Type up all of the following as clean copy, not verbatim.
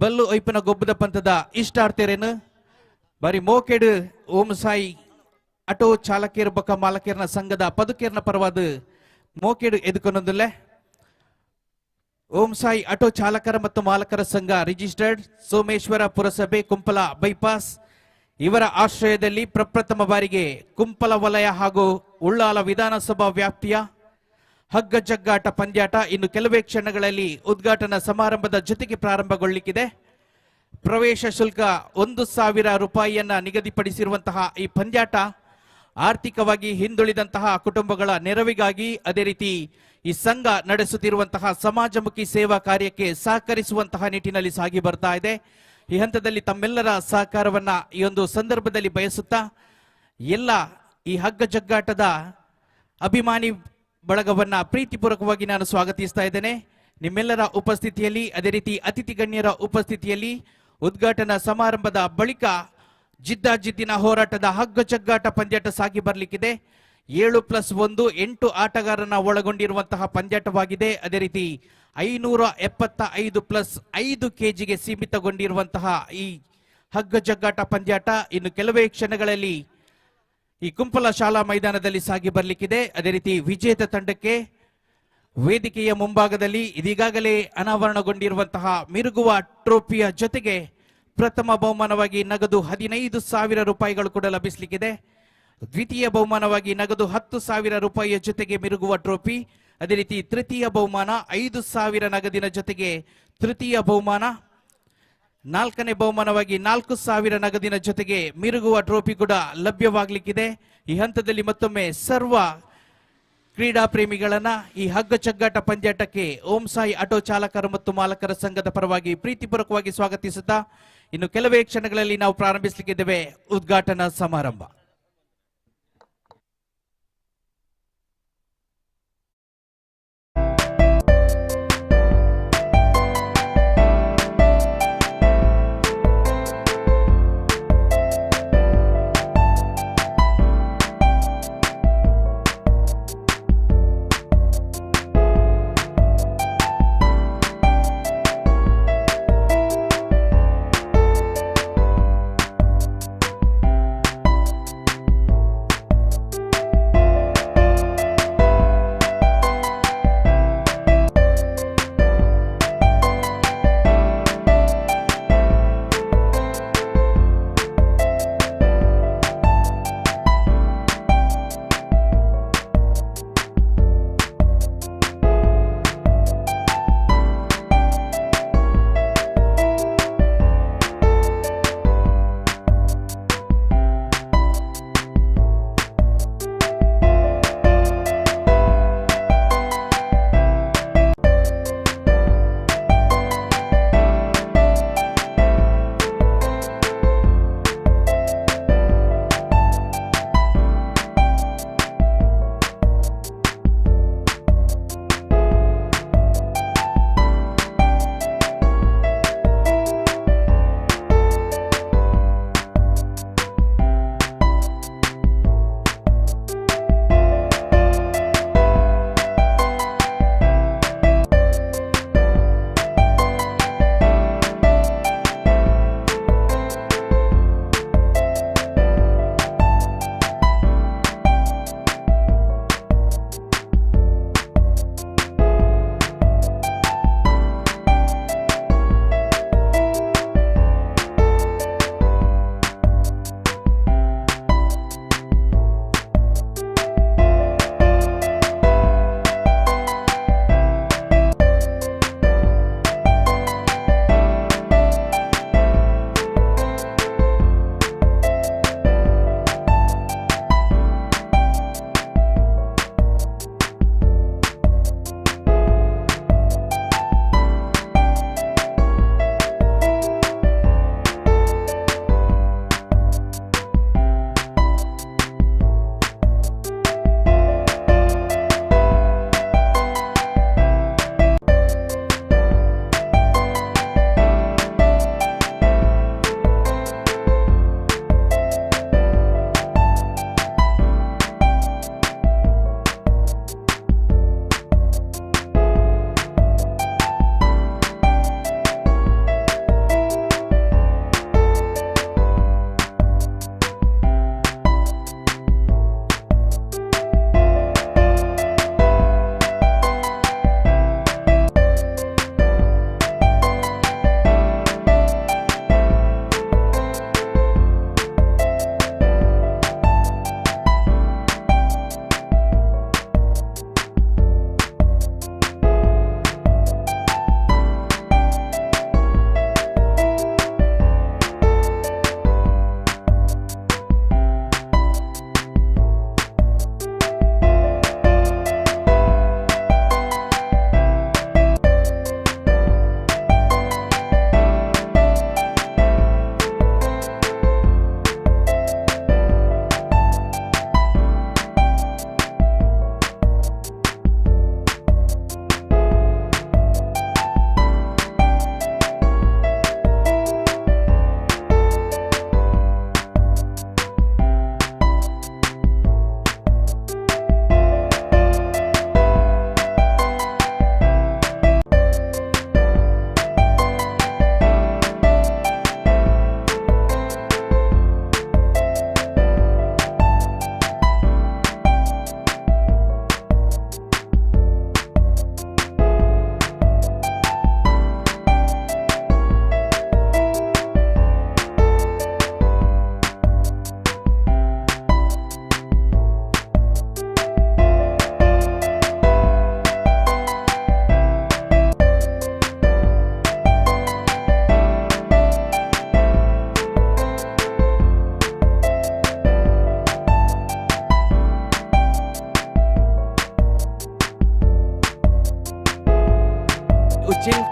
ಬಲ್ಲು ಐಪನ ಗೊಬ್ಬದ ಪಂಥದ ಇಷ್ಟಾರ್ಥೇರೇನು ಬಾರಿ ಮೋಕೆಡು ಓಂ ಸಾಯಿ ಆಟೋ ಚಾಲಕೇರ್ ಬೊಕ್ಕ ಮಾಲಕೇರ್ನ ಸಂಘದ ಪದುಕೇರ್ನ ಪರವಾದ ಮೋಕೆಡು ಎದುಕೊನೊಂದುಲ್ಲೆ. ಓಂ ಸಾಯಿ ಆಟೋ ಚಾಲಕರ ಮತ್ತು ಮಾಲಕರ ಸಂಘ ರಿಜಿಸ್ಟರ್ಡ್, ಸೋಮೇಶ್ವರ ಪುರಸಭೆ, ಕುಂಪಲ ಬೈಪಾಸ್ ಇವರ ಆಶ್ರಯದಲ್ಲಿ ಪ್ರಪ್ರಥಮ ಬಾರಿಗೆ ಕುಂಪಲ ವಲಯ ಹಾಗೂ ಉಳ್ಳಾಲ ವಿಧಾನಸಭಾ ವ್ಯಾಪ್ತಿಯ ಹಗ್ಗ ಜಗ್ಗಾಟ ಪಂದ್ಯಾಟ ಇನ್ನು ಕೆಲವೇ ಕ್ಷಣಗಳಲ್ಲಿ ಉದ್ಘಾಟನಾ ಸಮಾರಂಭದ ಜೊತೆಗೆ ಪ್ರಾರಂಭಗೊಳ್ಳಿಕ್ಕಿದೆ. ಪ್ರವೇಶ ಶುಲ್ಕ 1000 ರೂಪಾಯಿಯನ್ನ ನಿಗದಿಪಡಿಸಿರುವಂತಹ ಈ ಪಂದ್ಯಾಟ ಆರ್ಥಿಕವಾಗಿ ಹಿಂದುಳಿದಂತಹ ಕುಟುಂಬಗಳ ನೆರವಿಗಾಗಿ, ಅದೇ ರೀತಿ ಈ ಸಂಘ ನಡೆಸುತ್ತಿರುವಂತಹ ಸಮಾಜಮುಖಿ ಸೇವಾ ಕಾರ್ಯಕ್ಕೆ ಸಹಕರಿಸುವಂತಹ ನಿಟ್ಟಿನಲ್ಲಿ ಸಾಗಿ ಬರ್ತಾ ಇದೆ. ಈ ಹಂತದಲ್ಲಿ ತಮ್ಮೆಲ್ಲರ ಸಹಕಾರವನ್ನ ಈ ಒಂದು ಸಂದರ್ಭದಲ್ಲಿ ಬಯಸುತ್ತಾ ಎಲ್ಲ ಈ ಹಗ್ಗ ಜಗ್ಗಾಟದ ಅಭಿಮಾನಿ ಬಳಗವನ್ನ ಪ್ರೀತಿಪೂರ್ವಕವಾಗಿ ನಾನು ಸ್ವಾಗತಿಸ್ತಾ ಇದ್ದೇನೆ. ನಿಮ್ಮೆಲ್ಲರ ಉಪಸ್ಥಿತಿಯಲ್ಲಿ, ಅದೇ ರೀತಿ ಅತಿಥಿ ಗಣ್ಯರ ಉಪಸ್ಥಿತಿಯಲ್ಲಿ ಉದ್ಘಾಟನಾ ಸಮಾರಂಭದ ಬಳಿಕ ಜಿದ್ದಾಜಿದ್ದಿನ ಹೋರಾಟದ ಹಗ್ಗ ಜಗ್ಗಾಟ ಪಂದ್ಯಾಟ ಸಾಗಿ ಬರಲಿಕ್ಕಿದೆ. 7+1 8 ಆಟಗಾರರನ್ನ ಒಳಗೊಂಡಿರುವಂತಹ ಪಂದ್ಯಾಟವಾಗಿದೆ. ಅದೇ ರೀತಿ 575 ಪ್ಲಸ್ 5 ಕೆಜಿಗೆ ಸೀಮಿತಗೊಂಡಿರುವಂತಹ ಈ ಹಗ್ಗ ಜಗ್ಗಾಟ ಪಂದ್ಯಾಟ ಇನ್ನು ಕೆಲವೇ ಕ್ಷಣಗಳಲ್ಲಿ ಈ ಕುಂಪಲ ಶಾಲಾ ಮೈದಾನದಲ್ಲಿ ಸಾಗಿ ಬರಲಿಕ್ಕಿದೆ. ಅದೇ ರೀತಿ ವಿಜೇತ ತಂಡಕ್ಕೆ ವೇದಿಕೆಯ ಮುಂಭಾಗದಲ್ಲಿ ಇದೀಗಾಗಲೇ ಅನಾವರಣಗೊಂಡಿರುವಂತಹ ಮಿರುಗುವ ಟ್ರೋಫಿಯ ಜೊತೆಗೆ ಪ್ರಥಮ ಬಹುಮಾನವಾಗಿ ನಗದು 15,000 ರೂಪಾಯಿಗಳು ಕೂಡ ಲಭಿಸಲಿಕ್ಕಿದೆ. ದ್ವಿತೀಯ ಬಹುಮಾನವಾಗಿ ನಗದು 10,000 ರೂಪಾಯಿಯ ಜೊತೆಗೆ ಮಿರುಗುವ ಟ್ರೋಫಿ, ಅದೇ ರೀತಿ ತೃತೀಯ ಬಹುಮಾನ 5,000 ನಗದಿನ ಜೊತೆಗೆ ತೃತೀಯ ಬಹುಮಾನ, ನಾಲ್ಕನೇ ಬಹುಮಾನವಾಗಿ 4,000 ನಗದಿನ ಜೊತೆಗೆ ಮಿರುಗುವ ಟ್ರೋಫಿ ಕೂಡ ಲಭ್ಯವಾಗಲಿಕ್ಕಿದೆ. ಈ ಹಂತದಲ್ಲಿ ಮತ್ತೊಮ್ಮೆ ಸರ್ವ ಕ್ರೀಡಾ ಪ್ರೇಮಿಗಳನ್ನ ಈ ಹಗ್ಗ ಜಗ್ಗಾಟ ಪಂದ್ಯಾಟಕ್ಕೆ ಓಂ ಸಾಯಿ ಆಟೋ ಚಾಲಕರು ಮತ್ತು ಮಾಲಕರ ಸಂಘದ ಪರವಾಗಿ ಪ್ರೀತಿಪೂರ್ವಕವಾಗಿ ಸ್ವಾಗತಿಸುತ್ತಾ ಇನ್ನು ಕೆಲವೇ ಕ್ಷಣಗಳಲ್ಲಿ ನಾವು ಪ್ರಾರಂಭಿಸಲಿಕ್ಕಿದ್ದೇವೆ ಉದ್ಘಾಟನಾ ಸಮಾರಂಭ.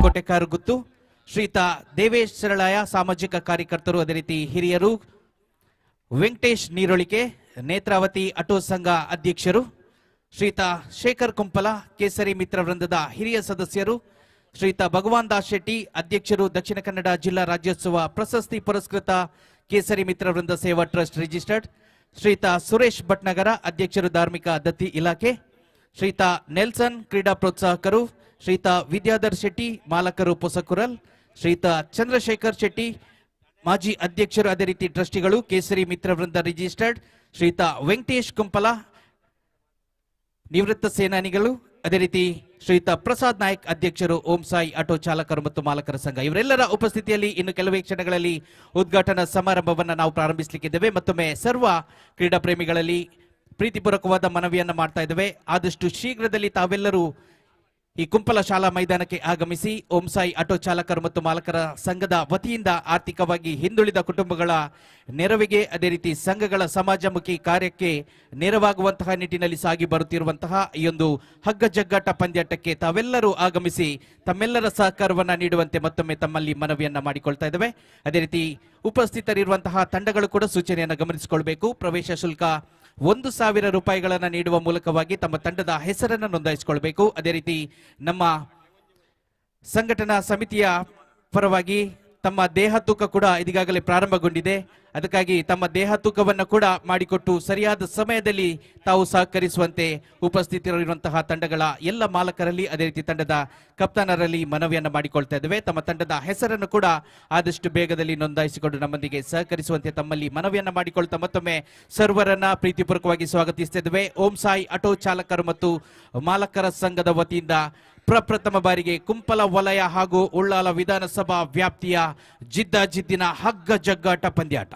ಕೋಟೆಕಾರುಗುತ್ತು, ಶ್ರೀತ ದೇವೇಶ್ ಸರಳಾಯ ಸಾಮಾಜಿಕ ಕಾರ್ಯಕರ್ತರು ಅದೇ ರೀತಿ ಹಿರಿಯರು, ವೆಂಕಟೇಶ್ ನೀರೊಳಿಕೆ ನೇತ್ರಾವತಿ ಆಟೋ ಸಂಘ ಅಧ್ಯಕ್ಷರು, ಶ್ರೀತ ಶೇಖರ್ ಕುಂಪಲ ಕೇಸರಿ ಮಿತ್ರ ವೃಂದದ ಹಿರಿಯ ಸದಸ್ಯರು, ಶ್ರೀತ ಭಗವಾನ್ ದಾಸ್ ಶೆಟ್ಟಿ ಅಧ್ಯಕ್ಷರು ದಕ್ಷಿಣ ಕನ್ನಡ ಜಿಲ್ಲಾ ರಾಜ್ಯೋತ್ಸವ ಪ್ರಶಸ್ತಿ ಪುರಸ್ಕೃತ ಕೇಸರಿ ಮಿತ್ರ ವೃಂದ ಸೇವಾ ಟ್ರಸ್ಟ್ ರಿಜಿಸ್ಟರ್ಡ್, ಶ್ರೀತ ಸುರೇಶ್ ಭಟ್ನಗರ ಅಧ್ಯಕ್ಷರು ಧಾರ್ಮಿಕ ದತ್ತಿ ಇಲಾಖೆ, ಶ್ರೀತ ನೆಲ್ಸನ್ ಕ್ರೀಡಾ ಪ್ರೋತ್ಸಾಹಕರು, ಶ್ರೀತ ವಿದ್ಯಾಧರ್ ಶೆಟ್ಟಿ ಮಾಲಕರು ಪೊಸಕುರಲ್, ಶ್ರೀತ ಚಂದ್ರಶೇಖರ್ ಶೆಟ್ಟಿ ಮಾಜಿ ಅಧ್ಯಕ್ಷರು ಅದೇ ರೀತಿ ಟ್ರಸ್ಟಿಗಳು ಕೇಸರಿ ಮಿತ್ರ ವೃಂದ ರಿಜಿಸ್ಟರ್ಡ್, ಶ್ರೀತ ವೆಂಕಟೇಶ್ ಕುಂಪಲ ನಿವೃತ್ತ ಸೇನಾನಿಗಳು, ಅದೇ ರೀತಿ ಶ್ರೀತ ಪ್ರಸಾದ್ ನಾಯ್ಕ್ ಅಧ್ಯಕ್ಷರು ಓಂ ಸಾಯಿ ಆಟೋ ಚಾಲಕರು ಮತ್ತು ಮಾಲಕರ ಸಂಘ. ಇವರೆಲ್ಲರ ಉಪಸ್ಥಿತಿಯಲ್ಲಿ ಇನ್ನು ಕೆಲವೇ ಕ್ಷಣಗಳಲ್ಲಿ ಉದ್ಘಾಟನಾ ಸಮಾರಂಭವನ್ನು ನಾವು ಪ್ರಾರಂಭಿಸಲಿಕ್ಕಿದ್ದೇವೆ. ಮತ್ತೊಮ್ಮೆ ಸರ್ವ ಕ್ರೀಡಾ ಪ್ರೇಮಿಗಳಲ್ಲಿ ಪ್ರೀತಿಪೂರ್ವಕವಾದ ಮನವಿಯನ್ನು ಮಾಡ್ತಾ ಇದ್ದೇವೆ. ಆದಷ್ಟು ಶೀಘ್ರದಲ್ಲಿ ತಾವೆಲ್ಲರೂ ಈ ಕುಂಪಲ ಶಾಲಾ ಮೈದಾನಕ್ಕೆ ಆಗಮಿಸಿ ಓಂ ಸಾಯಿ ಆಟೋ ಚಾಲಕರು ಮತ್ತು ಮಾಲಕರ ಸಂಘದ ವತಿಯಿಂದ ಆರ್ಥಿಕವಾಗಿ ಹಿಂದುಳಿದ ಕುಟುಂಬಗಳ ನೆರವಿಗೆ ಅದೇ ರೀತಿ ಸಂಘಗಳ ಸಮಾಜಮುಖಿ ಕಾರ್ಯಕ್ಕೆ ನೆರವಾಗುವಂತಹ ನಿಟ್ಟಿನಲ್ಲಿ ಸಾಗಿ ಬರುತ್ತಿರುವಂತಹ ಈ ಒಂದು ಹಗ್ಗ ಜಗ್ಗಾಟ ಪಂದ್ಯಾಟಕ್ಕೆ ತಾವೆಲ್ಲರೂ ಆಗಮಿಸಿ ತಮ್ಮೆಲ್ಲರ ಸಹಕಾರವನ್ನು ನೀಡುವಂತೆ ಮತ್ತೊಮ್ಮೆ ತಮ್ಮಲ್ಲಿ ಮನವಿಯನ್ನ ಮಾಡಿಕೊಳ್ತಾ ಇದ್ದೇವೆ. ಅದೇ ರೀತಿ ಉಪಸ್ಥಿತರಿರುವಂತಹ ತಂಡಗಳು ಕೂಡ ಸೂಚನೆಯನ್ನು ಗಮನಿಸಿಕೊಳ್ಬೇಕು. ಪ್ರವೇಶ ಶುಲ್ಕ 1000 ರೂಪಾಯಿಗಳನ್ನು ನೀಡುವ ಮೂಲಕವಾಗಿ ತಮ್ಮ ತಂಡದ ಹೆಸರನ್ನು ನೋಂದಾಯಿಸಿಕೊಳ್ಬೇಕು. ಅದೇ ರೀತಿ ನಮ್ಮ ಸಂಘಟನಾ ಸಮಿತಿಯ ಪರವಾಗಿ ತಮ್ಮ ದೇಹ ತೂಕ ಕೂಡ ಇದೀಗಾಗಲೇ ಪ್ರಾರಂಭಗೊಂಡಿದೆ. ಅದಕ್ಕಾಗಿ ತಮ್ಮ ದೇಹ ತೂಕವನ್ನು ಕೂಡ ಮಾಡಿಕೊಟ್ಟು ಸರಿಯಾದ ಸಮಯದಲ್ಲಿ ತಾವು ಸಹಕರಿಸುವಂತೆ ಉಪಸ್ಥಿತರಿರುವಂತಹ ತಂಡಗಳ ಎಲ್ಲ ಮಾಲಕರಲ್ಲಿ ಅದೇ ರೀತಿ ತಂಡದ ಕಪ್ತಾನರಲ್ಲಿ ಮನವಿಯನ್ನು ಮಾಡಿಕೊಳ್ತಾ ಇದ್ದೇವೆ. ತಮ್ಮ ತಂಡದ ಹೆಸರನ್ನು ಕೂಡ ಆದಷ್ಟು ಬೇಗದಲ್ಲಿ ನೋಂದಾಯಿಸಿಕೊಂಡು ನಮ್ಮೊಂದಿಗೆ ಸಹಕರಿಸುವಂತೆ ತಮ್ಮಲ್ಲಿ ಮನವಿಯನ್ನು ಮಾಡಿಕೊಳ್ತಾ ಮತ್ತೊಮ್ಮೆ ಸರ್ವರನ್ನ ಪ್ರೀತಿಪೂರ್ವಕವಾಗಿ ಸ್ವಾಗತಿಸ್ತಾ ಇದ್ದೇವೆ. ಓಂ ಸಾಯಿ ಆಟೋ ಚಾಲಕರು ಮತ್ತು ಮಾಲಕರ ಸಂಘದ ವತಿಯಿಂದ ಪ್ರಪ್ರಥಮ ಬಾರಿಗೆ ಕುಂಪಲ ವಲಯ ಹಾಗೂ ಉಳ್ಳಾಲ ವಿಧಾನಸಭಾ ವ್ಯಾಪ್ತಿಯ ಜಿದ್ದಾಜಿದ್ದಿನ ಹಗ್ಗ ಜಗ್ಗಾಟ ಪಂದ್ಯಾಟ.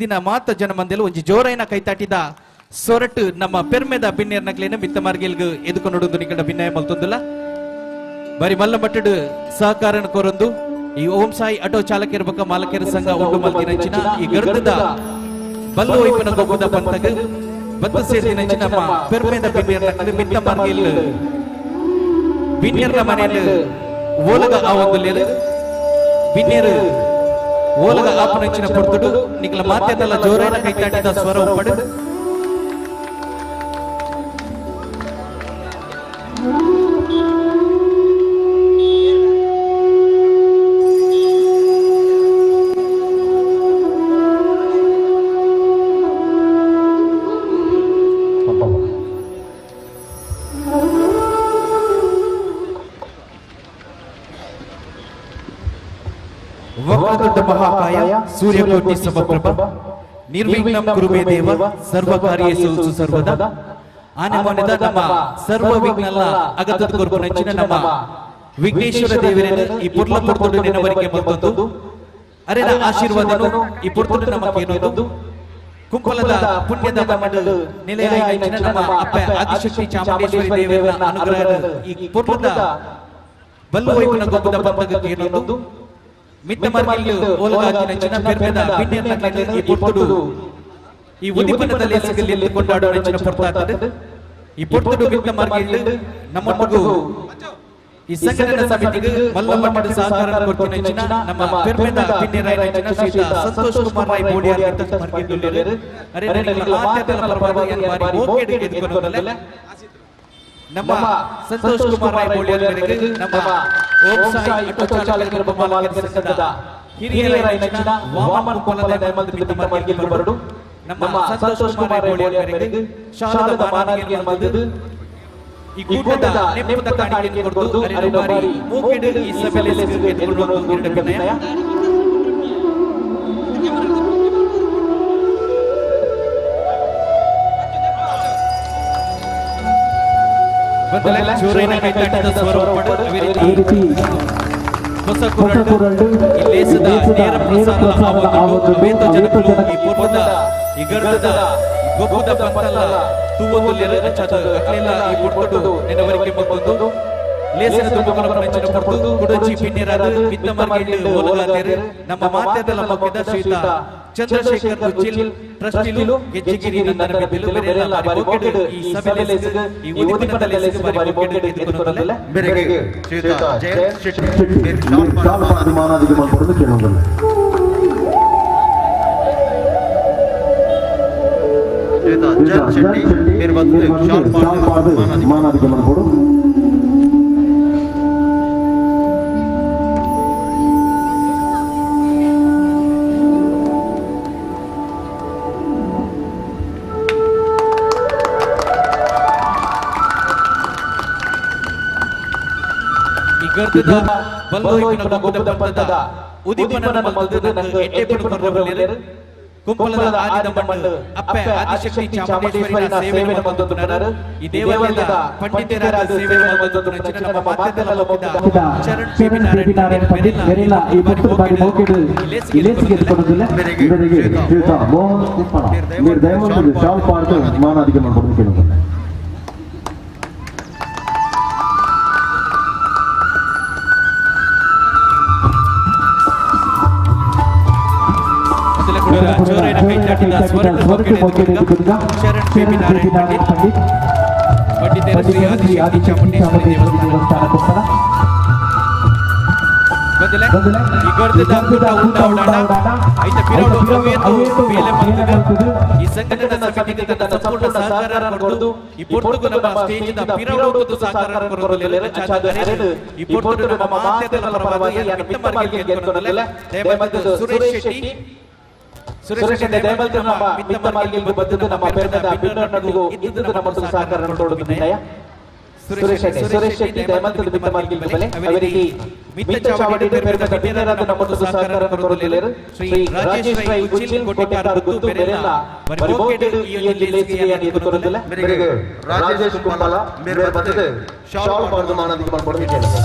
ದಿನ ಮಾತ ಜನಮಂದಿಲು ಒಂಜಿ ಜೋರೈನ ಕೈತಾಟಿದ ಸೊರಟು ನಮ್ಮ ಪೆರ್ಮೆದ ಬಿನ್ನೇರ್ ನಕ್ಲೇನ ಮಿತ್ತ ಮಾರ್ಗಿಲ್ಗ್ ಎದುಕೊಂಡು ನಿಕಡ ಭಿನ್ನಯ ಮಲ್ತೊಂದುಲ್ಲ. ಬರಿ ಮಲ್ಲ ಮಟ್ಟಡು ಸಹಕಾರನ ಕೊರೊಂದು ಈ ಓಂ ಸಾಯಿ ಆಟೋ ಚಾಲಕರ ಬೊಕ್ಕ ಮಾಲಕರ ಸಂಘ ಉಂಡು ಮಲ್ತಿನಂಚಿನ ಈ ಗರ್ದದ ಬಲ್ಲು ಒಯ್ಪನ ಗೊಬ್ಬದ ಪಂತಗ್ ಬತ್ತ ಸೇರ್ದಿನಂಚಿನ ನಮ್ಮ ಪೆರ್ಮೆದ ಬಿನ್ನೇರ್ ನಕ್ಲು ಮಿತ್ತ ಮಾರ್ಗಿಲ್ ಬಿನ್ನೇರ್ನ ಮನೆಯಲ್ಲಿ ಓಲಗ ಆ ಒಂದು ಬಿನ್ನೇರು ಓಲಗ ಆಪನಂಚಿನ ಪೊರ್ತುಡು ನಿಕಲ ಮಾತೆದಲ್ಲ ಜೋರೈನ ಕೈತಾಟಿದ ಸ್ವರ ಉಪ್ಪಡು. ವಕ್ರತುಂಡ ಮಹಾಕಾಯ ಸೂರ್ಯಕೋಟಿ ಸಮಪ್ರಭ ನಿರ್ವಿಘ್ನಂ ಕುರು ಮೇ ದೇವ ಸರ್ವ ಕಾರ್ಯೇಷು ಸರ್ವದಾ. ಆನೆ ಮೊನೆದ ನಮ್ಮ ಸರ್ವ ವಿಘ್ನಲ್ಲ ಅಗತದ ಕೊರ್ಪುನಂಚಿನ ನಮ್ಮ ವಿಘ್ನೇಶ್ವರ ದೇವರನ್ನು ಈ ಪೊರ್ಲ ಪೊರ್ತುಡು ನೆನವರಿಕೆ ಮಲ್ತೊಂದು ಅರೆನ ಆಶೀರ್ವಾದನು ಈ ಪೊರ್ತುಡು ನಮ್ಮ ಕೇನೊಂದು ಕುಂಪಲದ ಪುಣ್ಯದ ಮಣ್ಣು ನೆಲೆಯಾಯಿನಂಚಿನ ನಮ್ಮ ಅಪ್ಪ ಆದಿಶಕ್ತಿ ಚಾಮುಂಡೇಶ್ವರಿ ದೇವರ ಅನುಗ್ರಹ ಈ ಪೊರ್ಲದ ಬಲ್ಲು ವೈಪುನ ಗೊಬ್ಬದ ಪಂತಗ ಕೇನೊಂದು ಮಿತ್ತ ಮಾರ್ಗಿಲ್ ಓಲಗಾಚಿನಂಚಿನ ಪೆರ್ಮೆದ ಬಿನ್ನೆರ್ನ ಈ ಪೊರ್ತುಡು ಈ ಉದಿಪನದ ಲೇಸುಗಲ್ಲಿ ಎದ್ದು ಕೊಂಡಾಡುವ ನಂಚಿನ ಪೊರ್ತಾತದೆ. ಈ ಪೊರ್ತುಡು ಮಿತ್ತ ಮಾರ್ಗಿಲ್ ನಮ್ಮೊಟ್ಟಿಗೂ ಈ ಸಂಘಟನಾ ಸಮಿತಿಗೆ ಮಲ್ಲ ಮಟ್ಟದ ಸಹಕಾರ ಕೊಡ್ತಿನಂಚಿನ ನಮ್ಮ ಪೆರ್ಮೆದ ಬಿನ್ನೆರಾಯಿನಂಚಿನ ಶ್ರೀಯುತ ಸಂತೋಷ್ ಕುಮಾರ್ ರಾಯ್ ಬೋಡಿಯಾರ್ ಮಿತ್ತ ಮಾರ್ಗಿಲ್ ಅರೆ ನಿಕಲ ಮಾತೆರ್ನ ಪರವಾಗಿ ಏನ್ ಬಾರಿ ಮೋಕೆಡ್ ಎದ್ಕೊನೊಂದುಲ್ಲೆ. ನಮ್ಮ ಸಂತೋಷ್ ಕುಮಾರ್ ರಾಯ್ ಬೋಳಿಯಾರ್ ಮೇರೆಗೆ ನಮ್ಮ ಓಂ ಸಾಯಿ ಆಟೋ ಚಾಲಕರ ಮಾಲಕರ ಸಂಘದ ಹಿರಿಯರಾಯಿನಂಚಿನ ವಾಮನ್ ಕುಂಪಲ ದಯಮಲ್ತ್ ಮಿತ್ತ ಮಾರ್ಗಿಲ್ ಬರಡು. ನಮ್ಮ ಸಂತೋಷ್ ಕುಮಾರ್ ರಾಯ್ ಬೋಳಿಯಾರ್ ಮೇರೆಗೆ ಶಾಲದ ಮಾನಾದಿಗೆ ಮಲ್ತದು ಈ ಕೂಟದ ನೆಮ್ಮದ ಕಾಣಿಕೆ ಕೊಡ್ದು ಅರೆನ ಬಾರಿ ಮೂಕೆಡ್ ಈ ಸಭೆಯಲ್ಲಿ ಎದ್ಕೊಂಡು ಎರಡು ಅಭಿನಯ. ಬಂದಲೆ ಜೋರೈನ ಕೈತಾಟಿದ ಸ್ವರ ಉಪ್ಪಡು. ಅದೇ ರೀತಿ ಹೊಸ ಕುರಲ್ಡು ಈ ಲೇಸದ ನೇರ ಪ್ರಸಾರ ಆವೊಂದುಂಡು. ಅವೇತೋ ಜನಕುಲು ಈ ಪೂರ್ವದ ಈ ಗರ್ದದ ಗೊಬ್ಬದ ಪಂತಲ್ಲ ತೂವೊಂದುಲ್ಲೆರ್. ಅಂಚಾದ್ ಅಕ್ಲೆಲ್ಲ ಈ ಪೊರ್ತುಡು ನೆನವರಿಕೆ ಮಲ್ತೊಂದು ಲೇಸನ ತುಂಬುಕೊನ ನಂಚಿನ ಪೊರ್ತು ಕುಡೊಂಜಿ ಬಿನ್ನೆರಾದ್ ಮಿತ್ತ ಮಾರ್ಗಿಲ್ಡ್ ಓಲಗಾತೆರ್ ನಮ್ಮ ಮಾತೆರ್ದಲ ಮೊಕ್ಕೆದ ಶ್ರೀಯುತ ಚಂದ್ರಶೇಖರ್ ಉಚ್ಚಿಲ್ ಟ್ರಸ್ಟಿಲು ಗೆಜ್ಜೆಗಿರಿ ನಂದನ ಬಿದ್ದಿಲು ಬೇರೆಲ್ಲ ಬಾರಿ ಮೋಕೆಡ್ ಈ ಸಭೆ ಲೇಸ್ಗ್ ಈ ಉದಿಪನದ ಲೇಸ್ಗ್ ಬಾರಿ ಮೋಕೆಡ್ ಎದುಕೊನೊಂದುಲ್ಲೆ. ಮೇರೆಗೆ ಶ್ರೀಯುತ ಜಯಂತ್ ಶೆಟ್ಟಿ ಮೇರ್ ಶಾಲ್ ಪಾಡ್ದು ಮಾನಾದಿಗೆ ಮಲ್ಪೊಡು ಕೇಳೊಂದುಲ್ಲೆ. ಶ್ರೀಯುತ ಜಯಂತ್ ಶೆಟ್ಟಿ ಮೇರ್ ಬಂದು ಶಾಲ್ ಶಾಲ್ ಪಾಡ್ದು ಪಾಡ್ದು ಮಾನಾದಿಗೆ. ಮಾನಾದಿಗೆ ಮಲ್ಪೊಡು. ಈ ಗರ್ದದ ಬಲ್ಲೋಯ್ಪುನ ಗೊಬ್ಬದ ಪಂತದ ಉದಿಪನನ ಮಲ್ತುದು ನಂಕ್ ಎಡ್ಡೆಪುಡು ಕೊರ್ರೆ ಕುಂಪಲದ ಆದಿದ ಮಣ್ಣು ಅಪ್ಪೆ ಆದಿಶಕ್ತಿ ಚಾಮುಂಡೇಶ್ವರಿನ ಸೇವೆಯನ್ನು ಮಲ್ತೊಂದುಪ್ಪುನರ್. ಈ ದೇವಾಲಯದ ಪಂಡಿತರಾದ ಸೇವೆಯನ್ನು ಮಲ್ತೊಂದುಪ್ಪುನ ನಮ್ಮ ಮಾತೆರ್ಲಲ ಮೊಕ್ಕೆದ ಚರಣ್ ಪಿ ನಾರಾಯಣ್ ಪಂಡಿತ್ ಮೆರೆಲ ಈ ಪೊರ್ತುಡು ಬಾರಿ ಮೋಕೆಡ್ ಈ ಲೇಸಿಗೆ ಎದುಕೊನೊಂದುಲ್ಲೆ. ಮೇರೆಗೆ ಮೇರೆಗೆ ಶ್ರೀಯುತ ಶ್ರೀಯುತ ಮೋಹನ್ ಕುಂಪಳ ಮೇರ್ ದಯಮಲ್ತುದು ಶಾಲ್ ಪಾಡ್ದು ಮಾನಾದಿಗೆ ಮಲ್ಪೊಡು ಕೇಳೊಂದುಲ್ಲೆ. ಮೊದಲ ಕೂಡ ಜೋರೈನ ಕೈತಾಟಿದ ಸ್ವರಟು ಸ್ವರಟು ಮೊಕ್ಕೆಡ್ ಮೊಕ್ಕೆಡ್ ಎದುಕೊನುಗ ಚರಣ್ ಪಿ ನಾರಾಯಣ್ ಪಂಡಿತ್ ಪಂಡಿತ್ ಪಂಡಿತರ ಶ್ರೀ ಶ್ರೀ ಆದಿಶಕ್ತಿ ಆದಿಶಕ್ತಿ ಚಾಮುಂಡೇಶ್ವರಿ ಚಾಮುಂಡೇಶ್ವರಿ ದೇವಸ್ಥಾನ ದೇವಸ್ಥಾನ ಕುಂಪಲ. ಬಂದಲೆ ಬಂದಲೆ ಈ ಗರ್ದದ ಕೂಟ ಉಂಡ ಉಡಾಡ ಐತ ಪಿರೌಡು ಅವೇತೋ ಬೇಲೆ ಮಲ್ತುದು ಈ ಸಂಘಟನಾ ಸಮಿತಿಗೆ ತನ್ನ ಸಂಪೂರ್ಣ ಸಹಕಾರ ಕೊಡ್ದು ಈ ಪೊರ್ತುಗು ನಮ್ಮ ಸ್ಟೇಜ್ ದ ಪಿರೌಡು ಸಹಕಾರ ಕೊರೊಂದುಲ್ಲೆರ್. ಅಂಚಾದ್ ಅರೆನ್ ಈ ಪೊರ್ತುಡು ನಮ್ಮ ಮಾತೆರ್ನ ಪರವಾಗಿ ಯಾನ್ ಮಿತ್ತ ಮಾರ್ಗಿಲ್ಗ್ ಎದ್ಕೊನೊಂದುಲ್ಲೆ. ದಯಮಲ್ತುದು ಸುರೇಶ್ ಶೆಟ್ಟಿ ಸುರೇಶ್ ಶೆಟ್ಟಿ ದಯಮಲ್ತುದು ನಮ್ಮ ಮಿತ್ತ ಮಾರ್ಗಿಲ್ಗ್ ಬತ್ತುದು ನಮ್ಮ ಪೆರ್ಮೆದ ಬಿನ್ನೊಟ್ಟಿಗೂ ಇದ್ದುದು ನಮ್ಮ ಸಹಕಾರ ಕೊಡೋದು ವಿನಯ. ಸುರೇಶ್ ಶೆಟ್ಟಿ ಸುರೇಶ್ ಶೆಟ್ಟಿ ದಯಮಲ್ತುದು ಮಿತ್ತ ಮಾರ್ಗಿಲ್ಗ್ ಬಲೆ. ಅದೇ ರೀತಿ ಮಿತ್ತ ಚಾವಡಿ ಪೆರ್ಮೆದ ಬಿನ್ನರಾದ ನಮ್ಮ ಸಹಕಾರ ಕೊರೊಂದುಲ್ಲೆರ್. ಶ್ರೀ ರಾಜೇಶ್ ರೈ ಉಚ್ಚಿಲ್ ಕೋಟೆಕಾರ್ ಗುತ್ತು ಬೆರೆಲ್ಲ ಬರಿ ಮೋಕೆಡ್ ಈ ಒಂದು ಲೇಸಿಗೆ ಯಾನ್ ಎದುಕೊನೊಂದುಲ್ಲೆ. ಮೇರೆಗೆ ರಾಜೇಶ್ ಕುಂಬಲ ಮೇರ್ ಬಂದು ಶಾಲ್ ಪಾಡ್ದು ಮಾನಾದಿಗೆ ಮಲ್ಪೊಡು ಕೇಳೊಂದುಲ್ಲೆ.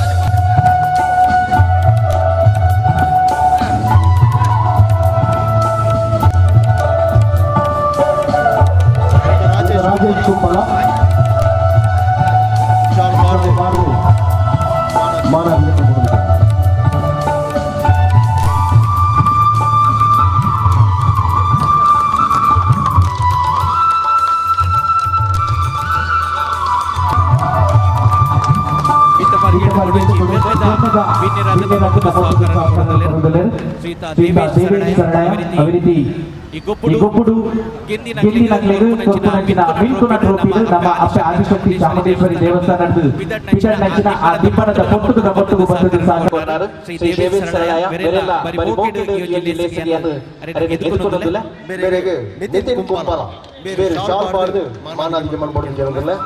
ಶ್ರೀಯುತ ದೇವೇಶ್ ಶರಣಾಯ ಅಭಿವೃದ್ಧಿ ಈ ಈ ಗೊಬ್ಬುಡು ಗೊಬ್ಬುಡು ಗೆಂದಿನಕ್ಲೆಗ್ ಗೆಂದಿನಕ್ಲೆಗ್ ಕೊರ್ಪುನಂಚಿನ ಮಿಲ್ಕುನ ಟ್ರೋಫಿಡ್ ನಮ್ಮ ಅಪ್ಪೆ ಆದಿಶಕ್ತಿ ಚಾಮುಂಡೇಶ್ವರಿ ದೇವಸ್ಥಾನದ ಪಿದಡ್ನಂಚಿನ ಆ ದಿಬ್ಬಣದ ಪೊಟ್ಟುದ ಪೊಟ್ಟುಗು ಬಂದದ್ದು ಸಾಕು. ಶ್ರೀ ದೇವೇಶ್ ಶರಣಾಯ ಮೆರೆಲ್ಲ ಬರಿ ಮೋಕೆಡ್ ಈ ಒಂಜಿ ಲೇಸ್ಗ್ ಅರೆನ್ ಎದುಕೊಂದುಲ್ಲೆ. ಮೇರೆಗ್ ನಿತಿನ್ ಕುಂಪಲ ಮೇರು ಶಾಲ್ ಪಾಡ್ದು ಮಾನಾದಿಗೆ ಮಲ್ಪೊಡು ಕೇನೊಂದುಲ್ಲೆ.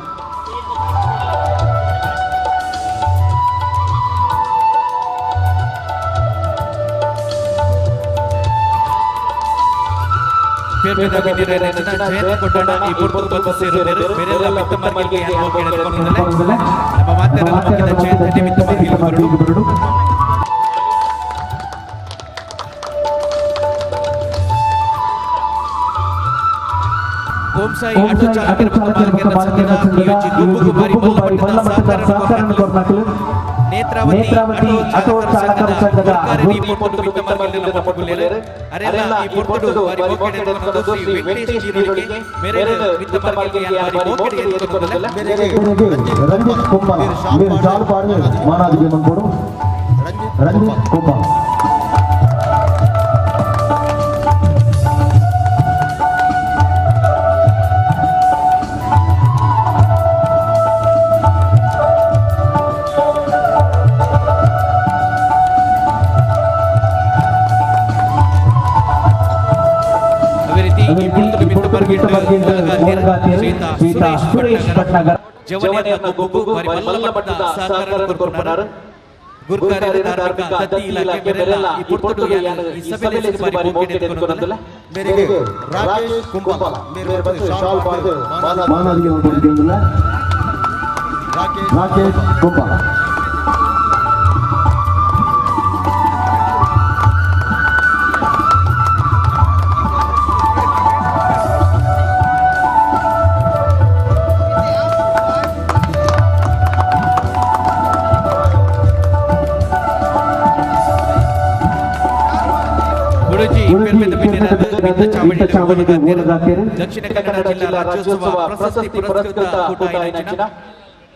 ಪೇರ್ಮೆದ ಬಿನ್ನಿರೆನ ಜಯಂತ್ ಕೊಟ್ಟಣ ಈ ಪೊರ್ತುಗು ಬಂದು ಸೇರುವೆರ್. ಮೆರೆಲ್ಲ ಮಿತ್ತ ಮಾರ್ಗಿಲ್ಗೆ ಯಾನ್ ಮೋಕೆಡ್ ಎದುಕೊಂದುಲ್ಲೆ. ನಮ್ಮ ಮಾತೆರೆಲ್ಲ ಮೊಕ್ಕಿದ ಜಯಂತ್ ಅಡ್ಡೆ ಮಿತ್ತ ಮಾರ್ಗಿಲ್ಗ್ ಬರೊಡು. ಓಂ ಸಾಯಿ ಓಂ ಆಟೋ ಸಾಯಿ ಚಾಲಕರ ಆಟೋ ಮತ್ತು ಚಾಲಕರ ಮತ್ತು ಮಾಲಕರ ಮಾಲಕರ ಸಂಘದ ಸಂಘದ ಈ ಒಂಜಿ ಗೊಬ್ಬುಗು ಬಾರಿ ಗೊಬ್ಬುಗು ಬಾರಿ ಮಲ್ಲ ಮಲ್ಲ ಮಟ್ಟದ ಮಟ್ಟದ ಸಹಕಾರನ್ ಸಹಕಾರನ್ ಕೊರ್ನಕುಲು. ಕೊರ್ನಕುಲು. ನೇತ್ರಾವತಿ ನೇತ್ರಾವತಿ ಆಟೋ ಆಟೋ ಚಾಲಕರ ಚಾಲಕರ ಸಂಘದ ಸಂಘದ ಗುರ್ಕಾರೆರ್ ಈ ಪೊರ್ತುಡು ಮಿತ್ತ ಮಾರ್ಗಿಲ್ದ ನಮೊಟ್ಟುಗುಲ್ಲೆರ್. ಅರೆಲ್ಲ ಈ ಪೊರ್ತುಡು ಬಾರಿ ಮೋಕೆಡ್ ಎದುಕೊಂದು ಶ್ರೀ ವೆಂಕಟೇಶ್ ಜೀರೋಳಿಗೆ ಮೆರೆನ್ ಮಿತ್ತ ಮಾರ್ಗಿಲ್ಗ್ ಯಾನ್ ಬಾರಿ ಮೋಕೆಡ್ ಎದುಕೊಂದುಲ್ಲೆ. ಮೇರೆಗ್ ಮೇರೆಗ್ ರಂಜಿತ್ ಕುಂಬಳ ಮೇರು ಶಾಲ್ ಪಾಡ್ದು ಮಾನಾದಿಗೆ ಮಲ್ಪೊಡು. ರಂಜಿತ್ ಕುಂಬಳ. ಅದೇ ರೀತಿ ಈ ಅದೇ ರೀತಿ ಪೊರ್ತುಡು ಈ ಮಿತ್ತ ಪೊರ್ತುಡು ಮಿತ್ತ ಮಾರ್ಗಿಲ್ಡ್ ಮಾರ್ಗಿಲ್ಡ್ ಓಲಗಾತೆರ್ ಓಲಗಾತೆರ್ ಶ್ರೀಯುತ ಶ್ರೀಯುತ ಸುರೇಶ್ ಸುರೇಶ್ ಭಟ್ನಗರ್ ಭಟ್ನಗರ್ ಜವನೆರ್ನ ಗೊಬ್ಬುಗು ಬಾರಿ ಮಲ್ಲ ಮಟ್ಟದ ಸಹಕಾರ ಕೊರ್ಪುನಾರ್. ಗುರ್ಕಾರೆರ್ ಧಾರ್ಮಿಕ ದತ್ತಿ ಇಲಾಖೆ ಮೆರೆಲ್ಲ ಈ ಪೊರ್ತುಡು ಯಾನ್ ಈ ಸಭೆ ಲೇಸ್ಗ್ ಬಾರಿ ಮೋಕೆಡ್ ಎದುಕೊಂದುಲ್ಲೆ. ಮೇರೆಗ್ ರಾಕೇಶ್ ಕುಂಪಲ ಮೇರು ಬಂದು ಶಾಲ್ ಪಾಡ್ದು ಮಾನಾದಿಗೆ ಮಲ್ಪೊಡು ಕೇನೊಂದುಲ್ಲೆ. ರಾಕೇಶ್ ಕುಂಬಳ. ಗುರುಜಿ ಗುರುಜಿ ಪೆರ್ಮೆದ ಪೆರ್ಮೆದ ಬಿನ್ನೆರಾದ ಬಿನ್ನೆರಾದ ಮಿತ್ತ ಮಿತ್ತ ಚಾವಡಿಡ್ ಚಾವಡಿಡ್ ಓಲಗಾತೆರ್. ಓಲಗಾತೆರ್. ದಕ್ಷಿಣ ಕನ್ನಡ ಜಿಲ್ಲಾ ರಾಜ್ಯೋತ್ಸವ ಪ್ರಶಸ್ತಿ ಪುರಸ್ಕೃತ ಕೂಟ ಆಯಿನಂಚಿನ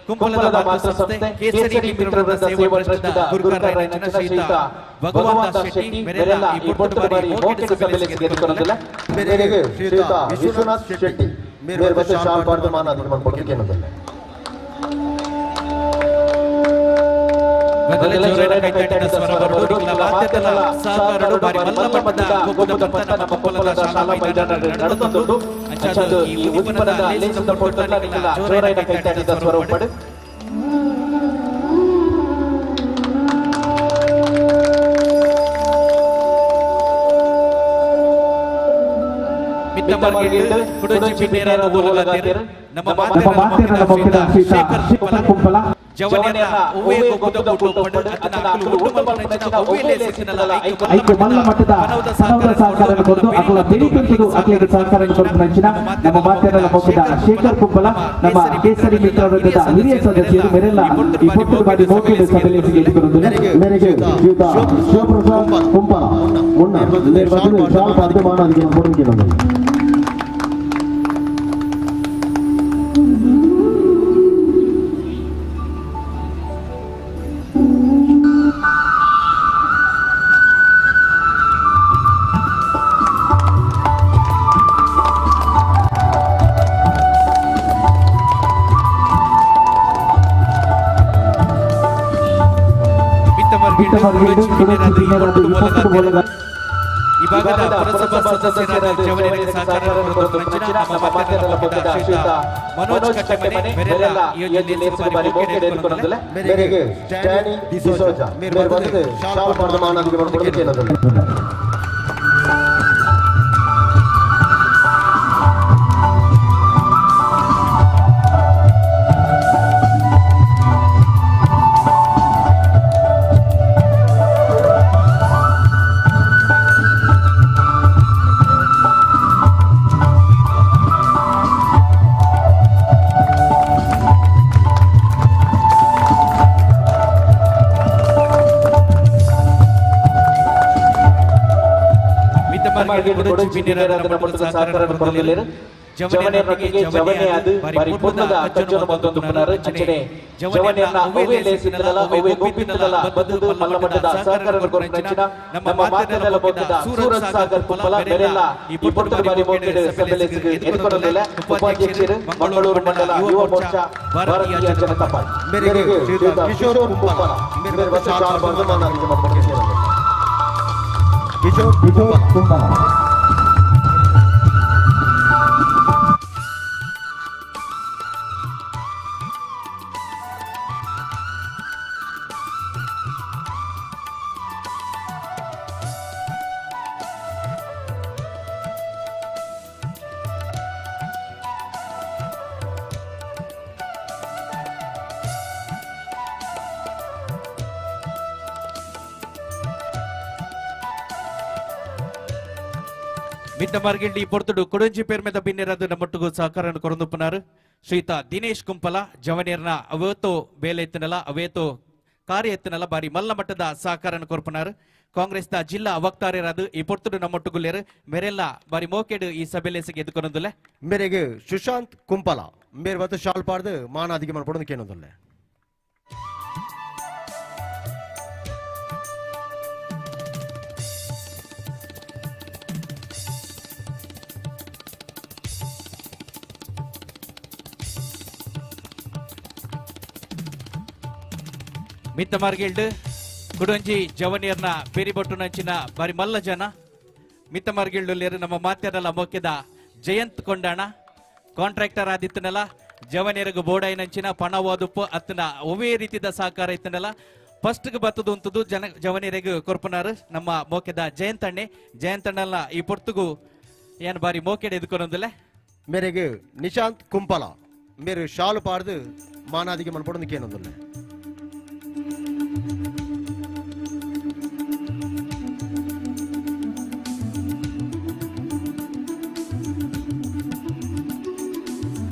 ಕುಂಪಲದ ಮಾತೃ ಸಂಸ್ಥೆ ಕೇಸರಿ ಮಿತ್ರವೃಂದ ಸೇವಾ ಟ್ರಸ್ಟ್ದ ಗುರುಕಾರರಾಯಿನಂಚಿನ ಶ್ರೀಯುತ ಭಗವಂತ ಶೆಟ್ಟಿ ಮೆರೆಲ್ಲ ಈ ಪೊರ್ತುಡು ಬಾರಿ ಮೋಕೆಡ್ ಸಭೆ ಲೇಸ್ಗ್ ಎದುಕೊಂದುಲ್ಲೆ. ಮೇರೆಗ್ ಶ್ರೀಯುತ ವಿಶ್ವನಾಥ್ ಶೆಟ್ಟಿ ಮೇರು ಬಂದು ಶಾಲ್ ಪಾಡ್ದು ಮಾನಾದಿಗೆ ಮಲ್ಪೊಡು ಕೇನೊಂದುಲ್ಲೆ. ಮೊದಲ ಜೋರಾದ ಕೈತಾಟದ ಸ್ವರ ಬರಡು. ನಿಕ್ಲ ಮಾತೆರ್ನಲ ಸಹಕಾರಡು ಬಾರಿ ಮಲ್ಲ ಮಟ್ಟದ ಗೊಬ್ಬುದ ಪಂತ ನಮ್ಮ ಕುಂಪಲದ ಶಾಲಾ ಮೈದಾನಡ್ ನಡತೊಂದುಂಡು. ಅಂಚಾದ್ ಈ ಉದಿಪನದ ಲೇಸ್ದ ಪೊರ್ತುಡ್ಲ ನಿಕ್ಲ ಜೋರಾಯಿನ ಕೈತಾಟದ ಸ್ವರ ಉಪ್ಪಡ್. ಮಿತ್ತ ಮಾರ್ಗಿಲ್ಡ್ ಕುಡೊಂಜಿ ಬಿನ್ನೆರಾದ ಓಲಗಾತೆರ್. ನಮ್ಮ ನಮ್ಮ ಮಾತೆರ್ನಲ ಮಾತೆರ್ನಲ ಮೊಕ್ಕಿದ ಮೊಕ್ಕಿದ ಶ್ರೀಯುತ ಶ್ರೀಯುತ ಶೇಖರ್ ಶೇಖರ್ ಕುಂಪಲ ಕುಂಪಲ ಜವನೆರ್ನ ಒವ್ವೇ ಗೊಬ್ಬುದ ಕೂಟ ಉಪ್ಪಡ್ ಅತ್ತನ ಅಕುಲು ಉಂಡು ಮಲ್ಪುನಂಚಿನ ಒವ್ವೇ ಲೇಸ್ ಇತ್ತ್ಂಡಲ ಐಕ್ ಐಕ್ ಮಲ್ಲ ಮಟ್ಟದ ಪನವುದ ಪನವುದ ಸಹಕಾರ ಸಹಕಾರ ಕೊರ್ದು ಅಕುಲ ಬೆರಿಪೆಂತುದು ಅಕ್ಲೆಗ್ ಸಹಕಾರ ಕೊರ್ಪುನಂಚಿನ ನಮ್ಮ ಮಾತೆರ್ನಲ ಮೊಕ್ಕಿದ ಶೇಖರ್ ಕುಂಪಲ ನಮ್ಮ ಕೇಸರಿ ಮಿತ್ರ ವೃಂದದ ಹಿರಿಯ ಸದಸ್ಯರು ಮೆರೆಲ್ಲ ಈ ಪೊರ್ತುಡು ಬಾರಿ ಮೋಕೆಡ್ ಸಭೆ ಲೇಸ್ಗ್ ಎದುಕೊಂದುಲ್ಲೆ. ಮೇರೆಗ್ ಶ್ರೀಯುತ ಶಿವಪ್ರಸಾದ್ ಕುಂಪಲ ಮುನ್ನ ಮೇರು ಬಂದು ಶಾಲ್ ಪಾಡ್ದು ಮಾನಾದಿಗೆ ಮಲ್ಪೊಡು ಕೇನೊಂದುಲ್ಲೆ. ಮಿತ್ತ ಮಿತ್ತ ಮಾರ್ಗಿಲ್ಡ್ ಮಾರ್ಗಿಲ್ಡ್ ಕುಡೊಂಜಿ ಕುಡೊಂಜಿ ಬಿನ್ನೆರಾದ ಈ ಬಿನ್ನೆರಾದ ಪೊರ್ತುಡು ಈ ಪೊರ್ತುಡು ಓಲಗಾತೆರ್. ಓಲಗಾ ಈ ಭಾಗದ ಪುರಸಭಾ ಸದಸ್ಯರಾದ ಜವನೆರಿಗೆ ಸಹಕಾರ ಕೊರ್ಪುನಂಚಿನ ನಮ್ಮ ಮಾತೆರ್ನಲ ಮೊಕ್ಕಿದ ಶ್ರೀಯುತ ಮನೋಜ್ ಕಟ್ಟೆಮನೆ ಮೆರೆಲ್ಲ ಈ ಒಂಜಿ ಲೇಸ್ಗ್ ಬಾರಿ ಮೋಕೆಡ್ ಎದುಕೊಂದುಲ್ಲೆ. ಮೇರೆಗ್ ಸ್ಟ್ಯಾನಿ ಡಿಸೋಜ ಮೇರು ಬಂದು ಶಾಲ್ ಪಾಡ್ದು ಮಾನಾದಿಗೆ ಮಲ್ಪೊಡು ಕೇನೊಂದುಲ್ಲೆ. ಮಿತ್ತ ಮಾರ್ಗಿಲ್ಡ್ ಕುಡೊಂಜಿ ಬಿನ್ನೆರಾದ ನಮೊಟ್ಟುಗು ಸಹಕಾರ ಕೊರೊಂದುಲ್ಲೆರ್. ಜವನೆಯೊಟ್ಟಿಗೆ ಜವನೆಯಾದ ಬಾರಿ ಪೊರ್ಲುದ ಕಜ್ಜೊನು ಮಲ್ತೊಂದುಪ್ಪುನಾರ್ ಅಂಚನೆ ಜವನೆಯನ್ನ ಒವ್ವೆ ಲೇಸಿತ್ತದಲ ಒವ್ವೆ ಗೊಬ್ಬಿತ್ತದಲ ಬತ್ತುದು ಮಲ್ಲ ಮಟ್ಟದ ಸಹಕಾರ ಕೊರ್ಪುನಂಚಿನ ನಮ್ಮ ಮಾತೆರ್ನಲ ಮೋಕೆದ ಸೂರಜ್ ಸಾಗರ್ ಕುಂಪಲ ಮೆರೆಲ್ಲ ಈ ಪೊರ್ತುಡು ಬಾರಿ ಮೋಕೆಡ್ ಸಭೆಲೇಸಿಗ್ ಎದುಕೊನೊಂದುಲ್ಲೆ. ಉಪಾಧ್ಯಕ್ಷರು ಮಂಗಳೂರು ಮಂಡಲ ಯುವ ಮೋರ್ಚಾ ಭಾರತೀಯ ಜನತಾ ಪಾರ್ಟಿ. ಮೇರೆಗ್ ಶ್ರೀಯುತ ಕಿಶೋರ್ ಕುಂಪಲ ಮೇರ್ ಬತ್ತ್ ಶಾಲ್ ಪಾಡ್ದ್ ಮಾನಾದಿಗೆ ಮಲ್ಪೊಡು ಕೇನೊಂದುಲ್ಲೆ. ಕಿಶೋರ್ ಕಿಶೋರ್ ಕುಂಪಲ. ಮಿತ್ತ ಮಾರ್ಗಿಲ್ಡಿ ಪೊರ್ತುಡು ಕೊಡಂಜಿ ಪೇರ್ಮೆದ ಬಿನ್ನೆರದು ನಮ್ಮೊಟ್ಟಿಗೂ ಸಹಕಾರನ್ನು ಕೊರೊಂದುಪ್ಪುನಾರು ಶ್ರೀತ ದಿನೇಶ್ ಕುಂಪಲ ಜವನೇರ್ನ ಅವೇತೋ ಬೇಲೆ ಎತ್ತನಲ ಅವೇತೋ ಕಾರ್ಯ ಎತ್ತನಲ ಬಾರಿ ಮಲ್ಲ ಮಟ್ಟದ ಸಹಕಾರನ್ನು ಕೊರ್ಪುನಾರು. ಕಾಂಗ್ರೆಸ್ ದ ಜಿಲ್ಲಾ ವಕ್ತಾರರಾದ ಈ ಪೊರ್ತುಡು ನಮ್ಮೊಟ್ಟುಗುಲ್ಲೇರು ಮೆರೆಲ್ಲ ಬಾರಿ ಮೋಕೆಡು ಈ ಸಭೆಲೇಸಿಗೆ ಎದುಕೊನೊಂದುಲ್ಲೆ. ಮೇರೆಗ್ ಸುಶಾಂತ್ ಕುಂಪಲ ಮೇರ್ ಬತ್ತ್ ಶಾಲ್ ಪಾಡ್ದ್ ಮಾನಾದಿಗೆ ಮಲ್ಪೊಡು ಕೇನೊಂದುಲ್ಲೆ. ಮಿತ್ತ ಮಾರ್ಗಿಲ್ಡ್ ಕುಡಂಜಿ ಜವನಿಯರ್ನ ಬೇರಿಬೊಟ್ಟು ನಂಚಿನ ಬಾರಿ ಮಲ್ಲ ಜನ ಮಿತ್ತ ಮಾರ್ಗಿಲ್ಡು ನಮ್ಮ ಮಾತ್ಯರಲ್ಲ ಮೊಕ್ಕೆದ ಜಯಂತ್ ಕೊಂಡಾಣ ಕಾಂಟ್ರಾಕ್ಟರ್ ಆದಿತ್ತನಲ್ಲ ಜವನಿಯರ್ಗ್ ಬೋಡಾಯಿ ನಂಚಿನ ಪಣವಾದುಪ್ಪು ಅತ್ತನ ಒವೇ ರೀತಿದ ಸಹಕಾರ ಇತ್ತನಲ್ಲ ಫಸ್ಟ್ ಬತ್ತದು ಉಂತದು ಜನ ಜವನಿಯರಿಗೆ ಕೊರ್ಪುನಾರು ನಮ್ಮ ಮೋಕೆದ ಜಯಂತಣ್ಣೆ. ಜಯಂತಣ್ಣಲ್ಲ ಈ ಪೊರ್ತುಗು ಏನ್ ಬಾರಿ ಮೋಕೆಡ್ ಎದುಕೊನೊಂದುಲ್ಲೆ. ಮೇರೆಗ್ ನಿಶಾಂತ್ ಕುಂಪಲ ಮೇರು ಶಾಲು ಪಾಡ್ದ್ ಮಾನಾದಿಗೆ ಮಲ್ಪೊಡು ಕೇನೊಂದುಲ್ಲೆ.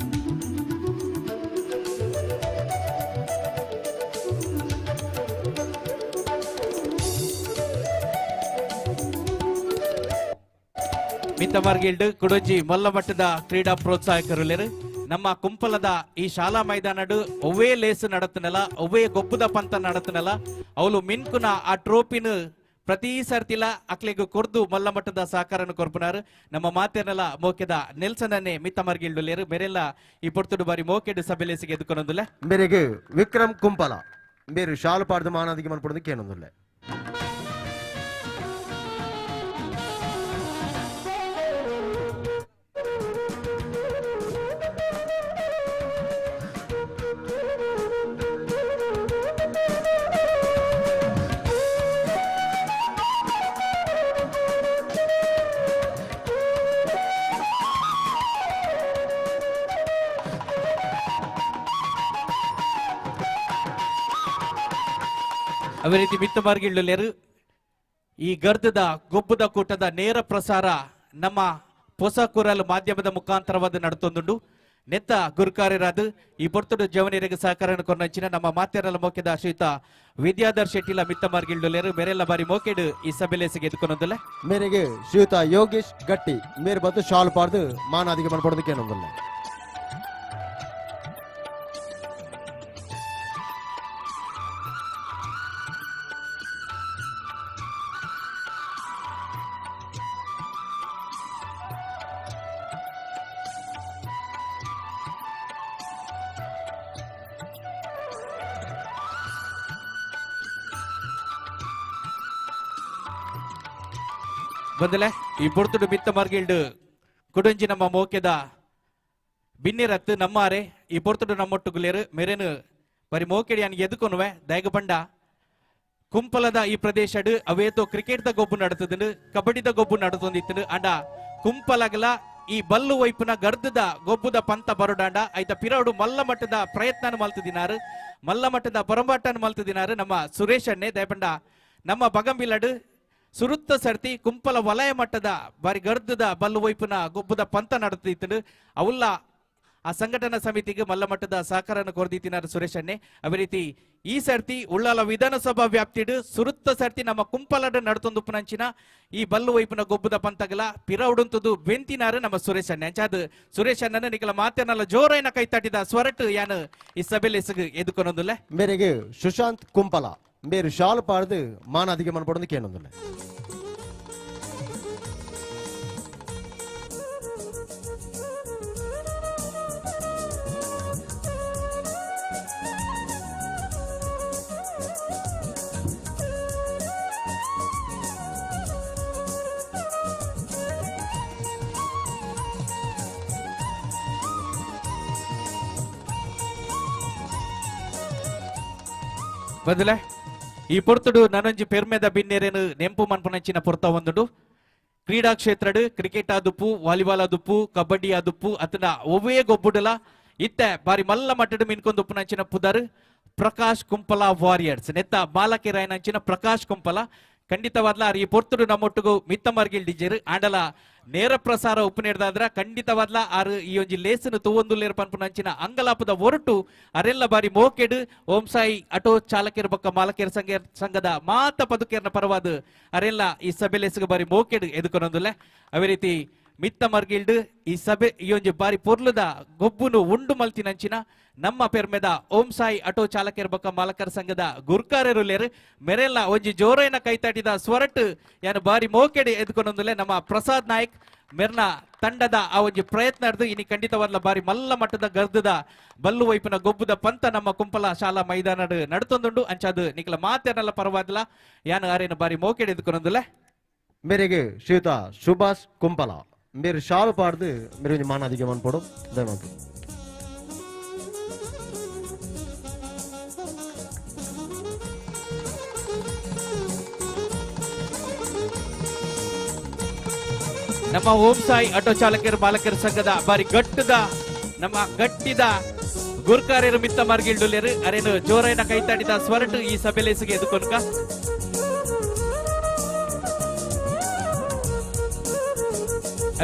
ಮಿತ್ತ ಮಾರ್ಗಿಲ್ಡ್ ಕುಡೊಂಜಿ ಮಲ್ಲ ಮಟ್ಟದ ಕ್ರೀಡಾ ಪ್ರೋತ್ಸಾಹಕರುಲೇರು ನಮ್ಮ ಕುಂಪಲದ ಈ ಶಾಲಾ ಮೈದಾನಡು ಒವ್ವೇ ಲೇಸು ನಡತನಲ್ಲ ಒವ್ವೇ ಗೊಬ್ಬುದ ಪಂತ ನಡತನಲ್ಲ ಅವಳು ಮಿನ್ಕುನ ಆ ಟ್ರೋಫಿನ ಪ್ರತಿ ಸರ್ತಿಲ ಅಕ್ಲೆಗ್ ಕೊರ್ದು ಮಲ್ಲ ಮಟ್ಟದ ಸಹಕಾರನ್ನು ಕೊರ್ಪುನಾರು ನಮ್ಮ ಮಾತೇನಲ್ಲ ಮೋಕೆದ ನೆಲ್ಸನನ್ನೇ ಮಿತ್ತ ಮಾರ್ಗಿಲ್ಡುಲೇರು ಮೇರೆಲ್ಲ ಈ ಪೊರ್ತುಡು ಬಾರಿ ಮೋಕೆಡ್ ಸಭೆಲೇಸಿಗೆ ಎದುಕೊನೊಂದುಲ್ಲೆ. ಮೇರೆಗ್ ವಿಕ್ರಮ್ ಕುಂಪಲ ಮೇರು ಶಾಲು ಪಾಡ್ದು ಮಾನಾದಿಗೆ ಮಲ್ಪೊಡು ಕೇನೊಂದುಲ್ಲೆ. ಅದೇ ರೀತಿ ಮಿತ್ತ ಮಾರ್ಗಿಳ್ಳುಲೇರು ಈ ಗರ್ದದ ಗೊಬ್ಬದ ಕೂಟದ ನೇರ ಪ್ರಸಾರ ನಮ್ಮ ಹೊಸ ಕುರಲ್ ಮಾಧ್ಯಮದ ಮುಖಾಂತರವಾದ ನಡತೊಂದುಂಡು. ನೆತ್ತ ಗುರುಕಾರ್ಯರಾದ ಈ ಪೊರ್ತುಡು ಜವನಿಯರಿಗೆ ಸಹಕಾರ ಕೊರ್ನಂಚಿನ ನಮ್ಮ ಮಾತೆರಲ ಮೋಕೆದ ಶ್ರೀತ ವಿದ್ಯಾಧರ್ ಶೆಟ್ಟಿಲ ಮಿತ್ತ ಮಾರ್ಗಿಳ್ಳುಲೇರು ಮೇರೆಲ್ಲ ಬಾರಿ ಮೋಕೆಡು ಈ ಸಭೆಲೇಸಿಗೆ ಎದುಕೊನೊಂದುಲ್ಲೆ. ಮೇರೆಗೆ ಶ್ರೀಯುತ ಯೋಗೇಶ್ ಗಟ್ಟಿ ಮೇರು ಬತ್ತು ಶಾಲು ಪಾಡ್ದು ಮಾನಾದಿಗೆ ಮಲ್ಪೊಡು ಕೇನೊಂದುಲ್ಲೆ. ಬಂದಲೆ ಈ ಪೊರ್ತುಡು ಮಿತ್ತ ಮಾರ್ಗಿಲ್ಡು ಕುಡಂಜಿ ನಮ್ಮ ಮೋಕೆದ ಬಿನ್ನಿರತ್ತು ನಮ್ಮಾರೆ ಈ ಪೊರ್ತುಡು ನಮ್ಮೊಟ್ಟುಗುಲೇರು ಮೆರೆನು ಬರಿ ಮೋಕೆಡಿ ಅನ್ ಎದುಕೊನುವೆ ದಯಗ ಬಂಡ ಕುಂಪಲದ ಈ ಪ್ರದೇಶಡ್ ಅವೇತೋ ಕ್ರಿಕೆಟ್ ದ ಗೊಬ್ಬು ನಡತದನು ಕಬಡ್ಡಿದ ಗೊಬ್ಬು ನಡತೊಂದಿತ್ತನು ಅಂಡ ಕುಂಪಲಗಲ ಈ ಬಲ್ಲು ವೈಪುನ ಗರ್ದದ ಗೊಬ್ಬುದ ಪಂತ ಬರೋಡಾಂಡ ಐತ ಪಿರೌಡು ಮಲ್ಲ ಮಟ್ಟದ ಪ್ರಯತ್ನ ಮಲ್ತದಿನಾರು ಮಲ್ಲ ಮಟ್ಟದ ಪೊರಂಬಾಟನ ಮಲ್ತದಿನಾರು ನಮ್ಮ ಸುರೇಶ್ ಅಣ್ಣೆ. ದಯಪಂಡ ನಮ್ಮ ಬಗಂಬಿಲಡು ಸುರುತ್ತ ಸರ್ತಿ ಕುಂಪಲ ವಲಯ ಮಟ್ಟದ ಬಾರಿ ಗರ್ದದ ಬಲ್ಲು ವೈಪುನ ಗೊಬ್ಬುದ ಪಂತ ನಡತಿತ್ತು. ಅವುಲ್ಲ ಆ ಸಂಘಟನಾ ಸಮಿತಿಗೆ ಮಲ್ಲಮಟ್ಟದ ಸಹಕಾರನ ಕೊರದಿತ್ತಿನಾರು ಸುರೇಶ್ ಅಣ್ಣೆ. ಅದೇ ರೀತಿ ಈ ಸರ್ತಿ ಉಳ್ಳಾಲ ವಿಧಾನಸಭಾ ವ್ಯಾಪ್ತಿಡು ಸುರುತ್ತ ಸರ್ತಿ ನಮ್ಮ ಕುಂಪಲಡ ನಡ್ತೊಂದು ಪುನಂಚಿನ ಈ ಬಲ್ಲು ವೈಪುನ ಗೊಬ್ಬುದ ಪಂತಗಲ ಪಿರವುಡುಂತದು ಬೆಂತಿನಾರು ನಮ್ಮ ಸುರೇಶ್ ಅಣ್ಣೆ. ಅಂಚಾದ ಸುರೇಶ್ ಅಣ್ಣನ ನಿಕಲ ಮಾತೇನಲ್ಲ ಜೋರೈನ ಕೈ ತಟ್ಟಿದ ಸ್ವರಟ್ ಯಾನು ಈ ಸಭೆಯಲ್ಲಿ ಎದುಕೊನೊಂದುಲ್ಲ. ಮೇರೆಗೆ ಸುಶಾಂತ್ ಕುಂಪಲ ಮೇರು ಶಾಲು ಪಾಡ್ದು ಮಾನಾದಿಗೆ ಮನ್ಪಡೊಂದು ಕೇನೊಂದುಲ್ಲ. ಬದಲೆ ಈ ಪೊರ್ತುಡು ನನೊಂಜಿ ಪೆರ್ಮೆದ ಬಿನ್ನೇರೇನು ನೆಂಪು ಮನ್ಪುನಂಚಿನ ಪೊರ್ತ ಒಂದುಡು ಕ್ರೀಡಾ ಕ್ಷೇತ್ರಡು ಕ್ರಿಕೆಟ್ ಆದುಪ್ಪು, ವಾಲಿಬಾಲ್ ಆದುಪ್ಪು, ಕಬಡ್ಡಿ ಆದುಪ್ಪು ಅತನ ಒವ್ವೇ ಗೊಬ್ಬುಡಲ ಇತ್ತೆ ಬಾರಿ ಮಲ್ಲ ಮಟ್ಟಡು ಮಿನ್ಕೊಂದು ಉಪ್ಪುನಂಚಿನ ಪುದರ್ ಪ್ರಕಾಶ್ ಕುಂಪಲ ವಾರಿಯರ್ಸ್ ನೆತ್ತ ಬಾಲಕಿರಾಯನಂಚಿನ ಪ್ರಕಾಶ್ ಕುಂಪಲ ಖಂಡಿತವಾದ್ಲ ಈ ಪೊರ್ತುಡು ನಮ್ಮೊಟ್ಟಿಗೂ ಮಿತ್ತ ಮರ್ಗಿಲ್ ಡಿಜೆರ್ ಆಂಡಲ ನೇರ ಪ್ರಸಾರ ಉಪ್ಪು ನೀಡ್ದಾದ್ರ ಖಂಡಿತವಾದ್ಲ ಆರು ಈ ಒಂಜಿ ಲೇಸನು ತೂವೊಂದುಲ್ಲೇರ್ ಪನ್ಪುನಂಚಿನ ಅಂಗಲಾಪದ ಒರಟು ಅರೆಲ್ಲ ಬಾರಿ ಮೋಕೆಡು ಓಂ ಸಾಯಿ ಆಟೋ ಚಾಲಕಿಯರ ಬೊಕ್ಕ ಮಾಲಕಿಯರ ಸಂಘದ ಮಾತ ಪದುಕೇರ್ನ ಪರವಾದ ಅರೆಲ್ಲ ಈ ಸಭೆ ಲೇಸುಗೆ ಬಾರಿ ಮೋಕೆಡು ಎದುಕೊನೊಂದುಲ್ಲೆ. ಅದೇ ರೀತಿ ಮಿತ್ತ ಮರ್ಗಿಲ್ಡ್ ಈ ಸಭೆ ಈ ಒಂಜಿ ಬಾರಿ ಪೊರ್ಲುದ ಗೊಬ್ಬುನು ಉಂಡು ಮಲ್ತಿನಂಚಿನ ನಮ್ಮ ಪೆರ್ಮೆದ ಓಂ ಸಾಯಿ ಆಟೋ ಚಾಲಕಿಯರ ಬೊಕ್ಕ ಮಾಲಕರ ಸಂಘದ ಗುರ್ಕಾರರುಲೇರು ಮೆರೆಲ್ಲ ಒಂಜಿ ಜೋರೈನ ಕೈತಾಟಿದ ಸ್ವರಟ್ ಯಾನು ಬಾರಿ ಮೋಕೆಡೆ ಎದ್ಕೊನೊಂದುಲೆ ನಮ್ಮ ಪ್ರಸಾದ್ ನಾಯ್ಕ್ ಮೆರ್ನ ತಂಡದ ಆ ಒಂಜಿ ಪ್ರಯತ್ನ ಹಿಡ್ದು ಇನಿ ಖಂಡಿತವಾದ್ಲ ಬಾರಿ ಮಲ್ಲ ಮಟ್ಟದ ಗರ್ದದ ಬಲ್ಲು ವೈಪುನ ಗೊಬ್ಬುದ ಪಂತ ನಮ್ಮ ಕುಂಪಲ ಶಾಲಾ ಮೈದಾನಡ್ ನಡ್ತೊಂದುಂಡು. ಅಂಚಾದು ನಿಕಲ ಮಾತೇನಲ್ಲ ಪರವಾದ್ಲ ಯಾನು ಆರೇನು ಬಾರಿ ಮೋಕೆಡೆ ಎದ್ಕೊನೊಂದುಲೆ. ಮೇರೆಗೆ ಶ್ರೀಯುತ ಸುಭಾಷ್ ಕುಂಪಲ ಮೇರು ಶಾಲು ಪಾಡ್ದು ಮೇರು ಮಾನಾದಿಗೆ ಮನ್ಪೊಡು ದಯಮಾಲ್ತು. ನಮ್ಮ ಓಂ ಸಾಯಿ ಆಟೋ ಚಾಲಕರು ಮಾಲಕರ ಸಂಘದ ಬಾರಿ ಗಟ್ಟದ ನಮ್ಮ ಗಟ್ಟಿದ ಗುರ್ಕಾರ್ಯರು ಮಿತ್ತ ಮಾರ್ಗಿಲ್ಡುಲೇರು ಅರೇನು ಜೋರೈನ ಕೈತಾಡಿದ ಸ್ವರಟು ಈ ಸಭೆಲೇಸಿಗೆ ಎದುಕೊನ್ಕ.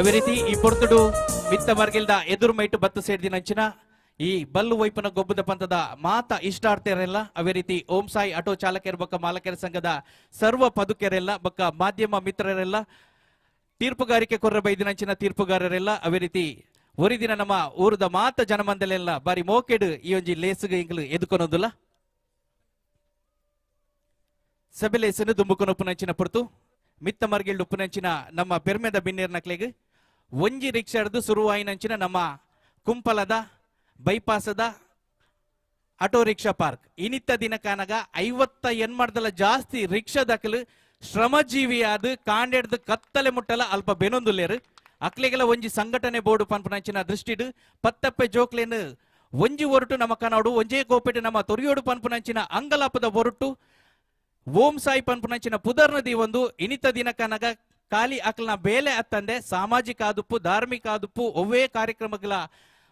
ಅದೇ ರೀತಿ ಈ ಪೊರ್ತುಡು ಮಿತ್ತ ಮಾರ್ಗಿಲ್ದ ಎದುರು ಮೈಟು ಬತ್ತು ಸೇರ್ದಿನಂಚಿನ ಈ ಬಲ್ಲು ವೈಪನ ಗೊಬ್ಬದ ಪಂಥದ ಮಾತ ಇಷ್ಟಾರ್ಥರೆಲ್ಲ ಅದೇ ರೀತಿ ಓಂ ಸಾಯಿ ಆಟೋ ಚಾಲಕರ ಬೊಕ್ಕ ಮಾಲಕರ ಸಂಘದ ಸರ್ವ ಪದುಕೆರೆಲ್ಲ ಬೊಕ್ಕ ಮಾಧ್ಯಮ ಮಿತ್ರರೆಲ್ಲ ತೀರ್ಪುಗಾರಿಕೆ ಕೊರ್ರ ಬೈದಿನಂಚಿನ ತೀರ್ಪುಗಾರರೆಲ್ಲ ಅದೇ ರೀತಿ ಒರಿದಿನ ನಮ್ಮ ಊರದ ಮಾತ ಜನಮಂದಲೆಲ್ಲ ಬಾರಿ ಮೋಕೆಡು ಈ ಒಂಜಿ ಲೇಸುಗೆ ಇಂಗ್ಲು ಎದುಕೊನೊಂದುಲ್ಲ. ಸಭೆ ಲೇಸನ್ನು ದುಂಬುಕೊನ ಉಪ್ಪುನಂಚಿನ ಪೊರ್ತು ಮಿತ್ತ ಮರ್ಗಿಲ್ಡ್ ಉಪ್ಪುನಂಚಿನ ನಮ್ಮ ಪೆರ್ಮೆದ ಬಿನ್ನೇರ್ನಕ್ಲೆಗ್ ಒಂಜಿ ರಿಕ್ಷಾಡ್ದು ಸುರುವಾಯಿನಂಚಿನ ನಮ್ಮ ಕುಂಪಲದ ಬೈಪಾಸದ ಆಟೋ ರಿಕ್ಷಾ ಪಾರ್ಕ್ ಇನಿತ್ತ ದಿನಕಾನಗ 58 ಜಾಸ್ತಿ ರಿಕ್ಷಾ ದಾಖಲು ಶ್ರಮಜೀವಿಯಾದ ಕಾಂಡೆಡ್ದು ಕತ್ತಲೆ ಮುಟ್ಟಲ ಅಲ್ಪ ಬೆನೊಂದುಲ್ಲೇರು ಅಕ್ಲೆಗೆಲ್ಲ ಒಂಜಿ ಸಂಘಟನೆ ಬೋರ್ಡು ಪನ್ಪುನಂಚಿನ ದೃಷ್ಟಿಡು ಪತ್ತಪ್ಪೆ ಜೋಕ್ಲೇನು ಒಂಜಿ ಒರಟು ನಮ್ಮ ಕನಾಡು ಒಂಜೇ ಗೋಪೆಟು ನಮ್ಮ ತೊರಿಯೋಡು ಪನ್ಪುನಂಚಿನ ಅಂಗಲಾಪದ ಒರಟು ಓಂ ಸಾಯಿ ಪನ್ಪುನಂಚಿನ ಪುದರ್ನ ಒಂದು ಇನಿತ ದಿನಕನಗ ಖಾಲಿ ಅಕ್ಲನ ಬೇಲೆ ಅತ್ತಂದೆ ಸಾಮಾಜಿಕ ಆದುಪ್ಪು ಧಾರ್ಮಿಕ ಆದುಪ್ಪು ಒವ್ವೇ ಕಾರ್ಯಕ್ರಮಗಳ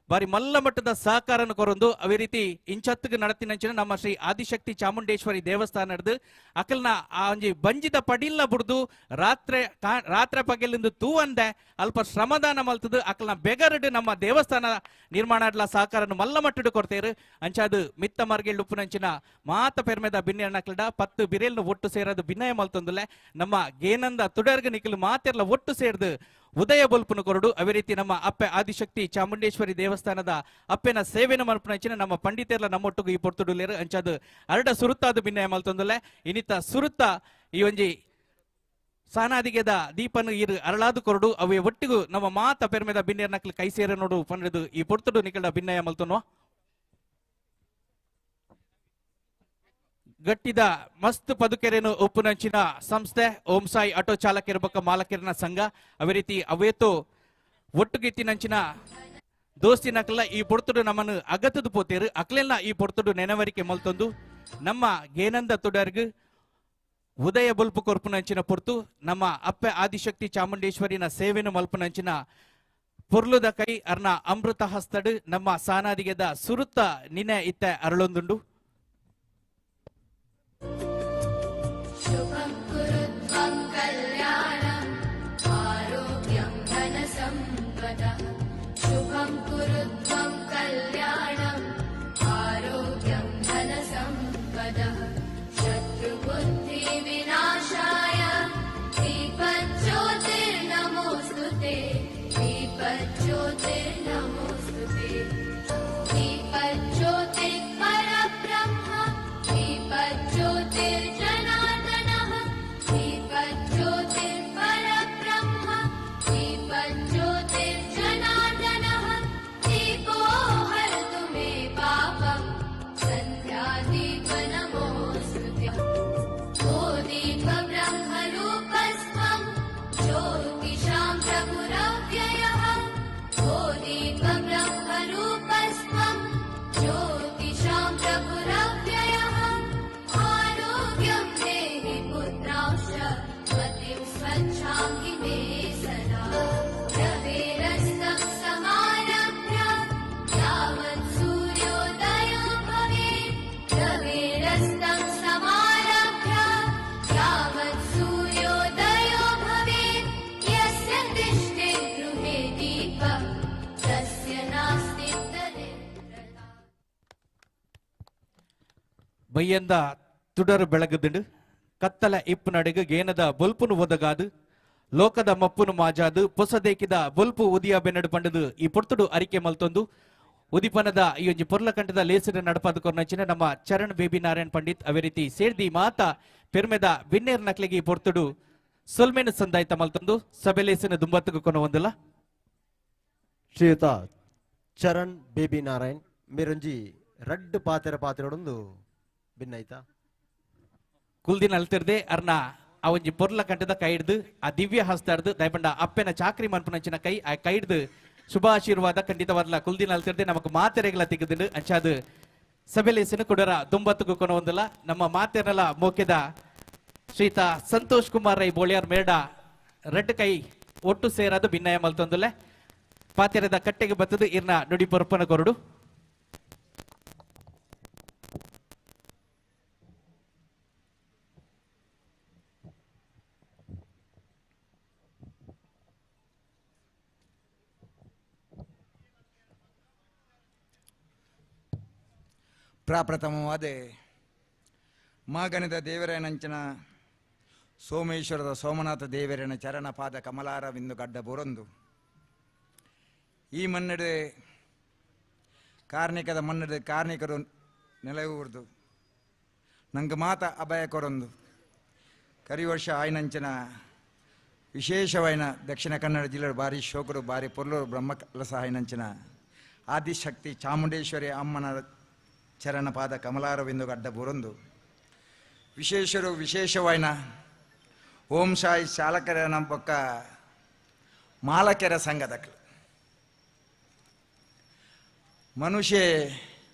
ಬಾರಿ ಮಲ್ಲ ಮಟ್ಟದ ಸಹಕಾರನ ಕೊರೊಂದು ಅದೇ ರೀತಿ ಇಂಚತ್ತಿಗೆ ನಡತಿನಂಚಿನ ನಮ್ಮ ಶ್ರೀ ಆದಿಶಕ್ತಿ ಚಾಮುಂಡೇಶ್ವರಿ ದೇವಸ್ಥಾನ ನಡೆದು ಅಕಲ್ನ ಆ ಒಂಜಿ ಬಂಜಿದ ಪಡಿಲ್ಲ ಬುಡ್ದು ರಾತ್ರಿ ರಾತ್ರಿ ಪಗೆಲಿಂದು ತೂವಂದೆ ಅಲ್ಪ ಶ್ರಮದಾನ ಮಲ್ತದು ಅಕಲ್ನ ಬೆಗರಡು ನಮ್ಮ ದೇವಸ್ಥಾನ ನಿರ್ಮಾಣ ಸಹಕಾರನ ಮಲ್ಲ ಮಟ್ಟಡು ಕೊಡ್ತೇರು. ಅಂಚಾದು ಮಿತ್ತ ಮರ್ಗೆಲ್ ಉಪ್ಪುನಂಚಿನ ಮಾತ ಪೆರ್ಮೆದ ಬಿನ್ನೆರ್ನಕ್ಲಡ 10 ಬಿರೇಲ್ನ ಒಟ್ಟು ಸೇರದು ಭಿನ್ನಯ ಮಲ್ತೊಂದುಲೆ ನಮ್ಮ ಗೇನಂದ ತುಡರ್ಗ ನಿಖಲು ಮಾತೆರ್ಲ ಒಟ್ಟು ಸೇರ್ದು ಉದಯ ಬೊಲ್ಪುನ ಕೊರಡು. ಅದೇ ರೀತಿ ನಮ್ಮ ಅಪ್ಪೆ ಆದಿಶಕ್ತಿ ಚಾಮುಂಡೇಶ್ವರಿ ದೇವಸ್ಥಾನದ ಅಪ್ಪೆನ ಸೇವೆನ ಮಲ್ಪುನಂಚಿನ ನಮ್ಮ ಪಂಡಿತೆರ್ಲ ನಮ್ಮೊಟ್ಟಿಗೂ ಈ ಪೊರ್ತುಡುಲೇರು. ಅಂಚಾದು ಅರಡ ಸುರುತ್ತಾದ ಭಿನ್ನಯ ಮಲ್ತೊಂದುಲೆ ಇನಿತ ಸುರುತ್ತ ಈ ಒಂಜಿ ಸಾನಾದಿಗೆದ ದೀಪನು ಇರು ಅರಳಾದು ಕೊರಡು ಅವೇ ಒಟ್ಟಿಗೂ ನಮ್ಮ ಮಾತ ಪೆರ್ಮೆದ ಬಿನ್ನೆರ್ನಕ್ಲು ಕೈ ಸೇರ ನೋಡು ಪಂಡ್ದು ಈ ಪೊರ್ತುಡು ನಿಕಲ್ಡ ಭಿನ್ನಯ ಮಲ್ತೊನ್ನುವ. ಗಟ್ಟಿದ ಮಸ್ತ್ ಪದುಕೆರೆನು ಉಪ್ಪುನಂಚಿನ ಸಂಸ್ಥೆ ಓಂ ಸಾಯಿ ಆಟೋ ಚಾಲಕರ ಬೊಕ್ಕ ಮಾಲಕರನ ಸಂಘ ಅದೇ ರೀತಿ ಅವೇತೋ ಒಟ್ಟುಗಿತ್ತಿನಂಚಿನ ದೋಸ್ತಿನಕ್ಲ ಈ ಪೊರ್ತುಡು ನಮ್ಮನ್ನು ಅಗತ್ತದು ಪೋತೇರು ಅಕ್ಲೆಲ್ಲ ಈ ಪೊರ್ತುಡು ನೆನವರಿಕೆ ಮಲ್ತೊಂದು ನಮ್ಮ ಗೇನಂದ ತುಡರ್ಗ್ ಉದಯ ಬೊಲ್ಪು ಕೊರ್ಪುನಂಚಿನ ಪೊರ್ತು ನಮ್ಮ ಅಪ್ಪೆ ಆದಿಶಕ್ತಿ ಚಾಮುಂಡೇಶ್ವರಿನ ಸೇವೆನು ಮಲ್ಪುನಂಚಿನ ಪೊರ್ಲುದ ಕೈ ಅರ್ನ ಅಮೃತ ಹಸ್ತಡು ನಮ್ಮ ಸಾನಾದಿಗೆದ ಸುರುತ್ತ ನಿನೆ ಇತ್ತ ಅರಳೊಂದುಂಡು. ಶುಭಂ ಕುರು ತ್ವಂ. ಬೈಯಂದ ತುಡರು ಬೆಳಗುದುಂಡು ಕತ್ತಲ ಇಪ್ಪುನಡೆಗ್ ಗೇನದ ಬೊಲ್ಪುನು ಒದಗಾದು ಲೋಕದ ಮಪ್ಪುನು ಮಾಜಾದು ಪೊಸದೇಕಿದ ಬೊಲ್ಪು ಉದಿಯ ಬೆನ್ನಡು ಪಂಡದು ಈ ಪೊರ್ತುಡು ಅರಿಕೆ ಮಲ್ತೊಂದು ಉದಿಪನದ ಈ ಒಂಜಿ ಪೊರ್ಲಕಂಠದ ಲೇಸಿನ ನಡಪಾದ ಕೊರ್ನಂಚಿನ ನಮ್ಮ ಚರಣ್ ಬೇಬಿ ನಾರಾಯಣ್ ಪಂಡಿತ್ ಅವೇ ರೀತಿ ಸೇರ್ದಿ ಮಾತ ಪೆರ್ಮೆದ ಬಿನ್ನೇರ್ ನಕ್ಲೆಗೆ ಈ ಪೊರ್ತುಡು ಸೊಲ್ಮೆನು ಸಂದಾಯ್ತ ಮಲ್ತೊಂದು ಸಭೆ ಲೇಸಿನ ದುಂಬತ್ತುಗು ಕೊನ ಒಂದುಲ. ಶ್ರೀಯುತ ಚರಣ್ ಬೇಬಿ ನಾರಾಯಣ್ ಮೇರೊಂಜಿ ರಡ್ಡು ಪಾತೆರ ಪಾತೆರೊಡೊಂದು ಭಿನ್ನೈತ ಕುಲ್ದಿನ ಅಲ್ತಿರ್ದೆ ಅರ್ನ ಆ ಒಂಜಿ ಪೊರ್ಲ ಕಂಠದ ಕೈ ಹಿಡ್ದು ಆ ದಿವ್ಯ ಹಸ್ತಾಡ್ದು ದಯಪಂಡ ಅಪ್ಪೆನ ಚಾಕ್ರಿ ಮನ್ಪುನಂಚಿನ ಕೈ ಆ ಕೈ ಹಿಡ್ದು ಶುಭಾಶೀರ್ವಾದ ಖಂಡಿತವಾದ್ಲ ಕುಲ್ದಿನ ಅಲ್ತಿರ್ದೆ ನಮಕ್ ಮಾತೆರೆಗಳ ತೆಗೆದು ಅಂಚಾದು ಸಭೆಲೇಸಿನ ಕುಡರ ದುಂಬತ್ತುಗು ಕೊನ ಒಂದಲ್ಲ ನಮ್ಮ ಮಾತೆರಲ ಮೋಕೆದ ಶ್ರೀತ ಸಂತೋಷ್ ಕುಮಾರ್ ರೈ ಬೋಳಿಯಾರ್ ಮೇಡ ರೆಡ್ ಕೈ ಒಟ್ಟು ಸೇರಾದ ಭಿನ್ನಯ ಮಲ್ತೊಂದುಲ್ಲೆ ಪಾತೆರದ ಕಟ್ಟೆಗೆ ಬತ್ತದು ಇರ್ನ ನುಡಿ ಪೊರ್ಪನ ಕೊರಡು. ಪ್ರಾಪ್ರಥಮವಾದ ಮಾಗಣದ ದೇವರನಂಚಿನ ಸೋಮೇಶ್ವರದ ಸೋಮನಾಥ ದೇವರನ ಚರಣಪಾದ ಕಮಲಾರವಿಂದು ಗಡ್ಡ ಬೊರೊಂದು ಈ ಮನ್ನಡೆ ಕಾರ್ಣಿಕದ ಮನ್ನಡೆ ಕಾರ್ಣಿಕರು ನೆಲೆಯೂರ್ದು ನಂಗೆ ಮಾತ ಅಭಯ ಕೊರೊಂದು ಕರಿವರ್ಷ ಆಯ್ನಂಚಿನ ವಿಶೇಷವಾಯಿನ ದಕ್ಷಿಣ ಕನ್ನಡ ಜಿಲ್ಲೆ ಭಾರಿ ಶೋಕರು ಭಾರಿ ಪೊರ್ಲೂರು ಬ್ರಹ್ಮಕಲಸ ಆಯ್ನಂಚಿನ ಆದಿಶಕ್ತಿ ಚಾಮುಂಡೇಶ್ವರಿ ಅಮ್ಮನ ಚರಣಪಾದ ಕಮಲಾರವಿಂದು ಗಡ್ಡ ಬೊರೊಂದು ವಿಶೇಷರು ವಿಶೇಷವಾಯಿನ ಓಂ ಸಾಯಿ ಚಾಲಕರ ಬೊಕ್ಕ ಮಾಲಕೆರ ಸಂಘದಕ್ಲು ಮನುಷ್ಯ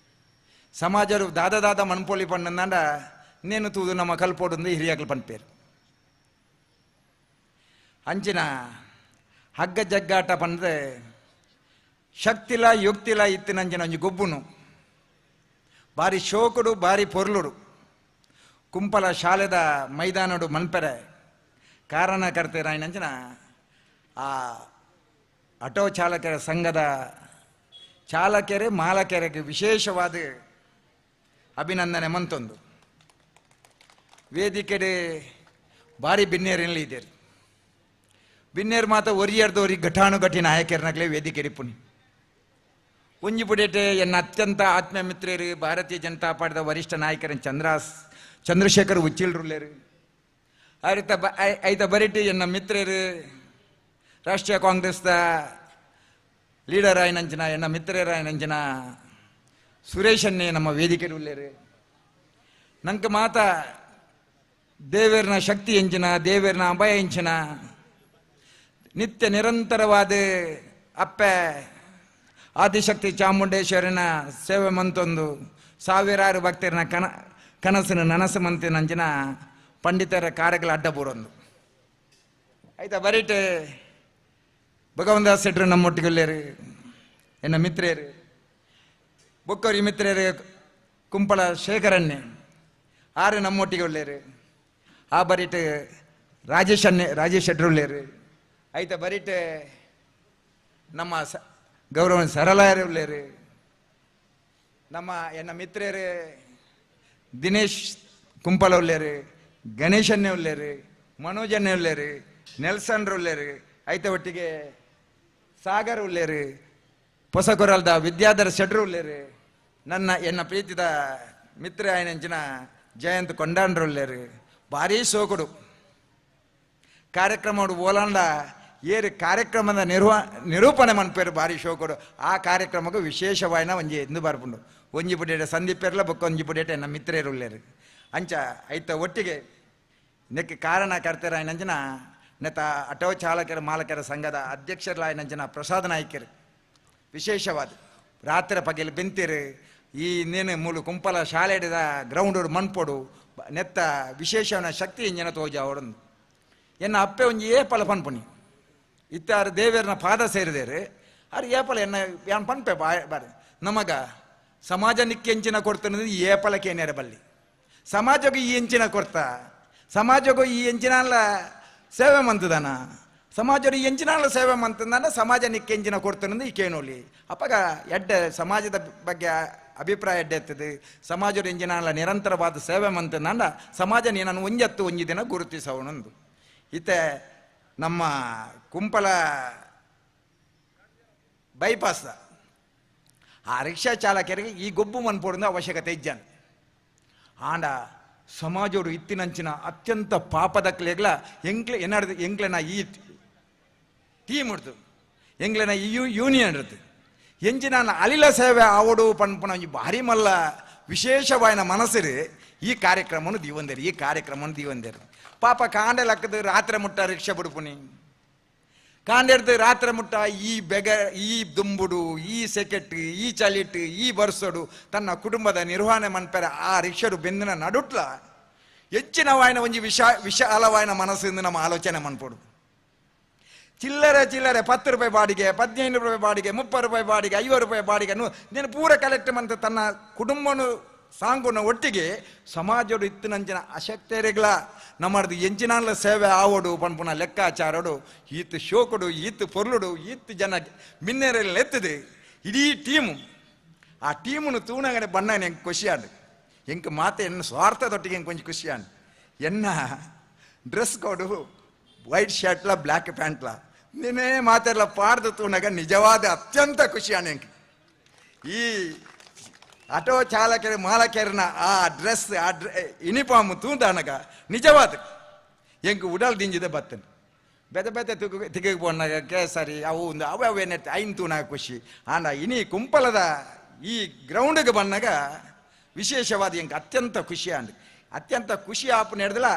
ಸಮಾಜರು ದಾದ ದಾದ ಮಣ್ಪೊಲಿ ಪಣ್ಣಂದಾಂಡ ನೇನು ತೂದು ನಮ್ಮ ಕಲ್ಪೋಡೊಂದು ಹಿರಿಯಾಗ್ಲು ಪನ್ಪೇರು ಅಂಚಿನ ಹಗ್ಗ ಜಗ್ಗಾಟ ಪಂದ್ರೆ ಶಕ್ತಿಲ ಯುಕ್ತಿಲ ಇತ್ತಿನಂಚಿನ ಒಂಜಿ ಗೊಬ್ಬುನು ಬಾರಿ ಶೋಕುಡು ಬಾರಿ ಪೊರ್ಲುಡು ಕುಂಪಲ ಶಾಲೆದ ಮೈದಾನಡು ಮನ್ಪೆರೆ ಕಾರಣಕರ್ತರಾಯಿನಂಚಿನ ಆ ಆಟೋ ಚಾಲಕರ ಸಂಘದ ಚಾಲಕರೆ ಮಾಲಕರಿಗೆ ವಿಶೇಷವಾದ ಅಭಿನಂದನೆ ಮಂತೊಂದು ವೇದಿಕೆಡೆ ಭಾರಿ ಬಿನ್ನೇರಿನಲ್ಲಿ ಇದ್ದೀರಿ ಬಿನ್ನೇರು ಮಾತ ಒರಿಯರ್ದೋರಿ ಘಟಾನುಘಟಿ ನಾಯಕರನಾಗಲೇ ವೇದಿಕೆ ಪುಣಿ ಒಂಜಿ ಪುಡೇಟೆ ಎನ್ನ ಅತ್ಯಂತ ಆತ್ಮೀಯ ಮಿತ್ರರು ಭಾರತೀಯ ಜನತಾ ಪಾರ್ಟಿದ ವರಿಷ್ಠ ನಾಯಕರ ಚಂದ್ರಶೇಖರ್ ಉಚ್ಚಿಲ್ರುಲ್ಲೇರು ಐತ ಐತ ಬರಿಟಿ ಎನ್ನ ಮಿತ್ರರು ರಾಷ್ಟ್ರೀಯ ಕಾಂಗ್ರೆಸ್ದ ಲೀಡರ್ ಆಯ್ನಂಚಿನ ಎನ್ನ ಮಿತ್ರರಾಯನಂಚಿನ ಸುರೇಶನ್ನೇ ನಮ್ಮ ವೇದಿಕೆ ಉಲ್ಲೇರು ನಂಗೆ ಮಾತ ದೇವೇರ್ನ ಶಕ್ತಿ ಎಂಚಿನ ದೇವೇರ್ನ ಅಭಯ ಎಂಚಿನ ನಿತ್ಯ ನಿರಂತರವಾದ ಅಪ್ಪೆ ಆದಿಶಕ್ತಿ ಚಾಮುಂಡೇಶ್ವರಿನ ಸೇವೆ ಮಂತೊಂದು ಸಾವಿರಾರು ಭಕ್ತರನ ಕನಸಿನ ನನಸು ಮಂತಿನಂಚಿನ ಪಂಡಿತರ ಕಾರ್ಯಗಳ ಅಡ್ಡ ಬೂರೊಂದು ಆಯ್ತಾ ಬರೀಟೆ ಭಗವಂತದಾಸ್ ಶೆಟ್ರು ನಮ್ಮೊಟ್ಟಿಗೆ ಎನ್ನ ಮಿತ್ರೇರು ಬೊಕ್ಕರಿ ಮಿತ್ರೇರು ಕುಂಪಳ ಶೇಖರನ್ನೇ ಆರು ನಮ್ಮೊಟ್ಟಿಗೆ ಉಳ್ಳೇರು ಆ ಬರೀಟು ರಾಜೇಶ್ ಅನ್ನೆ ರಾಜೇಶ್ ಶೆಟ್ರು ಉಳ್ಳೇರು ಆಯ್ತಾ ಬರೀಟೆ ನಮ್ಮ ಗೌರವ ಸರಳಾಯರು ಉಳ್ಳೇರು ನಮ್ಮ ಎನ್ನ ಮಿತ್ರೇರು ದಿನೇಶ್ ಕುಂಪಲ ಉಳ್ಳೇರು ಗಣೇಶನ್ನೇ ಉಳ್ಳೇರು ಮನೋಜನ್ನೇ ಉಳ್ಳೇರು ನೆಲ್ಸನ್ರು ಉಳ್ಳೇರು ಐತ ಒಟ್ಟಿಗೆ ಸಾಗರ್ ಉಳ್ಳೇರು ಹೊಸಕೊರಲ್ದ ವಿದ್ಯಾಧರ ಶೆಟ್ರು ಉಳ್ಳೇರು ನನ್ನ ಎನ್ನ ಪ್ರೀತಿದ ಮಿತ್ರ ಆಯನಂಚಿನ ಜಯಂತ್ ಕೊಂಡಾಂಡ್ರು ಉಳ್ಳೇರು ಭಾರೀ ಸೋಕುಡು ಕಾರ್ಯಕ್ರಮ ಓಲಾಂಡ ಏರು ಕಾರ್ಯಕ್ರಮದ ನಿರೂಪಣೆ ಮನ್ಪೇರು ಭಾರಿ ಶೋಕುಡು ಆ ಕಾರ್ಯಕ್ರಮಕ್ಕೆ ವಿಶೇಷವಾಯಿನ ಒಂಜಿ ಎಂದು ಬರ್ಪುಂಡು ಒಂಜಿ ಪುಡೇಟೆ ಸಂದೀಪ್ ಪೇರ್ಲ ಬೊಕ್ಕ ಒಂಜಿ ಪುಡೇಟೆ ನಮ್ಮ ಮಿತ್ರೇರು ಉಳ್ಳೇರು ಅಂಚ ಐತ ಒಟ್ಟಿಗೆ ನೆಕ್ಕೆ ಕಾರಣ ಕರ್ತೆರಾಯನಂಚಿನ ನೆತ ಆಟೋ ಚಾಲಕರ ಮಾಲಕರ ಸಂಘದ ಅಧ್ಯಕ್ಷರಾಯನಂಚಿನ ಪ್ರಸಾದ ನಾಯ್ಕರು ವಿಶೇಷವಾದ ರಾತ್ರಿ ಪಗೆಲ್ ಬೆಂತಿರು ಈ ನೇನು ಮೂಲು ಕುಂಪಲ ಶಾಲೆಡಿದ ಗ್ರೌಂಡ್ ಮನ್ಪೊಡು ನೆತ್ತ ವಿಶೇಷವನ ಶಕ್ತಿ ಇಂಜನ ತೋಜ ಅವರೊಂದು ಎನ್ನ ಅಪ್ಪೆ ಒಂಜಿ ಏಪಲ ಪನ್ಪುನಿ ಇತ್ತಾರು ದೇವೇರ್ನ ಪಾದ ಸೇರಿದೇರು ಆರು ಏಪಲ ಎನ್ನ ಯಾನ್ ಪನ್ಪೆ ಬಾರೆ ನಮಗ ಸಮಾಜ ನಿಕ್ಕೆ ಎಂಚಿನ ಕೊಡ್ತಾನೆ ಈ ಏಪಲಕ್ಕೆ ಏನೇರ ಬಲ್ಲಿ ಸಮಾಜಕ್ಕೂ ಈ ಎಂಚಿನ ಕೊಡ್ತಾ ಸಮಾಜಕ್ಕೂ ಈ ಎಂಚಿನ ಅಲ್ಲ ಸೇವೆ ಮಂತದಾನ ಸಮಾಜ ಈ ಎಂಚಿನಾಳ ಸೇವೆ ಮಂತದಾನ ಸಮಾಜ ನಿಕ್ಕೆ ಎಂಚಿನ ಕೊಡ್ತಾನಂದು ಈ ಕೇನೋಲಿ ಅಪ್ಪಗ ಎಡ್ಡೆ ಸಮಾಜದ ಬಗ್ಗೆ ಅಭಿಪ್ರಾಯ ಎಡ್ಡೆತ್ತದೆ ಸಮಾಜದ ಎಂಜಿನಾಲ ನಿರಂತರವಾದ ಸೇವೆ ಮಂತಂದ ಸಮಾಜ ನೀನನ್ನು ಒಂಜತ್ತು ಒಂಜಿ ದಿನ ಗುರುತಿಸವನೊಂದು. ಇತ್ತೆ ನಮ್ಮ ಕುಂಪಲ ಬೈಪಾಸ್ ಆ ರಿಕ್ಷಾ ಚಾಲಕರಿಗೆ ಈ ಗೊಬ್ಬು ಮನ್ಪೋಡಿದ ಅವಶ್ಯಕತೆ ಇಜ್ಜಾನ. ಆಂಡ ಸಮಾಜೋಡು ಇತ್ತಿನಂಚಿನ ಅತ್ಯಂತ ಪಾಪದಕ್ಲೆಗ್ಲ ಎಂಕ್ಲೆ ಏನಾಡ್ದು ಎಂಕ್ಲೆನ ಈ ಟೀಮ್ ಇಡ್ತು ಎಂಕ್ಲೆನ ಈ ಯೂನಿಯನ್ ಇರ್ತದೆ ಎಂಚಿನ ಅಲಿಲ ಸೇವೆ ಆವಡು ಪನ್ಪುನ ಒಂಜಿ ಭಾರಿ ಮಲ್ಲ ವಿಶೇಷವಾಯಿನ ಮನಸ್ಸಿರು ಈ ಕಾರ್ಯಕ್ರಮವನ್ನು ದೀವಂದೇರು ಈ ಕಾರ್ಯಕ್ರಮವನ್ನು ದೀವಂದೇರು. ಪಾಪ ಕಾಂಡೆ ಲಕ್ಕದು ರಾತ್ರಿ ಮುಟ್ಟ ರಿಕ್ಷಾ ಬಿಡ್ಪುನಿ ಕಾಂಡೆಡ್ದು ರಾತ್ರಿ ಮುಟ್ಟ ಈ ಬೆಗ ಈ ದುಂಬುಡು ಈ ಸೆಕೆಟ್ಟು ಈ ಚಲಿಟ್ಟು ಈ ಬರ್ಸೋಡು ತನ್ನ ಕುಟುಂಬದ ನಿರ್ವಹಣೆ ಮನ್ಪೆರ ಆ ರಿಕ್ಷರು ಬೆಂದಿನ ನಡುಟ್ಲ ಹೆಚ್ಚಿನ ವಾಯನ ಒಂಜಿ ವಿಶಾಲವಾಯನ ಮನಸ್ಸಿಂದ ನಮ್ಮ ಆಲೋಚನೆ ಮನ್ಪೋಡು. ಚಿಲ್ಲರೆ ಚಿಲ್ಲರೆ 10 ರೂಪಾಯಿ ಬಾಡಿಗೆ 15 ರೂಪಾಯಿ ಬಾಡಿಗೆ 30 ರೂಪಾಯಿ ಬಾಡಿಗೆ 50 ರೂಪಾಯಿ ಬಾಡಿಗೆ ನೀನು ಪೂರ ಕಲೆಕ್ಟ್ ಮಂತ ತನ್ನ ಕುಟುಂಬನು ಸಾಂಗುನ ಒಟ್ಟಿಗೆ ಸಮಾಜಡು ಇತ್ತಿನಂಚಿನ ಅಶಕ್ತರಿಗಳ ನಮ್ಮದು ಎಂಚಿನಾಲ ಸೇವೆ ಆವಡು ಪನ್ಪುನ ಲೆಕ್ಕಾಚಾರಡು ಈತ್ ಶೋಕುಡು ಈತ್ ಪೊರ್ಲುಡು ಈತ್ ಜನ ಮಿನ್ನೆರಲ್ಲಿ ಎತ್ತದೆ ಇಡೀ ಟೀಮು. ಆ ಟೀಮುನು ತೂಣಗನೆ ಬಣ್ಣ ಎಂಕ್ ಖುಷಿಯಾಡು ಎಂಕ್ ಮಾತೆ ಎನ್ನ ಸ್ವಾರ್ಥದೊಟ್ಟಿಗೆ ಎಂಕ್ ಕೊಂಚ ಖುಷಿಯಾಡು. ಎನ್ನ ಡ್ರೆಸ್ ಕೋಡು ವೈಟ್ ಶರ್ಟ್ಲ ಬ್ಲ್ಯಾಕ್ ಪ್ಯಾಂಟ್ಲ ನಿನ್ನೇ ಮಾತೆಲ್ಲ ಪಾಡ್ದು ತೂಣಗ ನಿಜವಾದ ಅತ್ಯಂತ ಖುಷಿಯಾಣ ಎಂಕ್. ಈ ಆಟೋ ಚಾಲಕರ ಮಾಲಕರನ ಆ ಡ್ರೆಸ್ ಆ ಯೂನಿಫಾರ್ಮ್ ತೂಂದಾನಗ ನಿಜವಾದ ಎಂಕ್ ಉಡಲ್ ದಿಂಜಿದೆ ಬತ್ತನ್ ಬೆದ ಬೆದ ತಿಗ ಪೋನಾಗ ಕೇಸರಿ ಅವು ಒಂದು ಅವು ಅವೇನ ಐನ್ ತೂನಾಗ ಖುಷಿ. ಆಂಡ ಇನಿ ಕುಂಪಲದ ಈ ಗ್ರೌಂಡ್ಗೆ ಬಂದಾಗ ವಿಶೇಷವಾದ ಎಂಕ್ ಅತ್ಯಂತ ಖುಷಿ ಅಂಡ್ ಅತ್ಯಂತ ಖುಷಿ ಆಪು ನಡೆದಲ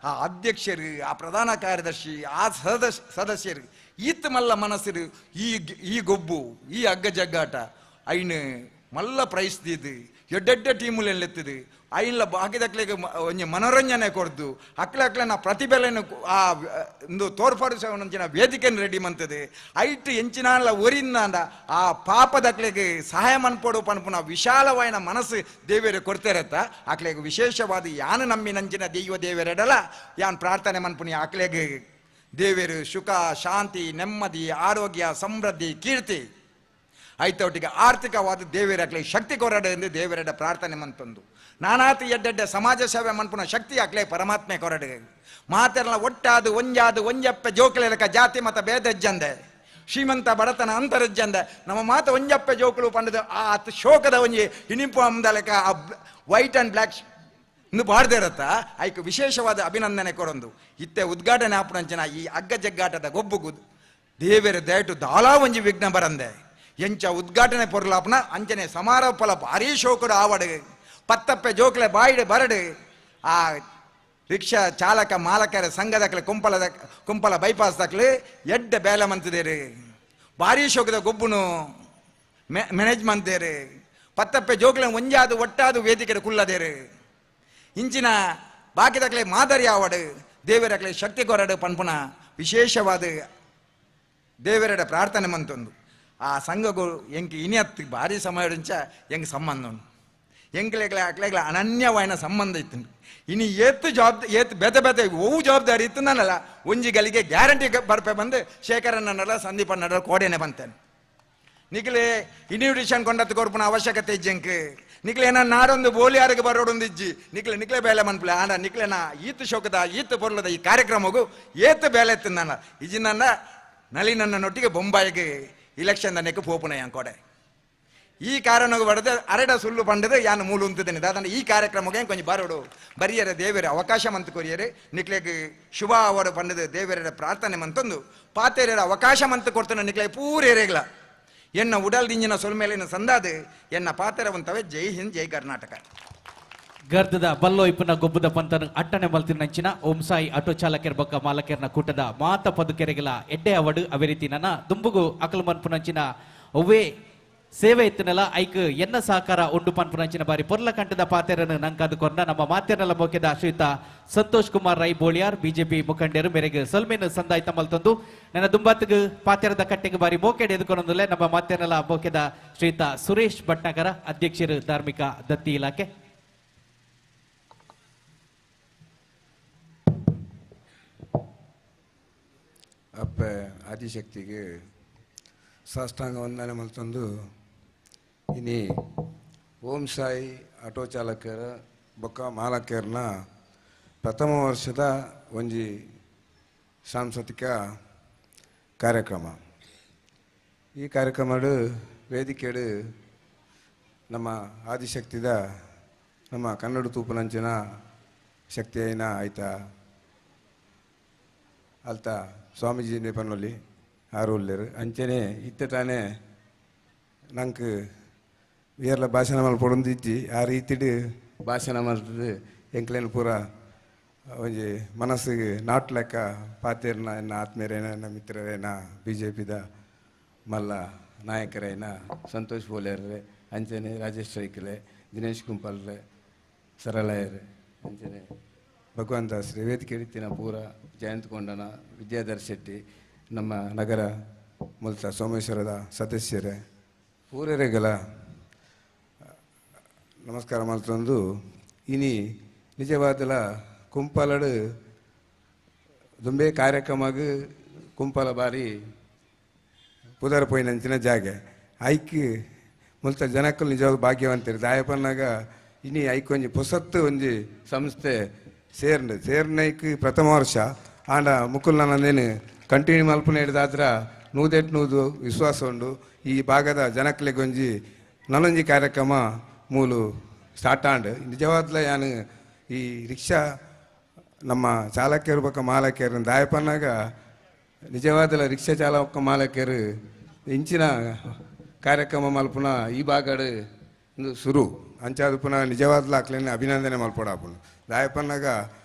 ಆ ಅಧ್ಯಕ್ಷರು ಆ ಪ್ರಧಾನ ಕಾರ್ಯದರ್ಶಿ ಆ ಸದಸ್ಯರು ಈತ ಮಲ್ಲ ಮನಸ್ಸರು ಈ ಈ ಗೊಬ್ಬು ಈ ಹಗ್ಗ ಜಗ್ಗಾಟ ಐನು ಮಲ್ಲ ಪ್ರೈಸ್ ದೀದು ಎಡ್ಡೆಡ್ಡೆ ಟೀಮುಲೆಲ್ಲ ಎತ್ತದು ಐನ್ಲ ಬಾಕಿದಕ್ಲೆಗೆ ಒಂಜಿ ಮನೋರಂಜನೆ ಕೊರ್ದು ಅಕ್ಲೆ ಅಕ್ಲೆನ ಪ್ರತಿಭೆಲೆನು ಆ ಒಂದು ತೋರ್ಪಡಿಸೋಂಚಿನ ವೇದಿಕೆಯನ್ನು ರೆಡಿ ಮಂತದೆ ಐಟ್ ಎಂಚಿನಾಲ ಒರಿಂದಾಂಡ ಆ ಪಾಪದಕ್ಲೆಗೆ ಸಹಾಯ ಮನ್ಪೋಡು ಪನ್ಪುನ ವಿಶಾಲವಾಯಿನ ಮನಸ್ಸು ದೇವಿಯರು ಕೊಡ್ತಾರತ್ತ ಅಕ್ಲೆಗೆ ವಿಶೇಷವಾದ ಯಾನು ನಂಬಿನಂಚಿನ ದೈವ ದೇವರೆಡಲ ಯಾನ್ ಪ್ರಾರ್ಥನೆ ಮನ್ಪುನಿ ಅಕ್ಲೆಗೆ ದೇವಿಯರು ಸುಖ ಶಾಂತಿ ನೆಮ್ಮದಿ ಆರೋಗ್ಯ ಸಮೃದ್ಧಿ ಕೀರ್ತಿ ಐತೊಟ್ಟಿಗೆ ಆರ್ಥಿಕವಾದ ದೇವಿಯರ ಶಕ್ತಿ ಕೊರಡೆ ಎಂದು ದೇವರೆಡ ಪ್ರಾರ್ಥನೆ ಮಂತಂದು ನಾನಾತಿ ಎಡ್ಡೆಡ್ಡೆ ಸಮಾಜ ಸೇವೆ ಮನ್ಪುನ ಶಕ್ತಿ ಆಕ್ಲೆ ಪರಮಾತ್ಮೆ ಕೊರಡೆ ಮಾತೆಲ್ಲ ಒಟ್ಟಾದು ಒಂಜಾದು ಒಂಜಪ್ಪೆ ಜೋಕುಲೆಲಕ ಜಾತಿ ಮತ ಭೇದಜ್ಜಂದೆ ಶ್ರೀಮಂತ ಬಡತನ ಅಂತರಜ್ಜಂದೆ ನಮ್ಮ ಮಾತ ಒಂಜಪ್ಪೆ ಜೋಕುಲು ಪಂಡದು ಆ ಶೋಕದ ಒಂಜಿ ಇನಿಪು ಅಂದಲೆಕ ಆ ವೈಟ್ ಆ್ಯಂಡ್ ಬ್ಲ್ಯಾಕ್ ಇಂದು ಬಾಡ್ದೆ ಇರತ್ತ ಐಕ್ ವಿಶೇಷವಾದ ಅಭಿನಂದನೆ ಕೊರೊಂದು ಇತ್ತೆ ಉದ್ಘಾಟನೆ ಆಪುನಂಚಿನ ಈ ಅಗ್ಗ ಜಗ್ಗಾಟದ ಗೊಬ್ಬುಗು ದೇವರ ದಯಟು ದಾಲಾ ಒಂಜಿ ವಿಘ್ನ ಬರಂದೆ ಎಂಚ ಉದ್ಘಾಟನೆ ಪೊರ್ಲಾಪನ ಅಂಚನೆ ಸಮಾರೋಪಲ ಭಾರೀ ಶೋಕುಡು ಆವಡು ಪತ್ತಪ್ಪೆ ಜೋಕ್ಲೆ ಬಾಯಿಡು ಬರಡು ಆ ರಿಕ್ಷಾ ಚಾಲಕ ಮಾಲಕರ ಸಂಘದಕ್ಲೆ ಕುಂಪಲ ಬೈಪಾಸ್ ದಕ್ಲೆ ಎಡ್ಡೆ ಬೇಲೆ ಮಂತದೇರು ಭಾರೀ ಶೋಕದ ಗೊಬ್ಬುನು ಮ್ಯಾನೇಜ್ ಮಂತೇರು ಪತ್ತಪ್ಪೆ ಜೋಕ್ಲೆ ಒಂಜಾದು ಒಟ್ಟಾದು ವೇದಿಕೆ ಕುಲ್ಲದೇರು ಇಂಚಿನ ಬಾಕಿದಕ್ಲೆ ಮಾದರಿ ಆವಡು ದೇವರಕ್ಲೆ ಶಕ್ತಿ ಕೊರಡು ಪನ್ಪುನ ವಿಶೇಷವಾದ ದೇವರೆಡ ಪ್ರಾರ್ಥನೆ ಮಂತೊಂದು. ಆ ಸಂಘಗಳು ಎಂಕ್ ಇನಿಯತ್ತು ಭಾರಿ ಸಮಯ ಎಂಕ್ ಸಂಬಂಧ ಉಂಡು ಎಂಕ್ಲೆಗ್ಲ ಅಕ್ಲೆಗ್ಲ ಅನನ್ಯವಾಯಿನ ಸಂಬಂಧ ಇತ್ತು. ಇನಿ ಏತ್ ಜವಾಬ್ದಾರಿ ಏತ್ ಬೆತೆ ಬೆತೆ ಒವು ಜವಾಬ್ದಾರಿ ಇತ್ತು ನಾನಲ್ಲ ಒಂಜಿ ಗಲಿಗೆ ಗ್ಯಾರಂಟಿ ಬರ್ಪೆ ಬಂದು ಶೇಖರಣ್ಣನಲ್ಲ ಸಂದೀಪಣ್ಣಲ್ಲ ಕೋಡೆನೆ ಬಂತೇನೆ. ನಿಕ್ಲೆ ಇನ್ವಿಟೇಷನ್ ಕೊಂಡತ್ತು ಕೊರ್ಪುನ ಅವಶ್ಯಕತೆ ಇಜ್ಜಂಕ್ ನಿಕ್ಲೆ ಏನ ನಾಡೊಂದು ಬೋಲಿಯಾರಿಗೆ ಬರೋಡೊಂದು ಇಜ್ಜಿ ನಿಕ್ಲೆ ನಿಕ್ಲೆ ಬೇಲೆ ಮನ್ಪಲೆ ಆಂಡ ನಿಕ್ಲೆ ನಾ ಈತ್ ಶೋಕದ ಈತ್ ಪೊರ್ಲದ ಈ ಕಾರ್ಯಕ್ರಮಗೂ ಏತ್ ಬೇಲೆ ಎತ್ತು ನನ್ನ ಇಜ್ಜಿ ನನ್ನ ನಳಿ ನನ್ನ ನೊಟ್ಟಿಗೆ ಬೊಂಬಾಯಿಗೆ ಇಲೆಕ್ಷನ್ ದನೆಕ್ ಪೋಪುನ ಕೋಡೆ ಈ ಕಾರಣಕ್ಕೆ ಬಡದೆ ಅರೆಡ ಸುಳ್ಳು ಪಂಡದೆ ಯಾನು ಮೂಲು ಉಂತಿದ್ದೇನೆ ದಾದನ ಈ ಕಾರ್ಯಕ್ರಮಕ್ಕೆ ಕೊಂಚ ಬರೋಡು ಬರಿಯರ ದೇವರ ಅವಕಾಶ ಮಂತ್ ಕೊರಿಯರೆ ನಿಕ್ಲೆಗ್ ಶುಭ ಅವರ ಪಂಡದ ದೇವರ ಪ್ರಾರ್ಥನೆ ಮಂತೊಂದು ಪಾತೆರ ಅವಕಾಶ ಮಂತ್ ಕೊಡ್ತಾನೆ ನಿಕ್ಲೆ ಪೂರೇರೆಗ್ಲ ಎನ್ನ ಉಡಲ್ ದಿಂಜಿನ ಸೊಲ್ಮೇಲಿನ ಸಂದಾದ ಎನ್ನ ಪಾತೆರ ಒಂತವೆ. ಜೈ ಹಿಂದ್ ಜೈ ಕರ್ನಾಟಕ. ಗರ್ದದ ಬಲ್ಲೋ ಇಪ್ಪನ ಗೊಬ್ಬದ ಪಂತನ ಅಟ್ಟಣೆ ಮಲ್ತಿನಂಚಿನ ಓಂ ಸಾಯಿ ಆಟೋ ಚಾಲಕರ ಬೊಕ್ಕ ಮಾಲಕೆರ್ನ ಕೂಟದ ಮಾತ ಪದುಕೆರೆಗಳ ಎಡ್ಡೆ ಅವಡು ಅವೇ ರೀತಿ ನನ್ನ ದುಂಬುಗು ಅಕಲ್ ಮನ್ಪುನಂಚಿನ ಒವ್ವೇ ಸೇವೆ ಇತ್ತನಲ್ಲ ಐಕ್ ಎನ್ನ ಸಹಕಾರ ಉಂಡು ಪನ್ಪುನಂಚಿನ ಬಾರಿ ಪೊರ್ಲ ಕಂಠದ ಪಾತೆರನ್ನು ನಂಕಾದು ಕೊರ್ನ ನಮ್ಮ ಮಾತೆರಲ್ಲ ಮೊಕ್ಕೆದ ಶ್ರೀಯುತ ಸಂತೋಷ್ ಕುಮಾರ್ ರೈ ಬೋಳಿಯಾರ್ ಬಿಜೆಪಿ ಮುಖಂಡರು ಮೇರೆಗೆ ಸೊಲ್ಮೆನು ಸಂದಾಯ್ತ ಮಲ್ತೊಂದು ನನ್ನ ದುಂಬಾತಿಗೆ ಪಾತೆರದ ಕಟ್ಟೆಗೆ ಬಾರಿ ಮೋಕೆಡ್ ಎದುಕೊಂಡೊಂದುಲ್ಲೆ ನಮ್ಮ ಮಾತೆರಲ್ಲ ಮೊಕ್ಕೆದ ಶ್ರೀಯುತ ಸುರೇಶ್ ಭಟ್ನಾಗರ ಅಧ್ಯಕ್ಷರು ಧಾರ್ಮಿಕ ದತ್ತಿ ಇಲಾಖೆ. ಅಪ್ಪ ಆದಿಶಕ್ತಿಗೆ ಸಾಷ್ಟಾಂಗ ವಂದನೆ ಮಲ್ತೊಂದು ಇನಿ ಓಂ ಸಾಯಿ ಆಟೋ ಚಾಲಕರ ಬೊಕ್ಕ ಮಾಲಕರ್ನ ಪ್ರಥಮ ವರ್ಷದ ಒಂಜಿ ಸಾಂಸ್ಕೃತಿಕ ಕಾರ್ಯಕ್ರಮ. ಈ ಕಾರ್ಯಕ್ರಮಡು ವೇದಿಕೆಡು ನಮ್ಮ ಆದಿಶಕ್ತಿದ ನಮ್ಮ ಕನ್ನಡ ತೂಪುನಂಚಿನ ಶಕ್ತಿಯೈನ ಆಯ್ತಾ ಅಲ್ತ ಸ್ವಾಮೀಜಿ ಪನ್ನೊಲಿ ಆರು ಉಲ್ಲೇರು ಅಂಚನೆ ಇತ್ತೆ ತಾನೇ ನಂಗೆ వేర్ల భాషణ మల్పొడుంది ఇచ్చి ಆ ರೀತಿಡ್ ಭಾಷಣ ಮಲ್ತದು ಎಂಕ್ಲೇನು ಪೂರ ಒಂಜಿ ಮನಸ್ಸಿಗೆ not ಲೆಕ್ಕ ಪಾತೇರ್ನ ಎನ್ನ ಆತ್ಮೀಯರೇನ ಎನ್ನ ಮಿತ್ರರೇನ ಬಿ ಜೆ ಪಿದ ಮಲ್ಲ ನಾಯಕರೇನ ಸಂತೋಷ್ ಬೋಲೇರ್ರೆ ಅಂಚನೆ ರಾಜೇಶ್ ರೈಕ್ಲೆ ದಿನೇಶ್ ಕುಂಪಲ್ರೆ ಸರಳಯ್ಯರೆ ಅಂಚನೆ ಭಗವಂತ ದಾಸ್ರೆ ವೇದಿಕೆ ಇತ್ತಿನ ಪೂರ ಜಯಂತ್ ಕೊಂಡನ ವಿದ್ಯಾಧರ್ ಶೆಟ್ಟಿ ನಮ್ಮ ನಗರ ಮುಲ್ತ ಸೋಮೇಶ್ವರದ ಸದಸ್ಯರೇ ಪೂರರೆಗಲ ನಮಸ್ಕಾರ ಮಲ್ತೊಂದು ಇನಿ ನಿಜವಾದಲ ಕುಂಪಾಲಡು ದುಂಬೆ ಕಾರ್ಯಕ್ರಮಗ್ ಕುಂಪಾಲ ಬಾರಿ ಪುದರ್ ಪೋಯಿನಂಚಿನ ಜಾಗೆ ಐಕ್ ಮುಲ್ತ ಜನಕ್ಕಲು ನಿಜವಾಗ ಭಾಗ್ಯವಂತರು ದಾಯಪನ್ನಾಗ ಇನಿ ಐಕ್ ಒಂಜಿ ಪೊಸತ್ತು ಒಂಜಿ ಸಂಸ್ಥೆ ಸೇರ್ಂಡು ಸೇರ್ನೈಕ್ ಪ್ರಥಮ ವರ್ಷ ಆಂಡ ಮುಕುಲ್ ನಾನೇನು ಕಂಟಿನ್ಯೂ ಮಲ್ಪುನ ಹಿಡ್ದಾದ್ರ ನೂದೆಟ್ ನೂದು ವಿಶ್ವಾಸ ಉಂಡು ಈ ಭಾಗದ ಜನಕ್ಲೆಗ್ ಒಂಜಿ ನನೊಂಜಿ ಕಾರ್ಯಕ್ರಮ ಮೂಲು ಸ್ಟಾರ್ಟ್ ಆಂಡ್ ನಿಜವಾದ್ಲ ಯಾನು ಈ ರಿಕ್ಷಾ ನಮ್ಮ ಚಾಲಕರು ಬೊಕ್ಕ ಮಾಲಕರು ದಾಯಪನ್ನಾಗ ನಿಜವಾದಲ ರಿಕ್ಷಾ ಚಾಲಕ ಮಾಲಕರು ಇಂಚಿನ ಕಾರ್ಯಕ್ರಮ ಮಲ್ಪುನ ಈ ಭಾಗಡು ಸುರು ಅಂಚಾದ ಪುನಃ ನಿಜವಾದ್ಲ ಅಕ್ಲೇನೆ ಅಭಿನಂದನೆ ಮಲ್ಪೊಡಾಪುಂಡು ದಾಯಪನ್ನಾಗ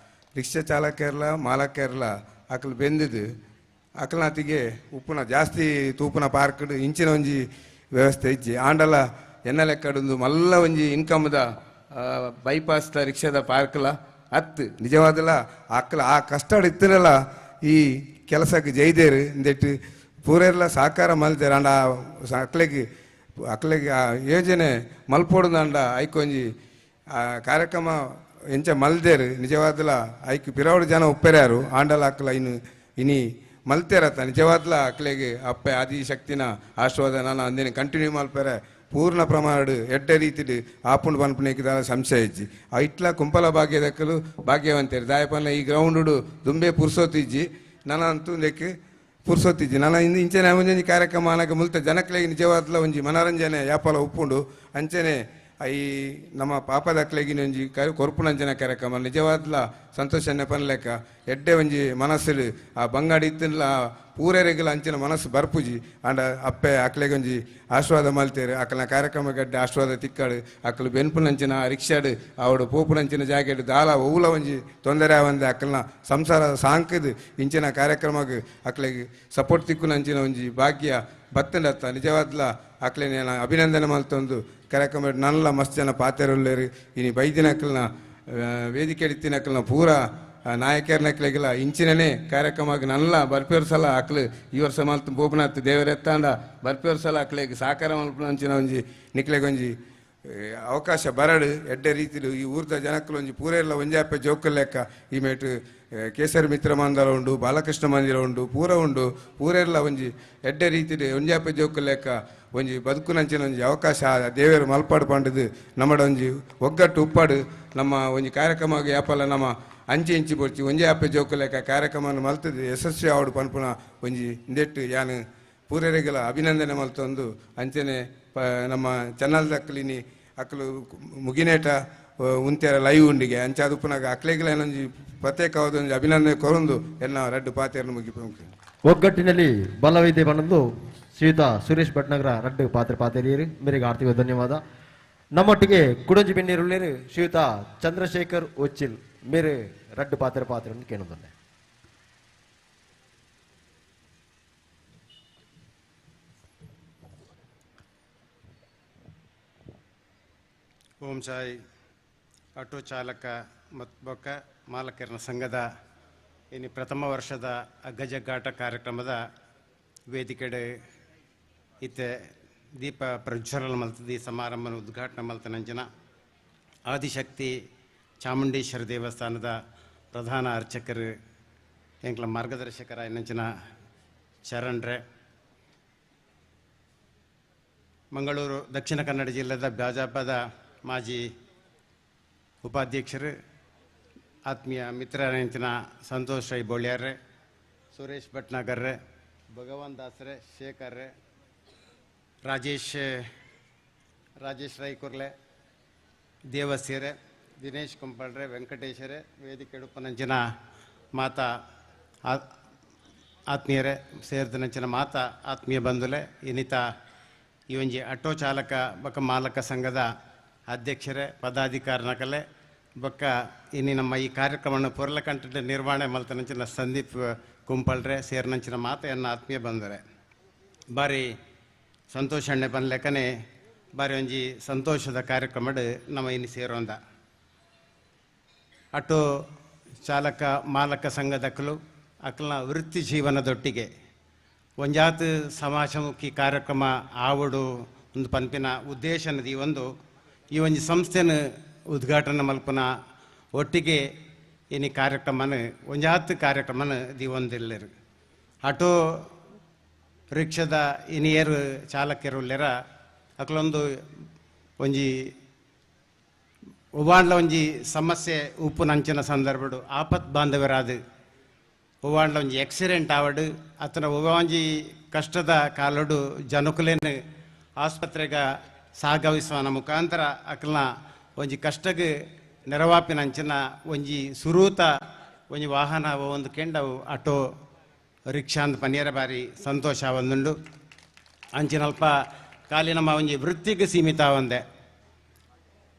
ರಿಕ್ಷಾ ಚಾಲಕರ್ಲ ಮಾಲಕರ್ಲ ಅಕ್ಲು ಬೆಂದಿದ್ದು ಅಕ್ಲನಾತಿಗೆ ಉಪ್ಪುನ ಜಾಸ್ತಿ ತೂಪುನ ಪಾರ್ಕ್ ಇಂಚಿನ ಒಂಜಿ ವ್ಯವಸ್ಥೆ ಇಜ್ಜಿ ಆಂಡಲ ಎನ್ನ ಲೆಕ್ಕಡೊಂದು ಮಲ್ಲ ಒಂಜಿ ಇನ್ಕಮ್ದ ಬೈಪಾಸ್ದ ರಿಕ್ಷಾದ ಪಾರ್ಕ್ಲ ಅತ್ತು ನಿಜವಾದಲ ಅಕ್ಲ ಆ ಕಷ್ಟ ಇತ್ತಿನಲ್ಲ ಈ ಕೆಲಸಕ್ಕೆ ಜೈದೇರು ಇಂದೆಟ್ಟು ಪೂರೆಲ್ಲ ಸಹಕಾರ ಮಲ್ತೇರು ಅಂಡ ಅಕ್ಲೆಗೆ ಅಕ್ಲೆಗೆ ಆ ಯೋಜನೆ ಮಲ್ಪೊಡುದಂಡ ಐಕೊಂಜಿ ಆ ಕಾರ್ಯಕ್ರಮ ಎಂಚ ಮಲ್ದೇರು ನಿಜವಾದಲ ಐಕ್ ಪಿರವಡು ಜನ ಉಪ್ಪೆರ್ಯಾರು ಆಂಡಲ ಅಕ್ಲ ಇನ್ನು ಇನಿ ಮಲ್ತೇರತ್ತ ನಿಜವಾದ್ಲ ಅಕ್ಲೆಗೆ ಅಪ್ಪೆ ಆದಿ ಶಕ್ತಿನ ಆಶೀರ್ವಾದ ನಾನು ಅಂದಿನ ಕಂಟಿನ್ಯೂ ಮಲ್ಪೆರೆ ಪೂರ್ಣ ಪ್ರಮಾಣ ಎಡ್ಡೆ ರೀತಿಡ್ ಆಪುಂಡು ಪನ್ಪುನೇಕ್ ದಾಲ ಸಂಶಯ ಇಜ್ಜಿ ಇಟ್ಲ ಕುಂಪಲ ಭಾಗ್ಯದಕ್ಕಲು ಭಾಗ್ಯವಂತರು ದಾಯಪನ್ನ ಈ ಗ್ರೌಂಡು ದುಂಬೆ ಪುರ್ಸೊತ್ತಿಜ್ಜಿ ನನ ಅಂತೂ ನೆಕ್ ಪುರ್ಸೊತ್ತಿಜ್ಜಿ ನನ ಇಂದು ಇಂಚನೆ ಒಂಜೊಂಜಿ ಕಾರ್ಯಕ್ರಮ ಆನಗ ಮುಲ್ತ ಜನಕ್ಲೆಗ್ ನಿಜವಾದ್ಲ ಒಂಜಿ ಮನೋರಂಜನೆ ಯಾಪಲ ಉಪ್ಪುಂಡು ಅಂಚನೆ ಈ ನಮ್ಮ ಪಾಪದಕ್ಲೆಗಿನ ಒಂಜಿ ಕೊರ್ಪುನಂಚನೆ ಕಾರ್ಯಕ್ರಮ ನಿಜವಾದ್ಲ ಸಂತೋಷನೆ ಪನ್ಲೆಕ್ಕ ಎಡ್ಡೆ ಒಂಜಿ ಮನಸ್ಸು ಆ ಬಂಗಾಡಿ ಇತ್ತಿನ ಪೂರೆರೆಗ್ಲ ಅಂಚಿನ ಮನಸ್ಸು ಬರ್ಪುಜಿ ಅಂಡ ಅಪ್ಪೆ ಅಕ್ಲೆಗ್ ಒಂಜಿ ಆಶೀರ್ವಾದ ಮಲ್ತೇರು ಅಕ್ಲನ ಕಾರ್ಯಕ್ರಮ ಗಡ್ಡೆ ಆಶೀರ್ವಾದ ತಿಕ್ಕಾಡು ಅಕ್ಲು ಬೆನ್ಪುನಂಚಿನ ರಿಕ್ಷಾಡು ಅವಡು ಪೋಪುನಂಚಿನ ಜಾಕೆಟ್ ದಾಲ ಒವ್ಲ ಒಂಜಿ ತೊಂದರೆ ಆವಂದೆ ಅಕ್ಲನ ಸಂಸಾರ ಸಾಂಕದು ಇಂಚಿನ ಕಾರ್ಯಕ್ರಮಗ್ ಅಕ್ಲೆಗ್ ಸಪೋರ್ಟ್ ತಿಕ್ಕುನಂಚಿನ ಒಂಜಿ ಭಾಗ್ಯ ಬತ್ತಂಡತ್ತ ನಿಜವಾದ್ಲ ಅಕ್ಲೆನ ಅಭಿನಂದನೆ ಮಲ್ತೊಂದು ಕಾರ್ಯಕ್ರಮ ನಲ್ಲ ಮಸ್ತ್ ಜನ ಪಾತೆರುಲ್ಲೇರು ಇನಿ ಬೈದಿನಕ್ಲನ ವೇದಿಕೆ ಇತ್ತಿನಕ್ಲನ ಪೂರ ನಾಯಕರ್ನಕ್ಲೆಗೆಲ್ಲ ಇಂಚಿನನೇ ಕಾರ್ಯಕ್ರಮ ನಲ್ಲ ಬರ್ಪೇರ್ ಸಲ ಅಕ್ಲು ಈ ವರ್ಷ ಮಲ್ತು ಬೋಪನಾಥ್ ದೇವರೆತ್ತಾಂಡ ಬರ್ಪೇರ್ ಸಲ ಅಕ್ಲೆಗ್ ಸಾಕಾರ ಮಲ್ಪುನಂಚಿನ ಒಂಜಿ ನಿಕ್ಲೆಗ್ ಒಂಜಿ ಅವಕಾಶ ಬರಡು ಎಡ್ಡೆ ರೀತಿಲು ಈ ಊರ್ದ ಜನಕ್ಕಲು ಒಂಜಿ ಪೂರೆಲ್ಲ ಒಂಜಾಪೆ ಜೋಕುಲ್ ಲೆಕ್ಕ ಈ ಮೇಟು ಕೇಸರಿ ಮಿತ್ರ ಮಂದಲ ಉಂಡು ಬಾಲಕೃಷ್ಣ ಮಂದಿರ ಉಂಡು ಪೂರ ಉಂಡು ಪೂರೆಲ್ಲ ಒಂಜಿ ಎಡ್ಡೆ ರೀತಿಡು ಒಂಜಾಪೆ ಜೋಕುಲ್ ಲೆಕ್ಕ ಒಂಜಿ ಬದುಕುನಂಚಿನ ಒಂಜಿ ಅವಕಾಶ ದೇವರು ಮಲ್ಪಾಡು ಪಂಡದು ನಮ್ಮಡ ಒಂಜಿ ಒಗ್ಗಟ್ಟು ಉಪ್ಪಾಡು ನಮ್ಮ ಒಂಜಿ ಕಾರ್ಯಕ್ರಮ ಯಾಪಲ ನಮ್ಮ ಅಂಚೆ ಇಂಚಿ ಬೊಡ್ಚಿ ಒಂಜಿ ಆಪೆ ಜೋಕು ಲೆಕ್ಕ ಕಾರ್ಯಕ್ರಮವನ್ನು ಮಲ್ತದೆ ಯಶಸ್ವಿ ಆವಡು ಪನ್ಪುನ ಒಂಜಿ ಇಂದೆಟ್ಟು ಯಾನು ಪೂರೆರೆಗೆಲ ಅಭಿನಂದನೆ ಮಲ್ತೊಂದು ಅಂಚನೆ ನಮ್ಮ ಚೆನ್ನಲ್ದಕ್ಲಿನಿ ಅಕ್ಲು ಮುಗಿನೇಟ ಉಂತೆರ ಲೈವ್ ಉಂಡಿಗೆ ಅಂಚಾದ ಉಪ್ಪುನಾಗ ಅಕ್ಲೆಗ್ಲ ಏನೊಂಜಿ ಪ್ರತ್ಯೇಕವಾದ ಒಂಜಿ ಅಭಿನಂದನೆ ಕೊರೊಂದು ಎನ್ನ ರಡ್ಡು ಪಾತೆರ್ನ ಮುಗಿಪು. ಒಗ್ಗಟ್ಟಿನಲ್ಲಿ ಬಲವಿದೆ ಬಣ್ಣದ್ದು ಶ್ರೀಯುತ ಸುರೇಶ್ ಭಟ್ನಗರ ರಡ್ಡು ಪಾತ್ರೆ ಪಾತೆರಿಯರು ಮೇರೆಗೆ ಆರ್ಥಿಕ ಧನ್ಯವಾದ. ನಮ್ಮೊಟ್ಟಿಗೆ ಕುಡಂಜಿ ಬೆನ್ನೀರುಳ್ಳೇರು ಶ್ರೀಯುತ ಚಂದ್ರಶೇಖರ್ ಒಚ್ಚಿಲ್ ಮೇರೆ ರಡ್ಡು ಪಾತ್ರೆ ಪಾತ್ರೆಯನ್ನು ಕೇಳುತ್ತೇನೆ. ಓಂ ಸಾಯಿ ಆಟೋ ಚಾಲಕ ಮತ್ತು ಬೊಕ್ಕ ಮಾಲಕರನ ಸಂಘದ ಇನ್ನು ಪ್ರಥಮ ವರ್ಷದ ಅಗ್ಗಜಗ್ಗಾಟ ಕಾರ್ಯಕ್ರಮದ ವೇದಿಕೆಡೆ ಇತ್ತೆ ದೀಪ ಪ್ರಜ್ವಲನ ಮಲ್ತದ ಈ ಸಮಾರಂಭನ ಉದ್ಘಾಟನೆ ಮಲ್ತನಂಚಿನ ಆದಿಶಕ್ತಿ ಚಾಮುಂಡೇಶ್ವರ ದೇವಸ್ಥಾನದ ಪ್ರಧಾನ ಅರ್ಚಕರು ಎಂಕ್ಲ ಮಾರ್ಗದರ್ಶಕರ ಇನ್ನಂಚಿನ ಶರಣ್ರೆ, ಮಂಗಳೂರು ದಕ್ಷಿಣ ಕನ್ನಡ ಜಿಲ್ಲೆದ ಬ್ಯಾಜಾಪದ ಮಾಜಿ ಉಪಾಧ್ಯಕ್ಷರು, ಆತ್ಮೀಯ ಮಿತ್ರರಂಚಿನ ಸಂತೋಷ್ ರೈ ಬೋಳ್ಯಾರ್ರೆ, ಸುರೇಶ್ ಭಟ್ನಾಗರ್ರೆ, ಭಗವಾನ್ ದಾಸ್ರೆ, ಶೇಖರ್ರೆ, ರಾಜೇಶ್ ರಾಜೇಶ್ ರೈ ಕುರ್ಲೆ, ದೇವಸೀರೆ, ದಿನೇಶ್ ಕುಂಪಳ್ರೆ, ವೆಂಕಟೇಶರೇ, ವೇದಿಕೆ ಉಡುಪನಂಚಿನ ಮಾತಾ ಆತ್ಮೀಯರೇ, ಸೇರಿದನಂಚಿನ ಮಾತಾ ಆತ್ಮೀಯ ಬಂಧುಲೆ, ಇನ್ನಿತ ಈ ಒಂಜಿ ಆಟೋ ಚಾಲಕ ಬೊಕ್ಕ ಮಾಲಕ ಸಂಘದ ಅಧ್ಯಕ್ಷರೇ, ಪದಾಧಿಕಾರಿನಕಲೆ ಬೊಕ್ಕ ಇನ್ನು ನಮ್ಮ ಈ ಕಾರ್ಯಕ್ರಮವನ್ನು ಪೊರ್ಲಕಂಠ ನಿರ್ವಹಣೆ ಮಲ್ತನಂಚಿನ ಸಂದೀಪ್ ಕುಂಪಳ್ರೆ, ಸೇರಿನಂಚಿನ ಮಾತೆಯನ್ನು ಆತ್ಮೀಯ ಬಂದರೆ ಬಾರಿ ಸಂತೋಷ ಅಣ್ಣೆ ಬಂದ ಲೆಕ್ಕನೆ ಬಾರಿ ಒಂಜಿ ಸಂತೋಷದ ಕಾರ್ಯಕ್ರಮಡ್ ನಮ್ಮ ಇನ್ನು ಸೇರೋಂದ ಆಟೋ ಚಾಲಕ ಮಾಲಕ ಸಂಘದಕ್ಕಲು ಅಕ್ಕಲ್ನ ವೃತ್ತಿ ಜೀವನದೊಟ್ಟಿಗೆ ಒಂಜಾತ ಸಮಾಜಮುಖಿ ಕಾರ್ಯಕ್ರಮ ಆವಡು ಒಂದು ಪನ್ಪಿನ ಉದ್ದೇಶನದ ಈ ಒಂದು ಈ ಒಂಜಿ ಸಂಸ್ಥೆನ ಉದ್ಘಾಟನೆ ಮಲ್ಪನ ಒಟ್ಟಿಗೆ ಇನಿ ಕಾರ್ಯಕ್ರಮನ ಒಂಜಾತ್ ಕಾರ್ಯಕ್ರಮನ ದಿವೊಂದಿಲ್ಲರು. ಆಟೋ ರಿಕ್ಷಾದ ಇನಿಯರು ಚಾಲಕರುಲ್ಲೆರ ಅಕ್ಲೊಂದು ಒಂಜಿ ಒವ್ವಾಂಡ್ಲ ಒಂಜಿ ಸಮಸ್ಯೆ ಉಪ್ಪುನಂಚಿನ ಸಂದರ್ಭಡು ಆಪತ್ ಬಾಂಧವರಾದ ಒವ್ವಾಂಡ್ಲ ಒಂಜಿ ಆಕ್ಸಿಡೆಂಟ್ ಆವಡು ಅತನ ಒವ್ವಾಂಜಿ ಕಷ್ಟದ ಕಾಲಡು ಜನಕುಲೇನು ಆಸ್ಪತ್ರೆಗ ಸಾಗವಿಸುವನ ಮುಖಾಂತರ ಅಕ್ಲನ ಒಂಜಿ ಕಷ್ಟಗೆ ನೆರವಾಪಿನಂಚಿನ ಒಂಜಿ ಸುರೂತ ಒಂಜಿ ವಾಹನ ಒಂದು ಕೆಂಡವು ಆಟೋ ರಿಕ್ಷಾ ಅಂದ್ ಪನ್ನಿಯರ ಬಾರಿ ಸಂತೋಷ ಒಂದುಂಡು. ಅಂಚಿನಲ್ಪ ಖಾಲಿ ನಮ್ಮ ಒಂಜಿ ವೃತ್ತಿಗೆ ಸೀಮಿತ ಒಂದೆ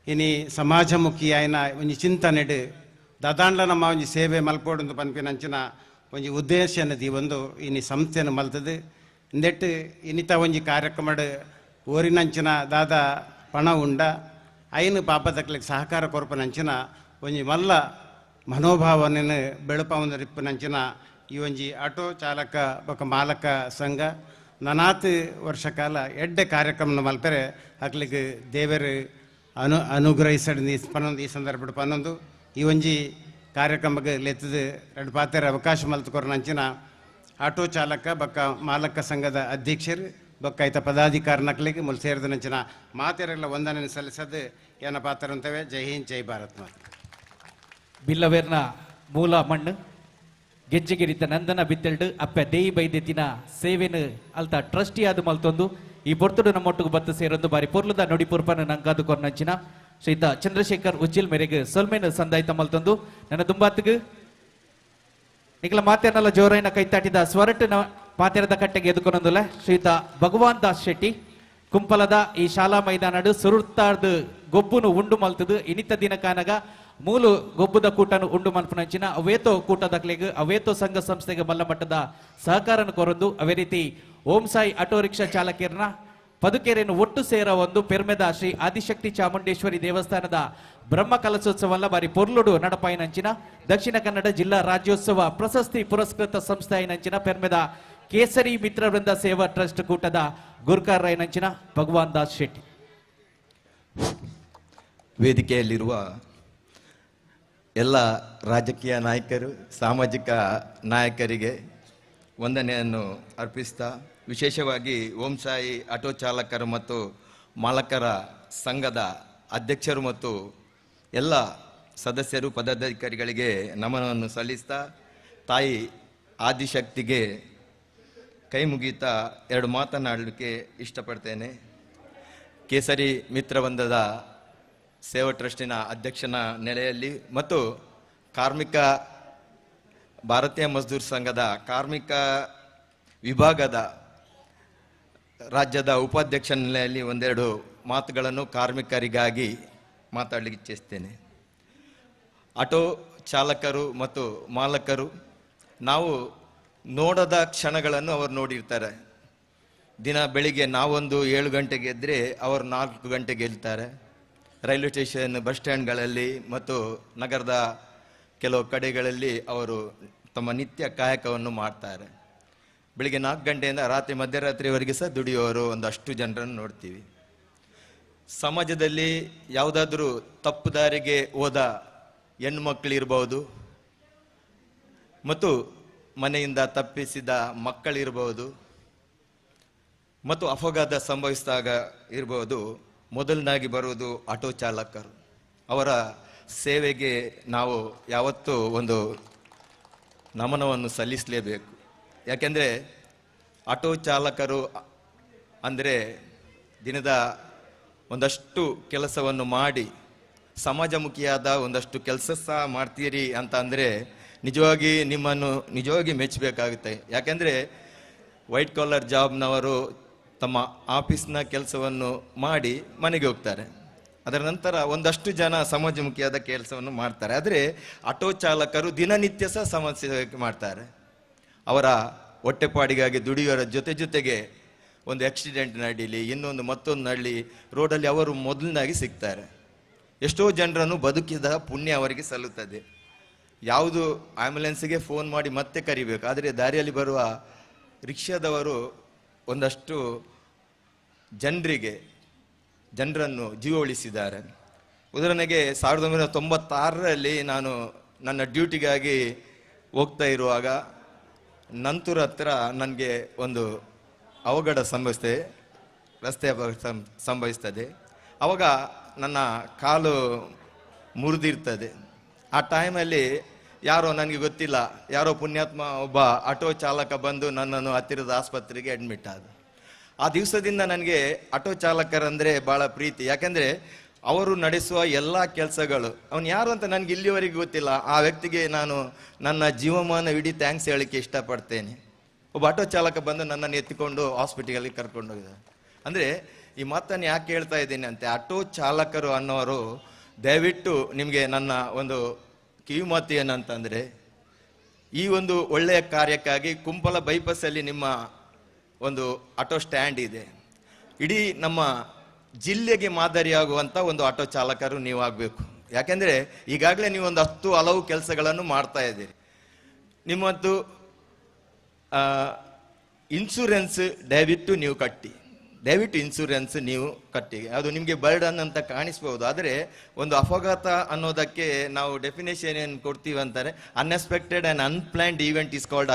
ಇನಿ ಸಮಾಜಮುಖಿ ಆಯ್ನ ಒಂಜಿ ಚಿಂತನೆಡು ದಾದಾಂಡ್ಲ ನಮ್ಮ ಒಂಜಿ ಸೇವೆ ಮಲ್ಪೋಡೊಂದು ಪನ್ಪಿನಂಚಿನ ಒಂಜಿ ಉದ್ದೇಶ ಅನ್ನದಿ ಒಂದು ಇನಿ ಸಂಸ್ಥೆಯನ್ನು ಮಲ್ತದು. ಇಂದೆಟ್ಟು ಇನ್ನಿತ ಒಂಜಿ ಕಾರ್ಯಕ್ರಮಡ್ ಓರಿನಂಚಿನ ದಾದ ಪಣ ಉಂಡ ಐನು ಪಾಪದಕ್ಲಿಗೆ ಸಹಕಾರ ಕೊರಪನಂಚಿನ ಒಂಜಿ ಮಲ್ಲ ಮನೋಭಾವನೆಯನ್ನು ಬೆಳಪವೊಂದಿಪ್ಪನಂಚಿನ ಈ ಒಂಜಿ ಆಟೋ ಚಾಲಕ ಬೊಕ ಮಾಲಕ ಸಂಘ ನನಾತ್ ವರ್ಷ ಕಾಲ ಎಡ್ಡೆ ಕಾರ್ಯಕ್ರಮ ಮಲ್ಪೆರೆ ಅಕ್ಲಿಗೆ ದೇವರು ಅನುಗ್ರಹಿಸಡ್ ಪನ್ನೊಂದು ಈ ಸಂದರ್ಭ ಪನ್ನೊಂದು ಈ ಒಂಜಿ ಕಾರ್ಯಕ್ರಮಕ್ಕೆ ಲೆತ್ತದು ಎರಡು ಪಾತ್ರೆ ಅವಕಾಶ ಮಲ್ತುಕೊರನಂಚಿನ ಆಟೋ ಚಾಲಕ ಬೊಕ್ಕ ಮಾಲಕ ಸಂಘದ ಅಧ್ಯಕ್ಷರು ಬೊಕ್ಕ ಐತ ಪದಾಧಿಕಾರಿನಕ್ಲಿಗೆ ಮುಲ್ ಸೇರಿದನಂಚಿನ ಮಾತೆರೆಲ್ಲ ವಂದನೆ ಸಲ್ಲಿಸೋದು ಏನ ಪಾತ್ರ ಅಂತೇವೆ. ಜೈ ಹಿಂದ್, ಜೈ ಭಾರತ್ ಮಾತೆ. ಬಿಲ್ಲವೇರ್ನ ಮೂಲ ಮಣ್ಣು ಗೆಜ್ಜೆಗಿರಿತ ನಂದನ ಬಿತ್ತೆಲ್ಡು ಅಪ್ಪೆ ದೇಯಿ ಬೈದೆತ್ತಿನ ಸೇವೆನು ಅಲ್ತ ಟ್ರಸ್ಟಿ ಆದ ಮಲ್ತೊಂದು ಈ ಪೊರ್ತುಡು ನಮ್ಮೊಟ್ಟಿಗೆ ಬತ್ತು ಸೇರೊಂದು ಬಾರಿ ಪೊರ್ಲುದ ನುಡಿ ಪುರ್ಪನ ನಂಗಾದು ಕೊರ್ನಂಚಿನ ಶ್ರೀತ ಚಂದ್ರಶೇಖರ್ ಉಜ್ಜಿಲ್ ಮೇರೆಗೆ ಸೊಲ್ಮೆನು ಸಂದಾಯ್ತ ಮಲ್ತೊಂದು ನನ್ನ ದುಂಬಾತಿಗೆ ನಿಖಲ ಮಾತೇನಲ್ಲ ಜೋರೈನ ಕೈತಾಟಿದ ಸ್ವರಟಿನ ಪಾತೆರದ ಕಟ್ಟೆಗೆ ಎದುಕೊನೊಂದುಲ್ಲ ಶ್ರೀತ ಭಗವಾನ್ ದಾಸ್ ಶೆಟ್ಟಿ ಕುಂಪಲದ ಈ ಶಾಲಾ ಮೈದಾನಡು ಸುರುತ್ತಾರ್ದು ಗೊಬ್ಬುನು ಉಂಡು ಮಲ್ತದು ಇನಿತ ದಿನ ಕಾನಗ ಮೂಲು ಗೊಬ್ಬುದ ಕೂಟನು ಉಂಡು ಮಲ್ಪನಂಚಿನ ಅವೇತೋ ಕೂಟದಕ್ಲೆಗ್ ಅವೇತೋ ಸಂಘ ಸಂಸ್ಥೆಗೆ ಮಲ್ಲ ಮಟ್ಟದ ಸಹಕಾರನು ಕೊರೊಂದು ಅವೇ ರೀತಿ ಓಂ ಸಾಯಿ ಆಟೋ ರಿಕ್ಷಾ ಚಾಲಕಿಯರ್ನ ಪದುಕೆರೆಯನ್ನು ಒಟ್ಟು ಸೇರ ಒಂದು ಪೆರ್ಮೆದ ಶ್ರೀ ಆದಿಶಕ್ತಿ ಚಾಮುಂಡೇಶ್ವರಿ ದೇವಸ್ಥಾನದ ಬ್ರಹ್ಮ ಕಲಶೋತ್ಸವಲ್ಲ ಬಾರಿ ಪೊರ್ಲುಡು ನಡಪಾಯಿನಂಚಿನ ದಕ್ಷಿಣ ಕನ್ನಡ ಜಿಲ್ಲಾ ರಾಜ್ಯೋತ್ಸವ ಪ್ರಶಸ್ತಿ ಪುರಸ್ಕೃತ ಸಂಸ್ಥೆಯಿನಂಚಿನ ಪೆರ್ಮೆದ ಕೇಸರಿ ಮಿತ್ರವೃಂದ ಸೇವಾ ಟ್ರಸ್ಟ್ ಕೂಟದ ಗುರ್ಕಾರ್ ರಾಯನಂಚಿನ ಭಗವಾನ್ ದಾಸ್ ಶೆಟ್ಟಿ. ವೇದಿಕೆಯಲ್ಲಿರುವ ಎಲ್ಲ ರಾಜಕೀಯ ನಾಯಕರು, ಸಾಮಾಜಿಕ ನಾಯಕರಿಗೆ ವಂದನೆಯನ್ನು ಅರ್ಪಿಸ್ತಾ, ವಿಶೇಷವಾಗಿ ಓಂ ಸಾಯಿ ಆಟೋ ಚಾಲಕರು ಮತ್ತು ಮಾಲಕರ ಸಂಘದ ಅಧ್ಯಕ್ಷರು ಮತ್ತು ಎಲ್ಲ ಸದಸ್ಯರು ಪದಾಧಿಕಾರಿಗಳಿಗೆ ನಮನವನ್ನು ಸಲ್ಲಿಸ್ತಾ, ತಾಯಿ ಆದಿಶಕ್ತಿಗೆ ಕೈ ಮುಗೀತಾ ಎರಡು ಮಾತನಾಡಲಿಕ್ಕೆ ಇಷ್ಟಪಡ್ತೇನೆ. ಕೇಸರಿ ಮಿತ್ರವೃಂದದ ಸೇವಾ ಟ್ರಸ್ಟಿನ ಅಧ್ಯಕ್ಷನ ನೆಲೆಯಲ್ಲಿ ಮತ್ತು ಕಾರ್ಮಿಕ ಭಾರತೀಯ ಮಜ್ದೂರ್ ಸಂಘದ ಕಾರ್ಮಿಕ ವಿಭಾಗದ ರಾಜ್ಯದ ಉಪಾಧ್ಯಕ್ಷ ನೆಲೆಯಲ್ಲಿ ಒಂದೆರಡು ಮಾತುಗಳನ್ನು ಕಾರ್ಮಿಕರಿಗಾಗಿ ಮಾತಾಡಲಿಕ್ಕೆ ಇಚ್ಛಿಸ್ತೇನೆ. ಆಟೋ ಚಾಲಕರು ಮತ್ತು ಮಾಲಕರು ನಾವು ನೋಡದ ಕ್ಷಣಗಳನ್ನು ಅವರು ನೋಡಿರ್ತಾರೆ. ದಿನ ಬೆಳಿಗ್ಗೆ ನಾವೊಂದು 7 ಗಂಟೆಗೆ ಎದ್ದರೆ ಅವರು 4 ಗಂಟೆಗೆ ಏಳ್ತಾರೆ. ರೈಲ್ವೆ ಸ್ಟೇಷನ್, ಬಸ್ ಸ್ಟ್ಯಾಂಡ್ಗಳಲ್ಲಿ ಮತ್ತು ನಗರದ ಕೆಲವು ಕಡೆಗಳಲ್ಲಿ ಅವರು ತಮ್ಮ ನಿತ್ಯ ಕಾಯಕವನ್ನು ಮಾಡ್ತಾರೆ. ಬೆಳಿಗ್ಗೆ 4 ಗಂಟೆಯಿಂದ ರಾತ್ರಿ ಮಧ್ಯರಾತ್ರಿವರೆಗೆ ಸಹ ದುಡಿಯೋರು ಒಂದಷ್ಟು ಜನರನ್ನು ನೋಡ್ತೀವಿ. ಸಮಾಜದಲ್ಲಿ ಯಾವುದಾದ್ರೂ ತಪ್ಪು ದಾರಿಗೆ ಹೋದ ಹೆಣ್ಣುಮಕ್ಕಳಿರ್ಬೋದು ಮತ್ತು ಮನೆಯಿಂದ ತಪ್ಪಿಸಿದ ಮಕ್ಕಳಿರ್ಬೋದು ಮತ್ತು ಅಪಘಾತ ಸಂಭವಿಸಿದಾಗ ಇರ್ಬೋದು, ಮೊದಲನಾಗಿ ಬರುವುದು ಆಟೋ ಚಾಲಕರು. ಅವರ ಸೇವೆಗೆ ನಾವು ಯಾವತ್ತೂ ಒಂದು ನಮನವನ್ನು ಸಲ್ಲಿಸಲೇಬೇಕು. ಯಾಕೆಂದರೆ ಆಟೋ ಚಾಲಕರು ಅಂದರೆ ದಿನದ ಒಂದಷ್ಟು ಕೆಲಸವನ್ನು ಮಾಡಿ ಸಮಾಜಮುಖಿಯಾದ ಒಂದಷ್ಟು ಕೆಲಸ ಸಹ ಮಾಡ್ತೀರಿ ಅಂತ ಅಂದರೆ ನಿಜವಾಗಿ ನಿಮ್ಮನ್ನು ನಿಜವಾಗಿ ಮೆಚ್ಚಬೇಕಾಗುತ್ತೆ. ಯಾಕೆಂದರೆ ವೈಟ್ ಕಾಲರ್ ಜಾಬ್ನವರು ತಮ್ಮ ಆಫೀಸ್ನ ಕೆಲಸವನ್ನು ಮಾಡಿ ಮನೆಗೆ ಹೋಗ್ತಾರೆ, ಅದರ ನಂತರ ಒಂದಷ್ಟು ಜನ ಸಮಾಜಮುಖಿಯಾದ ಕೆಲಸವನ್ನು ಮಾಡ್ತಾರೆ. ಆದರೆ ಆಟೋ ಚಾಲಕರು ದಿನನಿತ್ಯ ಸಹ ಸಮಾಜ ಸೇವೆ ಮಾಡ್ತಾರೆ. ಅವರ ಹೊಟ್ಟೆಪಾಡಿಗಾಗಿ ದುಡಿಯೋರ ಜೊತೆ ಜೊತೆಗೆ ಒಂದು ಆಕ್ಸಿಡೆಂಟ್ ನಡೀಲಿ, ಇನ್ನೊಂದು ಮತ್ತೊಂದು ನಡೀಲಿ, ರೋಡಲ್ಲಿ ಅವರು ಮೊದಲನಾಗಿ ಸಿಗ್ತಾರೆ. ಎಷ್ಟೋ ಜನರನ್ನು ಬದುಕಿದ ಪುಣ್ಯ ಅವರಿಗೆ ಸಲ್ಲುತ್ತದೆ. ಯಾವುದು ಆ್ಯಂಬುಲೆನ್ಸ್ಗೆ ಫೋನ್ ಮಾಡಿ ಮತ್ತೆ ಕರಿಬೇಕು, ಆದರೆ ದಾರಿಯಲ್ಲಿ ಬರುವ ರಿಕ್ಷಾದವರು ಒಂದಷ್ಟು ಜನರನ್ನು ಜೀವ ಉಳಿಸಿದ್ದಾರೆ. ಉದಾಹರಣೆಗೆ 1996ರಲ್ಲಿ ನಾನು ನನ್ನ ಡ್ಯೂಟಿಗಾಗಿ ಹೋಗ್ತಾ ಇರುವಾಗ ನಂತೂರ ಹತ್ರ ನನಗೆ ಒಂದು ಅವಘಡ ಸಂಭವಿಸ್ತದೆ, ರಸ್ತೆ ಅಪಘಾತ ಸಂಭವಿಸ್ತದೆ. ಆವಾಗ ನನ್ನ ಕಾಲು ಮುರಿದಿರ್ತದೆ. ಆ ಟೈಮಲ್ಲಿ ಯಾರೋ ನನಗೆ ಗೊತ್ತಿಲ್ಲ, ಯಾರೋ ಪುಣ್ಯಾತ್ಮ ಒಬ್ಬ ಆಟೋ ಚಾಲಕ ಬಂದು ನನ್ನನ್ನು ಹತ್ತಿರದ ಆಸ್ಪತ್ರೆಗೆ ಅಡ್ಮಿಟ್ ಆದ. ಆ ದಿವಸದಿಂದ ನನಗೆ ಆಟೋ ಚಾಲಕರಂದರೆ ಭಾಳ ಪ್ರೀತಿ. ಯಾಕೆಂದರೆ ಅವರು ನಡೆಸುವ ಎಲ್ಲ ಕೆಲಸಗಳು, ಅವನು ಯಾರು ಅಂತ ನನಗೆ ಇಲ್ಲಿವರೆಗೂ ಗೊತ್ತಿಲ್ಲ, ಆ ವ್ಯಕ್ತಿಗೆ ನಾನು ನನ್ನ ಜೀವಮಾನವಿಡೀ thanks ಹೇಳಲಿಕ್ಕೆ ಇಷ್ಟಪಡ್ತೇನೆ. ಒಬ್ಬ ಆಟೋ ಚಾಲಕ ಬಂದು ನನ್ನನ್ನು ಎತ್ತಿಕೊಂಡು ಹಾಸ್ಪಿಟಲ್ಗೆ ಕರ್ಕೊಂಡೋಗಿದ್ದಾರೆ. ಅಂದರೆ ಈ ಮಾತನ್ನು ಯಾಕೆ ಹೇಳ್ತಾ ಇದ್ದೀನಿ ಅಂತೆ, ಆಟೋ ಚಾಲಕರು ಅನ್ನೋರು ದಯವಿಟ್ಟು ನಿಮಗೆ ನನ್ನ ಒಂದು ಕಿವಿಮಾತು ಏನಂತಂದರೆ, ಈ ಒಂದು ಒಳ್ಳೆಯ ಕಾರ್ಯಕ್ಕಾಗಿ ಕುಂಪಲ ಬೈಪಾಸಲ್ಲಿ ನಿಮ್ಮ ಒಂದು ಆಟೋ ಸ್ಟ್ಯಾಂಡ್ ಇದೆ. ಇಡೀ ನಮ್ಮ ಜಿಲ್ಲೆಗೆ ಮಾದರಿಯಾಗುವಂಥ ಒಂದು ಆಟೋ ಚಾಲಕರು ನೀವು ಆಗಬೇಕು. ಯಾಕೆಂದರೆ ಈಗಾಗಲೇ ನೀವು ಒಂದು 10 ಹಲವು ಕೆಲಸಗಳನ್ನು ಮಾಡ್ತಾ ಇದ್ದೀರಿ. ನಿಮ್ಮದ್ದು ಇನ್ಸೂರೆನ್ಸ್ ದಯವಿಟ್ಟು ನೀವು ಕಟ್ಟಿ, ದಯವಿಟ್ಟು ಇನ್ಸೂರೆನ್ಸ್ ನೀವು ಕಟ್ಟಿ. ಅದು ನಿಮಗೆ ಬರ್ಡನ್ ಅಂತ ಕಾಣಿಸ್ಬೋದು, ಆದರೆ ಒಂದು ಅಪಘಾತ ಅನ್ನೋದಕ್ಕೆ ನಾವು ಡೆಫಿನೇಷನ್ ಏನು ಕೊಡ್ತೀವಿ ಅಂತಾರೆ, unexpected and unplanned event is called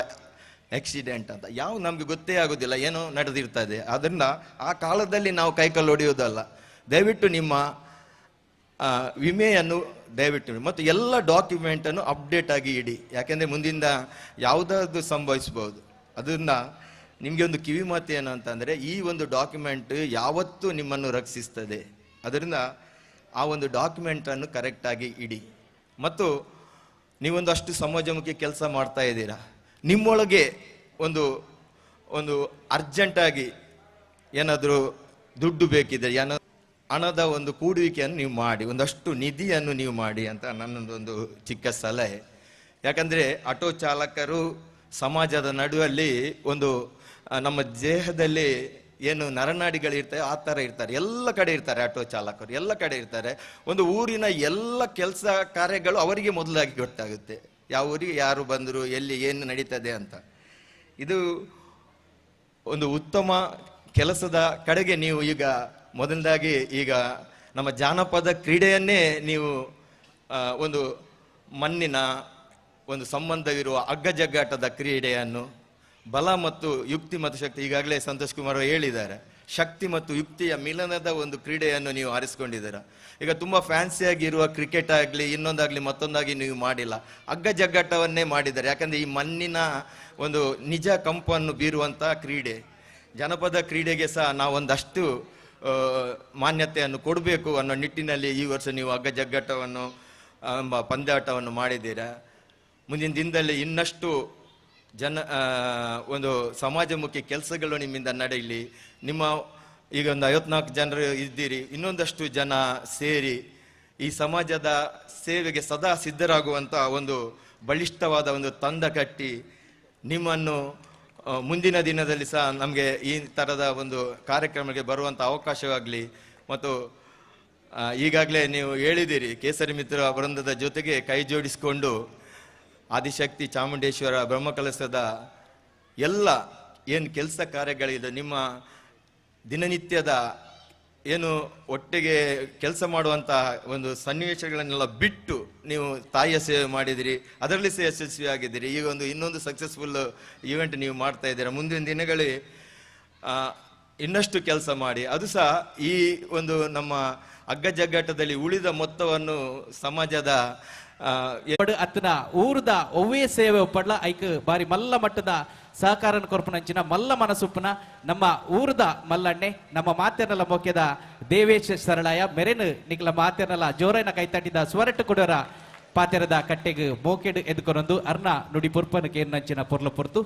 accident ಅಂತ. ಯಾವ ನಮಗೆ ಗೊತ್ತೇ ಆಗೋದಿಲ್ಲ ಏನೋ ನಡೆದಿರ್ತದೆ. ಆದ್ದರಿಂದ ಆ ಕಾಲದಲ್ಲಿ ನಾವು ಕೈಕಾಲು ಹೊಡೆಯೋದಲ್ಲ. ದಯವಿಟ್ಟು ನಿಮ್ಮ ವಿಮೆಯನ್ನು ದಯವಿಟ್ಟು ಮತ್ತು ಎಲ್ಲ ಡಾಕ್ಯುಮೆಂಟನ್ನು ಅಪ್ಡೇಟ್ ಆಗಿ ಇಡಿ. ಯಾಕೆಂದರೆ ಮುಂದಿಂದ ಯಾವುದಾದ್ರು ಸಂಭವಿಸ್ಬೋದು. ಅದರಿಂದ ನಿಮಗೆ ಒಂದು ಕಿವಿ ಮಾತು ಏನು ಅಂತಂದರೆ, ಈ ಒಂದು ಡಾಕ್ಯುಮೆಂಟ್ ಯಾವತ್ತೂ ನಿಮ್ಮನ್ನು ರಕ್ಷಿಸ್ತದೆ. ಅದರಿಂದ ಆ ಒಂದು ಡಾಕ್ಯುಮೆಂಟನ್ನು ಕರೆಕ್ಟಾಗಿ ಇಡಿ. ಮತ್ತು ನೀವೊಂದಷ್ಟು ಸಮಾಜಮುಖಿ ಕೆಲಸ ಮಾಡ್ತಾ ಇದ್ದೀರಾ, ನಿಮ್ಮೊಳಗೆ ಒಂದು ಒಂದು ಅರ್ಜೆಂಟಾಗಿ ಏನಾದರೂ ದುಡ್ಡು ಬೇಕಿದೆ, ಏನೋ ಹಣದ ಒಂದು ಕೂಡುವಿಕೆಯನ್ನು ನೀವು ಮಾಡಿ, ಒಂದಷ್ಟು ನಿಧಿಯನ್ನು ನೀವು ಮಾಡಿ ಅಂತ ನನ್ನದೊಂದು ಚಿಕ್ಕ ಸಲಹೆ. ಯಾಕಂದರೆ ಆಟೋ ಚಾಲಕರು ಸಮಾಜದ ನಡುವಲ್ಲಿ ಒಂದು ನಮ್ಮ ದೇಹದಲ್ಲಿ ಏನು ನರನಾಡಿಗಳಿರ್ತಾರೆ ಆ ಥರ ಇರ್ತಾರೆ, ಎಲ್ಲ ಕಡೆ ಇರ್ತಾರೆ ಆಟೋ ಚಾಲಕರು, ಎಲ್ಲ ಕಡೆ ಇರ್ತಾರೆ. ಒಂದು ಊರಿನ ಎಲ್ಲ ಕೆಲಸ ಕಾರ್ಯಗಳು ಅವರಿಗೆ ಮೊದಲಾಗಿ ಗೊತ್ತಾಗುತ್ತೆ, ಯಾವ ಊರಿಗೆ ಯಾರು ಬಂದರು, ಎಲ್ಲಿ ಏನು ನಡೀತದೆ ಅಂತ. ಇದು ಒಂದು ಉತ್ತಮ ಕೆಲಸದ ಕಡೆಗೆ ನೀವು ಈಗ ಮೊದಲದಾಗಿ ಈಗ ನಮ್ಮ ಜಾನಪದ ಕ್ರೀಡೆಯನ್ನೇ ನೀವು ಒಂದು ಮಣ್ಣಿನ ಒಂದು ಸಂಬಂಧವಿರುವ ಹಗ್ಗಜಗ್ಗಾಟದ ಕ್ರೀಡೆಯನ್ನು ಬಲ ಮತ್ತು ಯುಕ್ತಿ ಮತ್ತು ಶಕ್ತಿ, ಈಗಾಗಲೇ ಸಂತೋಷ್ ಕುಮಾರ್ ಅವರು ಹೇಳಿದ್ದಾರೆ, ಶಕ್ತಿ ಮತ್ತು ಯುಕ್ತಿಯ ಮಿಲನದ ಒಂದು ಕ್ರೀಡೆಯನ್ನು ನೀವು ಆರಿಸಿಕೊಂಡಿದ್ದೀರಾ. ಈಗ ತುಂಬ ಫ್ಯಾನ್ಸಿಯಾಗಿರುವ ಕ್ರಿಕೆಟ್ ಆಗಲಿ ಇನ್ನೊಂದಾಗಲಿ ಮತ್ತೊಂದಾಗಿ ನೀವು ಮಾಡಿಲ್ಲ, ಹಗ್ಗಜಗ್ಗಾಟವನ್ನೇ ಮಾಡಿದ್ದಾರೆ. ಯಾಕಂದರೆ ಈ ಮಣ್ಣಿನ ಒಂದು ನಿಜ ಕಂಪನ್ನು ಬೀರುವಂಥ ಕ್ರೀಡೆ ಜನಪದ ಕ್ರೀಡೆಗೆ ಸಹ ನಾವೊಂದಷ್ಟು ಮಾನ್ಯತೆಯನ್ನು ಕೊಡಬೇಕು ಅನ್ನೋ ನಿಟ್ಟಿನಲ್ಲಿ ಈ ವರ್ಷ ನೀವು ಹಗ್ಗಜಗ್ಗಾಟವನ್ನು ಎಂಬ ಪಂದ್ಯಾಟವನ್ನು ಮಾಡಿದ್ದೀರಾ. ಮುಂದಿನ ದಿನದಲ್ಲಿ ಇನ್ನಷ್ಟು ಜನ ಒಂದು ಸಮಾಜಮುಖಿ ಕೆಲಸಗಳು ನಿಮ್ಮಿಂದ ನಡೆಯಲಿ. ನಿಮ್ಮ ಈಗ ಒಂದು 54 ಜನರು ಇದ್ದೀರಿ, ಇನ್ನೊಂದಷ್ಟು ಜನ ಸೇರಿ ಈ ಸಮಾಜದ ಸೇವೆಗೆ ಸದಾ ಸಿದ್ಧರಾಗುವಂಥ ಒಂದು ಬಲಿಷ್ಠವಾದ ಒಂದು ತಂಡ ಕಟ್ಟಿ ನಿಮ್ಮನ್ನು ಮುಂದಿನ ದಿನದಲ್ಲಿ ಸಹ ನಮಗೆ ಈ ಥರದ ಒಂದು ಕಾರ್ಯಕ್ರಮಕ್ಕೆ ಬರುವಂಥ ಅವಕಾಶವಾಗಲಿ. ಮತ್ತು ಈಗಾಗಲೇ ನೀವು ಹೇಳಿದ್ದೀರಿ, ಕೇಸರಿ ಮಿತ್ರ ವೃಂದದ ಜೊತೆಗೆ ಕೈ ಜೋಡಿಸಿಕೊಂಡು ಆದಿಶಕ್ತಿ ಚಾಮುಂಡೇಶ್ವರ ಬ್ರಹ್ಮಕಲಶದ ಎಲ್ಲ ಏನು ಕೆಲಸ ಕಾರ್ಯಗಳಿದೆ, ನಿಮ್ಮ ದಿನನಿತ್ಯದ ಏನು ಒಟ್ಟಿಗೆ ಕೆಲಸ ಮಾಡುವಂಥ ಒಂದು ಸನ್ನಿವೇಶಗಳನ್ನೆಲ್ಲ ಬಿಟ್ಟು ನೀವು ತಾಯಿಯ ಸೇವೆ ಮಾಡಿದಿರಿ, ಅದರಲ್ಲಿ ಸಹ ಯಶಸ್ವಿಯಾಗಿದ್ದೀರಿ. ಈಗ ಒಂದು ಇನ್ನೊಂದು ಸಕ್ಸಸ್ಫುಲ್ ಈವೆಂಟ್ ನೀವು ಮಾಡ್ತಾ ಇದ್ದೀರಾ. ಮುಂದಿನ ದಿನಗಳಲ್ಲಿ ಇನ್ನಷ್ಟು ಕೆಲಸ ಮಾಡಿ, ಅದು ಸಹ ಈ ಒಂದು ನಮ್ಮ ಅಗ್ಗಜಗ್ಗಾಟದಲ್ಲಿ ಉಳಿದ ಮೊತ್ತವನ್ನು ಸಮಾಜದ ಅತ್ತನ ಊರದ ಒವ್ವೇ ಸೇವೆ ಒಪ್ಪಡ್ಲ ಐಕ್ ಬಾರಿ ಮಲ್ಲ ಮಟ್ಟದ ಸಹಕಾರನ ಕೊರ್ಪುನಂಚಿನ ಮಲ್ಲ ಮನಸುಪ್ಪುನ ನಮ್ಮ ಊರದ ಮಲ್ಲಣ್ಣೆ ನಮ್ಮ ಮಾತೆರ್ನಲ ಮೊಕ್ಯದ ದೇವೇಶ ಸರಳಾಯ ಮೆರೆನು ನಿಕ್ಲ ಮಾತೆರ್ನಲ ಜೋರೈನ ಕೈತಟ್ಟಿದ ಸ್ವರಟ್ಟು ಕೊಡೋರ ಪಾತೆರದ ಕಟ್ಟೆಗ್ ಮೋಕೆಡ್ ಎದ್ಕೊನೊಂದು ಅರ್ನ ನುಡಿ ಪುರ್ಪನ ಕೇರ್ನಂಚಿನ ಪೊರ್ಲ ಪೊರ್ತು.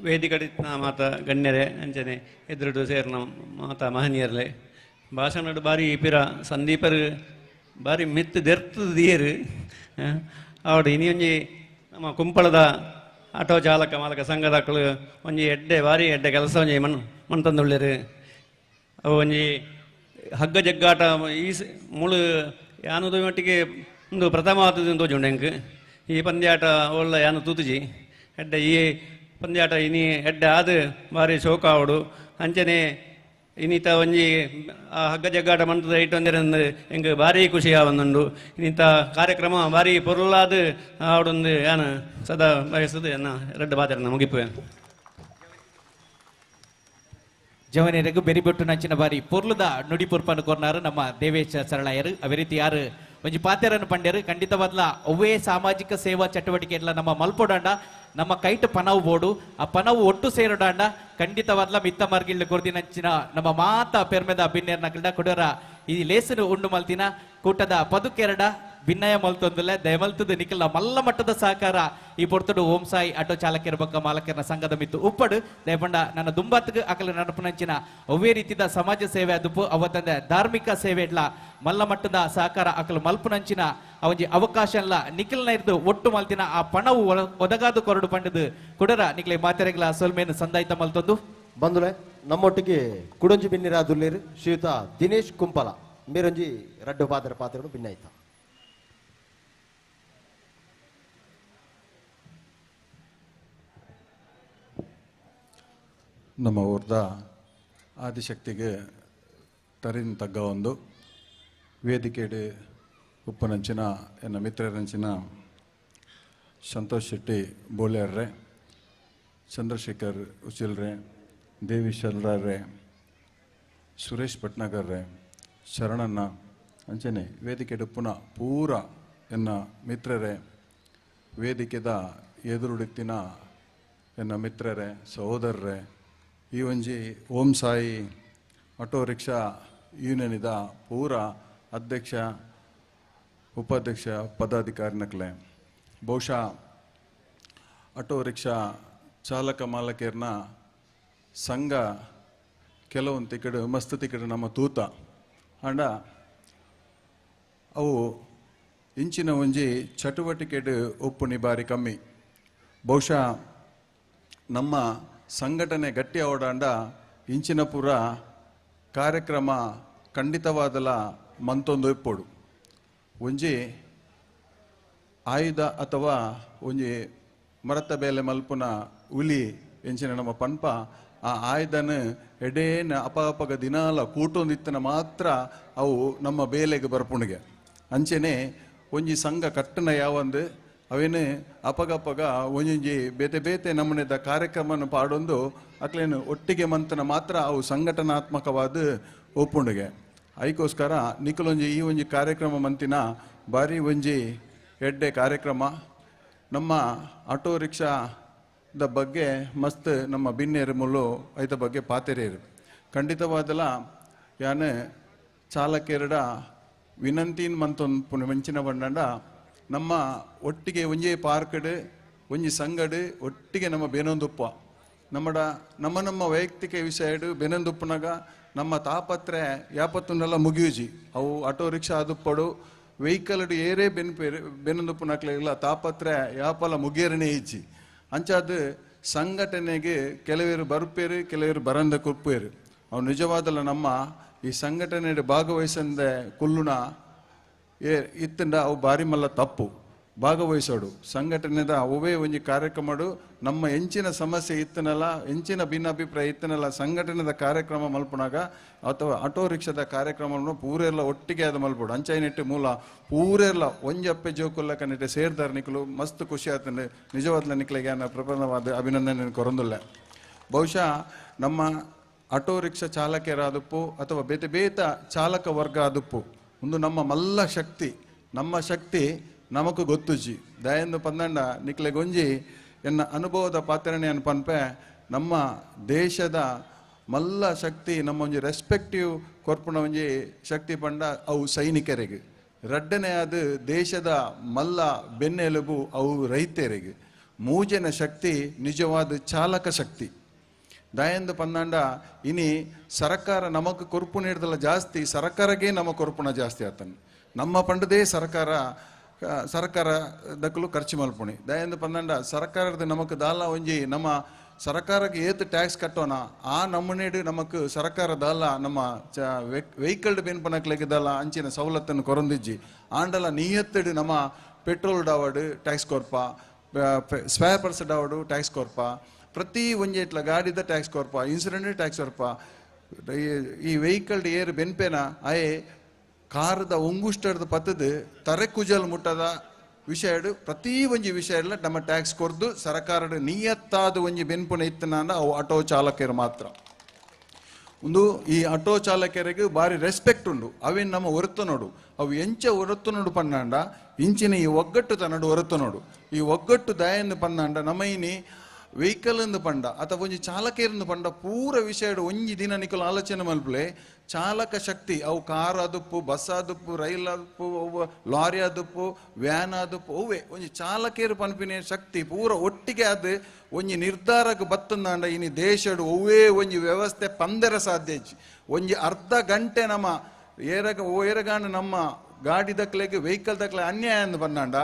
ವೇದಿಕಡಿತ್ನ ಮಾತ ಗಣ್ಯರೇ ಅಂಚನೆ ಎದುರುಡು ಸೇರ್ನ ಮಾತ ಮಹನೀಯರ್ಲೆ ಭಾಷಣಡು ಬಾರಿ ಪಿರ ಸಂದೀಪರು ಬಾರಿ ಮಿತ್ತು ದೆರ್ತು ದಿಯರು ಅವಡು ಇನಿ ಒಂಜಿ ನಮ್ಮ ಕುಂಪಳದ ಆಟೋ ಚಾಲಕ ಮಾಲಕ ಸಂಘದಾಕಲು ಒಂಜಿ ಎಡ್ಡೆ ಬಾರಿ ಎಡ್ಡೆ ಕೆಲಸ ಒಂಜಿ ಮಣ್ ಮಣ್ತಂದುಳ್ಳೇರು. ಅವು ಒಂಜಿ ಹಗ್ಗ ಜಗ್ಗಾಟ ಈ ಮುಳು ಯಾನದು ಮಟ್ಟಿಗೆ ಒಂದು ಪ್ರಥಮವಾದದ್ದು ತೋಜುಂಡು ಎಂಕ್ ಈ ಪಂದ್ಯಾಟ ಒಳ್ಳ ಯಾನು ತೂತುಜಿ ಎಡ್ಡೆ ಈ ಪಂದ್ಯಾಟ ಇನಿ ಎಡ್ಡೆ ಆದು ಬಾರಿ ಶೋಕ ಆವಡು. ಅಂಚನೆ ಇನ್ನಿತ ಒಂಜಿ ಆ ಹಗ್ಗ ಜಗ್ಗಾಟ ಮಂತದ ಐಟ್ ಒಂದೆರಂದು ಎಂಕ್ ಭಾರಿ ಖುಷಿ ಆವೊಂದುಂಡು. ಇನ್ನಿತ ಕಾರ್ಯಕ್ರಮ ಭಾರಿ ಪೊರ್ಲಾದ ಆವಡೊಂದು ಯಾನು ಸದಾ ಬಯಸುದು ಎನ್ನ ರಡ್ಡು ಬಾತೆರನ್ನ ಮುಗಿಪುವೆ. ಜವನಿಯರಿಗೂ ಬೆರಿಬೊಟ್ಟು ನಂಚಿನ ಬಾರಿ ಪೊರ್ಲುದ ನುಡಿ ಪೊರ್ಪನ್ನು ಕೊರ್ನಾರು ನಮ್ಮ ದೇವೇಶ ಸರಳಾಯರು. ಅದೇ ರೀತಿ ಯಾರು ಒಂಜಿ ಪಾತೆರನ್ನು ಪಂಡ್ಯರು ಖಂಡಿತವಾದ್ಲ ಒವ್ವೇ ಸಾಮಾಜಿಕ ಸೇವಾ ಚಟುವಟಿಕೆ ಎಲ್ಲ ನಮ್ಮ ಮಲ್ಪೊಡಾಂಡ ನಮ್ಮ ಕೈಟ್ ಪನವು ಬೋಡು ಆ ಪನವು ಒಟ್ಟು ಸೇರೋಡಾಂಡ ಖಂಡಿತವಾದ್ಲ ಮಿತ್ತ ಮಾರ್ಗಿಲ್ಲು ಕೊರ್ದಿನಂಚಿನ ನಮ್ಮ ಮಾತ ಪೆರ್ಮೆದ ಬಿನ್ನೇರ್ನ ಕಿಲ್ಡ ಕೊಡೋರ ಈ ಲೇಸನು ಉಂಡು ಮಲ್ತಿನ ಕೂಟದ ಪದುಕೆರಡ ಭಿನ್ನಯ ಮಲ್ತೊಂದುಲ್ಲ ದಯಮಲ್ತದ ನಿಖಲ ಮಲ್ಲ ಮಟ್ಟದ ಸಹಕಾರ ಈ ಪೊರ್ತುಡು ಓಂ ಸಾಯಿ ಆಟೋ ಚಾಲಕರ ಬೊಕ್ಕ ಮಾಲಕರ ಸಂಘದ ಮಿತ್ತು ಉಪ್ಪಡು ದಯಪಂಡ ನನ್ನ ದುಂಬಾತ್ಗ್ ಅಕಲ ನಡಪುನಂಚಿನ ಒವ್ವೇ ರೀತಿದ ಸಮಾಜ ಸೇವೆ ಅದುಪು ಅವತ್ತಂದೆ ಧಾರ್ಮಿಕ ಸೇವೆ ಇಡ್ಲ ಮಲ್ಲ ಮಟ್ಟದ ಸಹಕಾರ ಅಕಲ ಮಲ್ಪುನಂಚಿನ ಅವಂಜಿ ಅವಕಾಶ ಅಲ್ಲ ನಿಖಲ್ನ ಇರ್ದು ಒಟ್ಟು ಮಲ್ತಿನ ಆ ಪಣವು ಒದಗಾದು ಕೊರಡು ಪಂಡದು ಕುಡರ ನಿಖಲೆ ಮಾತೆರೆಗ್ಲ ಸೊಲ್ಮೇನು ಸಂದಾಯ್ತ ಮಲ್ತೊಂದು ಬಂದುಲೆ ನಮ್ಮೊಟ್ಟಿಗೆ ಕುಡಂಜಿ ಬಿನ್ನಿರ ದುಲ್ಲೇರು ಶ್ರೀಯುತ ದಿನೇಶ್ ಕುಂಪಲ ಮೇರೊಂಜಿ ರಡ್ಡು ಪಾತ್ರ ಪಾತ್ರಗಳು ಭಿನ್ನಾಯ್ತ. ನಮ್ಮ ಊರ್ದ ಆದಿಶಕ್ತಿಗೆ ತರಿನ್ ತಗ್ಗ ಒಂದು ವೇದಿಕೆಡೆ ಉಪ್ಪನಂಚಿನ ಎನ್ನ ಮಿತ್ರರಂಚಿನ ಸಂತೋಷ್ ಶೆಟ್ಟಿ ಬೋಳ್ಯಾರ್ರೆ, ಚಂದ್ರಶೇಖರ್ ಉಚಿಲ್ರೆ, ದೇವಿ ಶಲ್ರಾರ್ರೆ, ಸುರೇಶ್ ಭಟ್ನಾಗರ್ರೆ, ಶರಣಣ್ಣ ಅಂಚನೆ ವೇದಿಕೆಡೆ ಉಪ್ಪುನ ಪೂರ ಎನ್ನ ಮಿತ್ರರೇ, ವೇದಿಕೆದ ಎದುರುಡಿತ್ತಿನ ಎನ್ನ ಮಿತ್ರರೇ, ಸಹೋದರರೇ, ಈ ಒಂಜಿ Om Sai auto rickshaw union ಪೂರ ಅಧ್ಯಕ್ಷ ಉಪಾಧ್ಯಕ್ಷ ಪದಾಧಿಕಾರಿನಕ್ಲೆ, ಬಹುಶಃ ಆಟೋ ರಿಕ್ಷಾ ಚಾಲಕ ಮಾಲಕರ್ನ ಸಂಘ ಕೆಲವೊಂದು ತಿಕಡು ಮಸ್ತ್ ತಿಕಡು ನಮ್ಮ ತೂತ ಅಂಡ ಅವು ಇಂಚಿನ ಒಂಜಿ ಚಟುವಟಿಕೆಡು ಒಪ್ಪುನಿ ಬಾರಿ ಕಮ್ಮಿ. ಬಹುಶಃ ನಮ್ಮ ಸಂಘಟನೆ ಗಟ್ಟಿ ಓಡಾಂಡ ಇಂಚಿನ ಪೂರ ಕಾರ್ಯಕ್ರಮ ಖಂಡಿತವಾದಲ ಮಂತೊಂದು ಇಪ್ಪೋಡು. ಒಂಜಿ ಆಯುಧ ಅಥವಾ ಒಂಜಿ ಮರತ ಬೇಲೆ ಮಲ್ಪುನ ಹುಲಿ ಎಂಚಿನ ನಮ್ಮ ಪನ್ಪ ಆ ಆಯುಧನ ಎಡೇನ ಅಪಅಪಗ ದಿನಾಲ ಕೂಟೊಂದಿತ್ತನ ಮಾತ್ರ ಅವು ನಮ್ಮ ಬೇಲೆಗೆ ಬರ್ಪುಣಿಗೆ. ಅಂಚೆನೆ ಒಂಜಿ ಸಂಘ ಕಟ್ಟನ ಯಾವಂದು ಅವೇನು ಅಪಗಪಗ ಒಂಜೊಂಜಿ ಬೇತೆ ಬೇತೆ ನಮೂನೆದ ಕಾರ್ಯಕ್ರಮನ ಪಾಡೊಂದು ಅಕ್ಲೇನು ಒಟ್ಟಿಗೆ ಮಂತನ ಮಾತ್ರ ಅವು ಸಂಘಟನಾತ್ಮಕವಾದ ಒಪ್ಪುಂಡಿಗೆ. ಐಕೋಸ್ಕರ ನಿಖಲೊಂಜಿ ಈ ಒಂಜಿ ಕಾರ್ಯಕ್ರಮ ಮಂತಿನ ಭಾರಿ ಒಂಜಿ ಎಡ್ಡೆ ಕಾರ್ಯಕ್ರಮ. ನಮ್ಮ ಆಟೋ ರಿಕ್ಷಾದ ಬಗ್ಗೆ ಮಸ್ತ್ ನಮ್ಮ ಬಿನ್ನೇರು ಮುಳ್ಳು ಐತ ಬಗ್ಗೆ ಪಾತೆರೇರು. ಖಂಡಿತವಾದಲ ಯಾನೆ ಚಾಲಕೆರಡ ವಿನಂತಿನ ಮಂತೊಂದು ಮೆಂಚಿನ ಬಂಡಂಡ ನಮ್ಮ ಒಟ್ಟಿಗೆ ಒಂಜೇ ಪಾರ್ಕಡು ಒಂಜಿ ಸಂಗಡು ಒಟ್ಟಿಗೆ ನಮ್ಮ ಬೇನೊಂದುಪ್ಪ ನಮ್ಮಡ ನಮ್ಮ ನಮ್ಮ ವೈಯಕ್ತಿಕ ವಿಷಯಡು ಬೆನೊಂದುಪ್ಪನಾಗ ನಮ್ಮ ತಾಪತ್ರೆ ಯಾಪತ್ತುನ್ನೆಲ್ಲ ಮುಗಿಯುಜಿ. ಅವು ಆಟೋ ರಿಕ್ಷಾ ಅದುಪ್ಪಡು ವೆಹಿಕಲ್ ಏರೇ ಬೆನ್ಪೇರು ಬೆನೊಂದುಪ್ಪನಕ್ಲೆಲ್ಲ ತಾಪತ್ರೆ ಯಾಪಲ ಮುಗಿಯರನೇ ಇಜ್ಜಿ. ಅಂಚಾದ ಸಂಘಟನೆಗೆ ಕೆಲವರು ಬರ್ಪೇರು ಕೆಲವರು ಬರಂದ ಕುಪ್ಪೇರು. ಅವು ನಿಜವಾದಲ್ಲ ನಮ್ಮ ಈ ಸಂಘಟನೆ ಭಾಗವಹಿಸಂದೆ ಕುಲ್ಲುನ ಏ ಇತ್ತಂಡ ಅವು ಬಾರಿ ಮಲ್ಲ ತಪ್ಪು. ಭಾಗವಹಿಸೋಡು. ಸಂಘಟನೆದ ಒವ್ವೇ ಒಂಜಿ ಕಾರ್ಯಕ್ರಮಡು ನಮ್ಮ ಎಂಚಿನ ಸಮಸ್ಯೆ ಇತ್ತನಲ್ಲ, ಎಂಚಿನ ಭಿನ್ನಾಭಿಪ್ರಾಯ ಇತ್ತನಲ್ಲ, ಸಂಘಟನೆದ ಕಾರ್ಯಕ್ರಮ ಮಲ್ಪುನಾಗ ಅಥವಾ ಆಟೋ ರಿಕ್ಷಾದ ಕಾರ್ಯಕ್ರಮವನ್ನು ಪೂರೆಲ್ಲ ಒಟ್ಟಿಗೆ ಅದು ಮಲ್ಪೋಡು. ಅಂಚೈನೆಟ್ಟು ಮೂಲ ಪೂರೆಲ್ಲ ಒಂಜಪ್ಪೆ ಜೋಕುಲ್ಲ ಕನ್ನಿಟ್ಟೆ ಸೇರ್ದಾರ ನಿಕಲು ಮಸ್ತ್ ಖುಷಿ ಆತಂದ್ರೆ ನಿಜವಾದ ನಿಕ್ಲೆಗೆ ಪ್ರಬಲವಾದ ಅಭಿನಂದನೆ ಕೊರೊಂದುಲ್ಲ. ಬಹುಶಃ ನಮ್ಮ ಆಟೋ ರಿಕ್ಷಾ ಚಾಲಕರಾದಪ್ಪು ಅಥವಾ ಬೇತೆ ಬೇತ ಚಾಲಕ ವರ್ಗ ಆದಪ್ಪು ಒಂದು ನಮ್ಮ ಮಲ್ಲ ಶಕ್ತಿ, ನಮ್ಮ ಶಕ್ತಿ ನಮಕು ಗೊತ್ತುಜಿ. ದಯಂದು ಪಂದಂಡ ನಿಕ್ಲೆ ಗೊಂಜಿ ಎನ್ನ ಅನುಭವದ ಪಾತ್ರಣೆಯನ್ನು ಪನ್ಪೆ ನಮ್ಮ ದೇಶದ ಮಲ್ಲ ಶಕ್ತಿ ನಮ್ಮ ಒಂಜಿ ರೆಸ್ಪೆಕ್ಟಿವ್ ಕೊರ್ಪುನ ಒಂಜಿ ಶಕ್ತಿ ಪಂಡ ಅವು ಸೈನಿಕರಿಗೆ, ರಡ್ಡನೆ ಅದು ದೇಶದ ಮಲ್ಲ ಬೆನ್ನೆಲುಬು ಅವು ರೈತರಿಗೆ, ಮೂಜನ ಶಕ್ತಿ ನಿಜವಾದ ಚಾಲಕ ಶಕ್ತಿ. ದಯಂದು ಪಂದಂಡ ಇನಿ ಸರ್ಕಾರ ನಮಕ್ ಕೊರ್ಪು ನೀಡ್ದಲ್ಲ ಜಾಸ್ತಿ, ಸರ್ಕಾರಕ್ಕೆ ನಮ್ಮ ಕೊರ್ಪುನ ಜಾಸ್ತಿ ಆತನು. ನಮ್ಮ ಪಂಡದೇ ಸರ್ಕಾರ ಸರ್ಕಾರ ದಕ್ಕಲು ಖರ್ಚು ಮಲ್ಪುಣಿ. ದಯಂದು ಪಂದಂಡ ಸರ್ಕಾರದ ನಮಕ್ ದಾಲ ಒಂಜಿ ನಮ್ಮ ಸರ್ಕಾರಕ್ಕೆ ಏತು ಟ್ಯಾಕ್ಸ್ ಕಟ್ಟೋಣ ಆ ನಮ್ಮನೇಡು ನಮಕ್ ಸರ್ಕಾರ ದಾಲ ನಮ್ಮ ವೆಹಿಕಲ್ ಬೆನ್ಪನಕ್ಲೆಗೆ ದಾಲ ಅಂಚಿನ ಸವಲತ್ತನ್ನು ಕೊರೊಂದಿಜ್ಜಿ. ಆಂಡಲ ನಿಯತ್ತಡು ನಮ್ಮ ಪೆಟ್ರೋಲ್ ಡಾವಡು ಟ್ಯಾಕ್ಸ್ ಕೊರ್ಪ, ಸ್ಪೇರ್ ಪಾರ್ಟ್ಸ್ ಡಾವಡು ಟ್ಯಾಕ್ಸ್ ಕೊರ್ಪ, ಪ್ರತಿ ಒಂಜಿ ಇಟ್ಲ ಗಾಡಿದ ಟ್ಯಾಕ್ಸ್ ಕೊರ್ಪ, ಇನ್ಸೂರೆನ್ಸ್ ಟ್ಯಾಕ್ಸ್ ಕೊರ್ಪ. ಈ ವೆಹಿಕಲ್ ಏರು ಬೆನ್ಪೇನ ಅಯೇ ಕಾರದ ಉಂಗುಷ್ಟದ ಪತ್ತದ ತರೆ ಕುಜಲ್ ಮುಟ್ಟದ ವಿಷಯ ಪ್ರತಿ ಒಂಜಿ ವಿಷಯ ಎಲ್ಲ ನಮ್ಮ ಟ್ಯಾಕ್ಸ್ ಕೊರ್ದು ಸರ್ಕಾರದ ನಿಯತ್ತಾದ ಒಂಜಿ ಬೆನ್ಪುನ ಇತ್ತನ ಅವು ಆಟೋ ಚಾಲಕರು ಮಾತ್ರ. ಒಂದು ಈ ಆಟೋ ಚಾಲಕರಿಗೆ ಭಾರಿ ರೆಸ್ಪೆಕ್ಟ್ ಉಂಡು. ಅವೇನು ನಮ್ಮ ಹೊರತು ನೋಡು, ಅವು ಎಂಚ ಹೊರತು ನೋಡು ಪಂಡಾಂಡ ಇಂಚಿನ ಈ ಒಗ್ಗಟ್ಟು ತನ್ನಡು ಹೊರತು ನೋಡು. ಈ ಒಗ್ಗಟ್ಟು ದಯೆಂದು ಪಂದಾಂಡ ನಮ್ಮ ಇನಿ ವೆಹಿಕಲ್ ಎಂದು ಪಂಡ ಅಥವಾ ಒಂಜಿ ಚಾಲಕೇರಂದು ಪಂಡ ಪೂರ ವಿಷಯ ಒಂಜಿ ದಿನ ನಿಕಲು ಆಲೋಚನೆ ಮಲ್ಪಲೆ ಚಾಲಕ ಶಕ್ತಿ ಅವು ಕಾರ್ ಆದುಪ್ಪು, ಬಸ್ ಆದುಪ್ಪು, ರೈಲ್ ಆದುಪ್ಪು, ಅವು ಲಾರಿ ಆದುಪ್ಪು, ವ್ಯಾನ್ ಆದುಪ್ಪು, ಅವೇ ಒಂಜಿ ಚಾಲಕೇರು ಪನ್ಪಿನ ಶಕ್ತಿ ಪೂರ ಒಟ್ಟಿಗೆ ಅದು ಒಂಜಿ ನಿರ್ಧಾರಕ್ಕೆ ಬತ್ತಂದಾಂಡ ಇನಿ ದೇಶಡು ಒವ್ವೇ ಒಂಜಿ ವ್ಯವಸ್ಥೆ ಪಂದರ ಸಾಧ್ಯ ಇಜ್ಜಿ. ಒಂಜಿ ಅರ್ಧ ಗಂಟೆ ನಮ್ಮ ಏರಗಾಂಡ ನಮ್ಮ ಗಾಡಿ ದಕ್ಲೆಗೆ ವೆಹಿಕಲ್ ದಕ್ಲೆ ಅನ್ಯಾಯ ಅಂದು ಬಂದಾಂಡ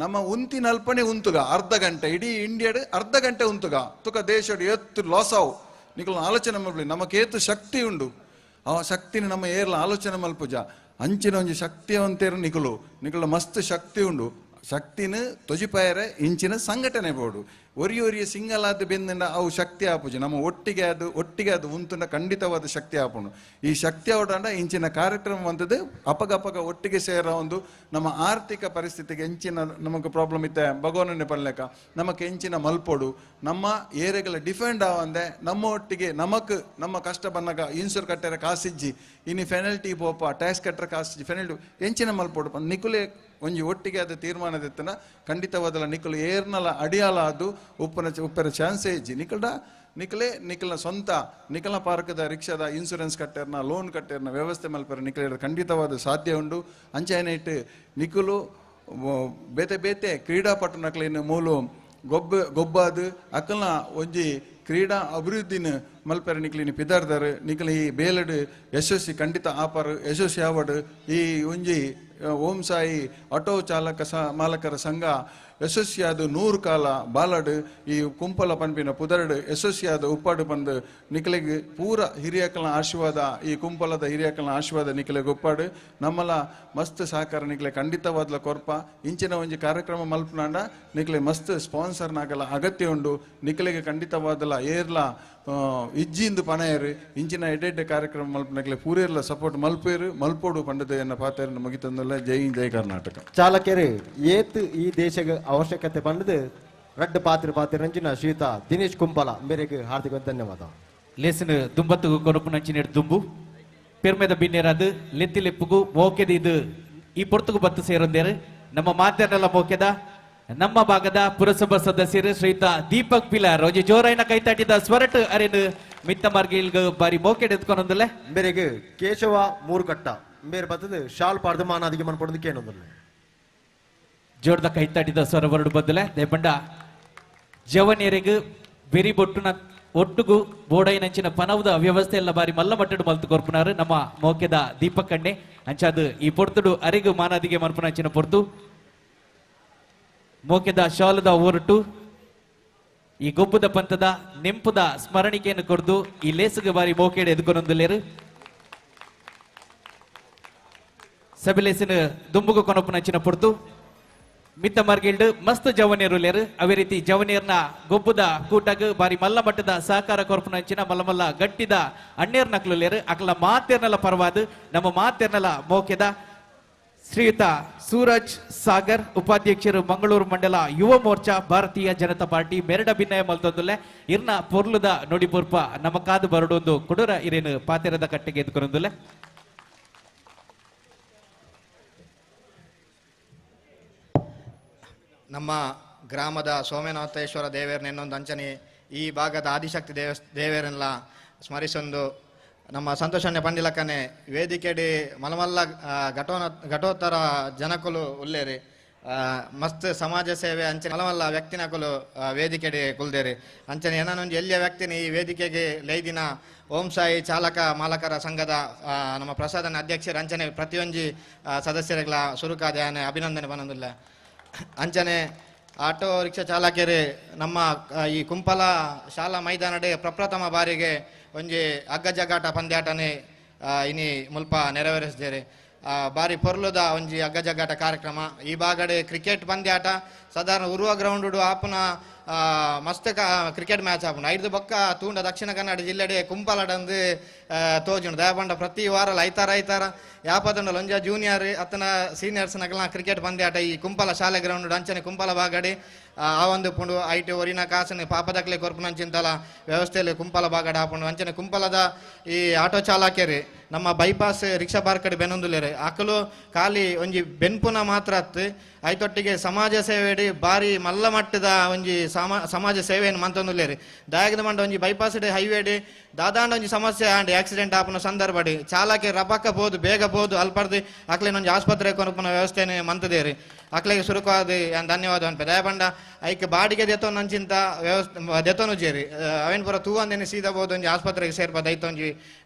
ನಮ್ಮ ಉಂತಿನ ಅಲ್ಪನೆ ಉಂತುಗ ಅರ್ಧ ಗಂಟೆ ಇಡೀ ಇಂಡಿಯಾಡು ಅರ್ಧ ಗಂಟೆ ಉಂತುಗ ತುಕ ದೇಶಡು ಎತ್ತು ಲಾಸ್ ಆವು. ನಿಕಲು ಆಲೋಚನೆ ಮಲ್ಪಲಿ ನಮಕೇತು ಶಕ್ತಿ ಉಂಡು, ಆ ಶಕ್ತಿನ ನಮ್ಮ ಏರ್ಲ ಆಲೋಚನೆ ಮಲ್ಪುಜ. ಅಂಚಿನ ಒಂಜಿ ಶಕ್ತಿವಂತೇರು ನಿಕಲು ನಿಕಲ ಮಸ್ತ್ ಶಕ್ತಿ ಉಂಡು. ಶಕ್ತಿನ ತೊಜಿಪಾಯರೆ ಇಂಚಿನ ಸಂಘಟನೆ ಬೋಡು. ಒರಿ ಒರಿಯ ಸಿಂಗಲ್ ಆದ ಬೆಂದ ಅವು ಶಕ್ತಿ ಆಪುಜಿ. ನಮ್ಮ ಒಟ್ಟಿಗೆ ಅದು ಒಟ್ಟಿಗೆ ಅದು ಉಂತುಂಡ ಖಂಡಿತವಾದ ಶಕ್ತಿ ಆಪುಂಡು. ಈ ಶಕ್ತಿ ಅವಡಾಂಡ ಇಂಚಿನ ಕಾರ್ಯಕ್ರಮ ಅಂತದ್ದು ಅಪಗಪಗ ಒಟ್ಟಿಗೆ ಸೇರ ಒಂದು ನಮ್ಮ ಆರ್ಥಿಕ ಪರಿಸ್ಥಿತಿಗೆ ಎಂಚಿನ ನಮಗೆ ಪ್ರಾಬ್ಲಮ್ ಇತ್ತೆ ಭಗವಾನನ್ನೇ ಪನ್ಲೆಕ ನಮಕ್ ಎಂಚಿನ ಮಲ್ಪೊಡು, ನಮ್ಮ ಏರಿಯಾಗಳ ಡಿಫೆಂಡ್ ಆವಂದೆ ನಮ್ಮ ಒಟ್ಟಿಗೆ ನಮಕ್ ನಮ್ಮ ಕಷ್ಟ ಬಂದಾಗ ಇನ್ಸೂರ್ ಕಟ್ಟರೆ ಕಾಸಿಜ್ಜಿ, ಇನಿ ಫೆನಲ್ಟಿ ಪೋಪ ಟ್ಯಾಕ್ಸ್ ಕಟ್ಟರೆ ಕಾಸಿಜ್ಜಿ ಫೆನಲ್ಟಿ ಎಂಚಿನ ಮಲ್ಪೊಡು ನಿಕುಲೆ ಒಂಜಿ ಒಟ್ಟಿಗೆ ಅದು ತೀರ್ಮಾನದಿತ್ತನ ಖಂಡಿತವಾದಲ್ಲ ನಿಕಲು ಏರ್ನಲ ಅಡಿಯಾಲ ಅದು ಉಪ್ಪನ ಉಪ್ಪರ ಚಾನ್ಸೇ ಇಜ್ಜಿ. ನಿಕಲ್ಡ ನಿಕಲೆ ನಿಕಲ್ನ ಸ್ವಂತ ನಿಕಲ ಪಾರ್ಕದ ರಿಕ್ಷಾದ ಇನ್ಸೂರೆನ್ಸ್ ಕಟ್ಟೆರ್ನ ಲೋನ್ ಕಟ್ಟೆರ್ನ ವ್ಯವಸ್ಥೆ ಮಲ್ಪರ ನಿಕಲ ಖಂಡಿತವಾದ ಸಾಧ್ಯ ಉಂಡು. ಅಂಚೆನೆ ಇಟ್ಟು ನಿಕಲು ಬೇತೆ ಬೇತೆ ಕ್ರೀಡಾಪಟು ನಕಲಿನ ಮೂಲು ಗೊಬ್ಬಾದು ಅಕಲ್ನ ಒಂಜಿ ಕ್ರೀಡಾ ಅಭಿವೃದ್ಧಿನ ಮಲ್ಪೆರ ನಿಕಲಿನ ಪಿದಾರ್ದಾರು. ನಿಕಲ ಈ ಬೇಲಡು ಯಶಸ್ವಿ ಖಂಡಿತ ಆಪಾರು ಯಶಸ್ವಿ ಆವಡು. ಈ ಒಂಜಿ ಓಂ ಸಾಯಿ ಆಟೋ ಚಾಲಕ ಮಾಲಕರ ಸಂಘ ಯಶಸ್ವಿಯಾದ 100 ಕಾಲ ಬಾಲಡು ಈ ಕುಂಪಲ ಪನ್ಪಿನ ಪುದರಡು ಯಶಸ್ವಿಯಾದ ಉಪ್ಪಾಡು ಬಂದು ನಿಕಲಿಗೆ ಪೂರ ಹಿರಿಯಕಲ್ನ ಆಶೀರ್ವಾದ ಈ ಕುಂಪಲದ ಹಿರಿಯಕಲ್ನ ಆಶೀರ್ವಾದ ನಿಕಲಿಗೆ ಉಪ್ಪಾಡು. ನಮ್ಮಲ ಮಸ್ತ್ ಸಹಕಾರ ನಿಕಲೆ ಖಂಡಿತವಾದ್ಲ ಕೊರ್ಪ. ಇಂಚಿನ ಒಂಜಿ ಕಾರ್ಯಕ್ರಮ ಮಲ್ಪನಾಂಡ ನಿಕಲೆ ಮಸ್ತ್ ಸ್ಪಾನ್ಸರ್ನಾಗಲ ಅಗತ್ಯ ಉಂಡು. ನಿಕಲಿಗೆ ಖಂಡಿತವಾದಲ ಏರ್ಲ ಇಜ್ಜಿಂದು ಪಣಯರು ಇಂಚಿನ ಎಡೆಡ್ಡೆ ಕಾರ್ಯಕ್ರಮ ಮಲ್ಪನಕಲೆ ಪೂರೇರ್ಲ ಸಪೋರ್ಟ್ ಮಲ್ಪೇರು ಮಲ್ಪೋಡು ಪಂಡದ ಎನ್ನ ಪಾತೆರನ್ನು ಮುಗಿತಂದಲ್ಲ. ಜೈ ಜೈ ಕರ್ನಾಟಕ. ಚಾಲಕರು ಏತ್ ಈ ದೇಶಕ್ಕೆ ಅವಶ್ಯಕತೆ ಪಂಡದು ರಡ್ಡು ಪಾತ್ರ ಪಾತ್ರ ರಂಜಿನ ಶ್ರೀತ ದಿನೇಶ್ ಕುಂಪಲ ಮೇರೆಗೆ ಹಾರ್ದಿಕ ಧನ್ಯವಾದ. ಲೇಸನ್ ದುಂಬತ್ತು ಕೊರಪು ನಂಚಿನ ದುಂಬು ಪೆರ್ಮೆದ ಬಿನ್ನೇರಾದು ಲೆತ್ತಿ ಲೆಪ್ಪುಗು ಮೋಕೆದ ಇದು ಈ ಪೊರ್ತುಗು ಬತ್ತು ಸೇರೊಂದೇರು ನಮ್ಮ ಮಾತೆರ್ನೆಲ್ಲ ಮೋಕೆದ ನಮ್ಮ ಭಾಗದ ಪುರಸಭಾ ಸದಸ್ಯರು ಶ್ರೀತ ದೀಪಕ್ ಪಿಲಾರ್ ಒಂಜಿ ಜೋರಾಯಿನ ಕೈತಾಟಿದ ಸ್ವರಟ್ ಅರೇನು ಮಿತ್ತ ಮಾರ್ಗಿಲ್ಗ ಬಾರಿ ಮೋಕೆಡ್ ಎತ್ಕೊಂಡೊಂದಲ್ಲ. ಮೇರೆಗೆ ಕೇಶವ ಮೂರುಕಟ್ಟ ಮೇರೆ ಬತ್ತದ ಶಾಲ್ ಪಾಡ್ದು ಮಾನಾದಿಗೆ ಮನ್ಪೊಡದು ಕೇನೊಂದಲ್ಲ. ಜೋರ್ದ ಕೈತಾಟಿದ ಸ್ವರ ಬರಡು ಬದಲೆ ದೇಪಂಡ ಜವನಿಯರಿಗೆ ಬೆರಿ ಬೊಟ್ಟುನ ಒಟ್ಟುಗು ಬೋಡೈನಂಚಿನ ಪನವುದ ವ್ಯವಸ್ಥೆ ಎಲ್ಲ ಬಾರಿ ಮಲ್ಲ ಮಟ್ಟಡು ಮಲ್ತು ಕೊರ್ಪುನಾರು ನಮ್ಮ ಮೋಕೆದ ದೀಪಕ್ ಕಣ್ಣೆ. ಅಂಚಾದು ಈ ಪೊರ್ತುಡು ಅರಿಗು ಮಾನಾದಿಗೆ ಮನ್ಪುನಂಚಿನ ಪೊರ್ತು ಮೋಕೆದ ಶಾಲದ ಓರಟು ಈ ಗೊಬ್ಬದ ಪಂಥದ ನೆಂಪುದ ಸ್ಮರಣಿಕೆಯನ್ನು ಕೊರ್ದು ಈ ಲೇಸುಗೆ ಬಾರಿ ಮೋಕೆಡ್ ಎದುಕೊನೊಂದುಲ್ಲೇರು. ಸಭೆಲೇಸಿನ ದುಂಬುಗು ಕೊನಪುನಂಚಿನ ಪೊರ್ತು ಮಿತ್ತ ಮರ್ಗಿಲ್ಡ್ ಮಸ್ತ್ ಜವನಿಯರುಲೇರು. ಅವೇ ರೀತಿ ಜವನಿಯರ್ನ ಗೊಬ್ಬುದ ಕೂಟಗ್ ಬಾರಿ ಮಲ್ಲ ಮಟ್ಟದ ಸಹಕಾರ ಕೊರ್ಪುನಂಚಿನ ಮಲ್ಲ ಮಲ್ಲ ಗಟ್ಟಿದ ಅಣ್ಣೇರ್ ನಕ್ಲುಲೇರು. ಅಕಲ ಮಾತೇರ್ನಲ ಪರವಾದ್ ನಮ್ಮ ಮಾತೇರ್ನಲ ಮೋಕೆದ ಶ್ರೀಯುತ ಸೂರಜ್ ಸಾಗರ್, ಉಪಾಧ್ಯಕ್ಷರು ಮಂಗಳೂರು ಮಂಡಲ ಯುವ ಮೋರ್ಚಾ ಭಾರತೀಯ ಜನತಾ ಪಾರ್ಟಿ ಮೆರಡ ಭಿನ್ನಯ ಮಲ್ತೊಂದುಲ್ಲೆ. ಇರ್ನ ಪೊರ್ಲುದ ನುಡಿಪುರ್ಪ ನಮ್ಮ ಕಾದು ಬರಡೊಂದು ಕುಡುರ ಇರೇನು ಪಾತೆರದ ಕಟ್ಟೆಗೆ ಎದ್ಕೊರೊಂದುಲ್ಲೆ. ನಮ್ಮ ಗ್ರಾಮದ ಸೋಮನಾಥೇಶ್ವರ ದೇವೇರನ ಅಂಚನೆ ಈ ಭಾಗದ ಆದಿಶಕ್ತಿ ದೇವೇರನ್ನೆಲ್ಲ ಸ್ಮರಿಸೊಂದು ನಮ್ಮ ಸಂತೋಷಣ್ಣ ಪಂಡಿಲಕ್ಕನೆ ವೇದಿಕೆಡಿ ಮಲಮಲ್ಲ ಘಟೋತ್ತರ ಜನಕುಲು ಉಲ್ಲೇರಿ, ಮಸ್ತ್ ಸಮಾಜ ಸೇವೆ ಅಂಚನೆ ಮಲಮಲ್ಲ ವ್ಯಕ್ತಿನಕುಲು ವೇದಿಕೆಡಿ ಕುಲ್ದೇರಿ. ಅಂಚನೆ ಏನೊಂದು ಎಲ್ಲಿಯ ವ್ಯಕ್ತಿನ ಈ ವೇದಿಕೆಗೆ ಲೈದಿನ ಓಂ ಸಾಯಿ ಚಾಲಕ ಮಾಲಕರ ಸಂಘದ ನಮ್ಮ ಪ್ರಸಾದನ ಅಧ್ಯಕ್ಷರು ಅಂಚನೆ ಪ್ರತಿಯೊಂಜಿ ಸದಸ್ಯರುಗಳ ಸುರುಕಾದ ಅಭಿನಂದನೆ ಬಂದಿಲ್ಲ. ಅಂಚನೆ ಆಟೋ ರಿಕ್ಷಾ ಚಾಲಕರೇ ನಮ್ಮ ಈ ಕುಂಪಲ ಶಾಲಾ ಮೈದಾನಡೆ ಪ್ರಪ್ರಥಮ ಬಾರಿಗೆ ಒಂಜಿ ಅಗ್ಗಜಗಾಟ ಪಂದ್ಯಾಟನೆ ಇನಿ ಮುಲ್ಪ ನೆರವೇರಿಸಿದ್ದೇವೆ. ಬಾರಿ ಪೊರ್ಲುದ ಒಂಜಿ ಅಗ್ಗಜಗಾಟ ಕಾರ್ಯಕ್ರಮ. ಈ ಭಾಗಡೆ ಕ್ರಿಕೆಟ್ ಪಂದ್ಯಾಟ ಸಾಧಾರಣ ಉರುವ ಗ್ರೌಂಡು ಆಪುನ ಮಸ್ತ್ ಕ್ರಿಕೆಟ್ ಮ್ಯಾಚ್ ಆಪುನ ಐದು ಬೊಕ್ಕ ತೂಂಡ ದಕ್ಷಿಣ ಕನ್ನಡ ಜಿಲ್ಲೆಡೆ ಕುಂಪಲಡಂದು ತೋಜುಂಡು. ದಯಪಂಡ ಪ್ರತಿ ವಾರ ಐತಾರ ಐತಾರ ಯಾಪದಂಡ ಒಂಜ ಜೂನಿಯರ್ ಅತ್ತನ ಸೀನಿಯರ್ಸ್ ನಕಲ್ನ ಕ್ರಿಕೆಟ್ ಪಂದ್ಯಾಟ ಈ ಕುಂಪಲ ಶಾಲೆ ಗ್ರೌಂಡ್ ಅಂಚನೆ ಕುಂಪಲ ಬಾಗಡೆ ಆ ಒಂದು ಪುಂಡು ಐಟು ಒರಿನ ಕಾಸನೆ ಪಾಪದಕ್ಲೆ ಕೊರ್ಪುನಂಚಿಂತಲ ವ್ಯವಸ್ಥೆಯಲ್ಲಿ ಕುಂಪಲ ಬಾಗಡೆ ಆಪುಂಡು. ಅಂಚನೆ ಕುಂಪಲದ ಈ ಆಟೋ ಚಾಲಕರು ನಮ್ಮ ಬೈಪಾಸ್ ರಿಕ್ಷಾ ಪಾರ್ಕಡೆ ಬೆನೊಂದುಲೇರೆ ಅಕಲು ಖಾಲಿ ಒಂಜಿ ಬೆನ್ಪುನ ಮಾತ್ರ ಅತ್ತು ಐತೊಟ್ಟಿಗೆ ಸಮಾಜ ಸೇವೆಡಿ ಬಾರಿ ಮಲ್ಲ ಮಟ್ಟದ ಒಂಜಿ ಸಮಾಜ ಸೇವೆಯನ್ನು ಮಂತೊಂದುಲೇರಿ. ದಾಯಕದ ಮಂಡ ಒಂಜಿ ಬೈಪಾಸ್ ಡೆ ಹೈವೇಡಿ ದಾದಾಂಡ ಒಂಜಿ ಸಮಸ್ಯೆ ಆಂಡ್ ಆಕ್ಸಿಡೆಂಟ್ ಆಪುನ ಸಂದರ್ಭಡಿ ಚಾಲಕೆ ರಪಕ್ಕ ಬೋದು ಬೇಗ ಬೋದು ಅಲ್ಪರ್ದು ಅಕ್ಲೇನ ಒಂಜಿ ಆಸ್ಪತ್ರೆ ಕೊನಪುನ ವ್ಯವಸ್ಥೆನೆ ಮಂತದೇರಿ. ಅಕ್ಲೆಗೆ ಸುರುಕಾದ ಧನ್ಯವಾದ ಅನ್ಪೆ. ದಯಪಂಡ ಐಕ್ ಬಾಡಿಗೆ ದೆತೊನಂಚಿಂತ ವ್ಯವಸ್ಥೆ ದೆತೊನು ಜೇರಿ ಅವೇನ್ ಪೂರ ತೂವಂದೇನೆ ಸೀದಾ ಬೋದು ಒಂಜಿ ಆಸ್ಪತ್ರೆಗೆ ಸೇರ್ಪದ ಐತೊಂಜಿ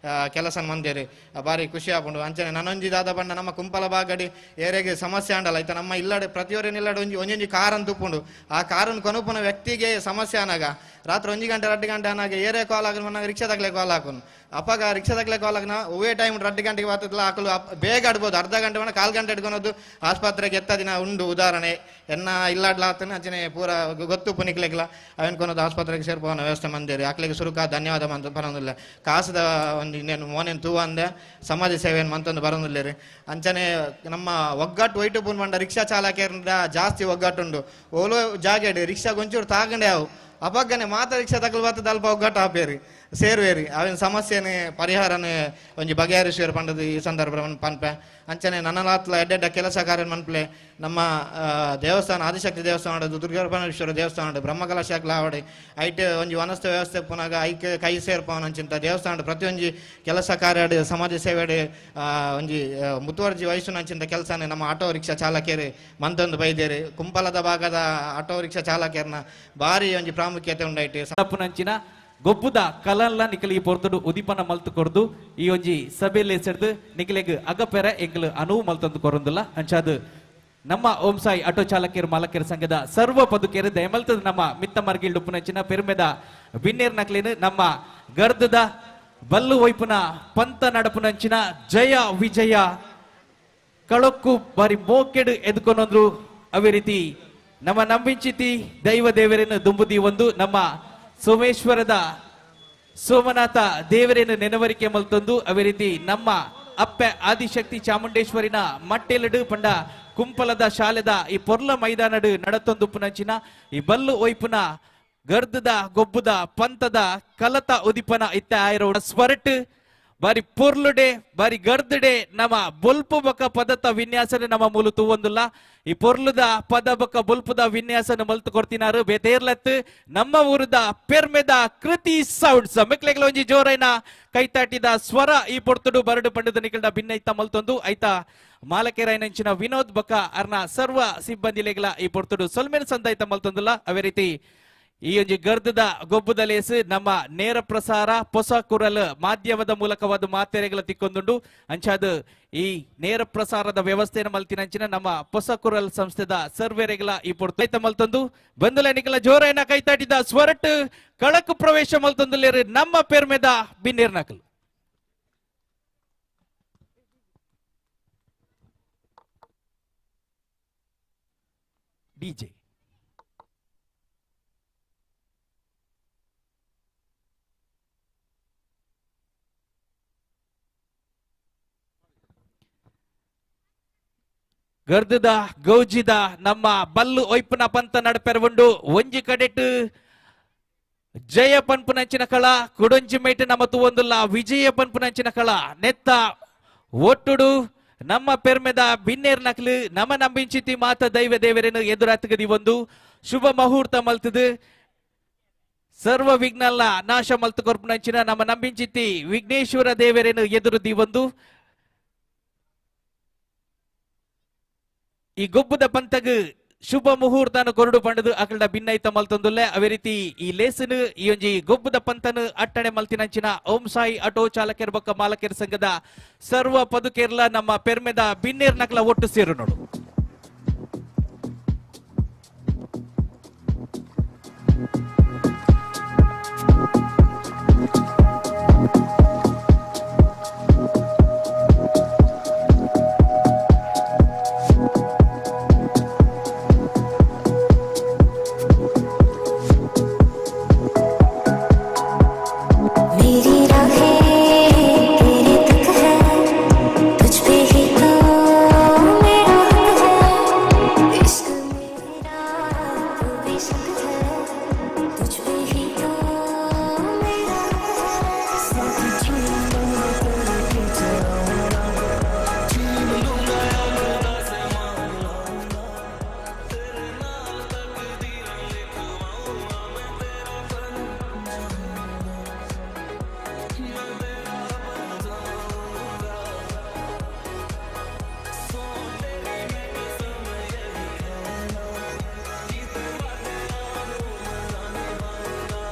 ಕೆಲಸ ಮಂದೇರಿ ಬಾರಿ ಖುಷಿ ಆಪುಂಡು. ಅಂಚನೆ ನನೊಂಜಿ ದಾದ ಪಂಡ ನಮ್ಮ ಕುಂಪಲ ಬಾಗಡಿ ಏರೆಗೆ ಸಮಸ್ಯೆ ಆಂಡಲ್ಲ ಐತ ನಮ್ಮ ಇಲ್ಲಡೆ ಪ್ರತಿಯೊರಿನ ಇಲ್ಲಡೆ ಒಂಜಿ ಒಂಜೊಂಜಿ ಕಾರನ್ನು ತುಪ್ಪುಂಡು. ಆ ಕಾರನ್ನು ಕೊನಪುನ ವ್ಯಕ್ತಿಗೆ ಸಮಸ್ಯೆ ಆನಾಗ ರಾತ್ರಿ 1 ಗಂಟೆ 2 ಗಂಟೆ ಆನಾಗ ಏರೇ ಕಾಲ್ ಹಾಕುನು ಮನ್ನಾಗ ರಿಕ್ಷಾದಾಗಲೇ ಕಾಲ್ ಹಾಕುನು. ಅಪ್ಪಾಗ ರಿಕ್ಷಾದಾಗಲೇ ಕಾಲ್ ಹಾಕಿನ ಒವೇ ಟೈಮ್ 2 ಗಂಟೆಗೆ ಬರ್ತದಲ್ಲ ಆಕಲು ಬೇಗ ಆಡ್ಬೋದು ಅರ್ಧ ಗಂಟೆ ಮಣ್ಣ ಕಾಲು ಗಂಟೆ ಇಟ್ಕೊಳೋದು ಆಸ್ಪತ್ರೆಗೆ ಎತ್ತ ದಿನ ಉಂಡು ಉದಾಹರಣೆ ಎನ್ನ ಇಲ್ಲಾಡ್ಲಾತನ ಅಂಚನೆ ಪೂರ ಗೊತ್ತು ಪುನಿಕ್ಲೆಗ್ಲ ಅವೇನು ಕೊನೋದು ಆಸ್ಪತ್ರೆಗೆ ಸೇರ್ಪೋನ ವ್ಯವಸ್ಥೆ ಮಂದಿರಿ. ಆಕ್ಲೆಗೆ ಸುರುಕ ಧನ್ಯವಾದ ಮಂತ ಬರೋದಿಲ್ಲ. ಕಾಸದ ಒಂದು ಇನ್ನೇನು ಮೋನೇನು ತೂ ಅಂದೆ ಸಮಾಜ ಸೇವೆಯನ್ನು ಮಂತೊಂದು ಬರೋದಿಲ್ಲ ರೀ. ಅಂಚನೆ ನಮ್ಮ ಒಗ್ಗಟ್ಟು ವೈಟು ಪೂನ್ ಮಂಡ ರಿಕ್ಷಾ ಚಾಲಕರಿಂದ ಜಾಸ್ತಿ ಒಗ್ಗಟ್ಟುಂಡು. ಓಲೋ ಜಾಗೆಡ್ ರಿಕ್ಷಾ ಗೊಂಚೂರು ತಾಗಂಡೆ ಅವು ಅಪಗ್ಗನೆ ಮಾತ್ರ ರಿಕ್ಷಾ ತಗಲು ಬರ್ತದ ಅಲ್ಪ ಒಗ್ಗಟ್ಟು ಆಪೇರಿ ಸೇರುವೇರಿ ಅವಿನ ಸಮಸ್ಯೆನೆ ಪರಿಹಾರನೇ ಒಂಜಿ ಬಗೆಹರಿಸುವರು ಪಂಡದು ಈ ಸಂದರ್ಭ ಪನ್ಪೆ. ಅಂಚನೆ ನನ್ನಲಾತ್ಲ ಎಡ್ಡೆಡ್ಡ ಕೆಲಸ ಕಾರ್ಯ ಮನ್ಪ್ಲೆ ನಮ್ಮ ದೇವಸ್ಥಾನ ಆದಿಶಕ್ತಿ ದೇವಸ್ಥಾನ ದುರ್ಗಾಪರಮೇಶ್ವರ ದೇವಸ್ಥಾನ ಬ್ರಹ್ಮಕಲಶಾಕ್ಲ ಆವಡೆ ಐಟ್ ಒಂಜಿ ವನಸ್ಥ ವ್ಯವಸ್ಥೆ ಪುನಗ ಐಕ್ ಕೈ ಸೇರ್ಪವನ ಅಂಚಿಂತ ದೇವಸ್ಥಾನ ಪ್ರತಿಯೊಂಜಿ ಕೆಲಸ ಕಾರ್ಯ ಸಮಾಜ ಸೇವೆಡೆ ಒಂಜಿ ಮುತುವರ್ಜಿ ವಯಸ್ಸು ಅಂಚಿಂತ ಕೆಲಸನೇ ನಮ್ಮ ಆಟೋ ರಿಕ್ಷಾ ಚಾಲಕರು ಮಂತೊಂದು ಬೈದೇರಿ. ಕುಂಪಲದ ಭಾಗದ ಆಟೋ ರಿಕ್ಷಾ ಚಾಲಕರನ್ನ ಭಾರಿ ಒಂಜಿ ಪ್ರಾಮುಖ್ಯತೆ ಉಂಡೈಟಿ. ತಪ್ಪುನಂಚಿನ ಗೊಬ್ಬುದ ಕಲಲ್ಲ ನಿಕಲಿ ಪೊರ್ತುಡು ಉದಿಪನ ಮಲ್ತು ಕೊರ್ದು ಈ ಒಂಜಿ ಸಭೆಯಲ್ಲಿ ಸೆಡ್ದು ನಿಕಲೆಗ್ ಅಗಪೆರ ಎಂಕಲು ಅನುವು ಮಲ್ತೊಂದು ಕೊರೊಂದುಲ್ಲ. ಅಂಚಾದ್ ನಮ್ಮ ಓಂ ಸಾಯಿ ಆಟೋ ಚಾಲಕಿಯರು ಮಾಲಕಿಯರ ಸಂಘದ ಸರ್ವ ಪದುಕೆಯರು ದಯಮಲ್ತದ ನಮ್ಮ ಮಿತ್ತ ಮರ್ಗಿಲ್ಡು ಉಪ್ಪುನಂಚಿನ ಪೆರುಮೆದ ಬಿನ್ನೇರ್ ನಕ್ಲೇನು ನಮ್ಮ ಗರ್ದದ ಬಲ್ಲು ವೈಪುನ ಪಂತ ನಡಪುನಂಚಿನ ಜಯ ವಿಜಯ ಕಳಕ್ಕು ಬಾರಿ ಮೋಕೆಡು ಎದ್ಕೊನೊಂದ್ರು. ಅವೇ ರೀತಿ ನಮ್ಮ ನಂಬಿಂಚಿತಿ ದೈವ ದೇವರನ್ನು ದುಂಬುದಿ ಒಂದು ನಮ್ಮ ಸೋಮೇಶ್ವರದ ಸೋಮನಾಥ ದೇವರನ್ನು ನೆನವರಿಕೆ ಮಲ್ತೊಂದು ಅವೇ ರೀತಿ ನಮ್ಮ ಅಪ್ಪೆ ಆದಿಶಕ್ತಿ ಚಾಮುಂಡೇಶ್ವರಿನ ಮಟ್ಟೆಲಡು ಪಂಡ ಕುಂಪಲದ ಶಾಲೆದ ಈ ಪೊರ್ಲ ಮೈದಾನಡು ನಡತೊಂದು ಪುನಂಚಿನ ಈ ಬಲ್ಲು ಒಯ್ಪುನ ಗರ್ದದ ಗೊಬ್ಬುದ ಪಂತದ ಕಲತ ಉದಿಪನ ಇತ್ತ ಆಯಿರೋ ಸ್ವರಟ್ ಬಾರಿ ಪೊರ್ಲುಡೆ ಬಾರಿ ಗರ್ದಡೆ ನಮ್ಮ ಬೊಲ್ಪು ಬೊಕ ಪದತ ವಿನ್ಯಾಸನೆ ನಮ್ಮ ಮೂಲು ತೂವೊಂದುಲ್ಲ. ಈ ಪೊರ್ಲುದ ಪದ ಬೊಕ ಬೊಲ್ಪುದ ವಿನ್ಯಾಸನ ಮಲ್ತು ಕೊಡ್ತಿನಾರು ಬೇತೇರ್ಲತ್ ನಮ್ಮ ಊರುದ ಪೆರ್ಮೆದ ಕೃತಿ ಸೌಂಡ್ಸ್ ಮೆಕ್ಲೆಗ್ಲ ಒಂಜಿ ಜೋರೈನ ಕೈತಾಟಿದ ಸ್ವರ ಈ ಪೊರ್ತುಡು ಬರಡು ಪಂಡದ ನಿಕಲ್ಡ ಭಿನ್ನೈತ ಮಲ್ತೊಂದು ಐತ ಮಾಲಕೇರಾಯನಂಚಿನ ವಿನೋದ್ ಬೊಕ ಅರ್ನ ಸರ್ವ ಸಿಬ್ಬಂದಿಲೆಗ್ಲ ಈ ಪೊರ್ತುಡು ಸೊಲ್ಮೆನ್ ಸಂದಾಯ್ತ ಮಲ್ತೊಂದುಲ್ಲ. ಅವೇ ರೀತಿ ಈ ಒಂಜಿ ಗರ್ದದ ಗೊಬ್ಬುದ ಲೇಸ್ ನಮ್ಮ ನೇರ ಪ್ರಸಾರ ಪೊಸ ಕುರಲ್ ಮಾಧ್ಯಮದ ಮೂಲಕವಾದ ಮಾತೆರೆಗಳ ತಿಕ್ಕೊಂದುಂಡು. ಅಂಚಾದ ಈ ನೇರ ಪ್ರಸಾರದ ವ್ಯವಸ್ಥೆಯನ್ನು ಮಲ್ತಿನಂಚಿನ ನಮ್ಮ ಪೊಸ ಕುರಲ್ ಸಂಸ್ಥೆದ ಸರ್ವೇರೆಗಳ ಈ ಪೊರ್ತು ಮಲ್ತೊಂದು ಬಂದುಲ ನಿಕಲ ಜೋರೈನ ಕೈತಾಟಿದ ಸ್ವರಟ್ ಕಳಕು ಪ್ರವೇಶ ಮಲ್ತೊಂದು ನಮ್ಮ ಪೆರ್ಮೆದ ಬಿನ್ನೇರ್ ನಕಲು. ಡಿಜೆ. ಗರ್ದದ ಗೌಜಿದ ನಮ್ಮ ಬಲ್ಲು ಒಯ್ಪುನ ಪಂತ ನಡಪೆರವುಂಡು. ಒಂಜಿ ಕಡೆಟ್ ಜಯ ಪನ್ಪುನಂಚಿನ ಕಳ, ಕುಡೊಂಜಿ ಮೇಟ್ ನಮ್ಮ ತೂವೊಂದುಲ್ಲ ವಿಜಯ ಪನ್ಪುನಂಚಿನ ಕಳ. ನೆತ್ತ ಒಟ್ಟುಡು ನಮ್ಮ ಪೆರ್ಮೆದ ಬಿನ್ನೇರ್ ನಕ್ಲು ನಮ ನಂಬಿಂಚಿತಿ ಮಾತ ದೈವ ದೇವರೇನು ಎದುರಾತಗದಿ ಒಂದು ಶುಭ ಮುಹೂರ್ತ ಮಲ್ತದು ಸರ್ವ ವಿಘ್ನಲ್ಲ ನಾಶ ಮಲ್ತು ಕೊರ್ಪುನಂಚಿನ ನಮ್ಮ ನಂಬಿಂಚಿತಿ ವಿಘ್ನೇಶ್ವರ ದೇವರೇನು ಎದುರು ದಿವೊಂದು ಈ ಗೊಬ್ಬದ ಪಂತಗ್ ಶುಭ ಮುಹೂರ್ತನ ಕೊರಡು ಪಂಡದು ಅಕಲ್ಡ ಭಿನ್ನೈತ ಮಲ್ತೊಂದುಲ್ಲೆ. ಅವೇ ರೀತಿ ಈ ಲೇಸನು ಈ ಒಂಜಿ ಗೊಬ್ಬದ ಪಂತನು ಅಟ್ಟಣೆ ಮಲ್ತಿನಂಚಿನ ಓಂ ಸಾಯಿ ಆಟೋ ಚಾಲಕರ್ ಬೊಕ್ಕ ಮಾಲಕರ ಸಂಘದ ಸರ್ವ ಪದುಕೇರ್ಲ ನಮ್ಮ ಪೆರ್ಮೆದ ಬಿನ್ನೇರ್ ನಕಲ ಒಟ್ಟು ಸೇರು ನೋಡು. मेरी राहें तेरे तक है, तुझ पे ही तो मेरा हक है। इश्क मेरा तू बेशक है, तुझ पे ही तो मेरा हक है। साथ झूमूंगा तेरे पीछे आऊंगा, छीन लूंगा या से मांग लूंगा, तेरे नाल तकदीरां लिखवाऊंगा मैं तेरा बन जाऊंगा, मैं तेरा बन जाऊंगा। सौ तेरी मैं कसम यही कहना, जीते वादे यारों मैं निभाऊंगा,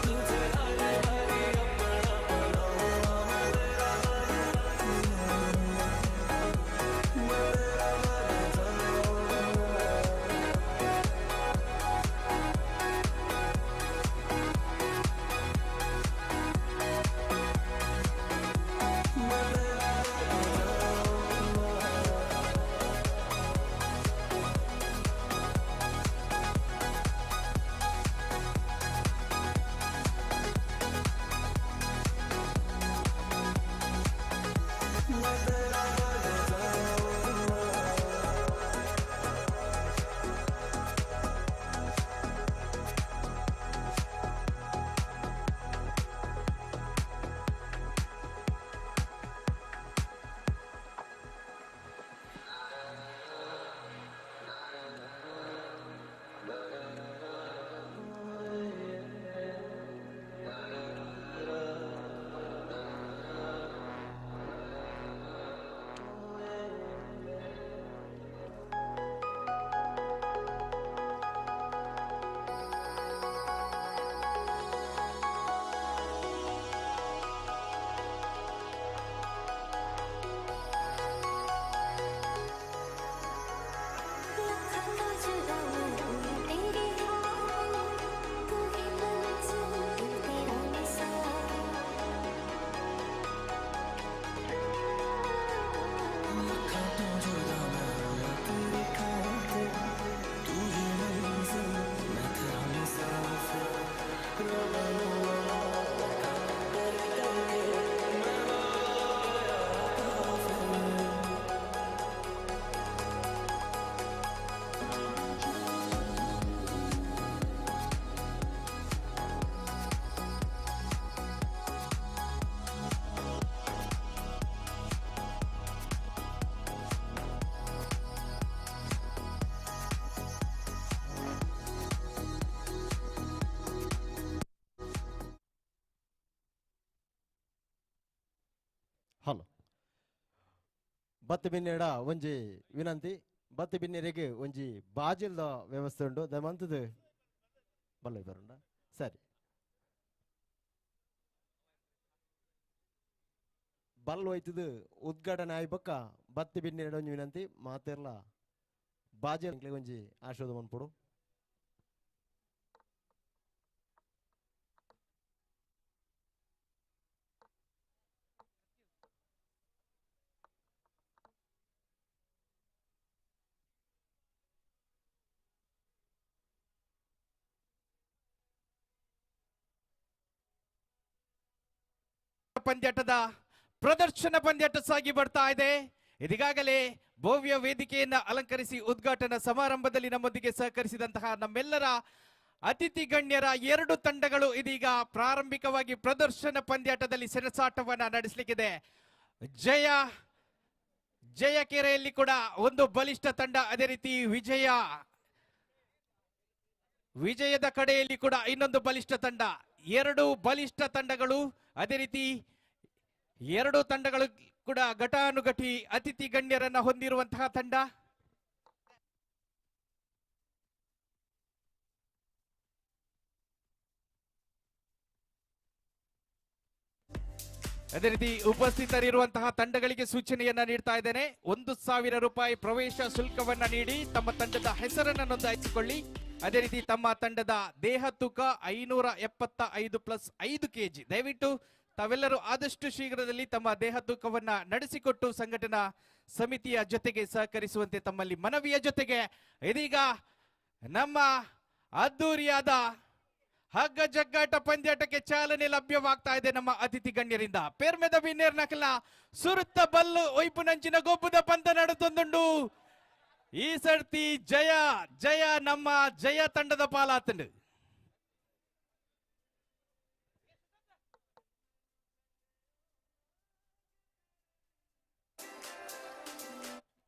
तुझे हर बारी अपना बनाऊंगा, मैं तेरा बन जाऊंगा, मैं तेरा बन जाऊंगा। ಹಲೋ ಬತ್ತಿ ಬಿನ್ನೆಡ ಒಂಜಿ ವಿನಂತಿ, ಬತ್ತಿ ಬಿನ್ನೆರೆಗೆ ಒಂಜಿ ಬಾಜಿಲ್ದ ವ್ಯವಸ್ಥೆ ಉಂಡು ದಮಂತದ ಬಲ್ಲ ಬರುಂಡ ಸರಿ ಬಲ್ ಹೋಯ್ತದ ಉದ್ಘಾಟನೆ ಆಯ್ಬಕ್ಕ ಬತ್ತಿ ಬಿನ್ನೆರಡ ಒಂಜಿ ವಿನಂತಿ ಮಾತೆರ್ಲ ಬಾಜಿಲ್ ಒಂಜಿ ಆಶೀರ್ವಾದ ಮನ್ಪುಡು. ಪಂದ್ಯಾಟದ ಪ್ರದರ್ಶನ ಪಂದ್ಯಾಟ ಸಾಗಿ ಬರ್ತಾ ಇದೆ. ಇದೀಗಾಗಲೇ ಭವ್ಯ ವೇದಿಕೆಯನ್ನು ಅಲಂಕರಿಸಿ ಉದ್ಘಾಟನಾ ಸಮಾರಂಭದಲ್ಲಿ ನಮ್ಮೊಂದಿಗೆ ಸಹಕರಿಸಿದಂತಹ ನಮ್ಮೆಲ್ಲರ ಅತಿಥಿ ಗಣ್ಯರ ಎರಡು ತಂಡಗಳು ಇದೀಗ ಪ್ರಾರಂಭಿಕವಾಗಿ ಪ್ರದರ್ಶನ ಪಂದ್ಯಾಟದಲ್ಲಿ ಸೆಣಸಾಟವನ್ನ ನಡೆಸಲಿಕ್ಕಿದೆ. ಜಯ ಜಯಕೆರೆಯಲ್ಲಿ ಕೂಡ ಒಂದು ಬಲಿಷ್ಠ ತಂಡ, ಅದೇ ರೀತಿ ವಿಜಯದ ಕಡೆಯಲ್ಲಿ ಕೂಡ ಇನ್ನೊಂದು ಬಲಿಷ್ಠ ತಂಡ, ಎರಡು ಬಲಿಷ್ಠ ತಂಡಗಳು. ಅದೇ ರೀತಿ ಎರಡು ತಂಡಗಳು ಕೂಡ ಘಟಾನುಘಟಿ ಅತಿಥಿ ಗಣ್ಯರನ್ನ ಹೊಂದಿರುವಂತಹ ತಂಡ. ಅದೇ ರೀತಿ ಉಪಸ್ಥಿತರಿರುವಂತಹ ತಂಡಗಳಿಗೆ ಸೂಚನೆಯನ್ನ ನೀಡ್ತಾ ಇದ್ದೇನೆ. 1000 ರೂಪಾಯಿ ಪ್ರವೇಶ ಶುಲ್ಕವನ್ನ ನೀಡಿ ತಮ್ಮ ತಂಡದ ಹೆಸರನ್ನು ನೋಂದಾಯಿಸಿಕೊಳ್ಳಿ. ಅದೇ ರೀತಿ ತಮ್ಮ ತಂಡದ ದೇಹ ತೂಕ 575 ಪ್ಲಸ್ 5 ಕೆಜಿ. ದಯವಿಟ್ಟು ತಾವೆಲ್ಲರೂ ಆದಷ್ಟು ಶೀಘ್ರದಲ್ಲಿ ತಮ್ಮ ದೇಹ ತೂಕವನ್ನ ನಡೆಸಿಕೊಟ್ಟು ಸಂಘಟನಾ ಸಮಿತಿಯ ಜೊತೆಗೆ ಸಹಕರಿಸುವಂತೆ ತಮ್ಮಲ್ಲಿ ಮನವಿಯ ಜೊತೆಗೆ ಇದೀಗ ನಮ್ಮ ಅದ್ದೂರಿಯಾದ ಹಗ್ಗ ಜಗ್ಗಾಟ ಪಂದ್ಯಾಟಕ್ಕೆ ಚಾಲನೆ ಲಭ್ಯವಾಗ್ತಾ ಇದೆ ನಮ್ಮ ಅತಿಥಿ ಗಣ್ಯರಿಂದ. ಪೇರ್ಮೆದ ಬಿನ್ನೇರ್ ನಕಲ ಸುರುತ್ತ ಬಲ್ಲು ಒಯ್ಪುನಂಚಿನ ಗೊಬ್ಬುದ ಪಂತ ನಡುತ್ತೊಂದುಂಡು. ಈ ಸರ್ತಿ ಜಯ ಜಯ ನಮ್ಮ ಜಯ ತಂಡದ ಪಾಲಾತಂಡು.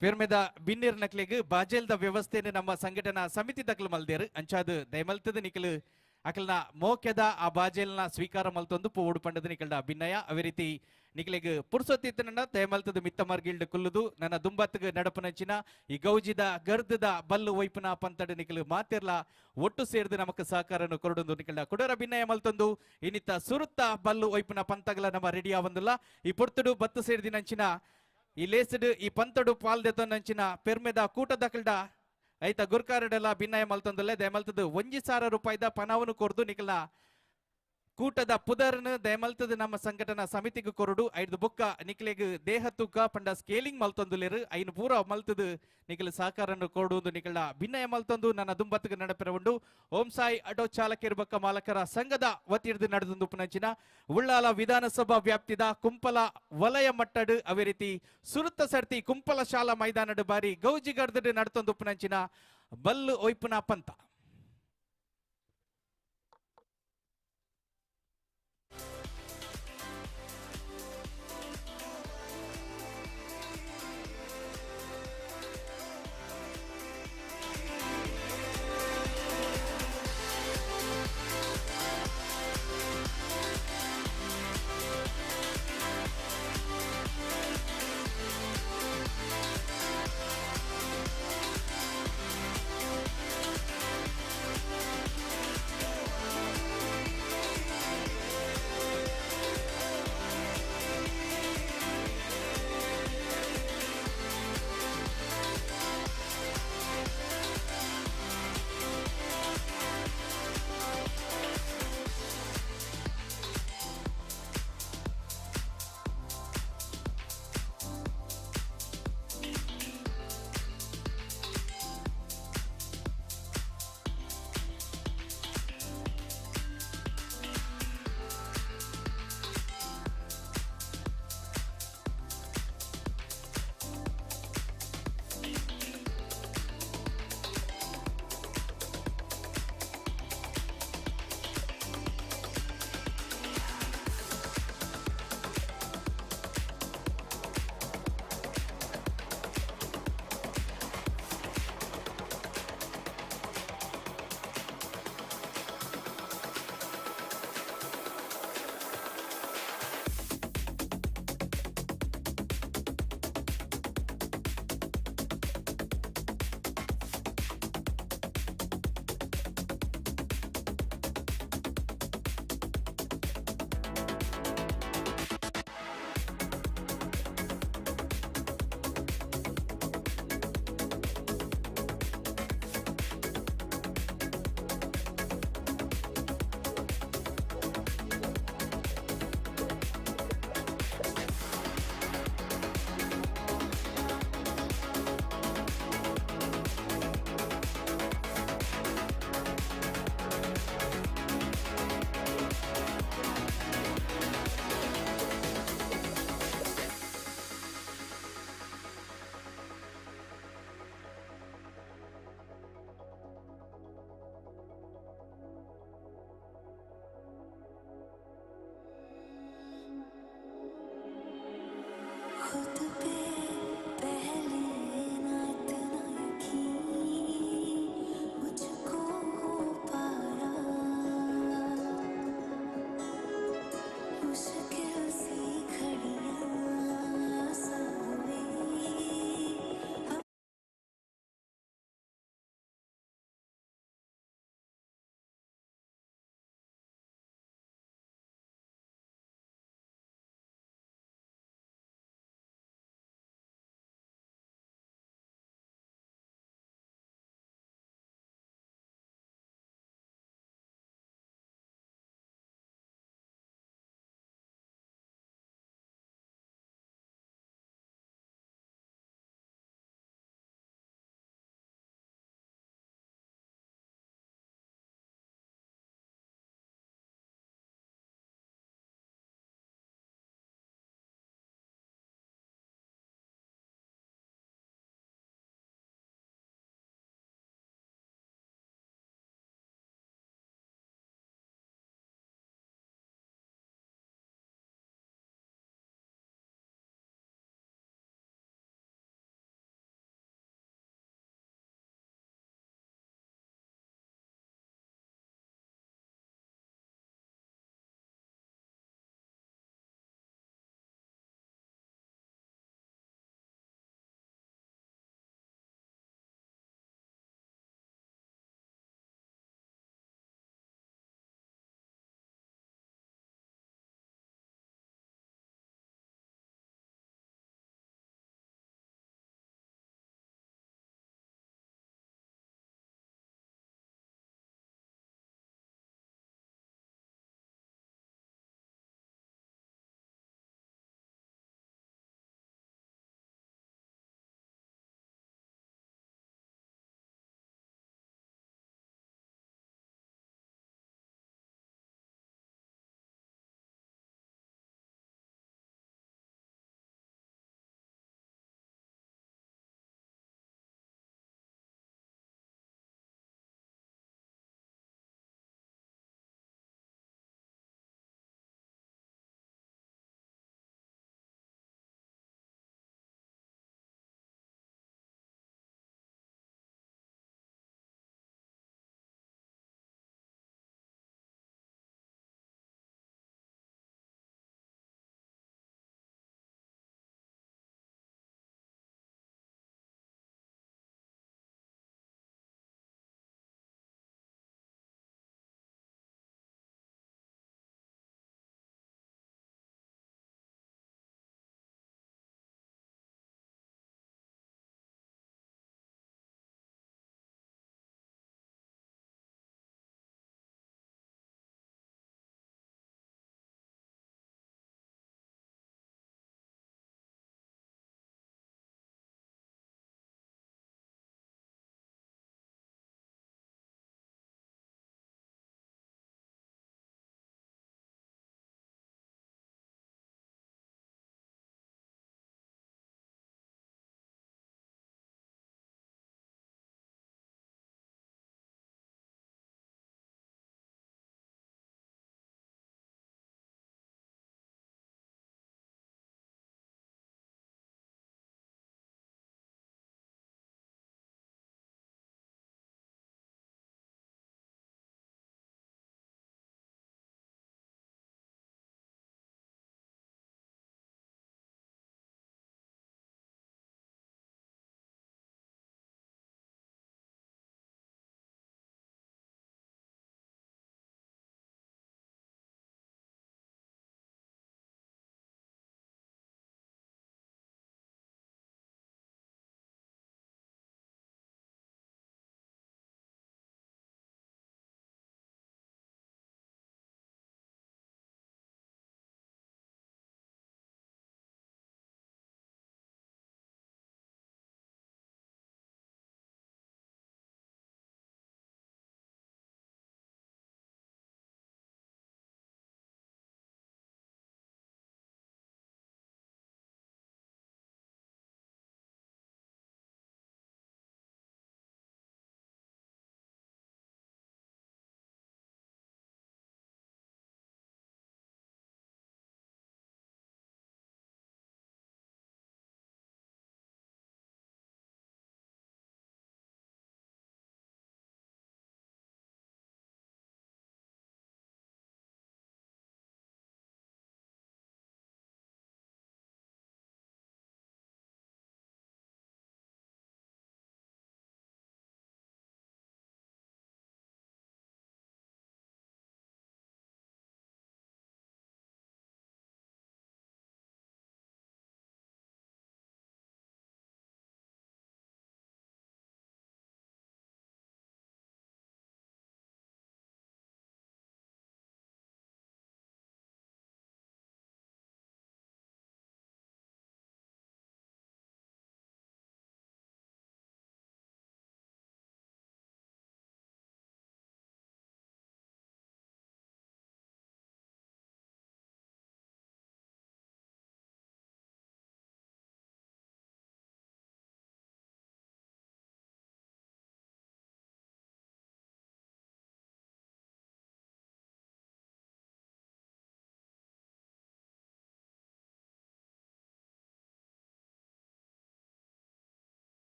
ಪೇರ್ಮೆದ ಬಿನ್ನೇರ್ ನಕ್ಲೆಗ್ ಬಾಜೆಲ್ದ ವ್ಯವಸ್ಥೆಯನ್ನು ನಮ್ಮ ಸಂಘಟನಾ ಸಮಿತಿ ದಕ್ಲು ಮಲ್ದೇರು. ಅಂಚಾದು ದಯಮಲ್ತದ ನಿಖಲು ಅಕಲ್ನ ಮೋಕ್ಯದ ಆ ಬಾಜೆಲ್ನ ಸ್ವೀಕಾರ ಮಲ್ತೊಂದು ಪೋಡು ಪಂಡದ ನಿಕಲ್ಡ ಭಿನ್ನಯ. ಅವೇ ರೀತಿ ನಿಕಲೆಗ್ ಪುರ್ಸೊತ್ತಿತ್ತನ ದಯಮಲ್ತದ ಮಿತ್ತ ಮರ್ಗಿಲ್ಡ್ ಕುಲ್ಲುದು ನನ್ನ ದುಂಬತ್ಗ್ ನಡಪನಂಚಿನ ಈ ಗೌಜಿದ ಗರ್ದದ ಬಲ್ಲು ಒಯ್ಪುನ ಪಂತಡ ನಿಕಲು ಮಾತಿರ್ಲ ಒಟ್ಟು ಸೇರ್ದು ನಮಕ್ ಸಹಕಾರನು ಕೊರಡೊಂದು ನಿಕಲ್ಡ ಕುಡರ ಭಿನ್ನಯ ಮಲ್ತೊಂದು ಇನ್ನಿತ್ತ ಸುರುತ್ತ ಬಲ್ಲು ಒಯ್ಪುನ ಪಂತಗಲ ನಮ್ಮ ರೆಡಿ ಆವಂದಿಲ್ಲ. ಈ ಪೊರ್ತುಡು ಬತ್ತು ಸೇರ್ದಿನಂಚಿನ ಈ ಲೇಸಡು ಈ ಪಂತಡು ಪಾಲ್ದೆತೊಂದಂಚಿನ ಪೆರ್ಮೆದ ಕೂಟದಕಲ್ಡ ಐತ ಗುರ್ಕಾರಡೆಲ್ಲ ಭಿನ್ನಯ ಮಲ್ತೊಂದಲ್ಲೇ ದಯಮಲ್ತದ 1000 ರೂಪಾಯಿದ ಪಣವನ್ನು ಕೊರ್ದು ನಿಕಲ್ನ ಕೂಟದ ಪುದರ್ನ ದಯಮಲ್ತದ ನಮ್ಮ ಸಂಘಟನಾ ಸಮಿತಿಗೆ ಕೊರಡು. ಐದು ಬುಕ್ಕ ನಿಕ್ಲೆಗ್ ದೇಹ ತೂಕ ಪಂಡ ಸ್ಕೇಲಿಂಗ್ ಮಲ್ತೊಂದುಲೇರು ಐನು ಪೂರ ಮಲ್ತದ ನಿಕಲ್ ಸಹಕಾರನ್ನು ಕೊಡುವುದು ನಿಕಲ್ನ ಭಿನ್ನಯ ಮಲ್ತೊಂದು ನನ್ನ ದುಂಬತ್ತಿಗೆ ನಡಪೆರ ಉಂಡು. ಓಂ ಸಾಯಿ ಆಟೋ ಚಾಲಕಿಯರ ಬಕ್ಕ ಮಾಲಕರ ಸಂಘದ ವತಿಯಿರ್ದು ನಡೆದು ಪುನಂಚಿನ ಉಳ್ಳಾಲ ವಿಧಾನಸಭಾ ವ್ಯಾಪ್ತಿದ ಕುಂಪಲ ವಲಯ ಮಟ್ಟಡು ಅವೇ ರೀತಿ ಸುರುತ್ತ ಸರ್ತಿ ಕುಂಪಲ ಶಾಲಾ ಮೈದಾನಡು ಬಾರಿ ಗೌಜಿಗರ್ದಡು ನಡ್ತೊಂದು ಪುನಂಚಿನ ಬಲ್ಲು ಒಯ್ಪುನ ಪಂತ.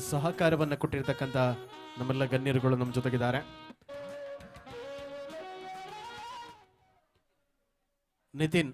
ಸಹಕಾರವನ್ನು ಕೊಟ್ಟಿರ್ತಕ್ಕಂಥ ನಮ್ಮೆಲ್ಲ ಗಣ್ಯರುಗಳು ನಮ್ಮ ಜೊತೆಗಿದ್ದಾರೆ. ನಿತಿನ್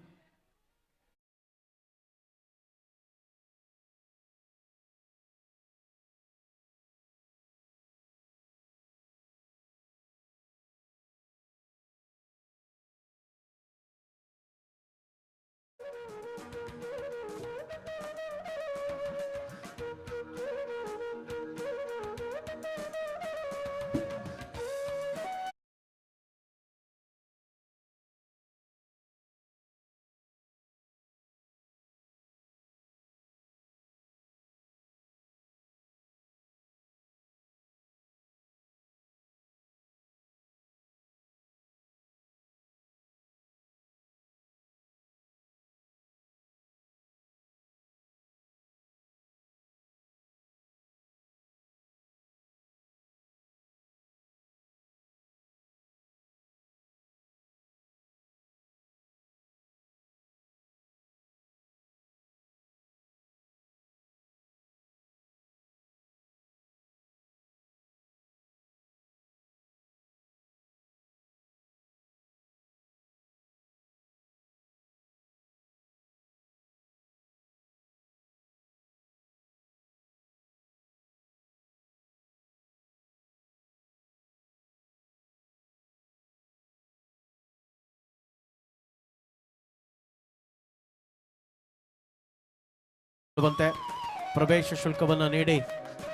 ಪ್ರವೇಶ ಶುಲ್ಕವನ್ನು ನೀಡಿ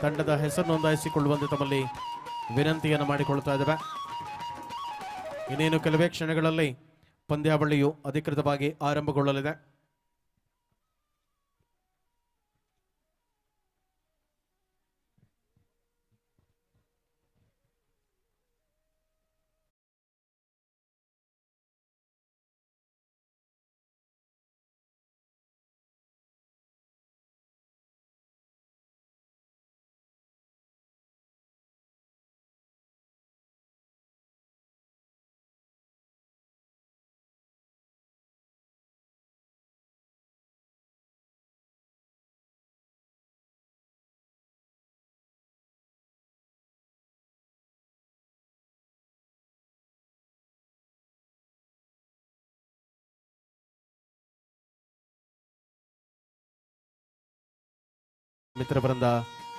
ತಂಡದ ಹೆಸರು ನೋಂದಾಯಿಸಿಕೊಳ್ಳುವಂತೆ ತಮ್ಮಲ್ಲಿ ವಿನಂತಿಯನ್ನು ಮಾಡಿಕೊಳ್ಳುತ್ತಾ ಇದ್ದೇವೆ. ಇನ್ನೇನು ಕೆಲವೇ ಕ್ಷಣಗಳಲ್ಲಿ ಪಂದ್ಯಾವಳಿಯು ಅಧಿಕೃತವಾಗಿ ಆರಂಭಗೊಳ್ಳಲಿದೆ. ಮಿತ್ರವೃಂದ ಅದೇ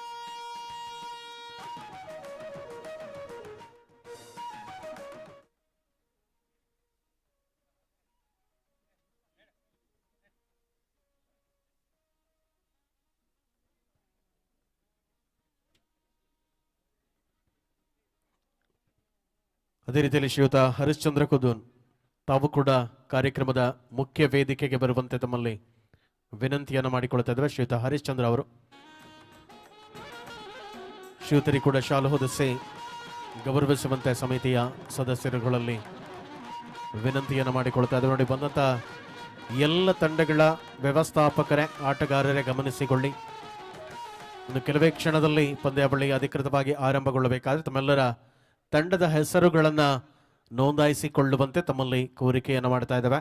ರೀತಿಯಲ್ಲಿ ಶ್ರೀಯುತ ಹರಿಶ್ಚಂದ್ರ ಕುದೂನ್ ತಾವು ಕೂಡ ಕಾರ್ಯಕ್ರಮದ ಮುಖ್ಯ ವೇದಿಕೆಗೆ ಬರುವಂತೆ ತಮ್ಮಲ್ಲಿ ವಿನಂತಿಯನ್ನು ಮಾಡಿಕೊಳ್ಳುತ್ತಾ ಇದ್ದೇವೆ. ಶ್ರೀಯುತ ಹರಿಶ್ಚಂದ್ರ ಅವರು ಶ್ರೀಯುತರಿ ಕೂಡ ಶಾಲು ಹೊದಿಸಿ ಗೌರವಿಸುವಂತೆ ಸಮಿತಿಯ ಸದಸ್ಯರುಗಳಲ್ಲಿ ವಿನಂತಿಯನ್ನು ಮಾಡಿಕೊಳ್ತಾ ಇದ್ದಾರೆ. ನೋಡಿ, ಬಂದಂಥ ಎಲ್ಲ ತಂಡಗಳ ವ್ಯವಸ್ಥಾಪಕರೇ, ಆಟಗಾರರೇ ಗಮನಿಸಿಕೊಳ್ಳಿ. ಇನ್ನು ಕೆಲವೇ ಕ್ಷಣದಲ್ಲಿ ಪಂದ್ಯಾವಳಿ ಅಧಿಕೃತವಾಗಿ ಆರಂಭಗೊಳ್ಳಬೇಕಾದ್ರೆ ತಮ್ಮೆಲ್ಲರ ತಂಡದ ಹೆಸರುಗಳನ್ನು ನೋಂದಾಯಿಸಿಕೊಳ್ಳುವಂತೆ ತಮ್ಮಲ್ಲಿ ಕೋರಿಕೆಯನ್ನು ಮಾಡ್ತಾ ಇದ್ದೇವೆ.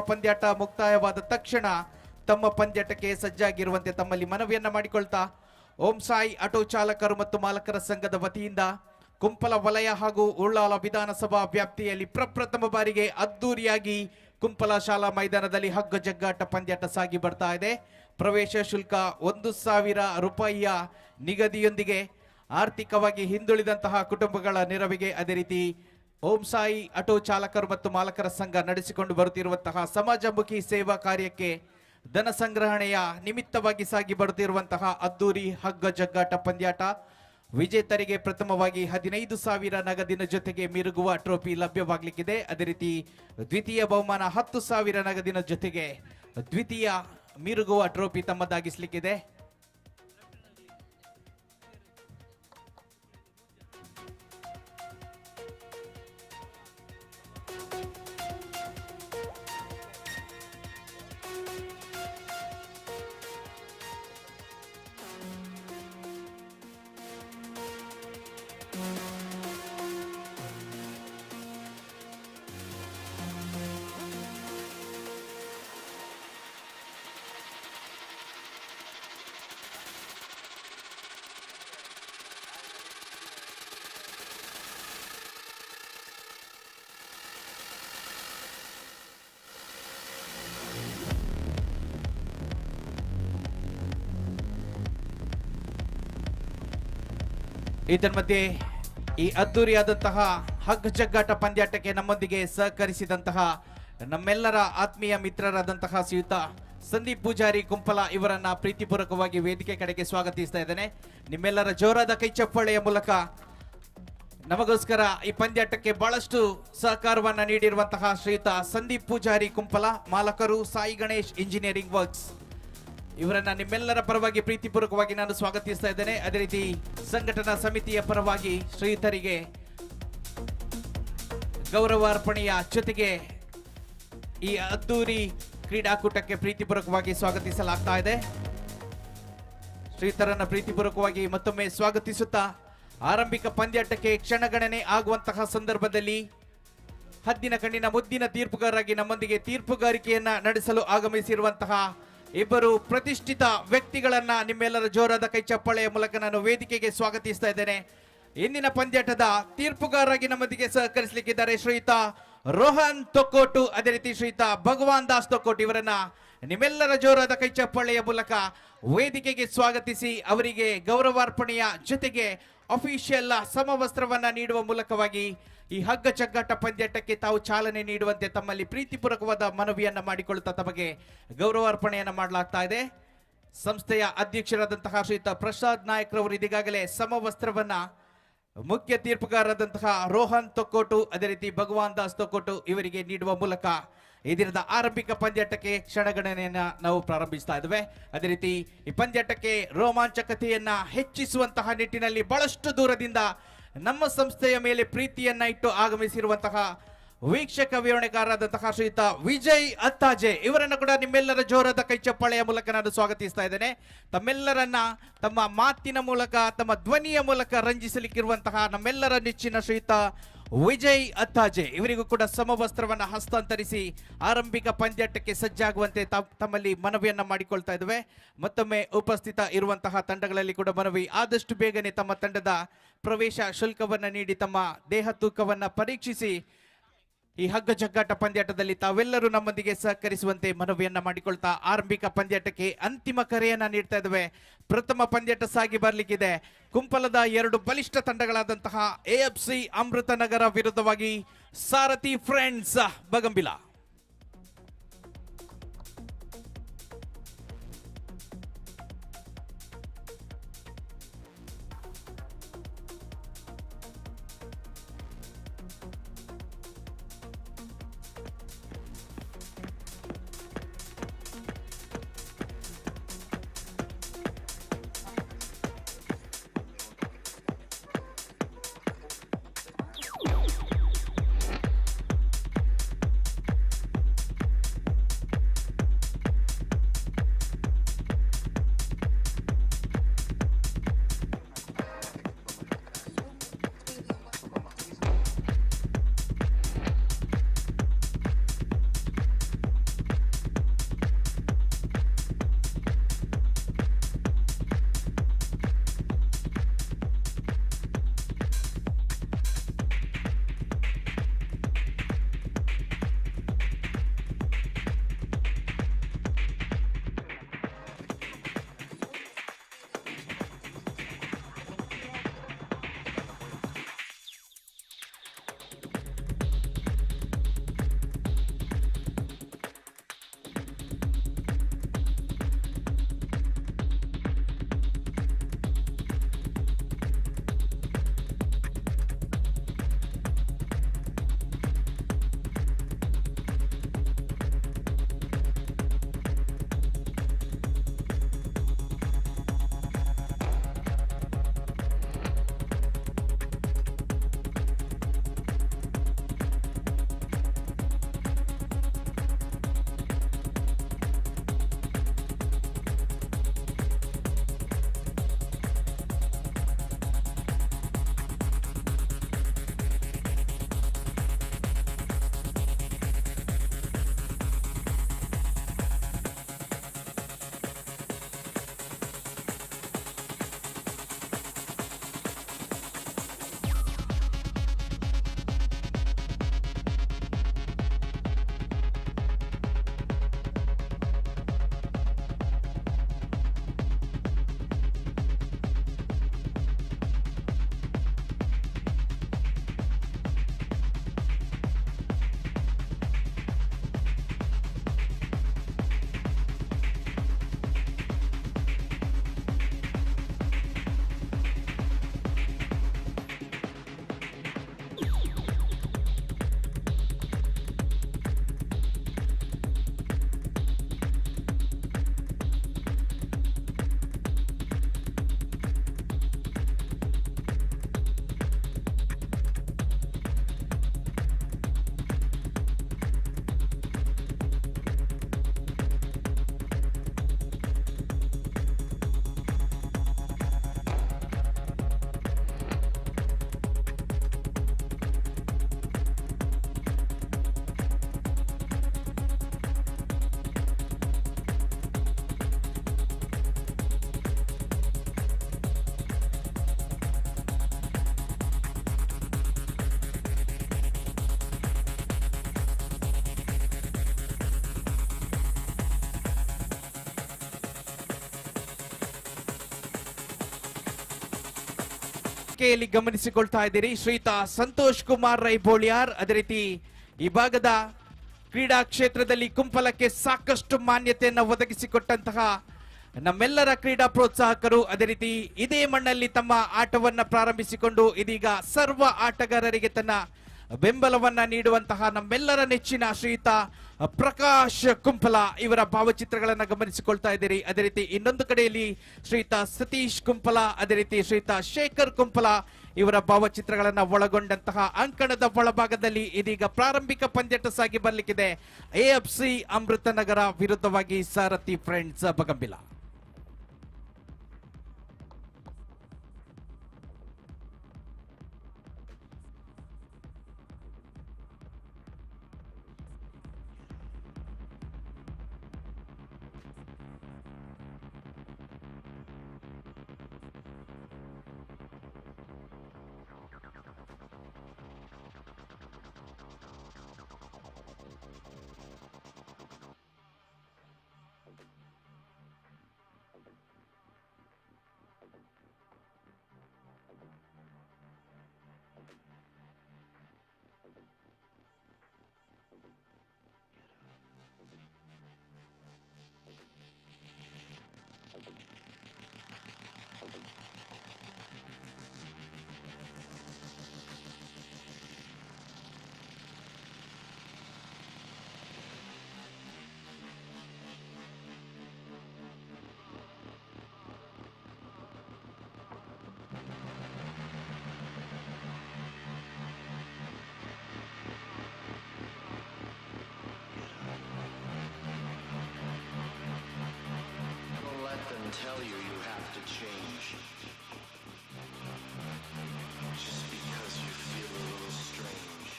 ಪಂದ್ಯಾಟ ಮುಕ್ತಾಯವಾದ ತಕ್ಷಣ ತಮ್ಮ ಪಂದ್ಯಾಟಕ್ಕೆ ಸಜ್ಜಾಗಿರುವಂತೆ ತಮ್ಮಲ್ಲಿ ಮನವಿಯನ್ನ ಮಾಡಿಕೊಳ್ತಾ, ಓಂ ಸಾಯಿ ಆಟೋ ಚಾಲಕರು ಮತ್ತು ಮಾಲಕರ ಸಂಘದ ವತಿಯಿಂದ ಕುಂಪಲ ವಲಯ ಹಾಗೂ ಉಳ್ಳಾಲ ವಿಧಾನಸಭಾ ವ್ಯಾಪ್ತಿಯಲ್ಲಿ ಪ್ರಪ್ರಥಮ ಬಾರಿಗೆ ಅದ್ದೂರಿಯಾಗಿ ಕುಂಪಲ ಶಾಲಾ ಮೈದಾನದಲ್ಲಿ ಹಗ್ಗ ಜಗ್ಗಾಟ ಪಂದ್ಯಾಟ ಸಾಗಿ ಬರ್ತಾ ಇದೆ. ಪ್ರವೇಶ ಶುಲ್ಕ 1000 ರೂಪಾಯಿಯ ನಿಗದಿಯೊಂದಿಗೆ ಆರ್ಥಿಕವಾಗಿ ಹಿಂದುಳಿದಂತಹ ಕುಟುಂಬಗಳ ನೆರವಿಗೆ, ಅದೇ ರೀತಿ ಓಂ ಸಾಯಿ ಆಟೋ ಚಾಲಕರು ಮತ್ತು ಮಾಲಕರ ಸಂಘ ನಡೆಸಿಕೊಂಡು ಬರುತ್ತಿರುವಂತಹ ಸಮಾಜಮುಖಿ ಸೇವಾ ಕಾರ್ಯಕ್ಕೆ ಧನ ಸಂಗ್ರಹಣೆಯ ನಿಮಿತ್ತವಾಗಿ ಸಾಗಿ ಬರುತ್ತಿರುವಂತಹ ಅದ್ದೂರಿ ಹಗ್ಗ ಜಗ್ಗಾಟ ಪಂದ್ಯಾಟ ವಿಜೇತರಿಗೆ ಪ್ರಥಮವಾಗಿ 15,000 ನಗದಿನ ಜೊತೆಗೆ ಮಿರುಗುವ ಟ್ರೋಫಿ ಲಭ್ಯವಾಗಲಿಕ್ಕಿದೆ. ಅದೇ ರೀತಿ ದ್ವಿತೀಯ ಬಹುಮಾನ 10,000 ನಗದಿನ ಜೊತೆಗೆ ದ್ವಿತೀಯ ಮಿರುಗುವ ಟ್ರೋಫಿ ತಮ್ಮದಾಗಿಸಲಿಕ್ಕಿದೆ. ಇದರ ಮಧ್ಯೆ ಈ ಅದ್ದೂರಿಯಾದಂತಹ ಹಗ್ಗ ಜಗ್ಗಾಟ ಪಂದ್ಯಾಟಕ್ಕೆ ನಮ್ಮೊಂದಿಗೆ ಸಹಕರಿಸಿದಂತಹ ನಮ್ಮೆಲ್ಲರ ಆತ್ಮೀಯ ಮಿತ್ರರಾದಂತಹ ಶ್ರೀಯುತ ಸಂದೀಪ್ ಪೂಜಾರಿ ಕುಂಪಲ ಇವರನ್ನ ಪ್ರೀತಿಪೂರ್ವಕವಾಗಿ ವೇದಿಕೆ ಕಡೆಗೆ ಸ್ವಾಗತಿಸ್ತಾ ಇದ್ದೇನೆ. ನಿಮ್ಮೆಲ್ಲರ ಜೋರಾದ ಕೈ ಚಪ್ಪಾಳೆಯ ಮೂಲಕ ನಮಗೋಸ್ಕರ ಈ ಪಂದ್ಯಾಟಕ್ಕೆ ಬಹಳಷ್ಟು ಸಹಕಾರವನ್ನ ನೀಡಿರುವಂತಹ ಶ್ರೀಯುತ ಸಂದೀಪ್ ಪೂಜಾರಿ ಕುಂಪಲ, ಮಾಲಕರು ಸಾಯಿ ಗಣೇಶ್ ಇಂಜಿನಿಯರಿಂಗ್ ವರ್ಕ್ಸ್ ಇವರನ್ನ ನಿಮ್ಮೆಲ್ಲರ ಪರವಾಗಿ ಪ್ರೀತಿಪೂರ್ವಕವಾಗಿ ನಾನು ಸ್ವಾಗತಿಸ್ತಾ ಇದ್ದೇನೆ. ಅದೇ ರೀತಿ ಸಂಘಟನಾ ಸಮಿತಿಯ ಪರವಾಗಿ ಶ್ರೀಯುತರಿಗೆ ಗೌರವಾರ್ಪಣೆಯ ಜೊತೆಗೆ ಈ ಅದ್ದೂರಿ ಕ್ರೀಡಾಕೂಟಕ್ಕೆ ಪ್ರೀತಿಪೂರ್ವಕವಾಗಿ ಸ್ವಾಗತಿಸಲಾಗ್ತಾ ಇದೆ. ಶ್ರೀಯುತರನ್ನ ಪ್ರೀತಿಪೂರ್ವಕವಾಗಿ ಮತ್ತೊಮ್ಮೆ ಸ್ವಾಗತಿಸುತ್ತಾ ಆರಂಭಿಕ ಪಂದ್ಯಾಟಕ್ಕೆ ಕ್ಷಣಗಣನೆ ಆಗುವಂತಹ ಸಂದರ್ಭದಲ್ಲಿ ಹದ್ದಿನ ಕಣ್ಣಿನ ಮುದ್ದಿನ ತೀರ್ಪುಗಾರರಾಗಿ ನಮ್ಮೊಂದಿಗೆ ತೀರ್ಪುಗಾರಿಕೆಯನ್ನ ನಡೆಸಲು ಆಗಮಿಸಿರುವಂತಹ ಇಬ್ಬರು ಪ್ರತಿಷ್ಠಿತ ವ್ಯಕ್ತಿಗಳನ್ನ ನಿಮ್ಮೆಲ್ಲರ ಜೋರಾದ ಕೈ ಚಪ್ಪಾಳೆಯ ಮೂಲಕ ನಾನು ವೇದಿಕೆಗೆ ಸ್ವಾಗತಿಸ್ತಾ ಇದ್ದೇನೆ. ಇಂದಿನ ಪಂದ್ಯಾಟದ ತೀರ್ಪುಗಾರರಾಗಿ ನಮ್ಮೊಂದಿಗೆ ಸಹಕರಿಸಲಿಕ್ಕಿದ್ದಾರೆ ಶ್ರೀಯುತ ರೋಹನ್ ತೊಕ್ಕೋಟು, ಅದೇ ರೀತಿ ಶ್ರೀಯುತ ಭಗವಾನ್ ದಾಸ್ ತೊಕ್ಕೋಟು ಇವರನ್ನ ನಿಮ್ಮೆಲ್ಲರ ಜೋರಾದ ಕೈ ಚಪ್ಪಾಳೆಯ ಮೂಲಕ ವೇದಿಕೆಗೆ ಸ್ವಾಗತಿಸಿ ಅವರಿಗೆ ಗೌರವಾರ್ಪಣೆಯ ಜೊತೆಗೆ ಅಫಿಷಿಯಲ್ ಸಮವಸ್ತ್ರವನ್ನ ನೀಡುವ ಮೂಲಕವಾಗಿ ಈ ಹಗ್ಗ ಜಗ್ಗಾಟ ಪಂದ್ಯಾಟಕ್ಕೆ ತಾವು ಚಾಲನೆ ನೀಡುವಂತೆ ತಮ್ಮಲ್ಲಿ ಪ್ರೀತಿಪೂರ್ವಕವಾದ ಮನವಿಯನ್ನ ಮಾಡಿಕೊಳ್ಳುತ್ತಾ ತಮಗೆ ಗೌರವಾರ್ಪಣೆಯನ್ನ ಮಾಡಲಾಗ್ತಾ ಇದೆ. ಸಂಸ್ಥೆಯ ಅಧ್ಯಕ್ಷರಾದಂತಹ ಶ್ರೀಯುತ ಪ್ರಸಾದ್ ನಾಯಕ್ರವರು ಇದೀಗಾಗಲೇ ಸಮವಸ್ತ್ರವನ್ನ ಮುಖ್ಯ ತೀರ್ಪುಗಾರರಾದಂತಹ ರೋಹನ್ ತೊಕ್ಕೋಟು, ಅದೇ ರೀತಿ ಭಗವಾನ್ ದಾಸ್ ತೊಕ್ಕೋಟು ಇವರಿಗೆ ನೀಡುವ ಮೂಲಕ ಈ ದಿನದ ಆರಂಭಿಕ ಪಂದ್ಯಾಟಕ್ಕೆ ಕ್ಷಣಗಣನೆಯನ್ನ ನಾವು ಪ್ರಾರಂಭಿಸ್ತಾ ಇದ್ದೇವೆ. ಅದೇ ರೀತಿ ಈ ಪಂದ್ಯಾಟಕ್ಕೆ ರೋಮಾಂಚಕತೆಯನ್ನ ಹೆಚ್ಚಿಸುವಂತಹ ನಿಟ್ಟಿನಲ್ಲಿ ಬಹಳಷ್ಟು ದೂರದಿಂದ ನಮ್ಮ ಸಂಸ್ಥೆಯ ಮೇಲೆ ಪ್ರೀತಿಯನ್ನ ಇಟ್ಟು ಆಗಮಿಸಿರುವಂತಹ ವೀಕ್ಷಕ ವಿವರಣೆಗಾರರಾದಂತಹ ಶ್ರೀಯುತ ವಿಜಯ್ ಅತ್ತಾಜೆ ಇವರನ್ನು ಕೂಡ ನಿಮ್ಮೆಲ್ಲರ ಜೋರಾದ ಕೈ ಚಪ್ಪಾಳೆಯ ಮೂಲಕ ನಾನು ಸ್ವಾಗತಿಸ್ತಾ ಇದ್ದೇನೆ. ತಮ್ಮೆಲ್ಲರನ್ನ ತಮ್ಮ ಮಾತಿನ ಮೂಲಕ ತಮ್ಮ ಧ್ವನಿಯ ಮೂಲಕ ರಂಜಿಸಲಿಕ್ಕಿರುವಂತಹ ನಮ್ಮೆಲ್ಲರ ನೆಚ್ಚಿನ ಶ್ರೀಯುತ ವಿಜಯ್ ಅತ್ತಾಜೆ ಇವರಿಗೂ ಕೂಡ ಸಮವಸ್ತ್ರವನ್ನು ಹಸ್ತಾಂತರಿಸಿ ಆರಂಭಿಕ ಪಂದ್ಯಾಟಕ್ಕೆ ಸಜ್ಜಾಗುವಂತೆ ತಮ್ಮಲ್ಲಿ ಮನವಿಯನ್ನ ಮಾಡಿಕೊಳ್ತಾ ಇದ್ದೇವೆ. ಮತ್ತೊಮ್ಮೆ ಉಪಸ್ಥಿತ ಇರುವಂತಹ ತಂಡಗಳಲ್ಲಿ ಕೂಡ ಮನವಿ, ಆದಷ್ಟು ಬೇಗನೆ ತಮ್ಮ ತಂಡದ ಪ್ರವೇಶ ಶುಲ್ಕವನ್ನು ನೀಡಿ ತಮ್ಮ ದೇಹ ತೂಕವನ್ನು ಪರೀಕ್ಷಿಸಿ ಈ ಹಗ್ಗ ಜಗ್ಗಾಟ ಪಂದ್ಯಾಟದಲ್ಲಿ ತಾವೆಲ್ಲರೂ ನಮ್ಮೊಂದಿಗೆ ಸಹಕರಿಸುವಂತೆ ಮನವಿಯನ್ನ ಮಾಡಿಕೊಳ್ತಾ ಆರಂಭಿಕ ಪಂದ್ಯಾಟಕ್ಕೆ ಅಂತಿಮ ಕರೆಯನ್ನ ನೀಡ್ತಾ ಇದ್ದೇವೆ. ಪ್ರಥಮ ಪಂದ್ಯಾಟ ಸಾಗಿ ಬರಲಿಕ್ಕಿದೆ. ಕುಂಪಲದ ಎರಡು ಬಲಿಷ್ಠ ತಂಡಗಳಾದಂತಹ ಎಎಫ್ಸಿ ಅಮೃತನಗರ ವಿರುದ್ಧವಾಗಿ ಸಾರಥಿ ಫ್ರೆಂಡ್ಸ್ ಬಗಂಬಿಲ. ಯಲ್ಲಿ ಗಮನಿಸಿಕೊಳ್ತಾ ಇದ್ದೀರಿ ಶ್ರೀತ ಸಂತೋಷ್ ಕುಮಾರ್ ರೈ ಬೋಳಿಯಾರ್. ಅದೇ ರೀತಿ ಈ ಭಾಗದ ಕ್ರೀಡಾ ಕ್ಷೇತ್ರದಲ್ಲಿ ಕುಂಪಲಕ್ಕೆ ಸಾಕಷ್ಟು ಮಾನ್ಯತೆಯನ್ನು ಒದಗಿಸಿಕೊಟ್ಟಂತಹ ನಮ್ಮೆಲ್ಲರ ಕ್ರೀಡಾ ಪ್ರೋತ್ಸಾಹಕರು, ಅದೇ ರೀತಿ ಇದೇ ಮಣ್ಣಲ್ಲಿ ತಮ್ಮ ಆಟವನ್ನ ಪ್ರಾರಂಭಿಸಿಕೊಂಡು ಇದೀಗ ಸರ್ವ ಆಟಗಾರರಿಗೆ ತನ್ನ ಬೆಂಬಲವನ್ನ ನೀಡುವಂತಹ ನಮ್ಮೆಲ್ಲರ ನೆಚ್ಚಿನ ಶ್ರೀಯುತ ಪ್ರಕಾಶ್ ಕುಂಪಲ ಇವರ ಭಾವಚಿತ್ರಗಳನ್ನು ಗಮನಿಸಿಕೊಳ್ತಾ ಇದ್ದೀರಿ. ಅದೇ ರೀತಿ ಇನ್ನೊಂದು ಕಡೆಯಲ್ಲಿ ಶ್ರೀಯುತ ಸತೀಶ್ ಕುಂಪಲ, ಅದೇ ರೀತಿ ಶ್ರೀಯುತ ಶೇಖರ್ ಕುಂಪಲ ಇವರ ಭಾವಚಿತ್ರಗಳನ್ನು ಒಳಗೊಂಡಂತಹ ಅಂಕಣದ ಒಳಭಾಗದಲ್ಲಿ ಇದೀಗ ಪ್ರಾರಂಭಿಕ ಪಂದ್ಯಾಟ ಸಾಗಿ ಬರಲಿಕ್ಕಿದೆ. ಎಎಫ್ಸಿ ಅಮೃತನಗರ ವಿರುದ್ಧವಾಗಿ ಸಾರಥಿ friends Bagambila. Tell you you have to change just because you feel a little strange.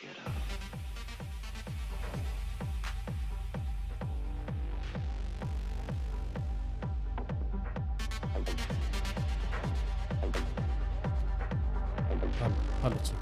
Get up. Hello, sir.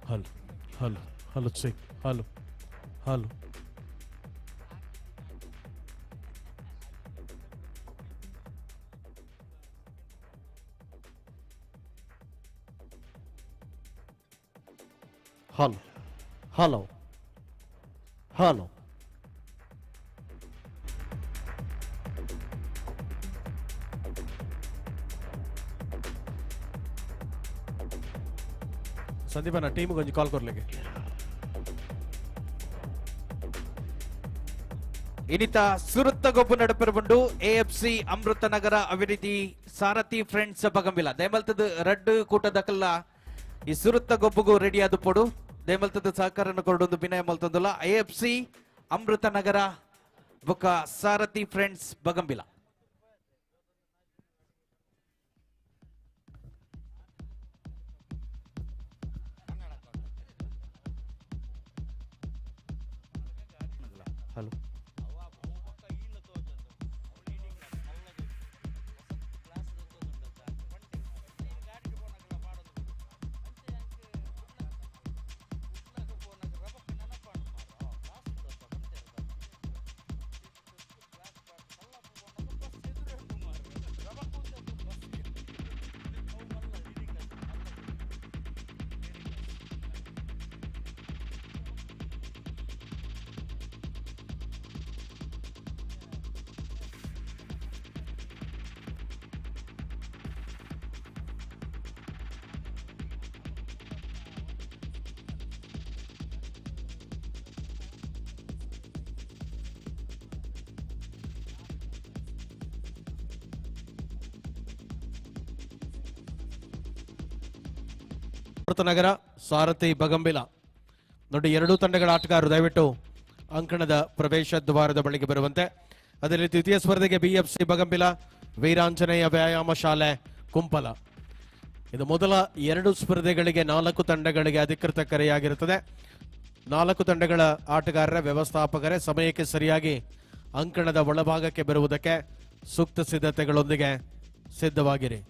Hello hello hello check hello hello. Hello hello hello. Sandeepana ಟೀಮ್ಗೆ ಒಂಜಿ ಕಾಲ್ ಕೊರ್ಲಿಕ್ಕೆ. ಇನಿತ ಸುರುತ್ತ ಗೊಬ್ಬು ನಡಪೆರಬುಂಡು ಎಎಫ್ಸಿ ಅಮೃತ ನಗರ ಅಭಿವೃದ್ಧಿ ಸಾರಥಿ ಫ್ರೆಂಡ್ಸ್ ಬಗಂಬಿಲ ದಯಮಲ್ತದ ರಡ್ಡು ಕೂಟದಕಲ್ಲ ಈ ಸುರುತ್ತ ಗೊಬ್ಬುಗು ರೆಡಿ ಆದ ಪೊಡು ದಯಮಲ್ತದ ಸಹಕಾರನ ಕೊರಡೊಂದು ವಿನಯ ಮಲ್ತೊಂದುಲ್ಲ ಎಎಫ್ಸಿ ಅಮೃತ ನಗರ ಬೊಕ ಸಾರಥಿ ಫ್ರೆಂಡ್ಸ್ ಬಗಂಬಿಲ. ಹಲೋ ನಗರ ಸಾರಥಿ ಬಗಂಬಿಲ ನೋಡಿ ಎರಡೂ ತಂಡಗಳ ಆಟಗಾರರು ದಯವಿಟ್ಟು ಅಂಕಣದ ಪ್ರವೇಶ ದ್ವಾರದ ಬಳಿಗೆ ಬರುವಂತೆ. ಅದೇ ರೀತಿ ದ್ವಿತೀಯ ಸ್ಪರ್ಧೆಗೆ ಬಿಎಫ್ಸಿ ಬಗಂಬಿಲ, ವೀರಾಂಜನೇಯ ವ್ಯಾಯಾಮ ಶಾಲೆ ಕುಂಪಲ. ಇದು ಮೊದಲ ಎರಡು ಸ್ಪರ್ಧೆಗಳಿಗೆ 4 ತಂಡಗಳಿಗೆ ಅಧಿಕೃತ ಕರೆಯಾಗಿರುತ್ತದೆ. 4 ತಂಡಗಳ ಆಟಗಾರರ ವ್ಯವಸ್ಥಾಪಕರೇ ಸಮಯಕ್ಕೆ ಸರಿಯಾಗಿ ಅಂಕಣದ ಒಳಭಾಗಕ್ಕೆ ಬರುವುದಕ್ಕೆ ಸೂಕ್ತ ಸಿದ್ಧತೆಗಳೊಂದಿಗೆ ಸಿದ್ಧವಾಗಿರಿ.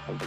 Don't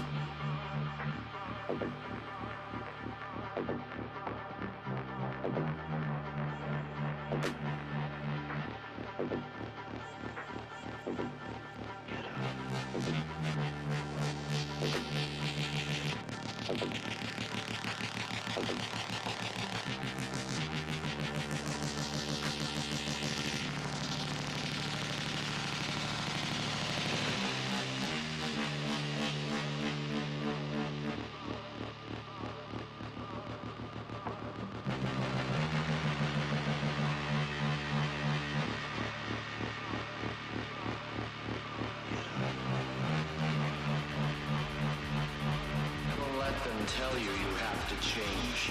let them tell you you have to change.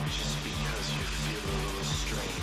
Just because you feel a little strange.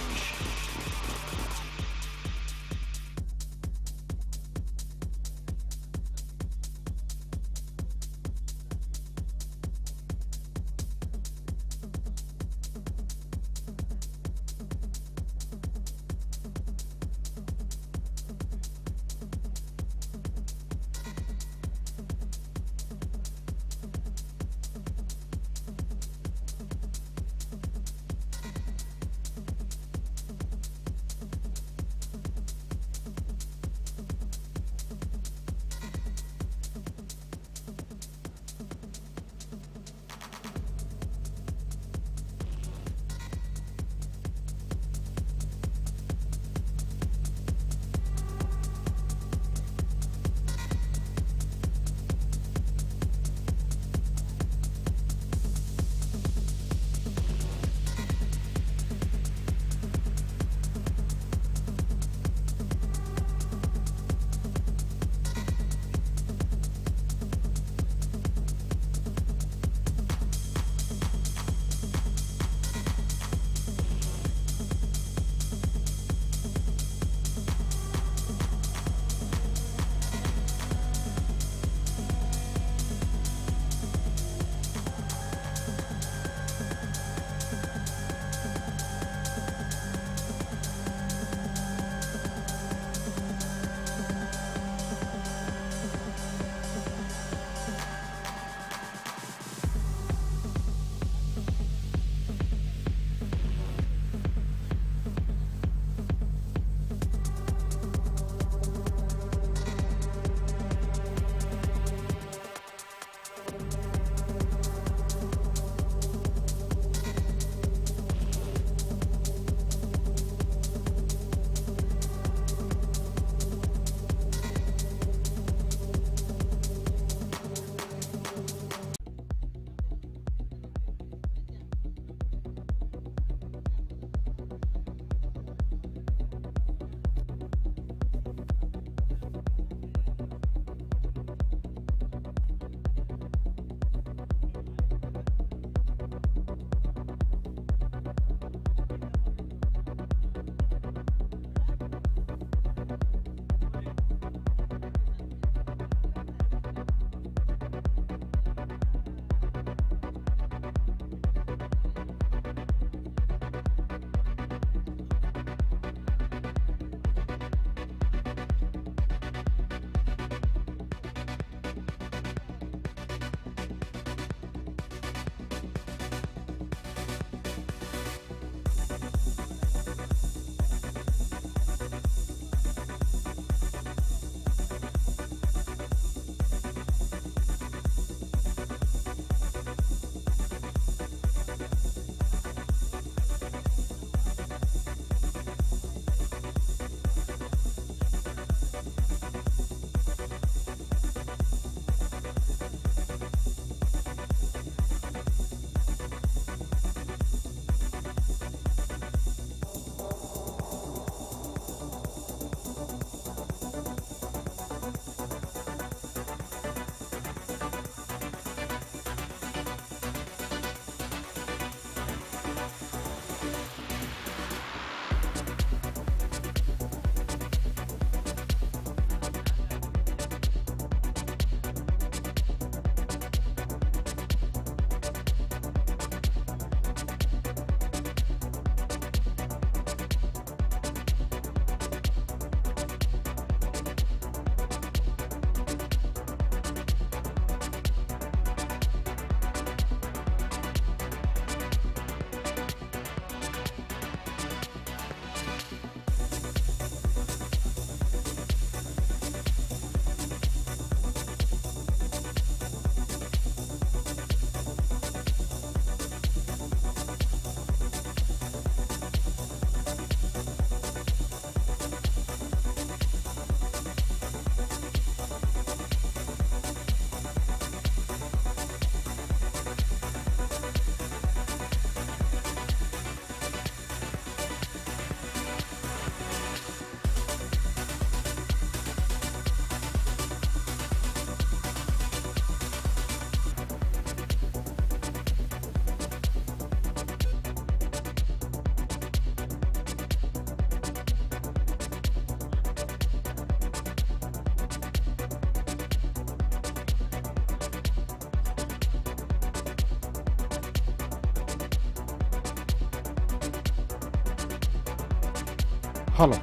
Hello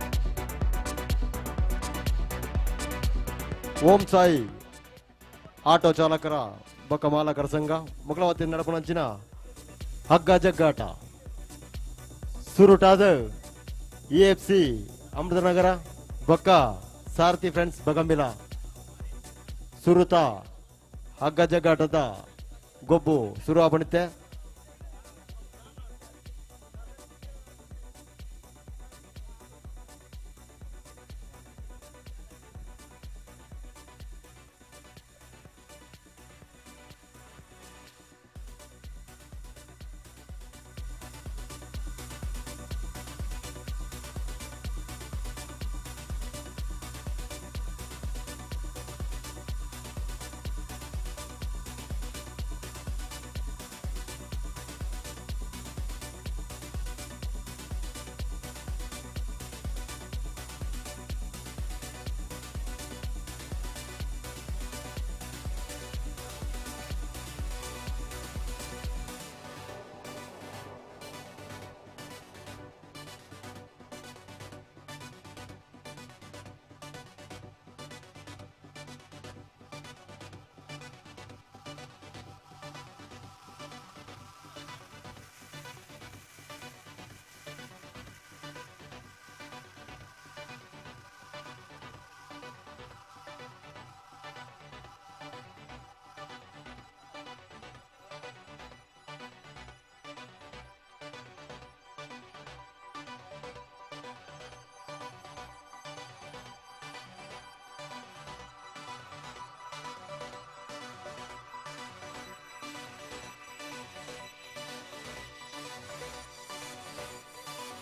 Om Sai auto ಚಾಲಕರ ಬೊಕ್ಕ ಮಾಲಕರ ಸಂಘ ಮುಕ್ಲವತಿ ನಡಪುನಂಚಿನ ಹಗ್ಗ ಜಗ್ಗಾಟ ಸುರುಟಾದ ಎಎಫ್ಸಿ ಅಮೃತನಗರ ಬೊಕ್ಕ ಸಾರಥಿ ಫ್ರೆಂಡ್ಸ್ ಬಗಂಬಿಲ ಸುರುತ ಹಗ್ಗ ಜಗ್ಗಾಟದ ಗೊಬ್ಬು ಸುರು ಆಪಣಿತೆ.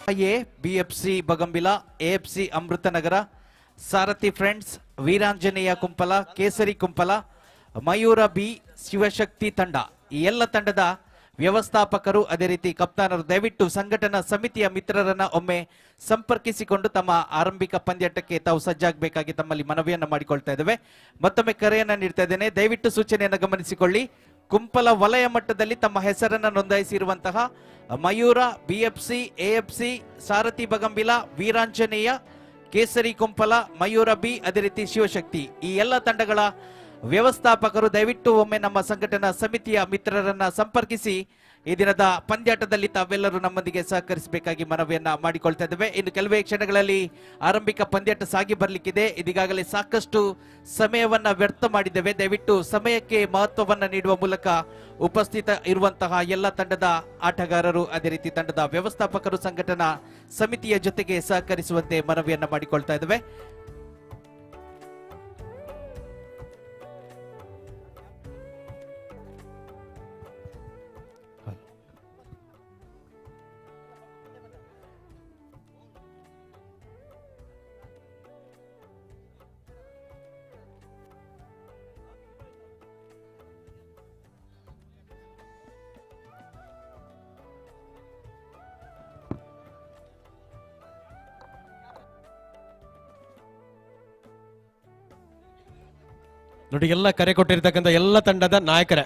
A BFC Bagambila, AFC Amruthanagara, Sarathi friends, Veeranjaneya Kumpala, Kesari Kumpala, Mayura B, Shivashakti ತಂಡ. ಈ ಎಲ್ಲ ತಂಡದ ವ್ಯವಸ್ಥಾಪಕರು ಅದೇ ರೀತಿ ಕಪ್ತಾನರು ದಯವಿಟ್ಟು ಸಂಘಟನಾ ಸಮಿತಿಯ ಮಿತ್ರರನ್ನ ಒಮ್ಮೆ ಸಂಪರ್ಕಿಸಿಕೊಂಡು ತಮ್ಮ ಆರಂಭಿಕ ಪಂದ್ಯಾಟಕ್ಕೆ ತಾವು ಸಜ್ಜಾಗಬೇಕಾಗಿ ತಮ್ಮಲ್ಲಿ ಮನವಿಯನ್ನು ಮಾಡಿಕೊಳ್ತಾ ಇದ್ದೇವೆ. ಮತ್ತೊಮ್ಮೆ ಕರೆಯನ್ನ ನೀಡ್ತಾ ಇದ್ದೇನೆ, ದಯವಿಟ್ಟು ಸೂಚನೆಯನ್ನು ಗಮನಿಸಿಕೊಳ್ಳಿ. ಕುಂಪಲ ವಲಯ ಮಟ್ಟದಲ್ಲಿ ತಮ್ಮ ಹೆಸರನ್ನು ನೋಂದಾಯಿಸಿರುವಂತಹ Mayura, BFC, AFC, Sarathi Bagambila, Veeranjaneya, Kesari Kumpala, Mayura B, ಅದೇ ರೀತಿ ಶಿವಶಕ್ತಿ, ಈ ಎಲ್ಲ ತಂಡಗಳ ವ್ಯವಸ್ಥಾಪಕರು ದಯವಿಟ್ಟು ಒಮ್ಮೆ ನಮ್ಮ ಸಂಘಟನಾ ಸಮಿತಿಯ ಮಿತ್ರರನ್ನ ಸಂಪರ್ಕಿಸಿ ಈ ದಿನದ ಪಂದ್ಯಾಟದಲ್ಲಿ ತಾವೆಲ್ಲರೂ ನಮ್ಮೊಂದಿಗೆ ಸಹಕರಿಸಬೇಕಾಗಿ ಮನವಿಯನ್ನ ಮಾಡಿಕೊಳ್ತಾ ಇದ್ದೇವೆ. ಇನ್ನು ಕೆಲವೇ ಕ್ಷಣಗಳಲ್ಲಿ ಆರಂಭಿಕ ಪಂದ್ಯಾಟ ಸಾಗಿ ಬರಲಿಕ್ಕಿದೆ. ಇದೀಗಾಗಲೇ ಸಾಕಷ್ಟು ಸಮಯವನ್ನ ವ್ಯರ್ಥ ಮಾಡಿದ್ದೇವೆ. ದಯವಿಟ್ಟು ಸಮಯಕ್ಕೆ ಮಹತ್ವವನ್ನ ನೀಡುವ ಮೂಲಕ ಉಪಸ್ಥಿತ ಇರುವಂತಹ ಎಲ್ಲ ತಂಡದ ಆಟಗಾರರು ಅದೇ ರೀತಿ ತಂಡದ ವ್ಯವಸ್ಥಾಪಕರು ಸಂಘಟನಾ ಸಮಿತಿಯ ಜೊತೆಗೆ ಸಹಕರಿಸುವಂತೆ ಮನವಿಯನ್ನ ಮಾಡಿಕೊಳ್ತಾ ಇದ್ದೇವೆ. ನೋಡಿ, ಎಲ್ಲ ಕರೆ ಕೊಟ್ಟಿರ್ತಕ್ಕಂಥ ಎಲ್ಲ ತಂಡದ ನಾಯಕರೇ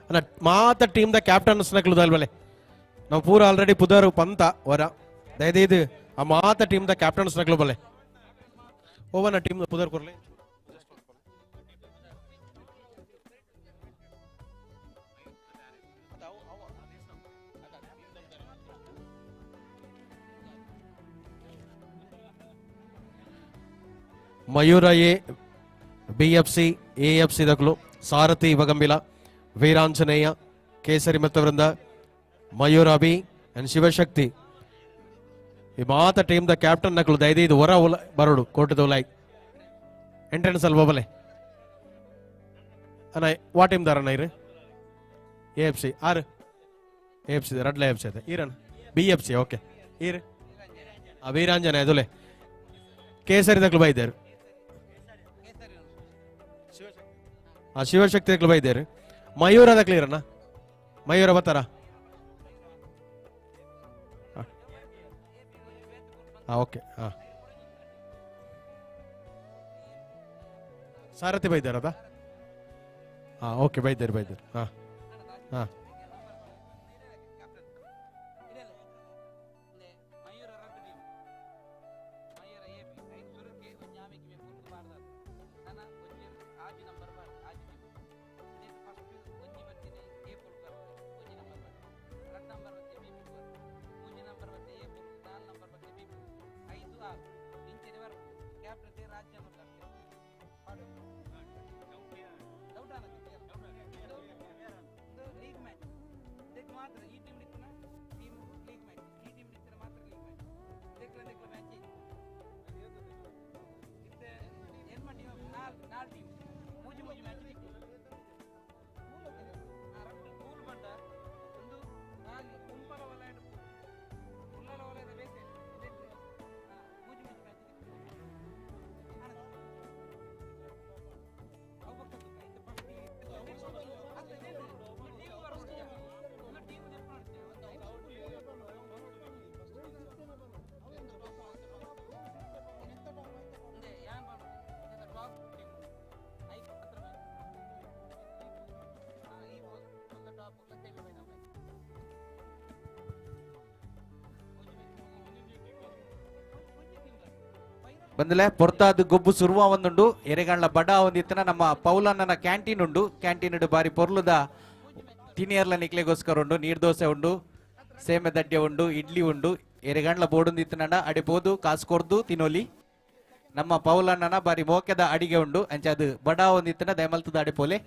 ಅಲ್ಲ, ಮಾತ ಟೀಮ್ದ ಕ್ಯಾಪ್ಟನ್ಸ್ ನಕ್ಲುದಲ್ವಲೆ ನಾವು ಪೂರ ಆಲ್ರೆಡಿ ಪುದರು ಪಂತ ವರ ದಯದೈದು ಆ ಮಾತ ಟೀಮ್ದ ಕ್ಯಾಪ್ಟನ್ಸ್ ನಕ್ಲು ಬಲೆ ಓವನ ಟೀಮ್ ಪುದರ್ ಕೊರ್ಲೆ. Mayura A, BFC, AFC ದಕ್ಲು, Sarathi Bagambila, Veeranjaneya, Kesari Mattavrinda, Mayura B and Shivashakti ಈ ಮಾತ ಟೀಮ್ the captain ನಕ್ಲು ದಯದೈದು ಹೊರ ಉಲ ಬರೋಡು ಕೋಟದ ಉಲಾಯ್ ಎಂಟ್ರೆನ್ಸ್ ಅಲ್ವ ಬಲೆ ಅಣ್ಣ. ವಾ ಟೀಮ್ ದಾರಣ್ಣ ಇರು? ಎ ಎಫ್ ಸಿ ಆರು ಎ ಎಫ್ ಸಿ ರಡ್ಲ ಎಫ್ ಸಿ ಅದ ಈರಣ್ಣ ಬಿ ಎಫ್ ಸಿ ಓಕೆ ಈರು ಆ ವೀರಾಂಜನೇಯ ಅದುಲೆ ಕೇಸರಿ ದಕ್ಲು ಬೈದಾರು ಆ ಶಿವಶಕ್ತಿ ದಕ್ಲು ಬೈದಾರು ಮಯೂರ ದಕ್ಲು ಇರಣ್ಣ ಮಯೂರ ಬತ್ತಾರ ಹಾಂ ಓಕೆ ಹಾಂ ಸಾರಥಿ ಬೈದಾರದಾ ಹಾಂ ಓಕೆ ಬೈದಾರೆ ಬೈದಾರೆ ಹಾಂ ಹಾಂ ಲೀಗ್ ಮ್ಯಾಚ್ ಇದಕ್ಕೆ ಮಾತ್ರ ಈ ಟೀಮ್ ಇತ್ತಿನ ಟೀಮ್ ಲೀಗ್ ಮ್ಯಾಚ್, ಈ ಟೀಮ್ ಇತ್ತಿನ ಮಾತ್ರ ಲೀಗ್ ಮ್ಯಾಚ್. ಇದಕ್ಕೆ ಇದಕ್ಕೆ ಮ್ಯಾಚ್ ಇತ್ತೆ ಏನ್ ಟೀಮ್, ನಾಲ್ ನಾಲ್ ಟೀಮ್ ಮೂಜಿ ಮೂಜಿ ಮ್ಯಾಚ್ ಇತ್ತು. ಪೂಲ್ ಬಂಡ ಒಂದು ನಾಲ್ ಕುಂಪಲ ವಲಯ, ಉಳ್ಳಾಲ ವಲಯದ ಬೇತೆ. ಇದಕ್ಕೆ ಮೂಜಿ ಮೂಜಿ ಮ್ಯಾಚ್ ಬಂದಲೆ ಪೊರ್ತಾದ ಗೊಬ್ಬು ಸುರುವ ಒಂದುಂಡು. ಎರೆಗಂಡ್ಲ ಬಡ ಒಂದಿತ್ತನ ನಮ್ಮ ಪೌಲನ್ನನ ಕ್ಯಾಂಟೀನ್ ಉಂಡು. ಕ್ಯಾಂಟೀನ್ ಉಂಡು, ಬಾರಿ ಪೊರ್ಲುದ ತಿನಿಯರ್ಲ ನಿಕ್ಲೆಗೋಸ್ಕರ ಉಂಡು. ನೀರ್ ದೋಸೆ ಉಂಡು, ಸೇಮೆ ದಡ್ಡೆ ಉಂಡು, ಇಡ್ಲಿ ಉಂಡು. ಎರೆಗಂಡ್ಲ ಬೋಡುಂದಿತ್ತನಂಡ ಅಡೆ ಪೋದು ಕಾಸು ಕೊರ್ದು ತಿನೋಲಿ. ನಮ್ಮ ಪೌಲಣ್ಣನ ಬಾರಿ ಮೋಕೆದ ಅಡಿಗೆ ಉಂಡು. ಅಂಚ ಅದು ಬಡ ಒಂದಿತ್ತನ ದಯಮಲ್ತದ ಅಡೆ ಪೋಲೆ.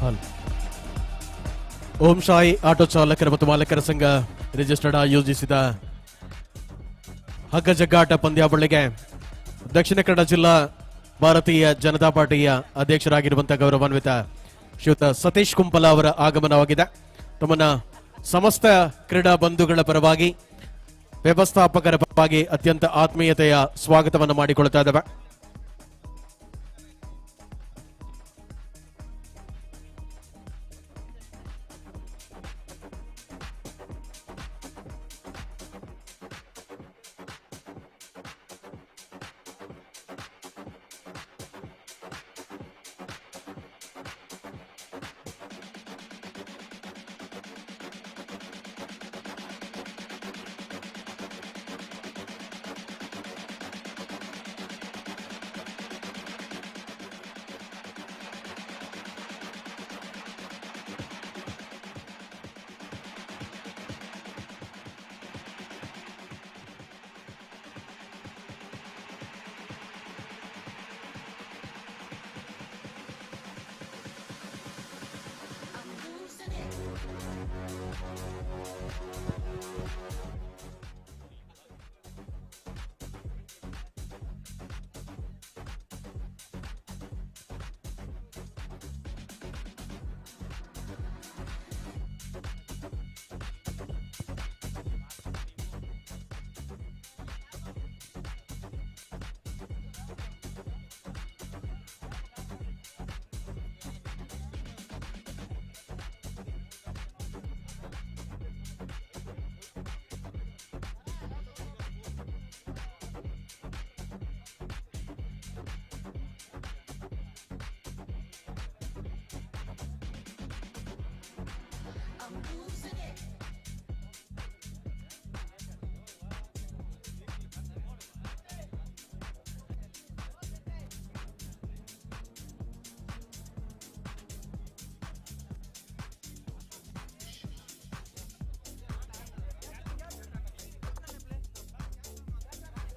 Hello. Om Sai auto ಚಾಲಕರ ಮತ್ತು ಮಾಲಕರ ಸಂಘ ರಿಜಿಸ್ಟರ್ಡ್ ಆಯೋಜಿಸಿದ ಹಗ್ಗ ಜಗ್ಗಾಟ ಪಂದ್ಯಾವಳಿಗೆ ದಕ್ಷಿಣ ಕನ್ನಡ ಜಿಲ್ಲಾ ಭಾರತೀಯ ಜನತಾ ಪಾರ್ಟಿಯ ಅಧ್ಯಕ್ಷರಾಗಿರುವಂತಹ ಗೌರವಾನ್ವಿತ ಶ್ರೀಯುತ ಸತೀಶ್ ಕುಂಪಲ ಅವರ ಆಗಮನವಾಗಿದೆ. ತಮ್ಮನ್ನ ಸಮಸ್ತ ಕ್ರೀಡಾ ಬಂಧುಗಳ ಪರವಾಗಿ, ವ್ಯವಸ್ಥಾಪಕರ ಪರವಾಗಿ ಅತ್ಯಂತ ಆತ್ಮೀಯತೆಯ ಸ್ವಾಗತವನ್ನು ಮಾಡಿಕೊಳ್ತಾ ಇದ್ದೇವೆ.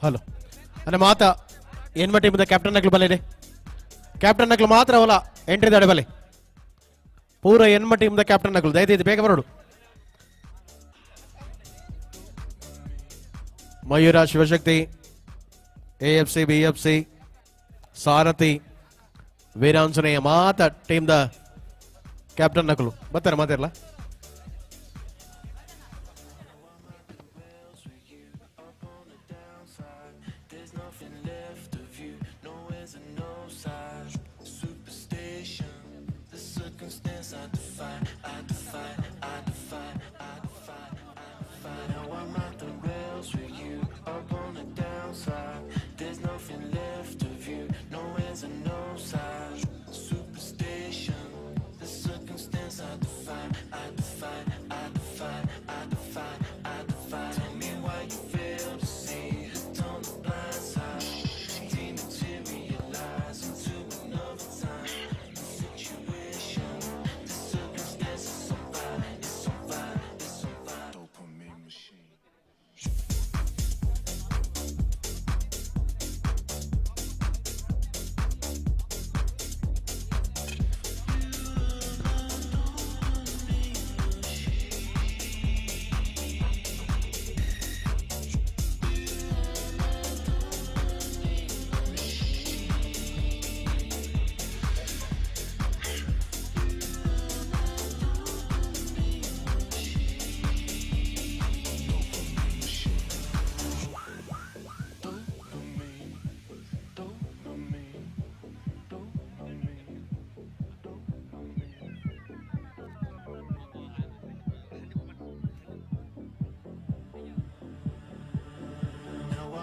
ಹಲೋ ಅನ್ನ ಮಾತ ಏನ್ಮ ಟೀಮ್ದ ಕ್ಯಾಪ್ಟನ್ ನಕ್ಲು ಬಲ್ಲೆ, ಕ್ಯಾಪ್ಟನ್ ನಕ್ಲು ಮಾತ್ರ ಅವಲ ಎಂಟ್ರಿ ದಾಡೆ ಬಲ್ಲೆ. ಪೂರ ಎನ್ಮ ಟೀಮ್ದ ಕ್ಯಾಪ್ಟನ್ ನಕ್ಲು ದಯದೈದು ಬೇಗ ಬರೋಡು. Mayura Shivashakti, AFC, BFC, Sarathi, Veeranjaneya ಮಾತ ಟೀಮ್ದ ಕ್ಯಾಪ್ಟನ್ ನಕ್ಲು ಬರ್ತಾರೆ ಮಾತಿರಲ್ಲ.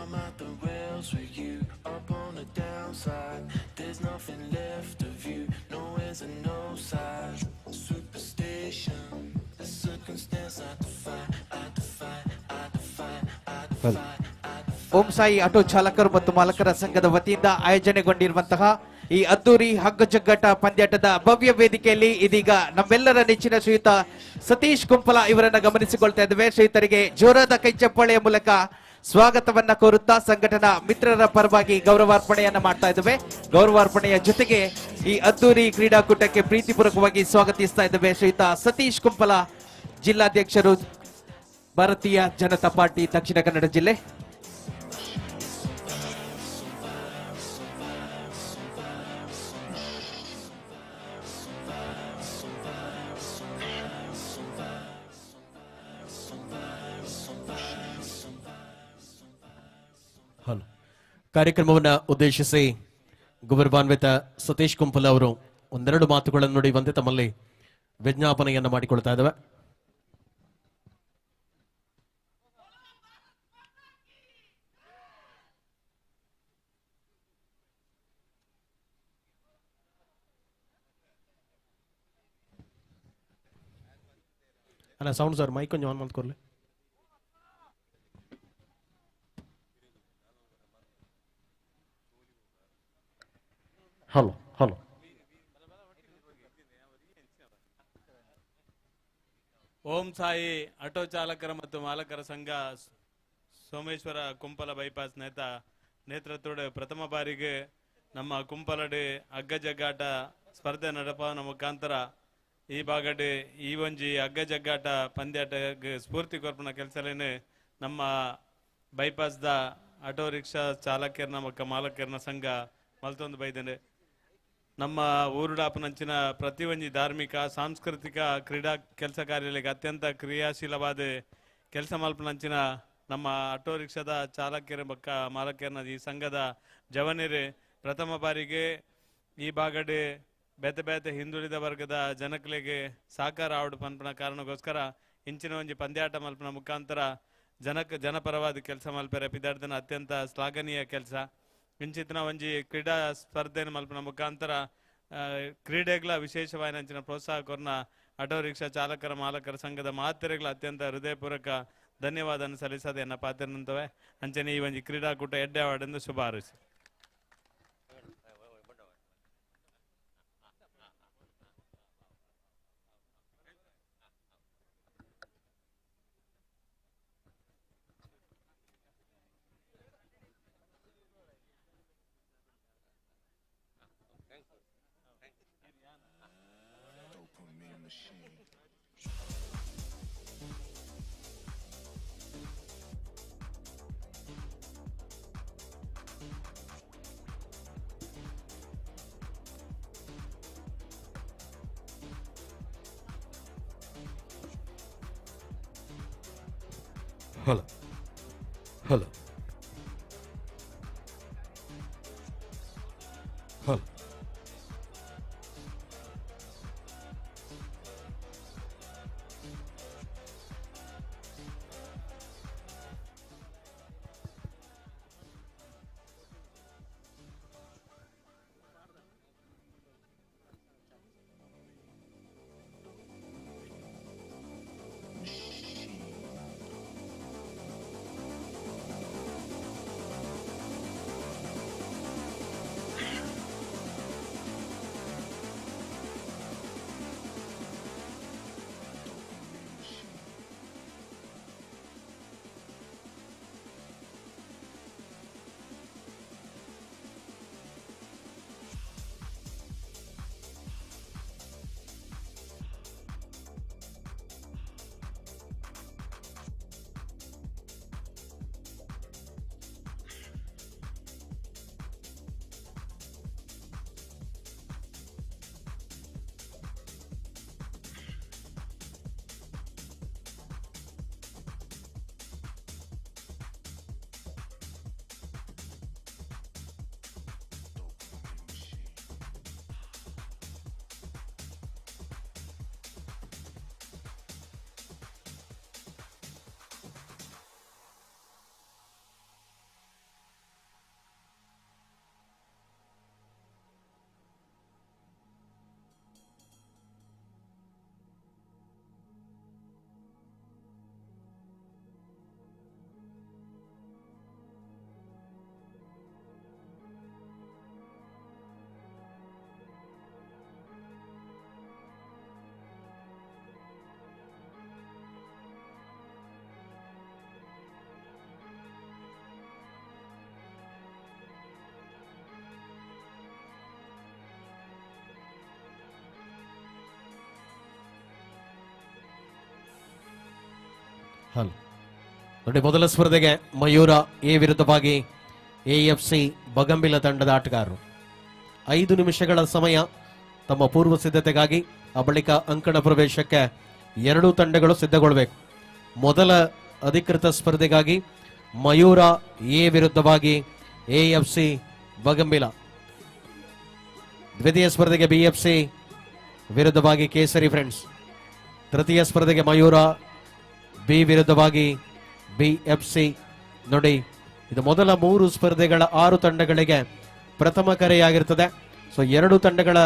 I'm at the rails with you, up on the downside. There's nothing left of you, no ends and no sides. Superstition, the circumstance I defy, I defy, I defy, I defy, I defy. Om Sai auto ಚಾಲಕರು ಮತ್ತು ಮಾಲಕರ ಸಂಘದ ವತಿಯಿಂದ ಆಯೋಜನೆಗೊಂಡಿರುವಂತಹ ಈ ಅದ್ದೂರಿ ಹಗ್ಗ ಜಗ್ಗಾಟ ಪಂದ್ಯಾಟದ ಭವ್ಯ ವೇದಿಕೆಯಲ್ಲಿ ಇದೀಗ ನಮ್ಮೆಲ್ಲರ ನೆಚ್ಚಿನ ಶ್ರೀಯುತ ಸತೀಶ್ ಕುಂಪಲ ಇವರನ್ನ ಗಮನಿಸಿಕೊಳ್ತಾ ಇದ್ದೇವೆ. ಶ್ರೀಯುತರಿಗೆ ಜೋರಾದ ಕೈ ಚಪ್ಪಾಳೆಯ ಮೂಲಕ ಸ್ವಾಗತವನ್ನ ಕೋರುತ್ತಾ ಸಂಘಟನಾ ಮಿತ್ರರ ಪರವಾಗಿ ಗೌರವಾರ್ಪಣೆಯನ್ನ ಮಾಡ್ತಾ ಇದ್ದೇವೆ. ಗೌರವಾರ್ಪಣೆಯ ಜೊತೆಗೆ ಈ ಅದ್ದೂರಿ ಕ್ರೀಡಾಕೂಟಕ್ಕೆ ಪ್ರೀತಿಪೂರ್ವಕವಾಗಿ ಸ್ವಾಗತಿಸ್ತಾ ಇದ್ದೇವೆ ಶ್ರೀಯುತ ಸತೀಶ್ ಕುಂಪಲ, ಜಿಲ್ಲಾಧ್ಯಕ್ಷರು, ಭಾರತೀಯ ಜನತಾ ಪಾರ್ಟಿ, ದಕ್ಷಿಣ ಕನ್ನಡ ಜಿಲ್ಲೆ. ಹಲೋ. ಕಾರ್ಯಕ್ರಮವನ್ನು ಉದ್ದೇಶಿಸಿ ಗೌರವಾನ್ವಿತ ಸತೀಶ್ ಕುಂಪಲ ಅವರು ಒಂದೆರಡು ಮಾತುಗಳನ್ನು ನುಡಿಯುವಂತೆ ತಮ್ಮಲ್ಲಿ ವಿಜ್ಞಾಪನೆಯನ್ನು ಮಾಡಿಕೊಳ್ತಾ ಇದ್ದೇವೆ. ಅಲ್ಲ, ಸೌಂಡ್ ಸರ್, ಮೈಕ್ ಕೊಂಚ ಆನ್ ಮಾಡ್ಕೊರ್ಲಿ. Hello hello. Om Sai auto ಚಾಲಕರ ಮತ್ತು ಮಾಲಕರ ಸಂಘ ಸೋಮೇಶ್ವರ ಕುಂಪಲ ಬೈಪಾಸ್ ನೇತೃತ್ವದ ಪ್ರಥಮ ಬಾರಿಗೆ ನಮ್ಮ ಕುಂಪಲಡಿ ಹಗ್ಗ ಜಗ್ಗಾಟ ಸ್ಪರ್ಧೆ ನಡಪಾವನ ಮುಖಾಂತರ ಈ ಭಾಗಡಿ ಈ ಒಂಜಿ ಹಗ್ಗ ಜಗ್ಗಾಟ ಪಂದ್ಯಾಟಕ್ಕೆ ಸ್ಫೂರ್ತಿ ಕೊರ್ಪುನ ಕೆಲಸಲೇನೆ ನಮ್ಮ ಬೈಪಾಸ್ದ ಆಟೋ ರಿಕ್ಷಾ ಚಾಲಕರ್ನ ಮತ್ತು ಮಾಲಕರ್ನ ಸಂಘ ಮಲ್ತೊಂದು ಬೈದೇನೆ. ನಮ್ಮ ಊರುಡಾಪನಂಚಿನ ಪ್ರತಿಯೊಂಜಿ ಧಾರ್ಮಿಕ ಸಾಂಸ್ಕೃತಿಕ ಕ್ರೀಡಾ ಕೆಲಸ ಕಾರ್ಯಗಳಿಗೆ ಅತ್ಯಂತ ಕ್ರಿಯಾಶೀಲವಾದ ಕೆಲಸ ಮಲ್ಪನಂಚಿನ ನಮ್ಮ ಆಟೋ ರಿಕ್ಷಾದ ಚಾಲಕರ ಬಕ್ಕ ಮಾಲಕರನ ಈ ಸಂಘದ ಜವನಿರು ಪ್ರಥಮ ಬಾರಿಗೆ ಈ ಭಾಗಡೆ ಬೇತೆ ಬೇತೆ ಹಿಂದುಳಿದ ವರ್ಗದ ಜನಕಲಿಗೆ ಸಹಕಾರ ಆವಡು ಪನ್ಪನ ಕಾರಣಕ್ಕೋಸ್ಕರ ಇಂಚಿನ ಒಂಜಿ ಪಂದ್ಯಾಟ ಮಲ್ಪನ ಮುಖಾಂತರ ಜನಪರವಾದ ಕೆಲಸ ಮಲ್ಪೆರೆ ಪಿದಾರ್ದನ ಅತ್ಯಂತ ಶ್ಲಾಘನೀಯ ಕೆಲಸ. ಇಂಚಿತ್ತಿನ ಒಂಜಿ ಕ್ರೀಡಾ ಸ್ಪರ್ಧೆಯನ್ನು ಮಲ್ಪನ ಮುಖಾಂತರ ಕ್ರೀಡೆಗಳ ವಿಶೇಷವಾದ ಅಂಚಿನ ಪ್ರೋತ್ಸಾಹ ಕೊರ್ನ ಆಟೋ ರಿಕ್ಷಾ ಚಾಲಕರ ಮಾಲಕರ ಸಂಘದ ಮಾತೆರೆಗಳ ಅತ್ಯಂತ ಹೃದಯಪೂರ್ವಕ ಧನ್ಯವಾದ ಸಲ್ಲಿಸದೆ ಎನ್ನ ಪಾತ್ರನಂತವೆ. ಅಂಚನೆ ಈ ಒಂಜಿ ಕ್ರೀಡಾಕೂಟ ಎಡ್ಡೆ ಅವಾರ್ಡ್ ಶುಭ ಹಾರೈಸಿ. Hello hello hello. ಹಲ್ ನೋಡಿ, ಮೊದಲ ಸ್ಪರ್ಧೆಗೆ ಮಯೂರ ಎ ವಿರುದ್ಧವಾಗಿ ಎಎಫ್ಸಿ ಬಗಂಬಿಲ ತಂಡದ ಆಟಗಾರರು. 5 ನಿಮಿಷಗಳ ಸಮಯ ತಮ್ಮ ಪೂರ್ವ ಸಿದ್ಧತೆಗಾಗಿ. ಆ ಬಳಿಕ ಅಂಕಣ ಪ್ರವೇಶಕ್ಕೆ ಎರಡೂ ತಂಡಗಳು ಸಿದ್ಧಗೊಳ್ಳಬೇಕು. ಮೊದಲ ಅಧಿಕೃತ ಸ್ಪರ್ಧೆಗಾಗಿ ಮಯೂರ ಎ ವಿರುದ್ಧವಾಗಿ ಎಎಫ್ಸಿ ಬಗಂಬಿಲ, ದ್ವಿತೀಯ ಸ್ಪರ್ಧೆಗೆ ಬಿಎಫ್ಸಿ ವಿರುದ್ಧವಾಗಿ ಕೇಸರಿ ಫ್ರೆಂಡ್ಸ್, ತೃತೀಯ ಸ್ಪರ್ಧೆಗೆ ಮಯೂರ ಬಿ ವಿರುದ್ಧವಾಗಿ ಬಿಎಫ್ಸಿ. ನೋಡಿ, ಇದು ಮೊದಲ 3 ಸ್ಪರ್ಧೆಗಳ 6 ತಂಡಗಳಿಗೆ ಪ್ರಥಮ ಕರೆಯಾಗಿರ್ತದೆ. ಸೊ 2 ತಂಡಗಳ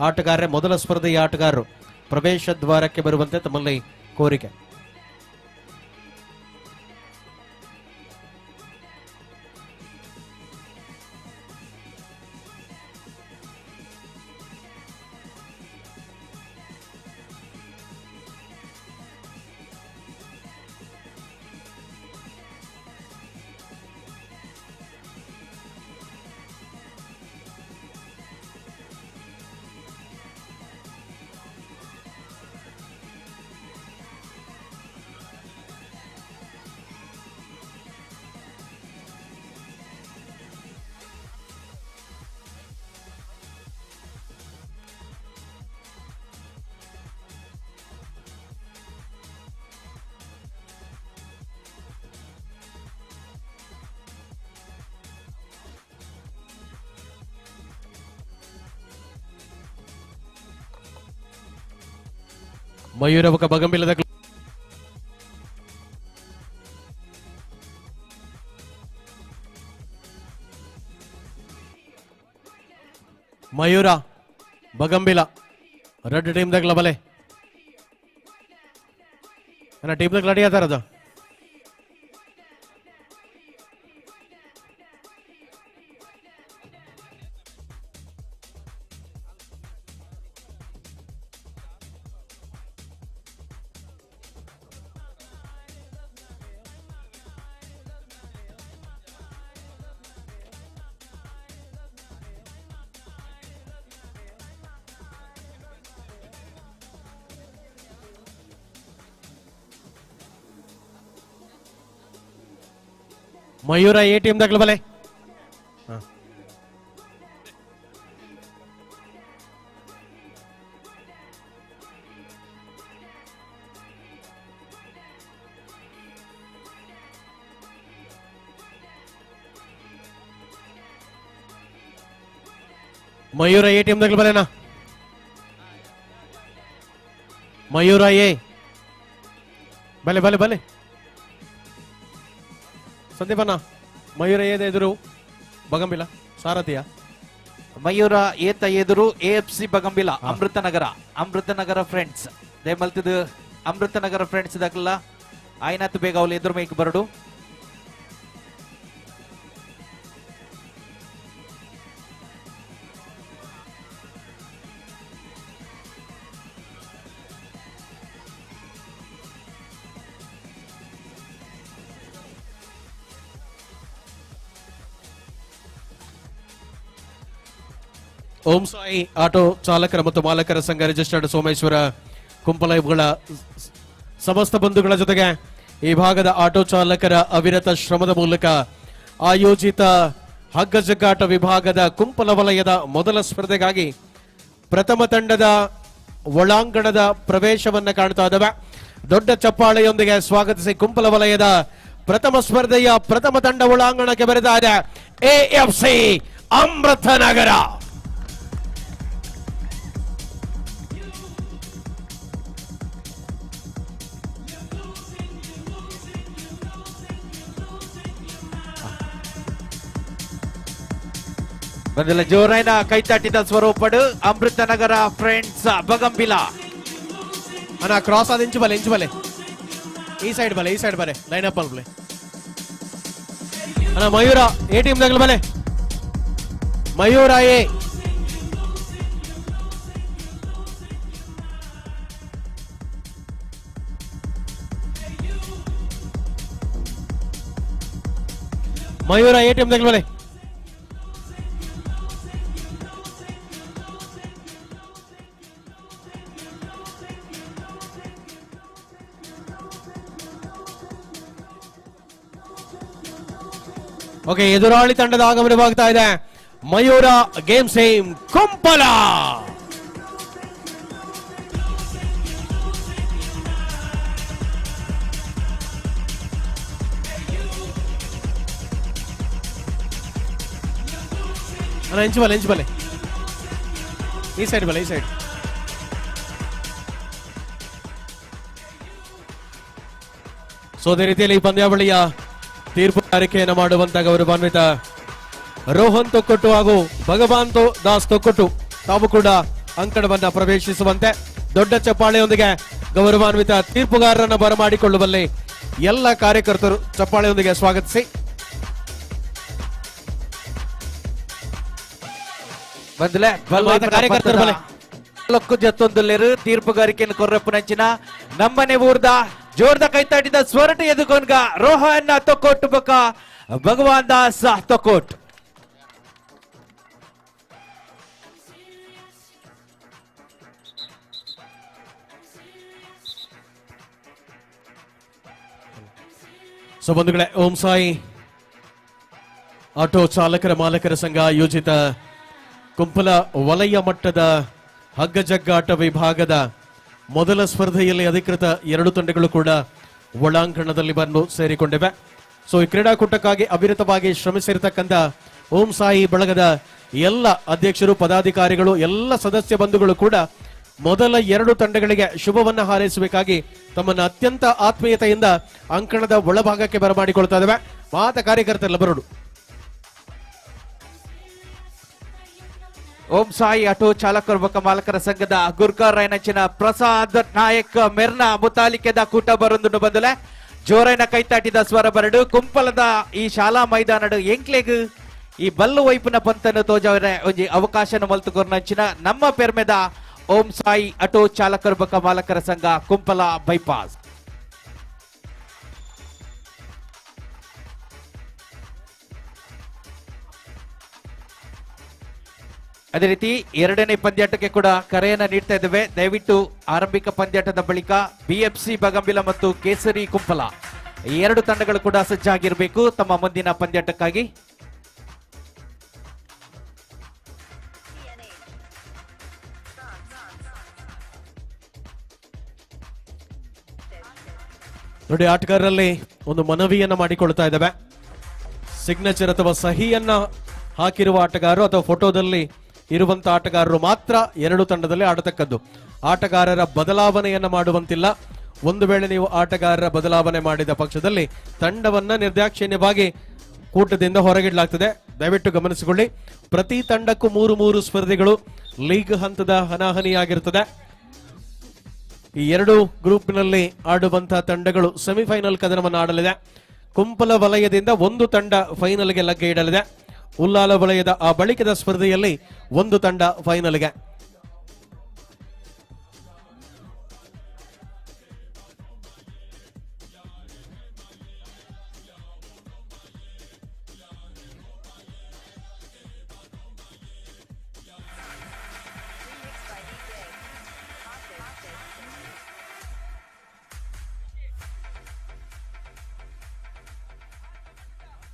ಆಟಗಾರರೇ ಮೊದಲ ಸ್ಪರ್ಧೆಯ ಆಟಗಾರರು ಪ್ರವೇಶ ದ್ವಾರಕ್ಕೆ ಬರುವಂತೆ ತಮ್ಮಲ್ಲಿ ಕೋರಿಕೆ. ಮಯೂರ ಬೊಕ ಬಗಂಬಿಲದ ಮಯೂರ ಬಗಂಬಿಲ ರೆಡ್ ಟೀಮ್ ದಗ್ಲ ಬಲೆ ನನ್ನ ಟೀಮ್ ದಗ್ಲ ರೆಡಿ ಆತಾರದು. ಮಯೂರ ಎ ಟೀಮ್ ದಗ್ಲ ಬಲೆ. ಮಯೂರ ಎ ಟೀಮ್ ದಗ್ಲ ಬಲೆನಾ? ಮಯೂರ ಎ ಬಲೆ ಬಲೆ ಬಲೆ ಸಂದೀಪಣ್ಣ. ಮಯೂರ ಏದ ಎದುರು ಬಗಂಬಿಲ ಸಾರಥಿಯ. ಮಯೂರ ಏತ ಎದುರು ಎಎಫ್ಸಿ ಬಗಂಬಿಲ ಅಮೃತನಗರ, ಅಮೃತನಗರ ಫ್ರೆಂಡ್ಸ್ ದಯಮಲ್ತಿದ್ ಅಮೃತನಗರ ಫ್ರೆಂಡ್ಸ್ ದಕ್ಲ ಆಯ್ನಾತ್ ಬೇಗ ಅವಳು ಎದುರು ಮೇಕ್ ಬರಡು. ಓಂ ಸಾಯಿ ಆಟೋ ಚಾಲಕರ ಮತ್ತು ಮಾಲಕರ ಸಂಘ ರಿಜಿಸ್ಟರ್ಡ್ ಸೋಮೇಶ್ವರ ಕುಂಪಲ ಇವುಗಳ ಸಮಸ್ತ ಬಂಧುಗಳ ಜೊತೆಗೆ ಈ ಭಾಗದ ಆಟೋ ಚಾಲಕರ ಅವಿರತ ಶ್ರಮದ ಮೂಲಕ ಆಯೋಜಿತ ಹಗ್ಗಜಗ್ಗಾಟ ವಿಭಾಗದ ಕುಂಪಲ ವಲಯದ ಮೊದಲ ಸ್ಪರ್ಧೆಗಾಗಿ ಪ್ರಥಮ ತಂಡದ ಒಳಾಂಗಣದ ಪ್ರವೇಶವನ್ನ ಕಾಣ್ತಾ ಇದ್ದಾವೆ. ದೊಡ್ಡ ಚಪ್ಪಾಳೆಯೊಂದಿಗೆ ಸ್ವಾಗತಿಸಿ ಕುಂಪಲ ವಲಯದ ಪ್ರಥಮ ಸ್ಪರ್ಧೆಯ ಪ್ರಥಮ ತಂಡ ಒಳಾಂಗಣಕ್ಕೆ ಬರೆದ ಇದೆ ಎಎಫ್ಸಿ ಅಮೃತನಗರ. ಬಂದಿಲ್ಲ ಜೋರೈನ ಕೈತಾಟಿದ ಸ್ವರೂಪಡು ಅಮೃತನಗರ ಫ್ರೆಂಡ್ಸ್ ಬಗಂಬಿಲ. ಅಣ್ಣ ಕ್ರಾಸ್ ಆದ ಇಂಚು ಬಲೆ, ಇಂಚು ಬಲೆ, ಈ ಸೈಡ್ ಬಲೆ, ಈ ಸೈಡ್ ಬಲೆ, ಲೈನ್ ಅಪ್ ಬಲೆ. ಅಣ್ಣ ಮಯೂರ ಎ ಟೀಮ್ ದಾಗಲ ಬಲೆ, ಮಯೂರ ಎ. ಮಯೂರ ಎ ಟೀಮ್ ದಾಗಲ ಬಲೆ. ಓಕೆ, ಎದುರಾಳಿ ತಂಡದ ಆಗಮನವಾಗ್ತಾ ಇದೆ. Mayura game same Kumpala. ಅಣ್ಣ, ಇಂಚು ಬಲೆ, ಇಂಚು ಬಲೆ, ಈ ಸೈಡ್ ಬಲೆ, ಈ ಸೈಡ್. ಸೊ ಅದೇ ರೀತಿಯಲ್ಲಿ ಈ ಪಂದ್ಯಾವಳಿಯ ತೀರ್ಪುಗಾರಿಕೆಯನ್ನು ಮಾಡುವಂತ ಗೌರವಾನ್ವಿತ ರೋಹನ್ ತೊಕ್ಕೊಟ್ಟು ಹಾಗೂ ಭಗವಾನ್ ದಾಸ್ ತೊಕ್ಕೊಟ್ಟು ತಾವು ಕೂಡ ಅಂಕಣವನ್ನ ಪ್ರವೇಶಿಸುವಂತೆ ದೊಡ್ಡ ಚಪ್ಪಾಳೆಯೊಂದಿಗೆ ಗೌರವಾನ್ವಿತ ತೀರ್ಪುಗಾರರನ್ನು ಬರಮಾಡಿಕೊಳ್ಳುವಲ್ಲಿ ಎಲ್ಲ ಕಾರ್ಯಕರ್ತರು ಚಪ್ಪಾಳೆಯೊಂದಿಗೆ ಸ್ವಾಗತಿಸಿ. ಬಂದ್ಲೆ ಕಾರ್ಯಕರ್ತರು ಬಲೆ. ಲೊಕ್ಕು ಜತ್ತೊಂದುಲ್ಲೆರು ತೀರ್ಪುಗಾರಿಕೆಯನ್ನು ಕೊರ್ರಪ್ಪನಂಚಿನ ನಮ್ಮನೆ ಊರ್ದ ಜೋರ್ದ ಕೈತಾಟಿದ ಸ್ವರಟ ಎದುಕೊನ್ಗ ರೋಹನ್ ತೊಕ್ಕೊಟ್ಟು ಬೊಕ ಭಗವಾನ್ ದಾಸ್ ತೊಕ್ಕೊಟ್. ಸೊ ಬಂಧುಗಳೇ, ಓಂ ಸಾಯಿ ಆಟೋ ಚಾಲಕರ ಮಾಲಕರ ಸಂಘ ಆಯೋಜಿತ ಕುಂಪಲ ವಲಯ ಮಟ್ಟದ ಹಗ್ಗಜಗ್ಗಾಟ ವಿಭಾಗದ ಮೊದಲ ಸ್ಪರ್ಧೆಯಲ್ಲಿ ಅಧಿಕೃತ ಎರಡು ತಂಡಗಳು ಕೂಡ ಒಳಾಂಗಣದಲ್ಲಿ ಬಂದು ಸೇರಿಕೊಂಡಿವೆ. ಸೊ ಈ ಕ್ರೀಡಾಕೂಟಕ್ಕಾಗಿ ಅವಿರತವಾಗಿ ಶ್ರಮಿಸಿರತಕ್ಕಂಥ ಓಂ ಸಾಯಿ ಬಳಗದ ಎಲ್ಲ ಅಧ್ಯಕ್ಷರು, ಪದಾಧಿಕಾರಿಗಳು, ಎಲ್ಲ ಸದಸ್ಯ ಬಂಧುಗಳು ಕೂಡ ಮೊದಲ ಎರಡು ತಂಡಗಳಿಗೆ ಶುಭವನ್ನು ಹಾರೈಸಬೇಕಾಗಿ ತಮ್ಮನ್ನು ಅತ್ಯಂತ ಆತ್ಮೀಯತೆಯಿಂದ ಅಂಕಣದ ಒಳಭಾಗಕ್ಕೆ ಬರಮಾಡಿಕೊಳ್ತಾ ಇದ್ದೇವೆ. ಮಾತ ಕಾರ್ಯಕರ್ತರೆಲ್ಲ ಬರೋಡು. ಓಂ ಸಾಯಿ ಆಟೋ ಚಾಲಕರು ಬೊಕ್ಕ ಮಾಲಕರ ಸಂಘದ ಗುರ್ಕರ್ ರೈನಂಚಿನ ಪ್ರಸಾದ್ ನಾಯಕ್ ಮೆರ್ನ ಮುತಾಲಿಕೆದ ಕೂಟ ಬರೊಂದು ಬಂದುಲೆ ಜೋರೈನ ಕೈತಾಟಿದ ಸ್ವರ ಬರಡು ಕುಂಪಲದ ಈ ಶಾಲಾ ಮೈದಾನಡು ಎಂಕ್ಲೆಗ್ ಈ ಬಲ್ಲು ವೈಪುನ ಪಂತನ್ನು ತೋಜವರೆ ಒಂಜಿ ಅವಕಾಶನ ಮಲ್ತುಕೊರ್ನಂಚಿನ ನಮ್ಮ ಪೆರ್ಮೆದ ಓಂ ಸಾಯಿ ಆಟೋ ಚಾಲಕರು ಬೊಕ್ಕ ಮಾಲಕರ ಸಂಘ ಕುಂಪಲ ಬೈಪಾಸ್. ಅದೇ ರೀತಿ ಎರಡನೇ ಪಂದ್ಯಾಟಕ್ಕೆ ಕೂಡ ಕರೆಯನ್ನ ನೀಡ್ತಾ ಇದ್ದೇವೆ. ದಯವಿಟ್ಟು ಆರಂಭಿಕ ಪಂದ್ಯಾಟದ ಬಳಿಕ ಬಿಎಫ್ಸಿ ಬಗಂಬಿಲ ಮತ್ತು ಕೇಸರಿ ಕುಂಪಲ ಈ ಎರಡು ತಂಡಗಳು ಕೂಡ ಸಜ್ಜಾಗಿರ್ಬೇಕು ತಮ್ಮ ಮುಂದಿನ ಪಂದ್ಯಾಟಕ್ಕಾಗಿ. ನೋಡಿ, ಆಟಗಾರರಲ್ಲಿ ಒಂದು ಮನವಿಯನ್ನ ಮಾಡಿಕೊಳ್ತಾ ಇದ್ದೇವೆ. ಸಿಗ್ನೇಚರ್ ಅಥವಾ ಸಹಿಯನ್ನ ಹಾಕಿರುವ ಆಟಗಾರರು ಅಥವಾ ಫೋಟೋದಲ್ಲಿ ಇರುವಂತ ಆಟಗಾರರು ಮಾತ್ರ ಎರಡು ತಂಡದಲ್ಲಿ ಆಡತಕ್ಕದ್ದು. ಆಟಗಾರರ ಬದಲಾವಣೆಯನ್ನ ಮಾಡುವಂತಿಲ್ಲ. ಒಂದು ವೇಳೆ ನೀವು ಆಟಗಾರರ ಬದಲಾವಣೆ ಮಾಡಿದ ಪಕ್ಷದಲ್ಲಿ ತಂಡವನ್ನ ನಿರ್ದಾಕ್ಷಿಣ್ಯವಾಗಿ ಕೂಟದಿಂದ ಹೊರಗಿಡಲಾಗ್ತದೆ. ದಯವಿಟ್ಟು ಗಮನಿಸಿಕೊಳ್ಳಿ. ಪ್ರತಿ ತಂಡಕ್ಕೂ 3-3 ಸ್ಪರ್ಧೆಗಳು ಲೀಗ್ ಹಂತದ ಹನಾಹನಿಯಾಗಿರ್ತದೆ. ಈ ಎರಡು ಗ್ರೂಪ್ನಲ್ಲಿ ಆಡುವಂತಹ ತಂಡಗಳು ಸೆಮಿಫೈನಲ್ ಕದನವನ್ನು ಆಡಲಿದೆ. ಕುಂಪಲ ವಲಯದಿಂದ ಒಂದು ತಂಡ ಫೈನಲ್ಗೆ ಲಗ್ಗೆ ಇಡಲಿದೆ. ಉಲ್ಲಾಲ ವಲಯದ ಆ ಬಳಿಕದ ಸ್ಪರ್ಧೆಯಲ್ಲಿ ಒಂದು ತಂಡ ಫೈನಲ್ಗೆ.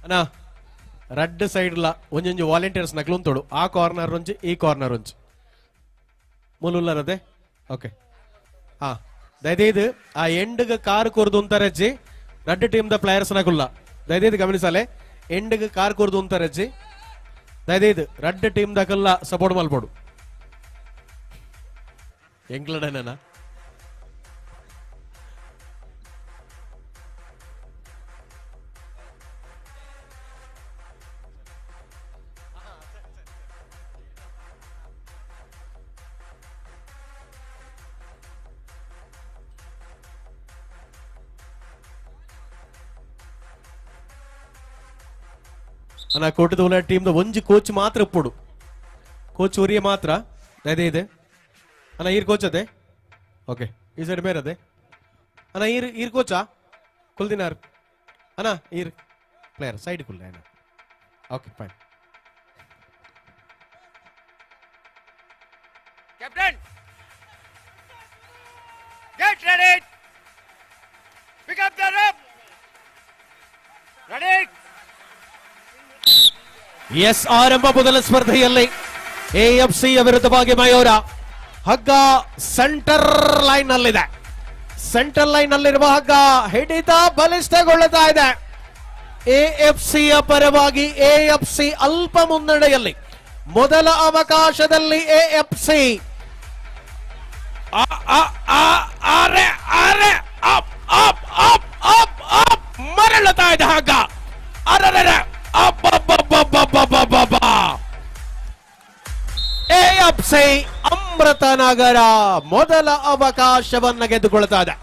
ಅಣ್ಣ, ರಡ್ಡ್ ಸೈಡ್ಲ ಒಂಜೊಂಜಿ ವಾಲಂಟಿಯರ್ಸ್ ನಕ್ಲುಂತೋಡು. ಆ ಕಾರ್ನರ್ ಒಂಜಿ, ಈ ಕಾರ್ನರ್ ಒಂಜಿ. ಮೂಲುಲ್ಲರದೆ ಓಕೆ. ಹಾ, ದಯದೈದು ಆ ಎಂಡ್ಗ್ ಕಾರ್ ಕೊರ್ದು ಉಂತಾರಜ್ಜಿ ರಡ್ಡ್ ಟೀಮ್ ದ ಪ್ಲೇಯರ್ಸ್ ನಕುಲ್ಲ. ದಯದೈದು ಗಮನಿಸಾಲೆ, ಎಂಡ್ಗ್ ಕಾರ್ ಕೊರ್ದು ಉಂತಾರಜ್ಜಿ. ದಯದೈದು ರಡ್ಡ್ ಟೀಮ್ ದಕಲ್ಲ ಸಪೋರ್ಟ್ ಮಲ್ಪೋಡು. ಎಂಗ್ಲಡನ ಅಣ್ಣ, ಕೋಟದ ಟೀಮ್ ಒಂಜಿ ಕೋಚ್ ಮಾತ್ರ ಇಪ್ಪುಡು. ಕೋಚ್ ಒರಿಯ ಮಾತ್ರ ಅದೇ ಇದೆ ಅಣ್ಣ. ಈರ್ ಕೋಚ್ ಅದೇ ಓಕೆ. ಈ ಸೈಡ್ ಬೇರೆ ಅದೇ ಅಣ್ಣ. ಈರ್ ಈರ್ ಕೋಚಾ ಕುಲ್ದಿನಾರ್ ಅಣ್ಣ. ಈರ್ ಪ್ಲೇಯರ್ ಸೈಡ್ ಕುಲ್ಲ ಅಣ್ಣ. Okay fine. Captain, get ready, pick up the rope, ready. Yes, ಆರಂಭ ಮೊದಲ ಸ್ಪರ್ಧೆಯಲ್ಲಿ ಎಎಫ್ಸಿಯ ವಿರುದ್ಧವಾಗಿ ಮಯೂರ. ಹಗ್ಗ ಸೆಂಟರ್ ಲೈನ್ ನಲ್ಲಿದೆ. ಸೆಂಟರ್ ಲೈನ್ ನಲ್ಲಿರುವ ಹಗ್ಗ ಹಿಡಿತ ಬಲಿಷ್ಠಗೊಳ್ಳುತ್ತಾ ಇದೆ. ಎಎಫ್ಸಿಯ ಪರವಾಗಿ ಎಎಫ್ಸಿ ಅಲ್ಪ ಮುನ್ನಡೆಯಲ್ಲಿ. ಮೊದಲ ಅವಕಾಶದಲ್ಲಿ ಎಎಫ್ಸಿ. ಅರೆ ಅರೆ, up up up up up, ಮರಳುತ್ತಾ ಇದೆ ಹಗ್ಗ. ಅರೆ, ಅಬ್ಬಬ್ಬಬ್ಬಬ್ಬಬ್ಬಬ್ಬ. ಎಎಫ್ಸಿ ಅಮೃತನಗರ ಮೊದಲ ಅವಕಾಶವನ್ನ ಗೆದ್ದುಕೊಳ್ತಾ ಇದೆ.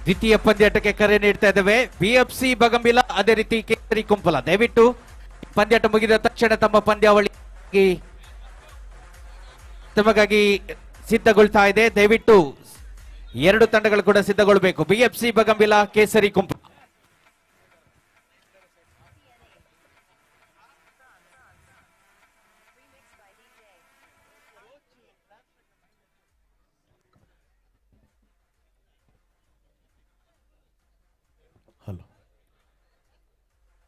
ದ್ವಿತೀಯ ಪಂದ್ಯಾಟಕ್ಕೆ ಕರೆ ನೀಡ್ತಾ ಇದ್ದೇವೆ. ಬಿಎಫ್ಸಿ ಬಗಂಬಿಲ, ಅದೇ ರೀತಿ ಕೇಸರಿ ಕುಂಪಲ. ದಯವಿಟ್ಟು ಪಂದ್ಯಾಟ ಮುಗಿದ ತಕ್ಷಣ ತಮ್ಮ ಪಂದ್ಯಾವಳಿ ತಮಗಾಗಿ ಸಿದ್ಧಗೊಳ್ತಾ ಇದೆ. ದಯವಿಟ್ಟು ಎರಡು ತಂಡಗಳು ಕೂಡ ಸಿದ್ಧಗೊಳ್ಬೇಕು. ಬಿಎಫ್ಸಿ ಬಗಂಬಿಲ, ಕೇಸರಿ ಕುಂಪಲ.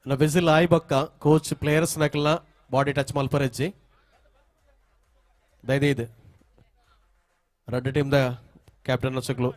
ಹಲೋ, ವಿಸಿಲ್ ಆಯ್ ಬಕ್ಕ ಕೋಚ್ ಪ್ಲೇಯರ್ಸ್ ನಕಲ್ನ ಬಾಡಿ ಟಚ್ ಮಲ್ಪರೆಜ್ಜಿ ದಯದೀದ್ ರಡ್ಡು ಟೀಮ್ the captain ಚಕ್ಲು.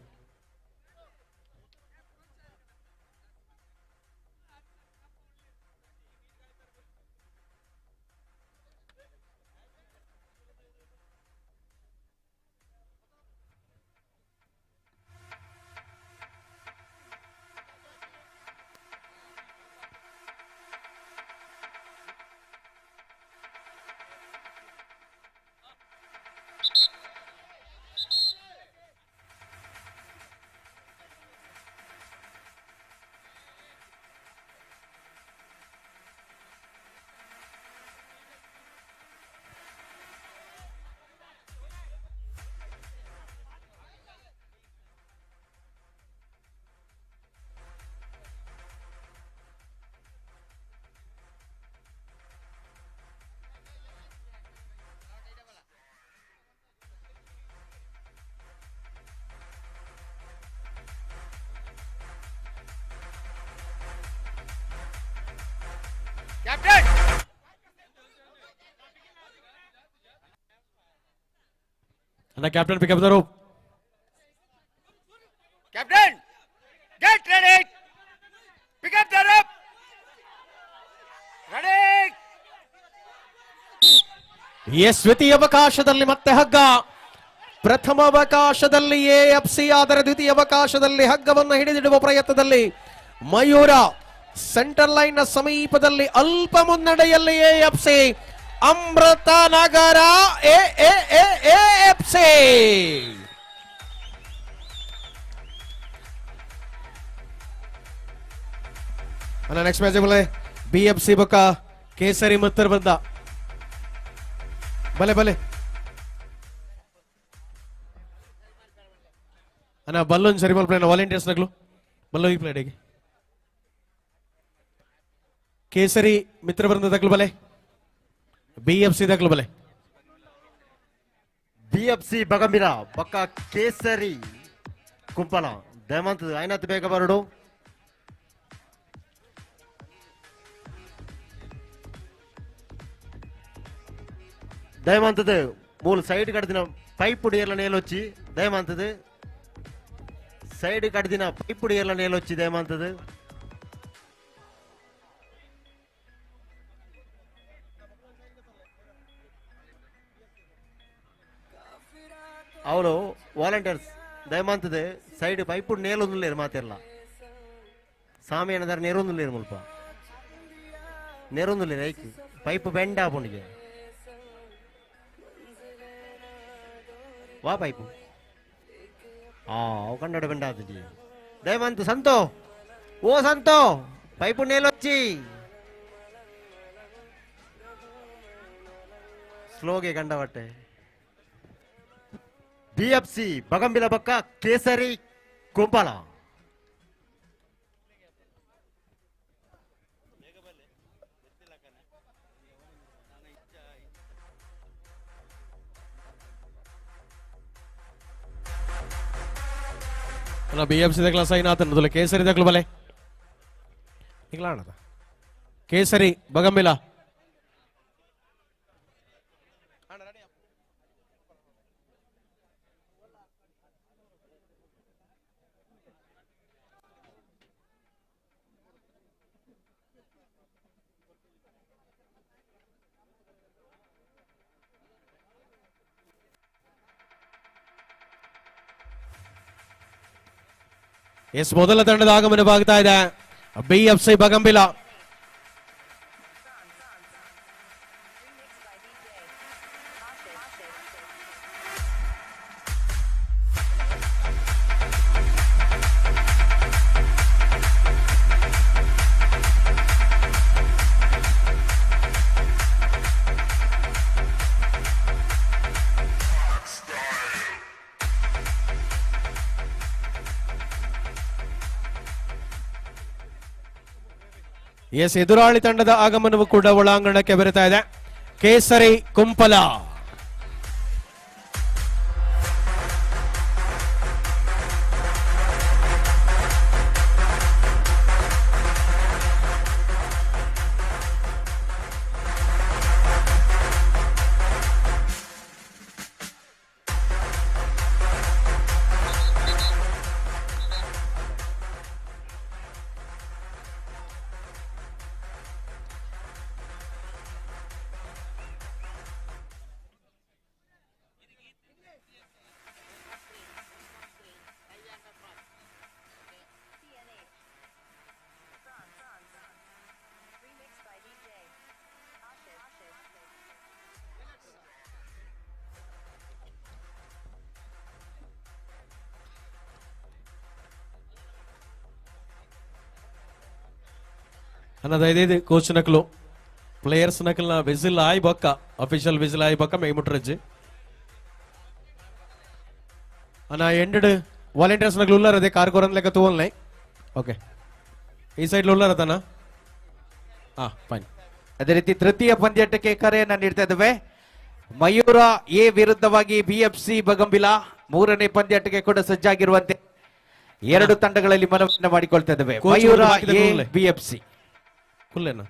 ಅಣ್ಣ, captain pick up the rope. Captain, get ready, pick up the rope, ready. S, ದ್ವಿತೀಯ ಅವಕಾಶದಲ್ಲಿ ಮತ್ತೆ ಹಗ್ಗ. ಪ್ರಥಮ ಅವಕಾಶದಲ್ಲಿ ಎಎಫ್ಸಿ, ಆದರೆ ದ್ವಿತೀಯ ಅವಕಾಶದಲ್ಲಿ ಹಗ್ಗವನ್ನು ಹಿಡಿದಿಡುವ ಪ್ರಯತ್ನದಲ್ಲಿ ಮಯೂರ. ಸೆಂಟರ್ ಲೈನ್ ನ ಸಮೀಪದಲ್ಲಿ ಅಲ್ಪ ಮುನ್ನಡೆಯಲ್ಲಿ ಎಎಫ್ಸಿ ಅಮೃತನಗರ. ಎ ಎ ಎ ಎಎಫ್ಸಿ. ಅಲ್ಲ, ನೆಕ್ಸ್ಟ್ ಮ್ಯಾಚ್ ಬಲೆ ಬಿಎಫ್ಸಿ ಬೊಕ್ಕ ಕೇಸರಿ ಮತ್ತರ್ ಬಂದ. ಬಲೆ ಬಲೆ ಅಣ್ಣ, ಬಲ್ಲೊಂದು ಸರಿ ಮಲ್ಪಲೆ. ವಾಲಂಟಿಯರ್ಸ್ ನಗ್ಲು ಬಲ್ಲೋ ಈ ಪ್ಲೇಟಿಗೆ. ಕೇಸರಿ ಮಿತ್ರ ಬೃಂದ ತಗ್ಲು ಬಲೆ, ಬಿಎಫ್ಸಿ ತಗ್ಲು ಬಲೆ. ಬಿಎಫ್ಸಿ ಬಗಂಬಿರ ಬೊಕ್ಕ ಕೇಸರಿ ಕುಂಪಲ ದಯಮಂತ ಐನತ್ ಬೇಗ ಬರಡು. ದಯಮಂತದ ಮೂಲ ಸೈಡ್ ಕಡ್ದಿನ ಪೈಪ್ ಉಡಿಯರ್ಲ ನೇಲೊಚ್ಚಿ ದಯಮಂತದ ಸೈಡ್ ಕಡ್ದಿನ ಪೈಪ್ ಉಡಿಯರ್ಲ ನೇಲೊಚ್ಚಿ ದಯಮಂತದ. ಅವಳು ವಾಲಂಟಿಯರ್ಸ್ ದಯಮಂತದ ಸೈಡ್ ಪೈಪ್ ನೇಲೊಂದುಲ್ಲೇರು ಮಾತೆಲ್ಲ ಸಾಮಿ ಏನದಾರ ನೇರೊಂದುಲ್ಲೇರು ಮುಲ್ಪ ನೇರೊಂದುಲ್ಲೇರು ಐಕ್ ಪೈಪ್ ಬೆಂಡ್ ಆಪುಂಡಿಗೆ ವಾ ಪೈಪು ಆ ಅವು ಕನ್ನಡ ಬೆಂಡ್ ಆತಜಿ. ದಯಮಂತ ಸಂತೋ, ಓ ಸಂತೋ, ಪೈಪು ನೇಲೊಚ್ಚಿ ಸ್ಲೋಗೆ ಕಂಡವಟ್ಟೆ. ಬಿಎಫ್ಸಿ ಬಗಂಬಿಲ ಬಕ್ಕ ಕೇಸರಿ ಕುಂಪಲ. ಅಲ್ಲ B F C ದಕ್ಲ sign ಆತನ ಕೇಸರಿ ದಕ್ಲು ಬಲೆ ನಿಗ್ಲಾಣದ ಕೇಸರಿ ಬಗಂಬಿಲ. ಎಸ್, ಮೊದಲ ತಂಡದ ಆಗಮನವಾಗ್ತಾ ಇದೆ B F C Bagambila. S, ಎದುರಾಳಿ ತಂಡದ ಆಗಮನವು ಕೂಡ ಒಳಾಂಗಣಕ್ಕೆ ಬರುತ್ತಾ ಇದೆ. ಕೇಸರಿ ಕುಂಪಲ. ಅನ್ನದ ಕೋಚ್ ನಕಲು ಪ್ಲೇಯರ್ಸ್ ನಕಲ್ನ ವಿಸಿಲ್ ಆಯ್ ಬೊಕ್ಕ, ಅಫಿಷಿಯಲ್ ವಿಸಿಲ್ ಆಯ್ ಬೊಕ್ಕ ಮೇಮುಟ್ರಜ್ಜಿ ಅನ್ನ ಎಂಡ್ ವಾಲಂಟಿಯರ್ಸ್ ನಕಲು ಉಲ್ಲಾರ ಅದೇ ಕಾರ್ ಕೊರಂದ್ ಲೆಕ್ಕ ತೂವಲ್ನೆ. ಓಕೆ, ಈ ಸೈಡ್ ಉಲ್ಲಾರ ತನ. ಹಾ, ಫೈನ್. ಅದೇ ರೀತಿ ತೃತೀಯ ಪಂದ್ಯಾಟಕ್ಕೆ ಕರೆಯನ್ನ ನೀಡ್ತಾ ಇದ್ದೇವೆ. ಮಯೂರ ಎ ವಿರುದ್ಧವಾಗಿ ಬಿಎಫ್ಸಿ ಬಗಂಬಿಲ ಮೂರನೇ ಪಂದ್ಯಾಟಕ್ಕೆ ಕೂಡ ಸಜ್ಜಾಗಿರುವಂತೆ ಎರಡು ತಂಡಗಳಲ್ಲಿ ಮನವಿಯನ್ನು ಮಾಡಿಕೊಳ್ತಾ ಇದ್ದೇವೆ. ಕೋಚ್ ಮಯೂರ ಬಾಕಿದ ಎ ಕೂಡಲೇ. BFC. ಕುಲ್ಲೇನಾ?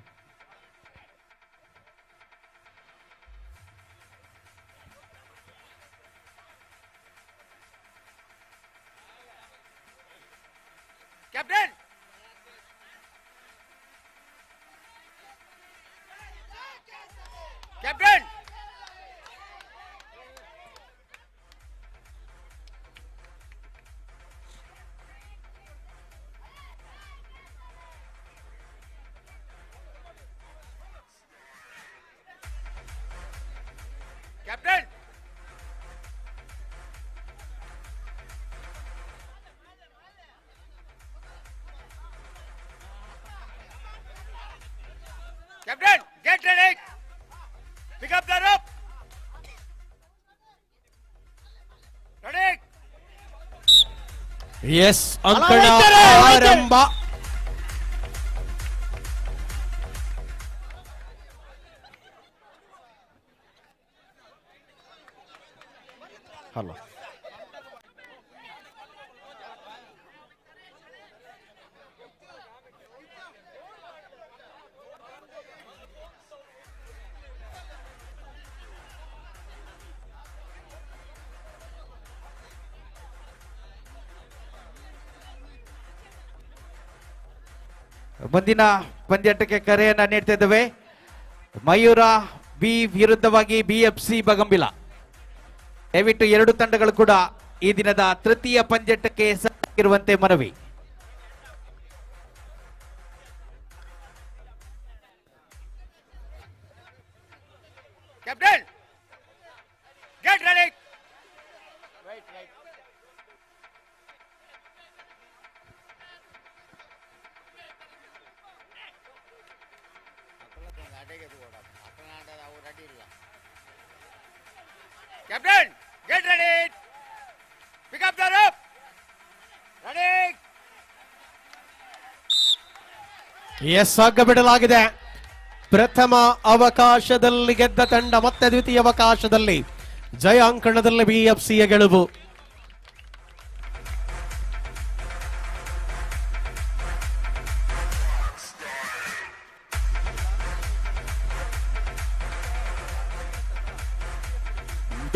Captain, captain, captain. Captain, get ready. Pick up the rope. Ready. S, ಅಂಕಣ ಆರಂಭ. ಹಲೋ, ಮುಂದಿನ ಪಂದ್ಯಾಟಕ್ಕೆ ಕರೆಯನ್ನ ನೀಡ್ತಾ ಇದ್ದೇವೆ. ಮಯೂರ ಬಿ ವಿರುದ್ಧವಾಗಿ ಬಿಎಫ್ಸಿ ಬಗಂಬಿಲ. ದಯವಿಟ್ಟು ಎರಡು ತಂಡಗಳು ಕೂಡ ಈ ದಿನದ ತೃತೀಯ ಪಂದ್ಯಾಟಕ್ಕೆ ಸಜ್ಜಾಗಿರುವಂತೆ ಮನವಿ. Captain, get ready. Right, right. Captain, get ready. Pick up the rope. Ready. S, ಹಗ್ಗ ಬಿಡಲಾಗಿದೆ. ಪ್ರಥಮ ಅವಕಾಶದಲ್ಲಿ ಗೆದ್ದ ತಂಡ ಮತ್ತೆ ದ್ವಿತೀಯ ಅವಕಾಶದಲ್ಲಿ ಜಯ ಅಂಕಣದಲ್ಲಿ ಬಿಎಫ್ಸಿಯ ಗೆಲುವು.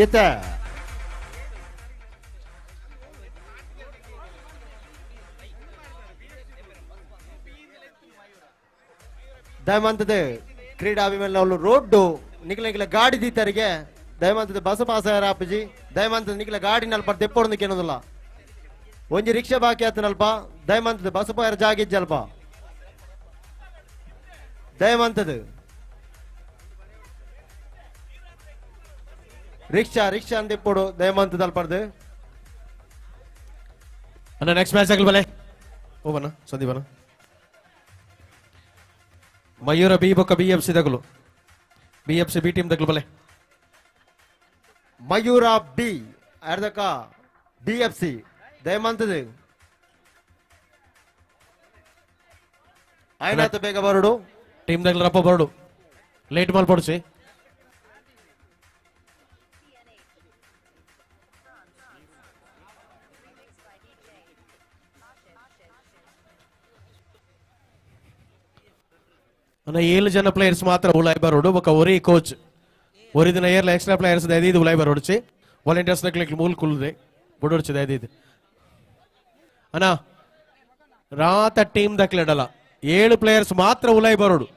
ಇತ್ತೆ ದಯಮಂತದ ಕ್ರೀಡಾಭಿಮಾನಿಗಳು ರೋಡ್ಡು ನಿಖಲ ನಿಖಲ ಗಾಡಿ ದೀತರಿಗೆ ದಯಮಂತದ ಬಸ್ ಪಾಸ್ ಆಪುಜಿ ದಯಮಂತದ ನಿಖಲ ಗಾಡಿ ನಲ್ಪ ದೆಪ್ಪೊಡಂದು ಕೇನೋದಿಲ್ಲ ಒಂಜಿ ರಿಕ್ಷಾ ಬಾಕಿ ಆತನಲ್ಪ ದಯಮಂತದ ಬಸ್ ಪಾಯರ ಜಾಗ ಇಜ್ಜಲ್ಪ ದಯಮಂತದ ರಿಕ್ಷಾ ರಿಕ್ಷಾ ಅಂತ ಇಪ್ಪೊಡು ದಯಮಂತದ ಅಲ್ಪರ್ದು. ಅಣ್ಣ ನೆಕ್ಸ್ಟ್ ಮ್ಯಾಚ್ ಆಗಲ್ ಬಲೆ ಓವನ ಸಂದೀಪನ ಮಯೂರ ಬಿ ಬೊಕ್ಕ ಬಿ ಎಫ್ ಸಿ ದಗಲು B F C B team ದಗಲು ಬಲೆ. ಮಯೂರ ಬಿ ಅರ್ಧಕ ಬಿ ಎಫ್ ಸಿ ದಯಮಂತದ ಆಯ್ನಾತ ಬೇಗ ಬರಡು. ಟೀಮ್ ದಗಲು ರಪ್ಪ ಬರಡು ಲೇಟ್ ಮಲ್ಪೊಡ್ಸಿ. ಅನ್ನ 7 ಜನ ಪ್ಲೇಯರ್ಸ್ ಮಾತ್ರ ಉಲಾಯ್ ಬರೋಡು ಬೊಕ್ಕ ಒರಿ ಕೋಚ್ ಒರಿ ದಿನ ಏರ್ಲ ಎಕ್ಸ್ಟ್ರಾ ಪ್ಲೇಯರ್ಸ್ ದಯದೀದು ಉಲಾಯ್ ಬರೋಡ್ಚಿ ವಾಲಂಟಿಯರ್ಸ್ ನಕ್ಲಿಕ್ ಮೂಲ್ ಕುಲ್ದೆ ಬುಡೋಡ್ಚಿ ದಯದೀದು ಅಣ್ಣ ರಾತ ಟೀಮ್ ದಕ್ಲೆಡಲ 7 ಪ್ಲೇಯರ್ಸ್ ಮಾತ್ರ ಉಲಾಯ್ ಬರೋಡು.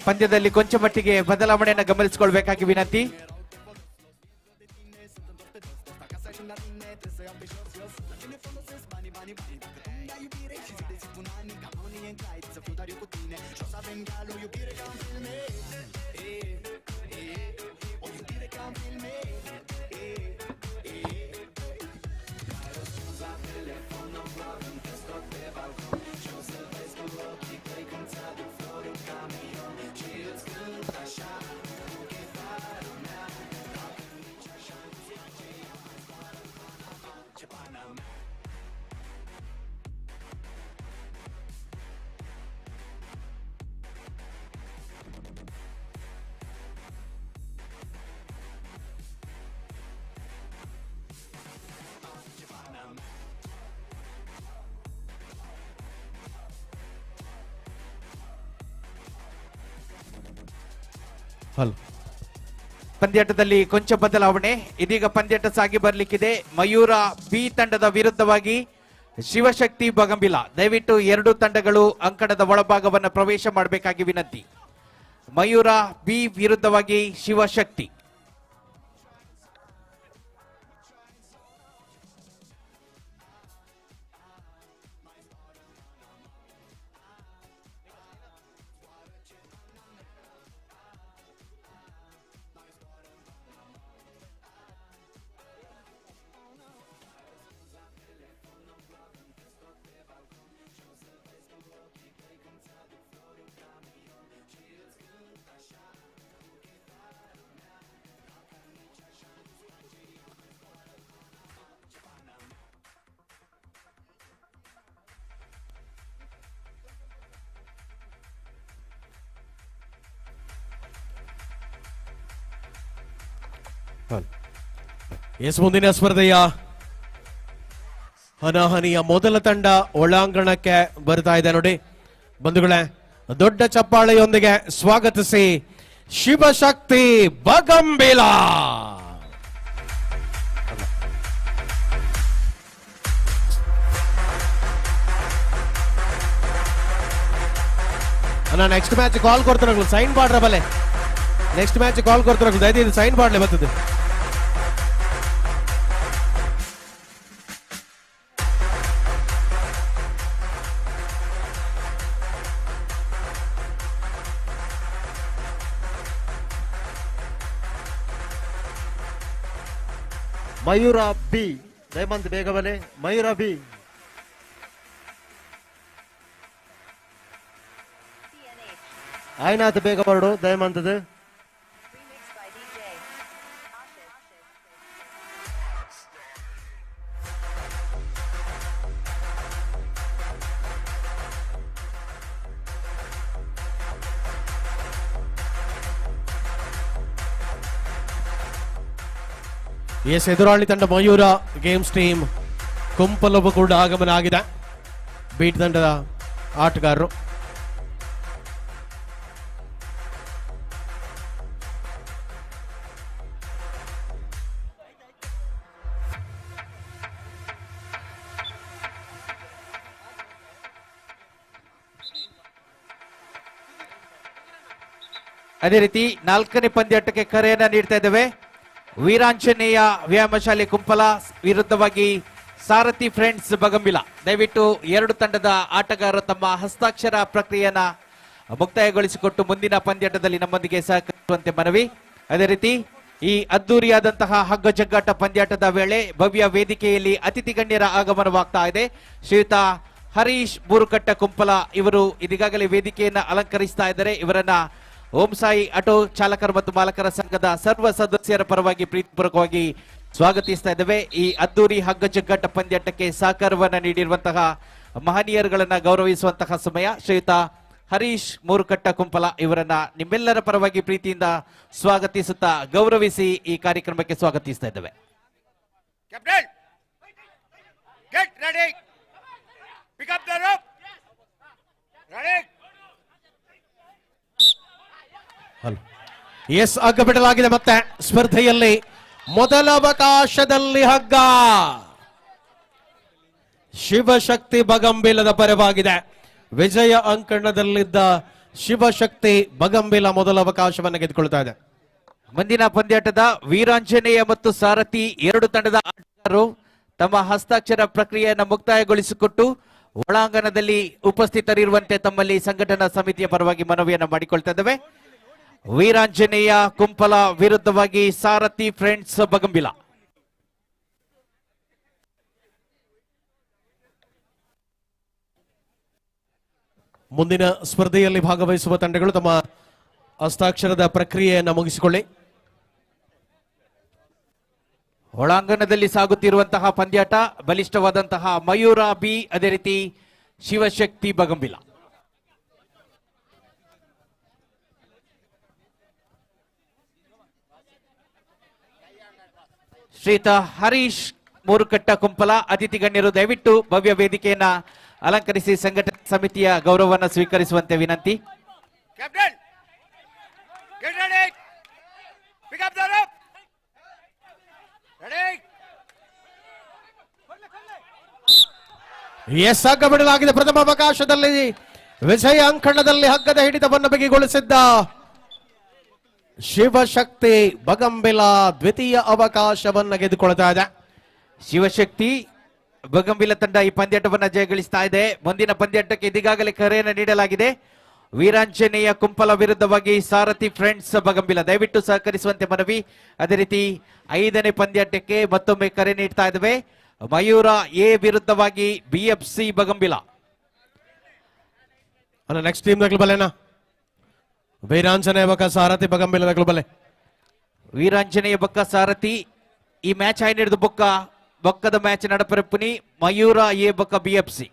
ಪಂದ್ಯದಲ್ಲಿ ಕೊಂಚ ಮಟ್ಟಿಗೆ ಬದಲಾವಣೆಯನ್ನು ಗಮನಿಸಿಕೊಳ್ಬೇಕಾಗಿ ವಿನಂತಿ. ಹಲೋ. ಪಂದ್ಯಾಟದಲ್ಲಿ ಕೊಂಚ ಬದಲಾವಣೆ. ಇದೀಗ ಪಂದ್ಯಾಟ ಸಾಗಿ ಬರ್ಲಿಕ್ಕಿದೆ ಮಯೂರ ಬಿ ತಂಡದ ವಿರುದ್ಧವಾಗಿ ಶಿವಶಕ್ತಿ ಬಗಂಬಿಲ. ದಯವಿಟ್ಟು ಎರಡು ತಂಡಗಳು ಅಂಕಣದ ಒಳಭಾಗವನ್ನು ಪ್ರವೇಶ ಮಾಡಬೇಕಾಗಿ ವಿನಂತಿ. ಮಯೂರ ಬಿ ವಿರುದ್ಧವಾಗಿ ಶಿವಶಕ್ತಿ. S ಮುಂದಿನ ಸ್ಪರ್ಧೆಯ ಹನಾಹನಿಯ ಮೊದಲ ತಂಡ ಒಳಾಂಗಣಕ್ಕೆ ಬರ್ತಾ ಇದೆ ನೋಡಿ ಬಂಧುಗಳೇ. ದೊಡ್ಡ ಚಪ್ಪಾಳೆಯೊಂದಿಗೆ ಸ್ವಾಗತಿಸಿ ಶಿವಶಕ್ತಿ ಬಗಂಬಿಲ. ಅಣ್ಣ ನೆಕ್ಸ್ಟ್ ಮ್ಯಾಚ್ ಕಾಲ್ ಕೊಡ್ತಾರೆ, ಸೈನ್ ಮಾಡ್ರ ಬಲೆ. ನೆಕ್ಸ್ಟ್ ಮ್ಯಾಚ್ ಕಾಲ್ ಕೊಡ್ತಾರೆ, ದಯವಿಟ್ಟು ಸೈನ್ ಮಾಡ್ಲೆ ಬರ್ತದೆ. ಮಯೂರ ಬಿ ದಯಮಂತ್ ಬೇಗ ಬಲೆ. ಮಯೂರ ಬಿ ಆಯ್ನಾಥ್ ಬೇಗ ಬರಡು ದಯಮಂತದ. ಎಸ್ ಎದುರಾಳಿ ತಂಡ ಮಯೂರ ಗೇಮ್ಸ್ ಟೀಮ್ ಕುಂಪಲೊಬ್ಬ ಕೂಡ ಆಗಮನ ಆಗಿದೆ. ಬೀಟ್ ತಂಡದ ಆಟಗಾರರು. ಅದೇ ರೀತಿ ನಾಲ್ಕನೇ ಪಂದ್ಯಾಟಕ್ಕೆ ಕರೆಯನ್ನ ನೀಡ್ತಾ ಇದ್ದೇವೆ. ವೀರಾಂಜನೇಯ ವ್ಯಾಯಾಮ ಶಾಲೆ ಕುಂಪಲ ವಿರುದ್ಧವಾಗಿ ಸಾರಥಿ ಫ್ರೆಂಡ್ಸ್ ಬಗಂಬಿಲ. ದಯವಿಟ್ಟು ಎರಡು ತಂಡದ ಆಟಗಾರರು ತಮ್ಮ ಹಸ್ತಾಕ್ಷರ ಪ್ರಕ್ರಿಯೆಯನ್ನ ಮುಕ್ತಾಯಗೊಳಿಸಿಕೊಟ್ಟು ಮುಂದಿನ ಪಂದ್ಯಾಟದಲ್ಲಿ ನಮ್ಮೊಂದಿಗೆ ಸಹಕರಿಸುವಂತೆ ಮನವಿ. ಅದೇ ರೀತಿ ಈ ಅದ್ದೂರಿಯಾದಂತಹ ಹಗ್ಗ ಜಗ್ಗಾಟ ಪಂದ್ಯಾಟದ ವೇಳೆ ಭವ್ಯ ವೇದಿಕೆಯಲ್ಲಿ ಅತಿಥಿ ಗಣ್ಯರ ಆಗಮನವಾಗ್ತಾ ಇದೆ. ಶ್ರೀಯುತ ಹರೀಶ್ ಬೂರುಕಟ್ಟ ಕುಂಪಲ ಇವರು ಇದೀಗಾಗಲೇ ವೇದಿಕೆಯನ್ನ ಅಲಂಕರಿಸ್ತಾ ಇದ್ದಾರೆ. ಇವರನ್ನ ಓಂ ಸಾಯಿ ಆಟೋ ಚಾಲಕರು ಮತ್ತು ಮಾಲಕರ ಸಂಘದ ಸರ್ವ ಸದಸ್ಯರ ಪರವಾಗಿ ಪ್ರೀತಿಪೂರ್ವಕವಾಗಿ ಸ್ವಾಗತಿಸ್ತಾ ಇದ್ದೇವೆ. ಈ ಅದ್ದೂರಿ ಹಗ್ಗ ಜಗ್ಗಾಟ ಪಂದ್ಯಾಟಕ್ಕೆ ಸಹಕಾರವನ್ನ ನೀಡಿರುವಂತಹ ಮಹನೀಯರುಗಳನ್ನ ಗೌರವಿಸುವಂತಹ ಸಮಯ. ಶ್ರೀಯುತ ಹರೀಶ್ ಮೂರುಕಟ್ಟ ಕುಂಪಲ ಇವರನ್ನ ನಿಮ್ಮೆಲ್ಲರ ಪರವಾಗಿ ಪ್ರೀತಿಯಿಂದ ಸ್ವಾಗತಿಸುತ್ತಾ ಗೌರವಿಸಿ ಈ ಕಾರ್ಯಕ್ರಮಕ್ಕೆ ಸ್ವಾಗತಿಸ್ತಾ ಇದ್ದೇವೆ. Captain, get ready. Pick up the rope. Ready. S ಹಗ್ಗ ಬಿಡಲಾಗಿದೆ. ಮತ್ತೆ ಸ್ಪರ್ಧೆಯಲ್ಲಿ ಮೊದಲ ಅವಕಾಶದಲ್ಲಿ ಹಗ್ಗ ಶಿವಶಕ್ತಿ ಬಗಂಬಿಲದ ಪರವಾಗಿದೆ. ವಿಜಯ ಅಂಕಣದಲ್ಲಿದ್ದ ಶಿವಶಕ್ತಿ ಬಗಂಬಿಲ ಮೊದಲ ಅವಕಾಶವನ್ನು ಗೆದ್ದುಕೊಳ್ತಾ ಇದೆ. ಮುಂದಿನ ಪಂದ್ಯಾಟದ ವೀರಾಂಜನೇಯ ಮತ್ತು ಸಾರಥಿ ಎರಡು ತಂಡದ ಆಟಗಾರರು ತಮ್ಮ ಹಸ್ತಾಕ್ಷರ ಪ್ರಕ್ರಿಯೆಯನ್ನು ಮುಕ್ತಾಯಗೊಳಿಸಿಕೊಟ್ಟು ಒಳಾಂಗಣದಲ್ಲಿ ಉಪಸ್ಥಿತರಿರುವಂತೆ ತಮ್ಮಲ್ಲಿ ಸಂಘಟನಾ ಸಮಿತಿಯ ಪರವಾಗಿ ಮನವಿಯನ್ನು ಮಾಡಿಕೊಳ್ತಾ ಇದ್ದೇವೆ. ವೀರಾಂಜನೇಯ ಕುಂಪಲ ವಿರುದ್ಧವಾಗಿ ಸಾರಥಿ ಫ್ರೆಂಡ್ಸ್ ಬಗಂಬಿಲ. ಮುಂದಿನ ಸ್ಪರ್ಧೆಯಲ್ಲಿ ಭಾಗವಹಿಸುವ ತಂಡಗಳು ತಮ್ಮ ಹಸ್ತಾಕ್ಷರದ ಪ್ರಕ್ರಿಯೆಯನ್ನು ಮುಗಿಸಿಕೊಳ್ಳಿ. ಒಳಾಂಗಣದಲ್ಲಿ ಸಾಗುತ್ತಿರುವಂತಹ ಪಂದ್ಯಾಟ ಬಲಿಷ್ಠವಾದಂತಹ ಮಯೂರ ಬಿ, ಅದೇ ರೀತಿ ಶಿವಶಕ್ತಿ ಬಗಂಬಿಲ. ಶ್ರೀಯುತ ಹರೀಶ್ ಮೂರುಕಟ್ಟ ಕುಂಪಲ ಅತಿಥಿ ಗಣ್ಯರು ದಯವಿಟ್ಟು ಭವ್ಯ ವೇದಿಕೆಯನ್ನ ಅಲಂಕರಿಸಿ ಸಂಘಟನಾ ಸಮಿತಿಯ ಗೌರವವನ್ನು ಸ್ವೀಕರಿಸುವಂತೆ ವಿನಂತಿ. Captain, get ready. Pick up the rope. Ready. S ಹಗ್ಗ ಬಿಡಲಾಗಿದೆ. ಪ್ರಥಮ ಅವಕಾಶದಲ್ಲಿ ವಿಜಯ ಅಂಕಣದಲ್ಲಿ ಹಗ್ಗದ ಹಿಡಿತವನ್ನು ಬಿಗಿಗೊಳಿಸಿದ್ದ ಶಿವಶಕ್ತಿ ಬಗಂಬಿಲ ದ್ವಿತೀಯ ಅವಕಾಶವನ್ನು ಗೆದ್ದುಕೊಳ್ತಾ ಇದೆ. ಶಿವಶಕ್ತಿ ಬಗಂಬಿಲ ತಂಡ ಈ ಪಂದ್ಯಾಟವನ್ನು ಜಯಗಳಿಸ್ತಾ ಇದೆ. ಮುಂದಿನ ಪಂದ್ಯಾಟಕ್ಕೆ ಇದೀಗಾಗಲೇ ಕರೆಯನ್ನು ನೀಡಲಾಗಿದೆ. ವೀರಾಂಜನೇಯ ಕುಂಪಲ ವಿರುದ್ಧವಾಗಿ ಸಾರಥಿ ಫ್ರೆಂಡ್ಸ್ ಬಗಂಬಿಲ, ದಯವಿಟ್ಟು ಸಹಕರಿಸುವಂತೆ ಮನವಿ. ಅದೇ ರೀತಿ ಐದನೇ ಪಂದ್ಯಾಟಕ್ಕೆ ಮತ್ತೊಮ್ಮೆ ಕರೆ ನೀಡ್ತಾ ಇದ್ದೇವೆ. ಮಯೂರ ಎ ವಿರುದ್ಧವಾಗಿ BFC Bagambila. Next team ಬಲೆನಾ Veeranjaneya ಬಕ್ಕ ಸಾರಥಿ ಬಗಂಬಿಲ ಬಲೆ. ವೀರಾಂಜನೇಯ ಬಕ್ಕ ಸಾರಥಿ ಈ ಮ್ಯಾಚ್ ಆಯ್ನ ಹಿಡಿದು ಬೊಕ್ಕ ಬೊಕ್ಕದ ಮ್ಯಾಚ್ ನಡಪರಪ್ಪುನಿ ಮಯೂರ ಎ ಬೊಕ್ಕ ಬಿಎಫ್ಸಿ.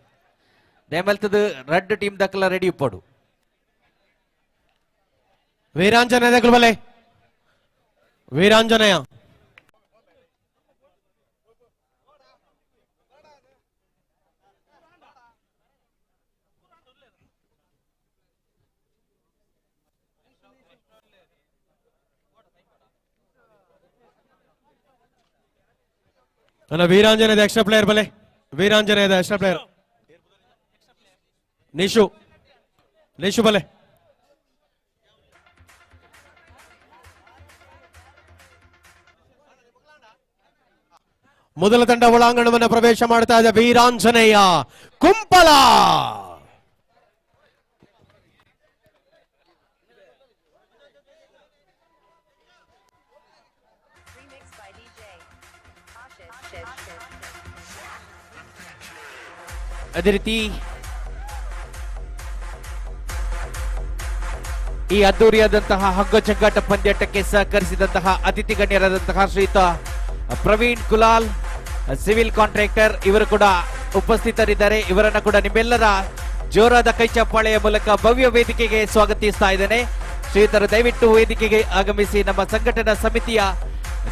ದಯಮಲ್ತದ ರೆಡ್ ಟೀಮ್ ದಕ್ಕಲ ರೆಡಿ ಇಪ್ಪಡು. ವೀರಾಂಜನೇಯ ಬಲೆ ವೀರಾಂಜನೇಯ. ಅಲ್ಲ, ವೀರಾಂಜನೇಯದ ಎಕ್ಸ್ಟ್ರಾ ಪ್ಲೇಯರ್ ಬಲೆ, ವೀರಾಂಜನೇಯದ ಎಕ್ಸ್ಟ್ರಾ ಪ್ಲೇಯರ್ ನಿಶು, ನಿಶು ಬಲೆ. ಮೊದಲ ತಂಡ ಒಳಾಂಗಣವನ್ನು ಪ್ರವೇಶ ಮಾಡ್ತಾ ಇದೆ ವೀರಾಂಜನೇಯ ಕುಂಪಲ. ಅದೇ ರೀತಿ ಈ ಅದ್ದೂರಿಯಾದಂತಹ ಹಗ್ಗ ಜಗ್ಗಾಟ ಪಂದ್ಯಾಟಕ್ಕೆ ಸಹಕರಿಸಿದಂತಹ ಅತಿಥಿ ಗಣ್ಯರಾದಂತಹ ಶ್ರೀಯುತ ಪ್ರವೀಣ್ ಕುಲಾಲ್, ಸಿವಿಲ್ ಕಾಂಟ್ರಾಕ್ಟರ್ ಇವರು ಕೂಡ ಉಪಸ್ಥಿತರಿದ್ದಾರೆ. ಇವರನ್ನು ಕೂಡ ನಿಮ್ಮೆಲ್ಲರ ಜೋರಾದ ಕೈಚಪ್ಪಾಳೆಯ ಮೂಲಕ ಭವ್ಯ ವೇದಿಕೆಗೆ ಸ್ವಾಗತಿಸ್ತಾ ಇದ್ದೇನೆ. ಶ್ರೀಯುತರು ದಯವಿಟ್ಟು ವೇದಿಕೆಗೆ ಆಗಮಿಸಿ ನಮ್ಮ ಸಂಘಟನಾ ಸಮಿತಿಯ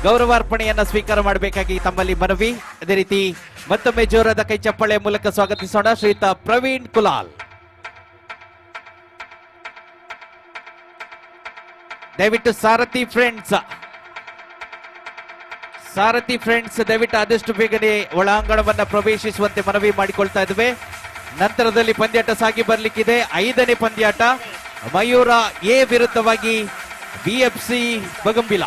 ಗೌರವಾರ್ಪಣೆಯನ್ನ ಸ್ವೀಕಾರ ಮಾಡಬೇಕಾಗಿ ತಮ್ಮಲ್ಲಿ ಮನವಿ. ಅದೇ ರೀತಿ ಮತ್ತೊಮ್ಮೆ ಜೋರಾದ ಕೈಚಪ್ಪಾಳೆಯ ಮೂಲಕ ಸ್ವಾಗತಿಸೋಣ ಶ್ರೀಯುತ ಪ್ರವೀಣ್ ಕುಲಾಲ್. ದಯವಿಟ್ಟು ಸಾರಥಿ ಫ್ರೆಂಡ್ಸ್, ಸಾರಥಿ ಫ್ರೆಂಡ್ಸ್ ದಯವಿಟ್ಟು ಆದಷ್ಟು ಬೇಗನೆ ಒಳಾಂಗಣವನ್ನ ಪ್ರವೇಶಿಸುವಂತೆ ಮನವಿ ಮಾಡಿಕೊಳ್ತಾ ಇದ್ದೇವೆ. ನಂತರದಲ್ಲಿ ಪಂದ್ಯಾಟ ಸಾಗಿ ಬರ್ಲಿಕ್ಕಿದೆ. 5ನೇ ಪಂದ್ಯಾಟ ಮಯೂರ ಎ ವಿರುದ್ಧವಾಗಿ ಬಿಎಫ್ಸಿ ಬಗಂಬಿಲ.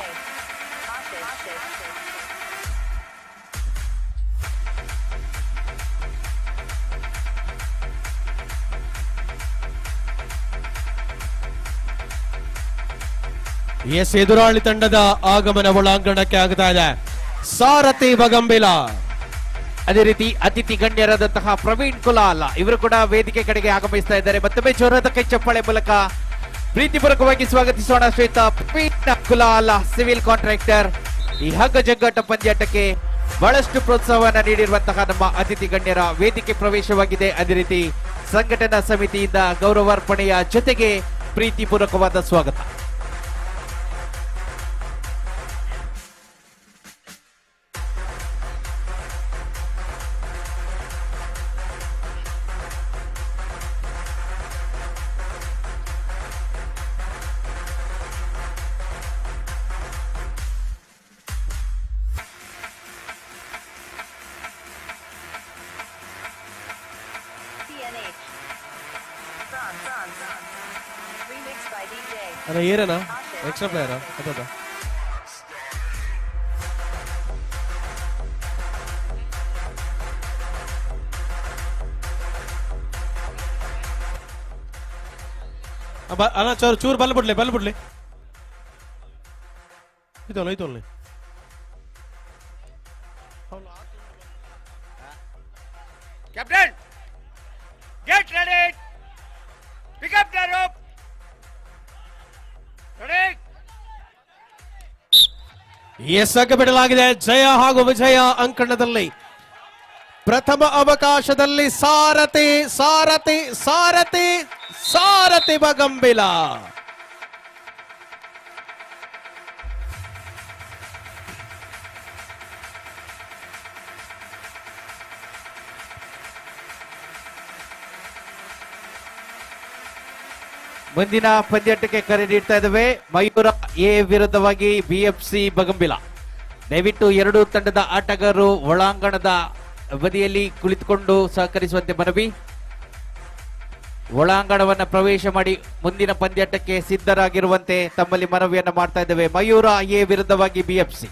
ಎಸ್, ಎದುರಾಳಿ ತಂಡದ ಆಗಮನ ಒಳಾಂಗಣಕ್ಕೆ ಆಗ್ತಾ ಇದೆ. ಸಾರಥಿ ಬಗಂಬಿಲ. ಅದೇ ರೀತಿ ಅತಿಥಿ ಗಣ್ಯರಾದಂತಹ ಪ್ರವೀಣ್ ಕುಲಾಲ್ ಇವರು ಕೂಡ ವೇದಿಕೆ ಕಡೆಗೆ ಆಗಮಿಸ್ತಾ ಇದ್ದಾರೆ. ಮತ್ತೊಮ್ಮೆ ಜೋರಾದ ಕೈ ಚಪ್ಪಾಳೆ ಮೂಲಕ ಪ್ರೀತಿಪೂರ್ವಕವಾಗಿ ಸ್ವಾಗತಿಸೋಣ ಶ್ರೀಯುತ ಪ್ರವೀಣ್ ಕುಲಾಲ್, ಸಿವಿಲ್ ಕಾಂಟ್ರಾಕ್ಟರ್. ಈ ಹಗ್ಗ ಜಗ್ಗಾಟ ಪಂದ್ಯಾಟಕ್ಕೆ ಬಹಳಷ್ಟು ಪ್ರೋತ್ಸಾಹವನ್ನು ನೀಡಿರುವಂತಹ ನಮ್ಮ ಅತಿಥಿ ಗಣ್ಯರ ವೇದಿಕೆ ಪ್ರವೇಶವಾಗಿದೆ. ಅದೇ ರೀತಿ ಸಂಘಟನಾ ಸಮಿತಿಯಿಂದ ಗೌರವಾರ್ಪಣೆಯ ಜೊತೆಗೆ ಪ್ರೀತಿಪೂರ್ವಕವಾದ ಸ್ವಾಗತ. ಅಲ್ಲ, ಏರೇನಾ ಎಕ್ಸ್ಟ್ರಾ ಪ್ಲೇಯರಾ ಅದದ? ಅಣ್ಣ ಚೂರು ಚೂರು ಬಲ್ ಬಿಡ್ಲಿ, ಬಲ್ ಬಿಡ್ಲಿ. ಇದಲ್ಲ ಇದಲ್ಲ. Captain, get ready, pick up the rope, ready. ಎಸಗ ಬಿಡಲಾಗಿದೆ. ಜಯ ಹಾಗೂ ವಿಜಯ ಅಂಕಣದಲ್ಲಿ ಪ್ರಥಮ ಅವಕಾಶದಲ್ಲಿ ಸಾರಥಿ, ಸಾರಥಿ, ಸಾರಥಿ, ಸಾರಥಿ ಬಗಂಬಿಲ. ಮುಂದಿನ ಪಂದ್ಯಾಟಕ್ಕೆ ಕರೆ ನೀಡ್ತಾ ಇದ್ದೇವೆ ಮಯೂರ ಎ ವಿರುದ್ಧವಾಗಿ ಬಿಎಫ್ಸಿ ಬಗಂಬಿಲ. ದಯವಿಟ್ಟು ಎರಡೂ ತಂಡದ ಆಟಗಾರರು ಒಳಾಂಗಣದ ಬದಿಯಲ್ಲಿ ಕುಳಿತುಕೊಂಡು ಸಹಕರಿಸುವಂತೆ ಮನವಿ. ಒಳಾಂಗಣವನ್ನು ಪ್ರವೇಶ ಮಾಡಿ ಮುಂದಿನ ಪಂದ್ಯಾಟಕ್ಕೆ ಸಿದ್ಧರಾಗಿರುವಂತೆ ತಮ್ಮಲ್ಲಿ ಮನವಿಯನ್ನು ಮಾಡ್ತಾ ಇದ್ದೇವೆ. ಮಯೂರ ಎ ವಿರುದ್ಧವಾಗಿ ಬಿಎಫ್ಸಿ.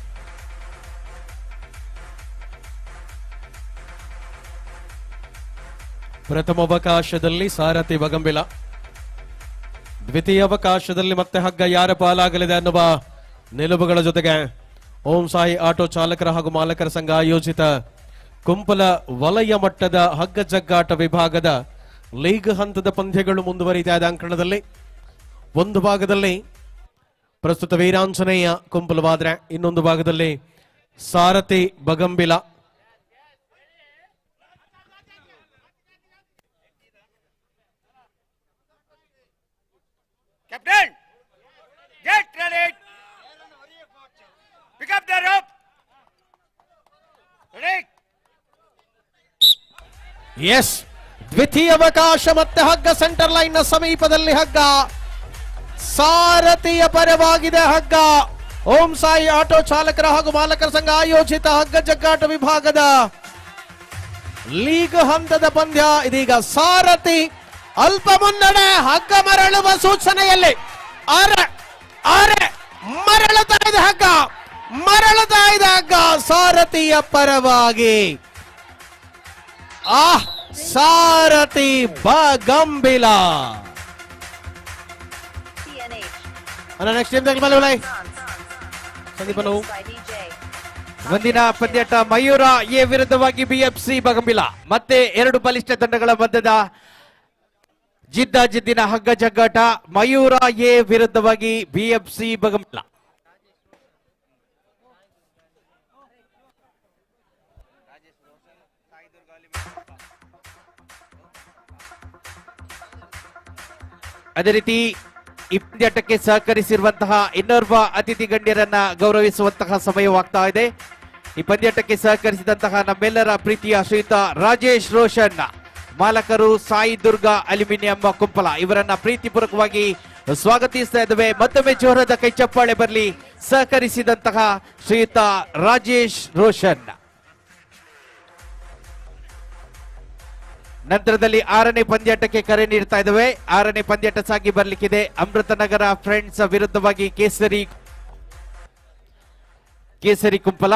ಪ್ರಥಮ ಅವಕಾಶದಲ್ಲಿ ಸಾರಥಿ ಬಗಂಬಿಲ, ದ್ವಿತೀಯ ಅವಕಾಶದಲ್ಲಿ ಮತ್ತೆ ಹಗ್ಗ ಯಾರ ಪಾಲಾಗಲಿದೆ ಅನ್ನುವ ನಿಲುವುಗಳ ಜೊತೆಗೆ ಓಂ ಸಾಯಿ ಆಟೋ ಚಾಲಕರ ಹಾಗೂ ಮಾಲಕರ ಸಂಘ ಆಯೋಜಿತ ಕುಂಪಲ ವಲಯ ಮಟ್ಟದ ಹಗ್ಗ ಜಗ್ಗಾಟ ವಿಭಾಗದ ಲೀಗ್ ಹಂತದ ಪಂದ್ಯಗಳು ಮುಂದುವರಿತಾ ಇದೆ. ಅಂಕಣದಲ್ಲಿ ಒಂದು ಭಾಗದಲ್ಲಿ ಪ್ರಸ್ತುತ ವೀರಾಂಜನೇಯ ಕುಂಪಲವಾದ್ರೆ, ಇನ್ನೊಂದು ಭಾಗದಲ್ಲಿ Sarathi Bagambila. Captain, get ready, pick up the rope, ready. Yes, ದ್ವಿತೀಯ ಅವಕಾಶ ಮತ್ತೆ ಹಗ್ಗ ಸೆಂಟರ್ ಲೈನ್ ನ ಸಮೀಪದಲ್ಲಿ ಹಗ್ಗ. ಸಾರಥಿಯ ಪರವಾಗಿದೆ ಹಗ್ಗ. ಓಂ ಸಾಯಿ ಆಟೋ ಚಾಲಕರ ಹಾಗೂ ಮಾಲಕರ ಸಂಘ ಆಯೋಜಿತ ಹಗ್ಗ ಜಗ್ಗಾಟ ವಿಭಾಗದ ಲೀಗ್ ಹಂತದ ಪಂದ್ಯ ಇದೀಗ ಸಾರಥಿ ಅಲ್ಪ ಮುನ್ನಡೆ. ಹಗ್ಗ ಮರಳುವ ಸೂಚನೆಯಲ್ಲಿ ಅರೆ ಅರೆ ಮರಳುತ್ತಾ ಇದೆ ಹಗ್ಗ, ಮರಳುತ್ತಾ ಇದೆ ಹಗ್ಗ ಸಾರಥಿಯ ಪರವಾಗಿ. ಆ ಸಾರಥಿ ಬಗಂಬಿಲ. Next team Sandeep. ಮುಂದಿನ ಪಂದ್ಯಾಟ ಮಯೂರ ಎ ವಿರುದ್ಧವಾಗಿ ಬಿಎಫ್ಸಿ ಬಗಂಬಿಲ. ಮತ್ತೆ ಎರಡು ಬಲಿಷ್ಠ ತಂಡಗಳ ಮಧ್ಯದ ಜಿದ್ದ ಜಿದ್ದಿನ ಹಗ್ಗ ಜಗ್ಗಾಟ. ಮಯೂರ ಎ ವಿರುದ್ಧವಾಗಿ ಬಿಎಫ್ಸಿ ಬಗಂಬಿಲ. ಅದೇ ರೀತಿ ಈ ಪಂದ್ಯಾಟಕ್ಕೆ ಸಹಕರಿಸಿರುವಂತಹ ಇನ್ನೋರ್ವ ಅತಿಥಿ ಗಣ್ಯರನ್ನ ಗೌರವಿಸುವಂತಹ ಸಮಯವಾಗ್ತಾ ಇದೆ. ಈ ಪಂದ್ಯಾಟಕ್ಕೆ ಸಹಕರಿಸಿದಂತಹ ನಮ್ಮೆಲ್ಲರ ಪ್ರೀತಿಯ ಶ್ರೀಯುತ ರಾಜೇಶ್ ರೋಷನ್, ಮಾಲಕರು ಸಾಯಿ ದುರ್ಗಾ ಅಲ್ಯೂಮಿನಿಯಂ ಕುಂಪಲ, ಇವರನ್ನ ಪ್ರೀತಿಪೂರ್ವಕವಾಗಿ ಸ್ವಾಗತಿಸ್ತಾ ಇದ್ದೇವೆ. ಮತ್ತೊಮ್ಮೆ ಜೋರಾದ ಕೈ ಚಪ್ಪಾಳೆ ಬರಲಿ ಸಹಕರಿಸಿದಂತಹ ಶ್ರೀಯುತ ರಾಜೇಶ್ ರೋಷನ್. ನಂತರದಲ್ಲಿ ಆರನೇ ಪಂದ್ಯಾಟಕ್ಕೆ ಕರೆ ನೀಡ್ತಾ ಇದ್ದೇವೆ. ಆರನೇ ಪಂದ್ಯಾಟ ಸಾಗಿ ಬರ್ಲಿಕ್ಕಿದೆ. ಅಮೃತನಗರ ಫ್ರೆಂಡ್ಸ್ ವಿರುದ್ಧವಾಗಿ ಕೇಸರಿ ಕೇಸರಿ ಕುಂಪಲ.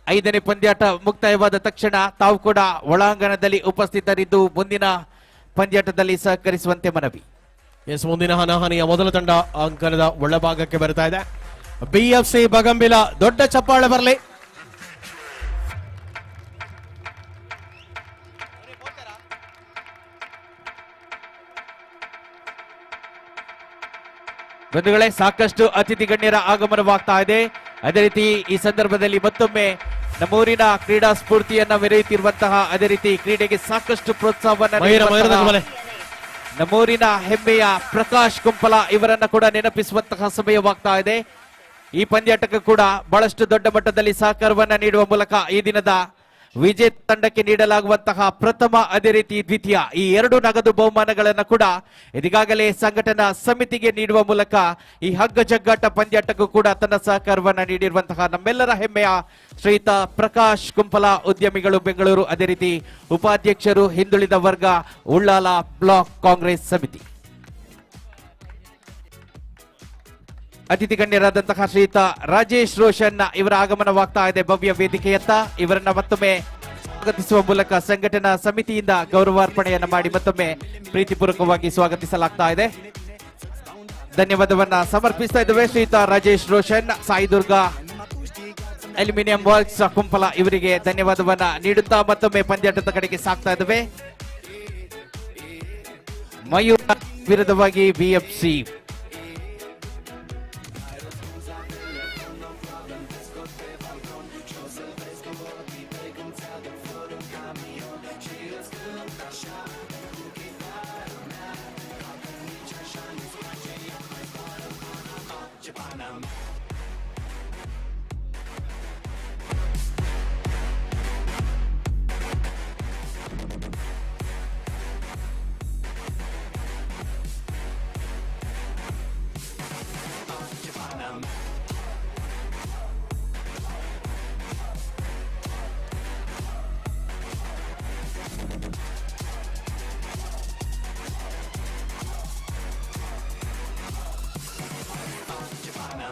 ಐದನೇ ಪಂದ್ಯಾಟ ಮುಕ್ತಾಯವಾದ ತಕ್ಷಣ ತಾವು ಕೂಡ ಒಳಾಂಗಣದಲ್ಲಿ ಉಪಸ್ಥಿತರಿದ್ದು ಮುಂದಿನ ಪಂದ್ಯಾಟದಲ್ಲಿ ಸಹಕರಿಸುವಂತೆ ಮನವಿ. ಎಸ್, ಮುಂದಿನ ಹಣಾಹಣಿಯ ಮೊದಲ ತಂಡ ಅಂಕಣದ ಒಳಭಾಗಕ್ಕೆ ಬರ್ತಾ ಇದೆ. ಬಿಎಫ್ಸಿ ಬಗಂಬಿಲ, ದೊಡ್ಡ ಚಪ್ಪಾಳೆ ಬರಲಿ. ಬಂಧುಗಳೇ, ಸಾಕಷ್ಟು ಅತಿಥಿ ಗಣ್ಯರ ಆಗಮನವಾಗ್ತಾ ಇದೆ. ಅದೇ ರೀತಿ ಈ ಸಂದರ್ಭದಲ್ಲಿ ಮತ್ತೊಮ್ಮೆ ನಮ್ಮೂರಿನ ಕ್ರೀಡಾ ಸ್ಫೂರ್ತಿಯನ್ನ ಮೆರೆಯುತ್ತಿರುವಂತಹ, ಅದೇ ರೀತಿ ಕ್ರೀಡೆಗೆ ಸಾಕಷ್ಟು ಪ್ರೋತ್ಸಾಹವನ್ನ ಮಯೂರ, ಮಯೂರದ ನೀಡುವಂತಹ ನಮ್ಮೂರಿನ ಹೆಮ್ಮೆಯ ಪ್ರಕಾಶ್ ಕುಂಪಲ ಇವರನ್ನ ಕೂಡ ನೆನಪಿಸುವಂತಹ ಸಮಯವಾಗ್ತಾ ಇದೆ. ಈ ಪಂದ್ಯಾಟಕ್ಕೂ ಕೂಡ ಬಹಳಷ್ಟು ದೊಡ್ಡ ಮಟ್ಟದಲ್ಲಿ ಸಹಕಾರವನ್ನ ನೀಡುವ ಮೂಲಕ ಈ ದಿನದ ವಿಜೇತ ತಂಡಕ್ಕೆ ನೀಡಲಾಗುವಂತಹ ಪ್ರಥಮ, ಅದೇ ರೀತಿ ದ್ವಿತೀಯ ಈ ಎರಡು ನಗದು ಬಹುಮಾನಗಳನ್ನು ಕೂಡ ಇದೀಗಾಗಲೇ ಸಂಘಟನಾ ಸಮಿತಿಗೆ ನೀಡುವ ಮೂಲಕ ಈ ಹಗ್ಗ ಜಗ್ಗಾಟ ಪಂದ್ಯಾಟಕ್ಕೂ ಕೂಡ ತನ್ನ ಸಹಕಾರವನ್ನ ನೀಡಿರುವಂತಹ ನಮ್ಮೆಲ್ಲರ ಹೆಮ್ಮೆಯ ಶ್ರೀಯುತ ಪ್ರಕಾಶ್ ಕುಂಪಲ, ಉದ್ಯಮಿಗಳು ಬೆಂಗಳೂರು, ಅದೇ ರೀತಿ ಉಪಾಧ್ಯಕ್ಷರು ಹಿಂದುಳಿದ ವರ್ಗ ಉಳ್ಳಾಲ ಬ್ಲಾಕ್ ಕಾಂಗ್ರೆಸ್ ಸಮಿತಿ. ಅತಿಥಿ ಗಣ್ಯರಾದಂತಹ ಶ್ರೀಯುತ ರಾಜೇಶ್ ರೋಷನ್ ಇವರ ಆಗಮನವಾಗ್ತಾ ಇದೆ ಭವ್ಯ ವೇದಿಕೆಯತ್ತ. ಇವರನ್ನ ಮತ್ತೊಮ್ಮೆ ಸ್ವಾಗತಿಸುವ ಮೂಲಕ ಸಂಘಟನಾ ಸಮಿತಿಯಿಂದ ಗೌರವಾರ್ಪಣೆಯನ್ನು ಮಾಡಿ ಮತ್ತೊಮ್ಮೆ ಪ್ರೀತಿಪೂರ್ವಕವಾಗಿ ಸ್ವಾಗತಿಸಲಾಗ್ತಾ ಇದೆ. ಧನ್ಯವಾದವನ್ನ ಸಮರ್ಪಿಸ್ತಾ ಇದ್ದೇವೆ ಶ್ರೀಯುತ ರಾಜೇಶ್ ರೋಷನ್, ಸಾಯಿದುರ್ಗ ಅಲ್ಯೂಮಿನಿಯಂ ವರ್ಕ್ಸ್ ಕುಂಪಲ ಇವರಿಗೆ ಧನ್ಯವಾದವನ್ನ ನೀಡುತ್ತಾ ಮತ್ತೊಮ್ಮೆ ಪಂದ್ಯಾಟದ ಕಡೆಗೆ ಸಾಗ್ತಾ ಇದ್ದೇವೆ. ಮಯೂರ ವಿರುದ್ಧವಾಗಿ BFC.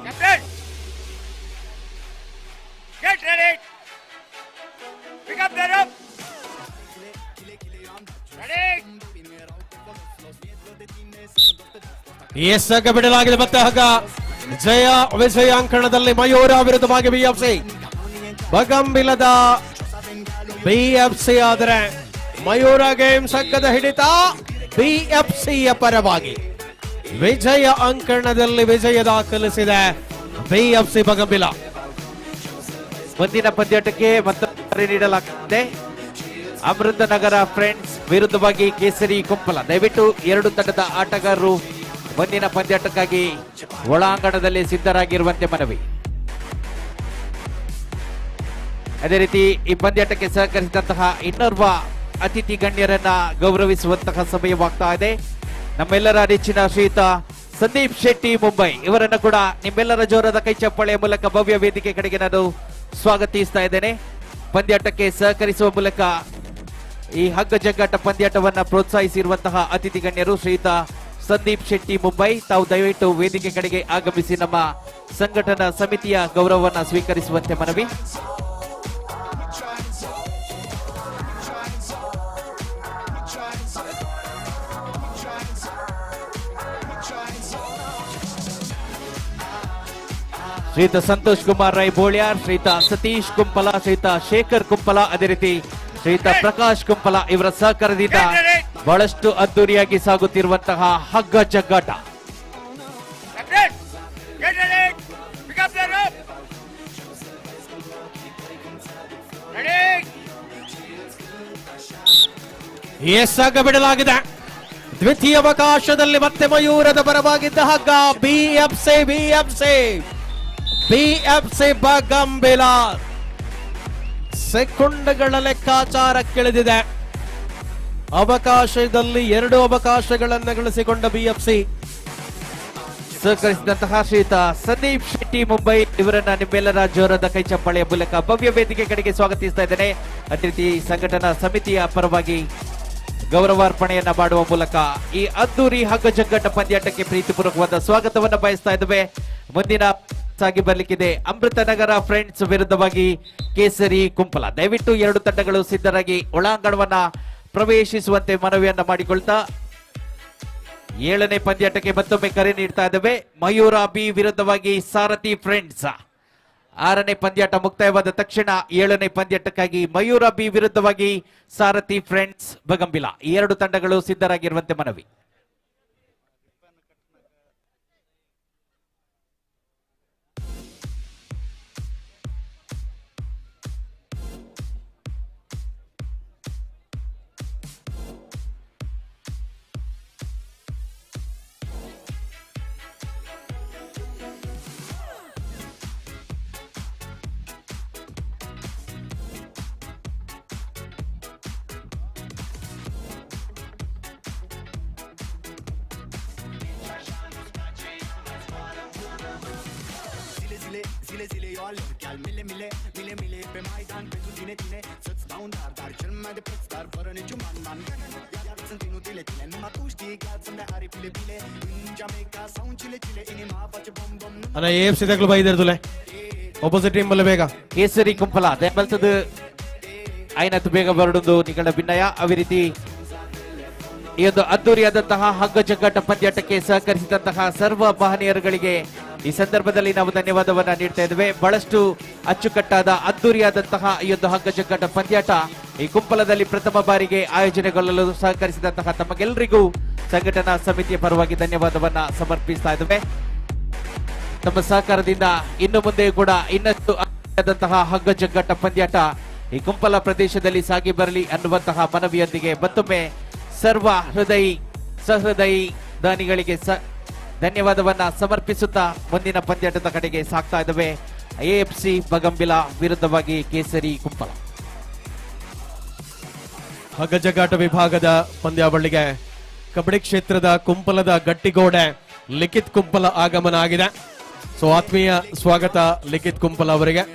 Captain! Get ready! Pick up the rope! Ready! S, ಹಗ್ಗ ಬಿಡಲಾಗಿದೆ ಮತ್ತೆ ಹಗ್ಗ. ಜಯ ವಿಜಯ ಅಂಕಣದಲ್ಲಿ ಮಯೂರ ವಿರುದ್ಧವಾಗಿ ಬಿಎಫ್ಸಿ ಬಗಂಬಿಲದ ಬಿಎಫ್ಸಿ. ಆದರೆ ಮಯೂರ ಗೇಮ್ಸ್ ಹಗ್ಗದ ಹಿಡಿತ ಬಿಎಫ್ಸಿಯ ಪರವಾಗಿ. ವಿಜಯ ಅಂಕಣದಲ್ಲಿ ವಿಜಯ ದಾಖಲಿಸಿದೆ ಬಿಎಫ್ಸಿ ಬಗಂಬಿಲ. ಮುಂದಿನ ಪಂದ್ಯಾಟಕ್ಕೆ ಮತ್ತೊಮ್ಮೆ ನೀಡಲಾಗುತ್ತದೆ. ಅಮೃತನಗರ ಫ್ರೆಂಡ್ಸ್ ವಿರುದ್ಧವಾಗಿ ಕೇಸರಿ ಕುಂಪಲ. ದಯವಿಟ್ಟು ಎರಡು ತಂಡದ ಆಟಗಾರರು ಮುಂದಿನ ಪಂದ್ಯಾಟಕ್ಕಾಗಿ ಒಳಾಂಗಣದಲ್ಲಿ ಸಿದ್ಧರಾಗಿರುವಂತೆ ಮನವಿ. ಅದೇ ರೀತಿ ಈ ಪಂದ್ಯಾಟಕ್ಕೆ ಸಹಕರಿಸಿದಂತಹ ಇನ್ನೋರ್ವ ಅತಿಥಿ ಗಣ್ಯರನ್ನ ಗೌರವಿಸುವಂತಹ ಸಮಯವಾಗ್ತಾ ಇದೆ. ನಮ್ಮೆಲ್ಲರ ನೆಚ್ಚಿನ ಶ್ರೀಯುತ Sandeep Shetty Mumbai ಇವರನ್ನು ಕೂಡ ನಿಮ್ಮೆಲ್ಲರ ಜೋರಾದ ಕೈ ಚಪ್ಪಾಳೆಯ ಮೂಲಕ ಭವ್ಯ ವೇದಿಕೆ ಕಡೆಗೆ ನಾನು ಸ್ವಾಗತಿಸ್ತಾ ಇದ್ದೇನೆ. ಪಂದ್ಯಾಟಕ್ಕೆ ಸಹಕರಿಸುವ ಮೂಲಕ ಈ ಹಗ್ಗ ಜಗ್ಗಾಟ ಪಂದ್ಯಾಟವನ್ನ ಪ್ರೋತ್ಸಾಹಿಸಿರುವಂತಹ ಅತಿಥಿ ಗಣ್ಯರು ಶ್ರೀಯುತ ಸಂದೀಪ್ ಶೆಟ್ಟಿ ಮುಂಬೈ, ತಾವು ದಯವಿಟ್ಟು ವೇದಿಕೆ ಕಡೆಗೆ ಆಗಮಿಸಿ ನಮ್ಮ ಸಂಘಟನಾ ಸಮಿತಿಯ ಗೌರವವನ್ನು ಸ್ವೀಕರಿಸುವಂತೆ ಮನವಿ. ಶ್ರೀಯುತ ಸಂತೋಷ್ ಕುಮಾರ್ ರೈ ಬೋಳ್ಯಾರ್, ಶ್ರೀಯುತ ಸತೀಶ್ ಕುಂಪಲ, ಶ್ರೀಯುತ ಶೇಖರ್ ಕುಂಪಲ, ಅದೇ ರೀತಿ ಶ್ರೀಯುತ ಪ್ರಕಾಶ್ ಕುಂಪಲ ಇವರ ಸಹಕಾರದಿಂದ ಬಹಳಷ್ಟು ಅದ್ದೂರಿಯಾಗಿ ಸಾಗುತ್ತಿರುವಂತಹ ಹಗ್ಗ ಜಗ್ಗಾಟ. ಎಸ್ ಬಿಡಲಾಗಿದೆ. ದ್ವಿತೀಯ ಅವಕಾಶದಲ್ಲಿ ಮತ್ತೆ ಮಯೂರದ ಪರವಾಗಿದ್ದ ಹಗ್ಗ. BFC BFC BFC Bagambila ಸೆಕೆಂಡ್ಗಳ ಲೆಕ್ಕಾಚಾರಕ್ಕಿಳಿದಿದೆ. ಅವಕಾಶದಲ್ಲಿ ಎರಡು ಅವಕಾಶಗಳನ್ನು ಗಳಿಸಿಕೊಂಡ ಬಿಎಫ್ಸಿ. ಸಹಕರಿಸಿದಂತಹ ಶ್ರೀಯುತ ಸಂದೀಪ್ ಶೆಟ್ಟಿ ಮುಂಬೈ ಇವರನ್ನ ನಿಮ್ಮೆಲ್ಲರ ಜೋರಾದ ಕೈ ಚಪ್ಪಾಳೆಯ ಮೂಲಕ ಭವ್ಯ ವೇದಿಕೆ ಕಡೆಗೆ ಸ್ವಾಗತಿಸ್ತಾ ಇದ್ದೇನೆ. ಅದೇ ರೀತಿ ಸಂಘಟನಾ ಸಮಿತಿಯ ಪರವಾಗಿ ಗೌರವಾರ್ಪಣೆಯನ್ನ ಮಾಡುವ ಮೂಲಕ ಈ ಅದ್ದೂರಿ ಹಗ್ಗ ಜಗ್ಗಾಟ ಪಂದ್ಯಾಟಕ್ಕೆ ಪ್ರೀತಿಪೂರ್ವಕವಾದ ಸ್ವಾಗತವನ್ನು ಬಯಸ್ತಾ ಇದ್ದೇವೆ. ಮುಂದಿನ ಸಾಗಿ ಬರ್ಲಿಕ್ಕಿದೆ ಅಮೃತನಗರ ಫ್ರೆಂಡ್ಸ್ ವಿರುದ್ಧವಾಗಿ ಕೇಸರಿ ಕುಂಪಲ. ದಯವಿಟ್ಟು ಎರಡು ತಂಡಗಳು ಸಿದ್ಧರಾಗಿ ಒಳಾಂಗಣವನ್ನ ಪ್ರವೇಶಿಸುವಂತೆ ಮನವಿಯನ್ನ ಮಾಡಿಕೊಳ್ತಾ ಏಳನೇ ಪಂದ್ಯಾಟಕ್ಕೆ ಮತ್ತೊಮ್ಮೆ ಕರೆ ನೀಡ್ತಾ ಇದ್ದೇವೆ. ಮಯೂರ ಬಿ ವಿರುದ್ಧವಾಗಿ ಸಾರಥಿ ಫ್ರೆಂಡ್ಸ್. ಆರನೇ ಪಂದ್ಯಾಟ ಮುಕ್ತಾಯವಾದ ತಕ್ಷಣ ಏಳನೇ ಪಂದ್ಯಾಟಕ್ಕಾಗಿ ಮಯೂರ ಬಿ ವಿರುದ್ಧವಾಗಿ ಸಾರಥಿ ಫ್ರೆಂಡ್ಸ್ ಬಗಂಬಿಲ ಈ ಎರಡು ತಂಡಗಳು ಸಿದ್ಧರಾಗಿರುವಂತೆ ಮನವಿ. ಅಣ್ಣ ಎಎಫ್ಸಿ ತಗಲು ಬೈದಿರ್ತಲೆ ಆಪೋಸಿಟ್ ಟೀಮ್ ಬಲ್ಲ ಬೇಗ ಕೇಸರಿ ಕುಂಪಲ ದಯಮಲ್ತದ ಐನತ್ತು ಬೇಗ ಬರಡುದು ನಿಗಳ ಭಿನ್ನಯ. ಅದೇ ರೀತಿ ಈ ಒಂದು ಅದ್ದೂರಿಯಾದಂತಹ ಹಗ್ಗ ಜಗ್ಗಾಟ ಪಂದ್ಯಾಟಕ್ಕೆ ಸಹಕರಿಸಿದಂತಹ ಸರ್ವ ಮಹನೀಯರುಗಳಿಗೆ ಈ ಸಂದರ್ಭದಲ್ಲಿ ನಾವು ಧನ್ಯವಾದವನ್ನ ನೀಡ್ತಾ ಇದ್ದೇವೆ. ಬಹಳಷ್ಟು ಅಚ್ಚುಕಟ್ಟಾದ ಅದ್ದೂರಿಯಾದಂತಹ ಈ ಒಂದು ಹಗ್ಗ ಜಗ್ಗಾಟ ಪಂದ್ಯಾಟ ಈ ಕುಂಪಲದಲ್ಲಿ ಪ್ರಥಮ ಬಾರಿಗೆ ಆಯೋಜನೆಗೊಳ್ಳಲು ಸಹಕರಿಸಿದಂತಹ ತಮಗೆಲ್ಲರಿಗೂ ಸಂಘಟನಾ ಸಮಿತಿಯ ಪರವಾಗಿ ಧನ್ಯವಾದವನ್ನ ಸಮರ್ಪಿಸ್ತಾ ಇದ್ದೇವೆ. ತಮ್ಮ ಸಹಕಾರದಿಂದ ಇನ್ನು ಮುಂದೆ ಕೂಡ ಇನ್ನಷ್ಟು ಆದಂತಹ ಹಗ್ಗ ಜಗ್ಗಾಟ ಪಂದ್ಯಾಟ ಈ ಕುಂಪಲ ಪ್ರದೇಶದಲ್ಲಿ ಸಾಗಿ ಬರಲಿ ಅನ್ನುವಂತಹ ಮನವಿಯೊಂದಿಗೆ ಮತ್ತೊಮ್ಮೆ ಸರ್ವ ಹೃದಯ ಸಹೃದಯಿ ದಾನಿಗಳಿಗೆ ಧನ್ಯವಾದವನ್ನ ಸಮರ್ಪಿಸುತ್ತಾ ಮುಂದಿನ ಪಂದ್ಯಾಟದ ಕಡೆಗೆ ಸಾಗ್ತಾ ಇದ್ದಾವೆ. ಎಎಫ್ಸಿ ಬಗಂಬಿಲ ವಿರುದ್ಧವಾಗಿ ಕೇಸರಿ ಕುಂಪಲ. ಹಗ್ಗ ಜಗ್ಗಾಟ ವಿಭಾಗದ ಪಂದ್ಯಾವಳಿಗೆ ಕಬಡ್ಡಿ ಕ್ಷೇತ್ರದ ಕುಂಪಲದ ಗಟ್ಟಿಗೋಡೆ ಲಿಖಿತ್ ಕುಂಪಲ ಆಗಮನ ಆಗಿದೆ. ಸೊ ಆತ್ಮೀಯ ಸ್ವಾಗತ ಲಿಖಿತ್ ಕುಂಪಲ ಅವರಿಗೆ.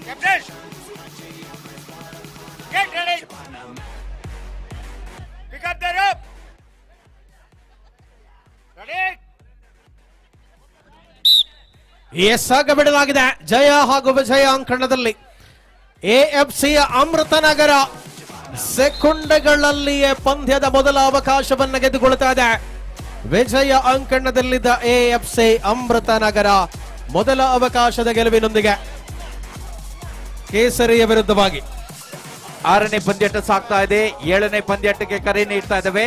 Captain! Get ready! Pick up the rope! Ready? ಎಸ್ಸಾಗ ಬಿಡಲಾಗಿದೆ. ಜಯ ಹಾಗೂ ವಿಜಯ ಅಂಕಣದಲ್ಲಿ ಎಎಫ್ಸಿಯ ಅಮೃತನಗರ ಸೆಕೆಂಡ್ಗಳಲ್ಲಿಯೇ ಪಂದ್ಯದ ಮೊದಲ ಅವಕಾಶವನ್ನು ಗೆದ್ದುಕೊಳ್ತಾ ಇದೆ. ವಿಜಯ ಅಂಕಣದಲ್ಲಿದ್ದ ಎಎಫ್ಸಿ ಅಮೃತನಗರ ಮೊದಲ ಅವಕಾಶದ ಗೆಲುವಿನೊಂದಿಗೆ ಕೇಸರಿಯ ವಿರುದ್ಧವಾಗಿ ಆರನೇ ಪಂದ್ಯಾಟ ಸಾಗ್ತಾ ಇದೆ. ಏಳನೇ ಪಂದ್ಯಾಟಕ್ಕೆ ಕರೆ ನೀಡ್ತಾ ಇದ್ದಾವೆ.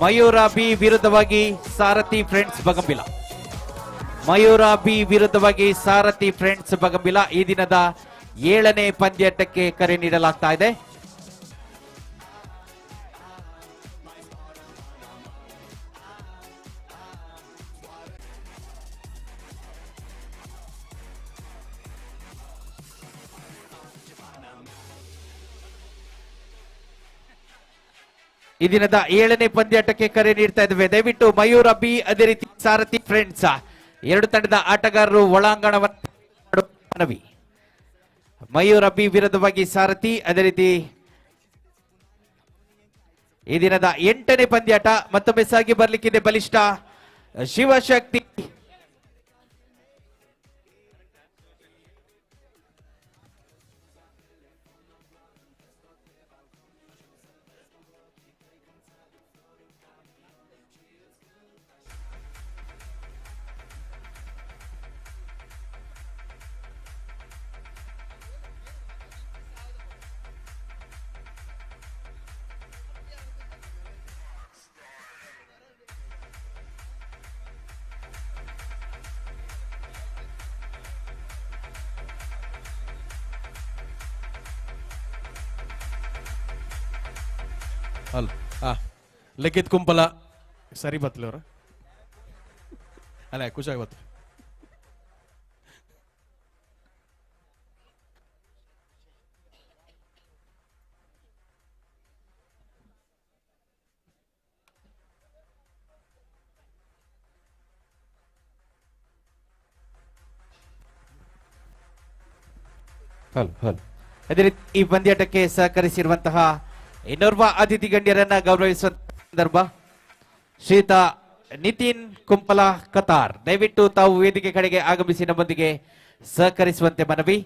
Mayura B ವಿರುದ್ಧವಾಗಿ ಸಾರಥಿ ಫ್ರೆಂಡ್ಸ್ ಬಗಂಬಿಲ. ಮಯೂರ ಬಿ ವಿರುದ್ಧವಾಗಿ ಸಾರಥಿ ಫ್ರೆಂಡ್ಸ್ ಬಗಂಬಿಲ ಈ ದಿನದ 7ನೇ ಪಂದ್ಯಾಟಕ್ಕೆ ಕರೆ ನೀಡಲಾಗ್ತಾ ಇದೆ. ಈ ದಿನದ 7ನೇ ಪಂದ್ಯಾಟಕ್ಕೆ ಕರೆ ನೀಡ್ತಾ ಇದ್ದೇವೆ. ದಯವಿಟ್ಟು ಮಯೂರ ಬಿ ಅದೇ ರೀತಿ ಸಾರಥಿ ಫ್ರೆಂಡ್ಸ್ ಎರಡು ತಂಡದ ಆಟಗಾರರು ಒಳಾಂಗಣವನ್ನು ಮನವಿ. ಮಯೂರ ಬಿ ವಿರುದ್ಧವಾಗಿ ಸಾರಥಿ, ಅದೇ ರೀತಿ ಈ ದಿನದ 8ನೇ ಪಂದ್ಯಾಟ ಮತ್ತೊಮ್ಮೆ ಸಾಗಿ ಬರ್ಲಿಕ್ಕಿದೆ ಬಲಿಷ್ಠ ಶಿವಶಕ್ತಿ. ಅಲ್ಲ ಲಿಖಿತ್ ಕುಂಪಲ ಸರಿ ಬತ್ತಲಿ ಅವ್ರ ಅಲ್ಲ ಖುಷಿಯಾಗಿ ಬತ್ತು. ಹಲೋ ಹಲೋ ಅದೇ ರೀತಿ ಈ ಪಂದ್ಯಾಟಕ್ಕೆ ಸಹಕರಿಸಿರುವಂತಹ ಇನ್ನೋರ್ವ ಅತಿಥಿ ಗಣ್ಯರನ್ನ ಗೌರವಿಸುವ ಸಂದರ್ಭ ಶ್ರೀಯುತ ನಿತಿನ್ ಕುಂಪಲ ಕತಾರ್, ದಯವಿಟ್ಟು ತಾವು ವೇದಿಕೆ ಕಡೆಗೆ ಆಗಮಿಸಿ ನಮ್ಮೊಂದಿಗೆ ಸಹಕರಿಸುವಂತೆ ಮನವಿ.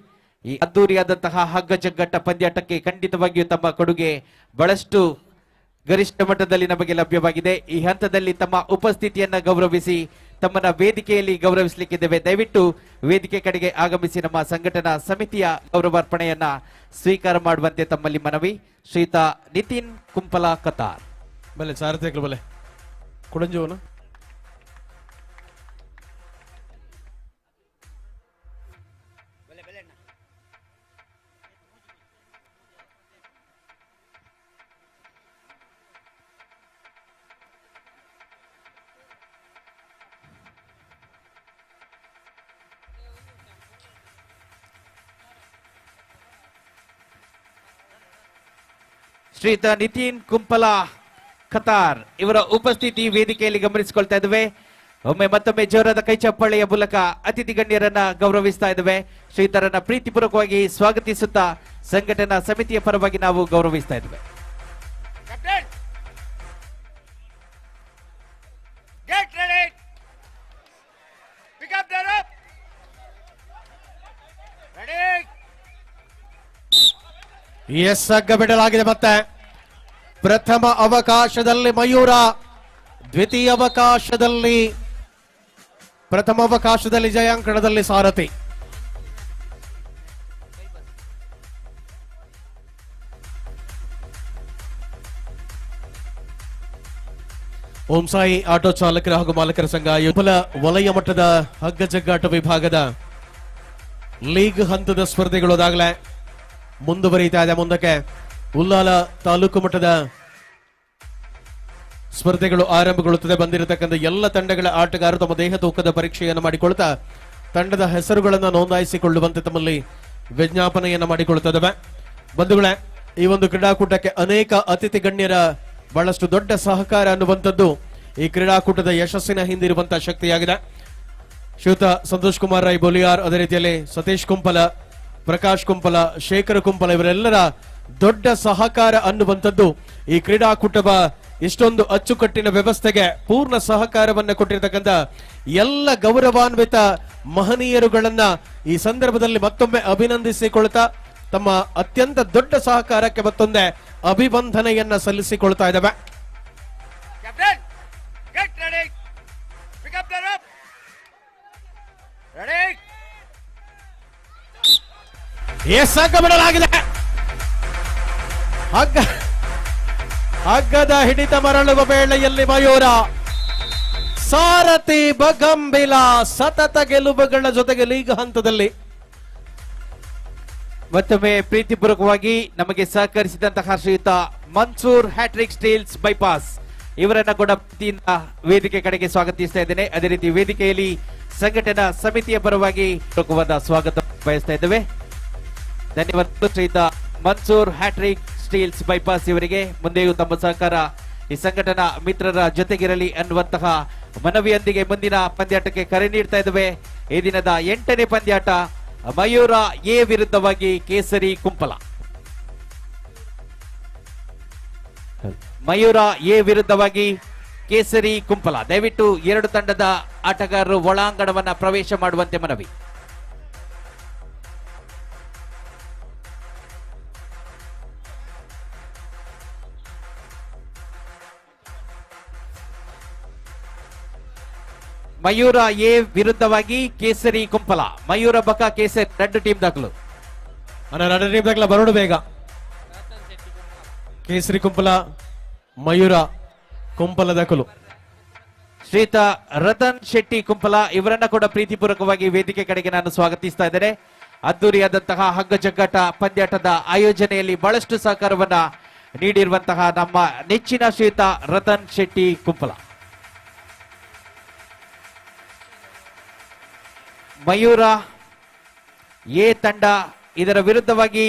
ಈ ಅದ್ದೂರಿಯಾದಂತಹ ಹಗ್ಗ ಜಗ್ಗಟ್ಟ ಪಂದ್ಯಾಟಕ್ಕೆ ಖಂಡಿತವಾಗಿಯೂ ತಮ್ಮ ಕೊಡುಗೆ ಬಹಳಷ್ಟು ಗರಿಷ್ಠ ಮಟ್ಟದಲ್ಲಿ ನಮಗೆ ಲಭ್ಯವಾಗಿದೆ. ಈ ಹಂತದಲ್ಲಿ ತಮ್ಮ ಉಪಸ್ಥಿತಿಯನ್ನ ಗೌರವಿಸಿ ತಮ್ಮನ್ನ ವೇದಿಕೆಯಲ್ಲಿ ಗೌರವಿಸಲಿಕ್ಕಿದ್ದೇವೆ. ದಯವಿಟ್ಟು ವೇದಿಕೆ ಕಡೆಗೆ ಆಗಮಿಸಿ ನಮ್ಮ ಸಂಘಟನಾ ಸಮಿತಿಯ ಗೌರವಾರ್ಪಣೆಯನ್ನ ಸ್ವೀಕಾರ ಮಾಡುವಂತೆ ತಮ್ಮಲ್ಲಿ ಮನವಿ. ಶ್ರೀಯುತ ನಿತಿನ್ ಕುಂಪಲ ಕತಾರ್. ಬಲೆ ಸಾರಥಿಗಳು ಬಲೆ ಕುಡಂಜುವನು. ಶ್ರೀಯುತ ನಿತಿನ್ ಕುಂಪಲ ಕತಾರ್ ಇವರ ಉಪಸ್ಥಿತಿ ವೇದಿಕೆಯಲ್ಲಿ ಗಮನಿಸಿಕೊಳ್ತಾ ಇದ್ದೇವೆ. ಒಮ್ಮೆ ಮತ್ತೊಮ್ಮೆ ಜೋರಾದ ಕೈಚಪ್ಪಾಳೆಯ ಮೂಲಕ ಅತಿಥಿ ಗಣ್ಯರನ್ನ ಗೌರವಿಸ್ತಾ ಇದ್ದೇವೆ. ಶ್ರೀತರನ್ನ ಪ್ರೀತಿಪೂರ್ವಕವಾಗಿ ಸ್ವಾಗತಿಸುತ್ತಾ ಸಂಘಟನಾ ಸಮಿತಿಯ ಪರವಾಗಿ ನಾವು ಗೌರವಿಸ್ತಾ ಇದ್ದೇವೆ. ಎಸ್, ಹಗ್ಗ ಬಿಡಲಾಗಿದೆ. ಮತ್ತೆ ಪ್ರಥಮ ಅವಕಾಶದಲ್ಲಿ ಮಯೂರ, ದ್ವಿತೀಯ ಅವಕಾಶದಲ್ಲಿ, ಪ್ರಥಮ ಅವಕಾಶದಲ್ಲಿ ಜಯಾಂಕಣದಲ್ಲಿ ಸಾರಥಿ. ಓಂ ಸಾಯಿ ಆಟೋ ಚಾಲಕರ ಹಾಗೂ ಮಾಲಕರ ಸಂಘ ವಿಫಲ ವಲಯ ಮಟ್ಟದ ಹಗ್ಗ ಜಗ್ಗಾಟ ವಿಭಾಗದ ಲೀಗ್ ಹಂತದ ಸ್ಪರ್ಧೆಗಳು ಅದಾಗಲೇ ಮುಂದುವರಿತಾ ಇದೆ. ಮುಂದಕ್ಕೆ ಉಲ್ಲಾಲ ತಾಲೂಕು ಮಟ್ಟದ ಸ್ಪರ್ಧೆಗಳು ಆರಂಭಗೊಳ್ಳುತ್ತದೆ. ಬಂದಿರತಕ್ಕಂಥ ಎಲ್ಲ ತಂಡಗಳ ಆಟಗಾರರು ತಮ್ಮ ದೇಹ ತೂಕದ ಪರೀಕ್ಷೆಯನ್ನು ಮಾಡಿಕೊಳ್ತಾ ತಂಡದ ಹೆಸರುಗಳನ್ನು ನೋಂದಾಯಿಸಿಕೊಳ್ಳುವಂತೆ ತಮ್ಮಲ್ಲಿ ವಿಜ್ಞಾಪನೆಯನ್ನು ಮಾಡಿಕೊಳ್ಳುತ್ತವೆ. ಬಂಧುಗಳೇ, ಈ ಒಂದು ಕ್ರೀಡಾಕೂಟಕ್ಕೆ ಅನೇಕ ಅತಿಥಿ ಗಣ್ಯರ ಬಹಳಷ್ಟು ದೊಡ್ಡ ಸಹಕಾರ ಅನ್ನುವಂಥದ್ದು ಈ ಕ್ರೀಡಾಕೂಟದ ಯಶಸ್ಸಿನ ಹಿಂದಿರುವಂತಹ ಶಕ್ತಿಯಾಗಿದೆ. ಶ್ರೀಯುತ ಸಂತೋಷ್ ಕುಮಾರ್ ರೈ ಬೋಲಿಯಾರ್, ಅದೇ ರೀತಿಯಲ್ಲಿ ಸತೀಶ್ ಕುಂಪಲ, ಪ್ರಕಾಶ್ ಕುಂಪಲ, ಶೇಖರ್ ಕುಂಪಲ ಇವರೆಲ್ಲರ ದೊಡ್ಡ ಸಹಕಾರ ಅನ್ನುವಂಥದ್ದು ಈ ಕ್ರೀಡಾಕೂಟದ ಇಷ್ಟೊಂದು ಅಚ್ಚುಕಟ್ಟಿನ ವ್ಯವಸ್ಥೆಗೆ ಪೂರ್ಣ ಸಹಕಾರವನ್ನು ಕೊಟ್ಟಿರ್ತಕ್ಕಂಥ ಎಲ್ಲ ಗೌರವಾನ್ವಿತ ಮಹನೀಯರುಗಳನ್ನ ಈ ಸಂದರ್ಭದಲ್ಲಿ ಮತ್ತೊಮ್ಮೆ ಅಭಿನಂದಿಸಿಕೊಳ್ತಾ ತಮ್ಮ ಅತ್ಯಂತ ದೊಡ್ಡ ಸಹಕಾರಕ್ಕೆ ಮತ್ತೊಂದೇ ಅಭಿವಂದನೆಯನ್ನ ಸಲ್ಲಿಸಿಕೊಳ್ತಾ ಇದ್ದಾವೆ. ಎಸ್, ಹಗ್ಗ ಬಿಡಲಾಗಿದೆ. ಹಗ್ಗ ಹಗ್ಗದ ಹಿಡಿತ ಮರಳುವ ವೇಳೆಯಲ್ಲಿ ಮಯೂರ. ಸಾರಥಿ ಬಗಂಬಿಲ ಸತತ ಗೆಲುವುಗಳ ಜೊತೆಗೆ ಲೀಗ್ ಹಂತದಲ್ಲಿ. ಮತ್ತೊಮ್ಮೆ ಪ್ರೀತಿಪೂರ್ವಕವಾಗಿ ನಮಗೆ ಸಹಕರಿಸಿದಂತಹ ಶ್ರೀಯುತ Mansoor hat trick steels bypass ಇವರನ್ನ ಕೂಡ ಪ್ರೀತಿಯಿಂದ ವೇದಿಕೆ ಕಡೆಗೆ ಸ್ವಾಗತಿಸ್ತಾ ಇದ್ದೇನೆ. ಅದೇ ರೀತಿ ವೇದಿಕೆಯಲ್ಲಿ ಸಂಘಟನಾ ಸಮಿತಿಯ ಪರವಾಗಿ ಪೂರ್ವಕವಾದ ಸ್ವಾಗತ ಬಯಸ್ತಾ ಇದ್ದೇವೆ. ಧನ್ಯವಾದಗಳು ಶ್ರೀಯುತ Mansoor hat trick steels bypass ಇವರಿಗೆ. ಮುಂದೆಯೂ ತಮ್ಮ ಸಹಕಾರ ಈ ಸಂಘಟನಾ ಮಿತ್ರರ ಜೊತೆಗಿರಲಿ ಅನ್ನುವಂತಹ ಮನವಿಯೊಂದಿಗೆ ಮುಂದಿನ ಪಂದ್ಯಾಟಕ್ಕೆ ಕರೆ ನೀಡ್ತಾ ಇದ್ದೇವೆ. ಈ ದಿನದ 8ನೇ ಪಂದ್ಯಾಟ ಮಯೂರ ಎ ವಿರುದ್ಧವಾಗಿ ಕೇಸರಿ ಕುಂಪಲ. ಮಯೂರ ಎ ವಿರುದ್ಧವಾಗಿ ಕೇಸರಿ ಕುಂಪಲ. ದಯವಿಟ್ಟು ಎರಡು ತಂಡದ ಆಟಗಾರರು ಒಳಾಂಗಣವನ್ನ ಪ್ರವೇಶ ಮಾಡುವಂತೆ ಮನವಿ. ಮಯೂರ ಎ ವಿರುದ್ಧವಾಗಿ ಕೇಸರಿ ಕುಂಪಲ. ಮಯೂರ ಬಕ ಕೇಸರಿ ಎರಡು ಟೀಮ್ ದಾಖಲು. ಎರಡು ಟೀಮ್ ದಾಖಲ ಬರೋಡು ಬೇಗ. ಕೇಸರಿ ಕುಂಪಲ, ಮಯೂರ ಕುಂಪಲ ದಾಖಲು. ಶ್ರೀತ ರತನ್ ಶೆಟ್ಟಿ ಕುಂಪಲ ಇವರನ್ನ ಕೂಡ ಪ್ರೀತಿಪೂರ್ವಕವಾಗಿ ವೇದಿಕೆ ಕಡೆಗೆ ನಾನು ಸ್ವಾಗತಿಸ್ತಾ ಇದ್ದೇನೆ. ಅದ್ದೂರಿಯಾದಂತಹ ಹಗ್ಗ ಜಗ್ಗಾಟ ಪಂದ್ಯಾಟದ ಆಯೋಜನೆಯಲ್ಲಿ ಬಹಳಷ್ಟು ಸಹಕಾರವನ್ನ ನೀಡಿರುವಂತಹ ನಮ್ಮ ನೆಚ್ಚಿನ ಶ್ರೀತ ರತನ್ ಶೆಟ್ಟಿ ಕುಂಪಲ. ಮಯೂರ ಎ ತಂಡ ಇದರ ವಿರುದ್ಧವಾಗಿ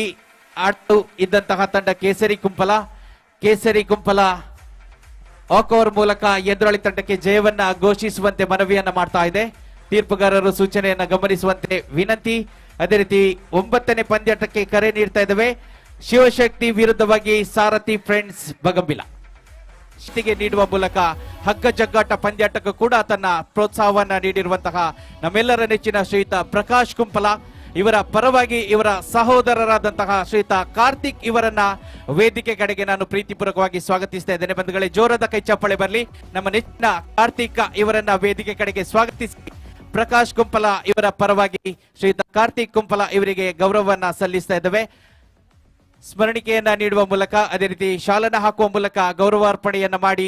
ಆಟು ಇದ್ದಂತಹ ತಂಡ ಕೇಸರಿ ಕುಂಪಲ. ಕೇಸರಿ ಕುಂಪಲ ವಾಕೋವರ್ ಮೂಲಕ ಎದುರಾಳಿ ತಂಡಕ್ಕೆ ಜಯವನ್ನ ಘೋಷಿಸುವಂತೆ ಮನವಿಯನ್ನ ಮಾಡ್ತಾ ಇದೆ. ತೀರ್ಪುಗಾರರು ಸೂಚನೆಯನ್ನ ಗಮನಿಸುವಂತೆ ವಿನಂತಿ. ಅದೇ ರೀತಿ 9ನೇ ಪಂದ್ಯಾಟಕ್ಕೆ ಕರೆ ನೀಡ್ತಾ ಇದ್ದೇವೆ. ಶಿವಶಕ್ತಿ ವಿರುದ್ಧವಾಗಿ ಸಾರಥಿ ಫ್ರೆಂಡ್ಸ್ ಬಗಂಬಿಲ. ಶಕ್ತಿಗೆ ನೀಡುವ ಮೂಲಕ ಹಗ್ಗ ಜಗ್ಗಾಟ ಪಂದ್ಯಾಟಕ್ಕೂ ಕೂಡ ತನ್ನ ಪ್ರೋತ್ಸಾಹವನ್ನ ನೀಡಿರುವಂತಹ ನಮ್ಮೆಲ್ಲರ ನೆಚ್ಚಿನ ಶ್ರೀಯುತ ಪ್ರಕಾಶ್ ಕುಂಪಲ ಇವರ ಪರವಾಗಿ ಇವರ ಸಹೋದರರಾದಂತಹ ಶ್ರೀಯುತ ಕಾರ್ತಿಕ್ ಇವರನ್ನ ವೇದಿಕೆ ಕಡೆಗೆ ನಾನು ಪ್ರೀತಿಪೂರ್ವಕವಾಗಿ ಸ್ವಾಗತಿಸ್ತಾ ಇದ್ದೇನೆ. ಬಂಧುಗಳೇ, ಜೋರಾದ ಕೈ ಚಪ್ಪಾಳೆ ಬರಲಿ. ನಮ್ಮ ನೆಚ್ಚಿನ ಕಾರ್ತಿಕ್ ಇವರನ್ನ ವೇದಿಕೆ ಕಡೆಗೆ ಸ್ವಾಗತಿಸಿ ಪ್ರಕಾಶ್ ಕುಂಪಲ ಇವರ ಪರವಾಗಿ ಶ್ರೀಯುತ ಕಾರ್ತಿಕ್ ಕುಂಪಲ ಇವರಿಗೆ ಗೌರವವನ್ನ ಸಲ್ಲಿಸ್ತಾ ಇದ್ದೇವೆ. ಸ್ಮರಣಿಕೆಯನ್ನ ನೀಡುವ ಮೂಲಕ, ಅದೇ ರೀತಿ ಶಾಲನ್ನ ಹಾಕುವ ಮೂಲಕ ಗೌರವಾರ್ಪಣೆಯನ್ನ ಮಾಡಿ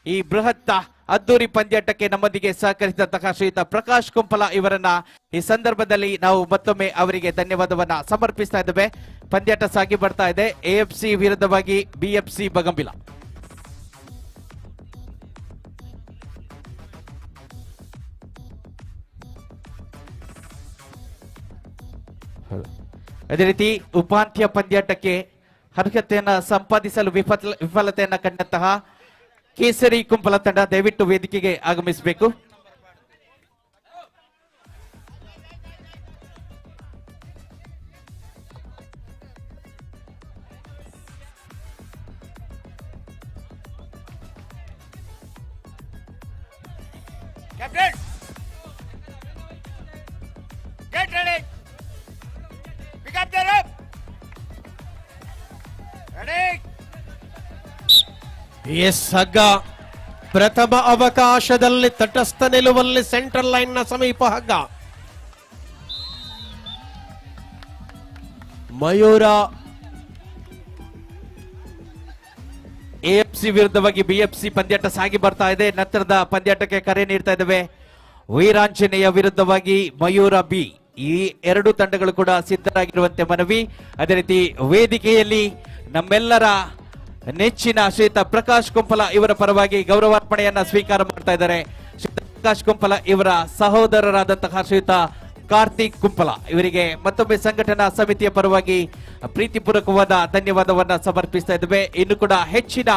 ಈ ಬೃಹತ್ ಅದ್ದೂರಿ ಪಂದ್ಯಾಟಕ್ಕೆ ನಮ್ಮೊಂದಿಗೆ ಸಹಕರಿಸಿದಂತಹ ಶ್ರೀಯುತ ಪ್ರಕಾಶ್ ಕುಂಪಲ ಇವರನ್ನ ಈ ಸಂದರ್ಭದಲ್ಲಿ ನಾವು ಮತ್ತೊಮ್ಮೆ ಅವರಿಗೆ ಧನ್ಯವಾದವನ್ನ ಸಮರ್ಪಿಸ್ತಾ ಇದ್ದೇವೆ. ಪಂದ್ಯಾಟ ಸಾಗಿ ಬರ್ತಾ ಇದೆ. ಎಎಫ್ಸಿ ವಿರುದ್ಧವಾಗಿ ಬಿಎಫ್ಸಿ ಬಗಂಬಿಲ. ಅದೇ ರೀತಿ ಉಪಾಂತ್ಯ ಪಂದ್ಯಾಟಕ್ಕೆ ಅರ್ಹತೆಯನ್ನ ಸಂಪಾದಿಸಲು ವಿಫಲತೆಯನ್ನ ಕಂಡಂತಹ ಕೇಸರಿ ಕುಂಪಲ ತಂಡ ದಯವಿಟ್ಟು ವೇದಿಕೆಗೆ ಆಗಮಿಸಬೇಕು. Captain, get ready, pick up the rope, ready. Yes, ಹಗ್ಗ ಪ್ರಥಮ ಅವಕಾಶದಲ್ಲಿ ತಟಸ್ಥ ನಿಲುವಲ್ಲಿ ಸೆಂಟ್ರಲ್ ಲೈನ್ ನ ಸಮೀಪ ಹಗ್ಗ. ಮಯೂರ ಎಎಫ್ಸಿ ವಿರುದ್ಧವಾಗಿ ಬಿಎಫ್ಸಿ ಪಂದ್ಯಾಟ ಸಾಗಿ ಬರ್ತಾ ಇದೆ. ನಂತರದ ಪಂದ್ಯಾಟಕ್ಕೆ ಕರೆ ನೀಡ್ತಾ ಇದ್ದೇವೆ. ವೀರಾಂಜನೇಯ ವಿರುದ್ಧವಾಗಿ ಮಯೂರ ಬಿ. ಈ ಎರಡು ತಂಡಗಳು ಕೂಡ ಸಿದ್ಧರಾಗಿರುವಂತೆ ಮನವಿ. ಅದೇ ರೀತಿ ವೇದಿಕೆಯಲ್ಲಿ ನಮ್ಮೆಲ್ಲರ ನೆಚ್ಚಿನ ಶ್ರೀಯುತ ಪ್ರಕಾಶ್ ಕುಂಪಲ ಇವರ ಪರವಾಗಿ ಗೌರವಾರ್ಪಣೆಯನ್ನ ಸ್ವೀಕಾರ ಮಾಡ್ತಾ ಇದ್ದಾರೆ. ಶ್ರೀಯುತ ಪ್ರಕಾಶ್ ಕುಂಪಲ ಇವರ ಸಹೋದರರಾದಂತಹ ಶ್ರೀಯುತ ಕಾರ್ತಿಕ್ ಕುಂಪಲ ಇವರಿಗೆ ಮತ್ತೊಮ್ಮೆ ಸಂಘಟನಾ ಸಮಿತಿಯ ಪರವಾಗಿ ಪ್ರೀತಿಪೂರ್ವಕವಾದ ಧನ್ಯವಾದವನ್ನ ಸಮರ್ಪಿಸ್ತಾ ಇದ್ದೇವೆ. ಇನ್ನು ಕೂಡ ಹೆಚ್ಚಿನ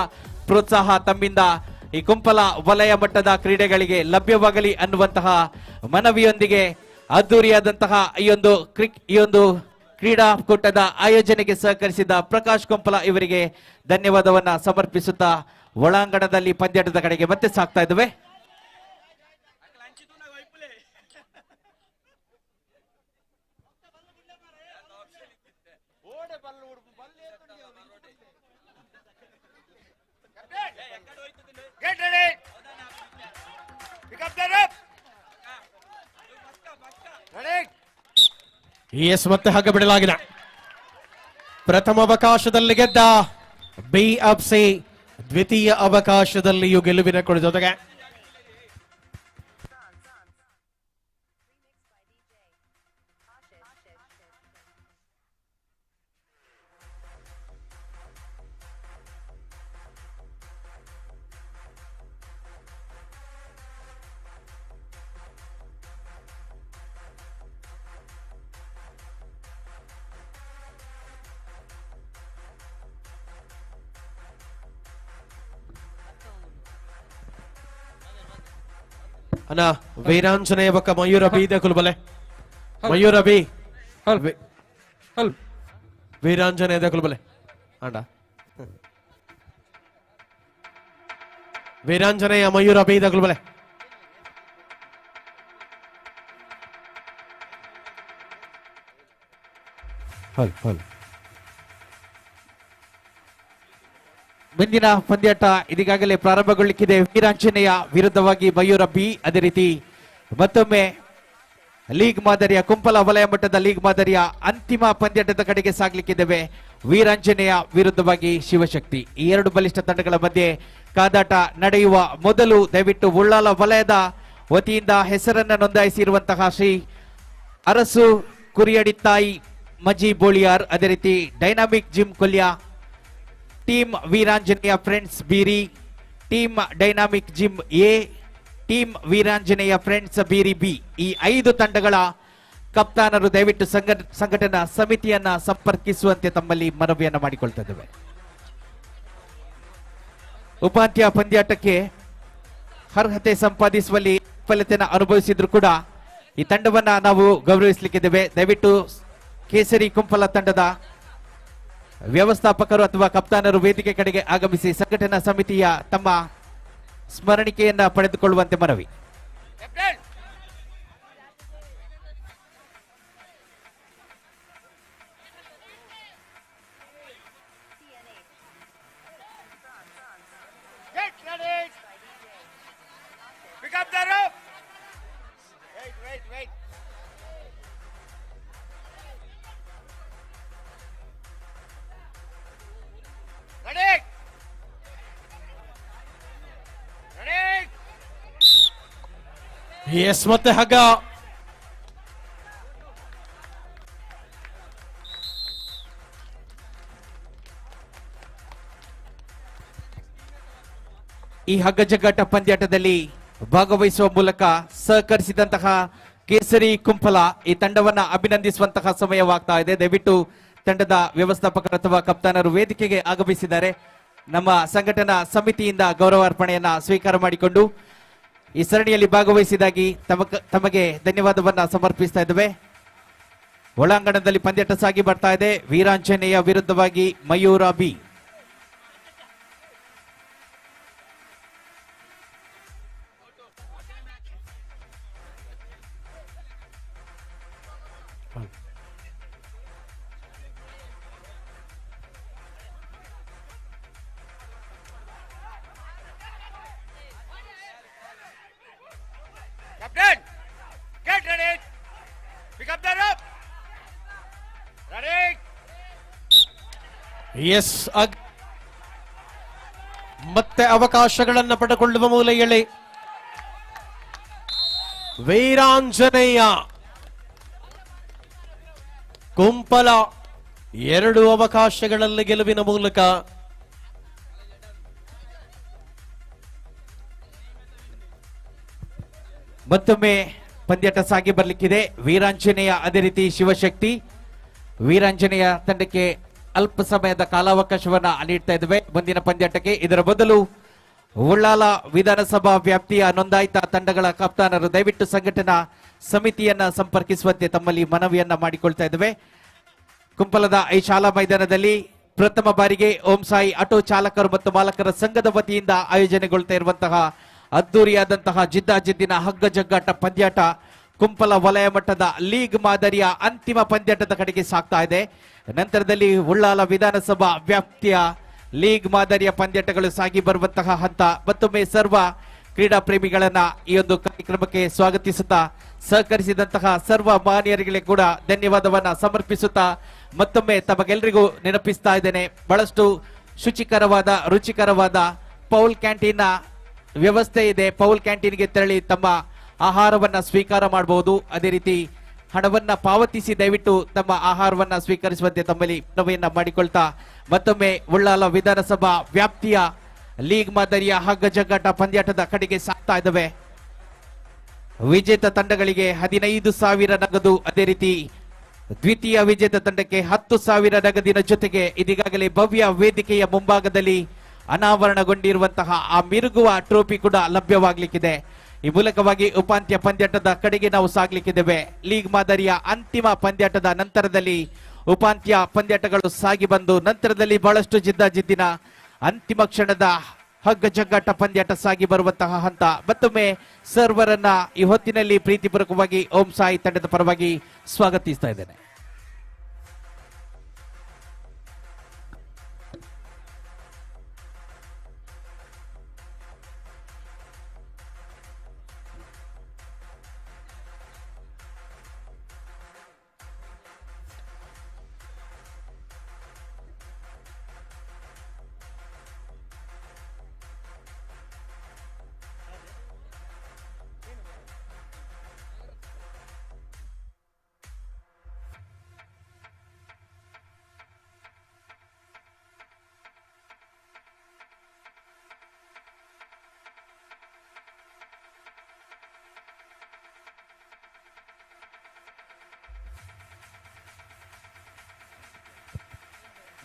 ಪ್ರೋತ್ಸಾಹ ತಮ್ಮಿಂದ ಈ ಕುಂಪಲ ವಲಯ ಮಟ್ಟದ ಕ್ರೀಡೆಗಳಿಗೆ ಲಭ್ಯವಾಗಲಿ ಅನ್ನುವಂತಹ ಮನವಿಯೊಂದಿಗೆ ಅದ್ದೂರಿಯಾದಂತಹ ಈ ಒಂದು ಕ್ರೀಡಾಕೂಟದ ಆಯೋಜನೆಗೆ ಸಹಕರಿಸಿದ ಪ್ರಕಾಶ್ ಕುಂಪಲ ಇವರಿಗೆ ಧನ್ಯವಾದವನ್ನ ಸಮರ್ಪಿಸುತ್ತಾ ಒಳಾಂಗಣದಲ್ಲಿ ಪಂದ್ಯಾಟದ ಕಡೆಗೆ ಮತ್ತೆ ಸಾಗ್ತಾ ಇದ್ದೇವೆ. Get ready. Pick up the rope. Ready. Yes, ಮತ್ತೆ ಹಗ್ಗ ಬಿಡಲಾಗಿದೆ. ಪ್ರಥಮ ಅವಕಾಶದಲ್ಲಿ ಗೆದ್ದ ಬಿಎಫ್ಸಿ ದ್ವಿತೀಯ ಅವಕಾಶದಲ್ಲಿಯೂ ಗೆಲುವಿನ ಕೊಡ ಜೊತೆಗೆ ಅಣ್ಣ ವೀರಾಂಜನೇಯ ಬೊಕ್ಕ ಮಯೂರ ಬಿ ದಕುಲು ಬಲೆ ಮಯೂರ ಬಿ ವೀರಾಂಜನೇಯ ದಕುಲು ಬಲೆ ಅಂಡ ವೀರಾಂಜನೇಯ ಮಯೂರ ಬಿ ದಕುಲು ಬಲೆ. ಹಲ್ ಹಲ್ ಮುಂದಿನ ಪಂದ್ಯಾಟ ಇದೀಗಾಗಲೇ ಪ್ರಾರಂಭಗೊಳ್ಳಿಕ್ಕಿದೆ. ವೀರಾಂಜನೇಯ ವಿರುದ್ಧವಾಗಿ ಮಯೂರ ಬಿ. ಅದೇ ರೀತಿ ಮತ್ತೊಮ್ಮೆ ಲೀಗ್ ಮಾದರಿಯ ಕುಂಪಲ ವಲಯ ಮಟ್ಟದ ಲೀಗ್ ಮಾದರಿಯ ಅಂತಿಮ ಪಂದ್ಯಾಟದ ಕಡೆಗೆ ಸಾಗಲಿಕ್ಕಿದ್ದೇವೆ. ವೀರಾಂಜನೇಯ ವಿರುದ್ಧವಾಗಿ ಶಿವಶಕ್ತಿ, ಈ ಎರಡು ಬಲಿಷ್ಠ ತಂಡಗಳ ಮಧ್ಯೆ ಕಾದಾಟ ನಡೆಯುವ ಮೊದಲು ದಯವಿಟ್ಟು ಉಳ್ಳಾಲ ವಲಯದ ವತಿಯಿಂದ ಹೆಸರನ್ನು ನೋಂದಾಯಿಸಿರುವಂತಹ ಶ್ರೀ ಅರಸು ಕುರಿಯಡಿತ್ತಾಯಿ ಮಜಿ ಬೋಳಿಯಾರ್, ಅದೇ ರೀತಿ dynamic gym Kolya, team Veeranjaneya friends Beeri, team dynamic gym A, team Veeranjaneya friends Beeri B, ಈ 5 ತಂಡಗಳ ಕಪ್ತಾನರು ದಯವಿಟ್ಟು ಸಂಘಟನಾ ಸಮಿತಿಯನ್ನ ಸಂಪರ್ಕಿಸುವಂತೆ ತಮ್ಮಲ್ಲಿ ಮನವಿಯನ್ನ ಮಾಡಿಕೊಳ್ತಾ ಇದ್ದೇವೆ. ಉಪಾಂತ್ಯ ಪಂದ್ಯಾಟಕ್ಕೆ ಅರ್ಹತೆ ಸಂಪಾದಿಸುವಲ್ಲಿ ವಿಫಲತೆಯನ್ನು ಅನುಭವಿಸಿದ್ರು ಕೂಡ ಈ ತಂಡವನ್ನ ನಾವು ಗೌರವಿಸಲಿಕ್ಕಿದ್ದೇವೆ. ದಯವಿಟ್ಟು ಕೇಸರಿ ಕುಂಪಲ ತಂಡದ ವ್ಯವಸ್ಥಾಪಕರು ಅಥವಾ ಕಪ್ತಾನರು ವೇದಿಕೆ ಕಡೆಗೆ ಆಗಮಿಸಿ ಸಂಘಟನಾ ಸಮಿತಿಯ ತಮ್ಮ ಸ್ಮರಣಿಕೆಯನ್ನ ಪಡೆದುಕೊಳ್ಳುವಂತೆ ಮನವಿ. ಎಸ್ ಮತ್ತೆ ಹಗ್ಗ ಈ ಹಗ್ಗ ಜಗ್ಗಾಟ ಪಂದ್ಯಾಟದಲ್ಲಿ ಭಾಗವಹಿಸುವ ಮೂಲಕ ಸಹಕರಿಸಿದಂತಹ ಕೇಸರಿ ಕುಂಪಲ ಈ ತಂಡವನ್ನ ಅಭಿನಂದಿಸುವಂತಹ ಸಮಯವಾಗ್ತಾ ಇದೆ. ದಯವಿಟ್ಟು ತಂಡದ ವ್ಯವಸ್ಥಾಪಕರು ಅಥವಾ ಕಪ್ತಾನರು ವೇದಿಕೆಗೆ ಆಗಮಿಸಿದ್ದಾರೆ. ನಮ್ಮ ಸಂಘಟನಾ ಸಮಿತಿಯಿಂದ ಗೌರವಾರ್ಪಣೆಯನ್ನ ಸ್ವೀಕಾರ ಮಾಡಿಕೊಂಡು ಈ ಸರಣಿಯಲ್ಲಿ ಭಾಗವಹಿಸಿದಾಗಿ ತಮಗೆ ಧನ್ಯವಾದವನ್ನ ಸಮರ್ಪಿಸ್ತಾ ಇದ್ದೇವೆ. ಒಳಾಂಗಣದಲ್ಲಿ ಪಂದ್ಯಾಟ ಸಾಗಿ ಬರ್ತಾ ಇದೆ. ವೀರಾಂಜನೇಯ ವಿರುದ್ಧವಾಗಿ Mayura B. Captain, get ready. Pick up the rope. Ready. Yes, ಮತ್ತೆ ಅವಕಾಶಗಳನ್ನು ಪಡೆದುಕೊಳ್ಳುವ ಮೂಲೆಯಲ್ಲಿ ವೀರಾಂಜನೇಯ ಕುಂಪಲ ಎರಡು ಅವಕಾಶಗಳಲ್ಲಿ ಗೆಲುವಿನ ಮೂಲಕ ಮತ್ತೊಮ್ಮೆ ಪಂದ್ಯಾಟ ಸಾಗಿ ಬರಲಿಕ್ಕಿದೆ. ವೀರಾಂಜನೇಯ ಅದೇ ರೀತಿ ಶಿವಶಕ್ತಿ. ವೀರಾಂಜನೇಯ ತಂಡಕ್ಕೆ ಅಲ್ಪ ಸಮಯದ ಕಾಲಾವಕಾಶವನ್ನ ನೀಡ್ತಾ ಇದ್ದೇವೆ ಮುಂದಿನ ಪಂದ್ಯಾಟಕ್ಕೆ. ಇದರ ಬದಲು ಉಳ್ಳಾಲ ವಿಧಾನಸಭಾ ವ್ಯಾಪ್ತಿಯ ನೋಂದಾಯಿತ ತಂಡಗಳ ಕಪ್ತಾನರು ದಯವಿಟ್ಟು ಸಂಘಟನಾ ಸಮಿತಿಯನ್ನ ಸಂಪರ್ಕಿಸುವಂತೆ ತಮ್ಮಲ್ಲಿ ಮನವಿಯನ್ನ ಮಾಡಿಕೊಳ್ತಾ ಇದ್ದೇವೆ. ಕುಂಪಲದ ಈ ಶಾಲಾ ಮೈದಾನದಲ್ಲಿ ಪ್ರಥಮ ಬಾರಿಗೆ ಓಂ ಸಾಯಿ ಆಟೋ ಚಾಲಕರು ಮತ್ತು ಮಾಲಕರ ಸಂಘದ ವತಿಯಿಂದ ಆಯೋಜನೆಗೊಳ್ತಾ ಇರುವಂತಹ ಅದ್ದೂರಿಯಾದಂತಹ ಜಿದ್ದಾಜಿದ್ದಿನ ಹಗ್ಗ ಜಗ್ಗಾಟ ಪಂದ್ಯಾಟ ಕುಂಪಲ ವಲಯ ಮಟ್ಟದ ಲೀಗ್ ಮಾದರಿಯ ಅಂತಿಮ ಪಂದ್ಯಾಟದ ಕಡೆಗೆ ಸಾಗ್ತಾ ಇದೆ. ನಂತರದಲ್ಲಿ ಉಳ್ಳಾಲ ವಿಧಾನಸಭಾ ವ್ಯಾಪ್ತಿಯ ಲೀಗ್ ಮಾದರಿಯ ಪಂದ್ಯಾಟಗಳು ಸಾಗಿ ಬರುವಂತಹ ಹಂತ. ಮತ್ತೊಮ್ಮೆ ಸರ್ವ ಕ್ರೀಡಾ ಪ್ರೇಮಿಗಳನ್ನ ಈ ಒಂದು ಕಾರ್ಯಕ್ರಮಕ್ಕೆ ಸ್ವಾಗತಿಸುತ್ತಾ ಸಹಕರಿಸಿದಂತಹ ಸರ್ವ ಮಹನೀಯರಿಗೆ ಕೂಡ ಧನ್ಯವಾದವನ್ನ ಸಮರ್ಪಿಸುತ್ತಾ ಮತ್ತೊಮ್ಮೆ ತಮಗೆಲ್ಲರಿಗೂ ನೆನಪಿಸ್ತಾ ಇದ್ದೇನೆ. ಬಹಳಷ್ಟು ಶುಚಿಕರವಾದ ರುಚಿಕರವಾದ ಪೌಲ್ ಕ್ಯಾಂಟೀನ್ ವ್ಯವಸ್ಥೆ ಇದೆ. ಪೌಲ್ ಕ್ಯಾಂಟೀನ್ಗೆ ತೆರಳಿ ತಮ್ಮ ಆಹಾರವನ್ನ ಸ್ವೀಕಾರ ಮಾಡಬಹುದು. ಅದೇ ರೀತಿ ಹಣವನ್ನ ಪಾವತಿಸಿ ದಯವಿಟ್ಟು ತಮ್ಮ ಆಹಾರವನ್ನ ಸ್ವೀಕರಿಸುವಂತೆ ತಮ್ಮಲ್ಲಿ ಮನವಿಯನ್ನ ಮಾಡಿಕೊಳ್ತಾ ಮತ್ತೊಮ್ಮೆ ಉಳ್ಳಾಲ ವಿಧಾನಸಭಾ ವ್ಯಾಪ್ತಿಯ ಲೀಗ್ ಮಾದರಿಯ ಹಗ್ಗ ಜಗ್ಗಾಟ ಪಂದ್ಯಾಟದ ಕಡೆಗೆ ಸಾಗ್ತಾ ಇದ್ದಾವೆ. ವಿಜೇತ ತಂಡಗಳಿಗೆ 15,000 ನಗದು, ಅದೇ ರೀತಿ ದ್ವಿತೀಯ ವಿಜೇತ ತಂಡಕ್ಕೆ 10,000 ನಗದಿನ ಜೊತೆಗೆ ಇದೀಗಾಗಲೇ ಭವ್ಯ ವೇದಿಕೆಯ ಮುಂಭಾಗದಲ್ಲಿ ಅನಾವರಣಗೊಂಡಿರುವಂತಹ ಆ ಮಿರುಗುವ ಟ್ರೋಫಿ ಕೂಡ ಲಭ್ಯವಾಗಲಿಕ್ಕಿದೆ. ಈ ಮೂಲಕವಾಗಿ ಉಪಾಂತ್ಯ ಪಂದ್ಯಾಟದ ಕಡೆಗೆ ನಾವು ಸಾಗಲಿಕ್ಕಿದ್ದೇವೆ. ಲೀಗ್ ಮಾದರಿಯ ಅಂತಿಮ ಪಂದ್ಯಾಟದ ನಂತರದಲ್ಲಿ ಉಪಾಂತ್ಯ ಪಂದ್ಯಾಟಗಳು ಸಾಗಿ ಬಂದು ನಂತರದಲ್ಲಿ ಬಹಳಷ್ಟು ಜಿದ್ದಾಜಿದ್ದಿನ ಅಂತಿಮ ಕ್ಷಣದ ಹಗ್ಗ ಜಗ್ಗಾಟ ಪಂದ್ಯಾಟ ಸಾಗಿ ಬರುವಂತಹ ಹಂತ. ಮತ್ತೊಮ್ಮೆ ಸರ್ವರನ್ನ ಈ ಹೊತ್ತಿನಲ್ಲಿ ಪ್ರೀತಿಪೂರ್ವಕವಾಗಿ ಓಂ ಸಾಯಿ ತಂಡದ ಪರವಾಗಿ ಸ್ವಾಗತಿಸ್ತಾ ಇದ್ದೇನೆ.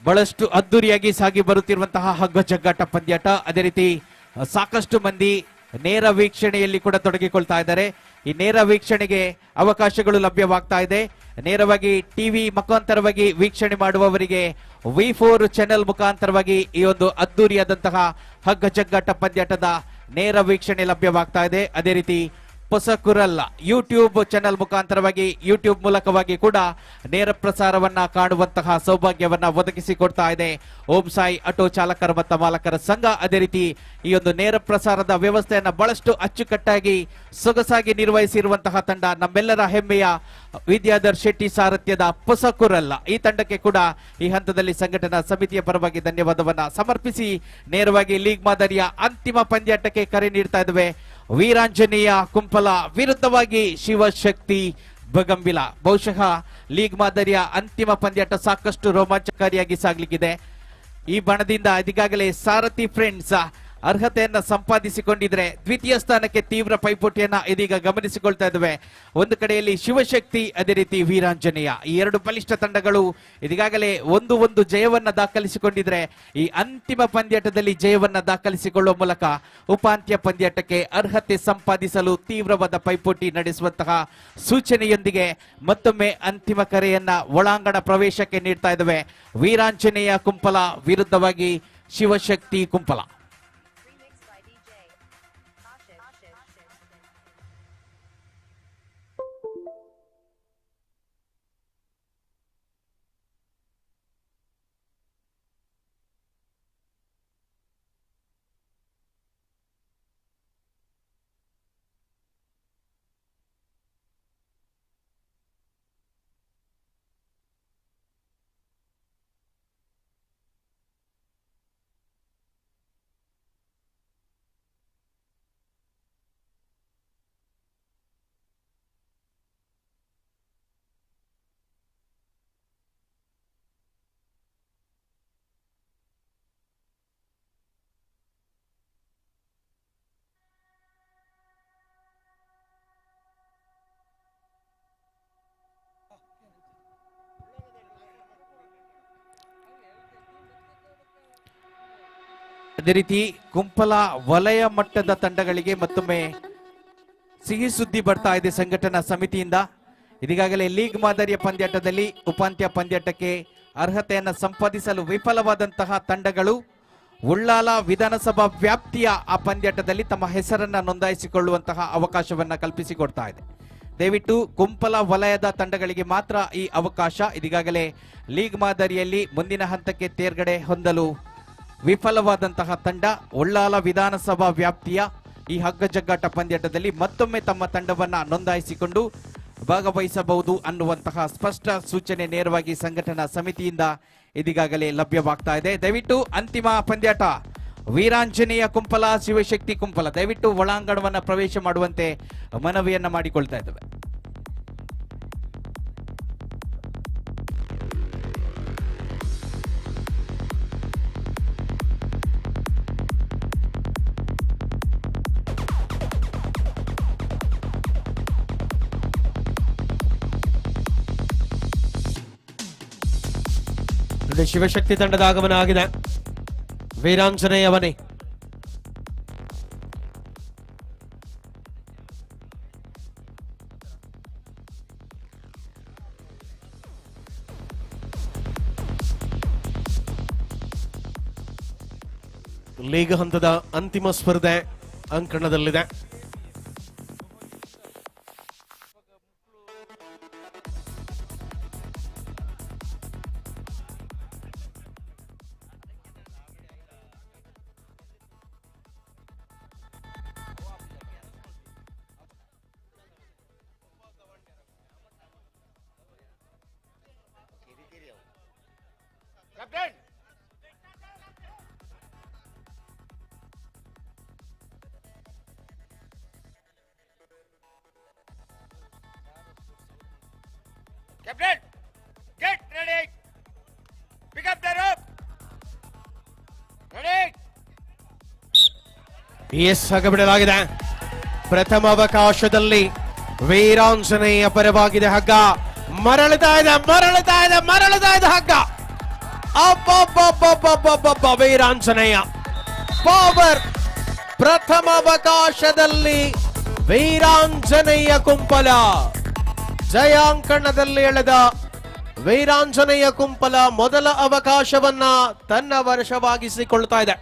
ಬಹಳಷ್ಟು ಅದ್ದೂರಿಯಾಗಿ ಸಾಗಿ ಬರುತ್ತಿರುವಂತಹ ಹಗ್ಗ ಜಗ್ಗಾಟ ಪಂದ್ಯಾಟ. ಅದೇ ರೀತಿ ಸಾಕಷ್ಟು ಮಂದಿ ನೇರ ವೀಕ್ಷಣೆಯಲ್ಲಿ ಕೂಡ ತೊಡಗಿಕೊಳ್ತಾ ಇದ್ದಾರೆ. ಈ ನೇರ ವೀಕ್ಷಣೆಗೆ ಅವಕಾಶಗಳು ಲಭ್ಯವಾಗ್ತಾ ಇದೆ. ನೇರವಾಗಿ ಟಿವಿ ಮುಖಾಂತರವಾಗಿ ವೀಕ್ಷಣೆ ಮಾಡುವವರಿಗೆ V4 channel ಮುಖಾಂತರವಾಗಿ ಈ ಒಂದು ಅದ್ದೂರಿಯಾದಂತಹ ಹಗ್ಗ ಜಗ್ಗಾಟ ಪಂದ್ಯಾಟದ ನೇರ ವೀಕ್ಷಣೆ ಲಭ್ಯವಾಗ್ತಾ ಇದೆ. ಅದೇ ರೀತಿ ಪೊಸಕುರಲ್ಲ ಯೂಟ್ಯೂಬ್ ಚಾನೆಲ್ ಮುಖಾಂತರವಾಗಿ ಯೂಟ್ಯೂಬ್ ಮೂಲಕವಾಗಿ ಕೂಡ ನೇರ ಪ್ರಸಾರವನ್ನ ಕಾಣುವಂತಹ ಸೌಭಾಗ್ಯವನ್ನ ಒದಗಿಸಿಕೊಡ್ತಾ ಇದೆ ಓಂ ಸಾಯಿ ಆಟೋ ಚಾಲಕರ ಮತ್ತು ಮಾಲಕರ ಸಂಘ. ಅದೇ ರೀತಿ ಈ ಒಂದು ನೇರ ಪ್ರಸಾರದ ವ್ಯವಸ್ಥೆಯನ್ನ ಬಹಳಷ್ಟು ಅಚ್ಚುಕಟ್ಟಾಗಿ ಸೊಗಸಾಗಿ ನಿರ್ವಹಿಸಿರುವಂತಹ ತಂಡ ನಮ್ಮೆಲ್ಲರ ಹೆಮ್ಮೆಯ ವಿದ್ಯಾಧರ್ ಶೆಟ್ಟಿ ಸಾರಥ್ಯದ ಪೊಸಕುರಲ್ಲ ಈ ತಂಡಕ್ಕೆ ಕೂಡ ಈ ಹಂತದಲ್ಲಿ ಸಂಘಟನಾ ಸಮಿತಿಯ ಪರವಾಗಿ ಧನ್ಯವಾದವನ್ನ ಸಮರ್ಪಿಸಿ ನೇರವಾಗಿ ಲೀಗ್ ಮಾದರಿಯ ಅಂತಿಮ ಪಂದ್ಯಾಟಕ್ಕೆ ಕರೆ ನೀಡ್ತಾ ಇದ್ದೇವೆ. ವೀರಾಂಜನೇಯ ಕುಂಪಲ ವಿರುದ್ಧವಾಗಿ ಶಿವಶಕ್ತಿ ಬಗಂಬಿಲ. ಬಹುಶಃ ಲೀಗ್ ಮಾದರಿಯ ಅಂತಿಮ ಪಂದ್ಯಾಟ ಸಾಕಷ್ಟು ರೋಮಾಂಚಕಾರಿಯಾಗಿ ಸಾಗಲಿಕ್ಕಿದೆ. ಈ ಬಣದಿಂದ ಈಗಾಗಲೇ ಸಾರಥಿ ಫ್ರೆಂಡ್ಸ್ ಅರ್ಹತೆಯನ್ನ ಸಂಪಾದಿಸಿಕೊಂಡಿದ್ರೆ ದ್ವಿತೀಯ ಸ್ಥಾನಕ್ಕೆ ತೀವ್ರ ಪೈಪೋಟಿಯನ್ನ ಇದೀಗ ಗಮನಿಸಿಕೊಳ್ತಾ ಇದ್ದಾವೆ. ಒಂದು ಕಡೆಯಲ್ಲಿ ಶಿವಶಕ್ತಿ, ಅದೇ ರೀತಿ ವೀರಾಂಜನೇಯ, ಈ ಎರಡು ಬಲಿಷ್ಠ ತಂಡಗಳು ಇದೀಗಾಗಲೇ 1-1 ಜಯವನ್ನ ದಾಖಲಿಸಿಕೊಂಡಿದ್ರೆ ಈ ಅಂತಿಮ ಪಂದ್ಯಾಟದಲ್ಲಿ ಜಯವನ್ನ ದಾಖಲಿಸಿಕೊಳ್ಳುವ ಮೂಲಕ ಉಪಾಂತ್ಯ ಪಂದ್ಯಾಟಕ್ಕೆ ಅರ್ಹತೆ ಸಂಪಾದಿಸಲು ತೀವ್ರವಾದ ಪೈಪೋಟಿ ನಡೆಸುವಂತಹ ಸೂಚನೆಯೊಂದಿಗೆ ಮತ್ತೊಮ್ಮೆ ಅಂತಿಮ ಕರೆಯನ್ನ ಒಳಾಂಗಣ ಪ್ರವೇಶಕ್ಕೆ ನೀಡ್ತಾ ಇದ್ದಾವೆ. ವೀರಾಂಜನೇಯ ಕುಂಪಲ ವಿರುದ್ಧವಾಗಿ ಶಿವಶಕ್ತಿ ಕುಂಪಲ. ಅದೇ ರೀತಿ ಕುಂಪಲ ವಲಯ ಮಟ್ಟದ ತಂಡಗಳಿಗೆ ಮತ್ತೊಮ್ಮೆ ಸಿಹಿ ಸುದ್ದಿ ಬರ್ತಾ ಇದೆ ಸಂಘಟನಾ ಸಮಿತಿಯಿಂದ. ಇದೀಗಾಗಲೇ ಲೀಗ್ ಮಾದರಿಯ ಪಂದ್ಯಾಟದಲ್ಲಿ ಉಪಾಂತ್ಯ ಪಂದ್ಯಾಟಕ್ಕೆ ಅರ್ಹತೆಯನ್ನು ಸಂಪಾದಿಸಲು ವಿಫಲವಾದಂತಹ ತಂಡಗಳು ಉಳ್ಳಾಲ ವಿಧಾನಸಭಾ ವ್ಯಾಪ್ತಿಯ ಆ ಪಂದ್ಯಾಟದಲ್ಲಿ ತಮ್ಮ ಹೆಸರನ್ನ ನೋಂದಾಯಿಸಿಕೊಳ್ಳುವಂತಹ ಅವಕಾಶವನ್ನ ಕಲ್ಪಿಸಿಕೊಡ್ತಾ ಇದೆ. ದಯವಿಟ್ಟು ಕುಂಪಲ ವಲಯದ ತಂಡಗಳಿಗೆ ಮಾತ್ರ ಈ ಅವಕಾಶ. ಇದೀಗಾಗಲೇ ಲೀಗ್ ಮಾದರಿಯಲ್ಲಿ ಮುಂದಿನ ಹಂತಕ್ಕೆ ತೇರ್ಗಡೆ ಹೊಂದಲು ವಿಫಲವಾದಂತಹ ತಂಡ ಉಳ್ಳಾಲ ವಿಧಾನಸಭಾ ವ್ಯಾಪ್ತಿಯ ಈ ಹಗ್ಗಜಗ್ಗಾಟ ಪಂದ್ಯಾಟದಲ್ಲಿ ಮತ್ತೊಮ್ಮೆ ತಮ್ಮ ತಂಡವನ್ನ ನೋಂದಾಯಿಸಿಕೊಂಡು ಭಾಗವಹಿಸಬಹುದು ಅನ್ನುವಂತಹ ಸ್ಪಷ್ಟ ಸೂಚನೆ ನೇರವಾಗಿ ಸಂಘಟನಾ ಸಮಿತಿಯಿಂದ ಇದೀಗಾಗಲೇ ಲಭ್ಯವಾಗ್ತಾ ಇದೆ. ದಯವಿಟ್ಟು ಅಂತಿಮ ಪಂದ್ಯಾಟ ವೀರಾಂಜನೇಯ ಕುಂಪಲ, ಶಿವಶಕ್ತಿ ಕುಂಪಲ ದಯವಿಟ್ಟು ಒಳಾಂಗಣವನ್ನು ಪ್ರವೇಶ ಮಾಡುವಂತೆ ಮನವಿಯನ್ನ ಮಾಡಿಕೊಳ್ತಾ ಇದ್ದೇವೆ. ಶಿವಶಕ್ತಿ ತಂಡದ ಆಗಮನ ಆಗಿದೆ. ವೀರಾಂಜನೇಯವನೇ ಲೀಗ್ ಹಂತದ ಅಂತಿಮ ಸ್ಪರ್ಧೆ ಅಂಕಣದಲ್ಲಿದೆ. Captain! Captain! Get ready! Pick up the rope! Ready! S ಹಗ್ಗ ಬಿಡಲಾಗಿದೆ. ಪ್ರಥಮ ಅವಕಾಶದಲ್ಲಿ ವೀರಾಂಜನೇಯ ಪರವಾಗಿದೆ ಹಗ್ಗ. ಮರಳುತ್ತಾ ಇದೆ, ಮರಳುತ್ತಾ ಇದೆ, ಮರಳುತ್ತಾ ಇದೆ ಹಗ್ಗ. ಅಬ್ಬಬ್ಬಬ್ಬಬ್ಬಬ್ಬಬ್ಬ, ವೀರಾಂಜನೇಯ ಪವರ್. ಪ್ರಥಮ ಅವಕಾಶದಲ್ಲಿ ವೀರಾಂಜನೇಯ ಕುಂಪಲ ಜಯಾಂಕಣದಲ್ಲಿ ಎಳೆದ ವೀರಾಂಜನೇಯ ಕುಂಪಲ ಮೊದಲ ಅವಕಾಶವನ್ನ ತನ್ನ ವಶವಾಗಿಸಿಕೊಳ್ತಾ ಇದೆ.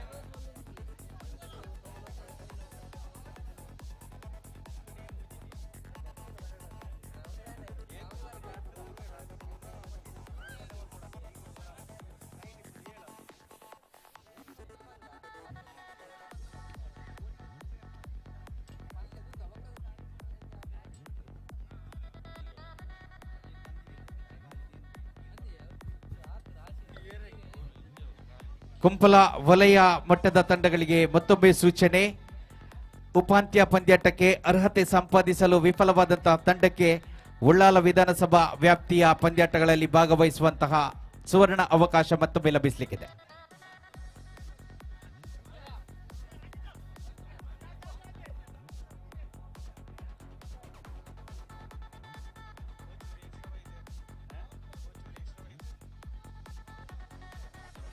ಕುಂಪಲ ವಲಯ ಮಟ್ಟದ ತಂಡಗಳಿಗೆ ಮತ್ತೊಮ್ಮೆ ಸೂಚನೆ. ಉಪಾಂತ್ಯ ಪಂದ್ಯಾಟಕ್ಕೆ ಅರ್ಹತೆ ಸಂಪಾದಿಸಲು ವಿಫಲವಾದಂತಹ ತಂಡಕ್ಕೆ ಉಳ್ಳಾಲ ವಿಧಾನಸಭಾ ವ್ಯಾಪ್ತಿಯ ಪಂದ್ಯಾಟಗಳಲ್ಲಿ ಭಾಗವಹಿಸುವಂತಹ ಸುವರ್ಣ ಅವಕಾಶ ಮತ್ತೊಮ್ಮೆ ಲಭಿಸಲಿಕ್ಕಿದೆ.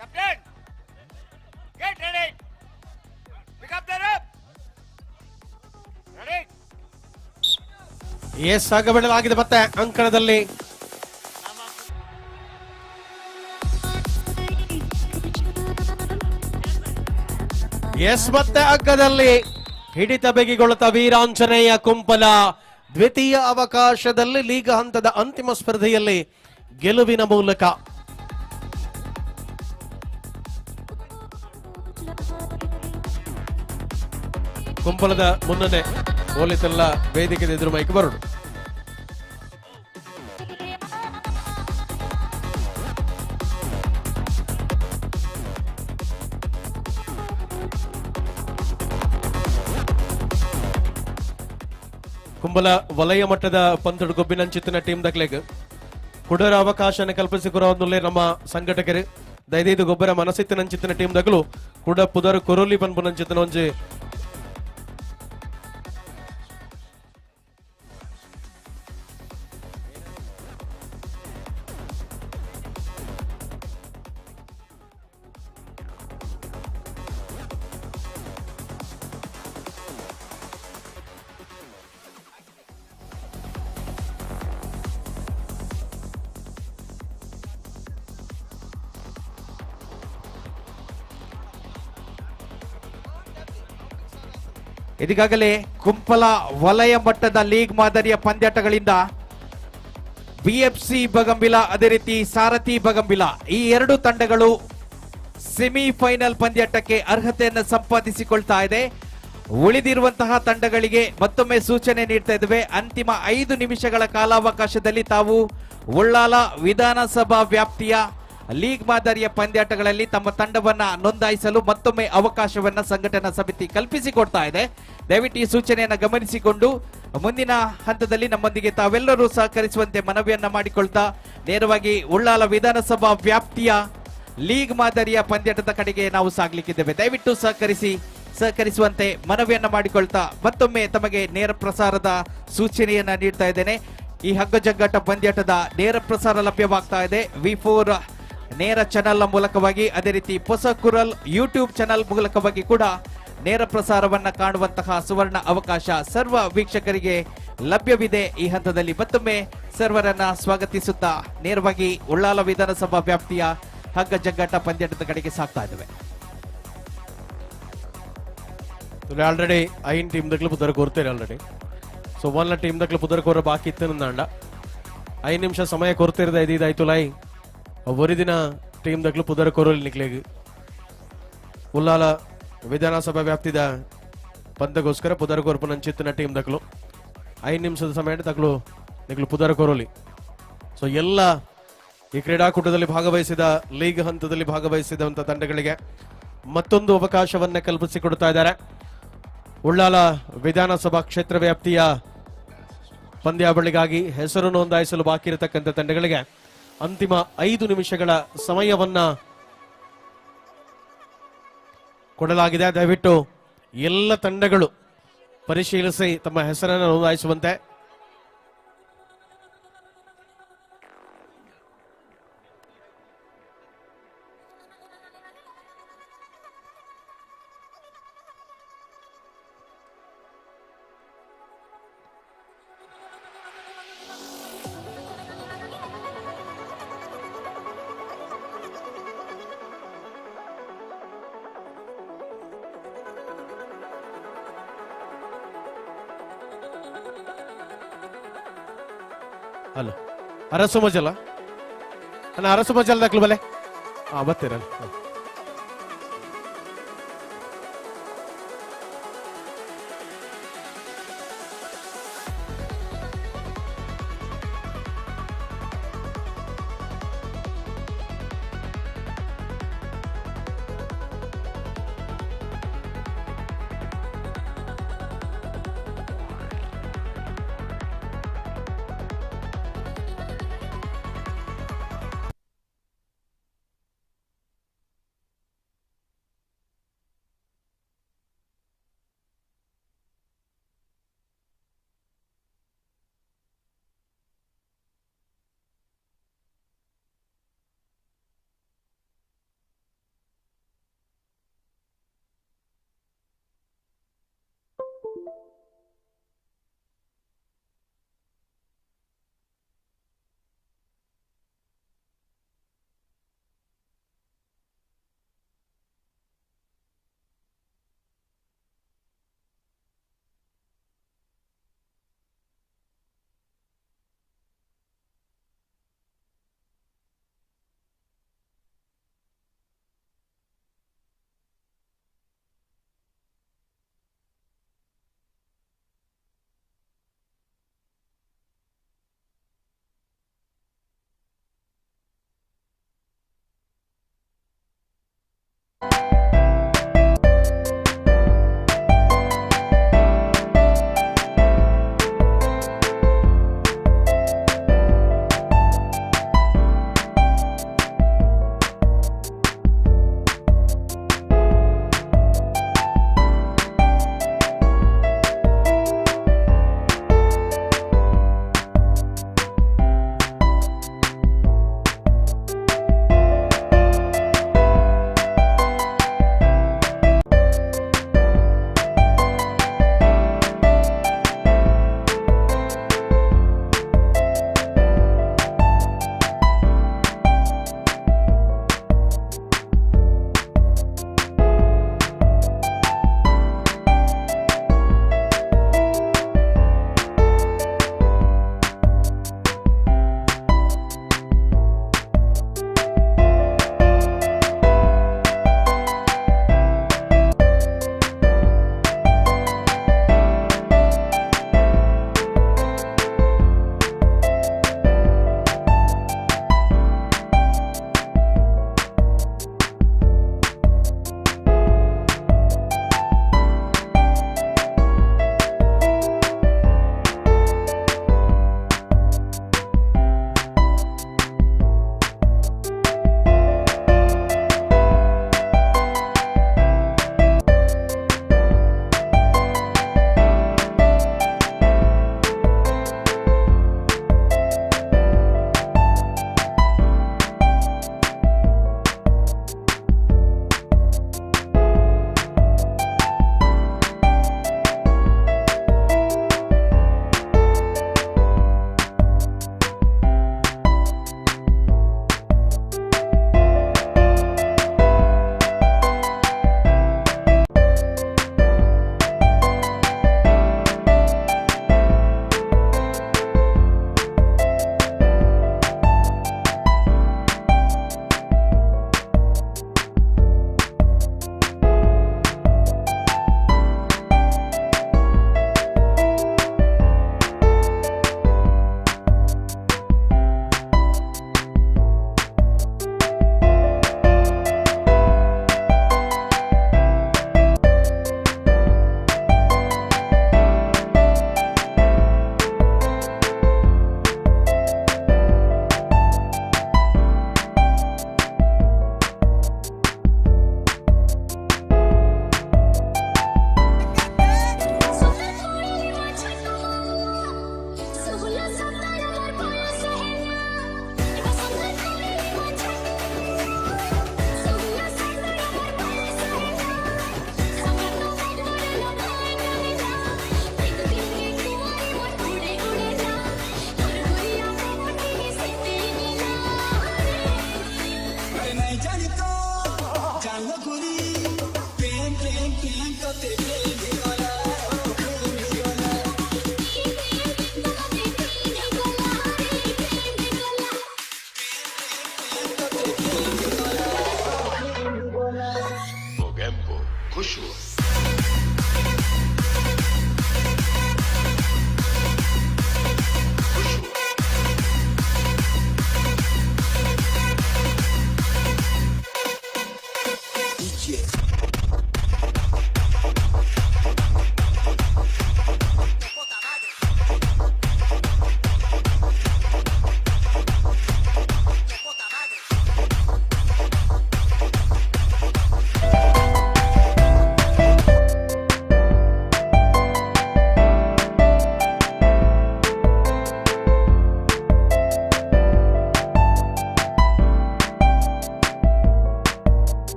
Captain! Get ready! Pick up the rope! Ready? S ಹಗ್ಗ ಬಿಡಲಾಗಿದೆ ಮತ್ತೆ ಅಂಕಣದಲ್ಲಿ. ಎಸ್ ಮತ್ತೆ ಹಗ್ಗದಲ್ಲಿ ಹಿಡಿತ ಬಿಗಿಗೊಳ್ಳುತ್ತ ವೀರಾಂಜನೇಯ ಕುಂಪಲ ದ್ವಿತೀಯ ಅವಕಾಶದಲ್ಲಿ ಲೀಗ್ ಹಂತದ ಅಂತಿಮ ಸ್ಪರ್ಧೆಯಲ್ಲಿ ಗೆಲುವಿನ ಮೂಲಕ ಕುಂಪಲದ ಮುನ್ನಡೆ ಓಲಿತೆಲ್ಲ ವೇದಿಕೆ ಎದುರು ಮೈಕ್ ಬರೋಡು. ಕುಂಬಲ ವಲಯ ಮಟ್ಟದ ಪಂತಡು ಗೊಬ್ಬಿನಂಚಿತ್ತಿನ ಟೀಮ್ ದಕ್ಲೆಗ್ ಕುಡರ ಅವಕಾಶನ ಕಲ್ಪಿಸಿಕೊರೋದ್ನಲ್ಲೇ ನಮ್ಮ ಸಂಘಟಕರು ದಯದೈದು ಗೊಬ್ಬರ ಮನಸ್ಸಿತ್ತಿನಂಚಿತ್ತಿನ ಟೀಮ್ ದಗಲು ಕುಡ ಪುದರ್ ಕೊರೋಲಿ ಪನ್ಪುನಂಚಿತ್ತಿನ ಒಂಜಿ ಇದೀಗಾಗಲೇ ಕುಂಪಲ ವಲಯ ಮಟ್ಟದ ಲೀಗ್ ಮಾದರಿಯ ಪಂದ್ಯಾಟಗಳಿಂದ ಬಿಎಫ್ಸಿ ಬಗಂಬಿಲ, ಅದೇ ರೀತಿ ಸಾರಥಿ ಬಗಂಬಿಲ ಈ ಎರಡು ತಂಡಗಳು ಸೆಮಿಫೈನಲ್ ಪಂದ್ಯಾಟಕ್ಕೆ ಅರ್ಹತೆಯನ್ನು ಸಂಪಾದಿಸಿಕೊಳ್ತಾ ಇದೆ. ಉಳಿದಿರುವಂತಹ ತಂಡಗಳಿಗೆ ಮತ್ತೊಮ್ಮೆ ಸೂಚನೆ ನೀಡ್ತಾ ಇದ್ದೇವೆ, ಅಂತಿಮ 5 ನಿಮಿಷಗಳ ಕಾಲಾವಕಾಶದಲ್ಲಿ ತಾವು ಉಳ್ಳಾಲ ವಿಧಾನಸಭಾ ವ್ಯಾಪ್ತಿಯ ಲೀಗ್ ಮಾದರಿಯ ಪಂದ್ಯಾಟಗಳಲ್ಲಿ ತಮ್ಮ ತಂಡವನ್ನ ನೋಂದಾಯಿಸಲು ಮತ್ತೊಮ್ಮೆ ಅವಕಾಶವನ್ನ ಸಂಘಟನಾ ಸಮಿತಿ ಕಲ್ಪಿಸಿಕೊಡ್ತಾ ಇದೆ. ದಯವಿಟ್ಟು ಈ ಸೂಚನೆಯನ್ನು ಗಮನಿಸಿಕೊಂಡು ಮುಂದಿನ ಹಂತದಲ್ಲಿ ನಮ್ಮೊಂದಿಗೆ ತಾವೆಲ್ಲರೂ ಸಹಕರಿಸುವಂತೆ ಮನವಿಯನ್ನ ಮಾಡಿಕೊಳ್ತಾ ನೇರವಾಗಿ ಉಳ್ಳಾಲ ವಿಧಾನಸಭಾ ವ್ಯಾಪ್ತಿಯ ಲೀಗ್ ಮಾದರಿಯ ಪಂದ್ಯಾಟದ ಕಡೆಗೆ ನಾವು ಸಾಗಲಿಕ್ಕಿದ್ದೇವೆ. ದಯವಿಟ್ಟು ಸಹಕರಿಸುವಂತೆ ಮನವಿಯನ್ನ ಮಾಡಿಕೊಳ್ತಾ ಮತ್ತೊಮ್ಮೆ ತಮಗೆ ನೇರ ಪ್ರಸಾರದ ಸೂಚನೆಯನ್ನ ನೀಡ್ತಾ ಇದ್ದೇನೆ. ಈ ಹಗ್ಗಜಗ್ಗಾಟ ಪಂದ್ಯಾಟದ ನೇರ ಪ್ರಸಾರ ಲಭ್ಯವಾಗ್ತಾ ಇದೆ V4 ನೇರ ಚಾನೆಲ್ ಮೂಲಕವಾಗಿ. ಅದೇ ರೀತಿ ಪೊಸಕುರಲ್ ಯೂಟ್ಯೂಬ್ ಚಾನೆಲ್ ಮೂಲಕವಾಗಿ ಕೂಡ ನೇರ ಪ್ರಸಾರವನ್ನ ಕಾಣುವಂತಹ ಸುವರ್ಣ ಅವಕಾಶ ಸರ್ವ ವೀಕ್ಷಕರಿಗೆ ಲಭ್ಯವಿದೆ. ಈ ಹಂತದಲ್ಲಿ ಮತ್ತೊಮ್ಮೆ ಸರ್ವರನ್ನ ಸ್ವಾಗತಿಸುತ್ತಾ ನೇರವಾಗಿ ಉಳ್ಳಾಲ ವಿಧಾನಸಭಾ ವ್ಯಾಪ್ತಿಯ ಹಗ್ಗ ಜಗ್ಗಾಟ ಪಂದ್ಯಾಟದ ಕಡೆಗೆ ಸಾಗ್ತಾ ಇದ್ದೇವೆ. ಆಲ್ರೆಡಿ ಐನ್ ಟೀಮ್ ದಕ್ಲು ಪುದರ್ ಕೋರ್ತಾರೆ ಆಲ್ರೆಡಿ. ಸೊ ಒನ್ ಟೀಮ್ ದಕ್ಲು ಪುದರ್ ಕೋರ ಬಾಕಿ ಇತ್ತು ನಂದಾಂಡ 5 ನಿಮಿಷ ಸಮಯ ಕೊರ್ತಿರ್ದ ಇದಾಯ್ತು ಲೈ ಒರಿದಿನ ಟೀಮ್ ದಕ್ಲು ಪುದರ್ ಕೋರಲ್ ನಿಕ್ಲೇಗ್ ಉಲ್ಲಾಲ ವಿಧಾನಸಭಾ ವ್ಯಾಪ್ತಿದ ಪಂದ್ಯಗೋಸ್ಕರ ಪುದರ್ ಕೋರ್ಪು ನಂಚಿತ್ತಿನ ಟೀಮ್ ದಕ್ಲು 5 ನಿಮಿಷದ ಸಮಯ ತಕ್ಲು ನಿಕ್ಲು ಪುದರ್ ಕೋರೋಲಿ. ಸೊ ಎಲ್ಲ ಈ ಕ್ರೀಡಾಕೂಟದಲ್ಲಿ ಭಾಗವಹಿಸಿದ ಲೀಗ್ ಹಂತದಲ್ಲಿ ಭಾಗವಹಿಸಿದಂತ ತಂಡಗಳಿಗೆ ಮತ್ತೊಂದು ಅವಕಾಶವನ್ನ ಕಲ್ಪಿಸಿಕೊಡ್ತಾ ಇದ್ದಾರೆ. ಉಳ್ಳಾಲ ವಿಧಾನಸಭಾ ಕ್ಷೇತ್ರ ವ್ಯಾಪ್ತಿಯ ಪಂದ್ಯಾವಳಿಗಾಗಿ ಹೆಸರು ನೋಂದಾಯಿಸಲು ಬಾಕಿ ಇರತಕ್ಕಂಥ ತಂಡಗಳಿಗೆ ಅಂತಿಮ 5 ನಿಮಿಷಗಳ ಸಮಯವನ್ನ ಕೊಡಲಾಗಿದೆ. ದಯವಿಟ್ಟು ಎಲ್ಲ ತಂಡಗಳು ಪರಿಶೀಲಿಸಿ ತಮ್ಮ ಹೆಸರನ್ನು ನೋಂದಾಯಿಸುವಂತೆ. ಹಲೋ ಅರಸು ಮಜಲ ಅಣ್ಣ, ಅರಸು ಮಜಲ್ ದಾಖಲು ಬಲೆ ಹಾ ಬರ್ತೀರ.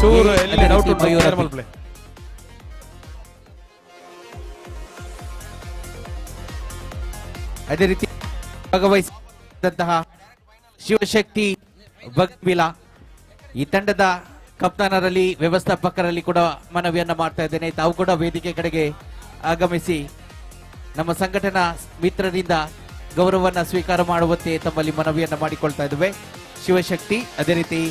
ಚೂರು ಎಲ್ಲಿ ಡೌಟ್ ಉಂಟು ಕ್ಲಿಯರ್ ಮಲ್ಪಲೆ. ಅದೇ ರೀತಿ ಭಾಗವಹಿಸಿದಂತಹ ಶಿವಶಕ್ತಿ ಬಗ್ಬಿಲ ಈ ತಂಡದ ಕಪ್ತಾನರಲ್ಲಿ ವ್ಯವಸ್ಥಾಪಕರಲ್ಲಿ ಕೂಡ ಮನವಿಯನ್ನ ಮಾಡ್ತಾ ಇದ್ದೇನೆ. ತಾವು ಕೂಡ ವೇದಿಕೆ ಕಡೆಗೆ ಆಗಮಿಸಿ ನಮ್ಮ ಸಂಘಟನಾ ಮಿತ್ರರಿಂದ ಗೌರವವನ್ನು ಸ್ವೀಕಾರ ಮಾಡುವಂತೆ ತಮ್ಮಲ್ಲಿ ಮನವಿಯನ್ನ ಮಾಡಿಕೊಳ್ತಾ ಇದ್ದೇವೆ. ಶಿವಶಕ್ತಿ, ಅದೇ ರೀತಿ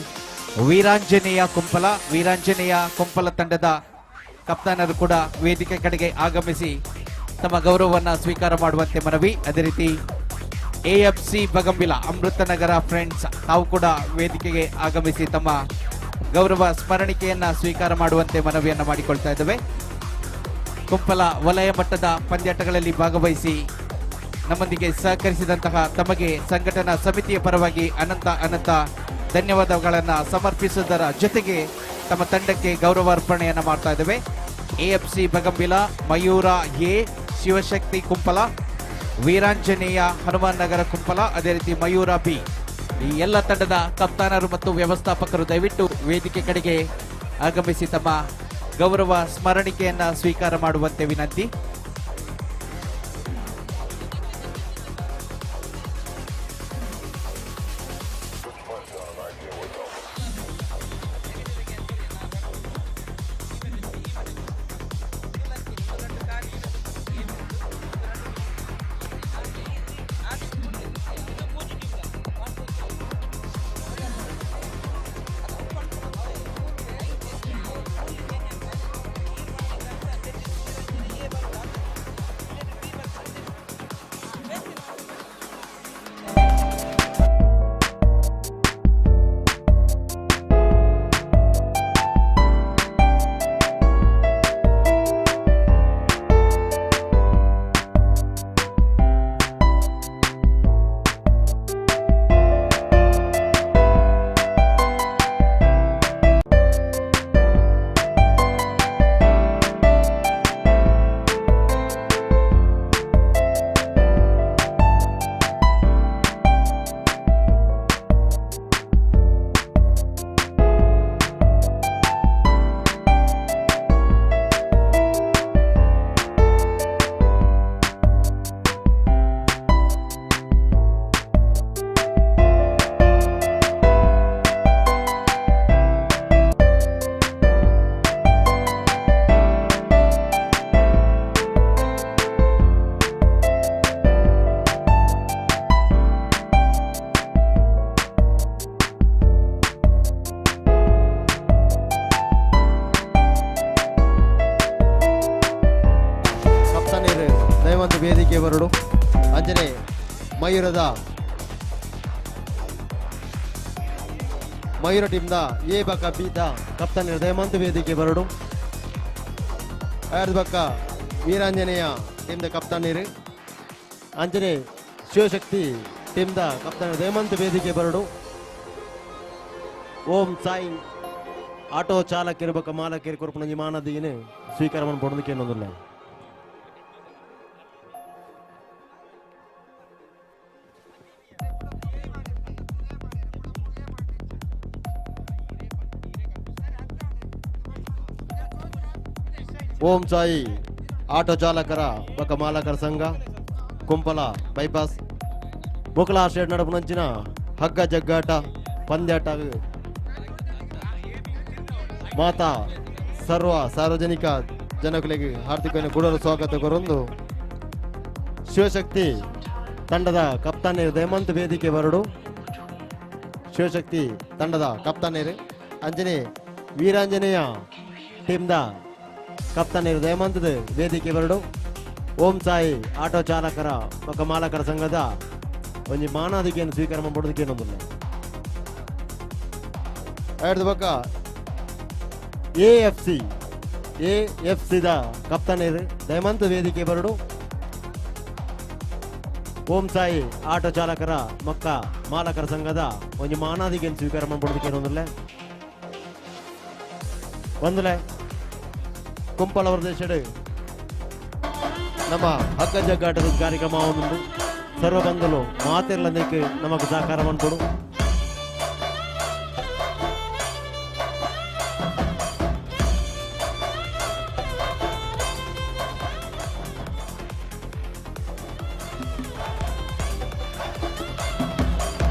ವೀರಾಂಜನೇಯ ಕುಂಪಲ, ವೀರಾಂಜನೇಯ ಕುಂಪಲ ತಂಡದ ಕಪ್ತಾನರು ಕೂಡ ವೇದಿಕೆ ಕಡೆಗೆ ಆಗಮಿಸಿ ತಮ್ಮ ಗೌರವವನ್ನು ಸ್ವೀಕಾರ ಮಾಡುವಂತೆ ಮನವಿ. ಅದೇ ರೀತಿ ಎಎಫ್ಸಿ ಬಗಂಬಿಲ ಅಮೃತನಗರ ಫ್ರೆಂಡ್ಸ್ ತಾವು ಕೂಡ ವೇದಿಕೆಗೆ ಆಗಮಿಸಿ ತಮ್ಮ ಗೌರವ ಸ್ಮರಣಿಕೆಯನ್ನ ಸ್ವೀಕಾರ ಮಾಡುವಂತೆ ಮನವಿಯನ್ನು ಮಾಡಿಕೊಳ್ತಾ ಇದ್ದೇವೆ. ಕುಂಪಲ ವಲಯ ಮಟ್ಟದ ಪಂದ್ಯಾಟಗಳಲ್ಲಿ ಭಾಗವಹಿಸಿ ನಮ್ಮೊಂದಿಗೆ ಸಹಕರಿಸಿದಂತಹ ತಮಗೆ ಸಂಘಟನಾ ಸಮಿತಿಯ ಪರವಾಗಿ ಅನಂತ ಅನಂತ ಧನ್ಯವಾದಗಳನ್ನು ಸಮರ್ಪಿಸುವುದರ ಜೊತೆಗೆ ತಮ್ಮ ತಂಡಕ್ಕೆ ಗೌರವಾರ್ಪಣೆಯನ್ನು ಮಾಡ್ತಾ ಇದ್ದೇವೆ. ಎಎಫ್ಸಿ ಬಗಂಬಿಲ, ಮಯೂರ ಎ, ಶಿವಶಕ್ತಿ ಕುಂಪಲ, ವೀರಾಂಜನೇಯ ಹನುಮಾನ್ ನಗರ ಕುಂಪಲ, ಅದೇ ರೀತಿ ಮಯೂರ ಬಿ, ಈ ಎಲ್ಲ ತಂಡದ ಕಪ್ತಾನರು ಮತ್ತು ವ್ಯವಸ್ಥಾಪಕರು ದಯವಿಟ್ಟು ವೇದಿಕೆ ಕಡೆಗೆ ಆಗಮಿಸಿ ತಮ್ಮ ಗೌರವ ಸ್ಮರಣಿಕೆಯನ್ನ ಸ್ವೀಕಾರ ಮಾಡುವಂತೆ ವಿನಂತಿ. ವೇದಿಕೆ ಬರಡು ಅಂಜನೆ ಮಯೂರದ ಮಯೂರ ಟೀಮ್ದ ಎ ಬಕ ಬಿ the ಕಪ್ತಾನ್ ದಯಮಂತ್ ವೇದಿಕೆ ಬರಡು ಐದು ಬಕ್ಕ ವೀರಾಂಜನೇಯ ಟೀಮ್ದ ಕಪ್ತಾನೀರು ಅಂಜನೆ ಶಿವಶಕ್ತಿ ಟೀಮ್ದ ಕಪ್ತಾನ್ ದಯಮಂತ್ ವೇದಿಕೆ ಬರಡು ಓಂ ಸಾಯಿ ಆಟೋ ಚಾಲಕರು ಬೊಕ್ಕ ಮಾಲಕರು ಕೊರ್ಪುನ ವಿಮಾನದೀನು ಸ್ವೀಕಾರ ಮನ್ಪೊಡೊಂದು ಕೇನೊಂದುಲ್ಲೆ. ಓಂ ಸಾಯಿ ಆಟೋ ಚಾಲಕರ ಬೊಕ್ಕ ಮಾಲಕರ ಸಂಘ ಕುಂಪಲ ಬೈಪಾಸ್ ಮೊಕಲ ಆಶ್ರಯ ನಡಪುನಂಚಿನ ಹಗ್ಗ ಜಗ್ಗಾಟ ಪಂದ್ಯಾಟ ಮಾತಾ ಸರ್ವ ಸಾರ್ವಜನಿಕ ಜನಗಳಿಗೆ ಹಾರ್ದಿಕ ಗುಡಲು ಸ್ವಾಗತ ಕೊರೊಂದು ಶಿವಶಕ್ತಿ ತಂಡದ ಕಪ್ತಾನೇರು ದಯಮಂತ್ ವೇದಿಕೆ ಬರಡು ಶಿವಶಕ್ತಿ ತಂಡದ ಕಪ್ತಾನೇರು ಅಂಜನೆ ವೀರಾಂಜನೇಯ ಟೀಮ್ದ ಕಪ್ತಾನೇರು ದಯಮಂತದ ವೇದಿಕೆ ಬರಡು ಓಂ ಸಾಯಿ ಆಟೋ ಚಾಲಕರ ಬೊಕ್ಕ ಮಾಲಕರ ಸಂಘದ ಒಂಜಿ ಮಾನಾದಿಕೆಯನ್ನು ಸ್ವೀಕಾರ ಮಾಡೋದಕ್ಕೆ ಏನೊಂದಿಲ್ಲ. ಐದು ಬೊಕ್ಕ ಎಎಫ್ಸಿದ ಕಪ್ತಾನೇರು ದಯಮಂತ ವೇದಿಕೆ ಬರಡು ಓಂ ಸಾಯಿ ಆಟೋ ಚಾಲಕರ ಮಕ್ಕ ಮಾಲಕರ ಸಂಘದ ಒಂಜಿ ಮಾನಾದಿಗೆಯನ್ನು ಸ್ವೀಕಾರ ಮಾಡ್ಬಿಡೋದಕ್ಕೆ ಏನೊಂದಿಲ್ಲ. ಒಂದಲೇ ಕುಂಪಲ ಪ್ರದೇಶಡ್ ನಮ್ಮ ಹಗ್ಗ ಜಗ್ಗಾಟದ ಕಾರ್ಯಕ್ರಮ ಒಂದು ಸರ್ವ ಬಂಧುಲು ಮಾತಿರ್ಲಂದಕ್ಕೆ ನಮಗೆ ಸಹಕಾರ ಮಾಡ್ಕೊಡು.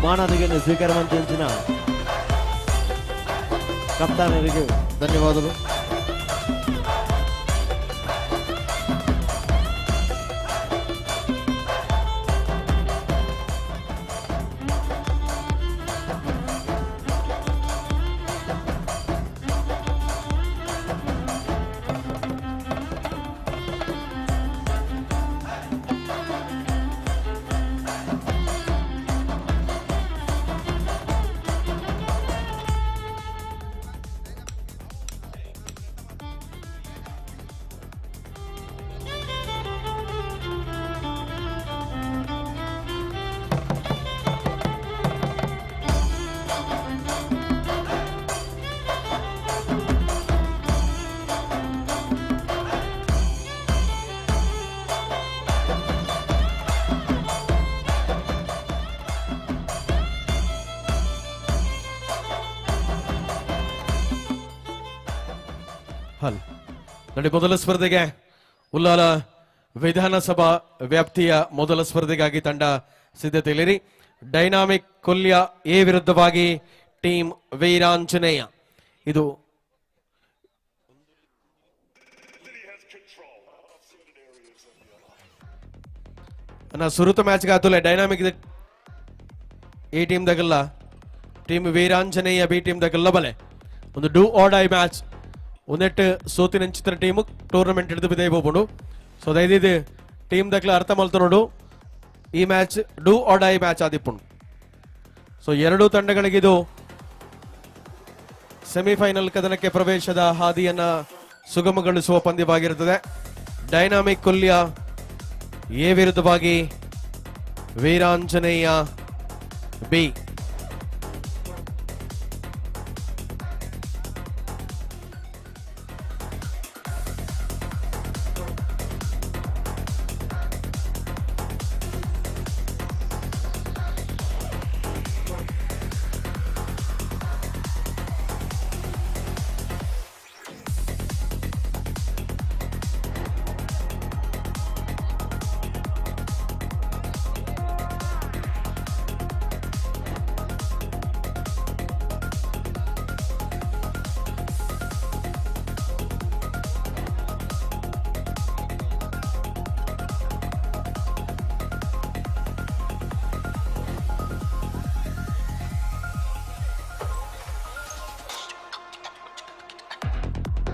ಮಾನದಿಗೆ ಸ್ವೀಕಾರ ಮಂಚಿನ ಕಪ್ತಾನರಿಗೆ ಧನ್ಯವಾದಗಳು. ನೋಡಿ, ಮೊದಲ ಸ್ಪರ್ಧೆಗೆ ಉಲ್ಲಾಲ ವಿಧಾನಸಭಾ ವ್ಯಾಪ್ತಿಯ ಮೊದಲ ಸ್ಪರ್ಧೆಗಾಗಿ ತಂಡ ಸಿದ್ಧತೆಯಲ್ಲಿರಿ. ಡೈನಾಮಿಕ್ ಕೊಲ್ಯ ಎ ವಿರುದ್ಧವಾಗಿ ಟೀಮ್ ವೀರಾಂಜನೇಯ. ಇದು ಸುರುತ ಮ್ಯಾಚ್ ಗಾತುಲೆ ಡೈನಾಮಿಕ್ ಎ ಟೀಮ್ ದಗಲ್ಲ, ಟೀಮ್ ವೀರಾಂಜನೇಯ ಬಿ ಟೀಮ್ ದಗಲ್ಲ ಬಲೆ ಒಂದು do or die match. ಒಂದೆಟ್ಟು ಸೋತಿನಂಚಿತ ಟೀಮು ಟೂರ್ನಮೆಂಟ್ ಹಿಡಿದು ಬಿದೇ ಹೋಗ್ಬೋದು. ಸೊ ದಯದಿದ್ದು ಟೀಮ್ ದಕ್ಲ ಅರ್ಥ ಮಲ್ತ ನೋಡು, ಈ match do or die match ಆದಿಪ್ಪುಂಡು. ಸೊ ಎರಡೂ ತಂಡಗಳಿಗಿದು ಸೆಮಿಫೈನಲ್ ಕದನಕ್ಕೆ ಪ್ರವೇಶದ ಹಾದಿಯನ್ನ ಸುಗಮಗೊಳಿಸುವ ಪಂದ್ಯವಾಗಿರುತ್ತದೆ. ಡೈನಾಮಿಕ್ ಕೊಲ್ಯ ಎ ವಿರುದ್ಧವಾಗಿ ವೀರಾಂಜನೇಯ ಬಿ.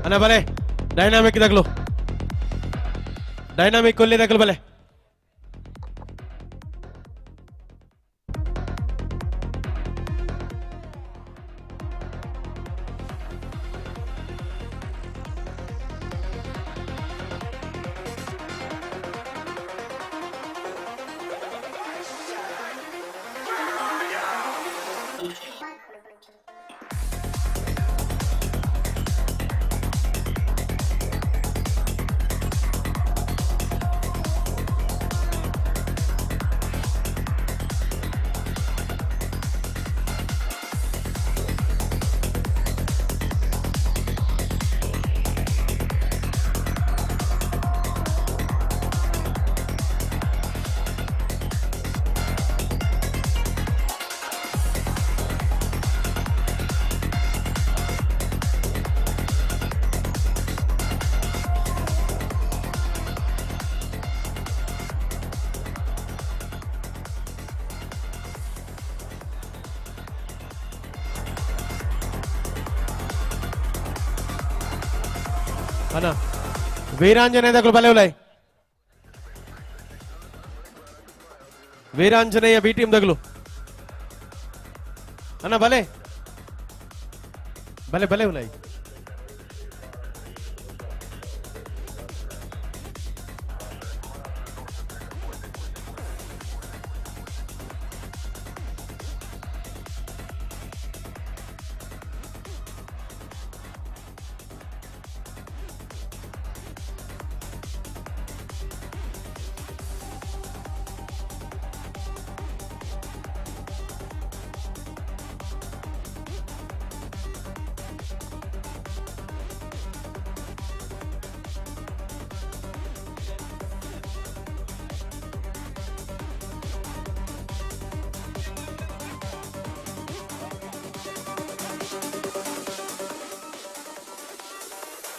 ಅಣ್ಣ ಬಲೆ ಡೈನಾಮಿಕ್ ದಗ್ಲು, ಡೈನಾಮಿಕ್ ಕೊಲ್ಲಿ ದಗ್ಲು ಬಲೆ. ಅಣ್ಣ ವೀರಾಂಜನೇಯ ದಗ್ಲು ಬಲೆ ಉಲೈ. ವೀರಾಂಜನೇಯ ಬಿ ಟೀಮ್ ದಗ್ಲು ಅಣ್ಣ ಬಲೆ ಬಲೆ ಬಲೆ ಉಲೈ.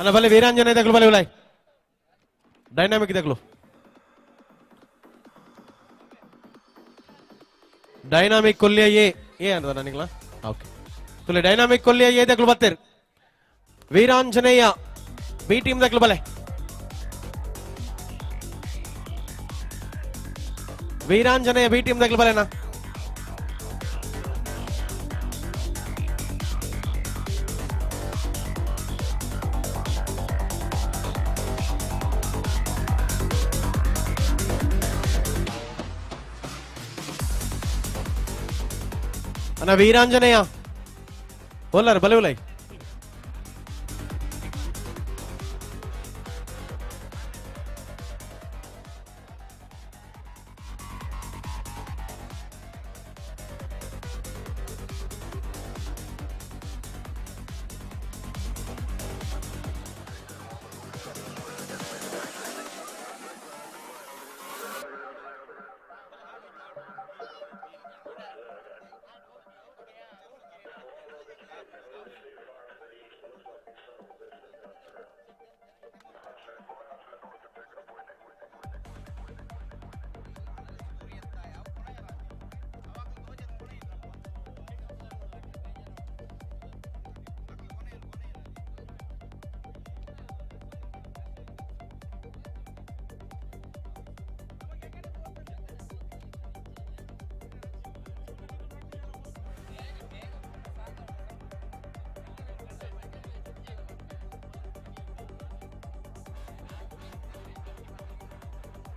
ಅಣ್ಣ ಬಲೆ ವೀರಾಂಜನೇಯ ದಗ್ಲು ಬಲೆ ಉಲೈ. Dynamic ದಗ್ಲು. Dynamic Kulya A A ಅಂದ ನನಗಿಲ್ಲ. ಓಕೆ ತುಲೆ ಡೈನಾಮಿಕ್ ಕೊಲ್ಲಿಯ ಎ ದಗ್ಲು ಬತ್ತೇರು. ವೀರಾಂಜನೇಯ ಬಿ ಟೀಮ್ ದಗ್ಲು ಬಲೆ. ವೀರಾಂಜನೇಯ ಬಿ ಟೀಮ್ ದಗ್ಲು ಬಲೆನಾ. ಅಣ್ಣ ವೀರಾಂಜನೇಯ ಬೋಲಾರ ಬಲೆ ಉಲೈ.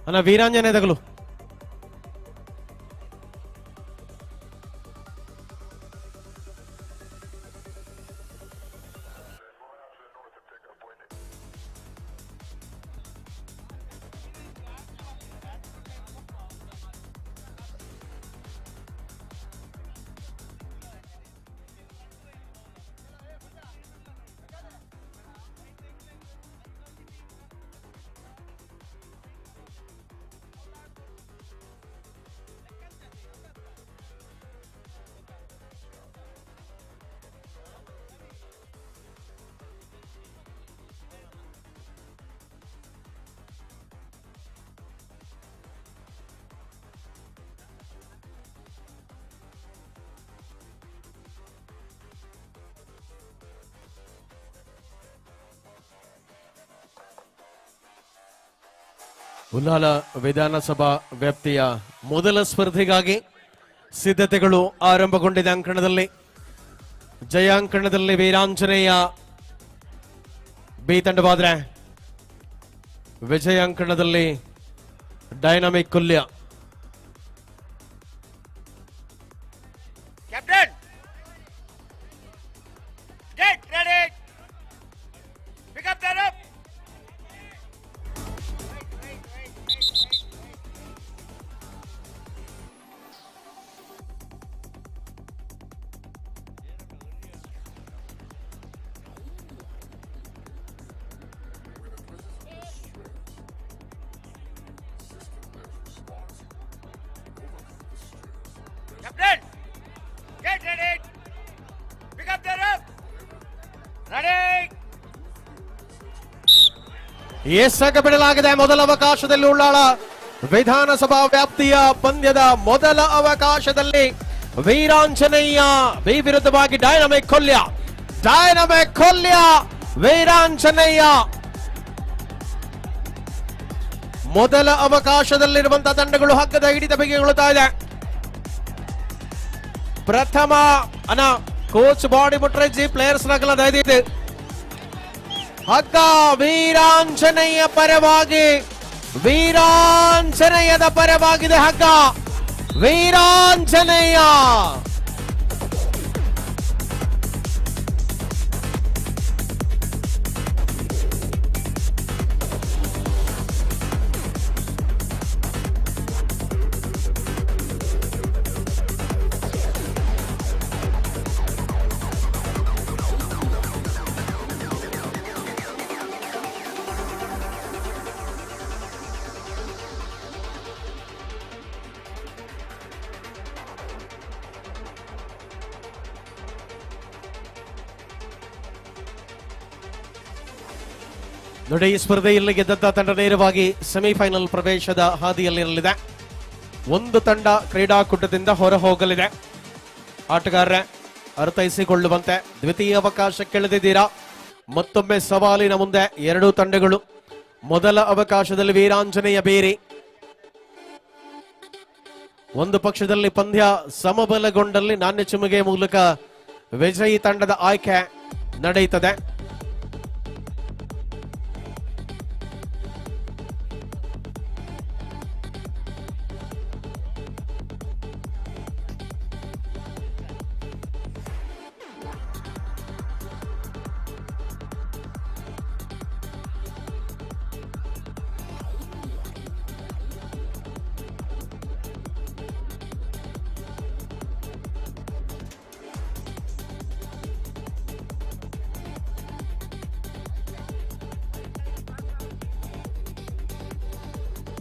ಅಣ್ಣ ವೀರಾಂಜನೇಯ ದಗ್ಲು. ಉಲ್ಲಾಲ ವಿಧಾನಸಭಾ ವ್ಯಾಪ್ತಿಯ ಮೊದಲ ಸ್ಪರ್ಧೆಗಾಗಿ ಸಿದ್ಧತೆಗಳು ಆರಂಭಗೊಂಡಿದೆ. ಅಂಕಣದಲ್ಲಿ ಜಯಾಂಕಣದಲ್ಲಿ ವೀರಾಂಜನೇಯ ಬಿ ತಂಡವಾದ್ರೆ ವಿಜಯಾಂಕಣದಲ್ಲಿ dynamic Kulya. Captain, get ready, pick up the rope. Captain, get ready, pick up the rope. Ready. ಎಸಗ ಬಿಡಲಾಗಿದೆ ಮೊದಲ ಅವಕಾಶದಲ್ಲಿ ಉಳ್ಳಾಳ ವಿಧಾನಸಭಾ ವ್ಯಾಪ್ತಿಯ ಪಂದ್ಯದ ಮೊದಲ ಅವಕಾಶದಲ್ಲಿ ವೀರಾಂಜನೇಯ ಬಿ ವಿರುದ್ಧವಾಗಿ ಡೈನಮಿಕ್ ಕೊಲ್ಯ, ಡೈನಮಿಕ್ ಕೊಲ್ಯ ವೀರಾಂಜನೇಯ. ಮೊದಲ ಅವಕಾಶದಲ್ಲಿರುವಂತಹ ತಂಡಗಳು ಹಗ್ಗದ ಹಿಡಿತ ಬಿಗಿಗೊಳ್ಳುತ್ತಾ ಇದೆ. ಪ್ರಥಮ ಅನ ಕೋಚ್ ಬಾಡಿ ಮುಟ್ರೆಜ್ಜಿ ಪ್ಲೇಯರ್ಸ್ ನಕಲ ದಯದಿದೆ. ಹಗ್ಗ ವೀರಾಂಜನೇಯ ಪರವಾಗಿ, ವೀರಾಂಜನೇಯದ ಪರವಾಗಿದೆ ಹಗ್ಗ. ವೀರಾಂಜನೇಯ ನೋಡಿ, ಈ ಸ್ಪರ್ಧೆಯಲ್ಲಿ ಗೆದ್ದಂತ ತಂಡ ನೇರವಾಗಿ ಸೆಮಿಫೈನಲ್ ಪ್ರವೇಶದ ಹಾದಿಯಲ್ಲಿರಲಿದೆ. ಒಂದು ತಂಡ ಕ್ರೀಡಾಕೂಟದಿಂದ ಹೊರ ಹೋಗಲಿದೆ. ಆಟಗಾರರೇ, ಅರ್ಥೈಸಿಕೊಳ್ಳುವಂತೆ ದ್ವಿತೀಯ ಅವಕಾಶಕ್ಕಿಳಿದಿದ್ದೀರಾ. ಮತ್ತೊಮ್ಮೆ ಸವಾಲಿನ ಮುಂದೆ ಎರಡೂ ತಂಡಗಳು. ಮೊದಲ ಅವಕಾಶದಲ್ಲಿ ವೀರಾಂಜನೇಯ ಬೇರಿ. ಒಂದು ಪಕ್ಷದಲ್ಲಿ ಪಂದ್ಯ ಸಮಬಲಗೊಂಡಲ್ಲಿ ನಾಣ್ಯ ಚಿಮುಗೆ ಮೂಲಕ ವಿಜಯಿ ತಂಡದ ಆಯ್ಕೆ ನಡೆಯುತ್ತದೆ.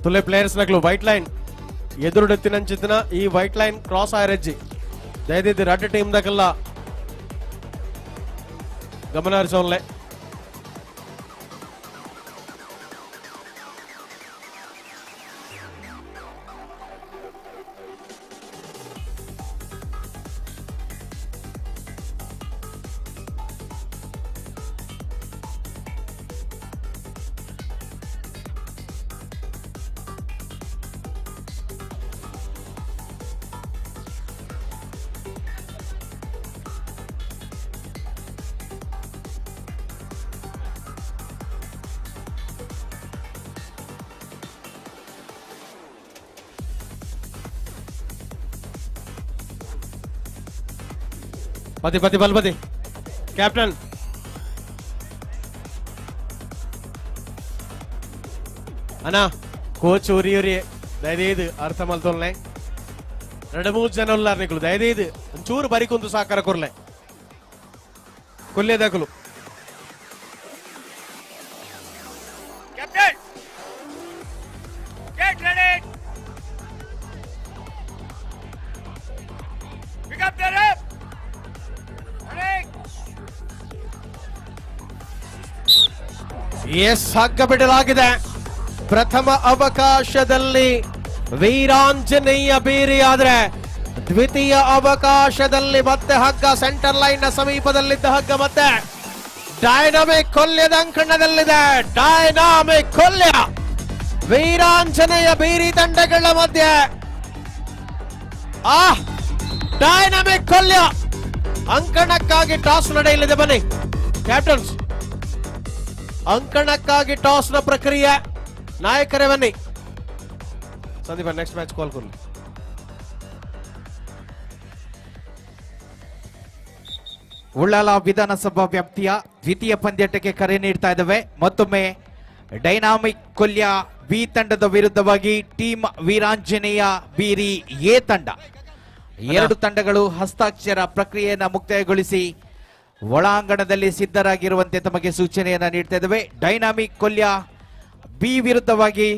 ತುಲೆ ಪ್ಲೇಯರ್ಸ್ ನಕಲು ವೈಟ್ ಲೈನ್ ಎದುರುಡೆತ್ತಿನಂಚಿತ್ತಿನ ಈ ವೈಟ್ ಲೈನ್ ಕ್ರಾಸ್ ಆಯರಜ್ಜಿ ದಯದಿದ್ದು ರಡ್ಡ್ ಟೀಮ್ ದಕಲ್ಲ ಗಮನ ಹರಿಸೋನ್ಲೆ. ಪತಿ ಪತಿ ಬಲ್ಪತಿ ಕ್ಯಾಪ್ಟನ್ ಅಣ್ಣ ಕೋಚ್ ಉರಿ ಉರಿ ದಯದೀದು ಅರ್ಥ ಮಲ್ತೊಲ್ಲೆ. ಎರಡು ಮೂರು ಜನ ಉಲ್ಲಾರ್ ನಿಕುಲು ದಯದೀದು ಒಂಚೂರು ಬರಿಕುಂದು ಸಾಕಾರ ಕೊರ್ಲೆ ಕೊಲ್ಲೆದಕುಲು. Captain get ready pick up the rope. Yes, ಹಗ್ಗ ಬಿಡಲಾಗಿದೆ. ಪ್ರಥಮ ಅವಕಾಶದಲ್ಲಿ ವೀರಾಂಜನೇಯ ಬೀರಿ, ಆದ್ರೆ ದ್ವಿತೀಯ ಅವಕಾಶದಲ್ಲಿ ಮತ್ತೆ ಹಗ್ಗ ಸೆಂಟರ್ ಲೈನ್ ನ ಸಮೀಪದಲ್ಲಿದ್ದ ಹಗ್ಗ ಮತ್ತೆ ಡೈನಾಮಿಕ್ ಕೊಲ್ಯದ ಅಂಕಣದಲ್ಲಿದೆ. ಡೈನಾಮಿಕ್ ಕೊಲ್ಯ ವೀರಾಂಜನೇಯ ಬೀರಿ ತಂಡಗಳ ಮಧ್ಯೆ ಆ ಡೈನಾಮಿಕ್ ಕೊಲ್ಯ ಅಂಕಣಕ್ಕಾಗಿ ಟಾಸ್ ನಡೆಯಲಿದೆ. ಬನ್ನಿ ಕ್ಯಾಪ್ಟನ್ಸ್, ಅಂಕಣಕ್ಕಾಗಿ ಟಾಸ್ ನ ಪ್ರಕ್ರಿಯೆ. ನಾಯಕರೇ ಬನ್ನಿ. ಸಂದೀಪ, ನೆಕ್ಸ್ಟ್ ಮ್ಯಾಚ್ ಕಾಲ್ ಕೊಡ್ಲಿ. ಉಳ್ಳಾಲ ವಿಧಾನಸಭಾ ವ್ಯಾಪ್ತಿಯ ದ್ವಿತೀಯ ಪಂದ್ಯಾಟಕ್ಕೆ ಕರೆ ನೀಡ್ತಾ ಇದ್ದಾವೆ. ಮತ್ತೊಮ್ಮೆ ಡೈನಾಮಿಕ್ ಕೊಲ್ಯ ಬಿ ತಂಡದ ವಿರುದ್ಧವಾಗಿ ಟೀಮ್ ವೀರಾಂಜನೇಯ ಬೀರಿ ಎ ತಂಡ. ಎರಡು ತಂಡಗಳು ಹಸ್ತಾಕ್ಷರ ಪ್ರಕ್ರಿಯೆಯನ್ನು ಮುಕ್ತಾಯಗೊಳಿಸಿ ಒಳಾಂಗಣದಲ್ಲಿ ಸಿದ್ಧರಾಗಿರುವಂತೆ ತಮಗೆ ಸೂಚನೆಯನ್ನ ನೀಡ್ತಾ ಇದ್ದಾವೆ. ಡೈನಾಮಿಕ್ ಕೊಲ್ಯ ಬಿ ವಿರುದ್ಧವಾಗಿ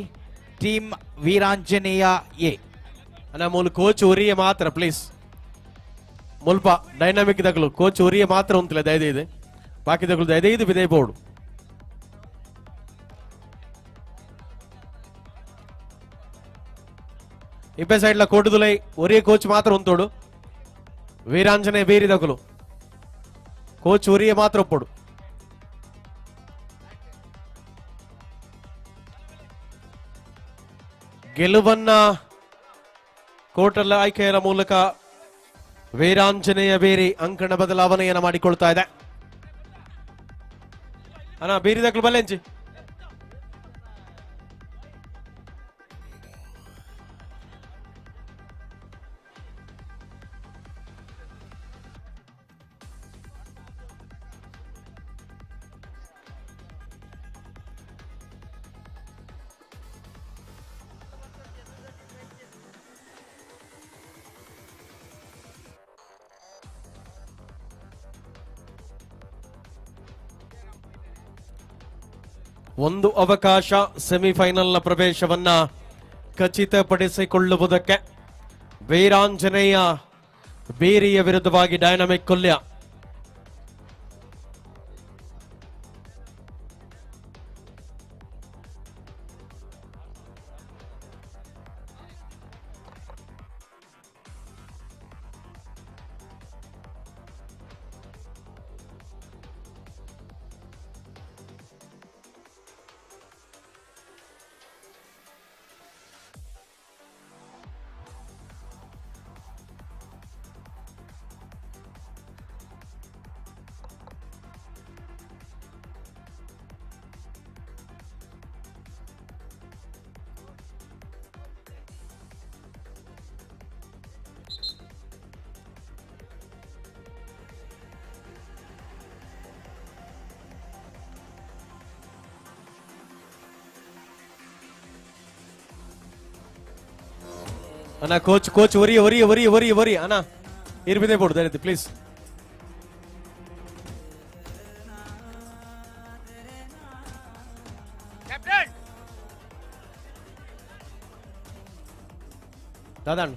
ಟೀಮ್ ವೀರಾಂಜನೇಯ ಎ. ಅಣ್ಣ ಮೂಲು ಕೋಚ್ ಉರಿಯ ಮಾತ್ರ ಪ್ಲೀಸ್. ಮುಲ್ಪ ಡೈನಾಮಿಕ್ ದಗಲು ಕೋಚ್ ಉರಿಯ ಮಾತ್ರ ಉಂತಲೆ ದಯದೈದು, ಬಾಕಿ ದಗಲು ದಯದೈದು ಬಿದೇ ಬೋರ್ಡು. ಇಬ್ಬೆ ಸೈಡ್ಲ ಕೋಟುದುಲೈ ಒರಿಯ ಕೋಚ್ ಮಾತ್ರ ಉಂತೋಡು. ವೀರಾಂಜನೇಯ ಬೀರಿ ದಗಲು ಕೋಚ್ ಉರಿಯ ಮಾತ್ರ ಒಪ್ಪೋಡು. ಗೆಲುವನ್ನ ಕೋಟಲ್ ಆಯ್ಕೆಯ ಮೂಲಕ ವೀರಾಂಜನೇಯ ಬೇರಿ ಅಂಕಣ ಬದಲಾವಣೆಯನ್ನು ಮಾಡಿಕೊಳ್ತಾ ಇದೆ. ಅಣ್ಣ ಬೀರಿದಕ್ಲು ಬಲ್ಲೆಂಚಿ. ಒಂದು ಅವಕಾಶ ಸೆಮಿಫೈನಲ್ನ ಪ್ರವೇಶವನ್ನ ಖಚಿತಪಡಿಸಿಕೊಳ್ಳುವುದಕ್ಕೆ ವೀರಾಂಜನೇಯ ಬೇರಿಯ ವಿರುದ್ಧವಾಗಿ ಡೈನಮಿಕ್ ಕೊಲ್ಯ. ಅಣ್ಣ ಕೋಚ್ ಕೋಚ್ ಒರಿ ಒರಿ ಒರಿ ಒರಿ ಒರಿ ಅಣ್ಣ ಇರ್ಬಿದೆ ಬೋರ್ಡ್ ದಯವಿಟ್ಟು ಪ್ಲೀಸ್. ದಾದಾ ಅಣ್ಣ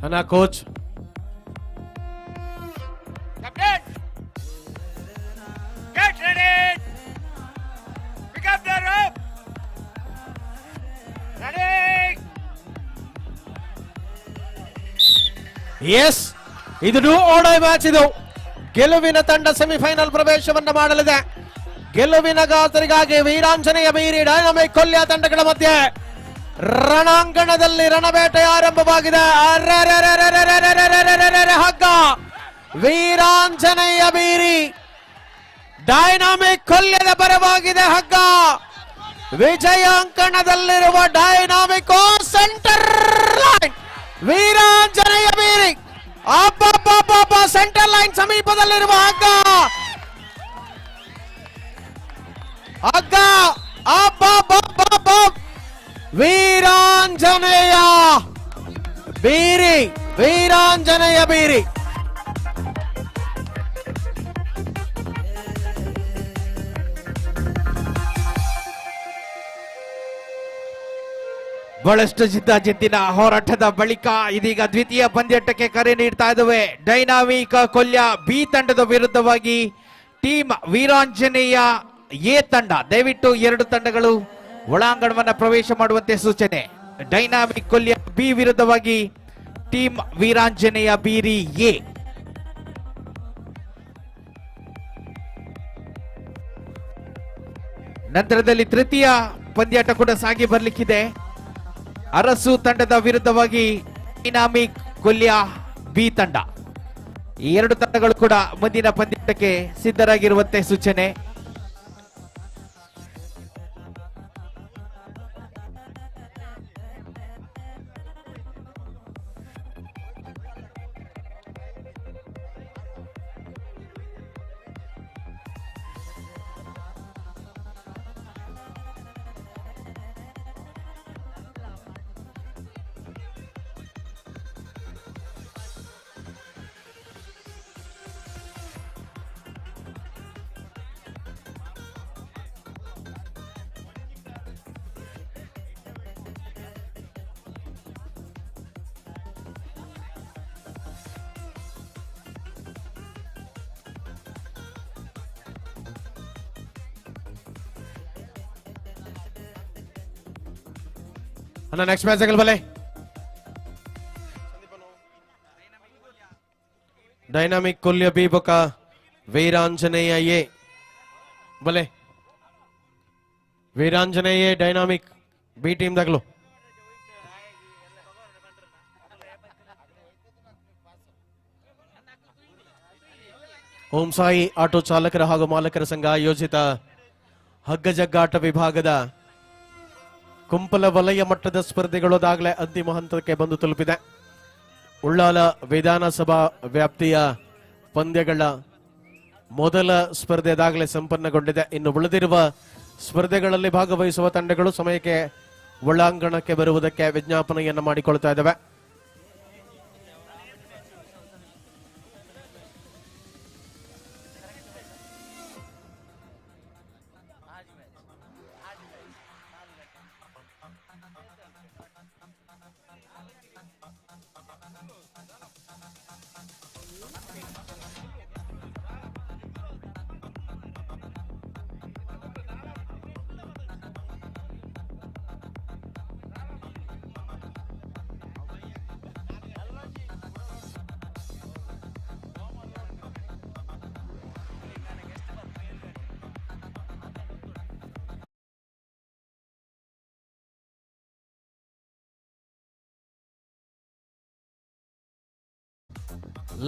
ಅಣ್ಣ coach Get ready! Pick up the rope! Ready! Yes, ಇದು do or die match. ಇದು ಗೆಲುವಿನ ತಂಡ ಸೆಮಿಫೈನಲ್ ಪ್ರವೇಶವನ್ನ ಮಾಡಲಿದೆ. ಗೆಲುವಿನ ಗಾತರಿಗಾಗಿ ವೀರಾಂಜನೇಯ ಬೀರಿ ಡೈನಮಿಕ್ ಕೊಲ್ಯ ತಂಡಗಳ ಮಧ್ಯೆ ರಣಾಂಗಣದಲ್ಲಿ ರಣಬೇಟೆ ಆರಂಭವಾಗಿದೆ. ಅರೆರೆರೆರೆರೆರೆರೆರೆರೆರೆರೆರೆ ಹಗ್ಗ ವೀರಾಂಜನೇಯ ಬೀರಿ ಡೈನಾಮಿಕ್ ಕೊಲ್ಯದ ಪರವಾಗಿದೆ ಹಗ್ಗ. ವಿಜಯಾಂಕಣದಲ್ಲಿರುವ ಡೈನಾಮಿಕ್ ಸೆಂಟರ್ ಲೈನ್ ವೀರಾಂಜನೇಯ ಬೀರಿ ಅಬ್ಬಬ್ಬಬ್ಬ ಸೆಂಟರ್ ಲೈನ್ ಸಮೀಪದಲ್ಲಿರುವ ಹಗ್ಗ ಹಗ್ಗ ಅಬ್ಬಬ್ಬಬ್ಬ ವೀರಾಂಜನೇಯ ಬೀರಿ ವೀರಾಂಜನೇಯ ಬೀರಿ. ಬಹಳಷ್ಟು ಜಿದ್ದಾಜಿದ್ದಿನ ಹೋರಾಟದ ಬಳಿಕ ಇದೀಗ ದ್ವಿತೀಯ ಪಂದ್ಯಾಟಕ್ಕೆ ಕರೆ ನೀಡ್ತಾ ಇದ್ದಾವೆ. ಡೈನಾಮಿಕ್ ಕೊಲ್ಯ ಬಿ ತಂಡದ ವಿರುದ್ಧವಾಗಿ ಟೀಮ್ ವೀರಾಂಜನೇಯ ಎ ತಂಡ. ದಯವಿಟ್ಟು ಎರಡು ತಂಡಗಳು ಒಳಾಂಗಣವನ್ನ ಪ್ರವೇಶ ಮಾಡುವಂತೆ ಸೂಚನೆ. ಡೈನಾಮಿಕ್ ಕೊಲ್ಯ ಬಿ ವಿರುದ್ಧವಾಗಿ ಟೀಮ್ ವೀರಾಂಜನೇಯ ಬೀರಿ ಎ. ನಂತರದಲ್ಲಿ ತೃತೀಯ ಪಂದ್ಯಾಟ ಕೂಡ ಸಾಗಿ ಬರ್ಲಿಕ್ಕಿದೆ. ಅರಸು ತಂಡದ ವಿರುದ್ಧವಾಗಿ ಡೈನಾಮಿಕ್ ಕೊಲ್ಯ ಬಿ ತಂಡ. ಈ ಎರಡು ತಂಡಗಳು ಕೂಡ ಮುಂದಿನ ಪಂದ್ಯಾಟಕ್ಕೆ ಸಿದ್ಧರಾಗಿರುವಂತೆ ಸೂಚನೆ. ಅಣ್ಣ ನೆಕ್ಸ್ಟ್ ಮ್ಯಾಚ್ ಬಲೆ ಡೈನಾಮಿಕ್ ಕೊಲ್ಯ ಬಿ ಬೊಕ ವೀರಾಂಜನೇಯ ಎ ಬಲೆ ವೀರಾಂಜನೇಯ ಡೈನಾಮಿಕ್ ಬಿ ಟೀಮ್ ದಾಗಲು. ಓಂ ಸಾಯಿ ಆಟೋ ಚಾಲಕರ ಹಾಗೂ ಮಾಲಕರ ಸಂಘ ಆಯೋಜಿತ ಹಗ್ಗಜಗ್ಗಾಟ ವಿಭಾಗದ ಕುಂಪಲ ವಲಯ ಮಟ್ಟದ ಸ್ಪರ್ಧೆಗಳು ಅದಾಗಲೇ ಅಂತಿಮ ಹಂತಕ್ಕೆ ಬಂದು ತಲುಪಿದೆ. ಉಳ್ಳಾಲ ವಿಧಾನಸಭಾ ವ್ಯಾಪ್ತಿಯ ಪಂದ್ಯಗಳ ಮೊದಲ ಸ್ಪರ್ಧೆ ಅದಾಗಲೇ ಸಂಪನ್ನಗೊಂಡಿದೆ. ಇನ್ನು ಉಳಿದಿರುವ ಸ್ಪರ್ಧೆಗಳಲ್ಲಿ ಭಾಗವಹಿಸುವ ತಂಡಗಳು ಸಮಯಕ್ಕೆ ಒಳಾಂಗಣಕ್ಕೆ ಬರುವುದಕ್ಕೆ ವಿಜ್ಞಾಪನೆಯನ್ನು ಮಾಡಿಕೊಳ್ತಾ ಇದ್ದಾವೆ.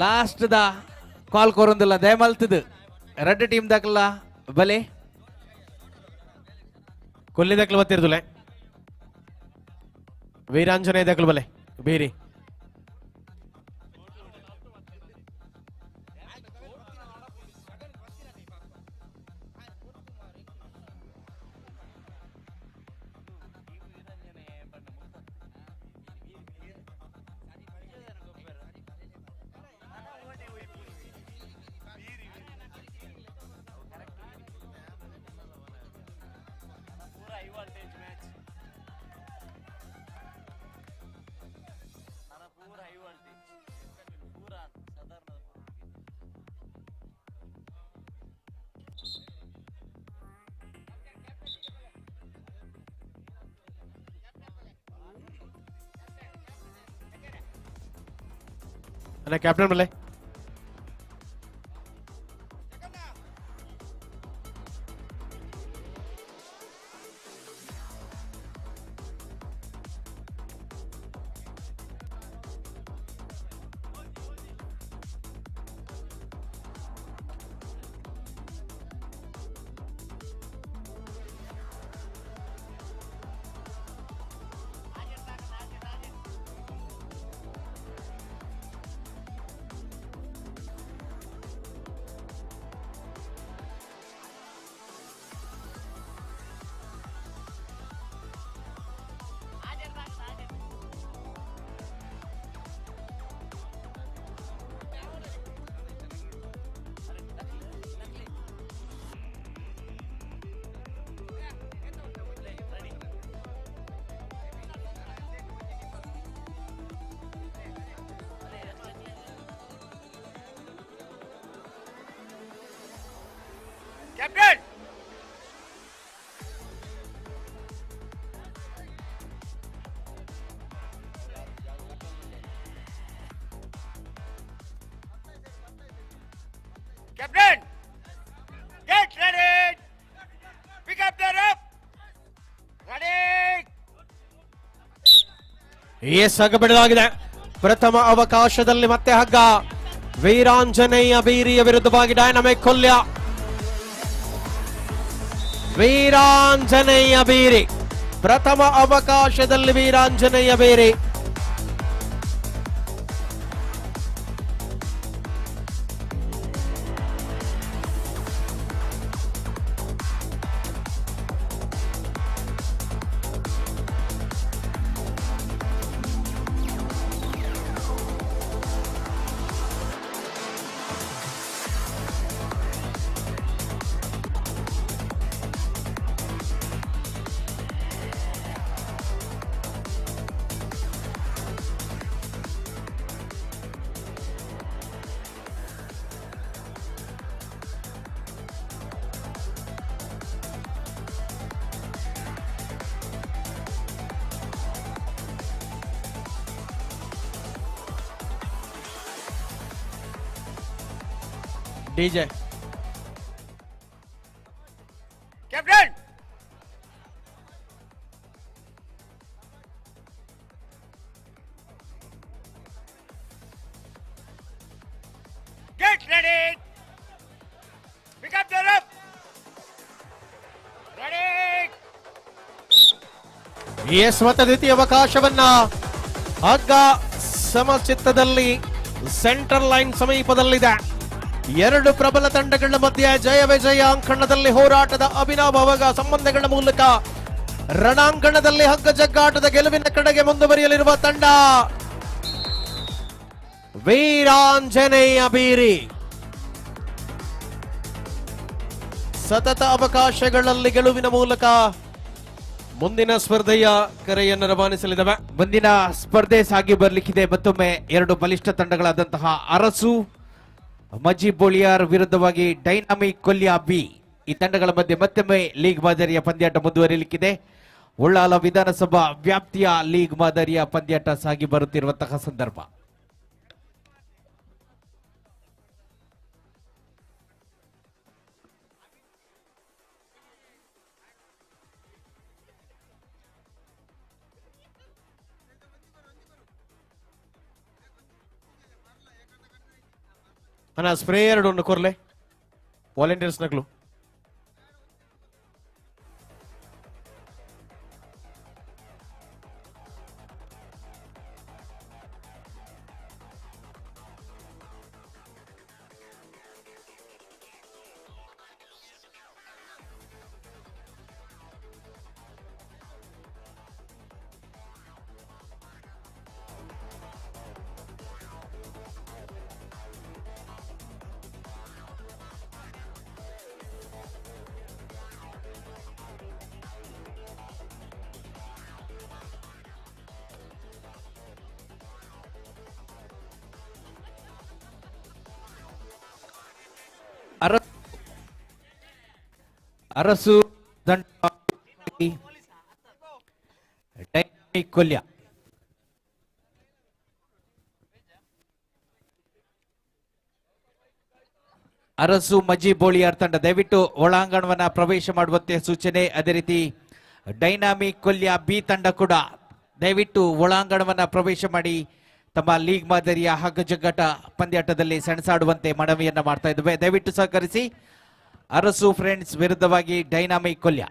ಲಾಸ್ಟ್ the ಕಾಲ್ ಕೊರೊಂದಿಲ್ಲ ದಯಮಲ್ತದು ರಡ್ಡ್ ಟೀಮ್ ದಾಕಲ್ಲ ಬಲೆ ಕೊಲ್ಲಿ ದಾಖಲು ಬತ್ತಿರ್ದುಲೆ ವೀರಾಂಜನೇಯ ದಾಖಲು ಬಲೆ ಬೀರಿ ಅಣ್ಣ ಕ್ಯಾಪ್ಟನ್ ಬಲೆ Captain! Captain! Get ready! Pick up the rope! Ready! S ಹಗ್ಗ ಬಿಡಲಾಗಿದೆ. ಪ್ರಥಮ ಅವಕಾಶದಲ್ಲಿ ಮತ್ತೆ ಹಗ್ಗ. ವೀರಾಂಜನೇಯ ಬೀರಿಯ ವಿರುದ್ಧವಾಗಿ ಡೈನಮಿಕ್ ಕೊಲ್ಯ. ವೀರಾಂಜನೇಯ ಬೀರಿ ಪ್ರಥಮ ಅವಕಾಶದಲ್ಲಿ ವೀರಾಂಜನೇಯ ಬೀರಿ. DJ. Captain! Get ready! Pick up the rope! Ready! S, ಮತ್ತೆ ದ್ವಿತೀಯ ಅವಕಾಶವನ್ನ ಹಗ್ಗ ಸಮಚಿತ್ತದಲ್ಲಿ ಸೆಂಟ್ರಲ್ ಲೈನ್ ಸಮೀಪದಲ್ಲಿದೆ. ಎರಡು ಪ್ರಬಲ ತಂಡಗಳ ಮಧ್ಯೆ ಜಯ ವಿಜಯ ಅಂಕಣದಲ್ಲಿ ಹೋರಾಟದ ಅವಿನಾಭಾವ ಸಂಬಂಧಗಳ ಮೂಲಕ ರಣಾಂಗಣದಲ್ಲಿ ಹಗ್ಗ ಜಗ್ಗಾಟದ ಗೆಲುವಿನ ಕಡೆಗೆ ಮುಂದುವರಿಯಲಿರುವ ತಂಡ ವೀರಾಂಜನೇಯ ಬೀರಿ. ಸತತ ಅವಕಾಶಗಳಲ್ಲಿ ಗೆಲುವಿನ ಮೂಲಕ ಮುಂದಿನ ಸ್ಪರ್ಧೆಯ ಕರೆಯನ್ನು ರವಾನಿಸಲಿದ್ದಾವೆ. ಮುಂದಿನ ಸ್ಪರ್ಧೆ ಸಾಗಿ ಬರಲಿಕ್ಕಿದೆ. ಮತ್ತೊಮ್ಮೆ ಎರಡು ಬಲಿಷ್ಠ ತಂಡಗಳಾದಂತಹ ಅರಸು ಮಜಿ ಬೋಳಿಯಾರ್ ವಿರುದ್ಧವಾಗಿ ಡೈನಾಮಿಕ್ ಕೊಲ್ಯಾ ಬಿ ಈ ತಂಡಗಳ ಮಧ್ಯೆ ಮತ್ತೊಮ್ಮೆ ಲೀಗ್ ಮಾದರಿಯ ಪಂದ್ಯಾಟ ಮುಂದುವರಿಯಲಿಕ್ಕಿದೆ. ಉಳ್ಳಾಲ ವಿಧಾನಸಭಾ ವ್ಯಾಪ್ತಿಯ ಲೀಗ್ ಮಾದರಿಯ ಪಂದ್ಯಾಟ ಸಾಗಿ ಬರುತ್ತಿರುವಂತಹ ಸಂದರ್ಭ. ಅಣ್ಣ ಸ್ಪ್ರೇ ಎರಡು ಒಂದು ಕೊರ್ಲೆ ವಾಲಂಟಿಯರ್ಸ್ ನಕ್ಲು. ಅರಸು ದಂಡ ಡೈನಾಮಿಕ್ ಕೊಲ್ಯ. ಅರಸು ಮಜಿ ಬೋಳಿಯಾರ್ ತಂಡ ದಯವಿಟ್ಟು ಒಳಾಂಗಣವನ್ನ ಪ್ರವೇಶ ಮಾಡುವಂತೆ ಸೂಚನೆ. ಅದೇ ರೀತಿ ಡೈನಾಮಿಕ್ ಕೊಲ್ಯ ಬಿ ತಂಡ ಕೂಡ ದಯವಿಟ್ಟು ಒಳಾಂಗಣವನ್ನ ಪ್ರವೇಶ ಮಾಡಿ ತಮ್ಮ ಲೀಗ್ ಮಾದರಿಯ ಹಗ್ಗಜಗ್ಗಾಟ ಪಂದ್ಯಾಟದಲ್ಲಿ ಸೆಣಸಾಡುವಂತೆ ಮನವಿಯನ್ನ ಮಾಡ್ತಾ ಇದ್ದೇವೆ. ದಯವಿಟ್ಟು ಸಹಕರಿಸಿ. ಅರಸು ಫ್ರೆಂಡ್ಸ್ ವಿರುದ್ಧವಾಗಿ dynamic Kolya.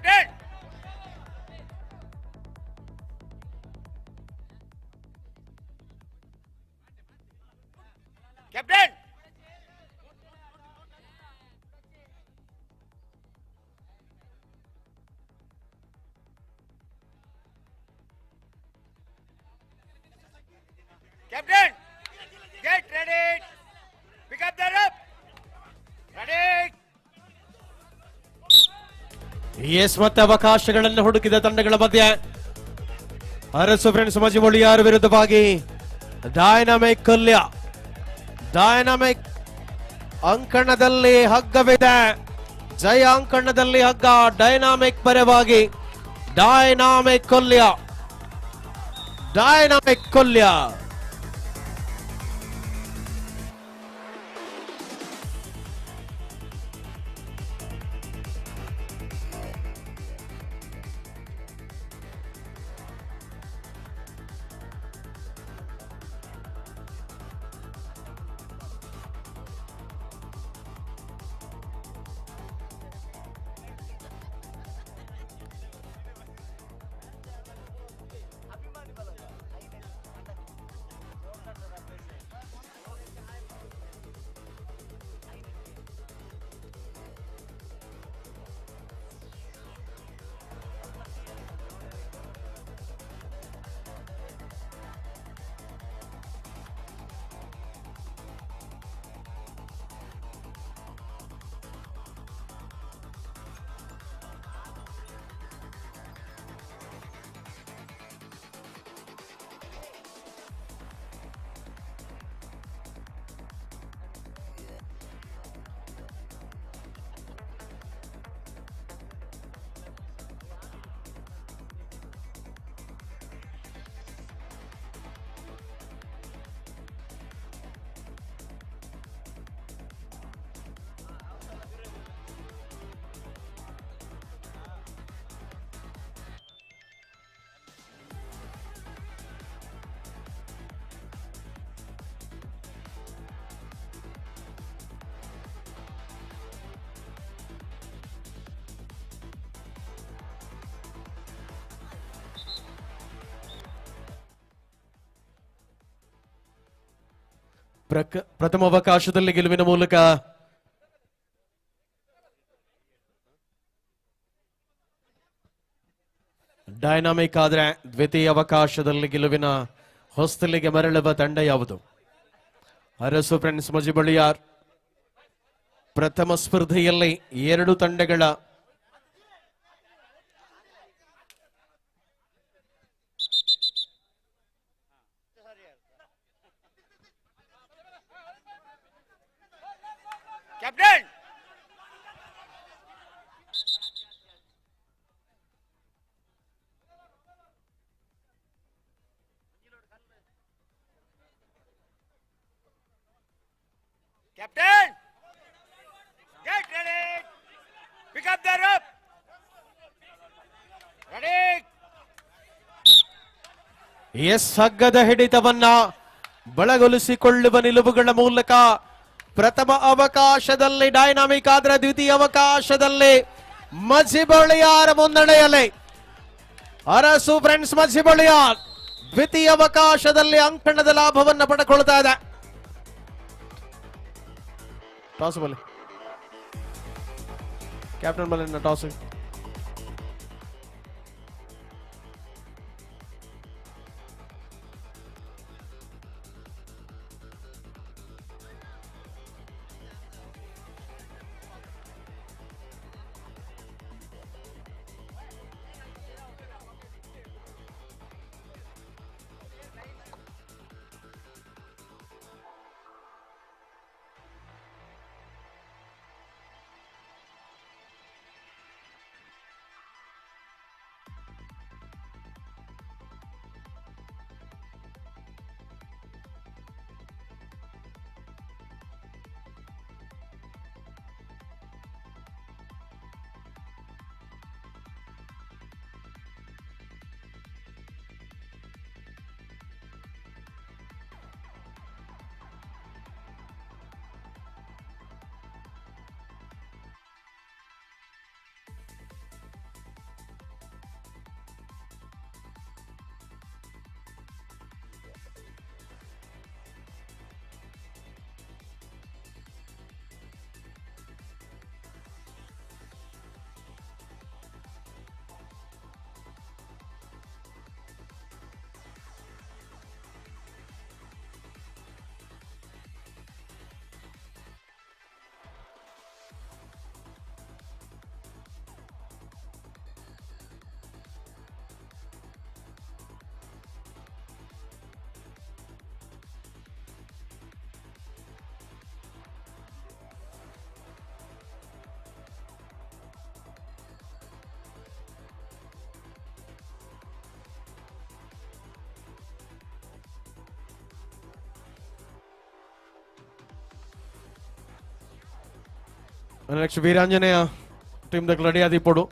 Captain! Captain! Captain! Get ready! Pick up the rope! Ready! Yes, ಮತ್ತೆ ಅವಕಾಶಗಳನ್ನು ಹುಡುಕಿದ ತಂಡಗಳ ಮಧ್ಯೆ ಅರಸು ಫ್ರೆಂಡ್ಸ್ ಮಜಿಮೊಳಿಯಾರ್ ವಿರುದ್ಧವಾಗಿ ಡೈನಮಿಕ್ ಕೊಲ್ಯ. ಡೈನಮಿಕ್ ಅಂಕಣದಲ್ಲಿ ಹಗ್ಗವಿದೆ, ಜಯ ಅಂಕಣದಲ್ಲಿ ಹಗ್ಗ. ಡೈನಾಮಿಕ್ ಪರವಾಗಿ ಡೈನಾಮಿಕ್ ಕೊಲ್ಯ, ಡೈನಾಮಿಕ್ ಕೊಲ್ಯ. ಪ್ರಥಮ ಅವಕಾಶದಲ್ಲಿ ಗೆಲುವಿನ ಮೂಲಕ ಡೈನಾಮಿಕ್ ಆದ್ರೆ ದ್ವಿತೀಯ ಅವಕಾಶದಲ್ಲಿ ಗೆಲುವಿನ ಹೊಸ್ತಲಿಗೆ ಮರಳುವ ತಂಡ ಯಾವುದು? ಅರಸು ಫ್ರೆಂಡ್ಸ್ ಮಜಿಬಳಿಯಾರ್. ಪ್ರಥಮ ಸ್ಪರ್ಧೆಯಲ್ಲಿ ಎರಡು ತಂಡಗಳ captain! Captain! Get ready! Pick up the rope! Ready! Yes, ಹಗ್ಗದ ಹಿಡಿತವನ್ನ ಬಳಗೊಲಿಸಿಕೊಳ್ಳುವ ನಿಲುವುಗಳ ಮೂಲಕ ಪ್ರಥಮ ಅವಕಾಶದಲ್ಲಿ ಡೈನಾಮಿಕ್ ಆದ್ರೆ ದ್ವಿತೀಯ ಅವಕಾಶದಲ್ಲಿ ಮಜಿಬಳಿಯಾರ್ ಮುನ್ನಡೆಯಲ್ಲಿ ಅರಸು ಫ್ರೆಂಡ್ಸ್ ಮಜಿಬಳಿಯಾರ್ ದ್ವಿತೀಯ ಅವಕಾಶದಲ್ಲಿ ಅಂಕಣದ ಲಾಭವನ್ನು ಪಡ್ಕೊಳ್ತಾ ಇದೆ. ಟಾಸ್ ಬಲ್ಲಿ ಕ್ಯಾಪ್ಟನ್ ಬಲ್ಲಿ toss. Next Veeranjaneya team ದಕ್ಲು ready ಆದಿಪ್ಪೊಡು.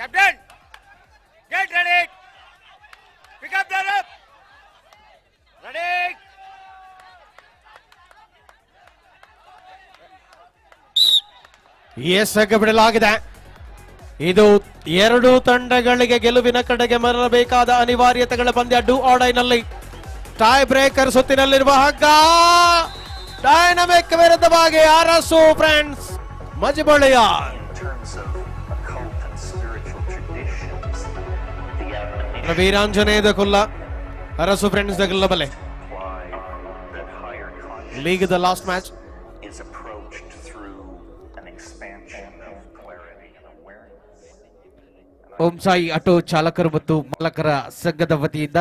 Captain! Captain! Get ready! Pick up the rope! Ready! S ಬಿಡಲಾಗಿದೆ. ಇದು ಎರಡು ತಂಡಗಳಿಗೆ ಗೆಲುವಿನ ಕಡೆಗೆ ಮರಳಬೇಕಾದ ಅನಿವಾರ್ಯತೆಗಳ ಪಂದ್ಯ. Do or ಡೈನಲ್ಲಿ ಟೈ ಬ್ರೇಕರ್ ಸುತ್ತಿನಲ್ಲಿರುವ ಹಗ್ಗ ಡೈನಮಿಕ್ ವಿರುದ್ಧವಾಗಿ ಅರಸು ಫ್ರೆಂಡ್ಸ್ ಮಜಿಬಳ್ಳಿಯ. ವೀರಾಂಜನೇಯದ ಕುಲ್ಲ ಅರಸು ಫ್ರೆಂಡ್ಸ್ the ಕುಲ್ಲ ಬಲೆ league the last match. Is approached through an expansion of clarity and awareness. Om Sai auto ಚಾಲಕರು ಮತ್ತು ಮಾಲಕರ ಸಂಘದ ವತಿಯಿಂದ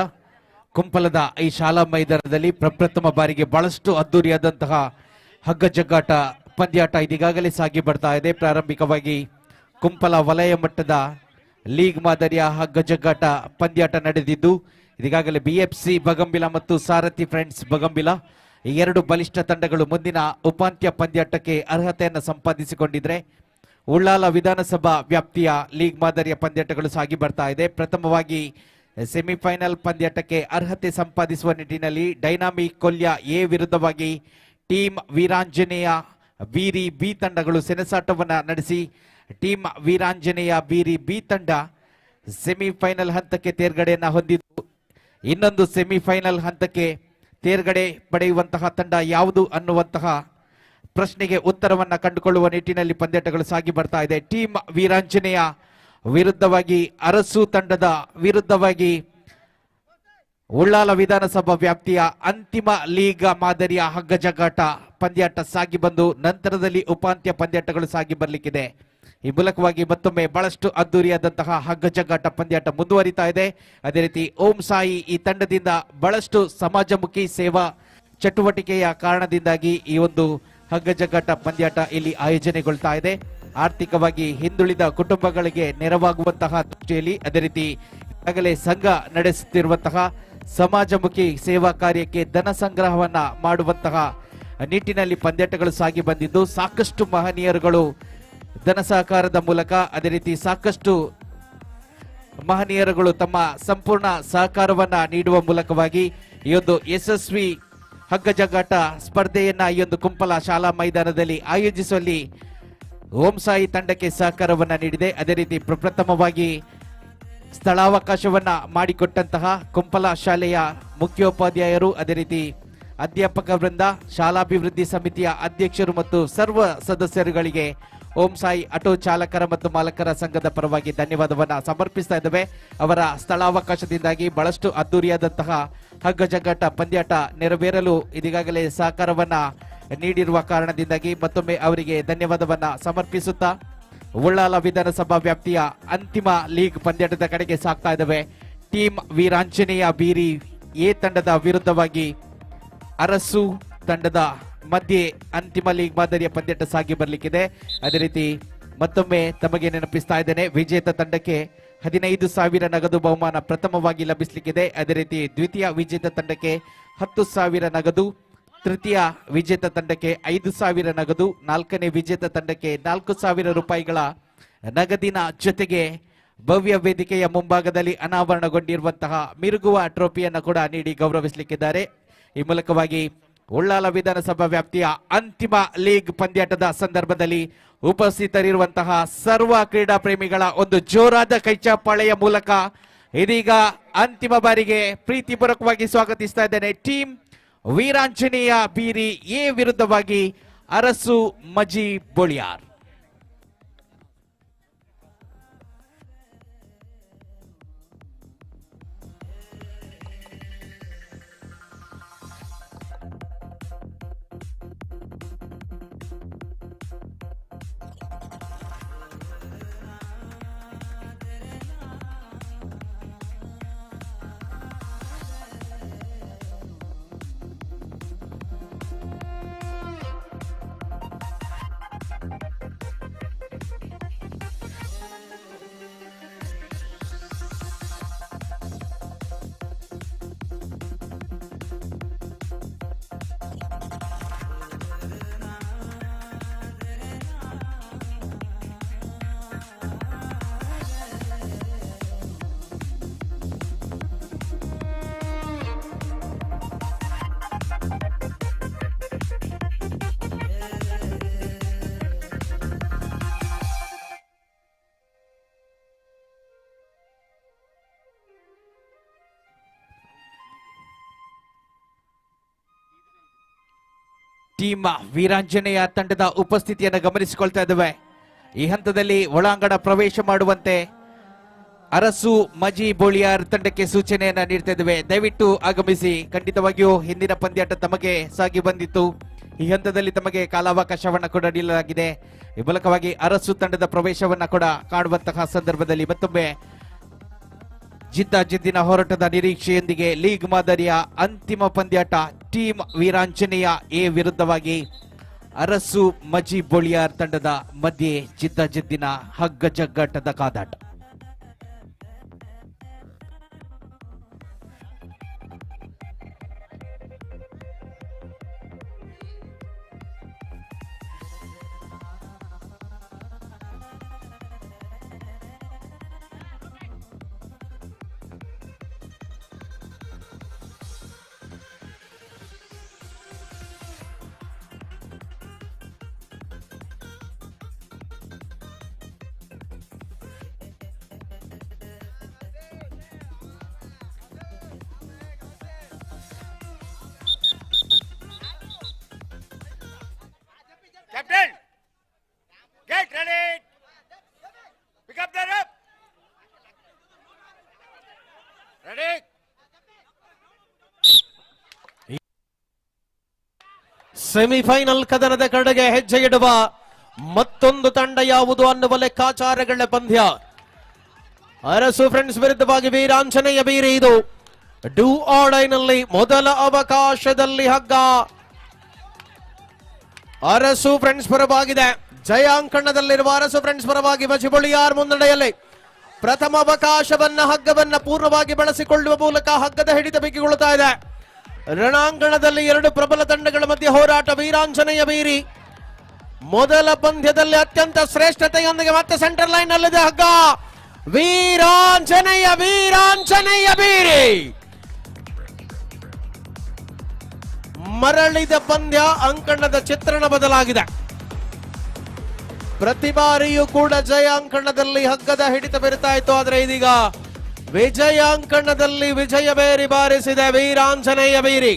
ಕುಂಪಲದ ಈ ಶಾಲಾ ಮೈದಾನದಲ್ಲಿ ಪ್ರಪ್ರಥಮ ಬಾರಿಗೆ ಬಹಳಷ್ಟು ಅದ್ದೂರಿಯಾದಂತಹ ಹಗ್ಗ ಜಗ್ಗಾಟ ಪಂದ್ಯಾಟ ಇದೀಗಾಗಲೇ ಸಾಗಿ ಬರ್ತಾ ಇದೆ. ಪ್ರಾರಂಭಿಕವಾಗಿ ಕುಂಪಲ ವಲಯ ಮಟ್ಟದ ಲೀಗ್ ಮಾದರಿಯ ಹಗ್ಗ ಜಗ್ಗಾಟ ಪಂದ್ಯಾಟ ನಡೆದಿದ್ದು, ಇದೀಗಾಗಲೇ ಬಿಎಫ್ಸಿ ಬಗಂಬಿಲ ಮತ್ತು ಸಾರಥಿ ಫ್ರೆಂಡ್ಸ್ ಬಗಂಬಿಲ ಈ ಎರಡು ಬಲಿಷ್ಠ ತಂಡಗಳು ಮುಂದಿನ ಉಪಾಂತ್ಯ ಪಂದ್ಯಾಟಕ್ಕೆ ಅರ್ಹತೆಯನ್ನು ಸಂಪಾದಿಸಿಕೊಂಡಿದ್ರೆ, ಉಳ್ಳಾಲ ವಿಧಾನಸಭಾ ವ್ಯಾಪ್ತಿಯ ಲೀಗ್ ಮಾದರಿಯ ಪಂದ್ಯಾಟಗಳು ಸಾಗಿ ಬರ್ತಾ ಇದೆ. ಪ್ರಥಮವಾಗಿ ಸೆಮಿಫೈನಲ್ ಪಂದ್ಯಾಟಕ್ಕೆ ಅರ್ಹತೆ ಸಂಪಾದಿಸುವ ನಿಟ್ಟಿನಲ್ಲಿ ಡೈನಾಮಿಕ್ ಕೊಲ್ಯ ಎ ವಿರುದ್ಧವಾಗಿ ಟೀಮ್ ವೀರಾಂಜನೇಯ ಬೀರಿ ಬಿ ತಂಡಗಳು ಸೆಣಸಾಟವನ್ನು ನಡೆಸಿ ಟೀಮ್ ವೀರಾಂಜನೇಯ ಬೀರಿ ಬಿ ತಂಡ ಸೆಮಿಫೈನಲ್ ಹಂತಕ್ಕೆ ತೇರ್ಗಡೆಯನ್ನು ಹೊಂದಿದ್ದು, ಇನ್ನೊಂದು ಸೆಮಿಫೈನಲ್ ಹಂತಕ್ಕೆ ತೇರ್ಗಡೆ ಪಡೆಯುವಂತಹ ತಂಡ ಯಾವುದು ಅನ್ನುವಂತಹ ಪ್ರಶ್ನೆಗೆ ಉತ್ತರವನ್ನ ಕಂಡುಕೊಳ್ಳುವ ನಿಟ್ಟಿನಲ್ಲಿ ಪಂದ್ಯಾಟಗಳು ಸಾಗಿ ಬರ್ತಾ ಇದೆ. ಟೀಮ್ ವೀರಾಂಜನೇಯ ವಿರುದ್ಧವಾಗಿ ಅರಸು ತಂಡದ ವಿರುದ್ಧವಾಗಿ ಉಳ್ಳಾಲ ವಿಧಾನಸಭಾ ವ್ಯಾಪ್ತಿಯ ಅಂತಿಮ ಲೀಗ್ ಮಾದರಿಯ ಹಗ್ಗಜಗ್ಗಾಟ ಪಂದ್ಯಾಟ ಸಾಗಿ ಬಂದು ನಂತರದಲ್ಲಿ ಉಪಾಂತ್ಯ ಪಂದ್ಯಾಟಗಳು ಸಾಗಿ ಬರಲಿಕ್ಕಿದೆ. ಈ ಮೂಲಕವಾಗಿ ಮತ್ತೊಮ್ಮೆ ಬಹಳಷ್ಟು ಅದ್ದೂರಿಯಾದಂತಹ ಹಗ್ಗಜಗ್ಗಾಟ ಪಂದ್ಯಾಟ ಮುಂದುವರಿತಾ ಇದೆ. ಅದೇ ರೀತಿ ಓಂ ಸಾಯಿ ಈ ತಂಡದಿಂದ ಬಹಳಷ್ಟು ಸಮಾಜಮುಖಿ ಸೇವಾ ಚಟುವಟಿಕೆಯ ಕಾರಣದಿಂದಾಗಿ ಈ ಒಂದು ಹಗ್ಗಜಗ್ಗಾಟ ಪಂದ್ಯಾಟ ಇಲ್ಲಿ ಆಯೋಜನೆಗೊಳ್ತಾ ಇದೆ. ಆರ್ಥಿಕವಾಗಿ ಹಿಂದುಳಿದ ಕುಟುಂಬಗಳಿಗೆ ನೆರವಾಗುವಂತಹ ದೃಷ್ಟಿಯಲ್ಲಿ, ಅದೇ ರೀತಿ ಈಗಾಗಲೇ ಸಂಘ ನಡೆಸುತ್ತಿರುವಂತಹ ಸಮಾಜಮುಖಿ ಸೇವಾ ಕಾರ್ಯಕ್ಕೆ ಧನ ಸಂಗ್ರಹವನ್ನ ಮಾಡುವಂತಹ ನಿಟ್ಟಿನಲ್ಲಿ ಪಂದ್ಯಾಟಗಳು ಸಾಗಿ ಬಂದಿದ್ದು, ಸಾಕಷ್ಟು ಮಹನೀಯರುಗಳು ಧನ ಸಹಕಾರದ ಮೂಲಕ, ಅದೇ ರೀತಿ ಸಾಕಷ್ಟು ಮಹನೀಯರುಗಳು ತಮ್ಮ ಸಂಪೂರ್ಣ ಸಹಕಾರವನ್ನ ನೀಡುವ ಮೂಲಕವಾಗಿ ಈ ಒಂದು ಯಶಸ್ವಿ ಹಗ್ಗಜಗ್ಗಾಟ ಸ್ಪರ್ಧೆಯನ್ನ ಈ ಒಂದು ಕುಂಪಲ ಶಾಲಾ ಮೈದಾನದಲ್ಲಿ ಆಯೋಜಿಸುವಲ್ಲಿ ಓಂ ಸಾಯಿ ತಂಡಕ್ಕೆ ಸಹಕಾರವನ್ನ ನೀಡಿದೆ. ಅದೇ ರೀತಿ ಪ್ರಪ್ರಥಮವಾಗಿ ಸ್ಥಳಾವಕಾಶವನ್ನ ಮಾಡಿಕೊಟ್ಟಂತಹ ಕುಂಪಲ ಶಾಲೆಯ ಮುಖ್ಯೋಪಾಧ್ಯಾಯರು, ಅದೇ ರೀತಿ ಅಧ್ಯಾಪಕ ವೃಂದ, ಶಾಲಾಭಿವೃದ್ಧಿ ಸಮಿತಿಯ ಅಧ್ಯಕ್ಷರು ಮತ್ತು ಸರ್ವ ಸದಸ್ಯರುಗಳಿಗೆ ಓಂ ಸಾಯಿ ಆಟೋ ಚಾಲಕರ ಮತ್ತು ಮಾಲಕರ ಸಂಘದ ಪರವಾಗಿ ಧನ್ಯವಾದವನ್ನ ಸಮರ್ಪಿಸ್ತಾ ಇದ್ದೇವೆ. ಅವರ ಸ್ಥಳಾವಕಾಶದಿಂದಾಗಿ ಬಹಳಷ್ಟು ಅದ್ದೂರಿಯಾದಂತಹ ಹಗ್ಗಜಗ್ಗಾಟ ಪಂದ್ಯಾಟ ನೆರವೇರಲು ಇದೀಗಾಗಲೇ ಸಹಕಾರವನ್ನ ನೀಡಿರುವ ಕಾರಣದಿಂದಾಗಿ ಮತ್ತೊಮ್ಮೆ ಅವರಿಗೆ ಧನ್ಯವಾದವನ್ನ ಸಮರ್ಪಿಸುತ್ತಾ ಉಳ್ಳಾಲ ವಿಧಾನಸಭಾ ವ್ಯಾಪ್ತಿಯ ಅಂತಿಮ ಲೀಗ್ ಪಂದ್ಯಾಟದ ಕಡೆಗೆ ಸಾಗ್ತಾ ಇದ್ದಾವೆ. ಟೀಮ್ ವೀರಾಂಜನೇಯ ಬೀರಿ ಎ ತಂಡದ ವಿರುದ್ಧವಾಗಿ ಅರಸು ತಂಡದ ಮಧ್ಯೆ ಅಂತಿಮ ಲೀಗ್ ಮಾದರಿಯ ಪಂದ್ಯಾಟ ಸಾಗಿ ಬರಲಿಕ್ಕಿದೆ. ಅದೇ ರೀತಿ ಮತ್ತೊಮ್ಮೆ ತಮಗೆ ನೆನಪಿಸ್ತಾ ಇದ್ದೇನೆ, ವಿಜೇತ ತಂಡಕ್ಕೆ 15,000 ನಗದು ಬಹುಮಾನ ಪ್ರಥಮವಾಗಿ ಲಭಿಸಲಿಕ್ಕಿದೆ. ಅದೇ ರೀತಿ ದ್ವಿತೀಯ ವಿಜೇತ ತಂಡಕ್ಕೆ 10,000 ನಗದು, ತೃತೀಯ ವಿಜೇತ ತಂಡಕ್ಕೆ 5,000 ನಗದು, ನಾಲ್ಕನೇ ವಿಜೇತ ತಂಡಕ್ಕೆ 4,000 ರೂಪಾಯಿಗಳ ನಗದಿನ ಜೊತೆಗೆ ಭವ್ಯ ವೇದಿಕೆಯ ಮುಂಭಾಗದಲ್ಲಿ ಅನಾವರಣಗೊಂಡಿರುವಂತಹ ಮಿರುಗುವ ಟ್ರೋಫಿಯನ್ನು ಕೂಡ ನೀಡಿ ಗೌರವಿಸಲಿಕ್ಕಿದ್ದಾರೆ. ಈ ಮೂಲಕವಾಗಿ ಉಳ್ಳಾಲ ವಿಧಾನಸಭಾ ವ್ಯಾಪ್ತಿಯ ಅಂತಿಮ ಲೀಗ್ ಪಂದ್ಯಾಟದ ಸಂದರ್ಭದಲ್ಲಿ ಉಪಸ್ಥಿತರಿರುವಂತಹ ಸರ್ವ ಕ್ರೀಡಾ ಪ್ರೇಮಿಗಳ ಒಂದು ಜೋರಾದ ಕೈಚಪ್ಪಾಳೆಯ ಮೂಲಕ ಇದೀಗ ಅಂತಿಮ ಬಾರಿಗೆ ಪ್ರೀತಿಪೂರ್ವಕವಾಗಿ ಸ್ವಾಗತಿಸ್ತಾ ಇದ್ದೇನೆ ಟೀಮ್ ವೀರಾಂಜನೇಯ ಬೀರಿ ಎ ವಿರುದ್ಧವಾಗಿ ಅರಸು ಮಜಿ ಬೊಳಿಯಾರ್. ಟೀಮ್ ವೀರಾಂಜನೇಯ ತಂಡದ ಉಪಸ್ಥಿತಿಯನ್ನು ಗಮನಿಸಿಕೊಳ್ತಾ ಇದ್ದೇವೆ. ಈ ಹಂತದಲ್ಲಿ ಒಳಾಂಗಣ ಪ್ರವೇಶ ಮಾಡುವಂತೆ ಅರಸು ಮಜಿ ಬೋಳಿಯಾರ್ ತಂಡಕ್ಕೆ ಸೂಚನೆಯನ್ನ ನೀಡ್ತಾ ಇದ್ದೇವೆ. ದಯವಿಟ್ಟು ಆಗಮಿಸಿ. ಖಂಡಿತವಾಗಿಯೂ ಹಿಂದಿನ ಪಂದ್ಯಾಟ ತಮಗೆ ಸಾಗಿ ಬಂದಿತ್ತು. ಈ ಹಂತದಲ್ಲಿ ತಮಗೆ ಕಾಲಾವಕಾಶವನ್ನ ಕೂಡ ನೀಡಲಾಗಿದೆ. ಈ ಮೂಲಕವಾಗಿ ಅರಸು ತಂಡದ ಪ್ರವೇಶವನ್ನ ಕೂಡ ಕಾಣುವಂತಹ ಸಂದರ್ಭದಲ್ಲಿ ಮತ್ತೊಮ್ಮೆ ಜಿದ್ದಾಜಿದ್ದಿನ ಹೋರಾಟದ ನಿರೀಕ್ಷೆಯೊಂದಿಗೆ ಲೀಗ್ ಮಾದರಿಯ ಅಂತಿಮ ಪಂದ್ಯಾಟ ಟೀಮ್ ವೀರಾಂಜನೇಯ ಎ ವಿರುದ್ಧವಾಗಿ ಅರಸು ಮಜಿ ಬೋಳಿಯಾರ್ ತಂಡದ ಮಧ್ಯೆ ಜಿದ್ದಾಜಿದ್ದಿನ ಹಗ್ಗಜಗ್ಗಾಟದ ಕಾದಾಟ. Captain, get ready. Pick up the rope. Ready? Semifinal ಕದನದ ಕಡೆಗೆ ಹೆಜ್ಜೆ ಇಡುವ ಮತ್ತೊಂದು ತಂಡ ಯಾವುದು ಅನ್ನುವ ಲೆಕ್ಕಾಚಾರಗಳ ಪಂದ್ಯ. ಅರಸು ಫ್ರೆಂಡ್ಸ್ ವಿರುದ್ಧವಾಗಿ ವೀರಾಂಜನೇಯ ಬೀರಿ. ಇದು do ಆರ್ಡೈನಲ್ಲಿ ಮೊದಲ ಅವಕಾಶದಲ್ಲಿ ಹಗ್ಗ ಅರಸು ಫ್ರೆಂಡ್ಸ್ ಪರವಾಗಿದೆ. ಜಯಾಂಕಣದಲ್ಲಿರುವ ಅರಸು ಫ್ರೆಂಡ್ಸ್ ಪರವಾಗಿ ಮಜಿಬೊಳಿಯಾರ್ ಮುನ್ನಡೆಯಲ್ಲಿ ಪ್ರಥಮ ಅವಕಾಶವನ್ನ ಹಗ್ಗವನ್ನ ಪೂರ್ಣವಾಗಿ ಬಳಸಿಕೊಳ್ಳುವ ಮೂಲಕ ಹಗ್ಗದ ಹಿಡಿತ ಬಿಗಿಗೊಳ್ಳುತ್ತಾ ಇದೆ. ರಣಾಂಗಣದಲ್ಲಿ ಎರಡು ಪ್ರಬಲ ತಂಡಗಳ ಮಧ್ಯೆ ಹೋರಾಟ. ವೀರಾಂಜನೇಯ ಬೀರಿ ಮೊದಲ ಪಂದ್ಯದಲ್ಲಿ ಅತ್ಯಂತ ಶ್ರೇಷ್ಠತೆಯೊಂದಿಗೆ ಮತ್ತೆ ಸೆಂಟರ್ ಲೈನ್ ಅಲ್ಲಿದೆ ಹಗ್ಗ. ವೀರಾಂಜನೇಯ ವೀರಾಂಜನೇಯ ಬೀರಿ ಮರಳಿದ ಪಂದ್ಯ. ಅಂಕಣದ ಚಿತ್ರಣ ಬದಲಾಗಿದೆ. ಪ್ರತಿ ಬಾರಿಯೂ ಕೂಡ ಜಯ ಅಂಕಣದಲ್ಲಿ ಹಗ್ಗದ ಹಿಡಿತ ಬೀರ್ತಾ ಇತ್ತು. ಆದ್ರೆ ಇದೀಗ ವಿಜಯ ಅಂಕಣದಲ್ಲಿ ವಿಜಯ ಬೇರಿ ಬಾರಿಸಿದೆ ವೀರಾಂಜನೇಯ ಬೀರಿ.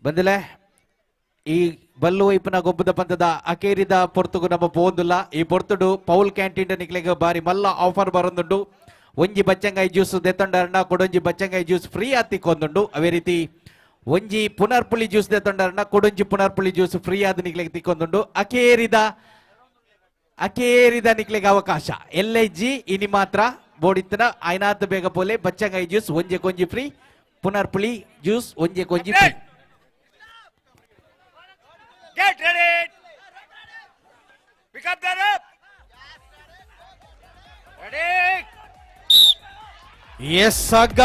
ಬಂದಿಲ್ಲ ಈ ಬಲ್ಲು ವೈಪುನ ಗೊಬ್ಬದ ಪಂತದ ಅಕೇರಿದ ಪೊರ್ತುಗು ನಮ್ಮ ಪೋಂದುಲ್ಲ. ಈ ಪೊರ್ತುಡು ಪೌಲ್ ಕ್ಯಾಂಟೀನ್ ನಿಕ್ಲೆಗ್ ಬಾರಿ ಮಲ್ಲ ಆಫರ್ ಬರೊಂದುಂಡು. ಒಂಜಿ ಬಚ್ಚಂಗಾಯಿ ಜ್ಯೂಸ್ ದೆತ್ತೊಂಡರಣ ಕೊಡೊಂಜಿ ಬಚ್ಚಂಗಾಯಿ ಜ್ಯೂಸ್ ಫ್ರೀ ಆತಿಕೊಂದುಂಡು. ಅವೇ ರೀತಿ ಒಂಜಿ ಪುನರ್ಪುಳಿ ಜ್ಯೂಸ್ ದೆತ್ತೊಂಡರಣ ಕೊಡೊಂಜಿ ಪುನರ್ಪುಳಿ ಜ್ಯೂಸ್ ಫ್ರೀ ಆದ್ ನಿಕ್ಲೆಗ್ ತಿಕ್ಕೊಂದುಂಡು. ಅಕೇರಿದ ಅಕೇರಿದ ನಿಕ್ಲೆಗ್ ಅವಕಾಶ L I G ಇನಿ ಮಾತ್ರ ಬೋಡಿತ್ತನ ಐನಾತ್ ಬೇಗ ಪೋಲೆ. ಬಚ್ಚಂಗಾಯಿ ಜ್ಯೂಸ್ ಒಂಜೆ ಕೊಂಜಿ ಫ್ರೀ, ಪುನರ್ಪುಳಿ ಜ್ಯೂಸ್ ಒಂಜೆ ಕೊಂಜಿ free. Get ready! Pick up the rope! Ready! S ಹಗ್ಗ.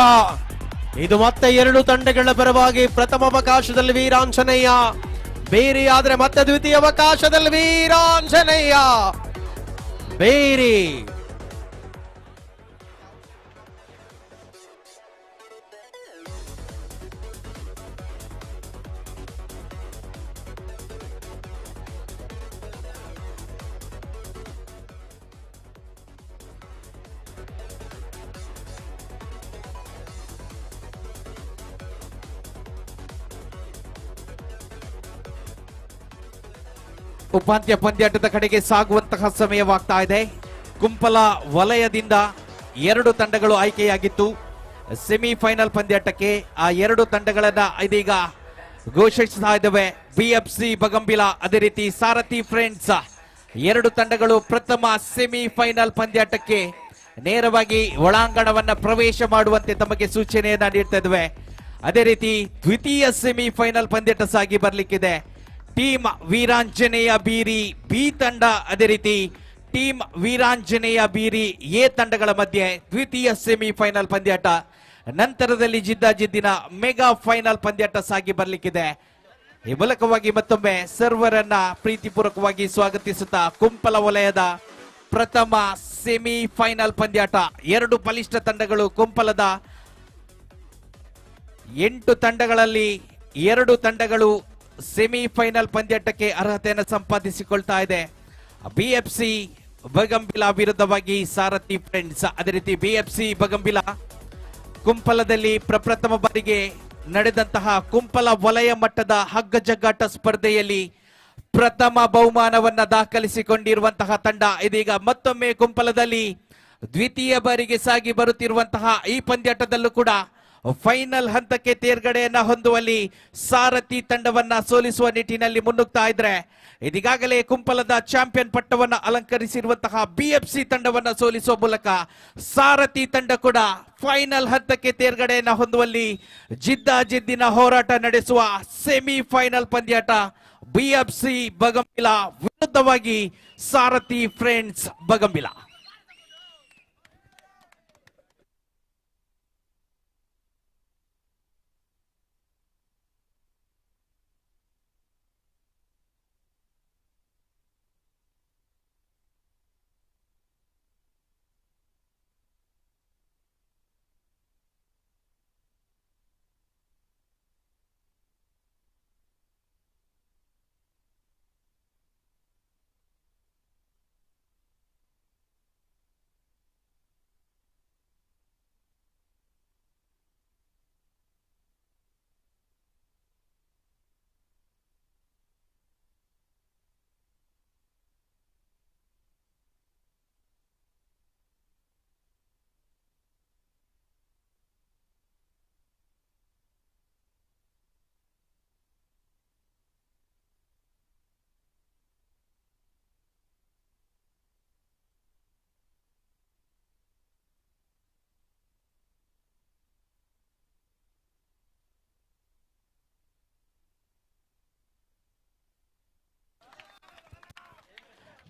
ಇದು ಮತ್ತೆ ಎರಡು ತಂಡಗಳ ಪರವಾಗಿ ಪ್ರಥಮ ಅವಕಾಶದಲ್ಲಿ ವೀರಾಂಜನೇಯ ಬೇರಿ, ಆದ್ರೆ ಮತ್ತೆ ದ್ವಿತೀಯ ಅವಕಾಶದಲ್ಲಿ ವೀರಾಂಜನೇಯ ಬೇರಿ. ಉಪಾಂತ್ಯ ಪಂದ್ಯಾಟದ ಕಡೆಗೆ ಸಾಗುವಂತಹ ಸಮಯವಾಗ್ತಾ ಇದೆ. ಕುಂಪಲ ವಲಯದಿಂದ ಎರಡು ತಂಡಗಳು ಆಯ್ಕೆಯಾಗಿತ್ತು ಸೆಮಿಫೈನಲ್ ಪಂದ್ಯಾಟಕ್ಕೆ. ಆ ಎರಡು ತಂಡಗಳನ್ನ ಇದೀಗ ಘೋಷಿಸ್ತಾ ಇದ್ದಾವೆ. ಬಿಎಫ್ಸಿ ಬಗಂಬಿಲ, ಅದೇ ರೀತಿ ಸಾರಥಿ ಫ್ರೆಂಡ್ಸ್ ಎರಡು ತಂಡಗಳು ಪ್ರಥಮ ಸೆಮಿಫೈನಲ್ ಪಂದ್ಯಾಟಕ್ಕೆ ನೇರವಾಗಿ ಒಳಾಂಗಣವನ್ನ ಪ್ರವೇಶ ಮಾಡುವಂತೆ ತಮಗೆ ಸೂಚನೆಯನ್ನ ನೀಡ್ತಾ ಇದ್ದಾವೆ. ಅದೇ ರೀತಿ ದ್ವಿತೀಯ ಸೆಮಿಫೈನಲ್ ಪಂದ್ಯಾಟ ಸಾಗಿ ಬರ್ಲಿಕ್ಕಿದೆ. ಟೀಮ್ ವೀರಾಂಜನೇಯ ಬೀರಿ ಬಿ ತಂಡ, ಅದೇ ರೀತಿ ಟೀಮ್ ವೀರಾಂಜನೇಯ ಬೀರಿ ಎ ತಂಡಗಳ ಮಧ್ಯೆ ದ್ವಿತೀಯ ಸೆಮಿಫೈನಲ್ ಪಂದ್ಯಾಟ. ನಂತರದಲ್ಲಿ ಜಿದ್ದಾಜಿದ್ದಿನ ಮೆಗಾ ಫೈನಲ್ ಪಂದ್ಯಾಟ ಸಾಗಿ ಬರ್ಲಿಕ್ಕಿದೆ. ಈ ಮೂಲಕವಾಗಿ ಮತ್ತೊಮ್ಮೆ ಸರ್ವರನ್ನ ಪ್ರೀತಿಪೂರ್ವಕವಾಗಿ ಸ್ವಾಗತಿಸುತ್ತಾ ಕುಂಪಲ ವಲಯದ ಪ್ರಥಮ ಸೆಮಿಫೈನಲ್ ಪಂದ್ಯಾಟ. ಎರಡು ಬಲಿಷ್ಠ ತಂಡಗಳು, ಕುಂಪಲದ 8 ತಂಡಗಳಲ್ಲಿ 2 ತಂಡಗಳು ಸೆಮಿಫೈನಲ್ ಪಂದ್ಯಾಟಕ್ಕೆ ಅರ್ಹತೆಯನ್ನು ಸಂಪಾದಿಸಿಕೊಳ್ತಾ ಇದೆ. ಬಿಎಫ್ಸಿ ಬಗಂಬಿಲ ವಿರುದ್ಧವಾಗಿ ಸಾರಥಿ ಫ್ರೆಂಡ್ಸ್. ಅದೇ ರೀತಿ ಬಿಎಫ್ಸಿ ಬಗಂಬಿಲ ಕುಂಪಲದಲ್ಲಿ ಪ್ರಪ್ರಥಮ ಬಾರಿಗೆ ನಡೆದಂತಹ ಕುಂಪಲ ವಲಯ ಮಟ್ಟದ ಹಗ್ಗಜಗ್ಗಾಟ ಸ್ಪರ್ಧೆಯಲ್ಲಿ ಪ್ರಥಮ ಬಹುಮಾನವನ್ನ ದಾಖಲಿಸಿಕೊಂಡಿರುವಂತಹ ತಂಡ ಇದೀಗ ಮತ್ತೊಮ್ಮೆ ಕುಂಪಲದಲ್ಲಿ ದ್ವಿತೀಯ ಬಾರಿಗೆ ಸಾಗಿ ಬರುತ್ತಿರುವಂತಹ ಈ ಪಂದ್ಯಾಟದಲ್ಲೂ ಕೂಡ ಫೈನಲ್ ಹಂತಕ್ಕೆ ತೇರ್ಗಡೆಯನ್ನ ಹೊಂದುವಲ್ಲಿ ಸಾರಥಿ ತಂಡವನ್ನ ಸೋಲಿಸುವ ನಿಟ್ಟಿನಲ್ಲಿ ಮುನ್ನುಗ್ತಾ ಇದ್ರೆ, ಇದೀಗಾಗಲೇ ಕುಂಪಲದ ಚಾಂಪಿಯನ್ ಪಟ್ಟವನ್ನ ಅಲಂಕರಿಸಿರುವಂತಹ ಬಿಎಫ್ಸಿ ತಂಡವನ್ನ ಸೋಲಿಸುವ ಮೂಲಕ ಸಾರಥಿ ತಂಡ ಕೂಡ ಫೈನಲ್ ಹಂತಕ್ಕೆ ತೇರ್ಗಡೆಯನ್ನ ಹೊಂದುವಲ್ಲಿ ಜಿದ್ದಾಜಿದ್ದಿನ ಹೋರಾಟ ನಡೆಸುವ ಸೆಮಿಫೈನಲ್ ಪಂದ್ಯಾಟ ಬಿಎಫ್ಸಿ ಬಗಂಬಿಲ ವಿರುದ್ಧವಾಗಿ ಸಾರಥಿ ಫ್ರೆಂಡ್ಸ್ ಬಗಂಬಿಲ.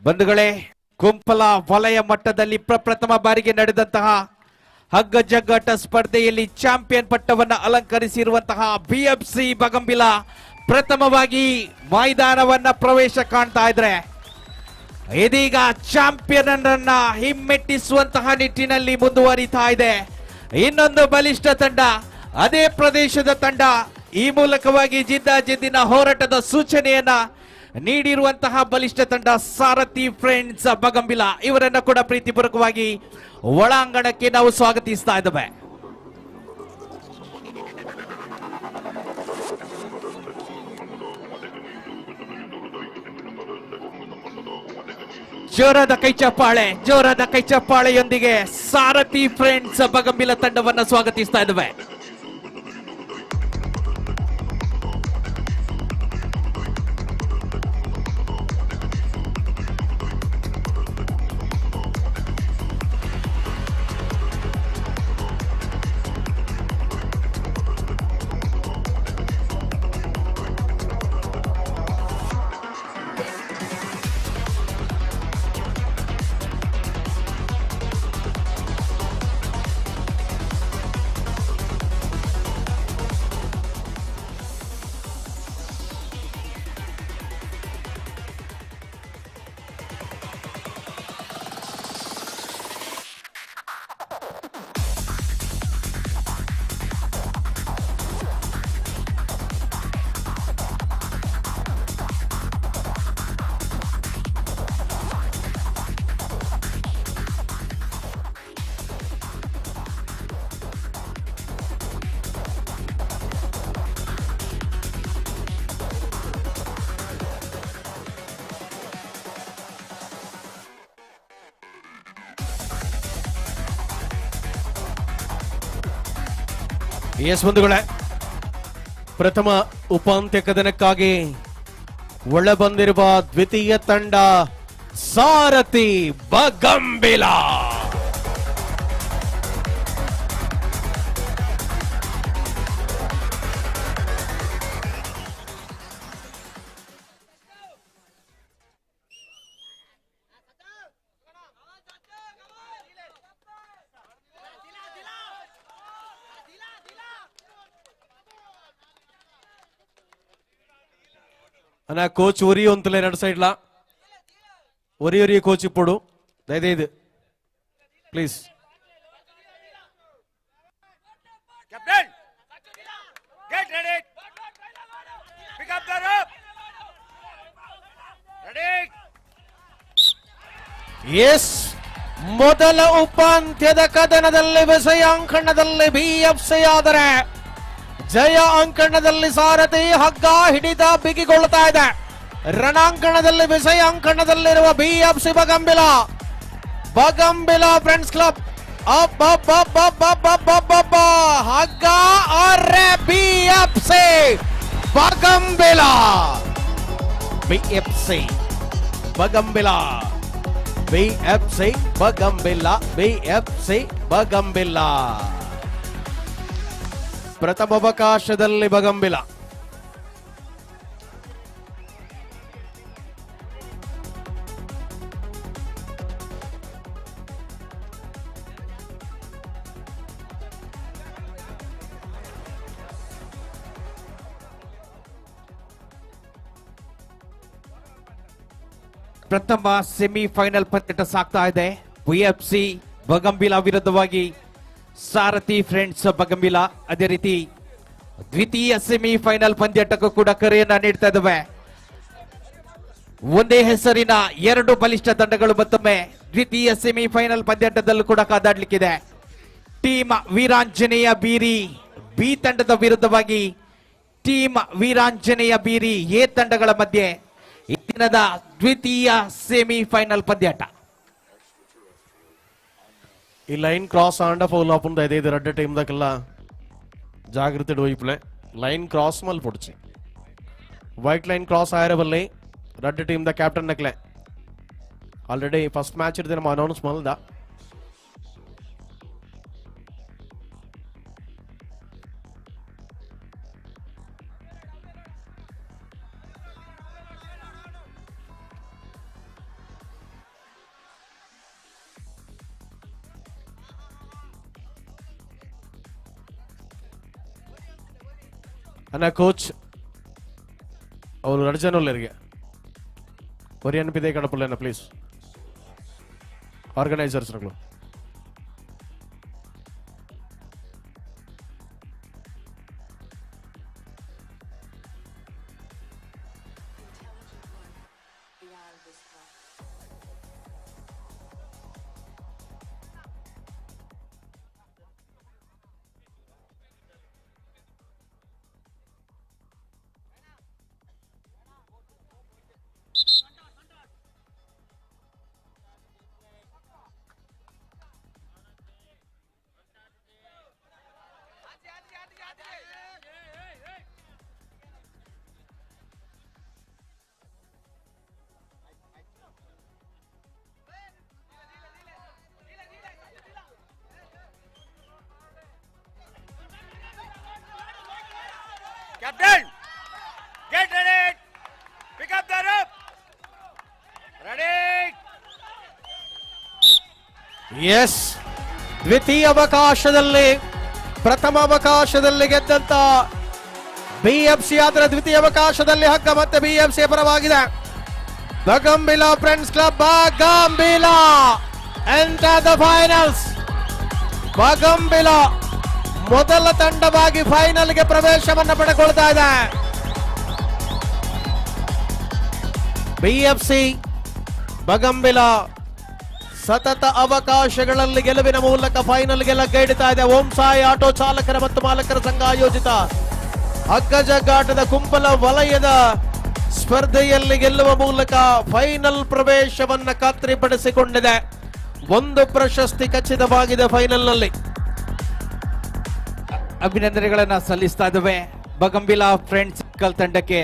ಬಂಧುಗಳೇ, ಕುಂಪಲ ವಲಯ ಮಟ್ಟದಲ್ಲಿ ಪ್ರಪ್ರಥಮ ಬಾರಿಗೆ ನಡೆದಂತಹ ಹಗ್ಗಜಗ್ಗಾಟ ಸ್ಪರ್ಧೆಯಲ್ಲಿ ಚಾಂಪಿಯನ್ ಪಟ್ಟವನ್ನು ಅಲಂಕರಿಸಿರುವಂತಹ ಬಿಎಫ್ಸಿ ಬಗಂಬಿಲ ಪ್ರಥಮವಾಗಿ ಮೈದಾನವನ್ನ ಪ್ರವೇಶ ಕಾಣ್ತಾ ಇದ್ರೆ, ಇದೀಗ ಚಾಂಪಿಯನ್ ಅನ್ನ ಹಿಮ್ಮೆಟ್ಟಿಸುವಂತಹ ನಿಟ್ಟಿನಲ್ಲಿ ಮುಂದುವರಿತಾ ಇದೆ ಇನ್ನೊಂದು ಬಲಿಷ್ಠ ತಂಡ, ಅದೇ ಪ್ರದೇಶದ ತಂಡ. ಈ ಮೂಲಕವಾಗಿ ಜಿದ್ದಾಜಿದ್ದಿನ ಹೋರಾಟದ ಸೂಚನೆಯನ್ನ ನೀಡಿರುವಂತಹ ಬಲಿಷ್ಠ ತಂಡ ಸಾರಥಿ ಫ್ರೆಂಡ್ಸ್ ಬಗಂಬಿಲ ಇವರನ್ನ ಕೂಡ ಪ್ರೀತಿಪೂರ್ವಕವಾಗಿ ಒಳಾಂಗಣಕ್ಕೆ ನಾವು ಸ್ವಾಗತಿಸ್ತಾ ಇದ್ದೇವೆ. ಜೋರಾದ ಕೈ ಚಪ್ಪಾಳೆ, ಜೋರಾದ ಕೈ ಚಪ್ಪಾಳೆಯೊಂದಿಗೆ ಸಾರಥಿ ಫ್ರೆಂಡ್ಸ್ ಬಗಂಬಿಲ ತಂಡವನ್ನ ಸ್ವಾಗತಿಸ್ತಾ ಇದ್ದೇವೆ. ಎಸ್ ಬಂಧುಗಳೇ, ಪ್ರಥಮ ಉಪಾಂತ್ಯ ಕದನಕ್ಕಾಗಿ ಒಳಬಂದಿರುವ ದ್ವಿತೀಯ ತಂಡ ಸಾರಥಿ ಬಗಂಬಿಲ. ಅಣ್ಣ ಕೋಚ್ ಒರಿ ಅಂತಲೇ ಎರಡು ಸೈಡ್ಲ ಒರಿ ಒರಿ ಕೋಚ್ ಇಪ್ಪಡು ದಯದೈದು please. Captain, get ready, pick up the rope, ready. Yes, ಮೊದಲ ಉಪಾಂತ್ಯದ ಕದನದಲ್ಲಿ ವಿಜಯ ಅಂಕಣದಲ್ಲಿ ಬಿಎಫ್ಸಿ ಆದರೆ ಜಯ ಅಂಕಣದಲ್ಲಿ ಸಾರಥಿ ಹಗ್ಗ ಹಿಡಿತ ಬಿಗಿಗೊಳ್ಳುತ್ತಾ ಇದೆ. ರಣಾಂಕಣದಲ್ಲಿ ವಿಜಯ ಅಂಕಣದಲ್ಲಿರುವ BFC Bagambila, Bagambila friends club up up up up up up up up ಹಗ್ಗ ಅರೆ BFC Bagambila, BFC Bagambila, BFC Bagambila, BFC Bagambila. ಪ್ರಥಮ ಅವಕಾಶದಲ್ಲಿ ಬಗಂಬಿಲ. ಪ್ರಥಮ ಸೆಮಿಫೈನಲ್ ಪಂದ್ಯ ಸಾಗ್ತಾ ಇದೆ. ಬಿಎಫ್ಸಿ ಬಗಂಬಿಲ ವಿರುದ್ಧವಾಗಿ ಸಾರಥಿ ಫ್ರೆಂಡ್ಸ್ ಬಗಂಬಿಲ. ಅದೇ ರೀತಿ ದ್ವಿತೀಯ ಸೆಮಿಫೈನಲ್ ಪಂದ್ಯಾಟಕ್ಕೂ ಕೂಡ ಕರೆಯನ್ನ ನೀಡ್ತಾ ಇದ್ದಾವೆ. ಒಂದೇ ಹೆಸರಿನ ಎರಡು ಬಲಿಷ್ಠ ತಂಡಗಳು ಮತ್ತೊಮ್ಮೆ ದ್ವಿತೀಯ ಸೆಮಿಫೈನಲ್ ಪಂದ್ಯಾಟದಲ್ಲೂ ಕೂಡ ಕಾದಾಡ್ಲಿಕ್ಕಿದೆ. ಟೀಮ್ ವೀರಾಂಜನೇಯ ಬೀರಿ ಬಿ ತಂಡದ ವಿರುದ್ಧವಾಗಿ ಟೀಮ್ ವೀರಾಂಜನೇಯ ಬೀರಿ ಎ ತಂಡಗಳ ಮಧ್ಯೆ ಈ ದಿನದ ದ್ವಿತೀಯ ಸೆಮಿಫೈನಲ್ ಪಂದ್ಯಾಟ. ಈ ಲೈನ್ ಕ್ರಾಸ್ ಆಂಡ ಫೌಲ್ ಆಪುಂಡು ಐದೈದು ರಡ್ಡ ಟೀಮ್ ದಕ್ಕೆಲ್ಲ ಜಾಗೃತಿ ಒಯ್ಪುಲೆ. ಲೈನ್ ಕ್ರಾಸ್ ಮಲ್ ಪೊಡ್ಚಿ ವೈಟ್ ಲೈನ್ ಕ್ರಾಸ್ ಆಯಿರಬಲ್ಲಿ ರಡ್ಡ ಟೀಮ್ the captain ನಕ್ಲೆ ಆಲ್ರೆಡಿ ಫಸ್ಟ್ ಮ್ಯಾಚ್ ಇರ್ದೆ ನಮ್ಮ ಅನೌನ್ಸ್ ಮಲ್ದ. ಅಣ್ಣ ಕೋಚ್ ಅವರು ರಡ್ಜನೊಲ್ಲರಿಗೆ ಕೊರಿಯನ್ ಪಿದೆ ಕಡಪುಲ್ಲ ಪ್ಲೀಸ್ ಆರ್ಗನೈಸರ್ಸ್ ನಗಳು. Captain, get ready. Pick up the rope. Ready. Yes, ದ್ವಿತೀಯ ಅವಕಾಶದಲ್ಲಿ ಪ್ರಥಮ ಅವಕಾಶದಲ್ಲಿ ಗೆದ್ದಂತ ಬಿಎಫ್ಸಿ, ಆದರೆ ದ್ವಿತೀಯ ಅವಕಾಶದಲ್ಲಿ ಹಗ್ಗ ಮತ್ತೆ ಬಿಎಫ್ಸಿ ಪರವಾಗಿದೆ. Bagambila friends club, Bagambila enter the finals. Bagambila ಮೊದಲ ತಂಡವಾಗಿ ಫೈನಲ್ಗೆ ಪ್ರವೇಶವನ್ನು ಪಡೆದುಕೊಳ್ತಾ ಇದೆ. ಬಿಎಫ್ಸಿ ಬಗಂಬಿಲ ಸತತ ಅವಕಾಶಗಳಲ್ಲಿ ಗೆಲುವಿನ ಮೂಲಕ ಫೈನಲ್ಗೆ ಲಗ್ಗ ಹಿಡಿತಾ ಇದೆ. ಓಂ ಸಾಯಿ ಆಟೋ ಚಾಲಕರ ಮತ್ತು ಮಾಲಕರ ಸಂಘ ಆಯೋಜಿತ ಹಗ್ಗಜಗ್ಗಾಟದ ಕುಂಪಲ ವಲಯದ ಸ್ಪರ್ಧೆಯಲ್ಲಿ ಗೆಲ್ಲುವ ಮೂಲಕ ಫೈನಲ್ ಪ್ರವೇಶವನ್ನ ಖಾತ್ರಿಪಡಿಸಿಕೊಂಡಿದೆ. ಒಂದು ಪ್ರಶಸ್ತಿ ಖಚಿತವಾಗಿದೆ ಫೈನಲ್ನಲ್ಲಿ. ಅಭಿನಂದನೆಗಳನ್ನ ಸಲ್ಲಿಸ್ತಾ ಇದ್ದೇವೆ ಬಗಂಬಿಲಾ ಫ್ರೆಂಡ್ಸ್ ಸರ್ಕಲ್ ತಂಡಕ್ಕೆ.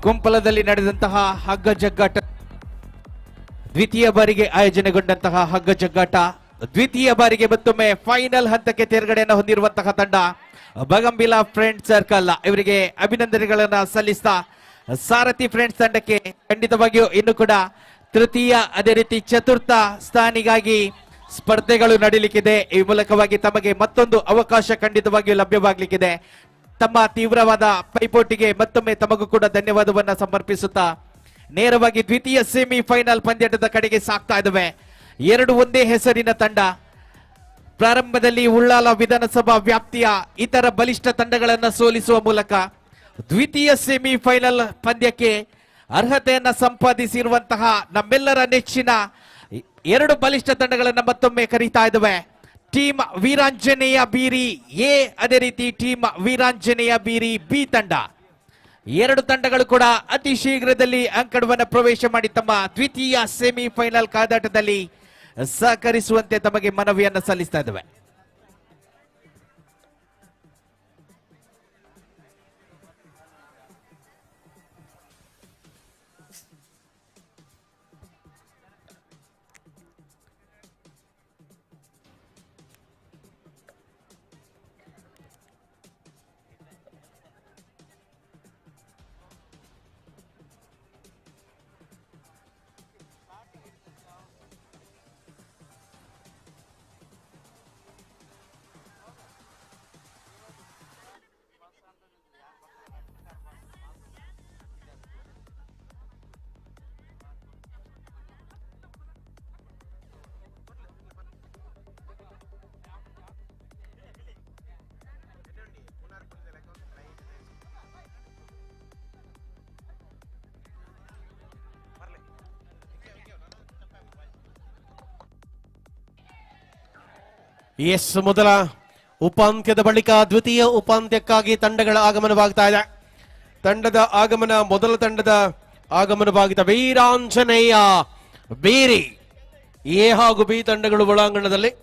ಕುಂಪಲದಲ್ಲಿ ನಡೆದಂತಹ ಹಗ್ಗ ಜಗ್ಗಾಟ, ದ್ವಿತೀಯ ಬಾರಿಗೆ ಆಯೋಜನೆಗೊಂಡಂತಹ ಹಗ್ಗ ಜಗ್ಗಾಟ, ದ್ವಿತೀಯ ಬಾರಿಗೆ ಮತ್ತೊಮ್ಮೆ ಫೈನಲ್ ಹಂತಕ್ಕೆ ತೇರ್ಗಡೆಯನ್ನು ಹೊಂದಿರುವಂತಹ ತಂಡ ಬಗಂಬಿಲಾ ಫ್ರೆಂಡ್ ಸರ್ಕಲ್ ಇವರಿಗೆ ಅಭಿನಂದನೆಗಳನ್ನ ಸಲ್ಲಿಸ್ತಾ, ಸಾರಥಿ ಫ್ರೆಂಡ್ಸ್ ತಂಡಕ್ಕೆ ಖಂಡಿತವಾಗಿಯೂ ಇನ್ನು ಕೂಡ ತೃತೀಯ ಅದೇ ರೀತಿ ಚತುರ್ಥ ಸ್ಥಾನಿಗಾಗಿ ಸ್ಪರ್ಧೆಗಳು ನಡೀಲಿಕ್ಕಿದೆ. ಈ ಮೂಲಕವಾಗಿ ತಮಗೆ ಮತ್ತೊಂದು ಅವಕಾಶ ಖಂಡಿತವಾಗಿಯೂ ಲಭ್ಯವಾಗಲಿಕ್ಕಿದೆ. ತಮ್ಮ ತೀವ್ರವಾದ ಪೈಪೋಟಿಗೆ ಮತ್ತೊಮ್ಮೆ ತಮಗೂ ಕೂಡ ಧನ್ಯವಾದವನ್ನ ಸಮರ್ಪಿಸುತ್ತಾ ನೇರವಾಗಿ ದ್ವಿತೀಯ ಸೆಮಿ ಫೈನಲ್ ಪಂದ್ಯಾಟದ ಕಡೆಗೆ ಸಾಗ್ತಾ ಇದ್ದಾವೆ. ಎರಡು ಒಂದೇ ಹೆಸರಿನ ತಂಡ. ಪ್ರಾರಂಭದಲ್ಲಿ ಉಳ್ಳಾಲ ವಿಧಾನಸಭಾ ವ್ಯಾಪ್ತಿಯ ಇತರ ಬಲಿಷ್ಠ ತಂಡಗಳನ್ನು ಸೋಲಿಸುವ ಮೂಲಕ ದ್ವಿತೀಯ ಸೆಮಿ ಫೈನಲ್ ಪಂದ್ಯಕ್ಕೆ ಅರ್ಹತೆಯನ್ನ ಸಂಪಾದಿಸಿರುವಂತಹ ನಮ್ಮೆಲ್ಲರ ನೆಚ್ಚಿನ ಎರಡು ಬಲಿಷ್ಠ ತಂಡಗಳನ್ನು ಮತ್ತೊಮ್ಮೆ ಕರೀತಾ ಇದ್ದಾವೆ. ಟೀಮ್ ವೀರಾಂಜನೇಯ ಬೀರಿ ಎ, ಅದೇ ರೀತಿ ಟೀಮ್ ವೀರಾಂಜನೇಯ ಬೀರಿ ಬಿ ತಂಡ. ಎರಡು ತಂಡಗಳು ಕೂಡ ಅತಿ ಶೀಘ್ರದಲ್ಲಿ ಅಂಕಣವನ್ನು ಪ್ರವೇಶ ಮಾಡಿ ತಮ್ಮ ದ್ವಿತೀಯ ಸೆಮಿಫೈನಲ್ ಕಾದಾಟದಲ್ಲಿ ಸಹಕರಿಸುವಂತೆ ತಮಗೆ ಮನವಿಯನ್ನು ಸಲ್ಲಿಸ್ತಾ ಇದ್ದಾವೆ. ಎಸ್, ಮೊದಲ ಉಪಾಂತ್ಯದ ಬಳಿಕ ದ್ವಿತೀಯ ಉಪಾಂತ್ಯಕ್ಕಾಗಿ ತಂಡಗಳ ಆಗಮನವಾಗ್ತಾ ಇದೆ. ತಂಡದ ಆಗಮನ, ಮೊದಲ ತಂಡದ ಆಗಮನವಾಗಿದೆ. ವೀರಾಂಜನೇಯ ಬೀರಿ ಎ ಹಾಗೂ ಬಿ ತಂಡಗಳು ಒಳಾಂಗಣದಲ್ಲಿ.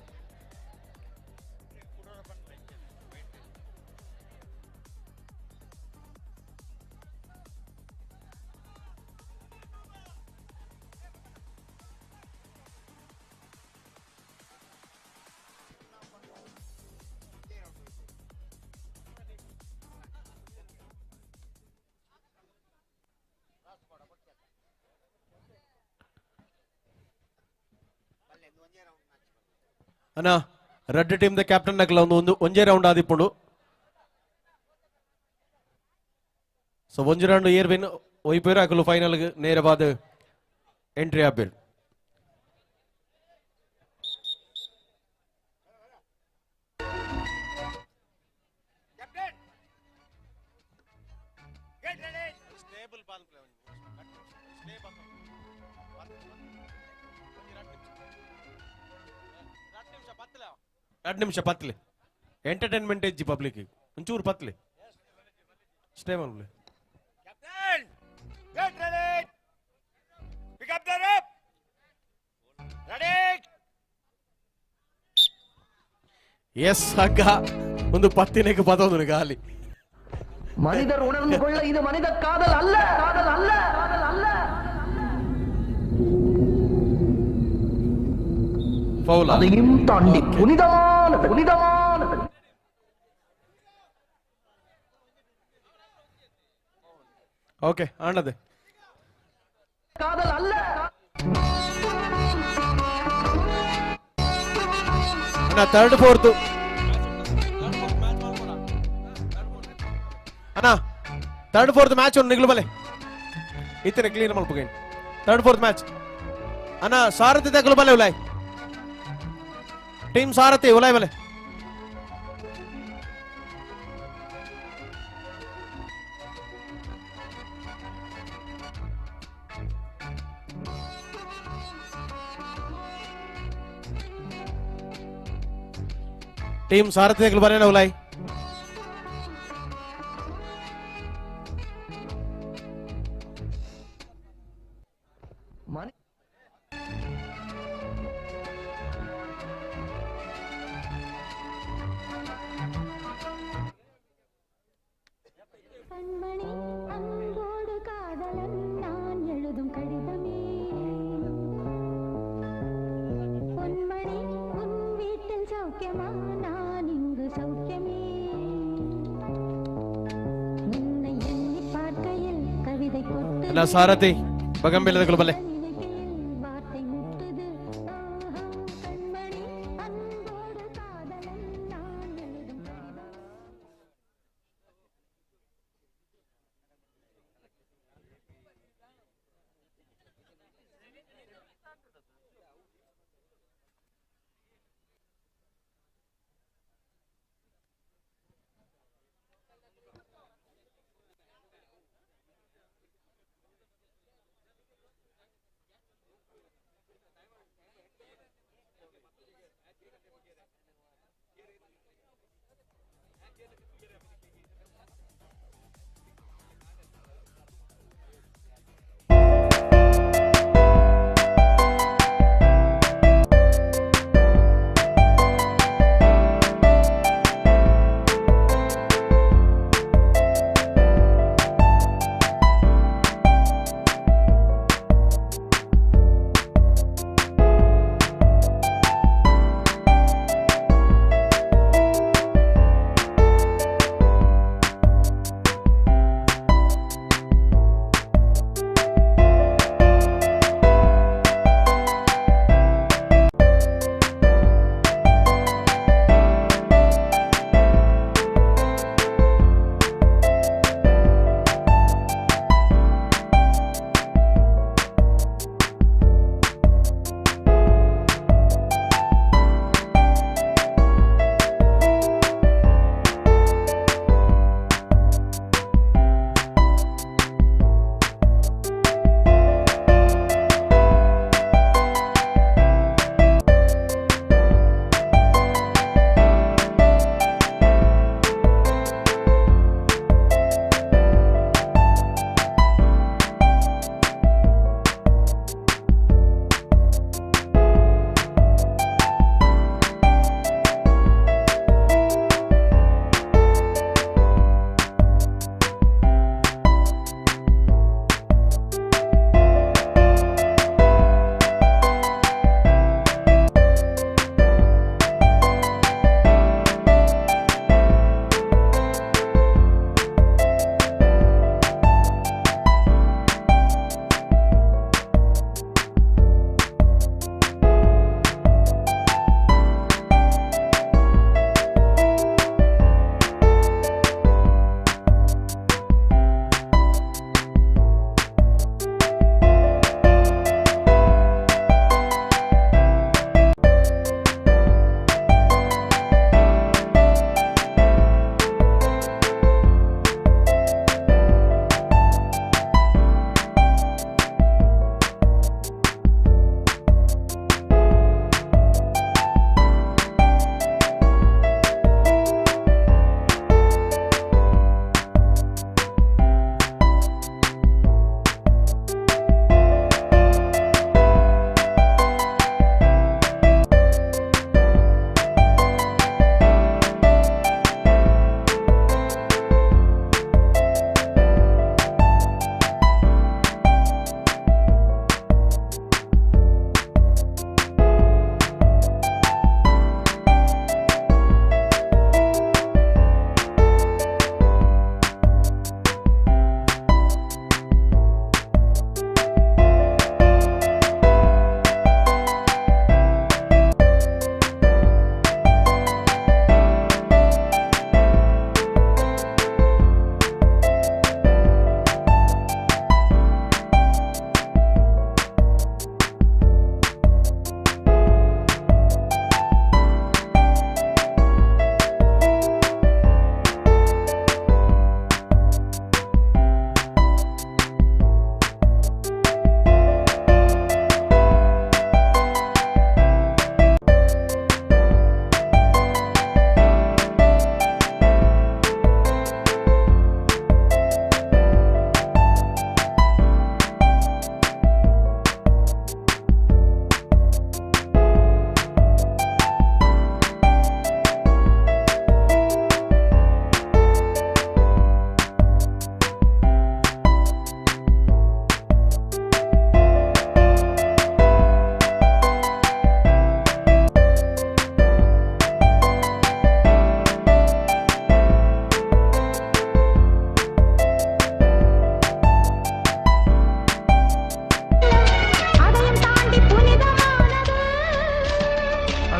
ಅಣ್ಣ, ರೆಡ್ ಟೀಮ್ the captain ನಕಲ ಒಂದು ಒಂದು ಒಂಜೇ ರೌಂಡ್ ಆದಿಪ್ಪುಂಡು. ಸೊ ಒಂಜಿ ರೌಂಡ್ ಏರ್ ವಿನ್ ಒಯ್ಪೇರು ಅಕಲು ಫೈನಲ್ ನೇರವಾದ ಎಂಟ್ರಿ ಆಪೇರು. ಎರಡು ನಿಮಿಷ ಪತ್ಲೆ, ಎಂಟರ್ಟೈನ್ಮೆಂಟ್ ಹೆಜ್ಜಿ ಪಬ್ಲಿಕ್ ಒಂಚೂರು ಪತ್ಲೆ stay ಮಲ್ಪಲೆ. Get ready. Pick up the rope. Ready. Yes, ಹಗ್ಗ ಒಂದು ಪತ್ತಿನೆಗೆ ಪದೊಂದು ಗಾಲಿ. மனிதர் உணர்ந்து கொள்ள இது மனித காதல் அல்ல, காதல் அல்ல, காதல் அல்ல. ಫೌಲ್. அதையும் தாண்டி புனிதமானது, புனிதமானது. ಓಕೆ ಆಂಡದೆ ಕಾದಲ್ ಅಲ್ಲ. ಅಣ್ಣ ಥರ್ಡ್ ಫೋರ್ತ್ ಅಣ್ಣ ಥರ್ಡ್ ಫೋರ್ತ್ ಮ್ಯಾಚ್ ಒಂದು ನಿಗ್ಲು ಬಲೆ ಇತ್ತನೆ ಕ್ಲೀನ್ ಮಲ್ಪುಗೇನ್ ಥರ್ಡ್ ಫೋರ್ತ್ ಮ್ಯಾಚ್ ಅಣ್ಣ ಸಾರಥಿ ತಗಲು ಬಲೆ ಉಲಾಯ್ ಟೀಮ್ ಸಾರಥಿ ಉಲಾಯ್ ಬಲೆ ಟೀಮ್ ಸಾರಥಿ ತಗಲು ಬಲೆ ಉಲಾಯ್ கண்மணி அன்போடு காதலன் நான் எழுதும் கடிதமே. பொன்மணி உன் வீட்டில் சௌக்கியமா? நான் இங்கு சௌக்கியமே. உன்னை எண்ணி பார்க்கையில் கவிதை கொட்டு ಅಣ್ಣ ಸಾರಥಿ ಬಗಂಬಿಲ ತಗಲು ಬಲೆ வார்த்தை முட்டுது. ஆஹா, கண்மணி அன்போடு காதலன் நான் எழுதும் கடிதம்.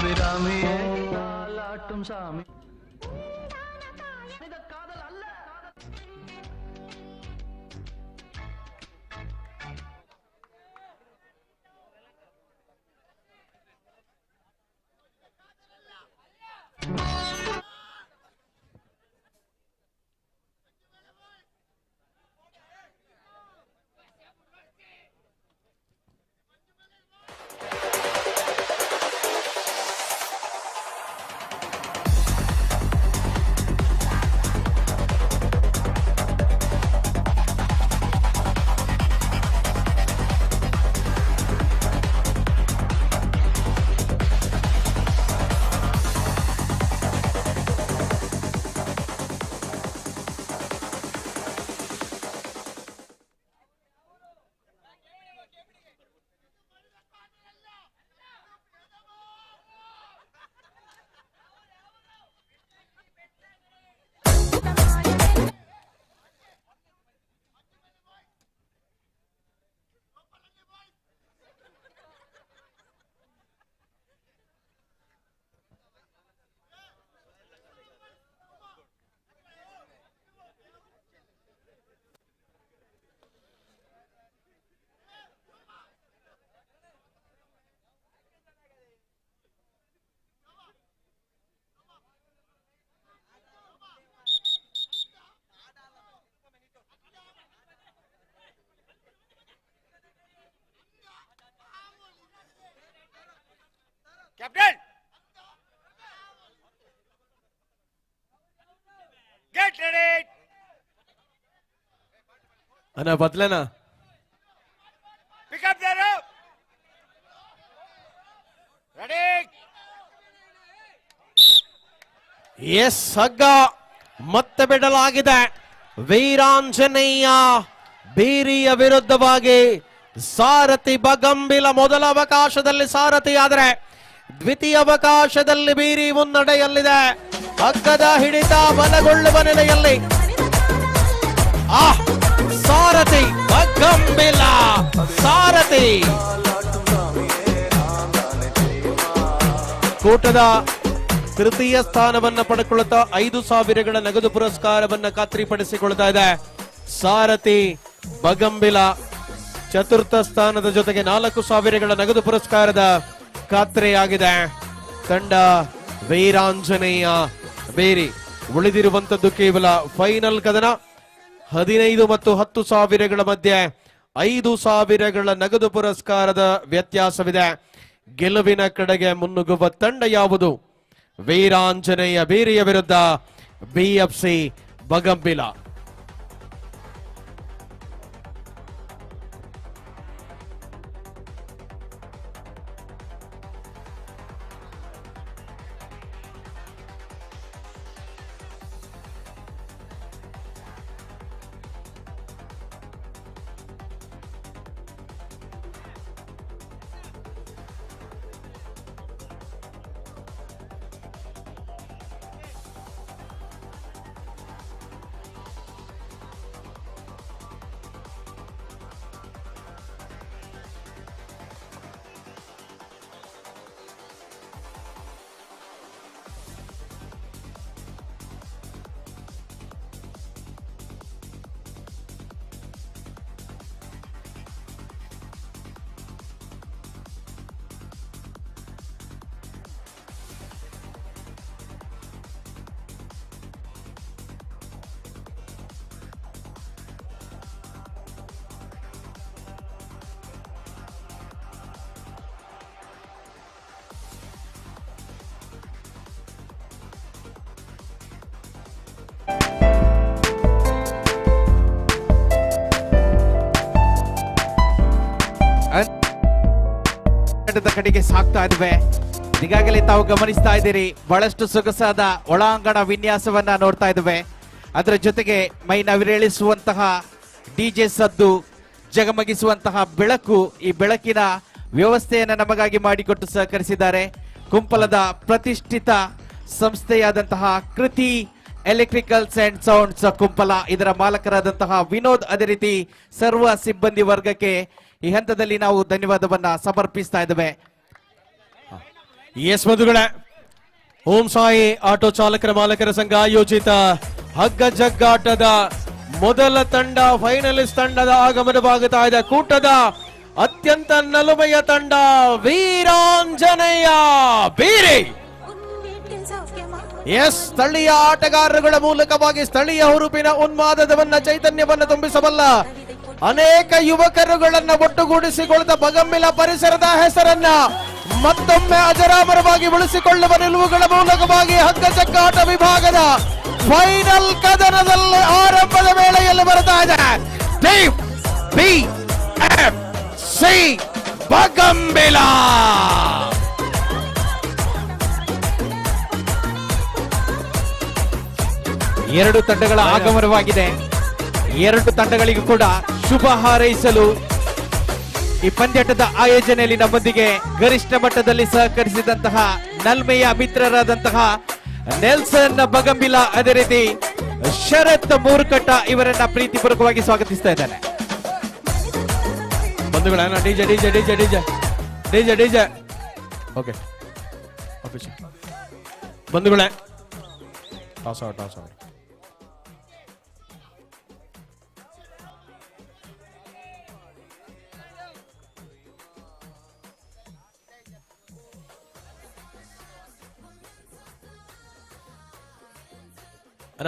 அபிராமியே தாலாட்டும் சாமி. Captain! Get ready! ಅಣ್ಣ ಬದ್ಲನಾ? Pick up the rope! Ready! S, ಹಗ್ಗ ಮತ್ತೆ ಬಿಡಲಾಗಿದೆ. ವೀರಾಂಜನೇಯ ಬೀರಿಯ ವಿರುದ್ಧವಾಗಿ ಸಾರಥಿ ಬಗಂಬಿಲ. ಮೊದಲ ಅವಕಾಶದಲ್ಲಿ ಸಾರಥಿ, ಆದರೆ ದ್ವಿತೀಯ ಅವಕಾಶದಲ್ಲಿ ಬೀರಿ ಮುನ್ನಡೆಯಲ್ಲಿದೆ. ಹಗ್ಗದ ಹಿಡಿತ ಬಲಗೊಳ್ಳುವ ನೆಲೆಯಲ್ಲಿ ಸಾರಥಿ ಬಗಂಬಿಲ. ಸಾರಥಿ ಕೂಟದ ತೃತೀಯ ಸ್ಥಾನವನ್ನ ಪಡೆದುಕೊಳ್ಳುತ್ತಾ 5,000ಗಳ ನಗದು ಪುರಸ್ಕಾರವನ್ನ ಖಾತ್ರಿಪಡಿಸಿಕೊಳ್ತಾ ಇದೆ ಸಾರಥಿ ಬಗಂಬಿಲ. ಚತುರ್ಥ ಸ್ಥಾನದ ಜೊತೆಗೆ 4,000ಗಳ ನಗದು ಪುರಸ್ಕಾರದ ಖಾತ್ರಿಯಾಗಿದೆ ತಂಡ ವೀರಾಂಜನೇಯ ಬೇರಿ. ಉಳಿದಿರುವಂತದ್ದು ಕೇವಲ ಫೈನಲ್ ಕದನ. 15 ಮತ್ತು 10,000ಗಳ ಮಧ್ಯೆ 5,000ಗಳ ನಗದು ಪುರಸ್ಕಾರದ ವ್ಯತ್ಯಾಸವಿದೆ. ಗೆಲುವಿನ ಕಡೆಗೆ ಮುನ್ನುಗ್ಗುವ ತಂಡ ಯಾವುದು? ವೀರಾಂಜನೇಯ ಬೀರಿಯ ವಿರುದ್ಧ ಬಿಎಫ್ಸಿ ಬಗಂಬಿಲ. ಕಡೆಗೆ ಸಾಕ್ತಾ ಇದ್ವೆ. ಈಗಾಗಲೇ ತಾವು ಗಮನಿಸ್ತಾ ಇದ್ದೀರಿ, ಬಹಳಷ್ಟು ಸೊಗಸಾದ ಒಳಾಂಗಣ ವಿನ್ಯಾಸವನ್ನ ನೋಡ್ತಾ ಇದ್ವೆ. ಅದರ ಜೊತೆಗೆ ಮೈ ನವಿರೇಳಿಸುವಂತಹ ಡಿಜೆ ಸದ್ದು, ಜಗಮಗಿಸುವಂತಹ ಬೆಳಕು, ಈ ಬೆಳಕಿನ ವ್ಯವಸ್ಥೆಯನ್ನ ನಮಗಾಗಿ ಮಾಡಿಕೊಟ್ಟು ಸಹಕರಿಸಿದ್ದಾರೆ ಕುಂಪಲದ ಪ್ರತಿಷ್ಠಿತ ಸಂಸ್ಥೆಯಾದಂತಹ Kriti electricals and sounds Kumpala, ಇದರ ಮಾಲಕರಾದಂತಹ ವಿನೋದ್, ಅದೇ ರೀತಿ ಸರ್ವ ಸಿಬ್ಬಂದಿ ವರ್ಗಕ್ಕೆ ಈ ಹಂತದಲ್ಲಿ ನಾವು ಧನ್ಯವಾದವನ್ನ ಸಮರ್ಪಿಸ್ತಾ ಇದ್ದೇವೆ. S ಬಂಧುಗಳೇ, ಓಂ ಸಾಯಿ ಆಟೋ ಚಾಲಕರ ಮಾಲಕರ ಸಂಘ ಆಯೋಜಿತ ಹಗ್ಗ ಜಗ್ಗಾಟದ ಮೊದಲ ತಂಡ ಫೈನಲಿಸ್ಟ್ ತಂಡದ ಆಗಮನವಾಗುತ್ತಾ ಇದೆ. ಕೂಟದ ಅತ್ಯಂತ ನಲುಮೆಯ ತಂಡ ವೀರಾಂಜನೇಯ ಬೀರಿ. ಎಸ್, ಸ್ಥಳೀಯ ಆಟಗಾರರುಗಳ ಮೂಲಕವಾಗಿ ಸ್ಥಳೀಯ ಹುರುಪಿನ ಉನ್ಮಾದವನ್ನ ಚೈತನ್ಯವನ್ನ ತುಂಬಿಸಬಲ್ಲ ಅನೇಕ ಯುವಕರುಗಳನ್ನ ಒಟ್ಟುಗೂಡಿಸಿಕೊಳ್ಳದ ಬಗಂಬಿಲ ಪರಿಸರದ ಹೆಸರನ್ನ ಮತ್ತೊಮ್ಮೆ ಅಜರಾಮರವಾಗಿ ಉಳಿಸಿಕೊಳ್ಳುವ ನಿಲುವುಗಳ ಮೂಲಕವಾಗಿ ಹಗ್ಗ ಜಗ್ಗಾಟ ವಿಭಾಗದ ಫೈನಲ್ ಕದನದಲ್ಲಿ ಆರಂಭದ ವೇಳೆಯಲ್ಲಿ ಬರ್ತಾ ಇದೆ team B F C Bagambila. ಎರಡು ತಂಡಗಳ ಆಗಮನವಾಗಿದೆ. ಎರಡು ತಂಡಗಳಿಗೂ ಕೂಡ ಶುಭ ಹಾರೈಸಲು ಈ ಪಂದ್ಯಾಟದ ಆಯೋಜನೆಯಲ್ಲಿ ನಮ್ಮೊಂದಿಗೆ ಗರಿಷ್ಠ ಮಟ್ಟದಲ್ಲಿ ಸಹಕರಿಸಿದಂತಹ ನಲ್ಮೆಯ ಮಿತ್ರರಾದಂತಹ ನೆಲ್ಸನ್ ಬಗಂಬಿಲ, ಅದೇ ರೀತಿ ಶರತ್ ಮೂರ್ಕಟ್ಟ ಇವರನ್ನ ಪ್ರೀತಿಪೂರ್ವಕವಾಗಿ ಸ್ವಾಗತಿಸ್ತಾ ಇದ್ದಾನೆ. ಬಂಧುಗಳ, DJ DJ DJ DJ DJ DJ okay office. ಬಂಧುಗಳೇ, toss out, toss out.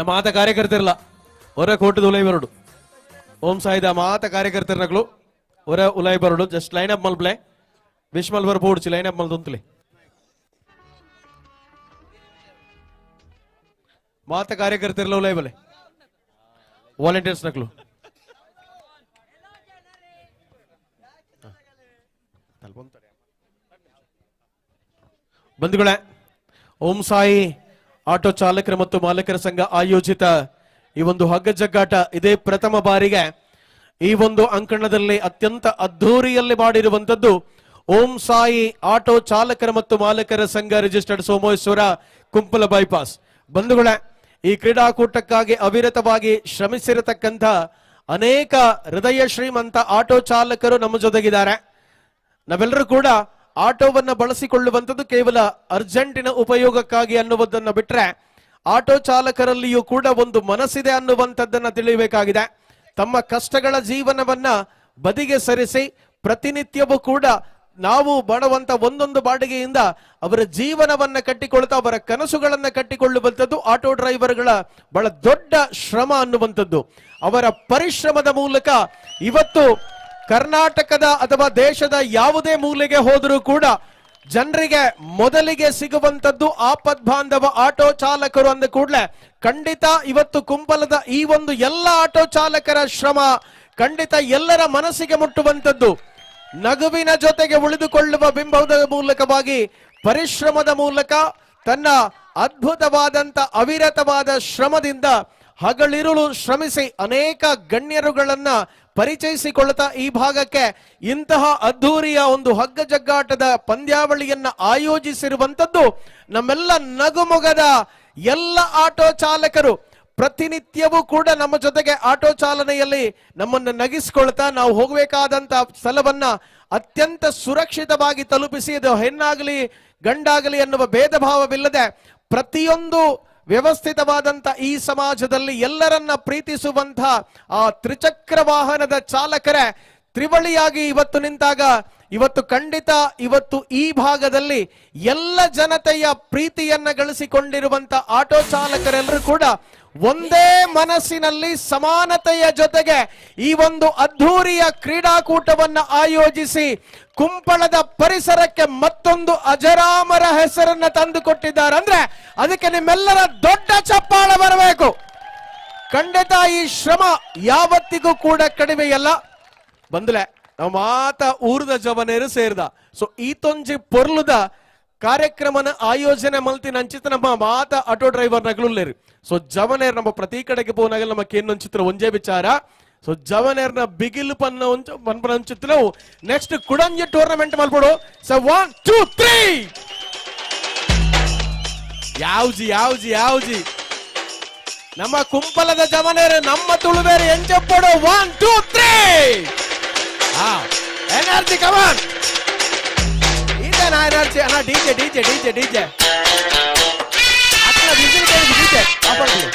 ಮಾತ ಕಾರ್ಯಕರ್ತರಲ್ಲ ಹೊರ ಕೋಟದ ಉಲೈ ಬರೋಡು. ಓಂ ಸಾಯಿದ ಮಾತ ಕಾರ್ಯಕರ್ತರನಗಳು ಹೊರ ಉಲೈ ಬರೋಡು. Just line up ಮಲ್ಪ್ಲೆ wish ಮಲ್ಬರ್ ಬೋಡ್ಚಿ line up ಮಲ್ದೊಂತಲೆ ಮಾತ ಕಾರ್ಯಕರ್ತರಲ್ಲ ಉಲೈ ಬಲೆ ವಾಲಂಟಿಯರ್ಸ್ ನಕಲು. ಬಂಧುಗಳೇ, ಓಂ ಸಾಯಿ ಆಟೋ ಚಾಲಕರ ಮತ್ತು ಮಾಲಕರ ಸಂಘ ಆಯೋಜಿತ ಈ ಒಂದು ಹಗ್ಗ ಜಗ್ಗಾಟ ಇದೇ ಪ್ರಥಮ ಬಾರಿಗೆ ಈ ಒಂದು ಅಂಕಣದಲ್ಲಿ ಅತ್ಯಂತ ಅದ್ಧೂರಿಯಲ್ಲಿ ಮಾಡಿರುವಂತದ್ದು ಓಂ ಸಾಯಿ ಆಟೋ ಚಾಲಕರ ಮತ್ತು ಮಾಲಕರ ಸಂಘ ರಿಜಿಸ್ಟರ್ಡ್ ಸೋಮೇಶ್ವರ ಕುಂಪಲ ಬೈಪಾಸ್. ಬಂಧುಗಳೇ, ಈ ಕ್ರೀಡಾಕೂಟಕ್ಕಾಗಿ ಅವಿರತವಾಗಿ ಶ್ರಮಿಸಿರತಕ್ಕಂಥ ಅನೇಕ ಹೃದಯ ಶ್ರೀಮಂತ ಆಟೋ ಚಾಲಕರು ನಮ್ಮ ಜೊತೆಗಿದ್ದಾರೆ. ನಾವೆಲ್ಲರೂ ಕೂಡ ಆಟೋವನ್ನ ಬಳಸಿಕೊಳ್ಳುವಂಥದ್ದು ಕೇವಲ ಅರ್ಜೆಂಟಿನ ಉಪಯೋಗಕ್ಕಾಗಿ ಅನ್ನುವುದನ್ನ ಬಿಟ್ರೆ ಆಟೋ ಚಾಲಕರಲ್ಲಿಯೂ ಕೂಡ ಒಂದು ಮನಸ್ಸಿದೆ ಅನ್ನುವಂಥದ್ದನ್ನ ತಿಳಿಯಬೇಕಾಗಿದೆ. ತಮ್ಮ ಕಷ್ಟಗಳ ಜೀವನವನ್ನ ಬದಿಗೆ ಸರಿಸಿ ಪ್ರತಿನಿತ್ಯವೂ ಕೂಡ ನಾವು ಮಾಡುವಂತ ಒಂದೊಂದು ಬಾಡಿಗೆಯಿಂದ ಅವರ ಜೀವನವನ್ನ ಕಟ್ಟಿಕೊಳ್ತಾ ಅವರ ಕನಸುಗಳನ್ನ ಕಟ್ಟಿಕೊಳ್ಳುವಂಥದ್ದು ಆಟೋ ಡ್ರೈವರ್ಗಳ ಬಹಳ ದೊಡ್ಡ ಶ್ರಮ ಅನ್ನುವಂಥದ್ದು. ಅವರ ಪರಿಶ್ರಮದ ಮೂಲಕ ಇವತ್ತು ಕರ್ನಾಟಕದ ಅಥವಾ ದೇಶದ ಯಾವುದೇ ಮೂಲೆಗೆ ಹೋದರೂ ಕೂಡ ಜನರಿಗೆ ಮೊದಲಿಗೆ ಸಿಗುವಂತದ್ದು ಆಪದ್ ಬಾಂಧವ ಆಟೋ ಚಾಲಕರು ಅಂದ ಕೂಡಲೇ ಖಂಡಿತ ಇವತ್ತು ಕುಂಪಲದ ಈ ಒಂದು ಎಲ್ಲ ಆಟೋ ಚಾಲಕರ ಶ್ರಮ ಖಂಡಿತ ಎಲ್ಲರ ಮನಸ್ಸಿಗೆ ಮುಟ್ಟುವಂತದ್ದು. ನಗುವಿನ ಜೊತೆಗೆ ಉಳಿದುಕೊಳ್ಳುವ ಬಿಂಬದ ಮೂಲಕವಾಗಿ ಪರಿಶ್ರಮದ ಮೂಲಕ ತನ್ನ ಅದ್ಭುತವಾದಂತ ಅವಿರತವಾದ ಶ್ರಮದಿಂದ ಹಗಲಿರುಳು ಶ್ರಮಿಸಿ ಅನೇಕ ಗಣ್ಯರುಗಳನ್ನ ಪರಿಚಯಿಸಿಕೊಳ್ಳುತ್ತಾ ಈ ಭಾಗಕ್ಕೆ ಇಂತಹ ಅದ್ಧೂರಿಯ ಒಂದು ಹಗ್ಗ ಜಗ್ಗಾಟದ ಪಂದ್ಯಾವಳಿಯನ್ನ ಆಯೋಜಿಸಿರುವಂತದ್ದು ನಮ್ಮೆಲ್ಲ ನಗುಮೊಗದ ಎಲ್ಲ ಆಟೋ ಚಾಲಕರು ಪ್ರತಿನಿತ್ಯವೂ ಕೂಡ ನಮ್ಮ ಜೊತೆಗೆ ಆಟೋ ಚಾಲನೆಯಲ್ಲಿ ನಮ್ಮನ್ನು ನಗಿಸಿಕೊಳ್ತಾ ನಾವು ಹೋಗಬೇಕಾದಂತ ಸ್ಥಳವನ್ನ ಅತ್ಯಂತ ಸುರಕ್ಷಿತವಾಗಿ ತಲುಪಿಸಿ, ಅದು ಹೆಣ್ಣಾಗಲಿ ಗಂಡಾಗಲಿ ಎನ್ನುವ ಭೇದ ಭಾವವಿಲ್ಲದೆ ಪ್ರತಿಯೊಂದು ವ್ಯವಸ್ಥಿತವಾದಂತ ಈ ಸಮಾಜದಲ್ಲಿ ಎಲ್ಲರನ್ನ ಪ್ರೀತಿಸುವಂತ ಆ ತ್ರಿಚಕ್ರ ವಾಹನದ ಚಾಲಕರೇ ತ್ರಿವಳಿಯಾಗಿ ಇವತ್ತು ನಿಂತಾಗ ಇವತ್ತು ಖಂಡಿತ ಇವತ್ತು ಈ ಭಾಗದಲ್ಲಿ ಎಲ್ಲ ಜನತೆಯ ಪ್ರೀತಿಯನ್ನ ಗಳಿಸಿಕೊಂಡಿರುವಂತ ಆಟೋ ಚಾಲಕರೆಲ್ಲರೂ ಕೂಡ ಒಂದೇ ಮನಸ್ಸಿನಲ್ಲಿ ಸಮಾನತೆಯ ಜೊತೆಗೆ ಈ ಒಂದು ಅದ್ಧೂರಿಯ ಕ್ರೀಡಾಕೂಟವನ್ನ ಆಯೋಜಿಸಿ ಕುಂಪಳದ ಪರಿಸರಕ್ಕೆ ಮತ್ತೊಂದು ಅಜರಾಮರ ಹೆಸರನ್ನ ತಂದುಕೊಟ್ಟಿದ್ದಾರೆ ಅಂದ್ರೆ ಅದಕ್ಕೆ ನಿಮ್ಮೆಲ್ಲರ ದೊಡ್ಡ ಚಪ್ಪಾಳೆ ಬರಬೇಕು. ಖಂಡಿತ ಈ ಶ್ರಮ ಯಾವತ್ತಿಗೂ ಕೂಡ ಕಡಿಮೆಯಲ್ಲ. ಬಂದ್ಲೆ ನಾವು ಮಾತ ಊರದ ಜವನೇರು ಸೇರ್ದ ಸೊ ಈ ತೊಂಜಿ ಪೊರ್ಲುದ ಕಾರ್ಯಕ್ರಮನ ಆಯೋಜನೆ ಮಲ್ತಿನ ಅಂಚಿತ ನಮ್ಮ ಮಾತ ಆಟೋ ಡ್ರೈವರ್ ನಗಲುಲ್ಲೇರು. ಸೊ ಜವನೇರ್ ನಮ್ಮ ಪ್ರತಿ ಕಡೆಗೆ ಪೋನಾಗಲ್ ನಮ್ಮ ಕೇನ್ನೊಂಚಿತ್ರ ಒಂಜೇ ವಿಚಾರ. ಸೊ ಜವನೇರ್ನ ಬಿಗಿಲು ಪನ್ನ ಪನ್ಪನ ಅಂಚಿತ್ರ ನೆಕ್ಸ್ಟ್ ಕುಡಂಜಿ ಟೂರ್ನಮೆಂಟ್ ಮಲ್ಪಡು. ಸೊ 1 2 3 ಯಾವ್ಜಿ ಯಾವ್ಜಿ ಯಾವ್ಜಿ ನಮ್ಮ ಕುಂಪಲದ ಜವನೇರು ನಮ್ಮ ತುಳುಬೇರು ಎಂಚಪ್ಪಡು. 1 2 3 energy come on. ನಾಯನಾರ್ಚಿ ಅಣ್ಣ DJ DJ DJ DJ ಅಕ್ಕನ ಬಿಗಿಲ್ ಡಿಜೆ ಕಾಪಾಡ್ಲಿ.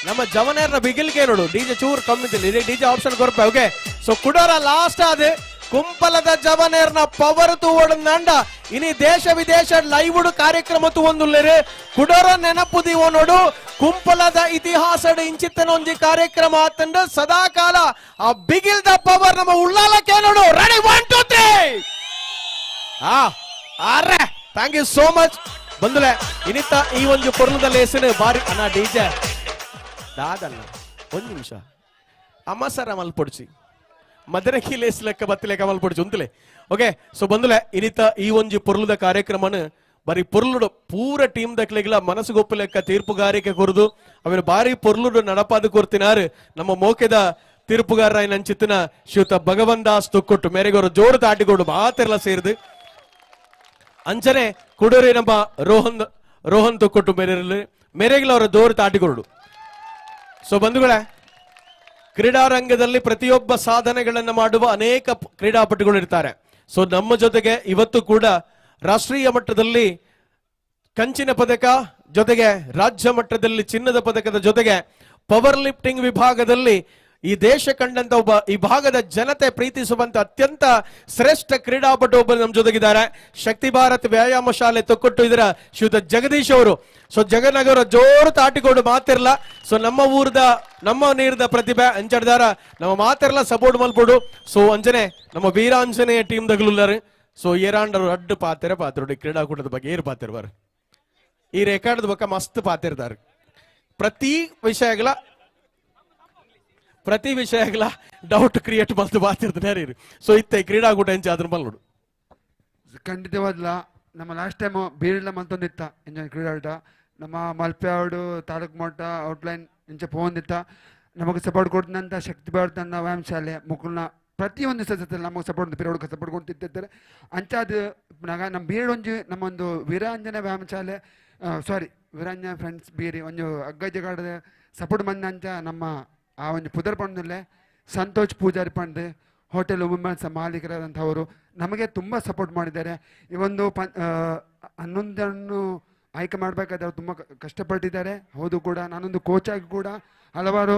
ನಮ್ಮ ಜವನೇರ್ನ ಬಿಗಿಲ್ಗೆ ನೋಡು ಡಿಜೆ ಚೂರ್ ಕಮ್ಮಿ ಇದ್ದಿಲ್ಲ ಡಿಜೆ ಆಪ್ಷನ್ ಕೊರ್ಪ. ಓಕೆ ಸೊ ಕುಡೋರ ಲಾಸ್ಟ್ ಆದ ಕುಂಪಲದ ಜವನೇರ್ನ ಪವರ್ ತೂವಡಂದಾಂಡ ಇನಿ ದೇಶ ವಿದೇಶ ಲೈವ್ ಕಾರ್ಯಕ್ರಮ ತೂವೊಂದುಲ್ಲೆರ್ ಕುಡೋರ ನೆನಪು ದೀವೋ ನೋಡು ಕುಂಪಲದ ಇತಿಹಾಸಡ್ ಇಂಚಿತ್ತನೊಂಜಿ ಕಾರ್ಯಕ್ರಮ ಆತಂಡ ಸದಾ ಕಾಲ ಆ ಬಿಗಿಲ್ದ ಪವರ್ ನಮ್ಮ ಉಳ್ಳಾಲಕ್ಕೆ ನೋಡು. ರೆಡಿ 1 2 3 ಅರೆ thank you so much ಬಂದುಲೆ. ಇನಿತ ಈ ಒಂದು ಪೊರ್ಲದ ಲೇಸನ್ ಬಾರಿ ಅಣ್ಣ ಡಿಜೆ ದಾದಣ್ಣ ಒಂದ್ ನಿಮಿಷ ಅಮ್ಮ ಸರ ಮಲ್ಪೊಡ್ಚಿ ಮದರಕಿ ಲೇಸ್ ಲೆಕ್ಕ ಬತ್ತಿಲೆಕ್ಕ ಮಲ್ಪೊಡ್ಚಿ ಉಂತಲೆ. ಓಕೆ ಸೊ ಬಂದುಲೆ ಇನಿತ ಈ ಒಂಜಿ ಪೊರ್ಲುದ ಕಾರ್ಯಕ್ರಮನ ಬಾರಿ ಪೊರ್ಲುಡು ಪೂರ ಟೀಮ್ ದಕ್ಲೆಗ್ಲ ಮನಸ್ಸುಗೊಪ್ಪು ಲೆಕ್ಕ ತೀರ್ಪುಗಾರಿಕೆ ಕೊರುದು ಅವನು ಬಾರಿ ಪೊರ್ಲುಡು ನಡಪಾದು ಕೊರ್ತಿನಾರು ನಮ್ಮ ಮೋಕೆದ ತೀರ್ಪುಗಾರ ನಂಚಿತ್ತಿನ ಶ್ರೀಯುತ ಭಗವಂತ ದಾಸ್ ತುಕ್ಕೊಟ್ಟು ಮೇರೆಗೋರು ಜೋರು ತಾಟಿಗೋಡು ಮಾತೆಲ್ಲ ಸೇರಿದು ಅಂಚನೆ ಕುಡೂರಿ ನಮ್ಮ ರೋಹನ್ ರೋಹನ್ ತುಕ್ಕೊಟ್ಟು ಮೇರೆ ಮೇರೆಗ್ಲ ಅವರ ಜೋರು ತಾಟಿಕೊಡು. ಸೊ ಬಂಧುಗಳೇ, ಕ್ರೀಡಾರಂಗದಲ್ಲಿ ಪ್ರತಿಯೊಬ್ಬ ಸಾಧನೆಗಳನ್ನು ಮಾಡುವ ಅನೇಕ ಕ್ರೀಡಾಪಟುಗಳು ಇರ್ತಾರೆ. ಸೊ ನಮ್ಮ ಜೊತೆಗೆ ಇವತ್ತು ಕೂಡ ರಾಷ್ಟ್ರೀಯ ಮಟ್ಟದಲ್ಲಿ ಕಂಚಿನ ಪದಕ ಜೊತೆಗೆ ರಾಜ್ಯ ಮಟ್ಟದಲ್ಲಿ ಚಿನ್ನದ ಪದಕದ ಜೊತೆಗೆ ಪವರ್ ಲಿಫ್ಟಿಂಗ್ ವಿಭಾಗದಲ್ಲಿ ಈ ದೇಶ ಕಂಡಂತ ಒಬ್ಬ ಈ ಭಾಗದ ಜನತೆ ಪ್ರೀತಿಸುವಂತ ಅತ್ಯಂತ ಶ್ರೇಷ್ಠ ಕ್ರೀಡಾಪಟು ಒಬ್ಬರು ನಮ್ಮ ಜೊತೆಗಿದ್ದಾರೆ. ಶಕ್ತಿ ಭಾರತ್ ವ್ಯಾಯಾಮ ಶಾಲೆ ತೊಕ್ಕೊಟ್ಟು ಇದರ ಶ್ರೀಯುತ ಜಗದೀಶ್ ಅವರು. ಸೊ ಜಗನಗರ ಜೋರು ತಾಟಿಕೊಂಡು ಮಾತಿರ್ಲ. ಸೊ ನಮ್ಮ ಊರದ ನಮ್ಮ ನೀರದ ಪ್ರತಿಭೆ ಅಂಚಡ್ದಾರ ನಮ್ಮ ಮಾತಿರ್ಲ ಸಪೋರ್ಟ್ ಮಲ್ಪೋಡು. ಸೊ ಅಂಜನೆ ನಮ್ಮ ವೀರಾಂಜನೇಯ ಟೀಮ್ ದಗಲುಲ್ಲಾರು. ಸೊ ಏರಾಂಡರು ಅಡ್ಡು ಪಾತೆರ ಪಾತ್ರೋಡು ಕ್ರೀಡಾಕೂಟದ ಬಗ್ಗೆ ಏರು ಪಾತಿರ್ಬಾರು ಈ ರೆಕಾರ್ಡ್ ಬಕ್ಕ ಮಸ್ತ್ ಪಾತಿರ್ದಾರೆ. ಪ್ರತಿ ವಿಷಯಗಳ ಡೌಟ್ ಕ್ರಿಯೇಟ್ ಮಲ್ತು ಬಾತಿರ್ತಾರೆ. ಸೊ ಇತ್ತೆ ಕ್ರೀಡಾಕೂಟ ಎಂಚ ಅದ್ರ ಮಲ್ನೋಡು ಖಂಡಿತವಾದ್ಲ ನಮ್ಮ ಲಾಸ್ಟ್ ಟೈಮ್ ಬೀರ್ಲ ಮಲ್ತೊಂದಿತ್ತ ಇಂಜನ್ ಕ್ರೀಡಾಟ ನಮ್ಮ ಮಲ್ಪೆ ತಾಲೂಕು ಮಟ್ಟ ಔಟ್ಲೈನ್ ಇಂಚ ಪೋಂದಿತ್ತ ನಮಗೆ ಸಪೋರ್ಟ್ ಕೊಡ್ತಂತ ಶಕ್ತಿ ಭಾರತ ವ್ಯಾಯಾಮ ಶಾಲೆ ಮುಕುಲ್ನ ಪ್ರತಿಯೊಂದು ಸದಸ್ಯರಲ್ಲಿ ನಮಗೆ ಸಪೋರ್ಟ್ ಬೇರೆ ಸಪೋರ್ಟ್ ಕೊಡ್ತಿದ್ದಾರೆ. ಅಂಚಾದ ನಮ್ಮ ಬೀರಡ್ ಒಂಜಿ ನಮ್ಮೊಂದು ವೀರಾಂಜನ ವ್ಯಾಯಾಮ ಶಾಲೆ ಸಾರಿ ವೀರಾಂಜನ ಫ್ರೆಂಡ್ಸ್ ಬೀರಿ ಒಂಜು ಅಗ್ಗಜಗಾಡದ ಸಪೋರ್ಟ್ ಬಂದ ಅಂಚ ನಮ್ಮ ಆ ಒಂದು ಪುದರ್ ಪಂಡಲ್ಲೇ ಸಂತೋಷ್ ಪೂಜಾರಿ ಪಂಡ್ ಹೋಟೆಲ್ ವುಮೆನ್ಸ್ ಮಾಲೀಕರಾದಂಥವರು ನಮಗೆ ತುಂಬ ಸಪೋರ್ಟ್ ಮಾಡಿದ್ದಾರೆ. ಈ ಒಂದು 11 ಆಯ್ಕೆ ಮಾಡಬೇಕಾದ್ರೆ ಅವರು ತುಂಬ ಕಷ್ಟಪಟ್ಟಿದ್ದಾರೆ. ಹೌದು ಕೂಡ ನಾನೊಂದು ಕೋಚಾಗಿ ಕೂಡ ಹಲವಾರು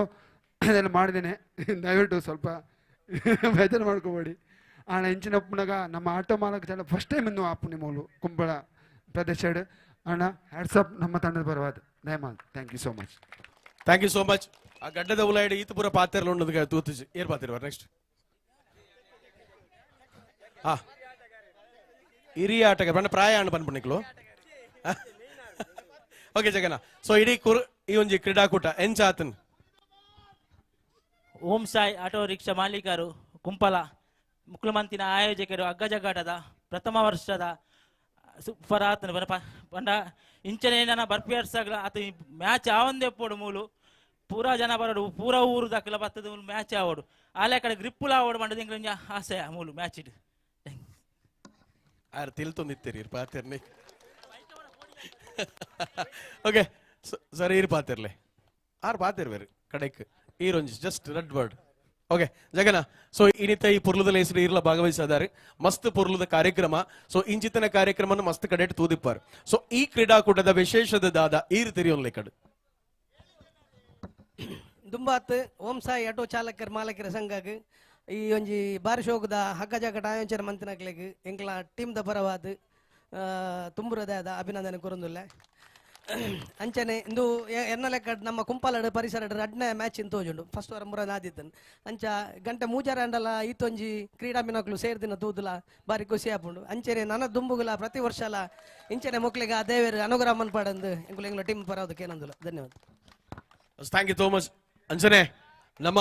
ಅದೆಲ್ಲ ಮಾಡಿದ್ದೇನೆ. ದಯವಿಟ್ಟು ಸ್ವಲ್ಪ ಬೇಜಾರು ಮಾಡ್ಕೋಬೇಡಿ. ಆಣ ಇಂಚಿನ ಉಪ್ಪುನಾಗ ನಮ್ಮ ಆಟೋ ಮಾಲಕ ಜನ ಫಸ್ಟ್ ಟೈಮ್ ಇನ್ನು ಆಪು ನಿಮ್ಮಲು ಕುಂಬಳ ಪ್ರದೇಶ ಅಣ್ಣ ಹ್ಯಾಟ್ಸಪ್ ನಮ್ಮ ತಂಡದ ಪರವಾದ ದಯಮಾಲ್. Thank you so much. Thank you so much. ಆ ಗಡ್ಡದ ಉಲಾಯ್ಡ್ ಈತಪುರ ಪಾತೆರ್ಲ ಉಂಡದ ತೂತಿಜಿ ಏರ್ ಪಾತಿರ್ವಾರ ನೆಕ್ಸ್ಟ್ ಹಾ ಹಿರಿಯ ಆಟಗಾರ ಬಣ್ಣ ಪ್ರಾಯ ಅಣ್ಣ ಬಂದ್ಬಿಡ್ನಿಕ್ಲು. ಓಕೆ ಜಗನ್ನ. ಸೊ ಇಡೀ ಕುರ್ ಈ ಒಂಜಿ ಕ್ರೀಡಾಕೂಟ ಎಂಚಾತನ್ ಓಂ ಸಾಯಿ ಆಟೋ ರಿಕ್ಷಾ ಮಾಲೀಕರು ಕುಂಪಲ ಮುಖ್ಯಮಂತ್ರಿನ ಆಯೋಜಕರು ಅಗ್ಗಜಗಾಟದ ಪ್ರಥಮ ವರ್ಷದ ಸೂಪರ್ ಆತನ ಪಂಡ ಇಂಚನೆ ನನ್ನ ಬರ್ಪಿಯರ್ಸಾಗ್ಲ ಆತ ಮ್ಯಾಚ್ ಆವಂದೇ ಪೋಡು ಮೂಲು ಪೂರಾ ಜನ ಬರೋಡು ಪೂರಾ ಊರು ದಾಖಲ ಬರ್ತದ ಮ್ಯಾಚ್ ಆವಡು ಆಲೆ ಕಡೆ ಗ್ರಿಪ್ಪುಲ ಆವಡು ಮಂಡದ ಇಂಗ್ಲ ಆಸೆ ಮೂಲು ಮ್ಯಾಚ್ ಇಡು ಆರ್ ತಿಳ್ತೊಂದಿತ್ತೀರಿ ಇರ್ ಪಾತಿರ್ನಿ. ಓಕೆ ಸರಿ ಇರ್ ಪಾತಿರ್ಲೆ ಆರ್ ಪಾತಿರ್ಬೇರು ಕಡೆಕ್ ಈರೊಂಜಿ just red word. Okay Jagan. So ಇನ್ನಿತ ಈ ಪೊರ್ಲುದ ಲೇಸರು ಇರ್ಲ ಭಾಗವಹಿಸಿದ್ದಾರೆ ಮಸ್ತ್ ಪೊರ್ಲುದ ಕಾರ್ಯಕ್ರಮ. ಸೊ ಇಂಚಿತನ ಕಾರ್ಯಕ್ರಮ ಮಸ್ತ್ ಕಡೆ ತೂದಿಪ್ಪಾರು. ಸೊ ಈ ಕ್ರೀಡಾಕೂಟದ ವಿಶೇಷದ ದಾದ ಈರು ತಿರಿಯೊನ್ಲೆ ಕಡೆ ದುಂಬಾತ್ ಓಂ ಸಾಯಿ ಆಟೋ ಚಾಲಕರ್ ಮಾಲಕರ ಸಂಘಗ್ ಈ ಒಂಜಿ ಬಾರಿ ಶೋಕದ ಹಗ್ಗ ಜಗಟ ಆಯೋಜನೆ ಮಂತಿನಕ್ಲೆಗ್ ಎಂಕ್ಲ ಟೀಮ್ ದ ಪರವಾದ್ ತುಂಬುರದ ಅಭಿನಂದನೆ ಕೊರೊಂದುಲ್ಲೆ. ಅಂಚನೆ ಇಂದು ಎನ್ನ ಲೆಕ್ಕ ನಮ್ಮ ಕುಂಪಾಲಡು ಪರಿಸರ ರಡ್ನೆ ಮ್ಯಾಚ್ ಇಂತ ತೋಜುಂಡು ಫಸ್ಟ್ ವಾರ ಮುರ ನಾದಿದ್ದನು ಅಂಚ ಗಂಟೆ ಮೂಜಾರ ಅಂಡಲ ಈತೊಂಜಿ ಕ್ರೀಡಾ ಮಿನಕ್ಲು ಸೇರ್ದಿನ ತೂದುಲ ಬಾರಿ ಖುಷಿ ಆಪುಂಡು. ಅಂಚನೆ ನನ್ನ ದುಂಬುಗುಲ ಪ್ರತಿ ವರ್ಷಲ ಇಂಚನೆ ಮೊಕ್ಲಿಗೆ ಆ ದೇವರು ಅನುಗ್ರಹ ಮನ್ಪಾಡಂದು ಎಂಕುಲು ಎಂಗ್ಲ ಟೀಮ್ ಪರವದಕ್ಕೆ ಏನಂದುಲ. ಧನ್ಯವಾದ. Thank you so much ಅಂಚನೆ ನಮ್ಮ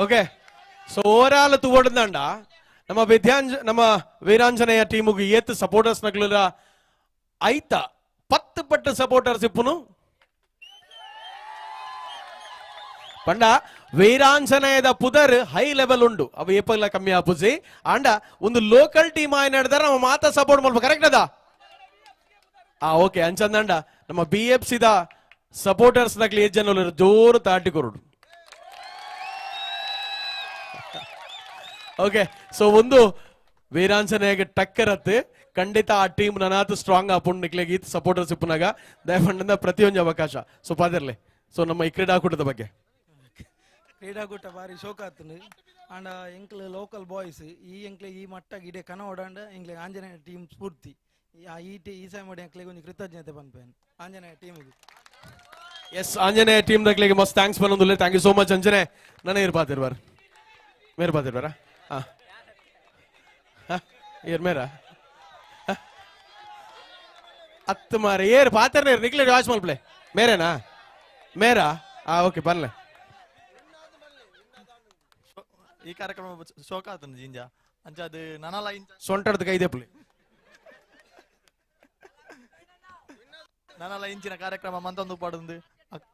okay so over all ತೂವೊಡಂದಾಂಡ ನಮ್ಮ ವಿದ್ಯಾಂಜ ನಮ್ಮ ವೀರಾಂಜನೇಯ ಟೀಮುಗು ಏತ್ ಸಪೋರ್ಟರ್ಸ್ ನಗ್ಲುಲ ಐತ 10 ಪಟ್ಟು ಸಪೋರ್ಟರ್ಸ್ ಇಪ್ಪುನು ಪಂಡ ವೀರಾಂಜನೇಯದ ಪುದರ್ ಹೈ ಲೆವೆಲ್ ಉಂಡು ಅವು ಏಪಗ್ಲ ಕಮ್ಮಿ ಆಪುಜಿ ಆಂಡ ಒಂದು ಲೋಕಲ್ ಟೀಮ್ ಆಯ್ ನಡೆದಾರ ನಮ್ಮ ಮಾತ ಸಪೋರ್ಟ್ ಮಲ್ಪ ಕರೆಕ್ಟ್ ಅದ. ಆ ಓಕೆ ಅಂಚಂದಂಡ ನಮ್ಮ B F C the supporters ನಕ್ಲಿ ಏತ್ ಜನ ಜೋರು ತಾಟಿ ಕೊರಡು. ಓಕೆ ಸೊ ಒಂದು ವೀರಾಂಜನೇಯಗೆ ಟಕ್ಕರತ್ತೆ ಖಂಡಿತ ಆ ಟೀಮ್ ನನಾತ್ ಸ್ಟ್ರಾಂಗ್ ಆಪುಂಡು ನಿಕ್ಲೆಗ್ ಈತ್ ಸಪೋರ್ಟರ್ಸ್ ಇಪ್ಪುನಾಗ ದಯಪಂಡ ಪ್ರತಿಯೊಂದು ಅವಕಾಶ. ಸೊ ಪಾದಿರ್ಲಿ, ಸೊ ನಮ್ಮ ಈ ಕ್ರೀಡಾಕೂಟದ ಬಗ್ಗೆ. ಕ್ರೀಡಾಕೂಟ ಬಾರಿ ಶೋಕಾತುಂಡು ಆಂಡ ಎಂಕ್ಲ ಲೋಕಲ್ ಬಾಯ್ಸ್ ಈ ಎಂಕ್ಲೆ ಈ ಮಟ್ಟ ಗಿಡೆ ಕನ ಓಡಾಂಡ ಎಂಕ್ಲೆ ಆಂಜನೇಯ ಟೀಮ್ ಸ್ಫೂರ್ತಿ. ಈ ಈ ಸಮಯ ಎಂಕ್ಲೆಗ್ ಒಂಜಿ ಕೃತಜ್ಞತೆ ಪನ್ಪೇನು ಆಂಜನೇಯ ಟೀಮ್ಗೆ. ಎಸ್, ಆಂಜನೇಯ ಟೀಮ್ ದಕ್ಲೆಗೆ ಮಸ್ತ್ thanks ಪನ್ನೊಂದುಲ್ಲೆ. Thank you so much Anjaneya. ನನ್ನ ಇರ್ ಪಾತಿರ್ಬಾರ್ ಮೇರ್ ಪಾತಿರ್ಬಾರ ಏರ್ ಮೇರ ಅತ್ತು ಮಾರೆ ಏರ್ ಪಾತಿರ್ನೇರ್ ನಿಕ್ಲೆ ವಾಚ್ ಮಲ್ಪ್ಲೆ ಮೇರೇನಾ ಮೇರಾ? ಓಕೆ ಬನ್ಲೆ. ಈ ಕಾರ್ಯಕ್ರಮ ಶೋಕ ಆತನ ಜಿಂಜ ಅಂಚ ಅದು ನನಲ ಇಂಚ ಸೊಂಟದ ಕೈದೆಪ್ಲಿ ನನಲ ಇಂಚಿನ ಕಾರ್ಯಕ್ರಮ ಮಂತೊಂದು ಪಾಡೊಂದು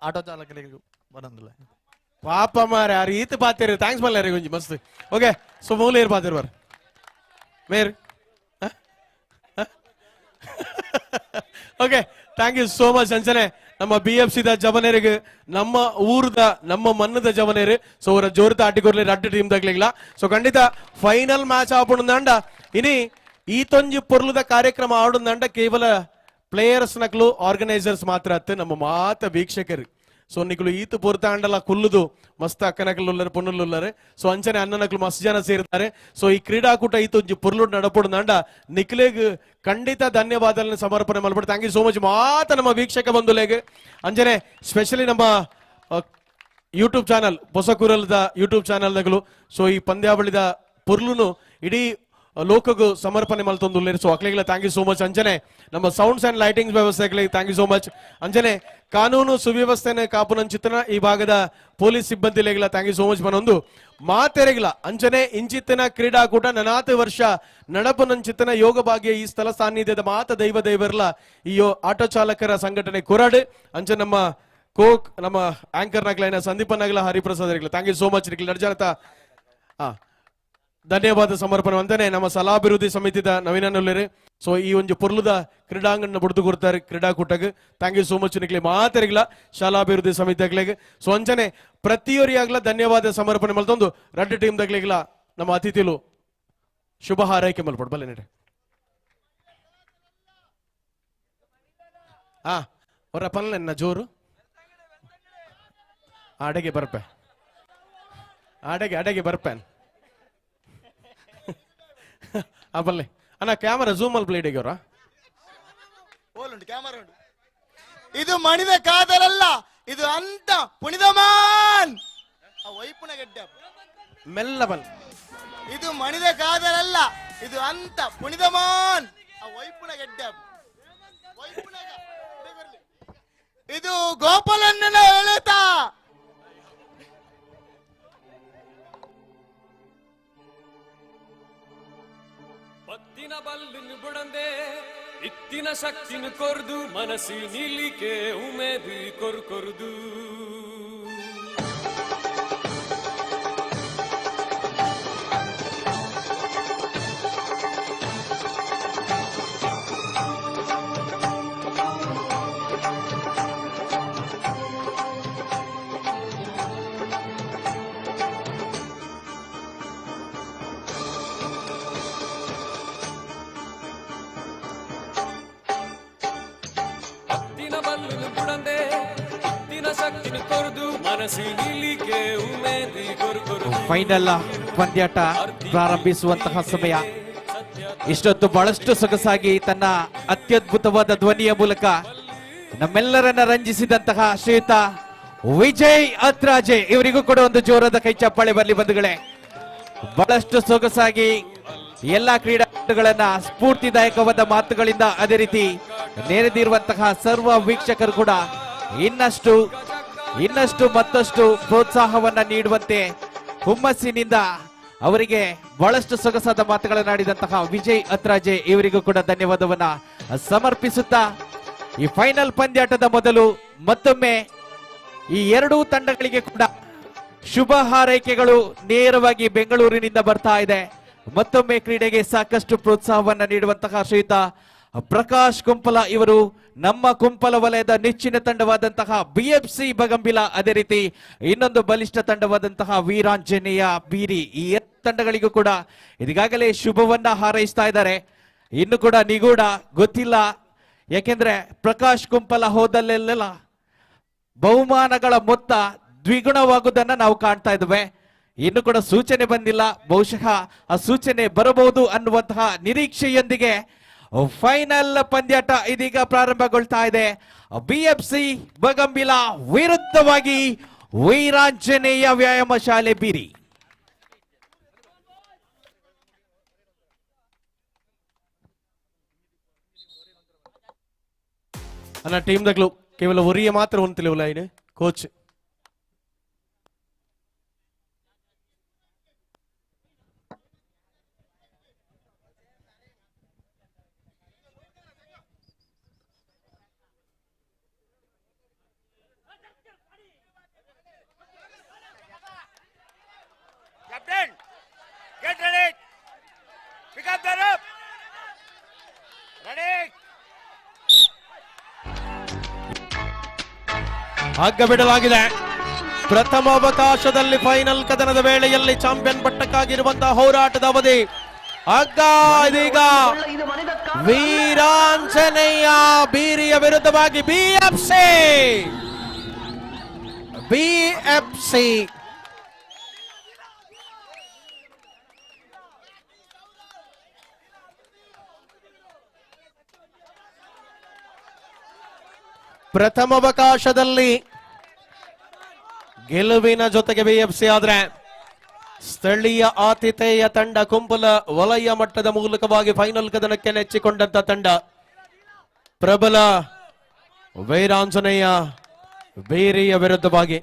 ಆಟೋ ಚಾಲಕರಿಗೆ ಬರಂದಿಲ್ಲ ಪಾಪ ಮಾರೆ ಆರ್ ಈತ ಪಾತಿರ್ thanks ಮಲ್ಲೆ ಒಂಜಿ ಮಸ್ತ್. ಓಕೆ, ಸೊ ಮೂಲ ಏರ್ ಪಾತಿರ್ ಬಾರ್ ಮೇರ್. Okay, thank you so much ಅಂಚನೆ. ನಮ್ಮ B F C the ಜವನೇರಿಗೆ, ನಮ್ಮ ಊರದ ನಮ್ಮ ಮನ್ನದ ಜವನೇರು, ಸೊ ಅವರ ಜೋರಿತ ಆಟಿಕೊರ್ಲಿ ರಡ್ಡು ಟೀಮ್ ತಗ್ಲಿಲ್ಲ. ಸೊ ಖಂಡಿತ ಫೈನಲ್ ಮ್ಯಾಚ್ ಆಪುಂಡಂಡ ಇನಿ ಈತೊಂಜಿ ಪೊರ್ಲುದ ಕಾರ್ಯಕ್ರಮ ಆಡುಂದಂಡ ಕೇವಲ ಪ್ಲೇಯರ್ಸ್ ನಕ್ಲು ಆರ್ಗನೈಸರ್ಸ್ ಮಾತ್ರ ಅತ್ತೆ ನಮ್ಮ ಮಾತ ವೀಕ್ಷಕರು. ಸೊ ನಿಕ್ಲು ಈತ ಪೊರ್ತಾಂಡಲ ಕುಲ್ಲುದು ಮಸ್ತ್ ಅಕ್ಕನಕಲು ಉಲ್ಲರು ಪೊನ್ನುಲು ಉಲ್ಲರು. ಸೊ ಅಂಚನೆ ಅಣ್ಣನಕ್ಲು ಮಸ್ತ್ ಜನ ಸೇರ್ತಾರೆ. ಸೊ ಈ ಕ್ರೀಡಾಕೂಟ ಈತೊಂಜಿ ಪೊರ್ಲು ನಡಪುಡುಂದಂಡ ನಿಕ್ಲೆಗ್ ಖಂಡಿತ ಧನ್ಯವಾದಗಳನ್ನು ಸಮರ್ಪಣೆ ಮಲ್ಪಡು. Thank you so much ಮಾತ ನಮ್ಮ ವೀಕ್ಷಕ ಬಂಧುಲೆಗ್. ಅಂಚನೆ ಸ್ಪೆಷಲಿ ನಮ್ಮ ಯೂಟ್ಯೂಬ್ ಚಾನಲ್ ಹೊಸಕೂರಲ್ದ ಯೂಟ್ಯೂಬ್ ಚಾನಲ್ ನಗಲು ಸೊ ಈ ಪಂದ್ಯಾವಳಿದ ಪೊರ್ಲುನು ಇಡೀ ಲೋಕಗೂ ಸಮರ್ಪಣೆ ಮಲ್ತೊಂದುಲ್ಲೇರು. ಸೊ ಅಕ್ಲೆಗ್ಲ thank you so much. ಅಂಚನೆ ನಮ್ಮ sounds and lightings ವ್ಯವಸ್ಥೆಗಳಿಗೆ thank you so much. ಅಂಚನೆ ಕಾನೂನು ಸುವ್ಯವಸ್ಥೆನ ಕಾಪುನಂಚಿತನ ಈ ಭಾಗದ ಪೊಲೀಸ್ ಸಿಬ್ಬಂದಿಲೆಗ್ಲ thank you so much ಬನೊಂದು ಮಾತೆರೆಗ್ಲ. ಅಂಚನೆ ಇಂಚಿತ್ತಿನ ಕ್ರೀಡಾಕೂಟ ನನಾತ ವರ್ಷ ನಡಪುನಂಚಿತನ ಯೋಗ ಭಾಗ್ಯ ಈ ಸ್ಥಳ ಸಾನ್ನಿಧ್ಯದ ಮಾತ ದೈವ ದೈವರ್ಲ ಈ ಆಟೋ ಚಾಲಕರ ಸಂಘಟನೆ ಕೊರಾಡು. ಅಂಚೆ ನಮ್ಮ ಕೋಕ್ ನಮ್ಮ ಆಂಕರ್ ನಗ್ಲೈನ ಸಂದೀಪ ನಗಲ Hariprasad thank you so much. ನಡ್ಜಾನತ ಧನ್ಯವಾದ ಸಮರ್ಪಣೆ. ಅಂತಾನೆ ನಮ್ಮ ಸಲಾಭಿವೃದ್ಧಿ ಸಮಿತಿದ ನವೀನನ್ನುಲ್ಲೇರು ಸೊ ಈ ಒಂದು ಪೊರ್ಲುದ ಕ್ರೀಡಾಂಗಣ ಬುಡ್ದು ಕೊಡ್ತಾರೆ ಕ್ರೀಡಾಕೂಟಗ್ thank you so much ನಿಕ್ಲೆ ಮಾತೆರಿಗ್ಲ ಶಾಲಾಭಿವೃದ್ಧಿ ಸಮಿತಿ ಅಗ್ಲೆಗ್. ಸೊ ಅಂಚನೆ ಪ್ರತಿಯೊರಿಯಾಗ್ಲ ಧನ್ಯವಾದ ಸಮರ್ಪಣೆ ಮಲ್ತೊಂದು ರಡ್ಡು ಟೀಮ್ ದಗ್ಲೆಗ್ಲ ನಮ್ಮ ಅತಿಥಿಲು ಶುಭ ಹಾರೈಕೆ ಮಲ್ಪಡು ಬಲ್ಲೆ ನಡೆ. ಅವರ ಪಲ್ಲೆನ್ನ ಜೋರು ಅಡಗೆ ಬರ್ಪೆ ಅಡಗೆ ಅಡಗೆ ಬರ್ಪೇನ್ ಬಲ್ಲೆ ಅಣ್ಣ ಕ್ಯಾಮರಾ ಝೂಮ್ ಅಲ್ಲಿ ಪ್ಲೇಟ್ ಅವರ ಕ್ಯಾಮರಾ ಉಂಟು. ಇದು ಮಣಿದ ಕಾದಲಲ್ಲ, ಇದು ಅಂತ ಪುನಿದಮಾನ್ ವೈಪುನ ಗೆಡ್ಡೆ ಮೆಲ್ಲ ಬಲ್. ಇದು ಮಣಿದ ಕಾದಲಲ್ಲ, ಇದು ಅಂತ ಪುನಿದಮಾನ್ ವೈಪುನ ಗೆಡ್ಡೆ. ಇದು ಗೋಪಾಲಣ್ಣನ ಎಳೆತ. ಪತ್ತಿನ ಬಲ್ಲಿನ ಬುಡಂದೆ ಇತ್ತಿನ ಶಕ್ತಿನ ಕೊರ್ದು ಮನಸ್ಸಿ ನಿಲಿಕೆ ಉಮೇದು ಕೊರು ಕೊರ್ದು. ಫೈನಲ್ ಪಂದ್ಯಾಟ ಪ್ರಾರಂಭಿಸುವಂತಹ ಸಮಯ. ಇಷ್ಟೊತ್ತು ಬಹಳಷ್ಟು ಸೊಗಸಾಗಿ ತನ್ನ ಅತ್ಯದ್ಭುತವಾದ ಧ್ವನಿಯ ಮೂಲಕ ನಮ್ಮೆಲ್ಲರನ್ನ ರಂಜಿಸಿದಂತಹ ಶ್ರೀಯುತ ವಿಜಯ್ ಅತ್ರಾಜೆ ಇವರಿಗೂ ಕೂಡ ಒಂದು ಜೋರಾದ ಕೈ ಚಪ್ಪಾಳೆ ಬರಲಿ ಬಂಧುಗಳೇ. ಬಹಳಷ್ಟು ಸೊಗಸಾಗಿ ಎಲ್ಲಾ ಕ್ರೀಡಾಪಟುಗಳನ್ನ ಸ್ಫೂರ್ತಿದಾಯಕವಾದ ಮಾತುಗಳಿಂದ ಅದೇ ರೀತಿ ನೆರೆದಿರುವಂತಹ ಸರ್ವ ವೀಕ್ಷಕರು ಕೂಡ ಇನ್ನಷ್ಟು ಇನ್ನಷ್ಟು ಮತ್ತಷ್ಟು ಪ್ರೋತ್ಸಾಹವನ್ನ ನೀಡುವಂತೆ ಹುಮ್ಮಸ್ಸಿನಿಂದ ಅವರಿಗೆ ಬಹಳಷ್ಟು ಸೊಗಸಾದ ಮಾತುಗಳನ್ನು ಆಡಿದಂತಹ ವಿಜಯ್ ಅತ್ರಾಜೆ ಇವರಿಗೂ ಕೂಡ ಧನ್ಯವಾದವನ್ನ ಸಮರ್ಪಿಸುತ್ತಾ ಈ ಫೈನಲ್ ಪಂದ್ಯಾಟದ ಮೊದಲು ಮತ್ತೊಮ್ಮೆ ಈ ಎರಡೂ ತಂಡಗಳಿಗೆ ಕೂಡ ಶುಭ ಹಾರೈಕೆಗಳು ನೇರವಾಗಿ ಬೆಂಗಳೂರಿನಿಂದ ಬರ್ತಾ ಇದೆ. ಮತ್ತೊಮ್ಮೆ ಕ್ರೀಡೆಗೆ ಸಾಕಷ್ಟು ಪ್ರೋತ್ಸಾಹವನ್ನ ನೀಡುವಂತಹ ಶ್ರೀಯುತ Prakash Kumpala ಇವರು ನಮ್ಮ ಕುಂಪಲ ವಲಯದ ನೆಚ್ಚಿನ ತಂಡವಾದಂತಹ ಬಿಎಫ್ಸಿ ಬಗಂಬಿಲ, ಅದೇ ರೀತಿ ಇನ್ನೊಂದು ಬಲಿಷ್ಠ ತಂಡವಾದಂತಹ ವೀರಾಂಜನೇಯ ಬೀರಿ, ಈ ತಂಡಗಳಿಗೂ ಕೂಡ ಇದೀಗಾಗಲೇ ಶುಭವನ್ನ ಹಾರೈಸ್ತಾ ಇದ್ದಾರೆ. ಇನ್ನು ಕೂಡ ನಿಗೂಢ ಗೊತ್ತಿಲ್ಲ, ಯಾಕೆಂದ್ರೆ ಪ್ರಕಾಶ್ ಕುಂಪಲ ಹೋದಲ್ಲೆಲ್ಲ ಬಹುಮಾನಗಳ ಮೊತ್ತ ದ್ವಿಗುಣವಾಗುವುದನ್ನ ನಾವು ಕಾಣ್ತಾ ಇದ್ದೇವೆ. ಇನ್ನು ಕೂಡ ಸೂಚನೆ ಬಂದಿಲ್ಲ, ಬಹುಶಃ ಆ ಸೂಚನೆ ಬರಬಹುದು ಅನ್ನುವಂತಹ ನಿರೀಕ್ಷೆಯೊಂದಿಗೆ ಫೈನಲ್ ಪಂದ್ಯಾಟ ಇದೀಗ ಪ್ರಾರಂಭಗೊಳ್ತಾ ಇದೆ. ಬಿಎಫ್ಸಿ ಬಗಂಬಿಲ ವಿರುದ್ಧವಾಗಿ ವೀರಾಂಜನೇಯ ವ್ಯಾಯಾಮ ಶಾಲೆ ಬೀರಿ. ಅನ್ನ ಟೀಮ್ ದಗ್ಲು ಕೇವಲ ಒರಿಯ ಮಾತ್ರ ಹೊಂತಿಲ್ಲ line coach. Captain, get ready. Pick up the rope. Ready. ಹಗ್ಗ ಬಿಡಲಾಗಿದೆ. ಪ್ರಥಮ ಅವಕಾಶದಲ್ಲಿ ಫೈನಲ್ ಕದನದ ವೇಳೆಯಲ್ಲಿ ಚಾಂಪಿಯನ್ ಪಟ್ಟಕ್ಕಾಗಿರುವಂತಹ ಹೋರಾಟದ ಅವಧಿ ಹಗ್ಗ ಇದೀಗ ವೀರಾಂಜನೇಯ ಬೀರಿಯ ವಿರುದ್ಧವಾಗಿ ಬಿಎಫ್ಸಿ ಬಿಎಫ್ಸಿ ಪ್ರಥಮ ಅವಕಾಶದಲ್ಲಿ ಗೆಲುವಿನ ಜೊತೆಗೆ ಬಿಎಫ್ಸಿ ಆದ್ರೆ ಸ್ಥಳೀಯ ಆತಿಥೇಯ ತಂಡ ಕುಂಪಲ ವಲಯ ಮಟ್ಟದ ಮೂಲಕವಾಗಿ ಫೈನಲ್ ಕದನಕ್ಕೆ ನೆಚ್ಚಿಕೊಂಡಂತ ತಂಡ ಪ್ರಬಲ ವೀರಾಂಜನೇಯ ಬೀರಿಯ ವಿರುದ್ಧವಾಗಿ.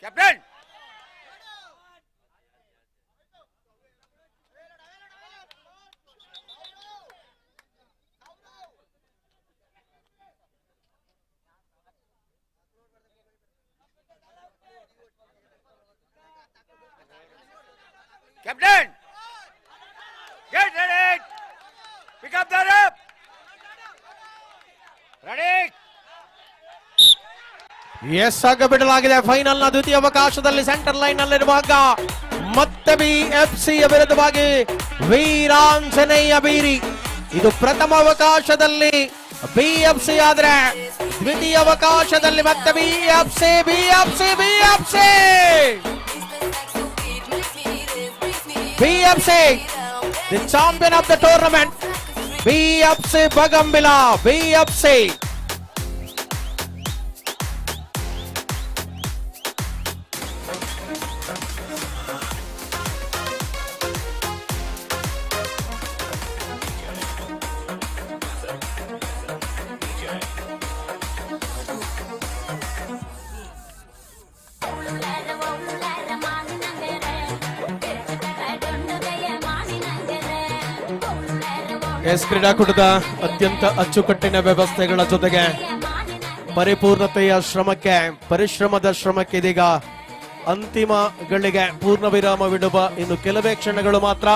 Captain! Captain! Get ready! Pick up the rope! Ready? Yes, ಆಗ ಬಿಡಲಾಗಿದೆ. ಫೈನಲ್ ನ ದ್ವಿತೀಯ ಅವಕಾಶದಲ್ಲಿ ಸೆಂಟರ್ ಲೈನ್ ನಲ್ಲಿರುವಾಗ ಮತ್ತೆ ಬಿಎಫ್ಸಿ ವಿರುದ್ಧವಾಗಿ ವೀರಾಂಜನೇಯ ಬೀರಿ. ಇದು ಪ್ರಥಮ ಅವಕಾಶದಲ್ಲಿ ಬಿಎಫ್ಸಿ ಆದ್ರೆ ದ್ವಿತೀಯ ಅವಕಾಶದಲ್ಲಿ ಮತ್ತೆ BFC, BFC, BFC, BFC the champion of the tournament. BFC Bagambila, BFC. S ಕ್ರೀಡಾಕೂಟದ ಅತ್ಯಂತ ಅಚ್ಚುಕಟ್ಟಿನ ವ್ಯವಸ್ಥೆಗಳ ಜೊತೆಗೆ ಪರಿಪೂರ್ಣತೆಯ ಶ್ರಮಕ್ಕೆ, ಪರಿಶ್ರಮದ ಶ್ರಮಕ್ಕೆ ಇದೀಗ ಅಂತಿಮ ಗಳಿಗೆ ಪೂರ್ಣ ವಿರಾಮವಿಡುವ ಇನ್ನು ಕೆಲವೇ ಕ್ಷಣಗಳು ಮಾತ್ರ.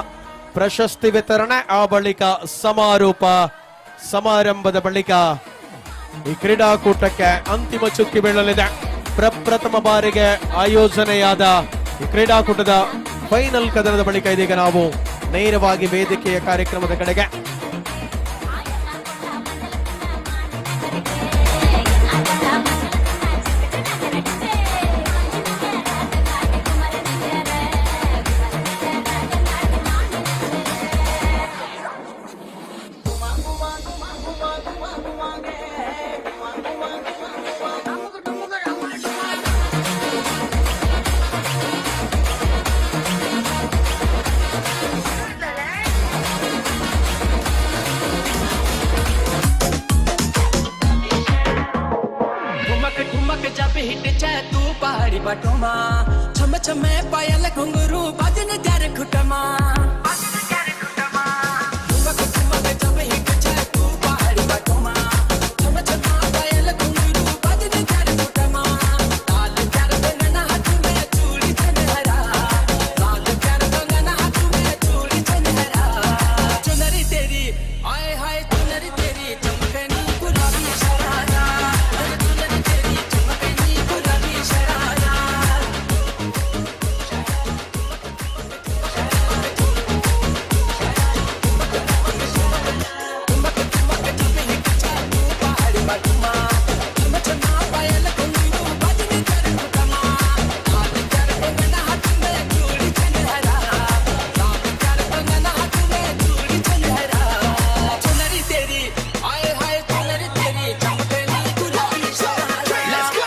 ಪ್ರಶಸ್ತಿ ವಿತರಣೆ, ಆ ಬಳಿಕ ಸಮಾರೋಪ ಸಮಾರಂಭದ ಬಳಿಕ ಈ ಕ್ರೀಡಾಕೂಟಕ್ಕೆ ಅಂತಿಮ ಚುಕ್ಕಿ ಬೀಳಲಿದೆ. ಪ್ರಪ್ರಥಮ ಬಾರಿಗೆ ಆಯೋಜನೆಯಾದ ಈ ಕ್ರೀಡಾಕೂಟದ ಫೈನಲ್ ಕದನದ ಬಳಿಕ ಇದೀಗ ನಾವು ನೇರವಾಗಿ ವೇದಿಕೆಯ ಕಾರ್ಯಕ್ರಮದ ಕಡೆಗೆ. ठुमक ठुमक जब हिट चाहे तू पहाड़ी बाटोमा, छम छम पायल घुंघरू बाजन जार खुटमा। ठुमक ठुमक जब हिट चाहे तू पहाड़ी बाटोमा, छम छम पायल घुंघरू बाजन जार खुटमा। लाल प्यार कंगना हाथ में चूड़ी चनहरा, लाल प्यार कंगना हाथ में चूड़ी चनहरा। चुनरी तेरी आए हाय चुनरी तेरी चमकनी गुलाबी शरारा, चुनरी तेरी चमकनी गुलाबी शरारा। चुनरी तेरी आए हाय चुनरी तेरी चमकनी गुलाबी sharara. Let's go.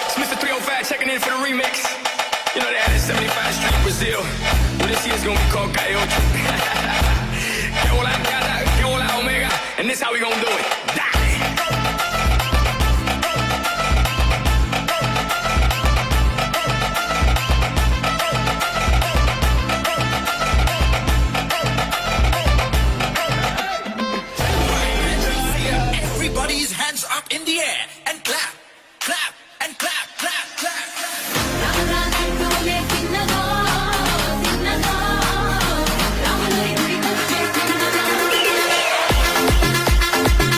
It's Mr. 305 checking in for the remix. You know they had it 75 Street, Brazil. Well, this year's gonna be called Coyote. Que hola, gata, que hola, omega. And this how we gonna do it. Die. Everybody's hands up in the air and clap, clap, and clap, clap, clap. Thank you.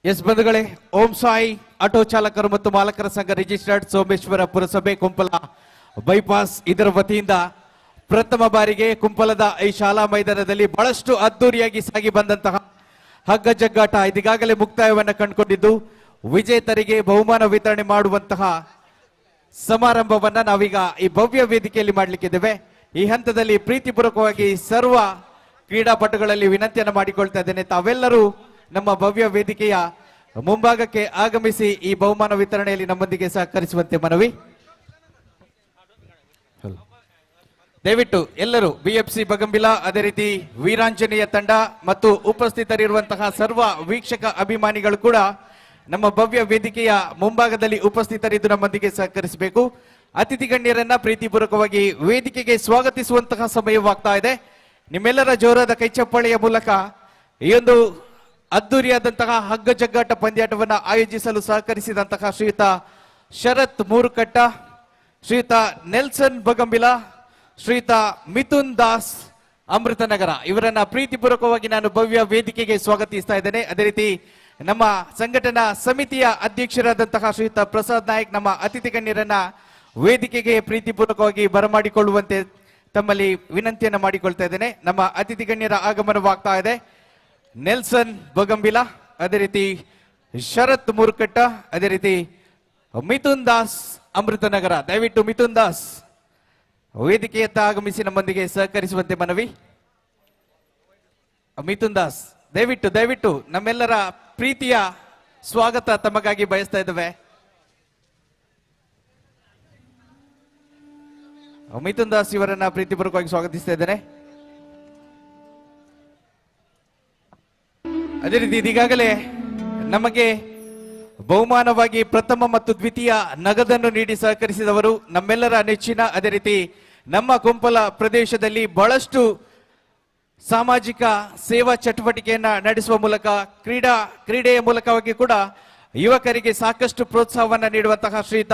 Yes ಬಂಧುಗಳೇ, Om Sai auto ಚಾಲಕರು ಮತ್ತು ಮಾಲಕರ ಸಂಘ registered Someshwara ಪುರಸಭೆ Kumpala bypass ಇದರ ವತಿಯಿಂದ ಪ್ರಥಮ ಬಾರಿಗೆ ಕುಂಪಲದ ಈ ಶಾಲಾ ಮೈದಾನದಲ್ಲಿ ಬಹಳಷ್ಟು ಅದ್ದೂರಿಯಾಗಿ ಸಾಗಿ ಬಂದಂತಹ ಹಗ್ಗ ಜಗ್ಗಾಟ ಇದೀಗಾಗಲೇ ಮುಕ್ತಾಯವನ್ನು ಕಂಡುಕೊಂಡಿದ್ದು, ವಿಜೇತರಿಗೆ ಬಹುಮಾನ ವಿತರಣೆ ಮಾಡುವಂತಹ ಸಮಾರಂಭವನ್ನ ನಾವೀಗ ಈ ಭವ್ಯ ವೇದಿಕೆಯಲ್ಲಿ ಮಾಡಲಿಕ್ಕಿದ್ದೇವೆ. ಈ ಹಂತದಲ್ಲಿ ಪ್ರೀತಿಪೂರ್ವಕವಾಗಿ ಸರ್ವ ಕ್ರೀಡಾಪಟುಗಳಲ್ಲಿ ವಿನಂತಿಯನ್ನು ಮಾಡಿಕೊಳ್ತಾ ಇದ್ದೇನೆ, ತಾವೆಲ್ಲರೂ ನಮ್ಮ ಭವ್ಯ ವೇದಿಕೆಯ ಮುಂಭಾಗಕ್ಕೆ ಆಗಮಿಸಿ ಈ ಬಹುಮಾನ ವಿತರಣೆಯಲ್ಲಿ ನಮ್ಮೊಂದಿಗೆ ಸಹಕರಿಸುವಂತೆ ಮನವಿ. ದಯವಿಟ್ಟು ಎಲ್ಲರೂ ಬಿಎಫ್ಸಿ ಬಗಂಬಿಲ, ಅದೇ ರೀತಿ ವೀರಾಂಜನೇಯ ತಂಡ ಮತ್ತು ಉಪಸ್ಥಿತರಿರುವಂತಹ ಸರ್ವ ವೀಕ್ಷಕ ಅಭಿಮಾನಿಗಳು ಕೂಡ ನಮ್ಮ ಭವ್ಯ ವೇದಿಕೆಯ ಮುಂಭಾಗದಲ್ಲಿ ಉಪಸ್ಥಿತರಿದ್ದು ನಮ್ಮೊಂದಿಗೆ ಸಹಕರಿಸಬೇಕು. ಅತಿಥಿ ಗಣ್ಯರನ್ನ ಪ್ರೀತಿಪೂರ್ವಕವಾಗಿ ವೇದಿಕೆಗೆ ಸ್ವಾಗತಿಸುವಂತಹ ಸಮಯವಾಗ್ತಾ ಇದೆ. ನಿಮ್ಮೆಲ್ಲರ ಜೋರಾದ ಕೈಚಪ್ಪಾಳೆಯ ಮೂಲಕ ಈ ಒಂದು ಅದ್ದೂರಿಯಾದಂತಹ ಹಗ್ಗ ಜಗ್ಗಾಟ ಪಂದ್ಯಾಟವನ್ನು ಆಯೋಜಿಸಲು ಸಹಕರಿಸಿದಂತಹ ಶ್ರೀಯುತ ಶರತ್ ಮೂರುಕಟ್ಟ, ಶ್ರೀಯುತ ನೆಲ್ಸನ್ ಬಗಂಬಿಲ, ಶ್ರೀಯುತ ಮಿಥುನ್ ದಾಸ್ ಅಮೃತನಗರ ಇವರನ್ನ ಪ್ರೀತಿಪೂರ್ವಕವಾಗಿ ನಾನು ಭವ್ಯ ವೇದಿಕೆಗೆ ಸ್ವಾಗತಿಸ್ತಾ ಇದ್ದೇನೆ. ಅದೇ ರೀತಿ ನಮ್ಮ ಸಂಘಟನಾ ಸಮಿತಿಯ ಅಧ್ಯಕ್ಷರಾದಂತಹ ಶ್ರೀಯುತ ಪ್ರಸಾದ್ ನಾಯಕ್ ನಮ್ಮ ಅತಿಥಿ ಗಣ್ಯರನ್ನ ವೇದಿಕೆಗೆ ಪ್ರೀತಿಪೂರ್ವಕವಾಗಿ ಬರಮಾಡಿಕೊಳ್ಳುವಂತೆ ತಮ್ಮಲ್ಲಿ ವಿನಂತಿಯನ್ನು ಮಾಡಿಕೊಳ್ತಾ ಇದ್ದೇನೆ. ನಮ್ಮ ಅತಿಥಿ ಗಣ್ಯರ ಆಗಮನವಾಗ್ತಾ ಇದೆ. ನೆಲ್ಸನ್ ಬಗಂಬಿಲ, ಅದೇ ರೀತಿ ಶರತ್ ಮೂರ್ಕಟ್ಟ, ಅದೇ ರೀತಿ ಮಿಥುನ್ ದಾಸ್ ಅಮೃತನಗರ. ದಯವಿಟ್ಟು ಮಿಥುನ್ ದಾಸ್ ವೇದಿಕೆಯತ್ತ ಆಗಮಿಸಿ ನಮ್ಮೊಂದಿಗೆ ಸಹಕರಿಸುವಂತೆ ಮನವಿ. ಮಿಥುನ್ ದಾಸ್ ದಯವಿಟ್ಟು ದಯವಿಟ್ಟು ನಮ್ಮೆಲ್ಲರ ಪ್ರೀತಿಯ ಸ್ವಾಗತ ತಮಗಾಗಿ ಬಯಸ್ತಾ ಇದ್ದೇವೆ. ಮಿಥುನ್ ದಾಸ್ ಇವರನ್ನ ಪ್ರೀತಿಪೂರ್ವಕವಾಗಿ ಸ್ವಾಗತಿಸ್ತಾ ಇದ್ದೇನೆ. ಅದೇ ರೀತಿ ಇದೀಗಾಗಲೇ ನಮಗೆ ಬಹುಮಾನವಾಗಿ ಪ್ರಥಮ ಮತ್ತು ದ್ವಿತೀಯ ನಗದನ್ನು ನೀಡಿ ಸಹಕರಿಸಿದವರು ನಮ್ಮೆಲ್ಲರ ನೆಚ್ಚಿನ, ಅದೇ ರೀತಿ ನಮ್ಮ ಕುಂಪಲ ಪ್ರದೇಶದಲ್ಲಿ ಬಹಳಷ್ಟು ಸಾಮಾಜಿಕ ಸೇವಾ ಚಟುವಟಿಕೆಯನ್ನ ನಡೆಸುವ ಮೂಲಕ ಕ್ರೀಡೆಯ ಮೂಲಕವಾಗಿ ಕೂಡ ಯುವಕರಿಗೆ ಸಾಕಷ್ಟು ಪ್ರೋತ್ಸಾಹವನ್ನ ನೀಡುವಂತಹ ಶ್ರೀಯುತ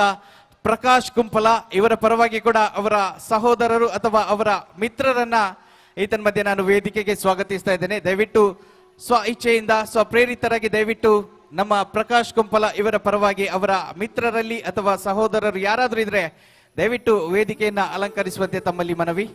ಪ್ರಕಾಶ್ ಕುಂಪಲ ಇವರ ಪರವಾಗಿ ಕೂಡ ಅವರ ಸಹೋದರರು ಅಥವಾ ಅವರ ಮಿತ್ರರನ್ನ ಈತನ ಮಧ್ಯೆ ನಾನು ವೇದಿಕೆಗೆ ಸ್ವಾಗತಿಸ್ತಾ ಇದ್ದೇನೆ. ದಯವಿಟ್ಟು ಸ್ವ ಇಚ್ಛೆಯಿಂದ ಸ್ವಪ್ರೇರಿತರಾಗಿ ದಯವಿಟ್ಟು ನಮ್ಮ ಪ್ರಕಾಶ್ ಕುಂಪಲ ಇವರ ಪರವಾಗಿ ಅವರ ಮಿತ್ರರಲ್ಲಿ ಅಥವಾ ಸಹೋದರರು ಯಾರಾದರೂ ಇದ್ರೆ ದಯವಿಟ್ಟು ವೇದಿಕೆಯನ್ನ ಅಲಂಕರಿಸುವಂತೆ ತಮ್ಮಲ್ಲಿ ಮನವಿ.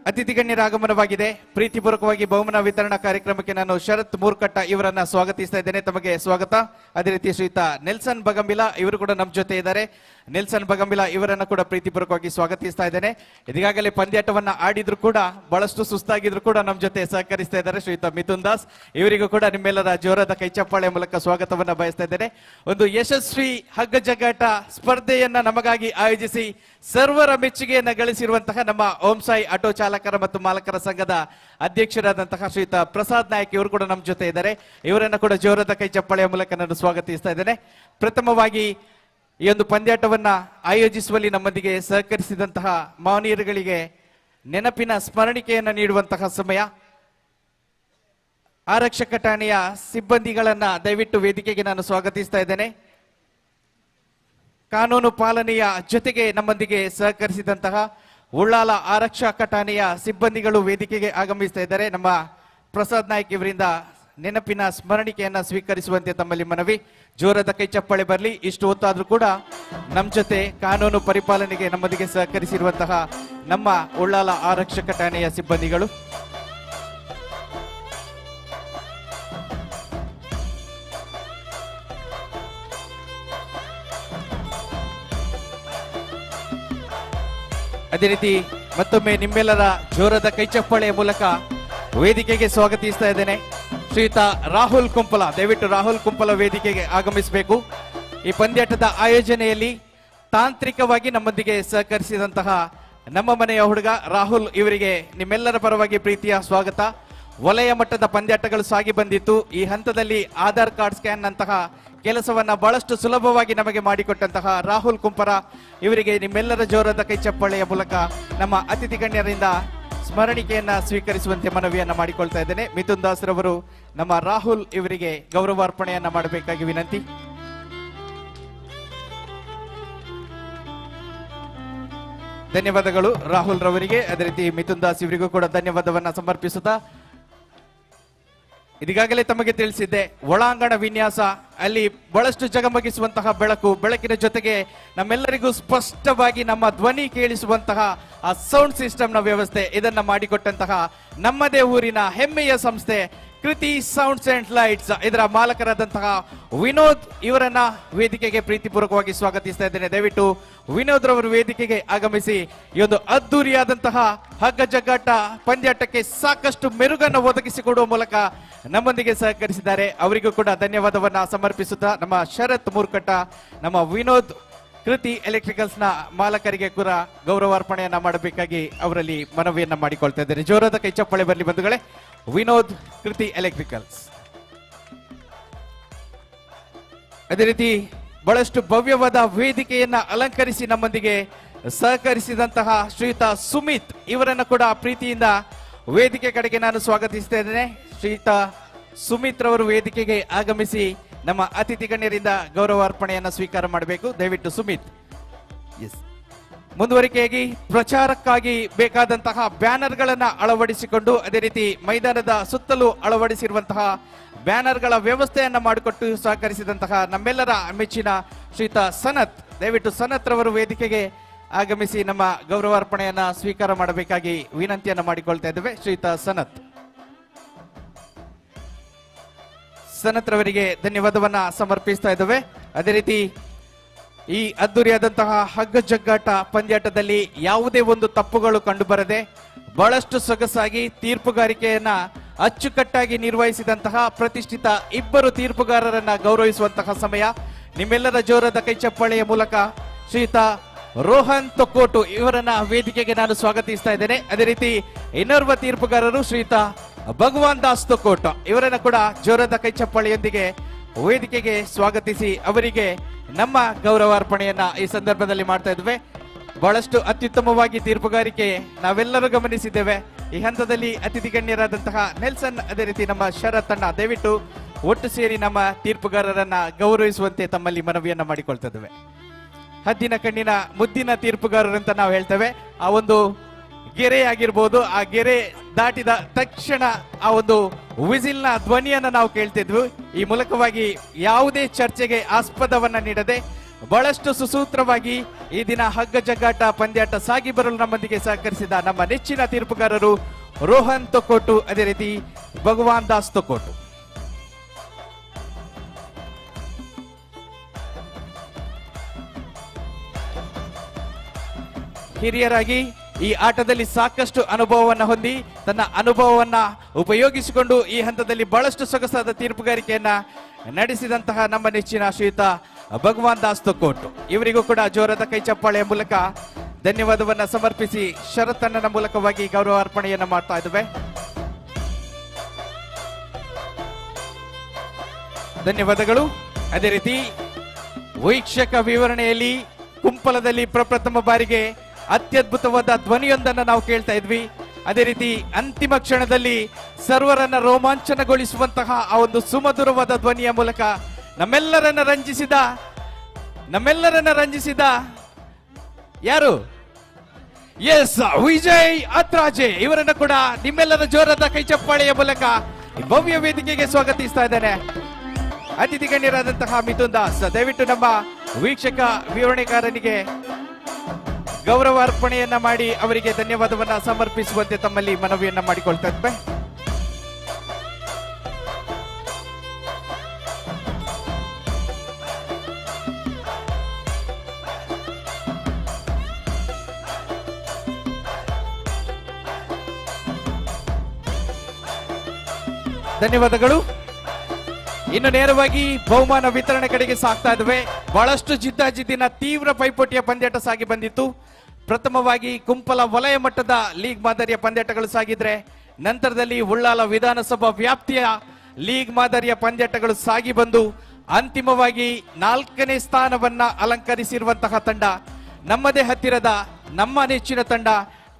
ಅತಿಥಿ ಗಣ್ಯರ ಆಗಮನವಾಗಿದೆ. ಪ್ರೀತಿಪೂರ್ವಕವಾಗಿ ಬಹುಮಾನ ವಿತರಣಾ ಕಾರ್ಯಕ್ರಮಕ್ಕೆ ನಾನು ಶರತ್ ಮೂರ್ಕಟ್ಟ ಇವರನ್ನ ಸ್ವಾಗತಿಸ್ತಾ ಇದ್ದೇನೆ. ತಮಗೆ ಸ್ವಾಗತ. ಅದೇ ರೀತಿ ಶ್ರೀಯುತ ನೆಲ್ಸನ್ ಬಗಂಬಿಲ ಇವರು ಕೂಡ ನಮ್ಮ ಜೊತೆ ಇದ್ದಾರೆ. ನೆಲ್ಸನ್ ಬಗಂಬಿಲ ಇವರನ್ನ ಕೂಡ ಪ್ರೀತಿಪೂರ್ವಕವಾಗಿ ಸ್ವಾಗತಿಸ್ತಾ ಇದ್ದೇನೆ. ಇದೀಗಾಗಲೇ ಪಂದ್ಯಾಟವನ್ನ ಆಡಿದ್ರು ಕೂಡ ಬಹಳಷ್ಟು ಸುಸ್ತಾಗಿದ್ರು ಕೂಡ ನಮ್ಮ ಜೊತೆ ಸಹಕರಿಸ್ತಾ ಇದ್ದಾರೆ ಶ್ರೀಯುತ ಮಿಥುನ್ ದಾಸ್ ಇವರಿಗೂ ಕೂಡ ನಿಮ್ಮೆಲ್ಲರ ಜೋರಾದ ಕೈಚಪ್ಪಾಳೆ ಮೂಲಕ ಸ್ವಾಗತವನ್ನ ಬಯಸ್ತಾ ಇದ್ದೇನೆ. ಒಂದು ಯಶಸ್ವಿ ಹಗ್ಗ ಜಗ್ಗಾಟ ಸ್ಪರ್ಧೆಯನ್ನ ನಮಗಾಗಿ ಆಯೋಜಿಸಿ ಸರ್ವರ ಮೆಚ್ಚುಗೆಯನ್ನ ಗಳಿಸಿರುವಂತಹ ನಮ್ಮ ಓಂ ಸಾಯಿ ಆಟೋ ಚಾಲಕರ ಮತ್ತು ಮಾಲಕರ ಸಂಘದ ಅಧ್ಯಕ್ಷರಾದಂತಹ ಶ್ರೀಯುತ ಪ್ರಸಾದ್ ನಾಯಕ್ ಇವರು ಕೂಡ ನಮ್ಮ ಜೊತೆ ಇದ್ದಾರೆ. ಇವರನ್ನ ಕೂಡ ಜೋರಾದ ಕೈ ಚಪ್ಪಾಳೆಯ ಮೂಲಕ ನಾನು ಸ್ವಾಗತಿಸ್ತಾ ಇದ್ದೇನೆ. ಪ್ರಥಮವಾಗಿ ಈ ಒಂದು ಪಂದ್ಯಾಟವನ್ನ ಆಯೋಜಿಸುವಲ್ಲಿ ನಮ್ಮೊಂದಿಗೆ ಸಹಕರಿಸಿದಂತಹ ಮಹನೀಯರುಗಳಿಗೆ ನೆನಪಿನ ಸ್ಮರಣಿಕೆಯನ್ನು ನೀಡುವಂತಹ ಸಮಯ. ಆರಕ್ಷಕ ಠಾಣೆಯ ಸಿಬ್ಬಂದಿಗಳನ್ನ ದಯವಿಟ್ಟು ವೇದಿಕೆಗೆ ನಾನು ಸ್ವಾಗತಿಸ್ತಾ ಇದ್ದೇನೆ. ಕಾನೂನು ಪಾಲನೆಯ ಜೊತೆಗೆ ನಮ್ಮೊಂದಿಗೆ ಸಹಕರಿಸಿದಂತಹ ಉಳ್ಳಾಲ ಆರಕ್ಷಕ ಠಾಣೆಯ ಸಿಬ್ಬಂದಿಗಳು ವೇದಿಕೆಗೆ ಆಗಮಿಸ್ತಾ ಇದ್ದಾರೆ. ನಮ್ಮ ಪ್ರಸಾದ್ ನಾಯ್ಕ್ ಇವರಿಂದ ನೆನಪಿನ ಸ್ಮರಣಿಕೆಯನ್ನ ಸ್ವೀಕರಿಸುವಂತೆ ತಮ್ಮಲ್ಲಿ ಮನವಿ. ಜೋರಾದ ಕೈ ಚಪ್ಪಾಳೆ ಬರಲಿ. ಇಷ್ಟು ಹೊತ್ತಾದ್ರೂ ಕೂಡ ನಮ್ಮ ಜೊತೆ ಕಾನೂನು ಪರಿಪಾಲನೆಗೆ ನಮ್ಮೊಂದಿಗೆ ಸಹಕರಿಸಿರುವಂತಹ ನಮ್ಮ ಉಳ್ಳಾಲ ಆರಕ್ಷಕ ಠಾಣೆಯ ಸಿಬ್ಬಂದಿಗಳು. ಅದೇ ರೀತಿ ಮತ್ತೊಮ್ಮೆ ನಿಮ್ಮೆಲ್ಲರ ಜೋರದ ಕೈಚಪ್ಪಾಳೆಯ ಮೂಲಕ ವೇದಿಕೆಗೆ ಸ್ವಾಗತಿಸ್ತಾ ಇದ್ದೇನೆ ಶ್ರೀಯುತ ರಾಹುಲ್ ಕುಂಪಲ. ದಯವಿಟ್ಟು ರಾಹುಲ್ ಕುಂಪಲ ವೇದಿಕೆಗೆ ಆಗಮಿಸಬೇಕು. ಈ ಪಂದ್ಯಾಟದ ಆಯೋಜನೆಯಲ್ಲಿ ತಾಂತ್ರಿಕವಾಗಿ ನಮ್ಮೊಂದಿಗೆ ಸಹಕರಿಸಿದಂತಹ ನಮ್ಮ ಮನೆಯ ಹುಡುಗ ರಾಹುಲ್ ಇವರಿಗೆ ನಿಮ್ಮೆಲ್ಲರ ಪರವಾಗಿ ಪ್ರೀತಿಯ ಸ್ವಾಗತ. ವಲಯ ಮಟ್ಟದ ಪಂದ್ಯಾಟಗಳು ಸಾಗಿ ಬಂದಿತ್ತು. ಈ ಹಂತದಲ್ಲಿ ಆಧಾರ್ ಕಾರ್ಡ್ ಸ್ಕ್ಯಾನ್ ನಂತಹ ಕೆಲಸವನ್ನ ಬಹಳಷ್ಟು ಸುಲಭವಾಗಿ ನಮಗೆ ಮಾಡಿಕೊಟ್ಟಂತಹ ರಾಹುಲ್ ಕುಂಪರ ಇವರಿಗೆ ನಿಮ್ಮೆಲ್ಲರ ಜೋರಾದ ಕೈ ಚಪ್ಪಾಳೆಯ ಮೂಲಕ ನಮ್ಮ ಅತಿಥಿ ಗಣ್ಯರಿಂದ ಸ್ಮರಣಿಕೆಯನ್ನ ಸ್ವೀಕರಿಸುವಂತೆ ಮನವಿಯನ್ನ ಮಾಡಿಕೊಳ್ತಾ ಇದ್ದೇನೆ. ಮಿಥುನ್ ದಾಸ್ ರವರು ನಮ್ಮ ರಾಹುಲ್ ಇವರಿಗೆ ಗೌರವಾರ್ಪಣೆಯನ್ನ ಮಾಡಬೇಕಾಗಿ ವಿನಂತಿ. ಧನ್ಯವಾದಗಳು ರಾಹುಲ್ ರವರಿಗೆ. ಅದೇ ರೀತಿ ಮಿಥುನ್ ದಾಸ್ ಇವರಿಗೂ ಕೂಡ ಧನ್ಯವಾದವನ್ನ ಸಮರ್ಪಿಸುತ್ತಾ, ಇದೀಗಾಗಲೇ ತಮಗೆ ತಿಳಿಸಿದ್ದೆ, ಒಳಾಂಗಣ ವಿನ್ಯಾಸ, ಅಲ್ಲಿ ಬಹಳಷ್ಟು ಜಗಮಗಿಸುವಂತಹ ಬೆಳಕು, ಬೆಳಕಿನ ಜೊತೆಗೆ ನಮ್ಮೆಲ್ಲರಿಗೂ ಸ್ಪಷ್ಟವಾಗಿ ನಮ್ಮ ಧ್ವನಿ ಕೇಳಿಸುವಂತಹ ಆ ಸೌಂಡ್ ಸಿಸ್ಟಮ್ನ ವ್ಯವಸ್ಥೆ, ಇದನ್ನ ಮಾಡಿಕೊಟ್ಟಂತಹ ನಮ್ಮದೇ ಊರಿನ ಹೆಮ್ಮೆಯ ಸಂಸ್ಥೆ ಕೃತಿ ಸೌಂಡ್ಸ್ ಅಂಡ್ ಲೈಟ್ಸ್, ಇದರ ಮಾಲಕರಾದಂತಹ ವಿನೋದ್ ಇವರನ್ನ ವೇದಿಕೆಗೆ ಪ್ರೀತಿಪೂರ್ವಕವಾಗಿ ಸ್ವಾಗತಿಸ್ತಾ ಇದ್ದೇನೆ. ದಯವಿಟ್ಟು ವಿನೋದ್ ರವರು ವೇದಿಕೆಗೆ ಆಗಮಿಸಿ ಈ ಒಂದು ಅದ್ದೂರಿಯಾದಂತಹ ಹಗ್ಗ ಜಗ್ಗಾಟ ಪಂದ್ಯಾಟಕ್ಕೆ ಸಾಕಷ್ಟು ಮೆರುಗನ್ನು ಒದಗಿಸಿಕೊಡುವ ಮೂಲಕ ನಮ್ಮೊಂದಿಗೆ ಸಹಕರಿಸಿದ್ದಾರೆ. ಅವರಿಗೂ ಕೂಡ ಧನ್ಯವಾದವನ್ನ ಸಮರ್ಪಿಸುತ್ತಾ ನಮ್ಮ ಶರತ್ ಮೂರ್ಕಟ್ಟ, ನಮ್ಮ ವಿನೋದ್ ಕೃತಿ ಎಲೆಕ್ಟ್ರಿಕಲ್ಸ್ ನ ಮಾಲಕರಿಗೆ ಕೂಡ ಗೌರವಾರ್ಪಣೆಯನ್ನ ಮಾಡಬೇಕಾಗಿ ಅವರಲ್ಲಿ ಮನವಿಯನ್ನ ಮಾಡಿಕೊಳ್ತಾ ಇದ್ದೇನೆ. ಜೋರಾದ ಕೈ ಚಪ್ಪಾಳೆ ಬರಲಿ ಬಂಧುಗಳೇ. ವಿನೋದ್ ಕೃತಿ ಎಲೆಕ್ಟ್ರಿಕಲ್ಸ್. ಅದೇ ರೀತಿ ಬಹಳಷ್ಟು ಭವ್ಯವಾದ ವೇದಿಕೆಯನ್ನ ಅಲಂಕರಿಸಿ ನಮ್ಮೊಂದಿಗೆ ಸಹಕರಿಸಿದಂತಹ ಶ್ರೀಯುತ ಸುಮಿತ್ ಇವರನ್ನು ಕೂಡ ಪ್ರೀತಿಯಿಂದ ವೇದಿಕೆ ಕಡೆಗೆ ನಾನು ಸ್ವಾಗತಿಸ್ತಾ ಇದ್ದೇನೆ. ಶ್ರೀಯುತ ಸುಮಿತ್ ರವರು ವೇದಿಕೆಗೆ ಆಗಮಿಸಿ ನಮ್ಮ ಅತಿಥಿ ಗಣ್ಯರಿಂದ ಗೌರವಾರ್ಪಣೆಯನ್ನ ಸ್ವೀಕಾರ ಮಾಡಬೇಕು. ದಯವಿಟ್ಟು ಸುಮಿತ್. ಎಸ್. ಮುಂದುವರಿಕೆಯಾಗಿ ಪ್ರಚಾರಕ್ಕಾಗಿ ಬೇಕಾದಂತಹ ಬ್ಯಾನರ್ಗಳನ್ನ ಅಳವಡಿಸಿಕೊಂಡು ಅದೇ ರೀತಿ ಮೈದಾನದ ಸುತ್ತಲೂ ಅಳವಡಿಸಿರುವಂತಹ ಬ್ಯಾನರ್ಗಳ ವ್ಯವಸ್ಥೆಯನ್ನ ಮಾಡಿಕೊಟ್ಟು ಸಹಕರಿಸಿದಂತಹ ನಮ್ಮೆಲ್ಲರ ಮೆಚ್ಚಿನ ಶ್ರೀಯುತ ಸನತ್, ದಯವಿಟ್ಟು ಸನತ್ ರವರು ವೇದಿಕೆಗೆ ಆಗಮಿಸಿ ನಮ್ಮ ಗೌರವಾರ್ಪಣೆಯನ್ನ ಸ್ವೀಕಾರ ಮಾಡಬೇಕಾಗಿ ವಿನಂತಿಯನ್ನ ಮಾಡಿಕೊಳ್ತಾ ಇದ್ದೇವೆ. ಶ್ರೀಯುತ ಸನತ್, ಸನತ್ ರವರಿಗೆ ಧನ್ಯವಾದವನ್ನ ಸಮರ್ಪಿಸ್ತಾ ಇದ್ದೇವೆ. ಅದೇ ರೀತಿ ಈ ಅದ್ದೂರಿಯಾದಂತಹ ಹಗ್ಗ ಜಗ್ಗಾಟ ಪಂದ್ಯಾಟದಲ್ಲಿ ಯಾವುದೇ ಒಂದು ತಪ್ಪುಗಳು ಕಂಡುಬರದೆ ಬಹಳಷ್ಟು ಸೊಗಸಾಗಿ ತೀರ್ಪುಗಾರಿಕೆಯನ್ನ ಅಚ್ಚುಕಟ್ಟಾಗಿ ನಿರ್ವಹಿಸಿದಂತಹ ಪ್ರತಿಷ್ಠಿತ ಇಬ್ಬರು ತೀರ್ಪುಗಾರರನ್ನ ಗೌರವಿಸುವಂತಹ ಸಮಯ. ನಿಮ್ಮೆಲ್ಲರ ಜೋರಾದ ಕೈಚಪ್ಪಾಳೆಯ ಮೂಲಕ ಶ್ರೀಯುತ ರೋಹನ್ ತೊಕ್ಕೋಟು ಇವರನ್ನ ವೇದಿಕೆಗೆ ನಾನು ಸ್ವಾಗತಿಸ್ತಾ ಇದ್ದೇನೆ. ಅದೇ ರೀತಿ ಇನ್ನೋರ್ವ ತೀರ್ಪುಗಾರರು ಶ್ರೀಯುತ ಭಗವಾನ್ ದಾಸ್ ತೊಕ್ಕೋಟು ಇವರನ್ನ ಕೂಡ ಜೋರಾದ ಕೈಚಪ್ಪಾಳೆಯೊಂದಿಗೆ ವೇದಿಕೆಗೆ ಸ್ವಾಗತಿಸಿ ಅವರಿಗೆ ನಮ್ಮ ಗೌರವಾರ್ಪಣೆಯನ್ನ ಈ ಸಂದರ್ಭದಲ್ಲಿ ಮಾಡ್ತಾ ಇದ್ವಿ. ಬಹಳಷ್ಟು ಅತ್ಯುತ್ತಮವಾಗಿ ತೀರ್ಪುಗಾರಿಕೆ ನಾವೆಲ್ಲರೂ ಗಮನಿಸಿದ್ದೇವೆ. ಈ ಹಂತದಲ್ಲಿ ಅತಿಥಿ ಗಣ್ಯರಾದಂತಹ ನೆಲ್ಸನ್, ಅದೇ ರೀತಿ ನಮ್ಮ ಶರತ್ ಅಣ್ಣ, ದಯವಿಟ್ಟು ಒಟ್ಟು ಸೇರಿ ನಮ್ಮ ತೀರ್ಪುಗಾರರನ್ನ ಗೌರವಿಸುವಂತೆ ತಮ್ಮಲ್ಲಿ ಮನವಿಯನ್ನ ಮಾಡಿಕೊಳ್ತಾ ಇದ್ದೇವೆ. ಹದ್ದಿನ ಕಣ್ಣಿನ ಮುದ್ದಿನ ತೀರ್ಪುಗಾರರಂತ ನಾವು ಹೇಳ್ತೇವೆ. ಆ ಒಂದು ಗೆರೆ ಆಗಿರ್ಬೋದು, ಆ ಗೆರೆ ದಾಟಿದ ತಕ್ಷಣ ಆ ಒಂದು ವಿಸಿಲ್ನ ಧ್ವನಿಯನ್ನ ನಾವು ಕೇಳ್ತಿದ್ವಿ. ಈ ಮೂಲಕವಾಗಿ ಯಾವುದೇ ಚರ್ಚೆಗೆ ಆಸ್ಪದವನ್ನ ನೀಡದೆ ಬಹಳಷ್ಟು ಸುಸೂತ್ರವಾಗಿ ಈ ದಿನ ಹಗ್ಗ ಜಗ್ಗಾಟ ಪಂದ್ಯಾಟ ಸಾಗಿ ಬರಲು ನಮ್ಮೊಂದಿಗೆ ಸಹಕರಿಸಿದ ನಮ್ಮ ನೆಚ್ಚಿನ ತೀರ್ಪುಗಾರರು ರೋಹನ್ ತೊಕ್ಕೋಟು, ಅದೇ ರೀತಿ ಭಗವಾನ್ ದಾಸ್ ತೊಕ್ಕೋಟು. ಹಿರಿಯರಾಗಿ ಈ ಆಟದಲ್ಲಿ ಸಾಕಷ್ಟು ಅನುಭವವನ್ನು ಹೊಂದಿ ತನ್ನ ಅನುಭವವನ್ನ ಉಪಯೋಗಿಸಿಕೊಂಡು ಈ ಹಂತದಲ್ಲಿ ಬಹಳಷ್ಟು ಸೊಗಸಾದ ತೀರ್ಪುಗಾರಿಕೆಯನ್ನ ನಡೆಸಿದಂತಹ ನಮ್ಮ ನೆಚ್ಚಿನ ಶ್ರೀಯುತ ಭಗವಾನ್ ದಾಸ್ ತೊಕ್ಕೋಟು ಇವರಿಗೂ ಕೂಡ ಜೋರಾದ ಕೈ ಚಪ್ಪಾಳೆಯ ಮೂಲಕ ಧನ್ಯವಾದವನ್ನ ಸಮರ್ಪಿಸಿ ಶರತ್ತಣ್ಣನ ಮೂಲಕವಾಗಿ ಗೌರವ ಅರ್ಪಣೆಯನ್ನ ಮಾಡ್ತಾ ಇದ್ದೇವೆ. ಧನ್ಯವಾದಗಳು. ಅದೇ ರೀತಿ ವೀಕ್ಷಕ ವಿವರಣೆಯಲ್ಲಿ ಕುಂಪಲದಲ್ಲಿ ಪ್ರಪ್ರಥಮ ಬಾರಿಗೆ ಅತ್ಯದ್ಭುತವಾದ ಧ್ವನಿಯೊಂದನ್ನು ನಾವು ಕೇಳ್ತಾ ಇದ್ವಿ. ಅದೇ ರೀತಿ ಅಂತಿಮ ಕ್ಷಣದಲ್ಲಿ ಸರ್ವರನ್ನ ರೋಮಾಂಚನಗೊಳಿಸುವಂತಹ ಆ ಒಂದು ಸುಮಧುರವಾದ ಧ್ವನಿಯ ಮೂಲಕ ನಮ್ಮೆಲ್ಲರನ್ನ ರಂಜಿಸಿದ ಯಾರು? ಎಸ್, ವಿಜಯ್ ಅತ್ರಾಜೆ ಇವರನ್ನ ಕೂಡ ನಿಮ್ಮೆಲ್ಲರ ಜೋರಾದ ಕೈ ಚಪ್ಪಾಳೆಯ ಮೂಲಕ ಭವ್ಯ ವೇದಿಕೆಗೆ ಸ್ವಾಗತಿಸ್ತಾ ಇದ್ದೇನೆ. ಅತಿಥಿ ಗಣ್ಯರಾದಂತಹ ಮಿಥುನ್ ದಾಸ್, ದಯವಿಟ್ಟು ನಮ್ಮ ವೀಕ್ಷಕ ವಿವರಣೆಕಾರನಿಗೆ ಗೌರವ ಅರ್ಪಣೆಯನ್ನ ಮಾಡಿ ಅವರಿಗೆ ಧನ್ಯವಾದವನ್ನ ಸಮರ್ಪಿಸುವಂತೆ ತಮ್ಮಲ್ಲಿ ಮನವಿಯನ್ನ ಮಾಡಿಕೊಳ್ತಾ ಇದ್ದೆ. ಧನ್ಯವಾದಗಳು. ಇನ್ನು ನೇರವಾಗಿ ಬಹುಮಾನ ವಿತರಣೆ ಕಡೆಗೆ ಸಾಗ್ತಾ ಇದ್ವಿ. ಬಹಳಷ್ಟು ಜಿದ್ದಾಜಿದ್ದಿನ ತೀವ್ರ ಪೈಪೋಟಿಯ ಪಂದ್ಯಾಟ ಸಾಗಿ ಬಂದಿತ್ತು. ಪ್ರಥಮವಾಗಿ ಕುಂಪಲ ವಲಯ ಮಟ್ಟದ ಲೀಗ್ ಮಾದರಿಯ ಪಂದ್ಯಾಟಗಳು ಸಾಗಿದ್ರೆ, ನಂತರದಲ್ಲಿ ಉಳ್ಳಾಲ ವಿಧಾನಸಭಾ ವ್ಯಾಪ್ತಿಯ ಲೀಗ್ ಮಾದರಿಯ ಪಂದ್ಯಾಟಗಳು ಸಾಗಿ ಬಂದು ಅಂತಿಮವಾಗಿ 4ನೇ ಸ್ಥಾನವನ್ನ ಅಲಂಕರಿಸಿರುವಂತಹ ತಂಡ ನಮ್ಮದೇ ಹತ್ತಿರದ ನಮ್ಮ ನೆಚ್ಚಿನ ತಂಡ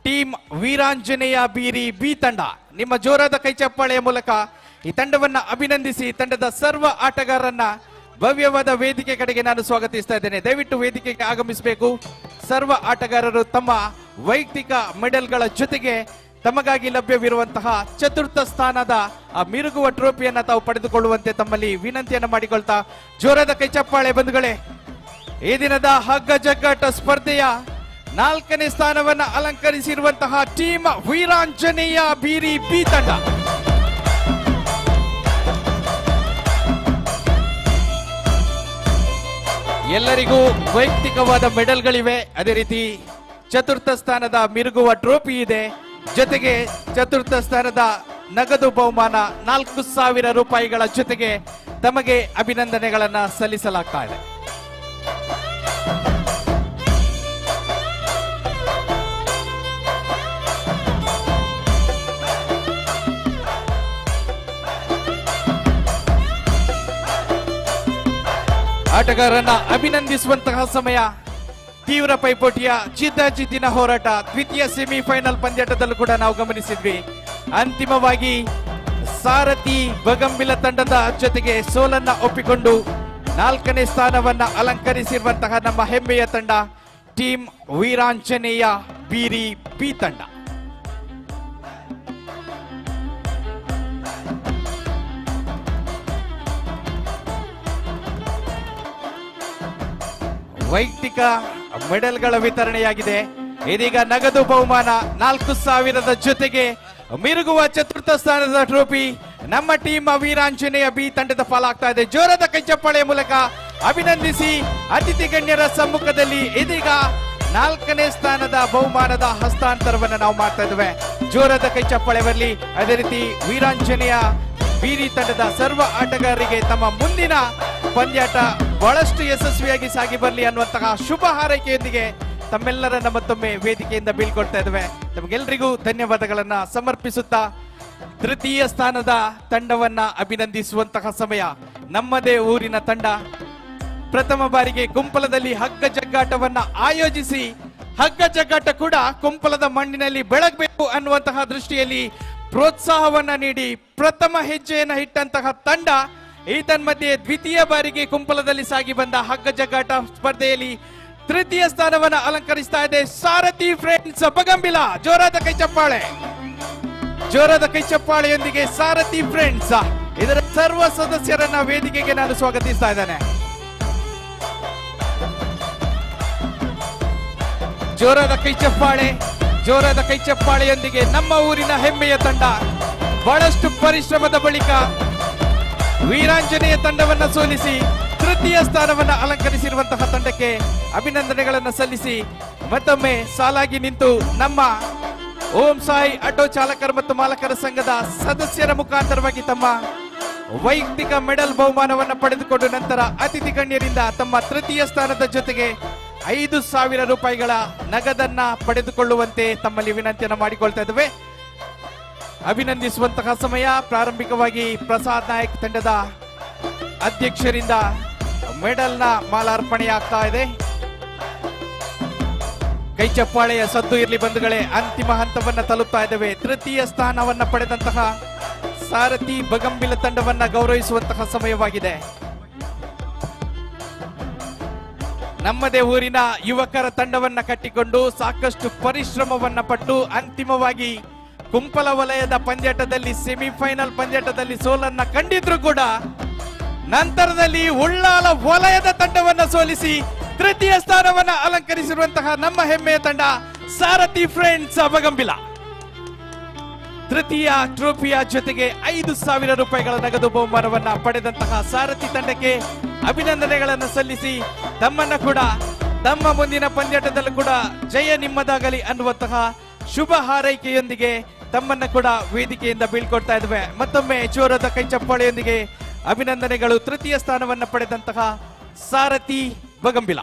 ಟೀಮ್ ವೀರಾಂಜನೇಯ ಬೀರಿ ಬಿ ತಂಡ. ನಿಮ್ಮ ಜೋರಾದ ಕೈಚಪ್ಪಾಳೆಯ ಮೂಲಕ ಈ ತಂಡವನ್ನ ಅಭಿನಂದಿಸಿ ತಂಡದ ಸರ್ವ ಆಟಗಾರರನ್ನ ಭವ್ಯವಾದ ವೇದಿಕೆ ಕಡೆಗೆ ನಾನು ಸ್ವಾಗತಿಸ್ತಾ ಇದ್ದೇನೆ. ದಯವಿಟ್ಟು ವೇದಿಕೆಗೆ ಆಗಮಿಸಬೇಕು. ಸರ್ವ ಆಟಗಾರರು ತಮ್ಮ ವೈಯಕ್ತಿಕ ಮೆಡಲ್ಗಳ ಜೊತೆಗೆ ತಮಗಾಗಿ ಲಭ್ಯವಿರುವಂತಹ ಚತುರ್ಥ ಸ್ಥಾನದ ಆ ಮಿರುಗುವ ಟ್ರೋಫಿಯನ್ನ ತಾವು ಪಡೆದುಕೊಳ್ಳುವಂತೆ ತಮ್ಮಲ್ಲಿ ವಿನಂತಿಯನ್ನು ಮಾಡಿಕೊಳ್ತಾ ಜೋರಾದ ಕೈಚಪ್ಪಾಳೆ ಬಂಧುಗಳೇ. ಈ ದಿನದ ಹಗ್ಗ ಜಗ್ಗಾಟ ಸ್ಪರ್ಧೆಯ ನಾಲ್ಕನೇ ಸ್ಥಾನವನ್ನು ಅಲಂಕರಿಸಿರುವಂತಹ ಟೀಮ್ ವೀರಾಂಜನೇಯ ಬೀರಿ ಬಿ ತಂಡ. ಎಲ್ಲರಿಗೂ ವೈಯಕ್ತಿಕವಾದ ಮೆಡಲ್ಗಳಿವೆ, ಅದೇ ರೀತಿ ಚತುರ್ಥ ಸ್ಥಾನದ ಮಿರುಗುವ ಟ್ರೋಫಿ ಇದೆ, ಜೊತೆಗೆ ಚತುರ್ಥ ಸ್ಥಾನದ ನಗದು ಬಹುಮಾನ 4,000 ರೂಪಾಯಿಗಳ ಜೊತೆಗೆ ತಮಗೆ ಅಭಿನಂದನೆಗಳನ್ನ ಸಲ್ಲಿಸಲಾಗ್ತಾ ಇದೆ. ಆಟಗಾರರನ್ನ ಅಭಿನಂದಿಸುವಂತಹ ಸಮಯ. ತೀವ್ರ ಪೈಪೋಟಿಯ ಜಿದ್ದಾಜಿದ್ದಿನ ಹೋರಾಟ ದ್ವಿತೀಯ ಸೆಮಿಫೈನಲ್ ಪಂದ್ಯಾಟದಲ್ಲೂ ಕೂಡ ನಾವು ಗಮನಿಸಿದ್ವಿ. ಅಂತಿಮವಾಗಿ ಸಾರಥಿ ಬಗಂಬಿಲ ತಂಡದ ಜೊತೆಗೆ ಸೋಲನ್ನ ಒಪ್ಪಿಕೊಂಡು ನಾಲ್ಕನೇ ಸ್ಥಾನವನ್ನ ಅಲಂಕರಿಸಿರುವಂತಹ ನಮ್ಮ ಹೆಮ್ಮೆಯ ತಂಡ ಟೀಮ್ ವೀರಾಂಜನೇಯ ಬೀರಿ ಬಿ ತಂಡ. ವೈಯಕ್ತಿಕ ಮೆಡಲ್ಗಳ ವಿತರಣೆಯಾಗಿದೆ. ಇದೀಗ ನಗದು ಬಹುಮಾನ 4,000 ಜೊತೆಗೆ ಮಿರುಗುವ ಚತುರ್ಥ ಸ್ಥಾನದ ಟ್ರೋಫಿ ನಮ್ಮ ಟೀಮ್ ವೀರಾಂಜನೇಯ ಬಿ ತಂಡದ ಪಾಲಾಗ್ತಾ ಇದೆ. ಜೋರಾದ ಕೈಚಪ್ಪಾಳೆಯ ಮೂಲಕ ಅಭಿನಂದಿಸಿ ಅತಿಥಿ ಗಣ್ಯರ ಸಮ್ಮುಖದಲ್ಲಿ ಇದೀಗ ನಾಲ್ಕನೇ ಸ್ಥಾನದ ಬಹುಮಾನದ ಹಸ್ತಾಂತರವನ್ನು ನಾವು ಮಾಡ್ತಾ ಇದ್ದೇವೆ. ಜೋರಾದ ಕೈಚಪ್ಪಾಳೆ ಬರಲಿ. ಅದೇ ರೀತಿ ವೀರಾಂಜನೇಯ ಬೀರಿ ತಂಡದ ಸರ್ವ ಆಟಗಾರರಿಗೆ ತಮ್ಮ ಮುಂದಿನ ಪಂದ್ಯಾಟ ಬಹಳಷ್ಟು ಯಶಸ್ವಿಯಾಗಿ ಸಾಗಿ ಬರಲಿ ಅನ್ನುವಂತಹ ಶುಭ ಹಾರೈಕೆಯೊಂದಿಗೆ ತಮ್ಮೆಲ್ಲರನ್ನ ಮತ್ತೊಮ್ಮೆ ವೇದಿಕೆಯಿಂದ ಬೀಳ್ಕೊಡ್ತಾ ಇದ್ದೇವೆ. ತಮಗೆಲ್ಲರಿಗೂ ಧನ್ಯವಾದಗಳನ್ನ ಸಮರ್ಪಿಸುತ್ತಾ ತೃತೀಯ ಸ್ಥಾನದ ತಂಡವನ್ನ ಅಭಿನಂದಿಸುವಂತಹ ಸಮಯ. ನಮ್ಮದೇ ಊರಿನ ತಂಡ ಪ್ರಥಮ ಬಾರಿಗೆ ಕುಂಪಲದಲ್ಲಿ ಹಗ್ಗ ಜಗ್ಗಾಟವನ್ನ ಆಯೋಜಿಸಿ ಹಗ್ಗ ಜಗ್ಗಾಟ ಕೂಡ ಕುಂಪಲದ ಮಣ್ಣಿನಲ್ಲಿ ಬೆಳಗಬೇಕು ಅನ್ನುವಂತಹ ದೃಷ್ಟಿಯಲ್ಲಿ ಪ್ರೋತ್ಸಾಹವನ್ನ ನೀಡಿ ಪ್ರಥಮ ಹೆಜ್ಜೆಯನ್ನು ಇಟ್ಟಂತಹ ತಂಡ ಈ ತನ್ಮಧ್ಯೆ ದ್ವಿತೀಯ ಬಾರಿಗೆ ಕುಂಪಲದಲ್ಲಿ ಸಾಗಿ ಬಂದ ಹಗ್ಗ ಜಗ್ಗಾಟ ಸ್ಪರ್ಧೆಯಲ್ಲಿ ತೃತೀಯ ಸ್ಥಾನವನ್ನು ಅಲಂಕರಿಸ್ತಾ ಇದೆ ಸಾರಥಿ ಫ್ರೆಂಡ್ಸ್ ಬಗಂಬಿಲ. ಜೋರಾದ ಕೈ ಚಪ್ಪಾಳೆ, ಜೋರಾದ ಕೈ ಚಪ್ಪಾಳೆಯೊಂದಿಗೆ ಸಾರಥಿ ಫ್ರೆಂಡ್ಸ್ ಇದರ ಸರ್ವ ಸದಸ್ಯರನ್ನ ವೇದಿಕೆಗೆ ನಾನು ಸ್ವಾಗತಿಸ್ತಾ ಇದ್ದೇನೆ. ಜೋರಾದ ಕೈ ಚಪ್ಪಾಳೆ, ಜೋರಾದ ಕೈ ಚಪ್ಪಾಳೆಯೊಂದಿಗೆ ನಮ್ಮ ಊರಿನ ಹೆಮ್ಮೆಯ ತಂಡ ಬಹಳಷ್ಟು ಪರಿಶ್ರಮದ ಬಳಿಕ ವೀರಾಂಜನೇಯ ತಂಡವನ್ನ ಸೋಲಿಸಿ ತೃತೀಯ ಸ್ಥಾನವನ್ನು ಅಲಂಕರಿಸಿರುವಂತಹ ತಂಡಕ್ಕೆ ಅಭಿನಂದನೆಗಳನ್ನು ಸಲ್ಲಿಸಿ ಮತ್ತೊಮ್ಮೆ ಸಾಲಾಗಿ ನಿಂತು ನಮ್ಮ ಓಂ ಸಾಯಿ ಆಟೋ ಚಾಲಕರು ಮತ್ತು ಮಾಲಕರ ಸಂಘದ ಸದಸ್ಯರ ಮುಖಾಂತರವಾಗಿ ತಮ್ಮ ವೈಯಕ್ತಿಕ ಮೆಡಲ್ ಬಹುಮಾನವನ್ನು ಪಡೆದುಕೊಂಡು ನಂತರ ಅತಿಥಿ ಗಣ್ಯರಿಂದ ತಮ್ಮ ತೃತೀಯ ಸ್ಥಾನದ ಜೊತೆಗೆ 5,000 ರೂಪಾಯಿಗಳ ನಗದನ್ನ ಪಡೆದುಕೊಳ್ಳುವಂತೆ ತಮ್ಮಲ್ಲಿ ವಿನಂತಿಯನ್ನು ಮಾಡಿಕೊಳ್ತಾ ಇದ್ದೇವೆ. ಅಭಿನಂದಿಸುವಂತಹ ಸಮಯ. ಪ್ರಾರಂಭಿಕವಾಗಿ ಪ್ರಸಾದ್ ನಾಯಕ್ ತಂಡದ ಅಧ್ಯಕ್ಷರಿಂದ ಮೆಡಲ್ನ ಮಾಲಾರ್ಪಣೆಯಾಗ್ತಾ ಇದೆ. ಕೈ ಚಪ್ಪಾಳೆಯ ಸದ್ದು ಇರಲಿ ಬಂಧುಗಳೇ. ಅಂತಿಮ ಹಂತವನ್ನ ತಲುಪ್ತಾ ಇದ್ದೇವೆ. ತೃತೀಯ ಸ್ಥಾನವನ್ನ ಪಡೆದಂತಹ ಸಾರಥಿ ಬಗಂಬಿಲ ತಂಡವನ್ನ ಗೌರವಿಸುವಂತಹ ಸಮಯವಾಗಿದೆ. ನಮ್ಮದೇ ಊರಿನ ಯುವಕರ ತಂಡವನ್ನ ಕಟ್ಟಿಕೊಂಡು ಸಾಕಷ್ಟು ಪರಿಶ್ರಮವನ್ನ ಪಟ್ಟು ಅಂತಿಮವಾಗಿ ಕುಂಪಲ ವಲಯದ ಪಂದ್ಯಾಟದಲ್ಲಿ ಸೆಮಿಫೈನಲ್ ಪಂದ್ಯಾಟದಲ್ಲಿ ಸೋಲನ್ನ ಕಂಡಿದ್ರು ಕೂಡ ನಂತರದಲ್ಲಿ ಉಳ್ಳಾಲ ವಲಯದ ತಂಡವನ್ನ ಸೋಲಿಸಿ ತೃತೀಯ ಸ್ಥಾನವನ್ನ ಅಲಂಕರಿಸಿರುವಂತಹ ನಮ್ಮ ಹೆಮ್ಮೆಯ ತಂಡ ಸಾರಥಿ ಫ್ರೆಂಡ್ಸ್ ಬಗಂಬಿಲ ತೃತೀಯ ಟ್ರೋಫಿಯ ಜೊತೆಗೆ 5,000 ರೂಪಾಯಿಗಳ ನಗದು ಬಹುಮಾನವನ್ನ ಪಡೆದಂತಹ ಸಾರಥಿ ತಂಡಕ್ಕೆ ಅಭಿನಂದನೆಗಳನ್ನು ಸಲ್ಲಿಸಿ ತಮ್ಮನ್ನ ಕೂಡ ತಮ್ಮ ಮುಂದಿನ ಪಂದ್ಯಾಟದಲ್ಲೂ ಕೂಡ ಜಯ ನಿಮ್ಮದಾಗಲಿ ಅನ್ನುವಂತಹ ಶುಭ ಹಾರೈಕೆಯೊಂದಿಗೆ ತಮ್ಮನ್ನ ಕೂಡ ವೇದಿಕೆಯಿಂದ ಬೀಳ್ಕೊಡ್ತಾ ಇದ್ದೇವೆ. ಮತ್ತೊಮ್ಮೆ ಜೋರಾದ ಕೈ ಚಪ್ಪಾಳೆಯೊಂದಿಗೆ ಅಭಿನಂದನೆಗಳು ತೃತೀಯ ಸ್ಥಾನವನ್ನು ಪಡೆದಂತಹ ಸಾರಥಿ ಬಗಂಬಿಲ.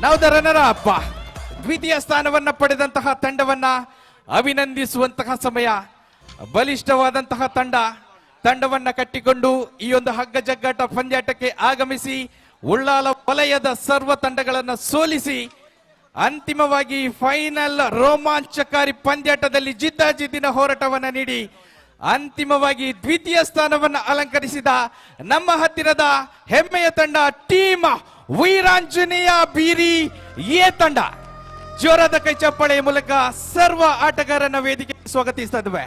ನಾವು the runner up ದ್ವಿತೀಯ ಸ್ಥಾನವನ್ನ ಪಡೆದಂತಹ ತಂಡವನ್ನ ಅಭಿನಂದಿಸುವಂತಹ ಸಮಯ. ಬಲಿಷ್ಠವಾದಂತಹ ತಂಡವನ್ನ ಕಟ್ಟಿಕೊಂಡು ಈ ಒಂದು ಹಗ್ಗ ಜಗ್ಗಾಟ ಪಂದ್ಯಾಟಕ್ಕೆ ಆಗಮಿಸಿ ಉಳ್ಳಾಲ ವಲಯದ ಸರ್ವ ತಂಡಗಳನ್ನ ಸೋಲಿಸಿ ಅಂತಿಮವಾಗಿ ಫೈನಲ್ ರೋಮಾಂಚಕಾರಿ ಪಂದ್ಯಾಟದಲ್ಲಿ ಜಿದ್ದಾಜಿದ್ದಿನ ಹೋರಾಟವನ್ನ ನೀಡಿ ಅಂತಿಮವಾಗಿ ದ್ವಿತೀಯ ಸ್ಥಾನವನ್ನು ಅಲಂಕರಿಸಿದ ನಮ್ಮ ಹತ್ತಿರದ ಹೆಮ್ಮೆಯ ತಂಡ ಟೀಮ್ ವೀರಾಂಜನೇಯ ಬೀರಿ ಎ ತಂಡ. ಜೋರಾದ ಕೈ ಚಪ್ಪಾಳೆಯ ಮೂಲಕ ಸರ್ವ ಆಟಗಾರನ ವೇದಿಕೆ ಸ್ವಾಗತಿಸ್ತಾ ಇದ್ದೇವೆ.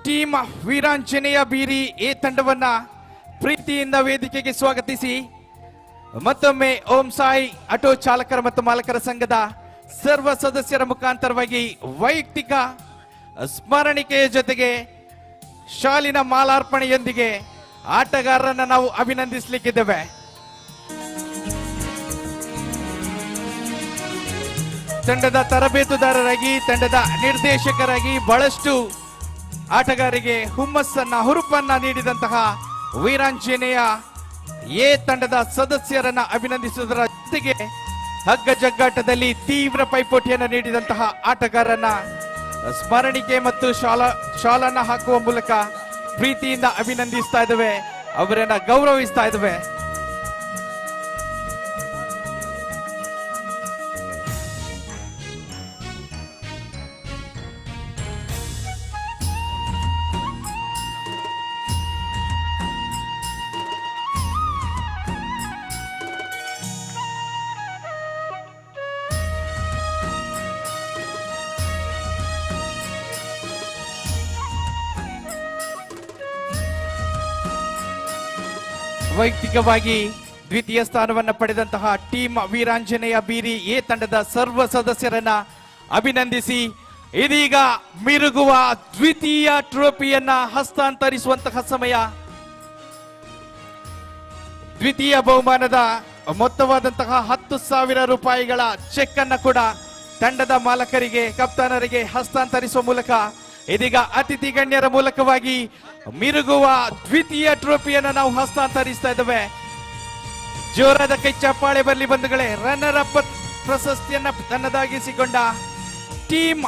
ಟೀಮ್ ವೀರಾಂಜನೇಯ ಬೀರಿ ಎ ತಂಡವನ್ನ ಪ್ರೀತಿಯಿಂದ ವೇದಿಕೆಗೆ ಸ್ವಾಗತಿಸಿ ಮತ್ತೊಮ್ಮೆ ಓಂ ಸಾಯಿ ಆಟೋ ಚಾಲಕರ ಮತ್ತು ಮಾಲಕರ ಸಂಘದ ಸರ್ವ ಸದಸ್ಯರ ಮುಖಾಂತರವಾಗಿ ವೈಯಕ್ತಿಕ ಸ್ಮರಣಿಕೆಯ ಜೊತೆಗೆ ಶಾಲಿನ ಮಾಲಾರ್ಪಣೆಯೊಂದಿಗೆ ಆಟಗಾರರನ್ನ ನಾವು ಅಭಿನಂದಿಸಲಿಕ್ಕಿದ್ದೇವೆ. ತಂಡದ ತರಬೇತುದಾರರಾಗಿ, ತಂಡದ ನಿರ್ದೇಶಕರಾಗಿ ಬಹಳಷ್ಟು ಆಟಗಾರರಿಗೆ ಹುಮ್ಮಸ್ಸನ್ನ, ಹುರುಪನ್ನ ನೀಡಿದಂತಹ ವೀರಾಂಜನೇಯ ಎ ತಂಡದ ಸದಸ್ಯರನ್ನ ಅಭಿನಂದಿಸುವುದರ ಜೊತೆಗೆ ಹಗ್ಗ ಜಗ್ಗಾಟದಲ್ಲಿ ತೀವ್ರ ಪೈಪೋಟಿಯನ್ನು ನೀಡಿದಂತಹ ಆಟಗಾರನ ಸ್ಮರಣಿಕೆ ಮತ್ತು ಶಾಲನ್ನ ಹಾಕುವ ಮೂಲಕ ಪ್ರೀತಿಯಿಂದ ಅಭಿನಂದಿಸ್ತಾ ಇದ್ದೇವೆ, ಅವರನ್ನ ಗೌರವಿಸ್ತಾ ಇದ್ದೇವೆ. ವೈಯಕ್ತಿಕವಾಗಿ ದ್ವಿತೀಯ ಸ್ಥಾನವನ್ನು ಪಡೆದಂತಹ ಟೀಮ್ ವೀರಾಂಜನೇಯ ಬೀರಿ ಎ ತಂಡದ ಸರ್ವ ಸದಸ್ಯರನ್ನ ಅಭಿನಂದಿಸಿ ಇದೀಗ ಮಿರುಗುವ ದ್ವಿತೀಯ ಟ್ರೋಫಿಯನ್ನ ಹಸ್ತಾಂತರಿಸುವಂತಹ ಸಮಯ. ದ್ವಿತೀಯ ಬಹುಮಾನದ ಮೊತ್ತವಾದಂತಹ 10,000 ರೂಪಾಯಿಗಳ ಚೆಕ್ ಅನ್ನ ಕೂಡ ತಂಡದ ಮಾಲಕರಿಗೆ, ಕಪ್ತಾನರಿಗೆ ಹಸ್ತಾಂತರಿಸುವ ಮೂಲಕ ಇದೀಗ ಅತಿಥಿ ಗಣ್ಯರ ಮೂಲಕವಾಗಿ ಮಿರುಗುವ ದ್ವಿತೀಯ ಟ್ರೋಫಿಯನ್ನು ನಾವು ಹಸ್ತಾಂತರಿಸ್ತಾ ಇದ್ದೇವೆ. ಜೋರಾದ ಕೈ ಚಪ್ಪಾಳೆ ಬರಲಿ ಬಂಧುಗಳೇ. ರನ್ನರ್ ಅಪ್ ಪ್ರಶಸ್ತಿಯನ್ನ ತನ್ನದಾಗಿಸಿಕೊಂಡ ಟೀಮ್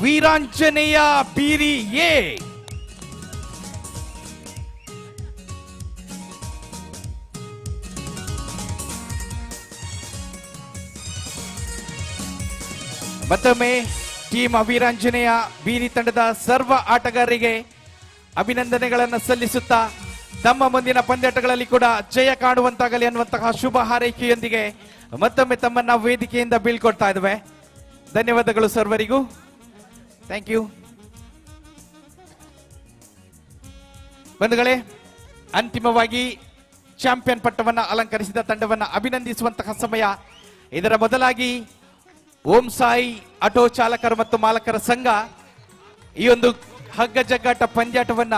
ವೀರಾಂಜನೇಯ ಬೀರಿ ಎ. ಮತ್ತೊಮ್ಮೆ ಟೀಮ್ ವೀರಾಂಜನೇಯ ಬೀರಿ ತಂಡದ ಸರ್ವ ಆಟಗಾರರಿಗೆ ಅಭಿನಂದನೆಗಳನ್ನು ಸಲ್ಲಿಸುತ್ತಾ ತಮ್ಮ ಮುಂದಿನ ಪಂದ್ಯಾಟಗಳಲ್ಲಿ ಕೂಡ ಜಯ ಕಾಣುವಂತಾಗಲಿ ಅನ್ನುವಂತಹ ಶುಭ ಹಾರೈಕೆಯೊಂದಿಗೆ ಮತ್ತೊಮ್ಮೆ ತಮ್ಮನ್ನ ವೇದಿಕೆಯಿಂದ ಬೀಳ್ಕೊಡ್ತಾ ಇದ್ದೇವೆ. ಧನ್ಯವಾದಗಳು ಸರ್ವರಿಗೂ. Thank you. ಬಂಧುಗಳೇ, ಅಂತಿಮವಾಗಿ ಚಾಂಪಿಯನ್ ಪಟ್ಟವನ್ನ ಅಲಂಕರಿಸಿದ ತಂಡವನ್ನ ಅಭಿನಂದಿಸುವಂತಹ ಸಮಯ. ಇದರ ಮೊದಲಾಗಿ ಓಂ ಸಾಯಿ ಆಟೋ ಚಾಲಕರು ಮತ್ತು ಮಾಲಕರ ಸಂಘ ಈ ಒಂದು ಹಗ್ಗ ಜಗ್ಗಾಟ ಪಂದ್ಯಾಟವನ್ನ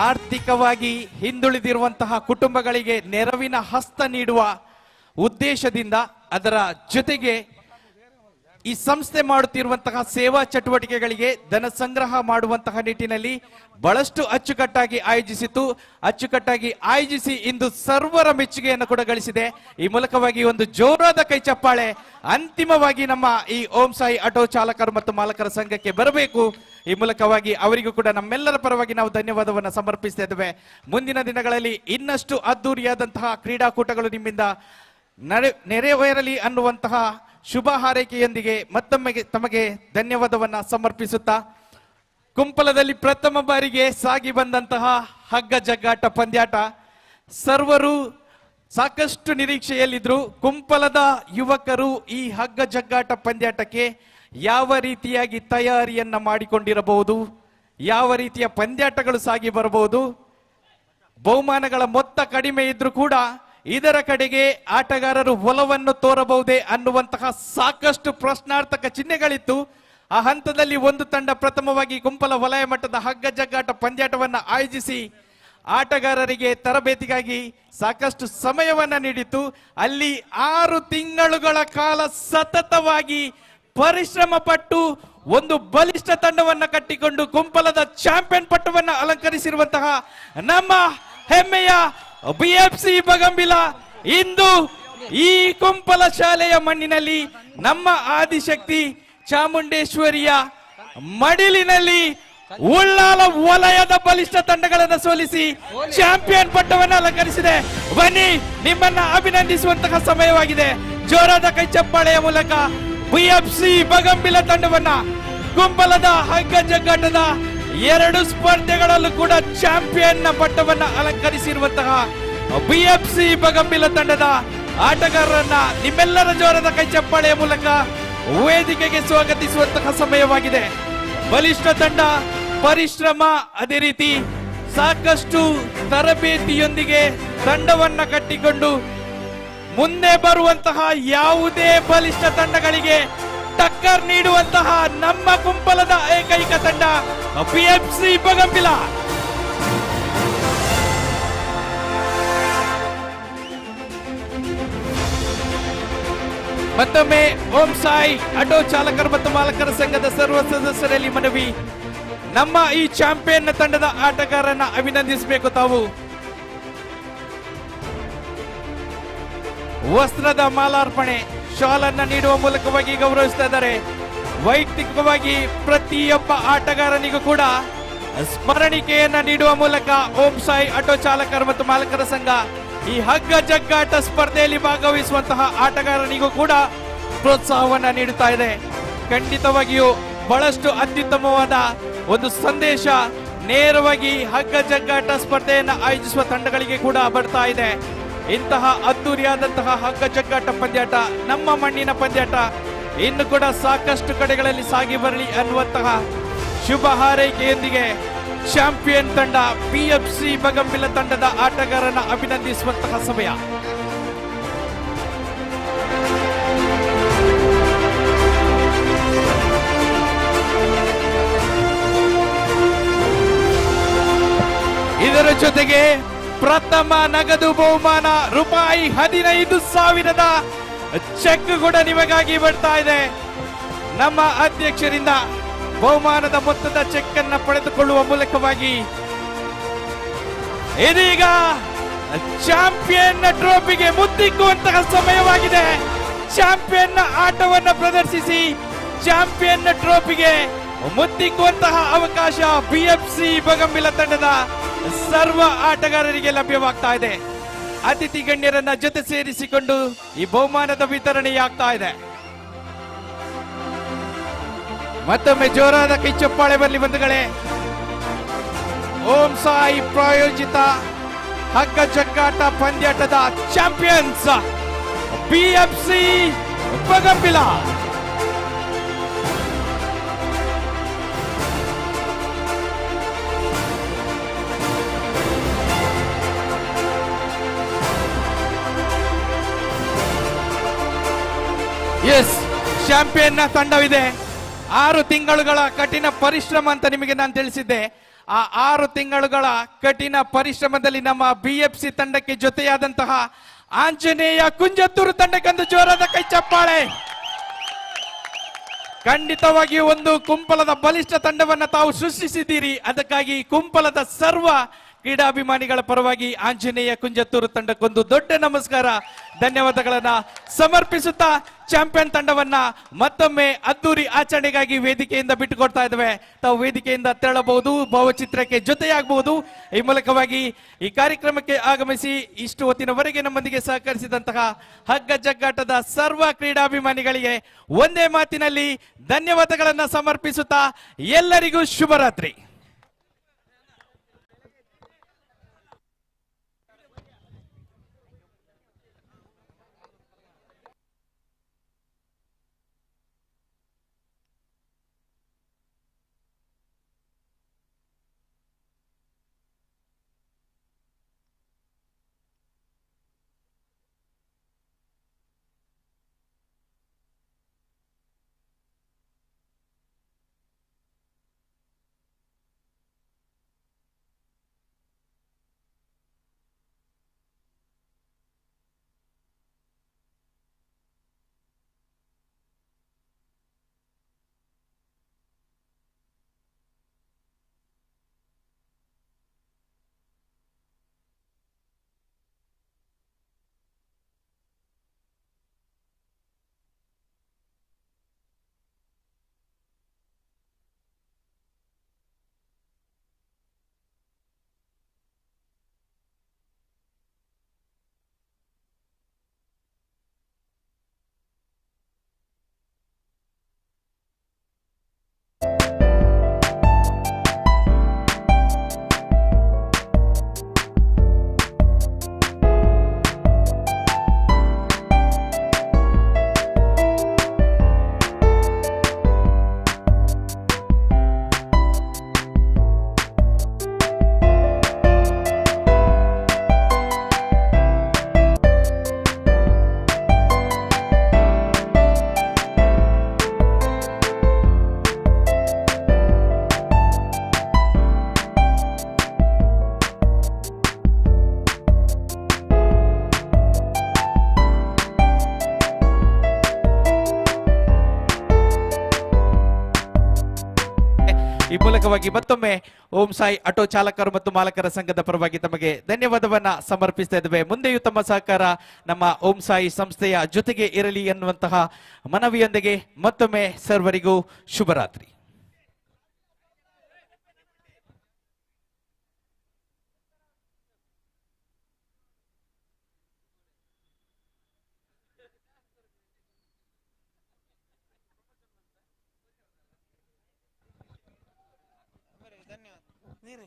ಆರ್ಥಿಕವಾಗಿ ಹಿಂದುಳಿದಿರುವಂತಹ ಕುಟುಂಬಗಳಿಗೆ ನೆರವಿನ ಹಸ್ತ ನೀಡುವ ಉದ್ದೇಶದಿಂದ, ಅದರ ಜೊತೆಗೆ ಈ ಸಂಸ್ಥೆ ಮಾಡುತ್ತಿರುವಂತಹ ಸೇವಾ ಚಟುವಟಿಕೆಗಳಿಗೆ ಧನ ಸಂಗ್ರಹ ಮಾಡುವಂತಹ ನಿಟ್ಟಿನಲ್ಲಿ ಬಹಳಷ್ಟು ಅಚ್ಚುಕಟ್ಟಾಗಿ ಆಯೋಜಿಸಿತು. ಅಚ್ಚುಕಟ್ಟಾಗಿ ಆಯೋಜಿಸಿ ಇಂದು ಸರ್ವರ ಮೆಚ್ಚುಗೆಯನ್ನು ಕೂಡ ಗಳಿಸಿದೆ. ಈ ಮೂಲಕವಾಗಿ ಒಂದು ಜೋರಾದ ಕೈ ಚಪ್ಪಾಳೆ ಅಂತಿಮವಾಗಿ ನಮ್ಮ ಈ ಓಂ ಸಾಯಿ ಆಟೋ ಚಾಲಕರು ಮತ್ತು ಮಾಲಕರ ಸಂಘಕ್ಕೆ ಬರಬೇಕು. ಈ ಮೂಲಕವಾಗಿ ಅವರಿಗೂ ಕೂಡ ನಮ್ಮೆಲ್ಲರ ಪರವಾಗಿ ನಾವು ಧನ್ಯವಾದವನ್ನು ಸಮರ್ಪಿಸ್ತಾ ಇದ್ದೇವೆ. ಮುಂದಿನ ದಿನಗಳಲ್ಲಿ ಇನ್ನಷ್ಟು ಅದ್ದೂರಿಯಾದಂತಹ ಕ್ರೀಡಾಕೂಟಗಳು ನಿಮ್ಮಿಂದ ನೆರವೇರಲಿ ಅನ್ನುವಂತಹ ಶುಭ ಹಾರೈಕೆಯೊಂದಿಗೆ ಮತ್ತೊಮ್ಮೆ ತಮಗೆ ಧನ್ಯವಾದವನ್ನ ಸಮರ್ಪಿಸುತ್ತಾ, ಕುಂಪಲದಲ್ಲಿ ಪ್ರಥಮ ಬಾರಿಗೆ ಸಾಗಿ ಬಂದಂತಹ ಹಗ್ಗ ಜಗ್ಗಾಟ ಪಂದ್ಯಾಟ ಸರ್ವರು ಸಾಕಷ್ಟು ನಿರೀಕ್ಷೆಯಲ್ಲಿದ್ರು. ಕುಂಪಲದ ಯುವಕರು ಈ ಹಗ್ಗ ಜಗ್ಗಾಟ ಪಂದ್ಯಾಟಕ್ಕೆ ಯಾವ ರೀತಿಯಾಗಿ ತಯಾರಿಯನ್ನ ಮಾಡಿಕೊಂಡಿರಬಹುದು, ಯಾವ ರೀತಿಯ ಪಂದ್ಯಾಟಗಳು ಸಾಗಿ ಬರಬಹುದು, ಬಹುಮಾನಗಳ ಮೊತ್ತ ಕಡಿಮೆ ಇದ್ರೂ ಕೂಡ ಇದರ ಕಡೆಗೆ ಆಟಗಾರರು ಒಲವನ್ನು ತೋರಬಹುದೇ ಅನ್ನುವಂತಹ ಸಾಕಷ್ಟು ಪ್ರಶ್ನಾರ್ಥಕ ಚಿಹ್ನೆಗಳಿತ್ತು. ಆ ಹಂತದಲ್ಲಿ ಒಂದು ತಂಡ ಪ್ರಥಮವಾಗಿ ಕುಂಪಲ ವಲಯ ಮಟ್ಟದ ಹಗ್ಗ ಜಗ್ಗಾಟ ಪಂದ್ಯಾಟವನ್ನ ಆಯೋಜಿಸಿ ಆಟಗಾರರಿಗೆ ತರಬೇತಿಗಾಗಿ ಸಾಕಷ್ಟು ಸಮಯವನ್ನ ನೀಡಿತ್ತು. ಅಲ್ಲಿ 6 ತಿಂಗಳುಗಳ ಕಾಲ ಸತತವಾಗಿ ಪರಿಶ್ರಮ ಪಟ್ಟು ಒಂದು ಬಲಿಷ್ಠ ತಂಡವನ್ನ ಕಟ್ಟಿಕೊಂಡು ಕುಂಪಲದ ಚಾಂಪಿಯನ್ ಪಟ್ಟವನ್ನ ಅಲಂಕರಿಸಿರುವಂತಹ ನಮ್ಮ ಹೆಮ್ಮೆಯ ಬಿಎಫ್ಸಿ ಬಗಂಬಿಲ ಇಂದು ಈ ಕುಂಪಲ ಶಾಲೆಯ ಮಣ್ಣಿನಲ್ಲಿ ನಮ್ಮ ಆದಿಶಕ್ತಿ ಚಾಮುಂಡೇಶ್ವರಿಯ ಮಡಿಲಿನಲ್ಲಿ ಉಳ್ಳಾಲ ವಲಯದ ಬಲಿಷ್ಠ ತಂಡಗಳನ್ನು ಸೋಲಿಸಿ ಚಾಂಪಿಯನ್ ಪಟ್ಟವನ್ನು ಅಲಂಕರಿಸಿದೆ. ಬನ್ನಿ, ನಿಮ್ಮನ್ನ ಅಭಿನಂದಿಸುವಂತಹ ಸಮಯವಾಗಿದೆ. ಜೋರಾದ ಕೈ ಚಪ್ಪಾಳೆಯ ಮೂಲಕ ಬಿಎಫ್ಸಿ ಬಗಂಬಿಲ ತಂಡವನ್ನ ಕುಂಪಲದ ಹಗ್ಗ ಜಗ್ಗಾಟದ 2 ಸ್ಪರ್ಧೆಗಳಲ್ಲೂ ಕೂಡ ಚಾಂಪಿಯನ್ ನ ಪಟ್ಟವನ್ನ ಅಲಂಕರಿಸಿರುವಂತಹ ಬಿಎಫ್ಸಿ ಬಗಂಬಿಲ ತಂಡದ ಆಟಗಾರರನ್ನ ನಿಮ್ಮೆಲ್ಲರ ಜೋರದ ಕೈ ಚಪ್ಪಾಳೆಯ ಮೂಲಕ ವೇದಿಕೆಗೆ ಸ್ವಾಗತಿಸುವಂತಹ ಸಮಯವಾಗಿದೆ. ಬಲಿಷ್ಠ ತಂಡ, ಪರಿಶ್ರಮ, ಅದೇ ರೀತಿ ಸಾಕಷ್ಟು ತರಬೇತಿಯೊಂದಿಗೆ ತಂಡವನ್ನ ಕಟ್ಟಿಕೊಂಡು ಮುಂದೆ ಬರುವಂತಹ ಯಾವುದೇ ಬಲಿಷ್ಠ ತಂಡಗಳಿಗೆ ಟಕ್ಕರ್ ನೀಡುವಂತಹ ನಮ್ಮ ಕುಂಪಲದ ಏಕೈಕ ತಂಡ ಬಿಎಫ್ಸಿ ಬಗಂಬಿಲ. ಮತ್ತೊಮ್ಮೆ ಓಂ ಸಾಯಿ ಆಟೋ ಚಾಲಕರು ಮತ್ತು ಮಾಲಕರ ಸಂಘದ ಸರ್ವ ಸದಸ್ಯರಲ್ಲಿ ಮನವಿ, ನಮ್ಮ ಈ ಚಾಂಪಿಯನ್ ತಂಡದ ಆಟಗಾರರನ್ನ ಅಭಿನಂದಿಸಬೇಕು. ತಾವು ವಸ್ತ್ರದ ಮಾಲಾರ್ಪಣೆ, ಶಾಲ್ ಅನ್ನ ನೀಡುವ ಮೂಲಕವಾಗಿ ಗೌರವಿಸ್ತಾ ಇದ್ದಾರೆ. ವೈಯಕ್ತಿಕವಾಗಿ ಪ್ರತಿಯೊಬ್ಬ ಆಟಗಾರನಿಗೂ ಕೂಡ ಸ್ಮರಣಿಕೆಯನ್ನ ನೀಡುವ ಮೂಲಕ ಓಂ ಸಾಯಿ ಆಟೋ ಚಾಲಕರು ಮತ್ತು ಮಾಲಕರ ಸಂಘ ಈ ಹಗ್ಗ ಜಗ್ಗಾಟ ಸ್ಪರ್ಧೆಯಲ್ಲಿ ಭಾಗವಹಿಸುವಂತಹ ಆಟಗಾರನಿಗೂ ಕೂಡ ಪ್ರೋತ್ಸಾಹವನ್ನ ನೀಡುತ್ತಾ ಇದೆ. ಖಂಡಿತವಾಗಿಯೂ ಬಹಳಷ್ಟು ಅತ್ಯುತ್ತಮವಾದ ಒಂದು ಸಂದೇಶ ನೇರವಾಗಿ ಹಗ್ಗ ಜಗ್ಗಾಟ ಸ್ಪರ್ಧೆಯನ್ನು ಆಯೋಜಿಸುವ ತಂಡಗಳಿಗೆ ಕೂಡ ಬರ್ತಾ ಇದೆ. ಇಂತಹ ಅದ್ದೂರಿಯಾದಂತಹ ಹಗ್ಗ ಜಗ್ಗಾಟ ಪಂದ್ಯಾಟ, ನಮ್ಮ ಮಣ್ಣಿನ ಪಂದ್ಯಾಟ ಇನ್ನು ಕೂಡ ಸಾಕಷ್ಟು ಕಡೆಗಳಲ್ಲಿ ಸಾಗಿ ಬರಲಿ ಅನ್ನುವಂತಹ ಶುಭ ಹಾರೈಕೆಯೊಂದಿಗೆ ಚಾಂಪಿಯನ್ ತಂಡ ಬಿಎಫ್ಸಿ ಬಗಂಬಿಲ ತಂಡದ ಆಟಗಾರನ ಅಭಿನಂದಿಸುವಂತಹ ಸಮಯ. ಇದರ ಜೊತೆಗೆ ಪ್ರಥಮ ನಗದು ಬಹುಮಾನ ರೂಪಾಯಿ 15,000 ಚೆಕ್ ಕೂಡ ನಿಮಗಾಗಿ ಬರ್ತಾ ಇದೆ. ನಮ್ಮ ಅಧ್ಯಕ್ಷರಿಂದ ಬಹುಮಾನದ ಮೊತ್ತದ ಚೆಕ್ ಅನ್ನು ಪಡೆದುಕೊಳ್ಳುವ ಮೂಲಕವಾಗಿ ಇದೀಗ ಚಾಂಪಿಯನ್ ಟ್ರೋಫಿಗೆ ಮುತ್ತಿಕ್ಕುವಂತಹ ಸಮಯವಾಗಿದೆ. ಚಾಂಪಿಯನ್ ಆಟವನ್ನು ಪ್ರದರ್ಶಿಸಿ ಚಾಂಪಿಯನ್ ಟ್ರೋಫಿಗೆ ಮುತ್ತಿಕ್ಕುವಂತಹ ಅವಕಾಶ ಬಿಎಫ್ಸಿ ಬಗಂಬಿಲ ತಂಡದ ಸರ್ವ ಆಟಗಾರರಿಗೆ ಲಭ್ಯವಾಗ್ತಾ ಇದೆ. ಅತಿಥಿ ಗಣ್ಯರನ್ನ ಜೊತೆ ಸೇರಿಸಿಕೊಂಡು ಈ ಬಹುಮಾನದ ವಿತರಣೆಯಾಗ್ತಾ ಇದೆ. ಮತ್ತೊಮ್ಮೆ ಜೋರಾದ ಕೈ ಚಪ್ಪಾಳೆ ಬರಲಿ ಬಂಧುಗಳೇ. ಓಂ ಸಾಯಿ ಪ್ರಾಯೋಜಿತ ಹಗ್ಗ ಜಗ್ಗಾಟ ಪಂದ್ಯಾಟದ ಚಾಂಪಿಯನ್ಸ್ ಬಿಎಫ್ಸಿ ಬಗಂಬಿಲ. ಎಸ್, ಚಾಂಪಿಯನ್ ನ ತಂಡವಿದೆ. 6 ತಿಂಗಳುಗಳ ಕಠಿಣ ಪರಿಶ್ರಮ ಅಂತ ನಿಮಗೆ ನಾನು ತಿಳಿಸಿದ್ದೆ. ಆ 6 ತಿಂಗಳುಗಳ ಕಠಿಣ ಪರಿಶ್ರಮದಲ್ಲಿ ನಮ್ಮ ಬಿಎಫ್ಸಿ ತಂಡಕ್ಕೆ ಜೊತೆಯಾದಂತಹ ಆಂಜನೇಯ ಕುಂಜತ್ತೂರು ತಂಡಕ್ಕೊಂದು ಜೋರಾದ ಕೈ ಚಪ್ಪಾಳೆ. ಖಂಡಿತವಾಗಿಯೂ ಒಂದು ಕುಂಪಲದ ಬಲಿಷ್ಠ ತಂಡವನ್ನ ತಾವು ಸೃಷ್ಟಿಸಿದ್ದೀರಿ. ಅದಕ್ಕಾಗಿ ಕುಂಪಲದ ಸರ್ವ ಕ್ರೀಡಾಭಿಮಾನಿಗಳ ಪರವಾಗಿ ಆಂಜನೇಯ ಕುಂಜತ್ತೂರು ತಂಡಕ್ಕೊಂದು ದೊಡ್ಡ ನಮಸ್ಕಾರ, ಧನ್ಯವಾದಗಳನ್ನ ಸಮರ್ಪಿಸುತ್ತಾ ಚಾಂಪಿಯನ್ ತಂಡವನ್ನ ಮತ್ತೊಮ್ಮೆ ಅದ್ದೂರಿ ಆಚರಣೆಗಾಗಿ ವೇದಿಕೆಯಿಂದ ಬಿಟ್ಟುಕೊಡ್ತಾ ಇದ್ದೇವೆ. ತಾವು ವೇದಿಕೆಯಿಂದ ತೆರಳಬಹುದು, ಭಾವಚಿತ್ರಕ್ಕೆ ಜೊತೆಯಾಗಬಹುದು. ಈ ಮೂಲಕವಾಗಿ ಈ ಕಾರ್ಯಕ್ರಮಕ್ಕೆ ಆಗಮಿಸಿ ಇಷ್ಟು ಹೊತ್ತಿನವರೆಗೆ ನಮ್ಮೊಂದಿಗೆ ಸಹಕರಿಸಿದಂತಹ ಹಗ್ಗ ಜಗ್ಗಾಟದ ಸರ್ವ ಕ್ರೀಡಾಭಿಮಾನಿಗಳಿಗೆ ಒಂದೇ ಮಾತಿನಲ್ಲಿ ಧನ್ಯವಾದಗಳನ್ನ ಸಮರ್ಪಿಸುತ್ತಾ ಎಲ್ಲರಿಗೂ ಶುಭರಾತ್ರಿ. ಈ ಮೂಲಕವಾಗಿ ಮತ್ತೊಮ್ಮೆ ಓಂ ಸಾಯಿ ಆಟೋ ಚಾಲಕರು ಮತ್ತು ಮಾಲಕರ ಸಂಘದ ಪರವಾಗಿ ತಮಗೆ ಧನ್ಯವಾದವನ್ನ ಸಮರ್ಪಿಸ್ತಾ ಇದ್ದೇವೆ. ಮುಂದೆಯೂ ತಮ್ಮ ಸಹಕಾರ ನಮ್ಮ ಓಂ ಸಾಯಿ ಸಂಸ್ಥೆಯ ಜೊತೆಗೆ ಇರಲಿ ಎನ್ನುವಂತಹ ಮನವಿಯೊಂದಿಗೆ ಮತ್ತೊಮ್ಮೆ ಸರ್ವರಿಗೂ ಶುಭರಾತ್ರಿ. ನೀರು.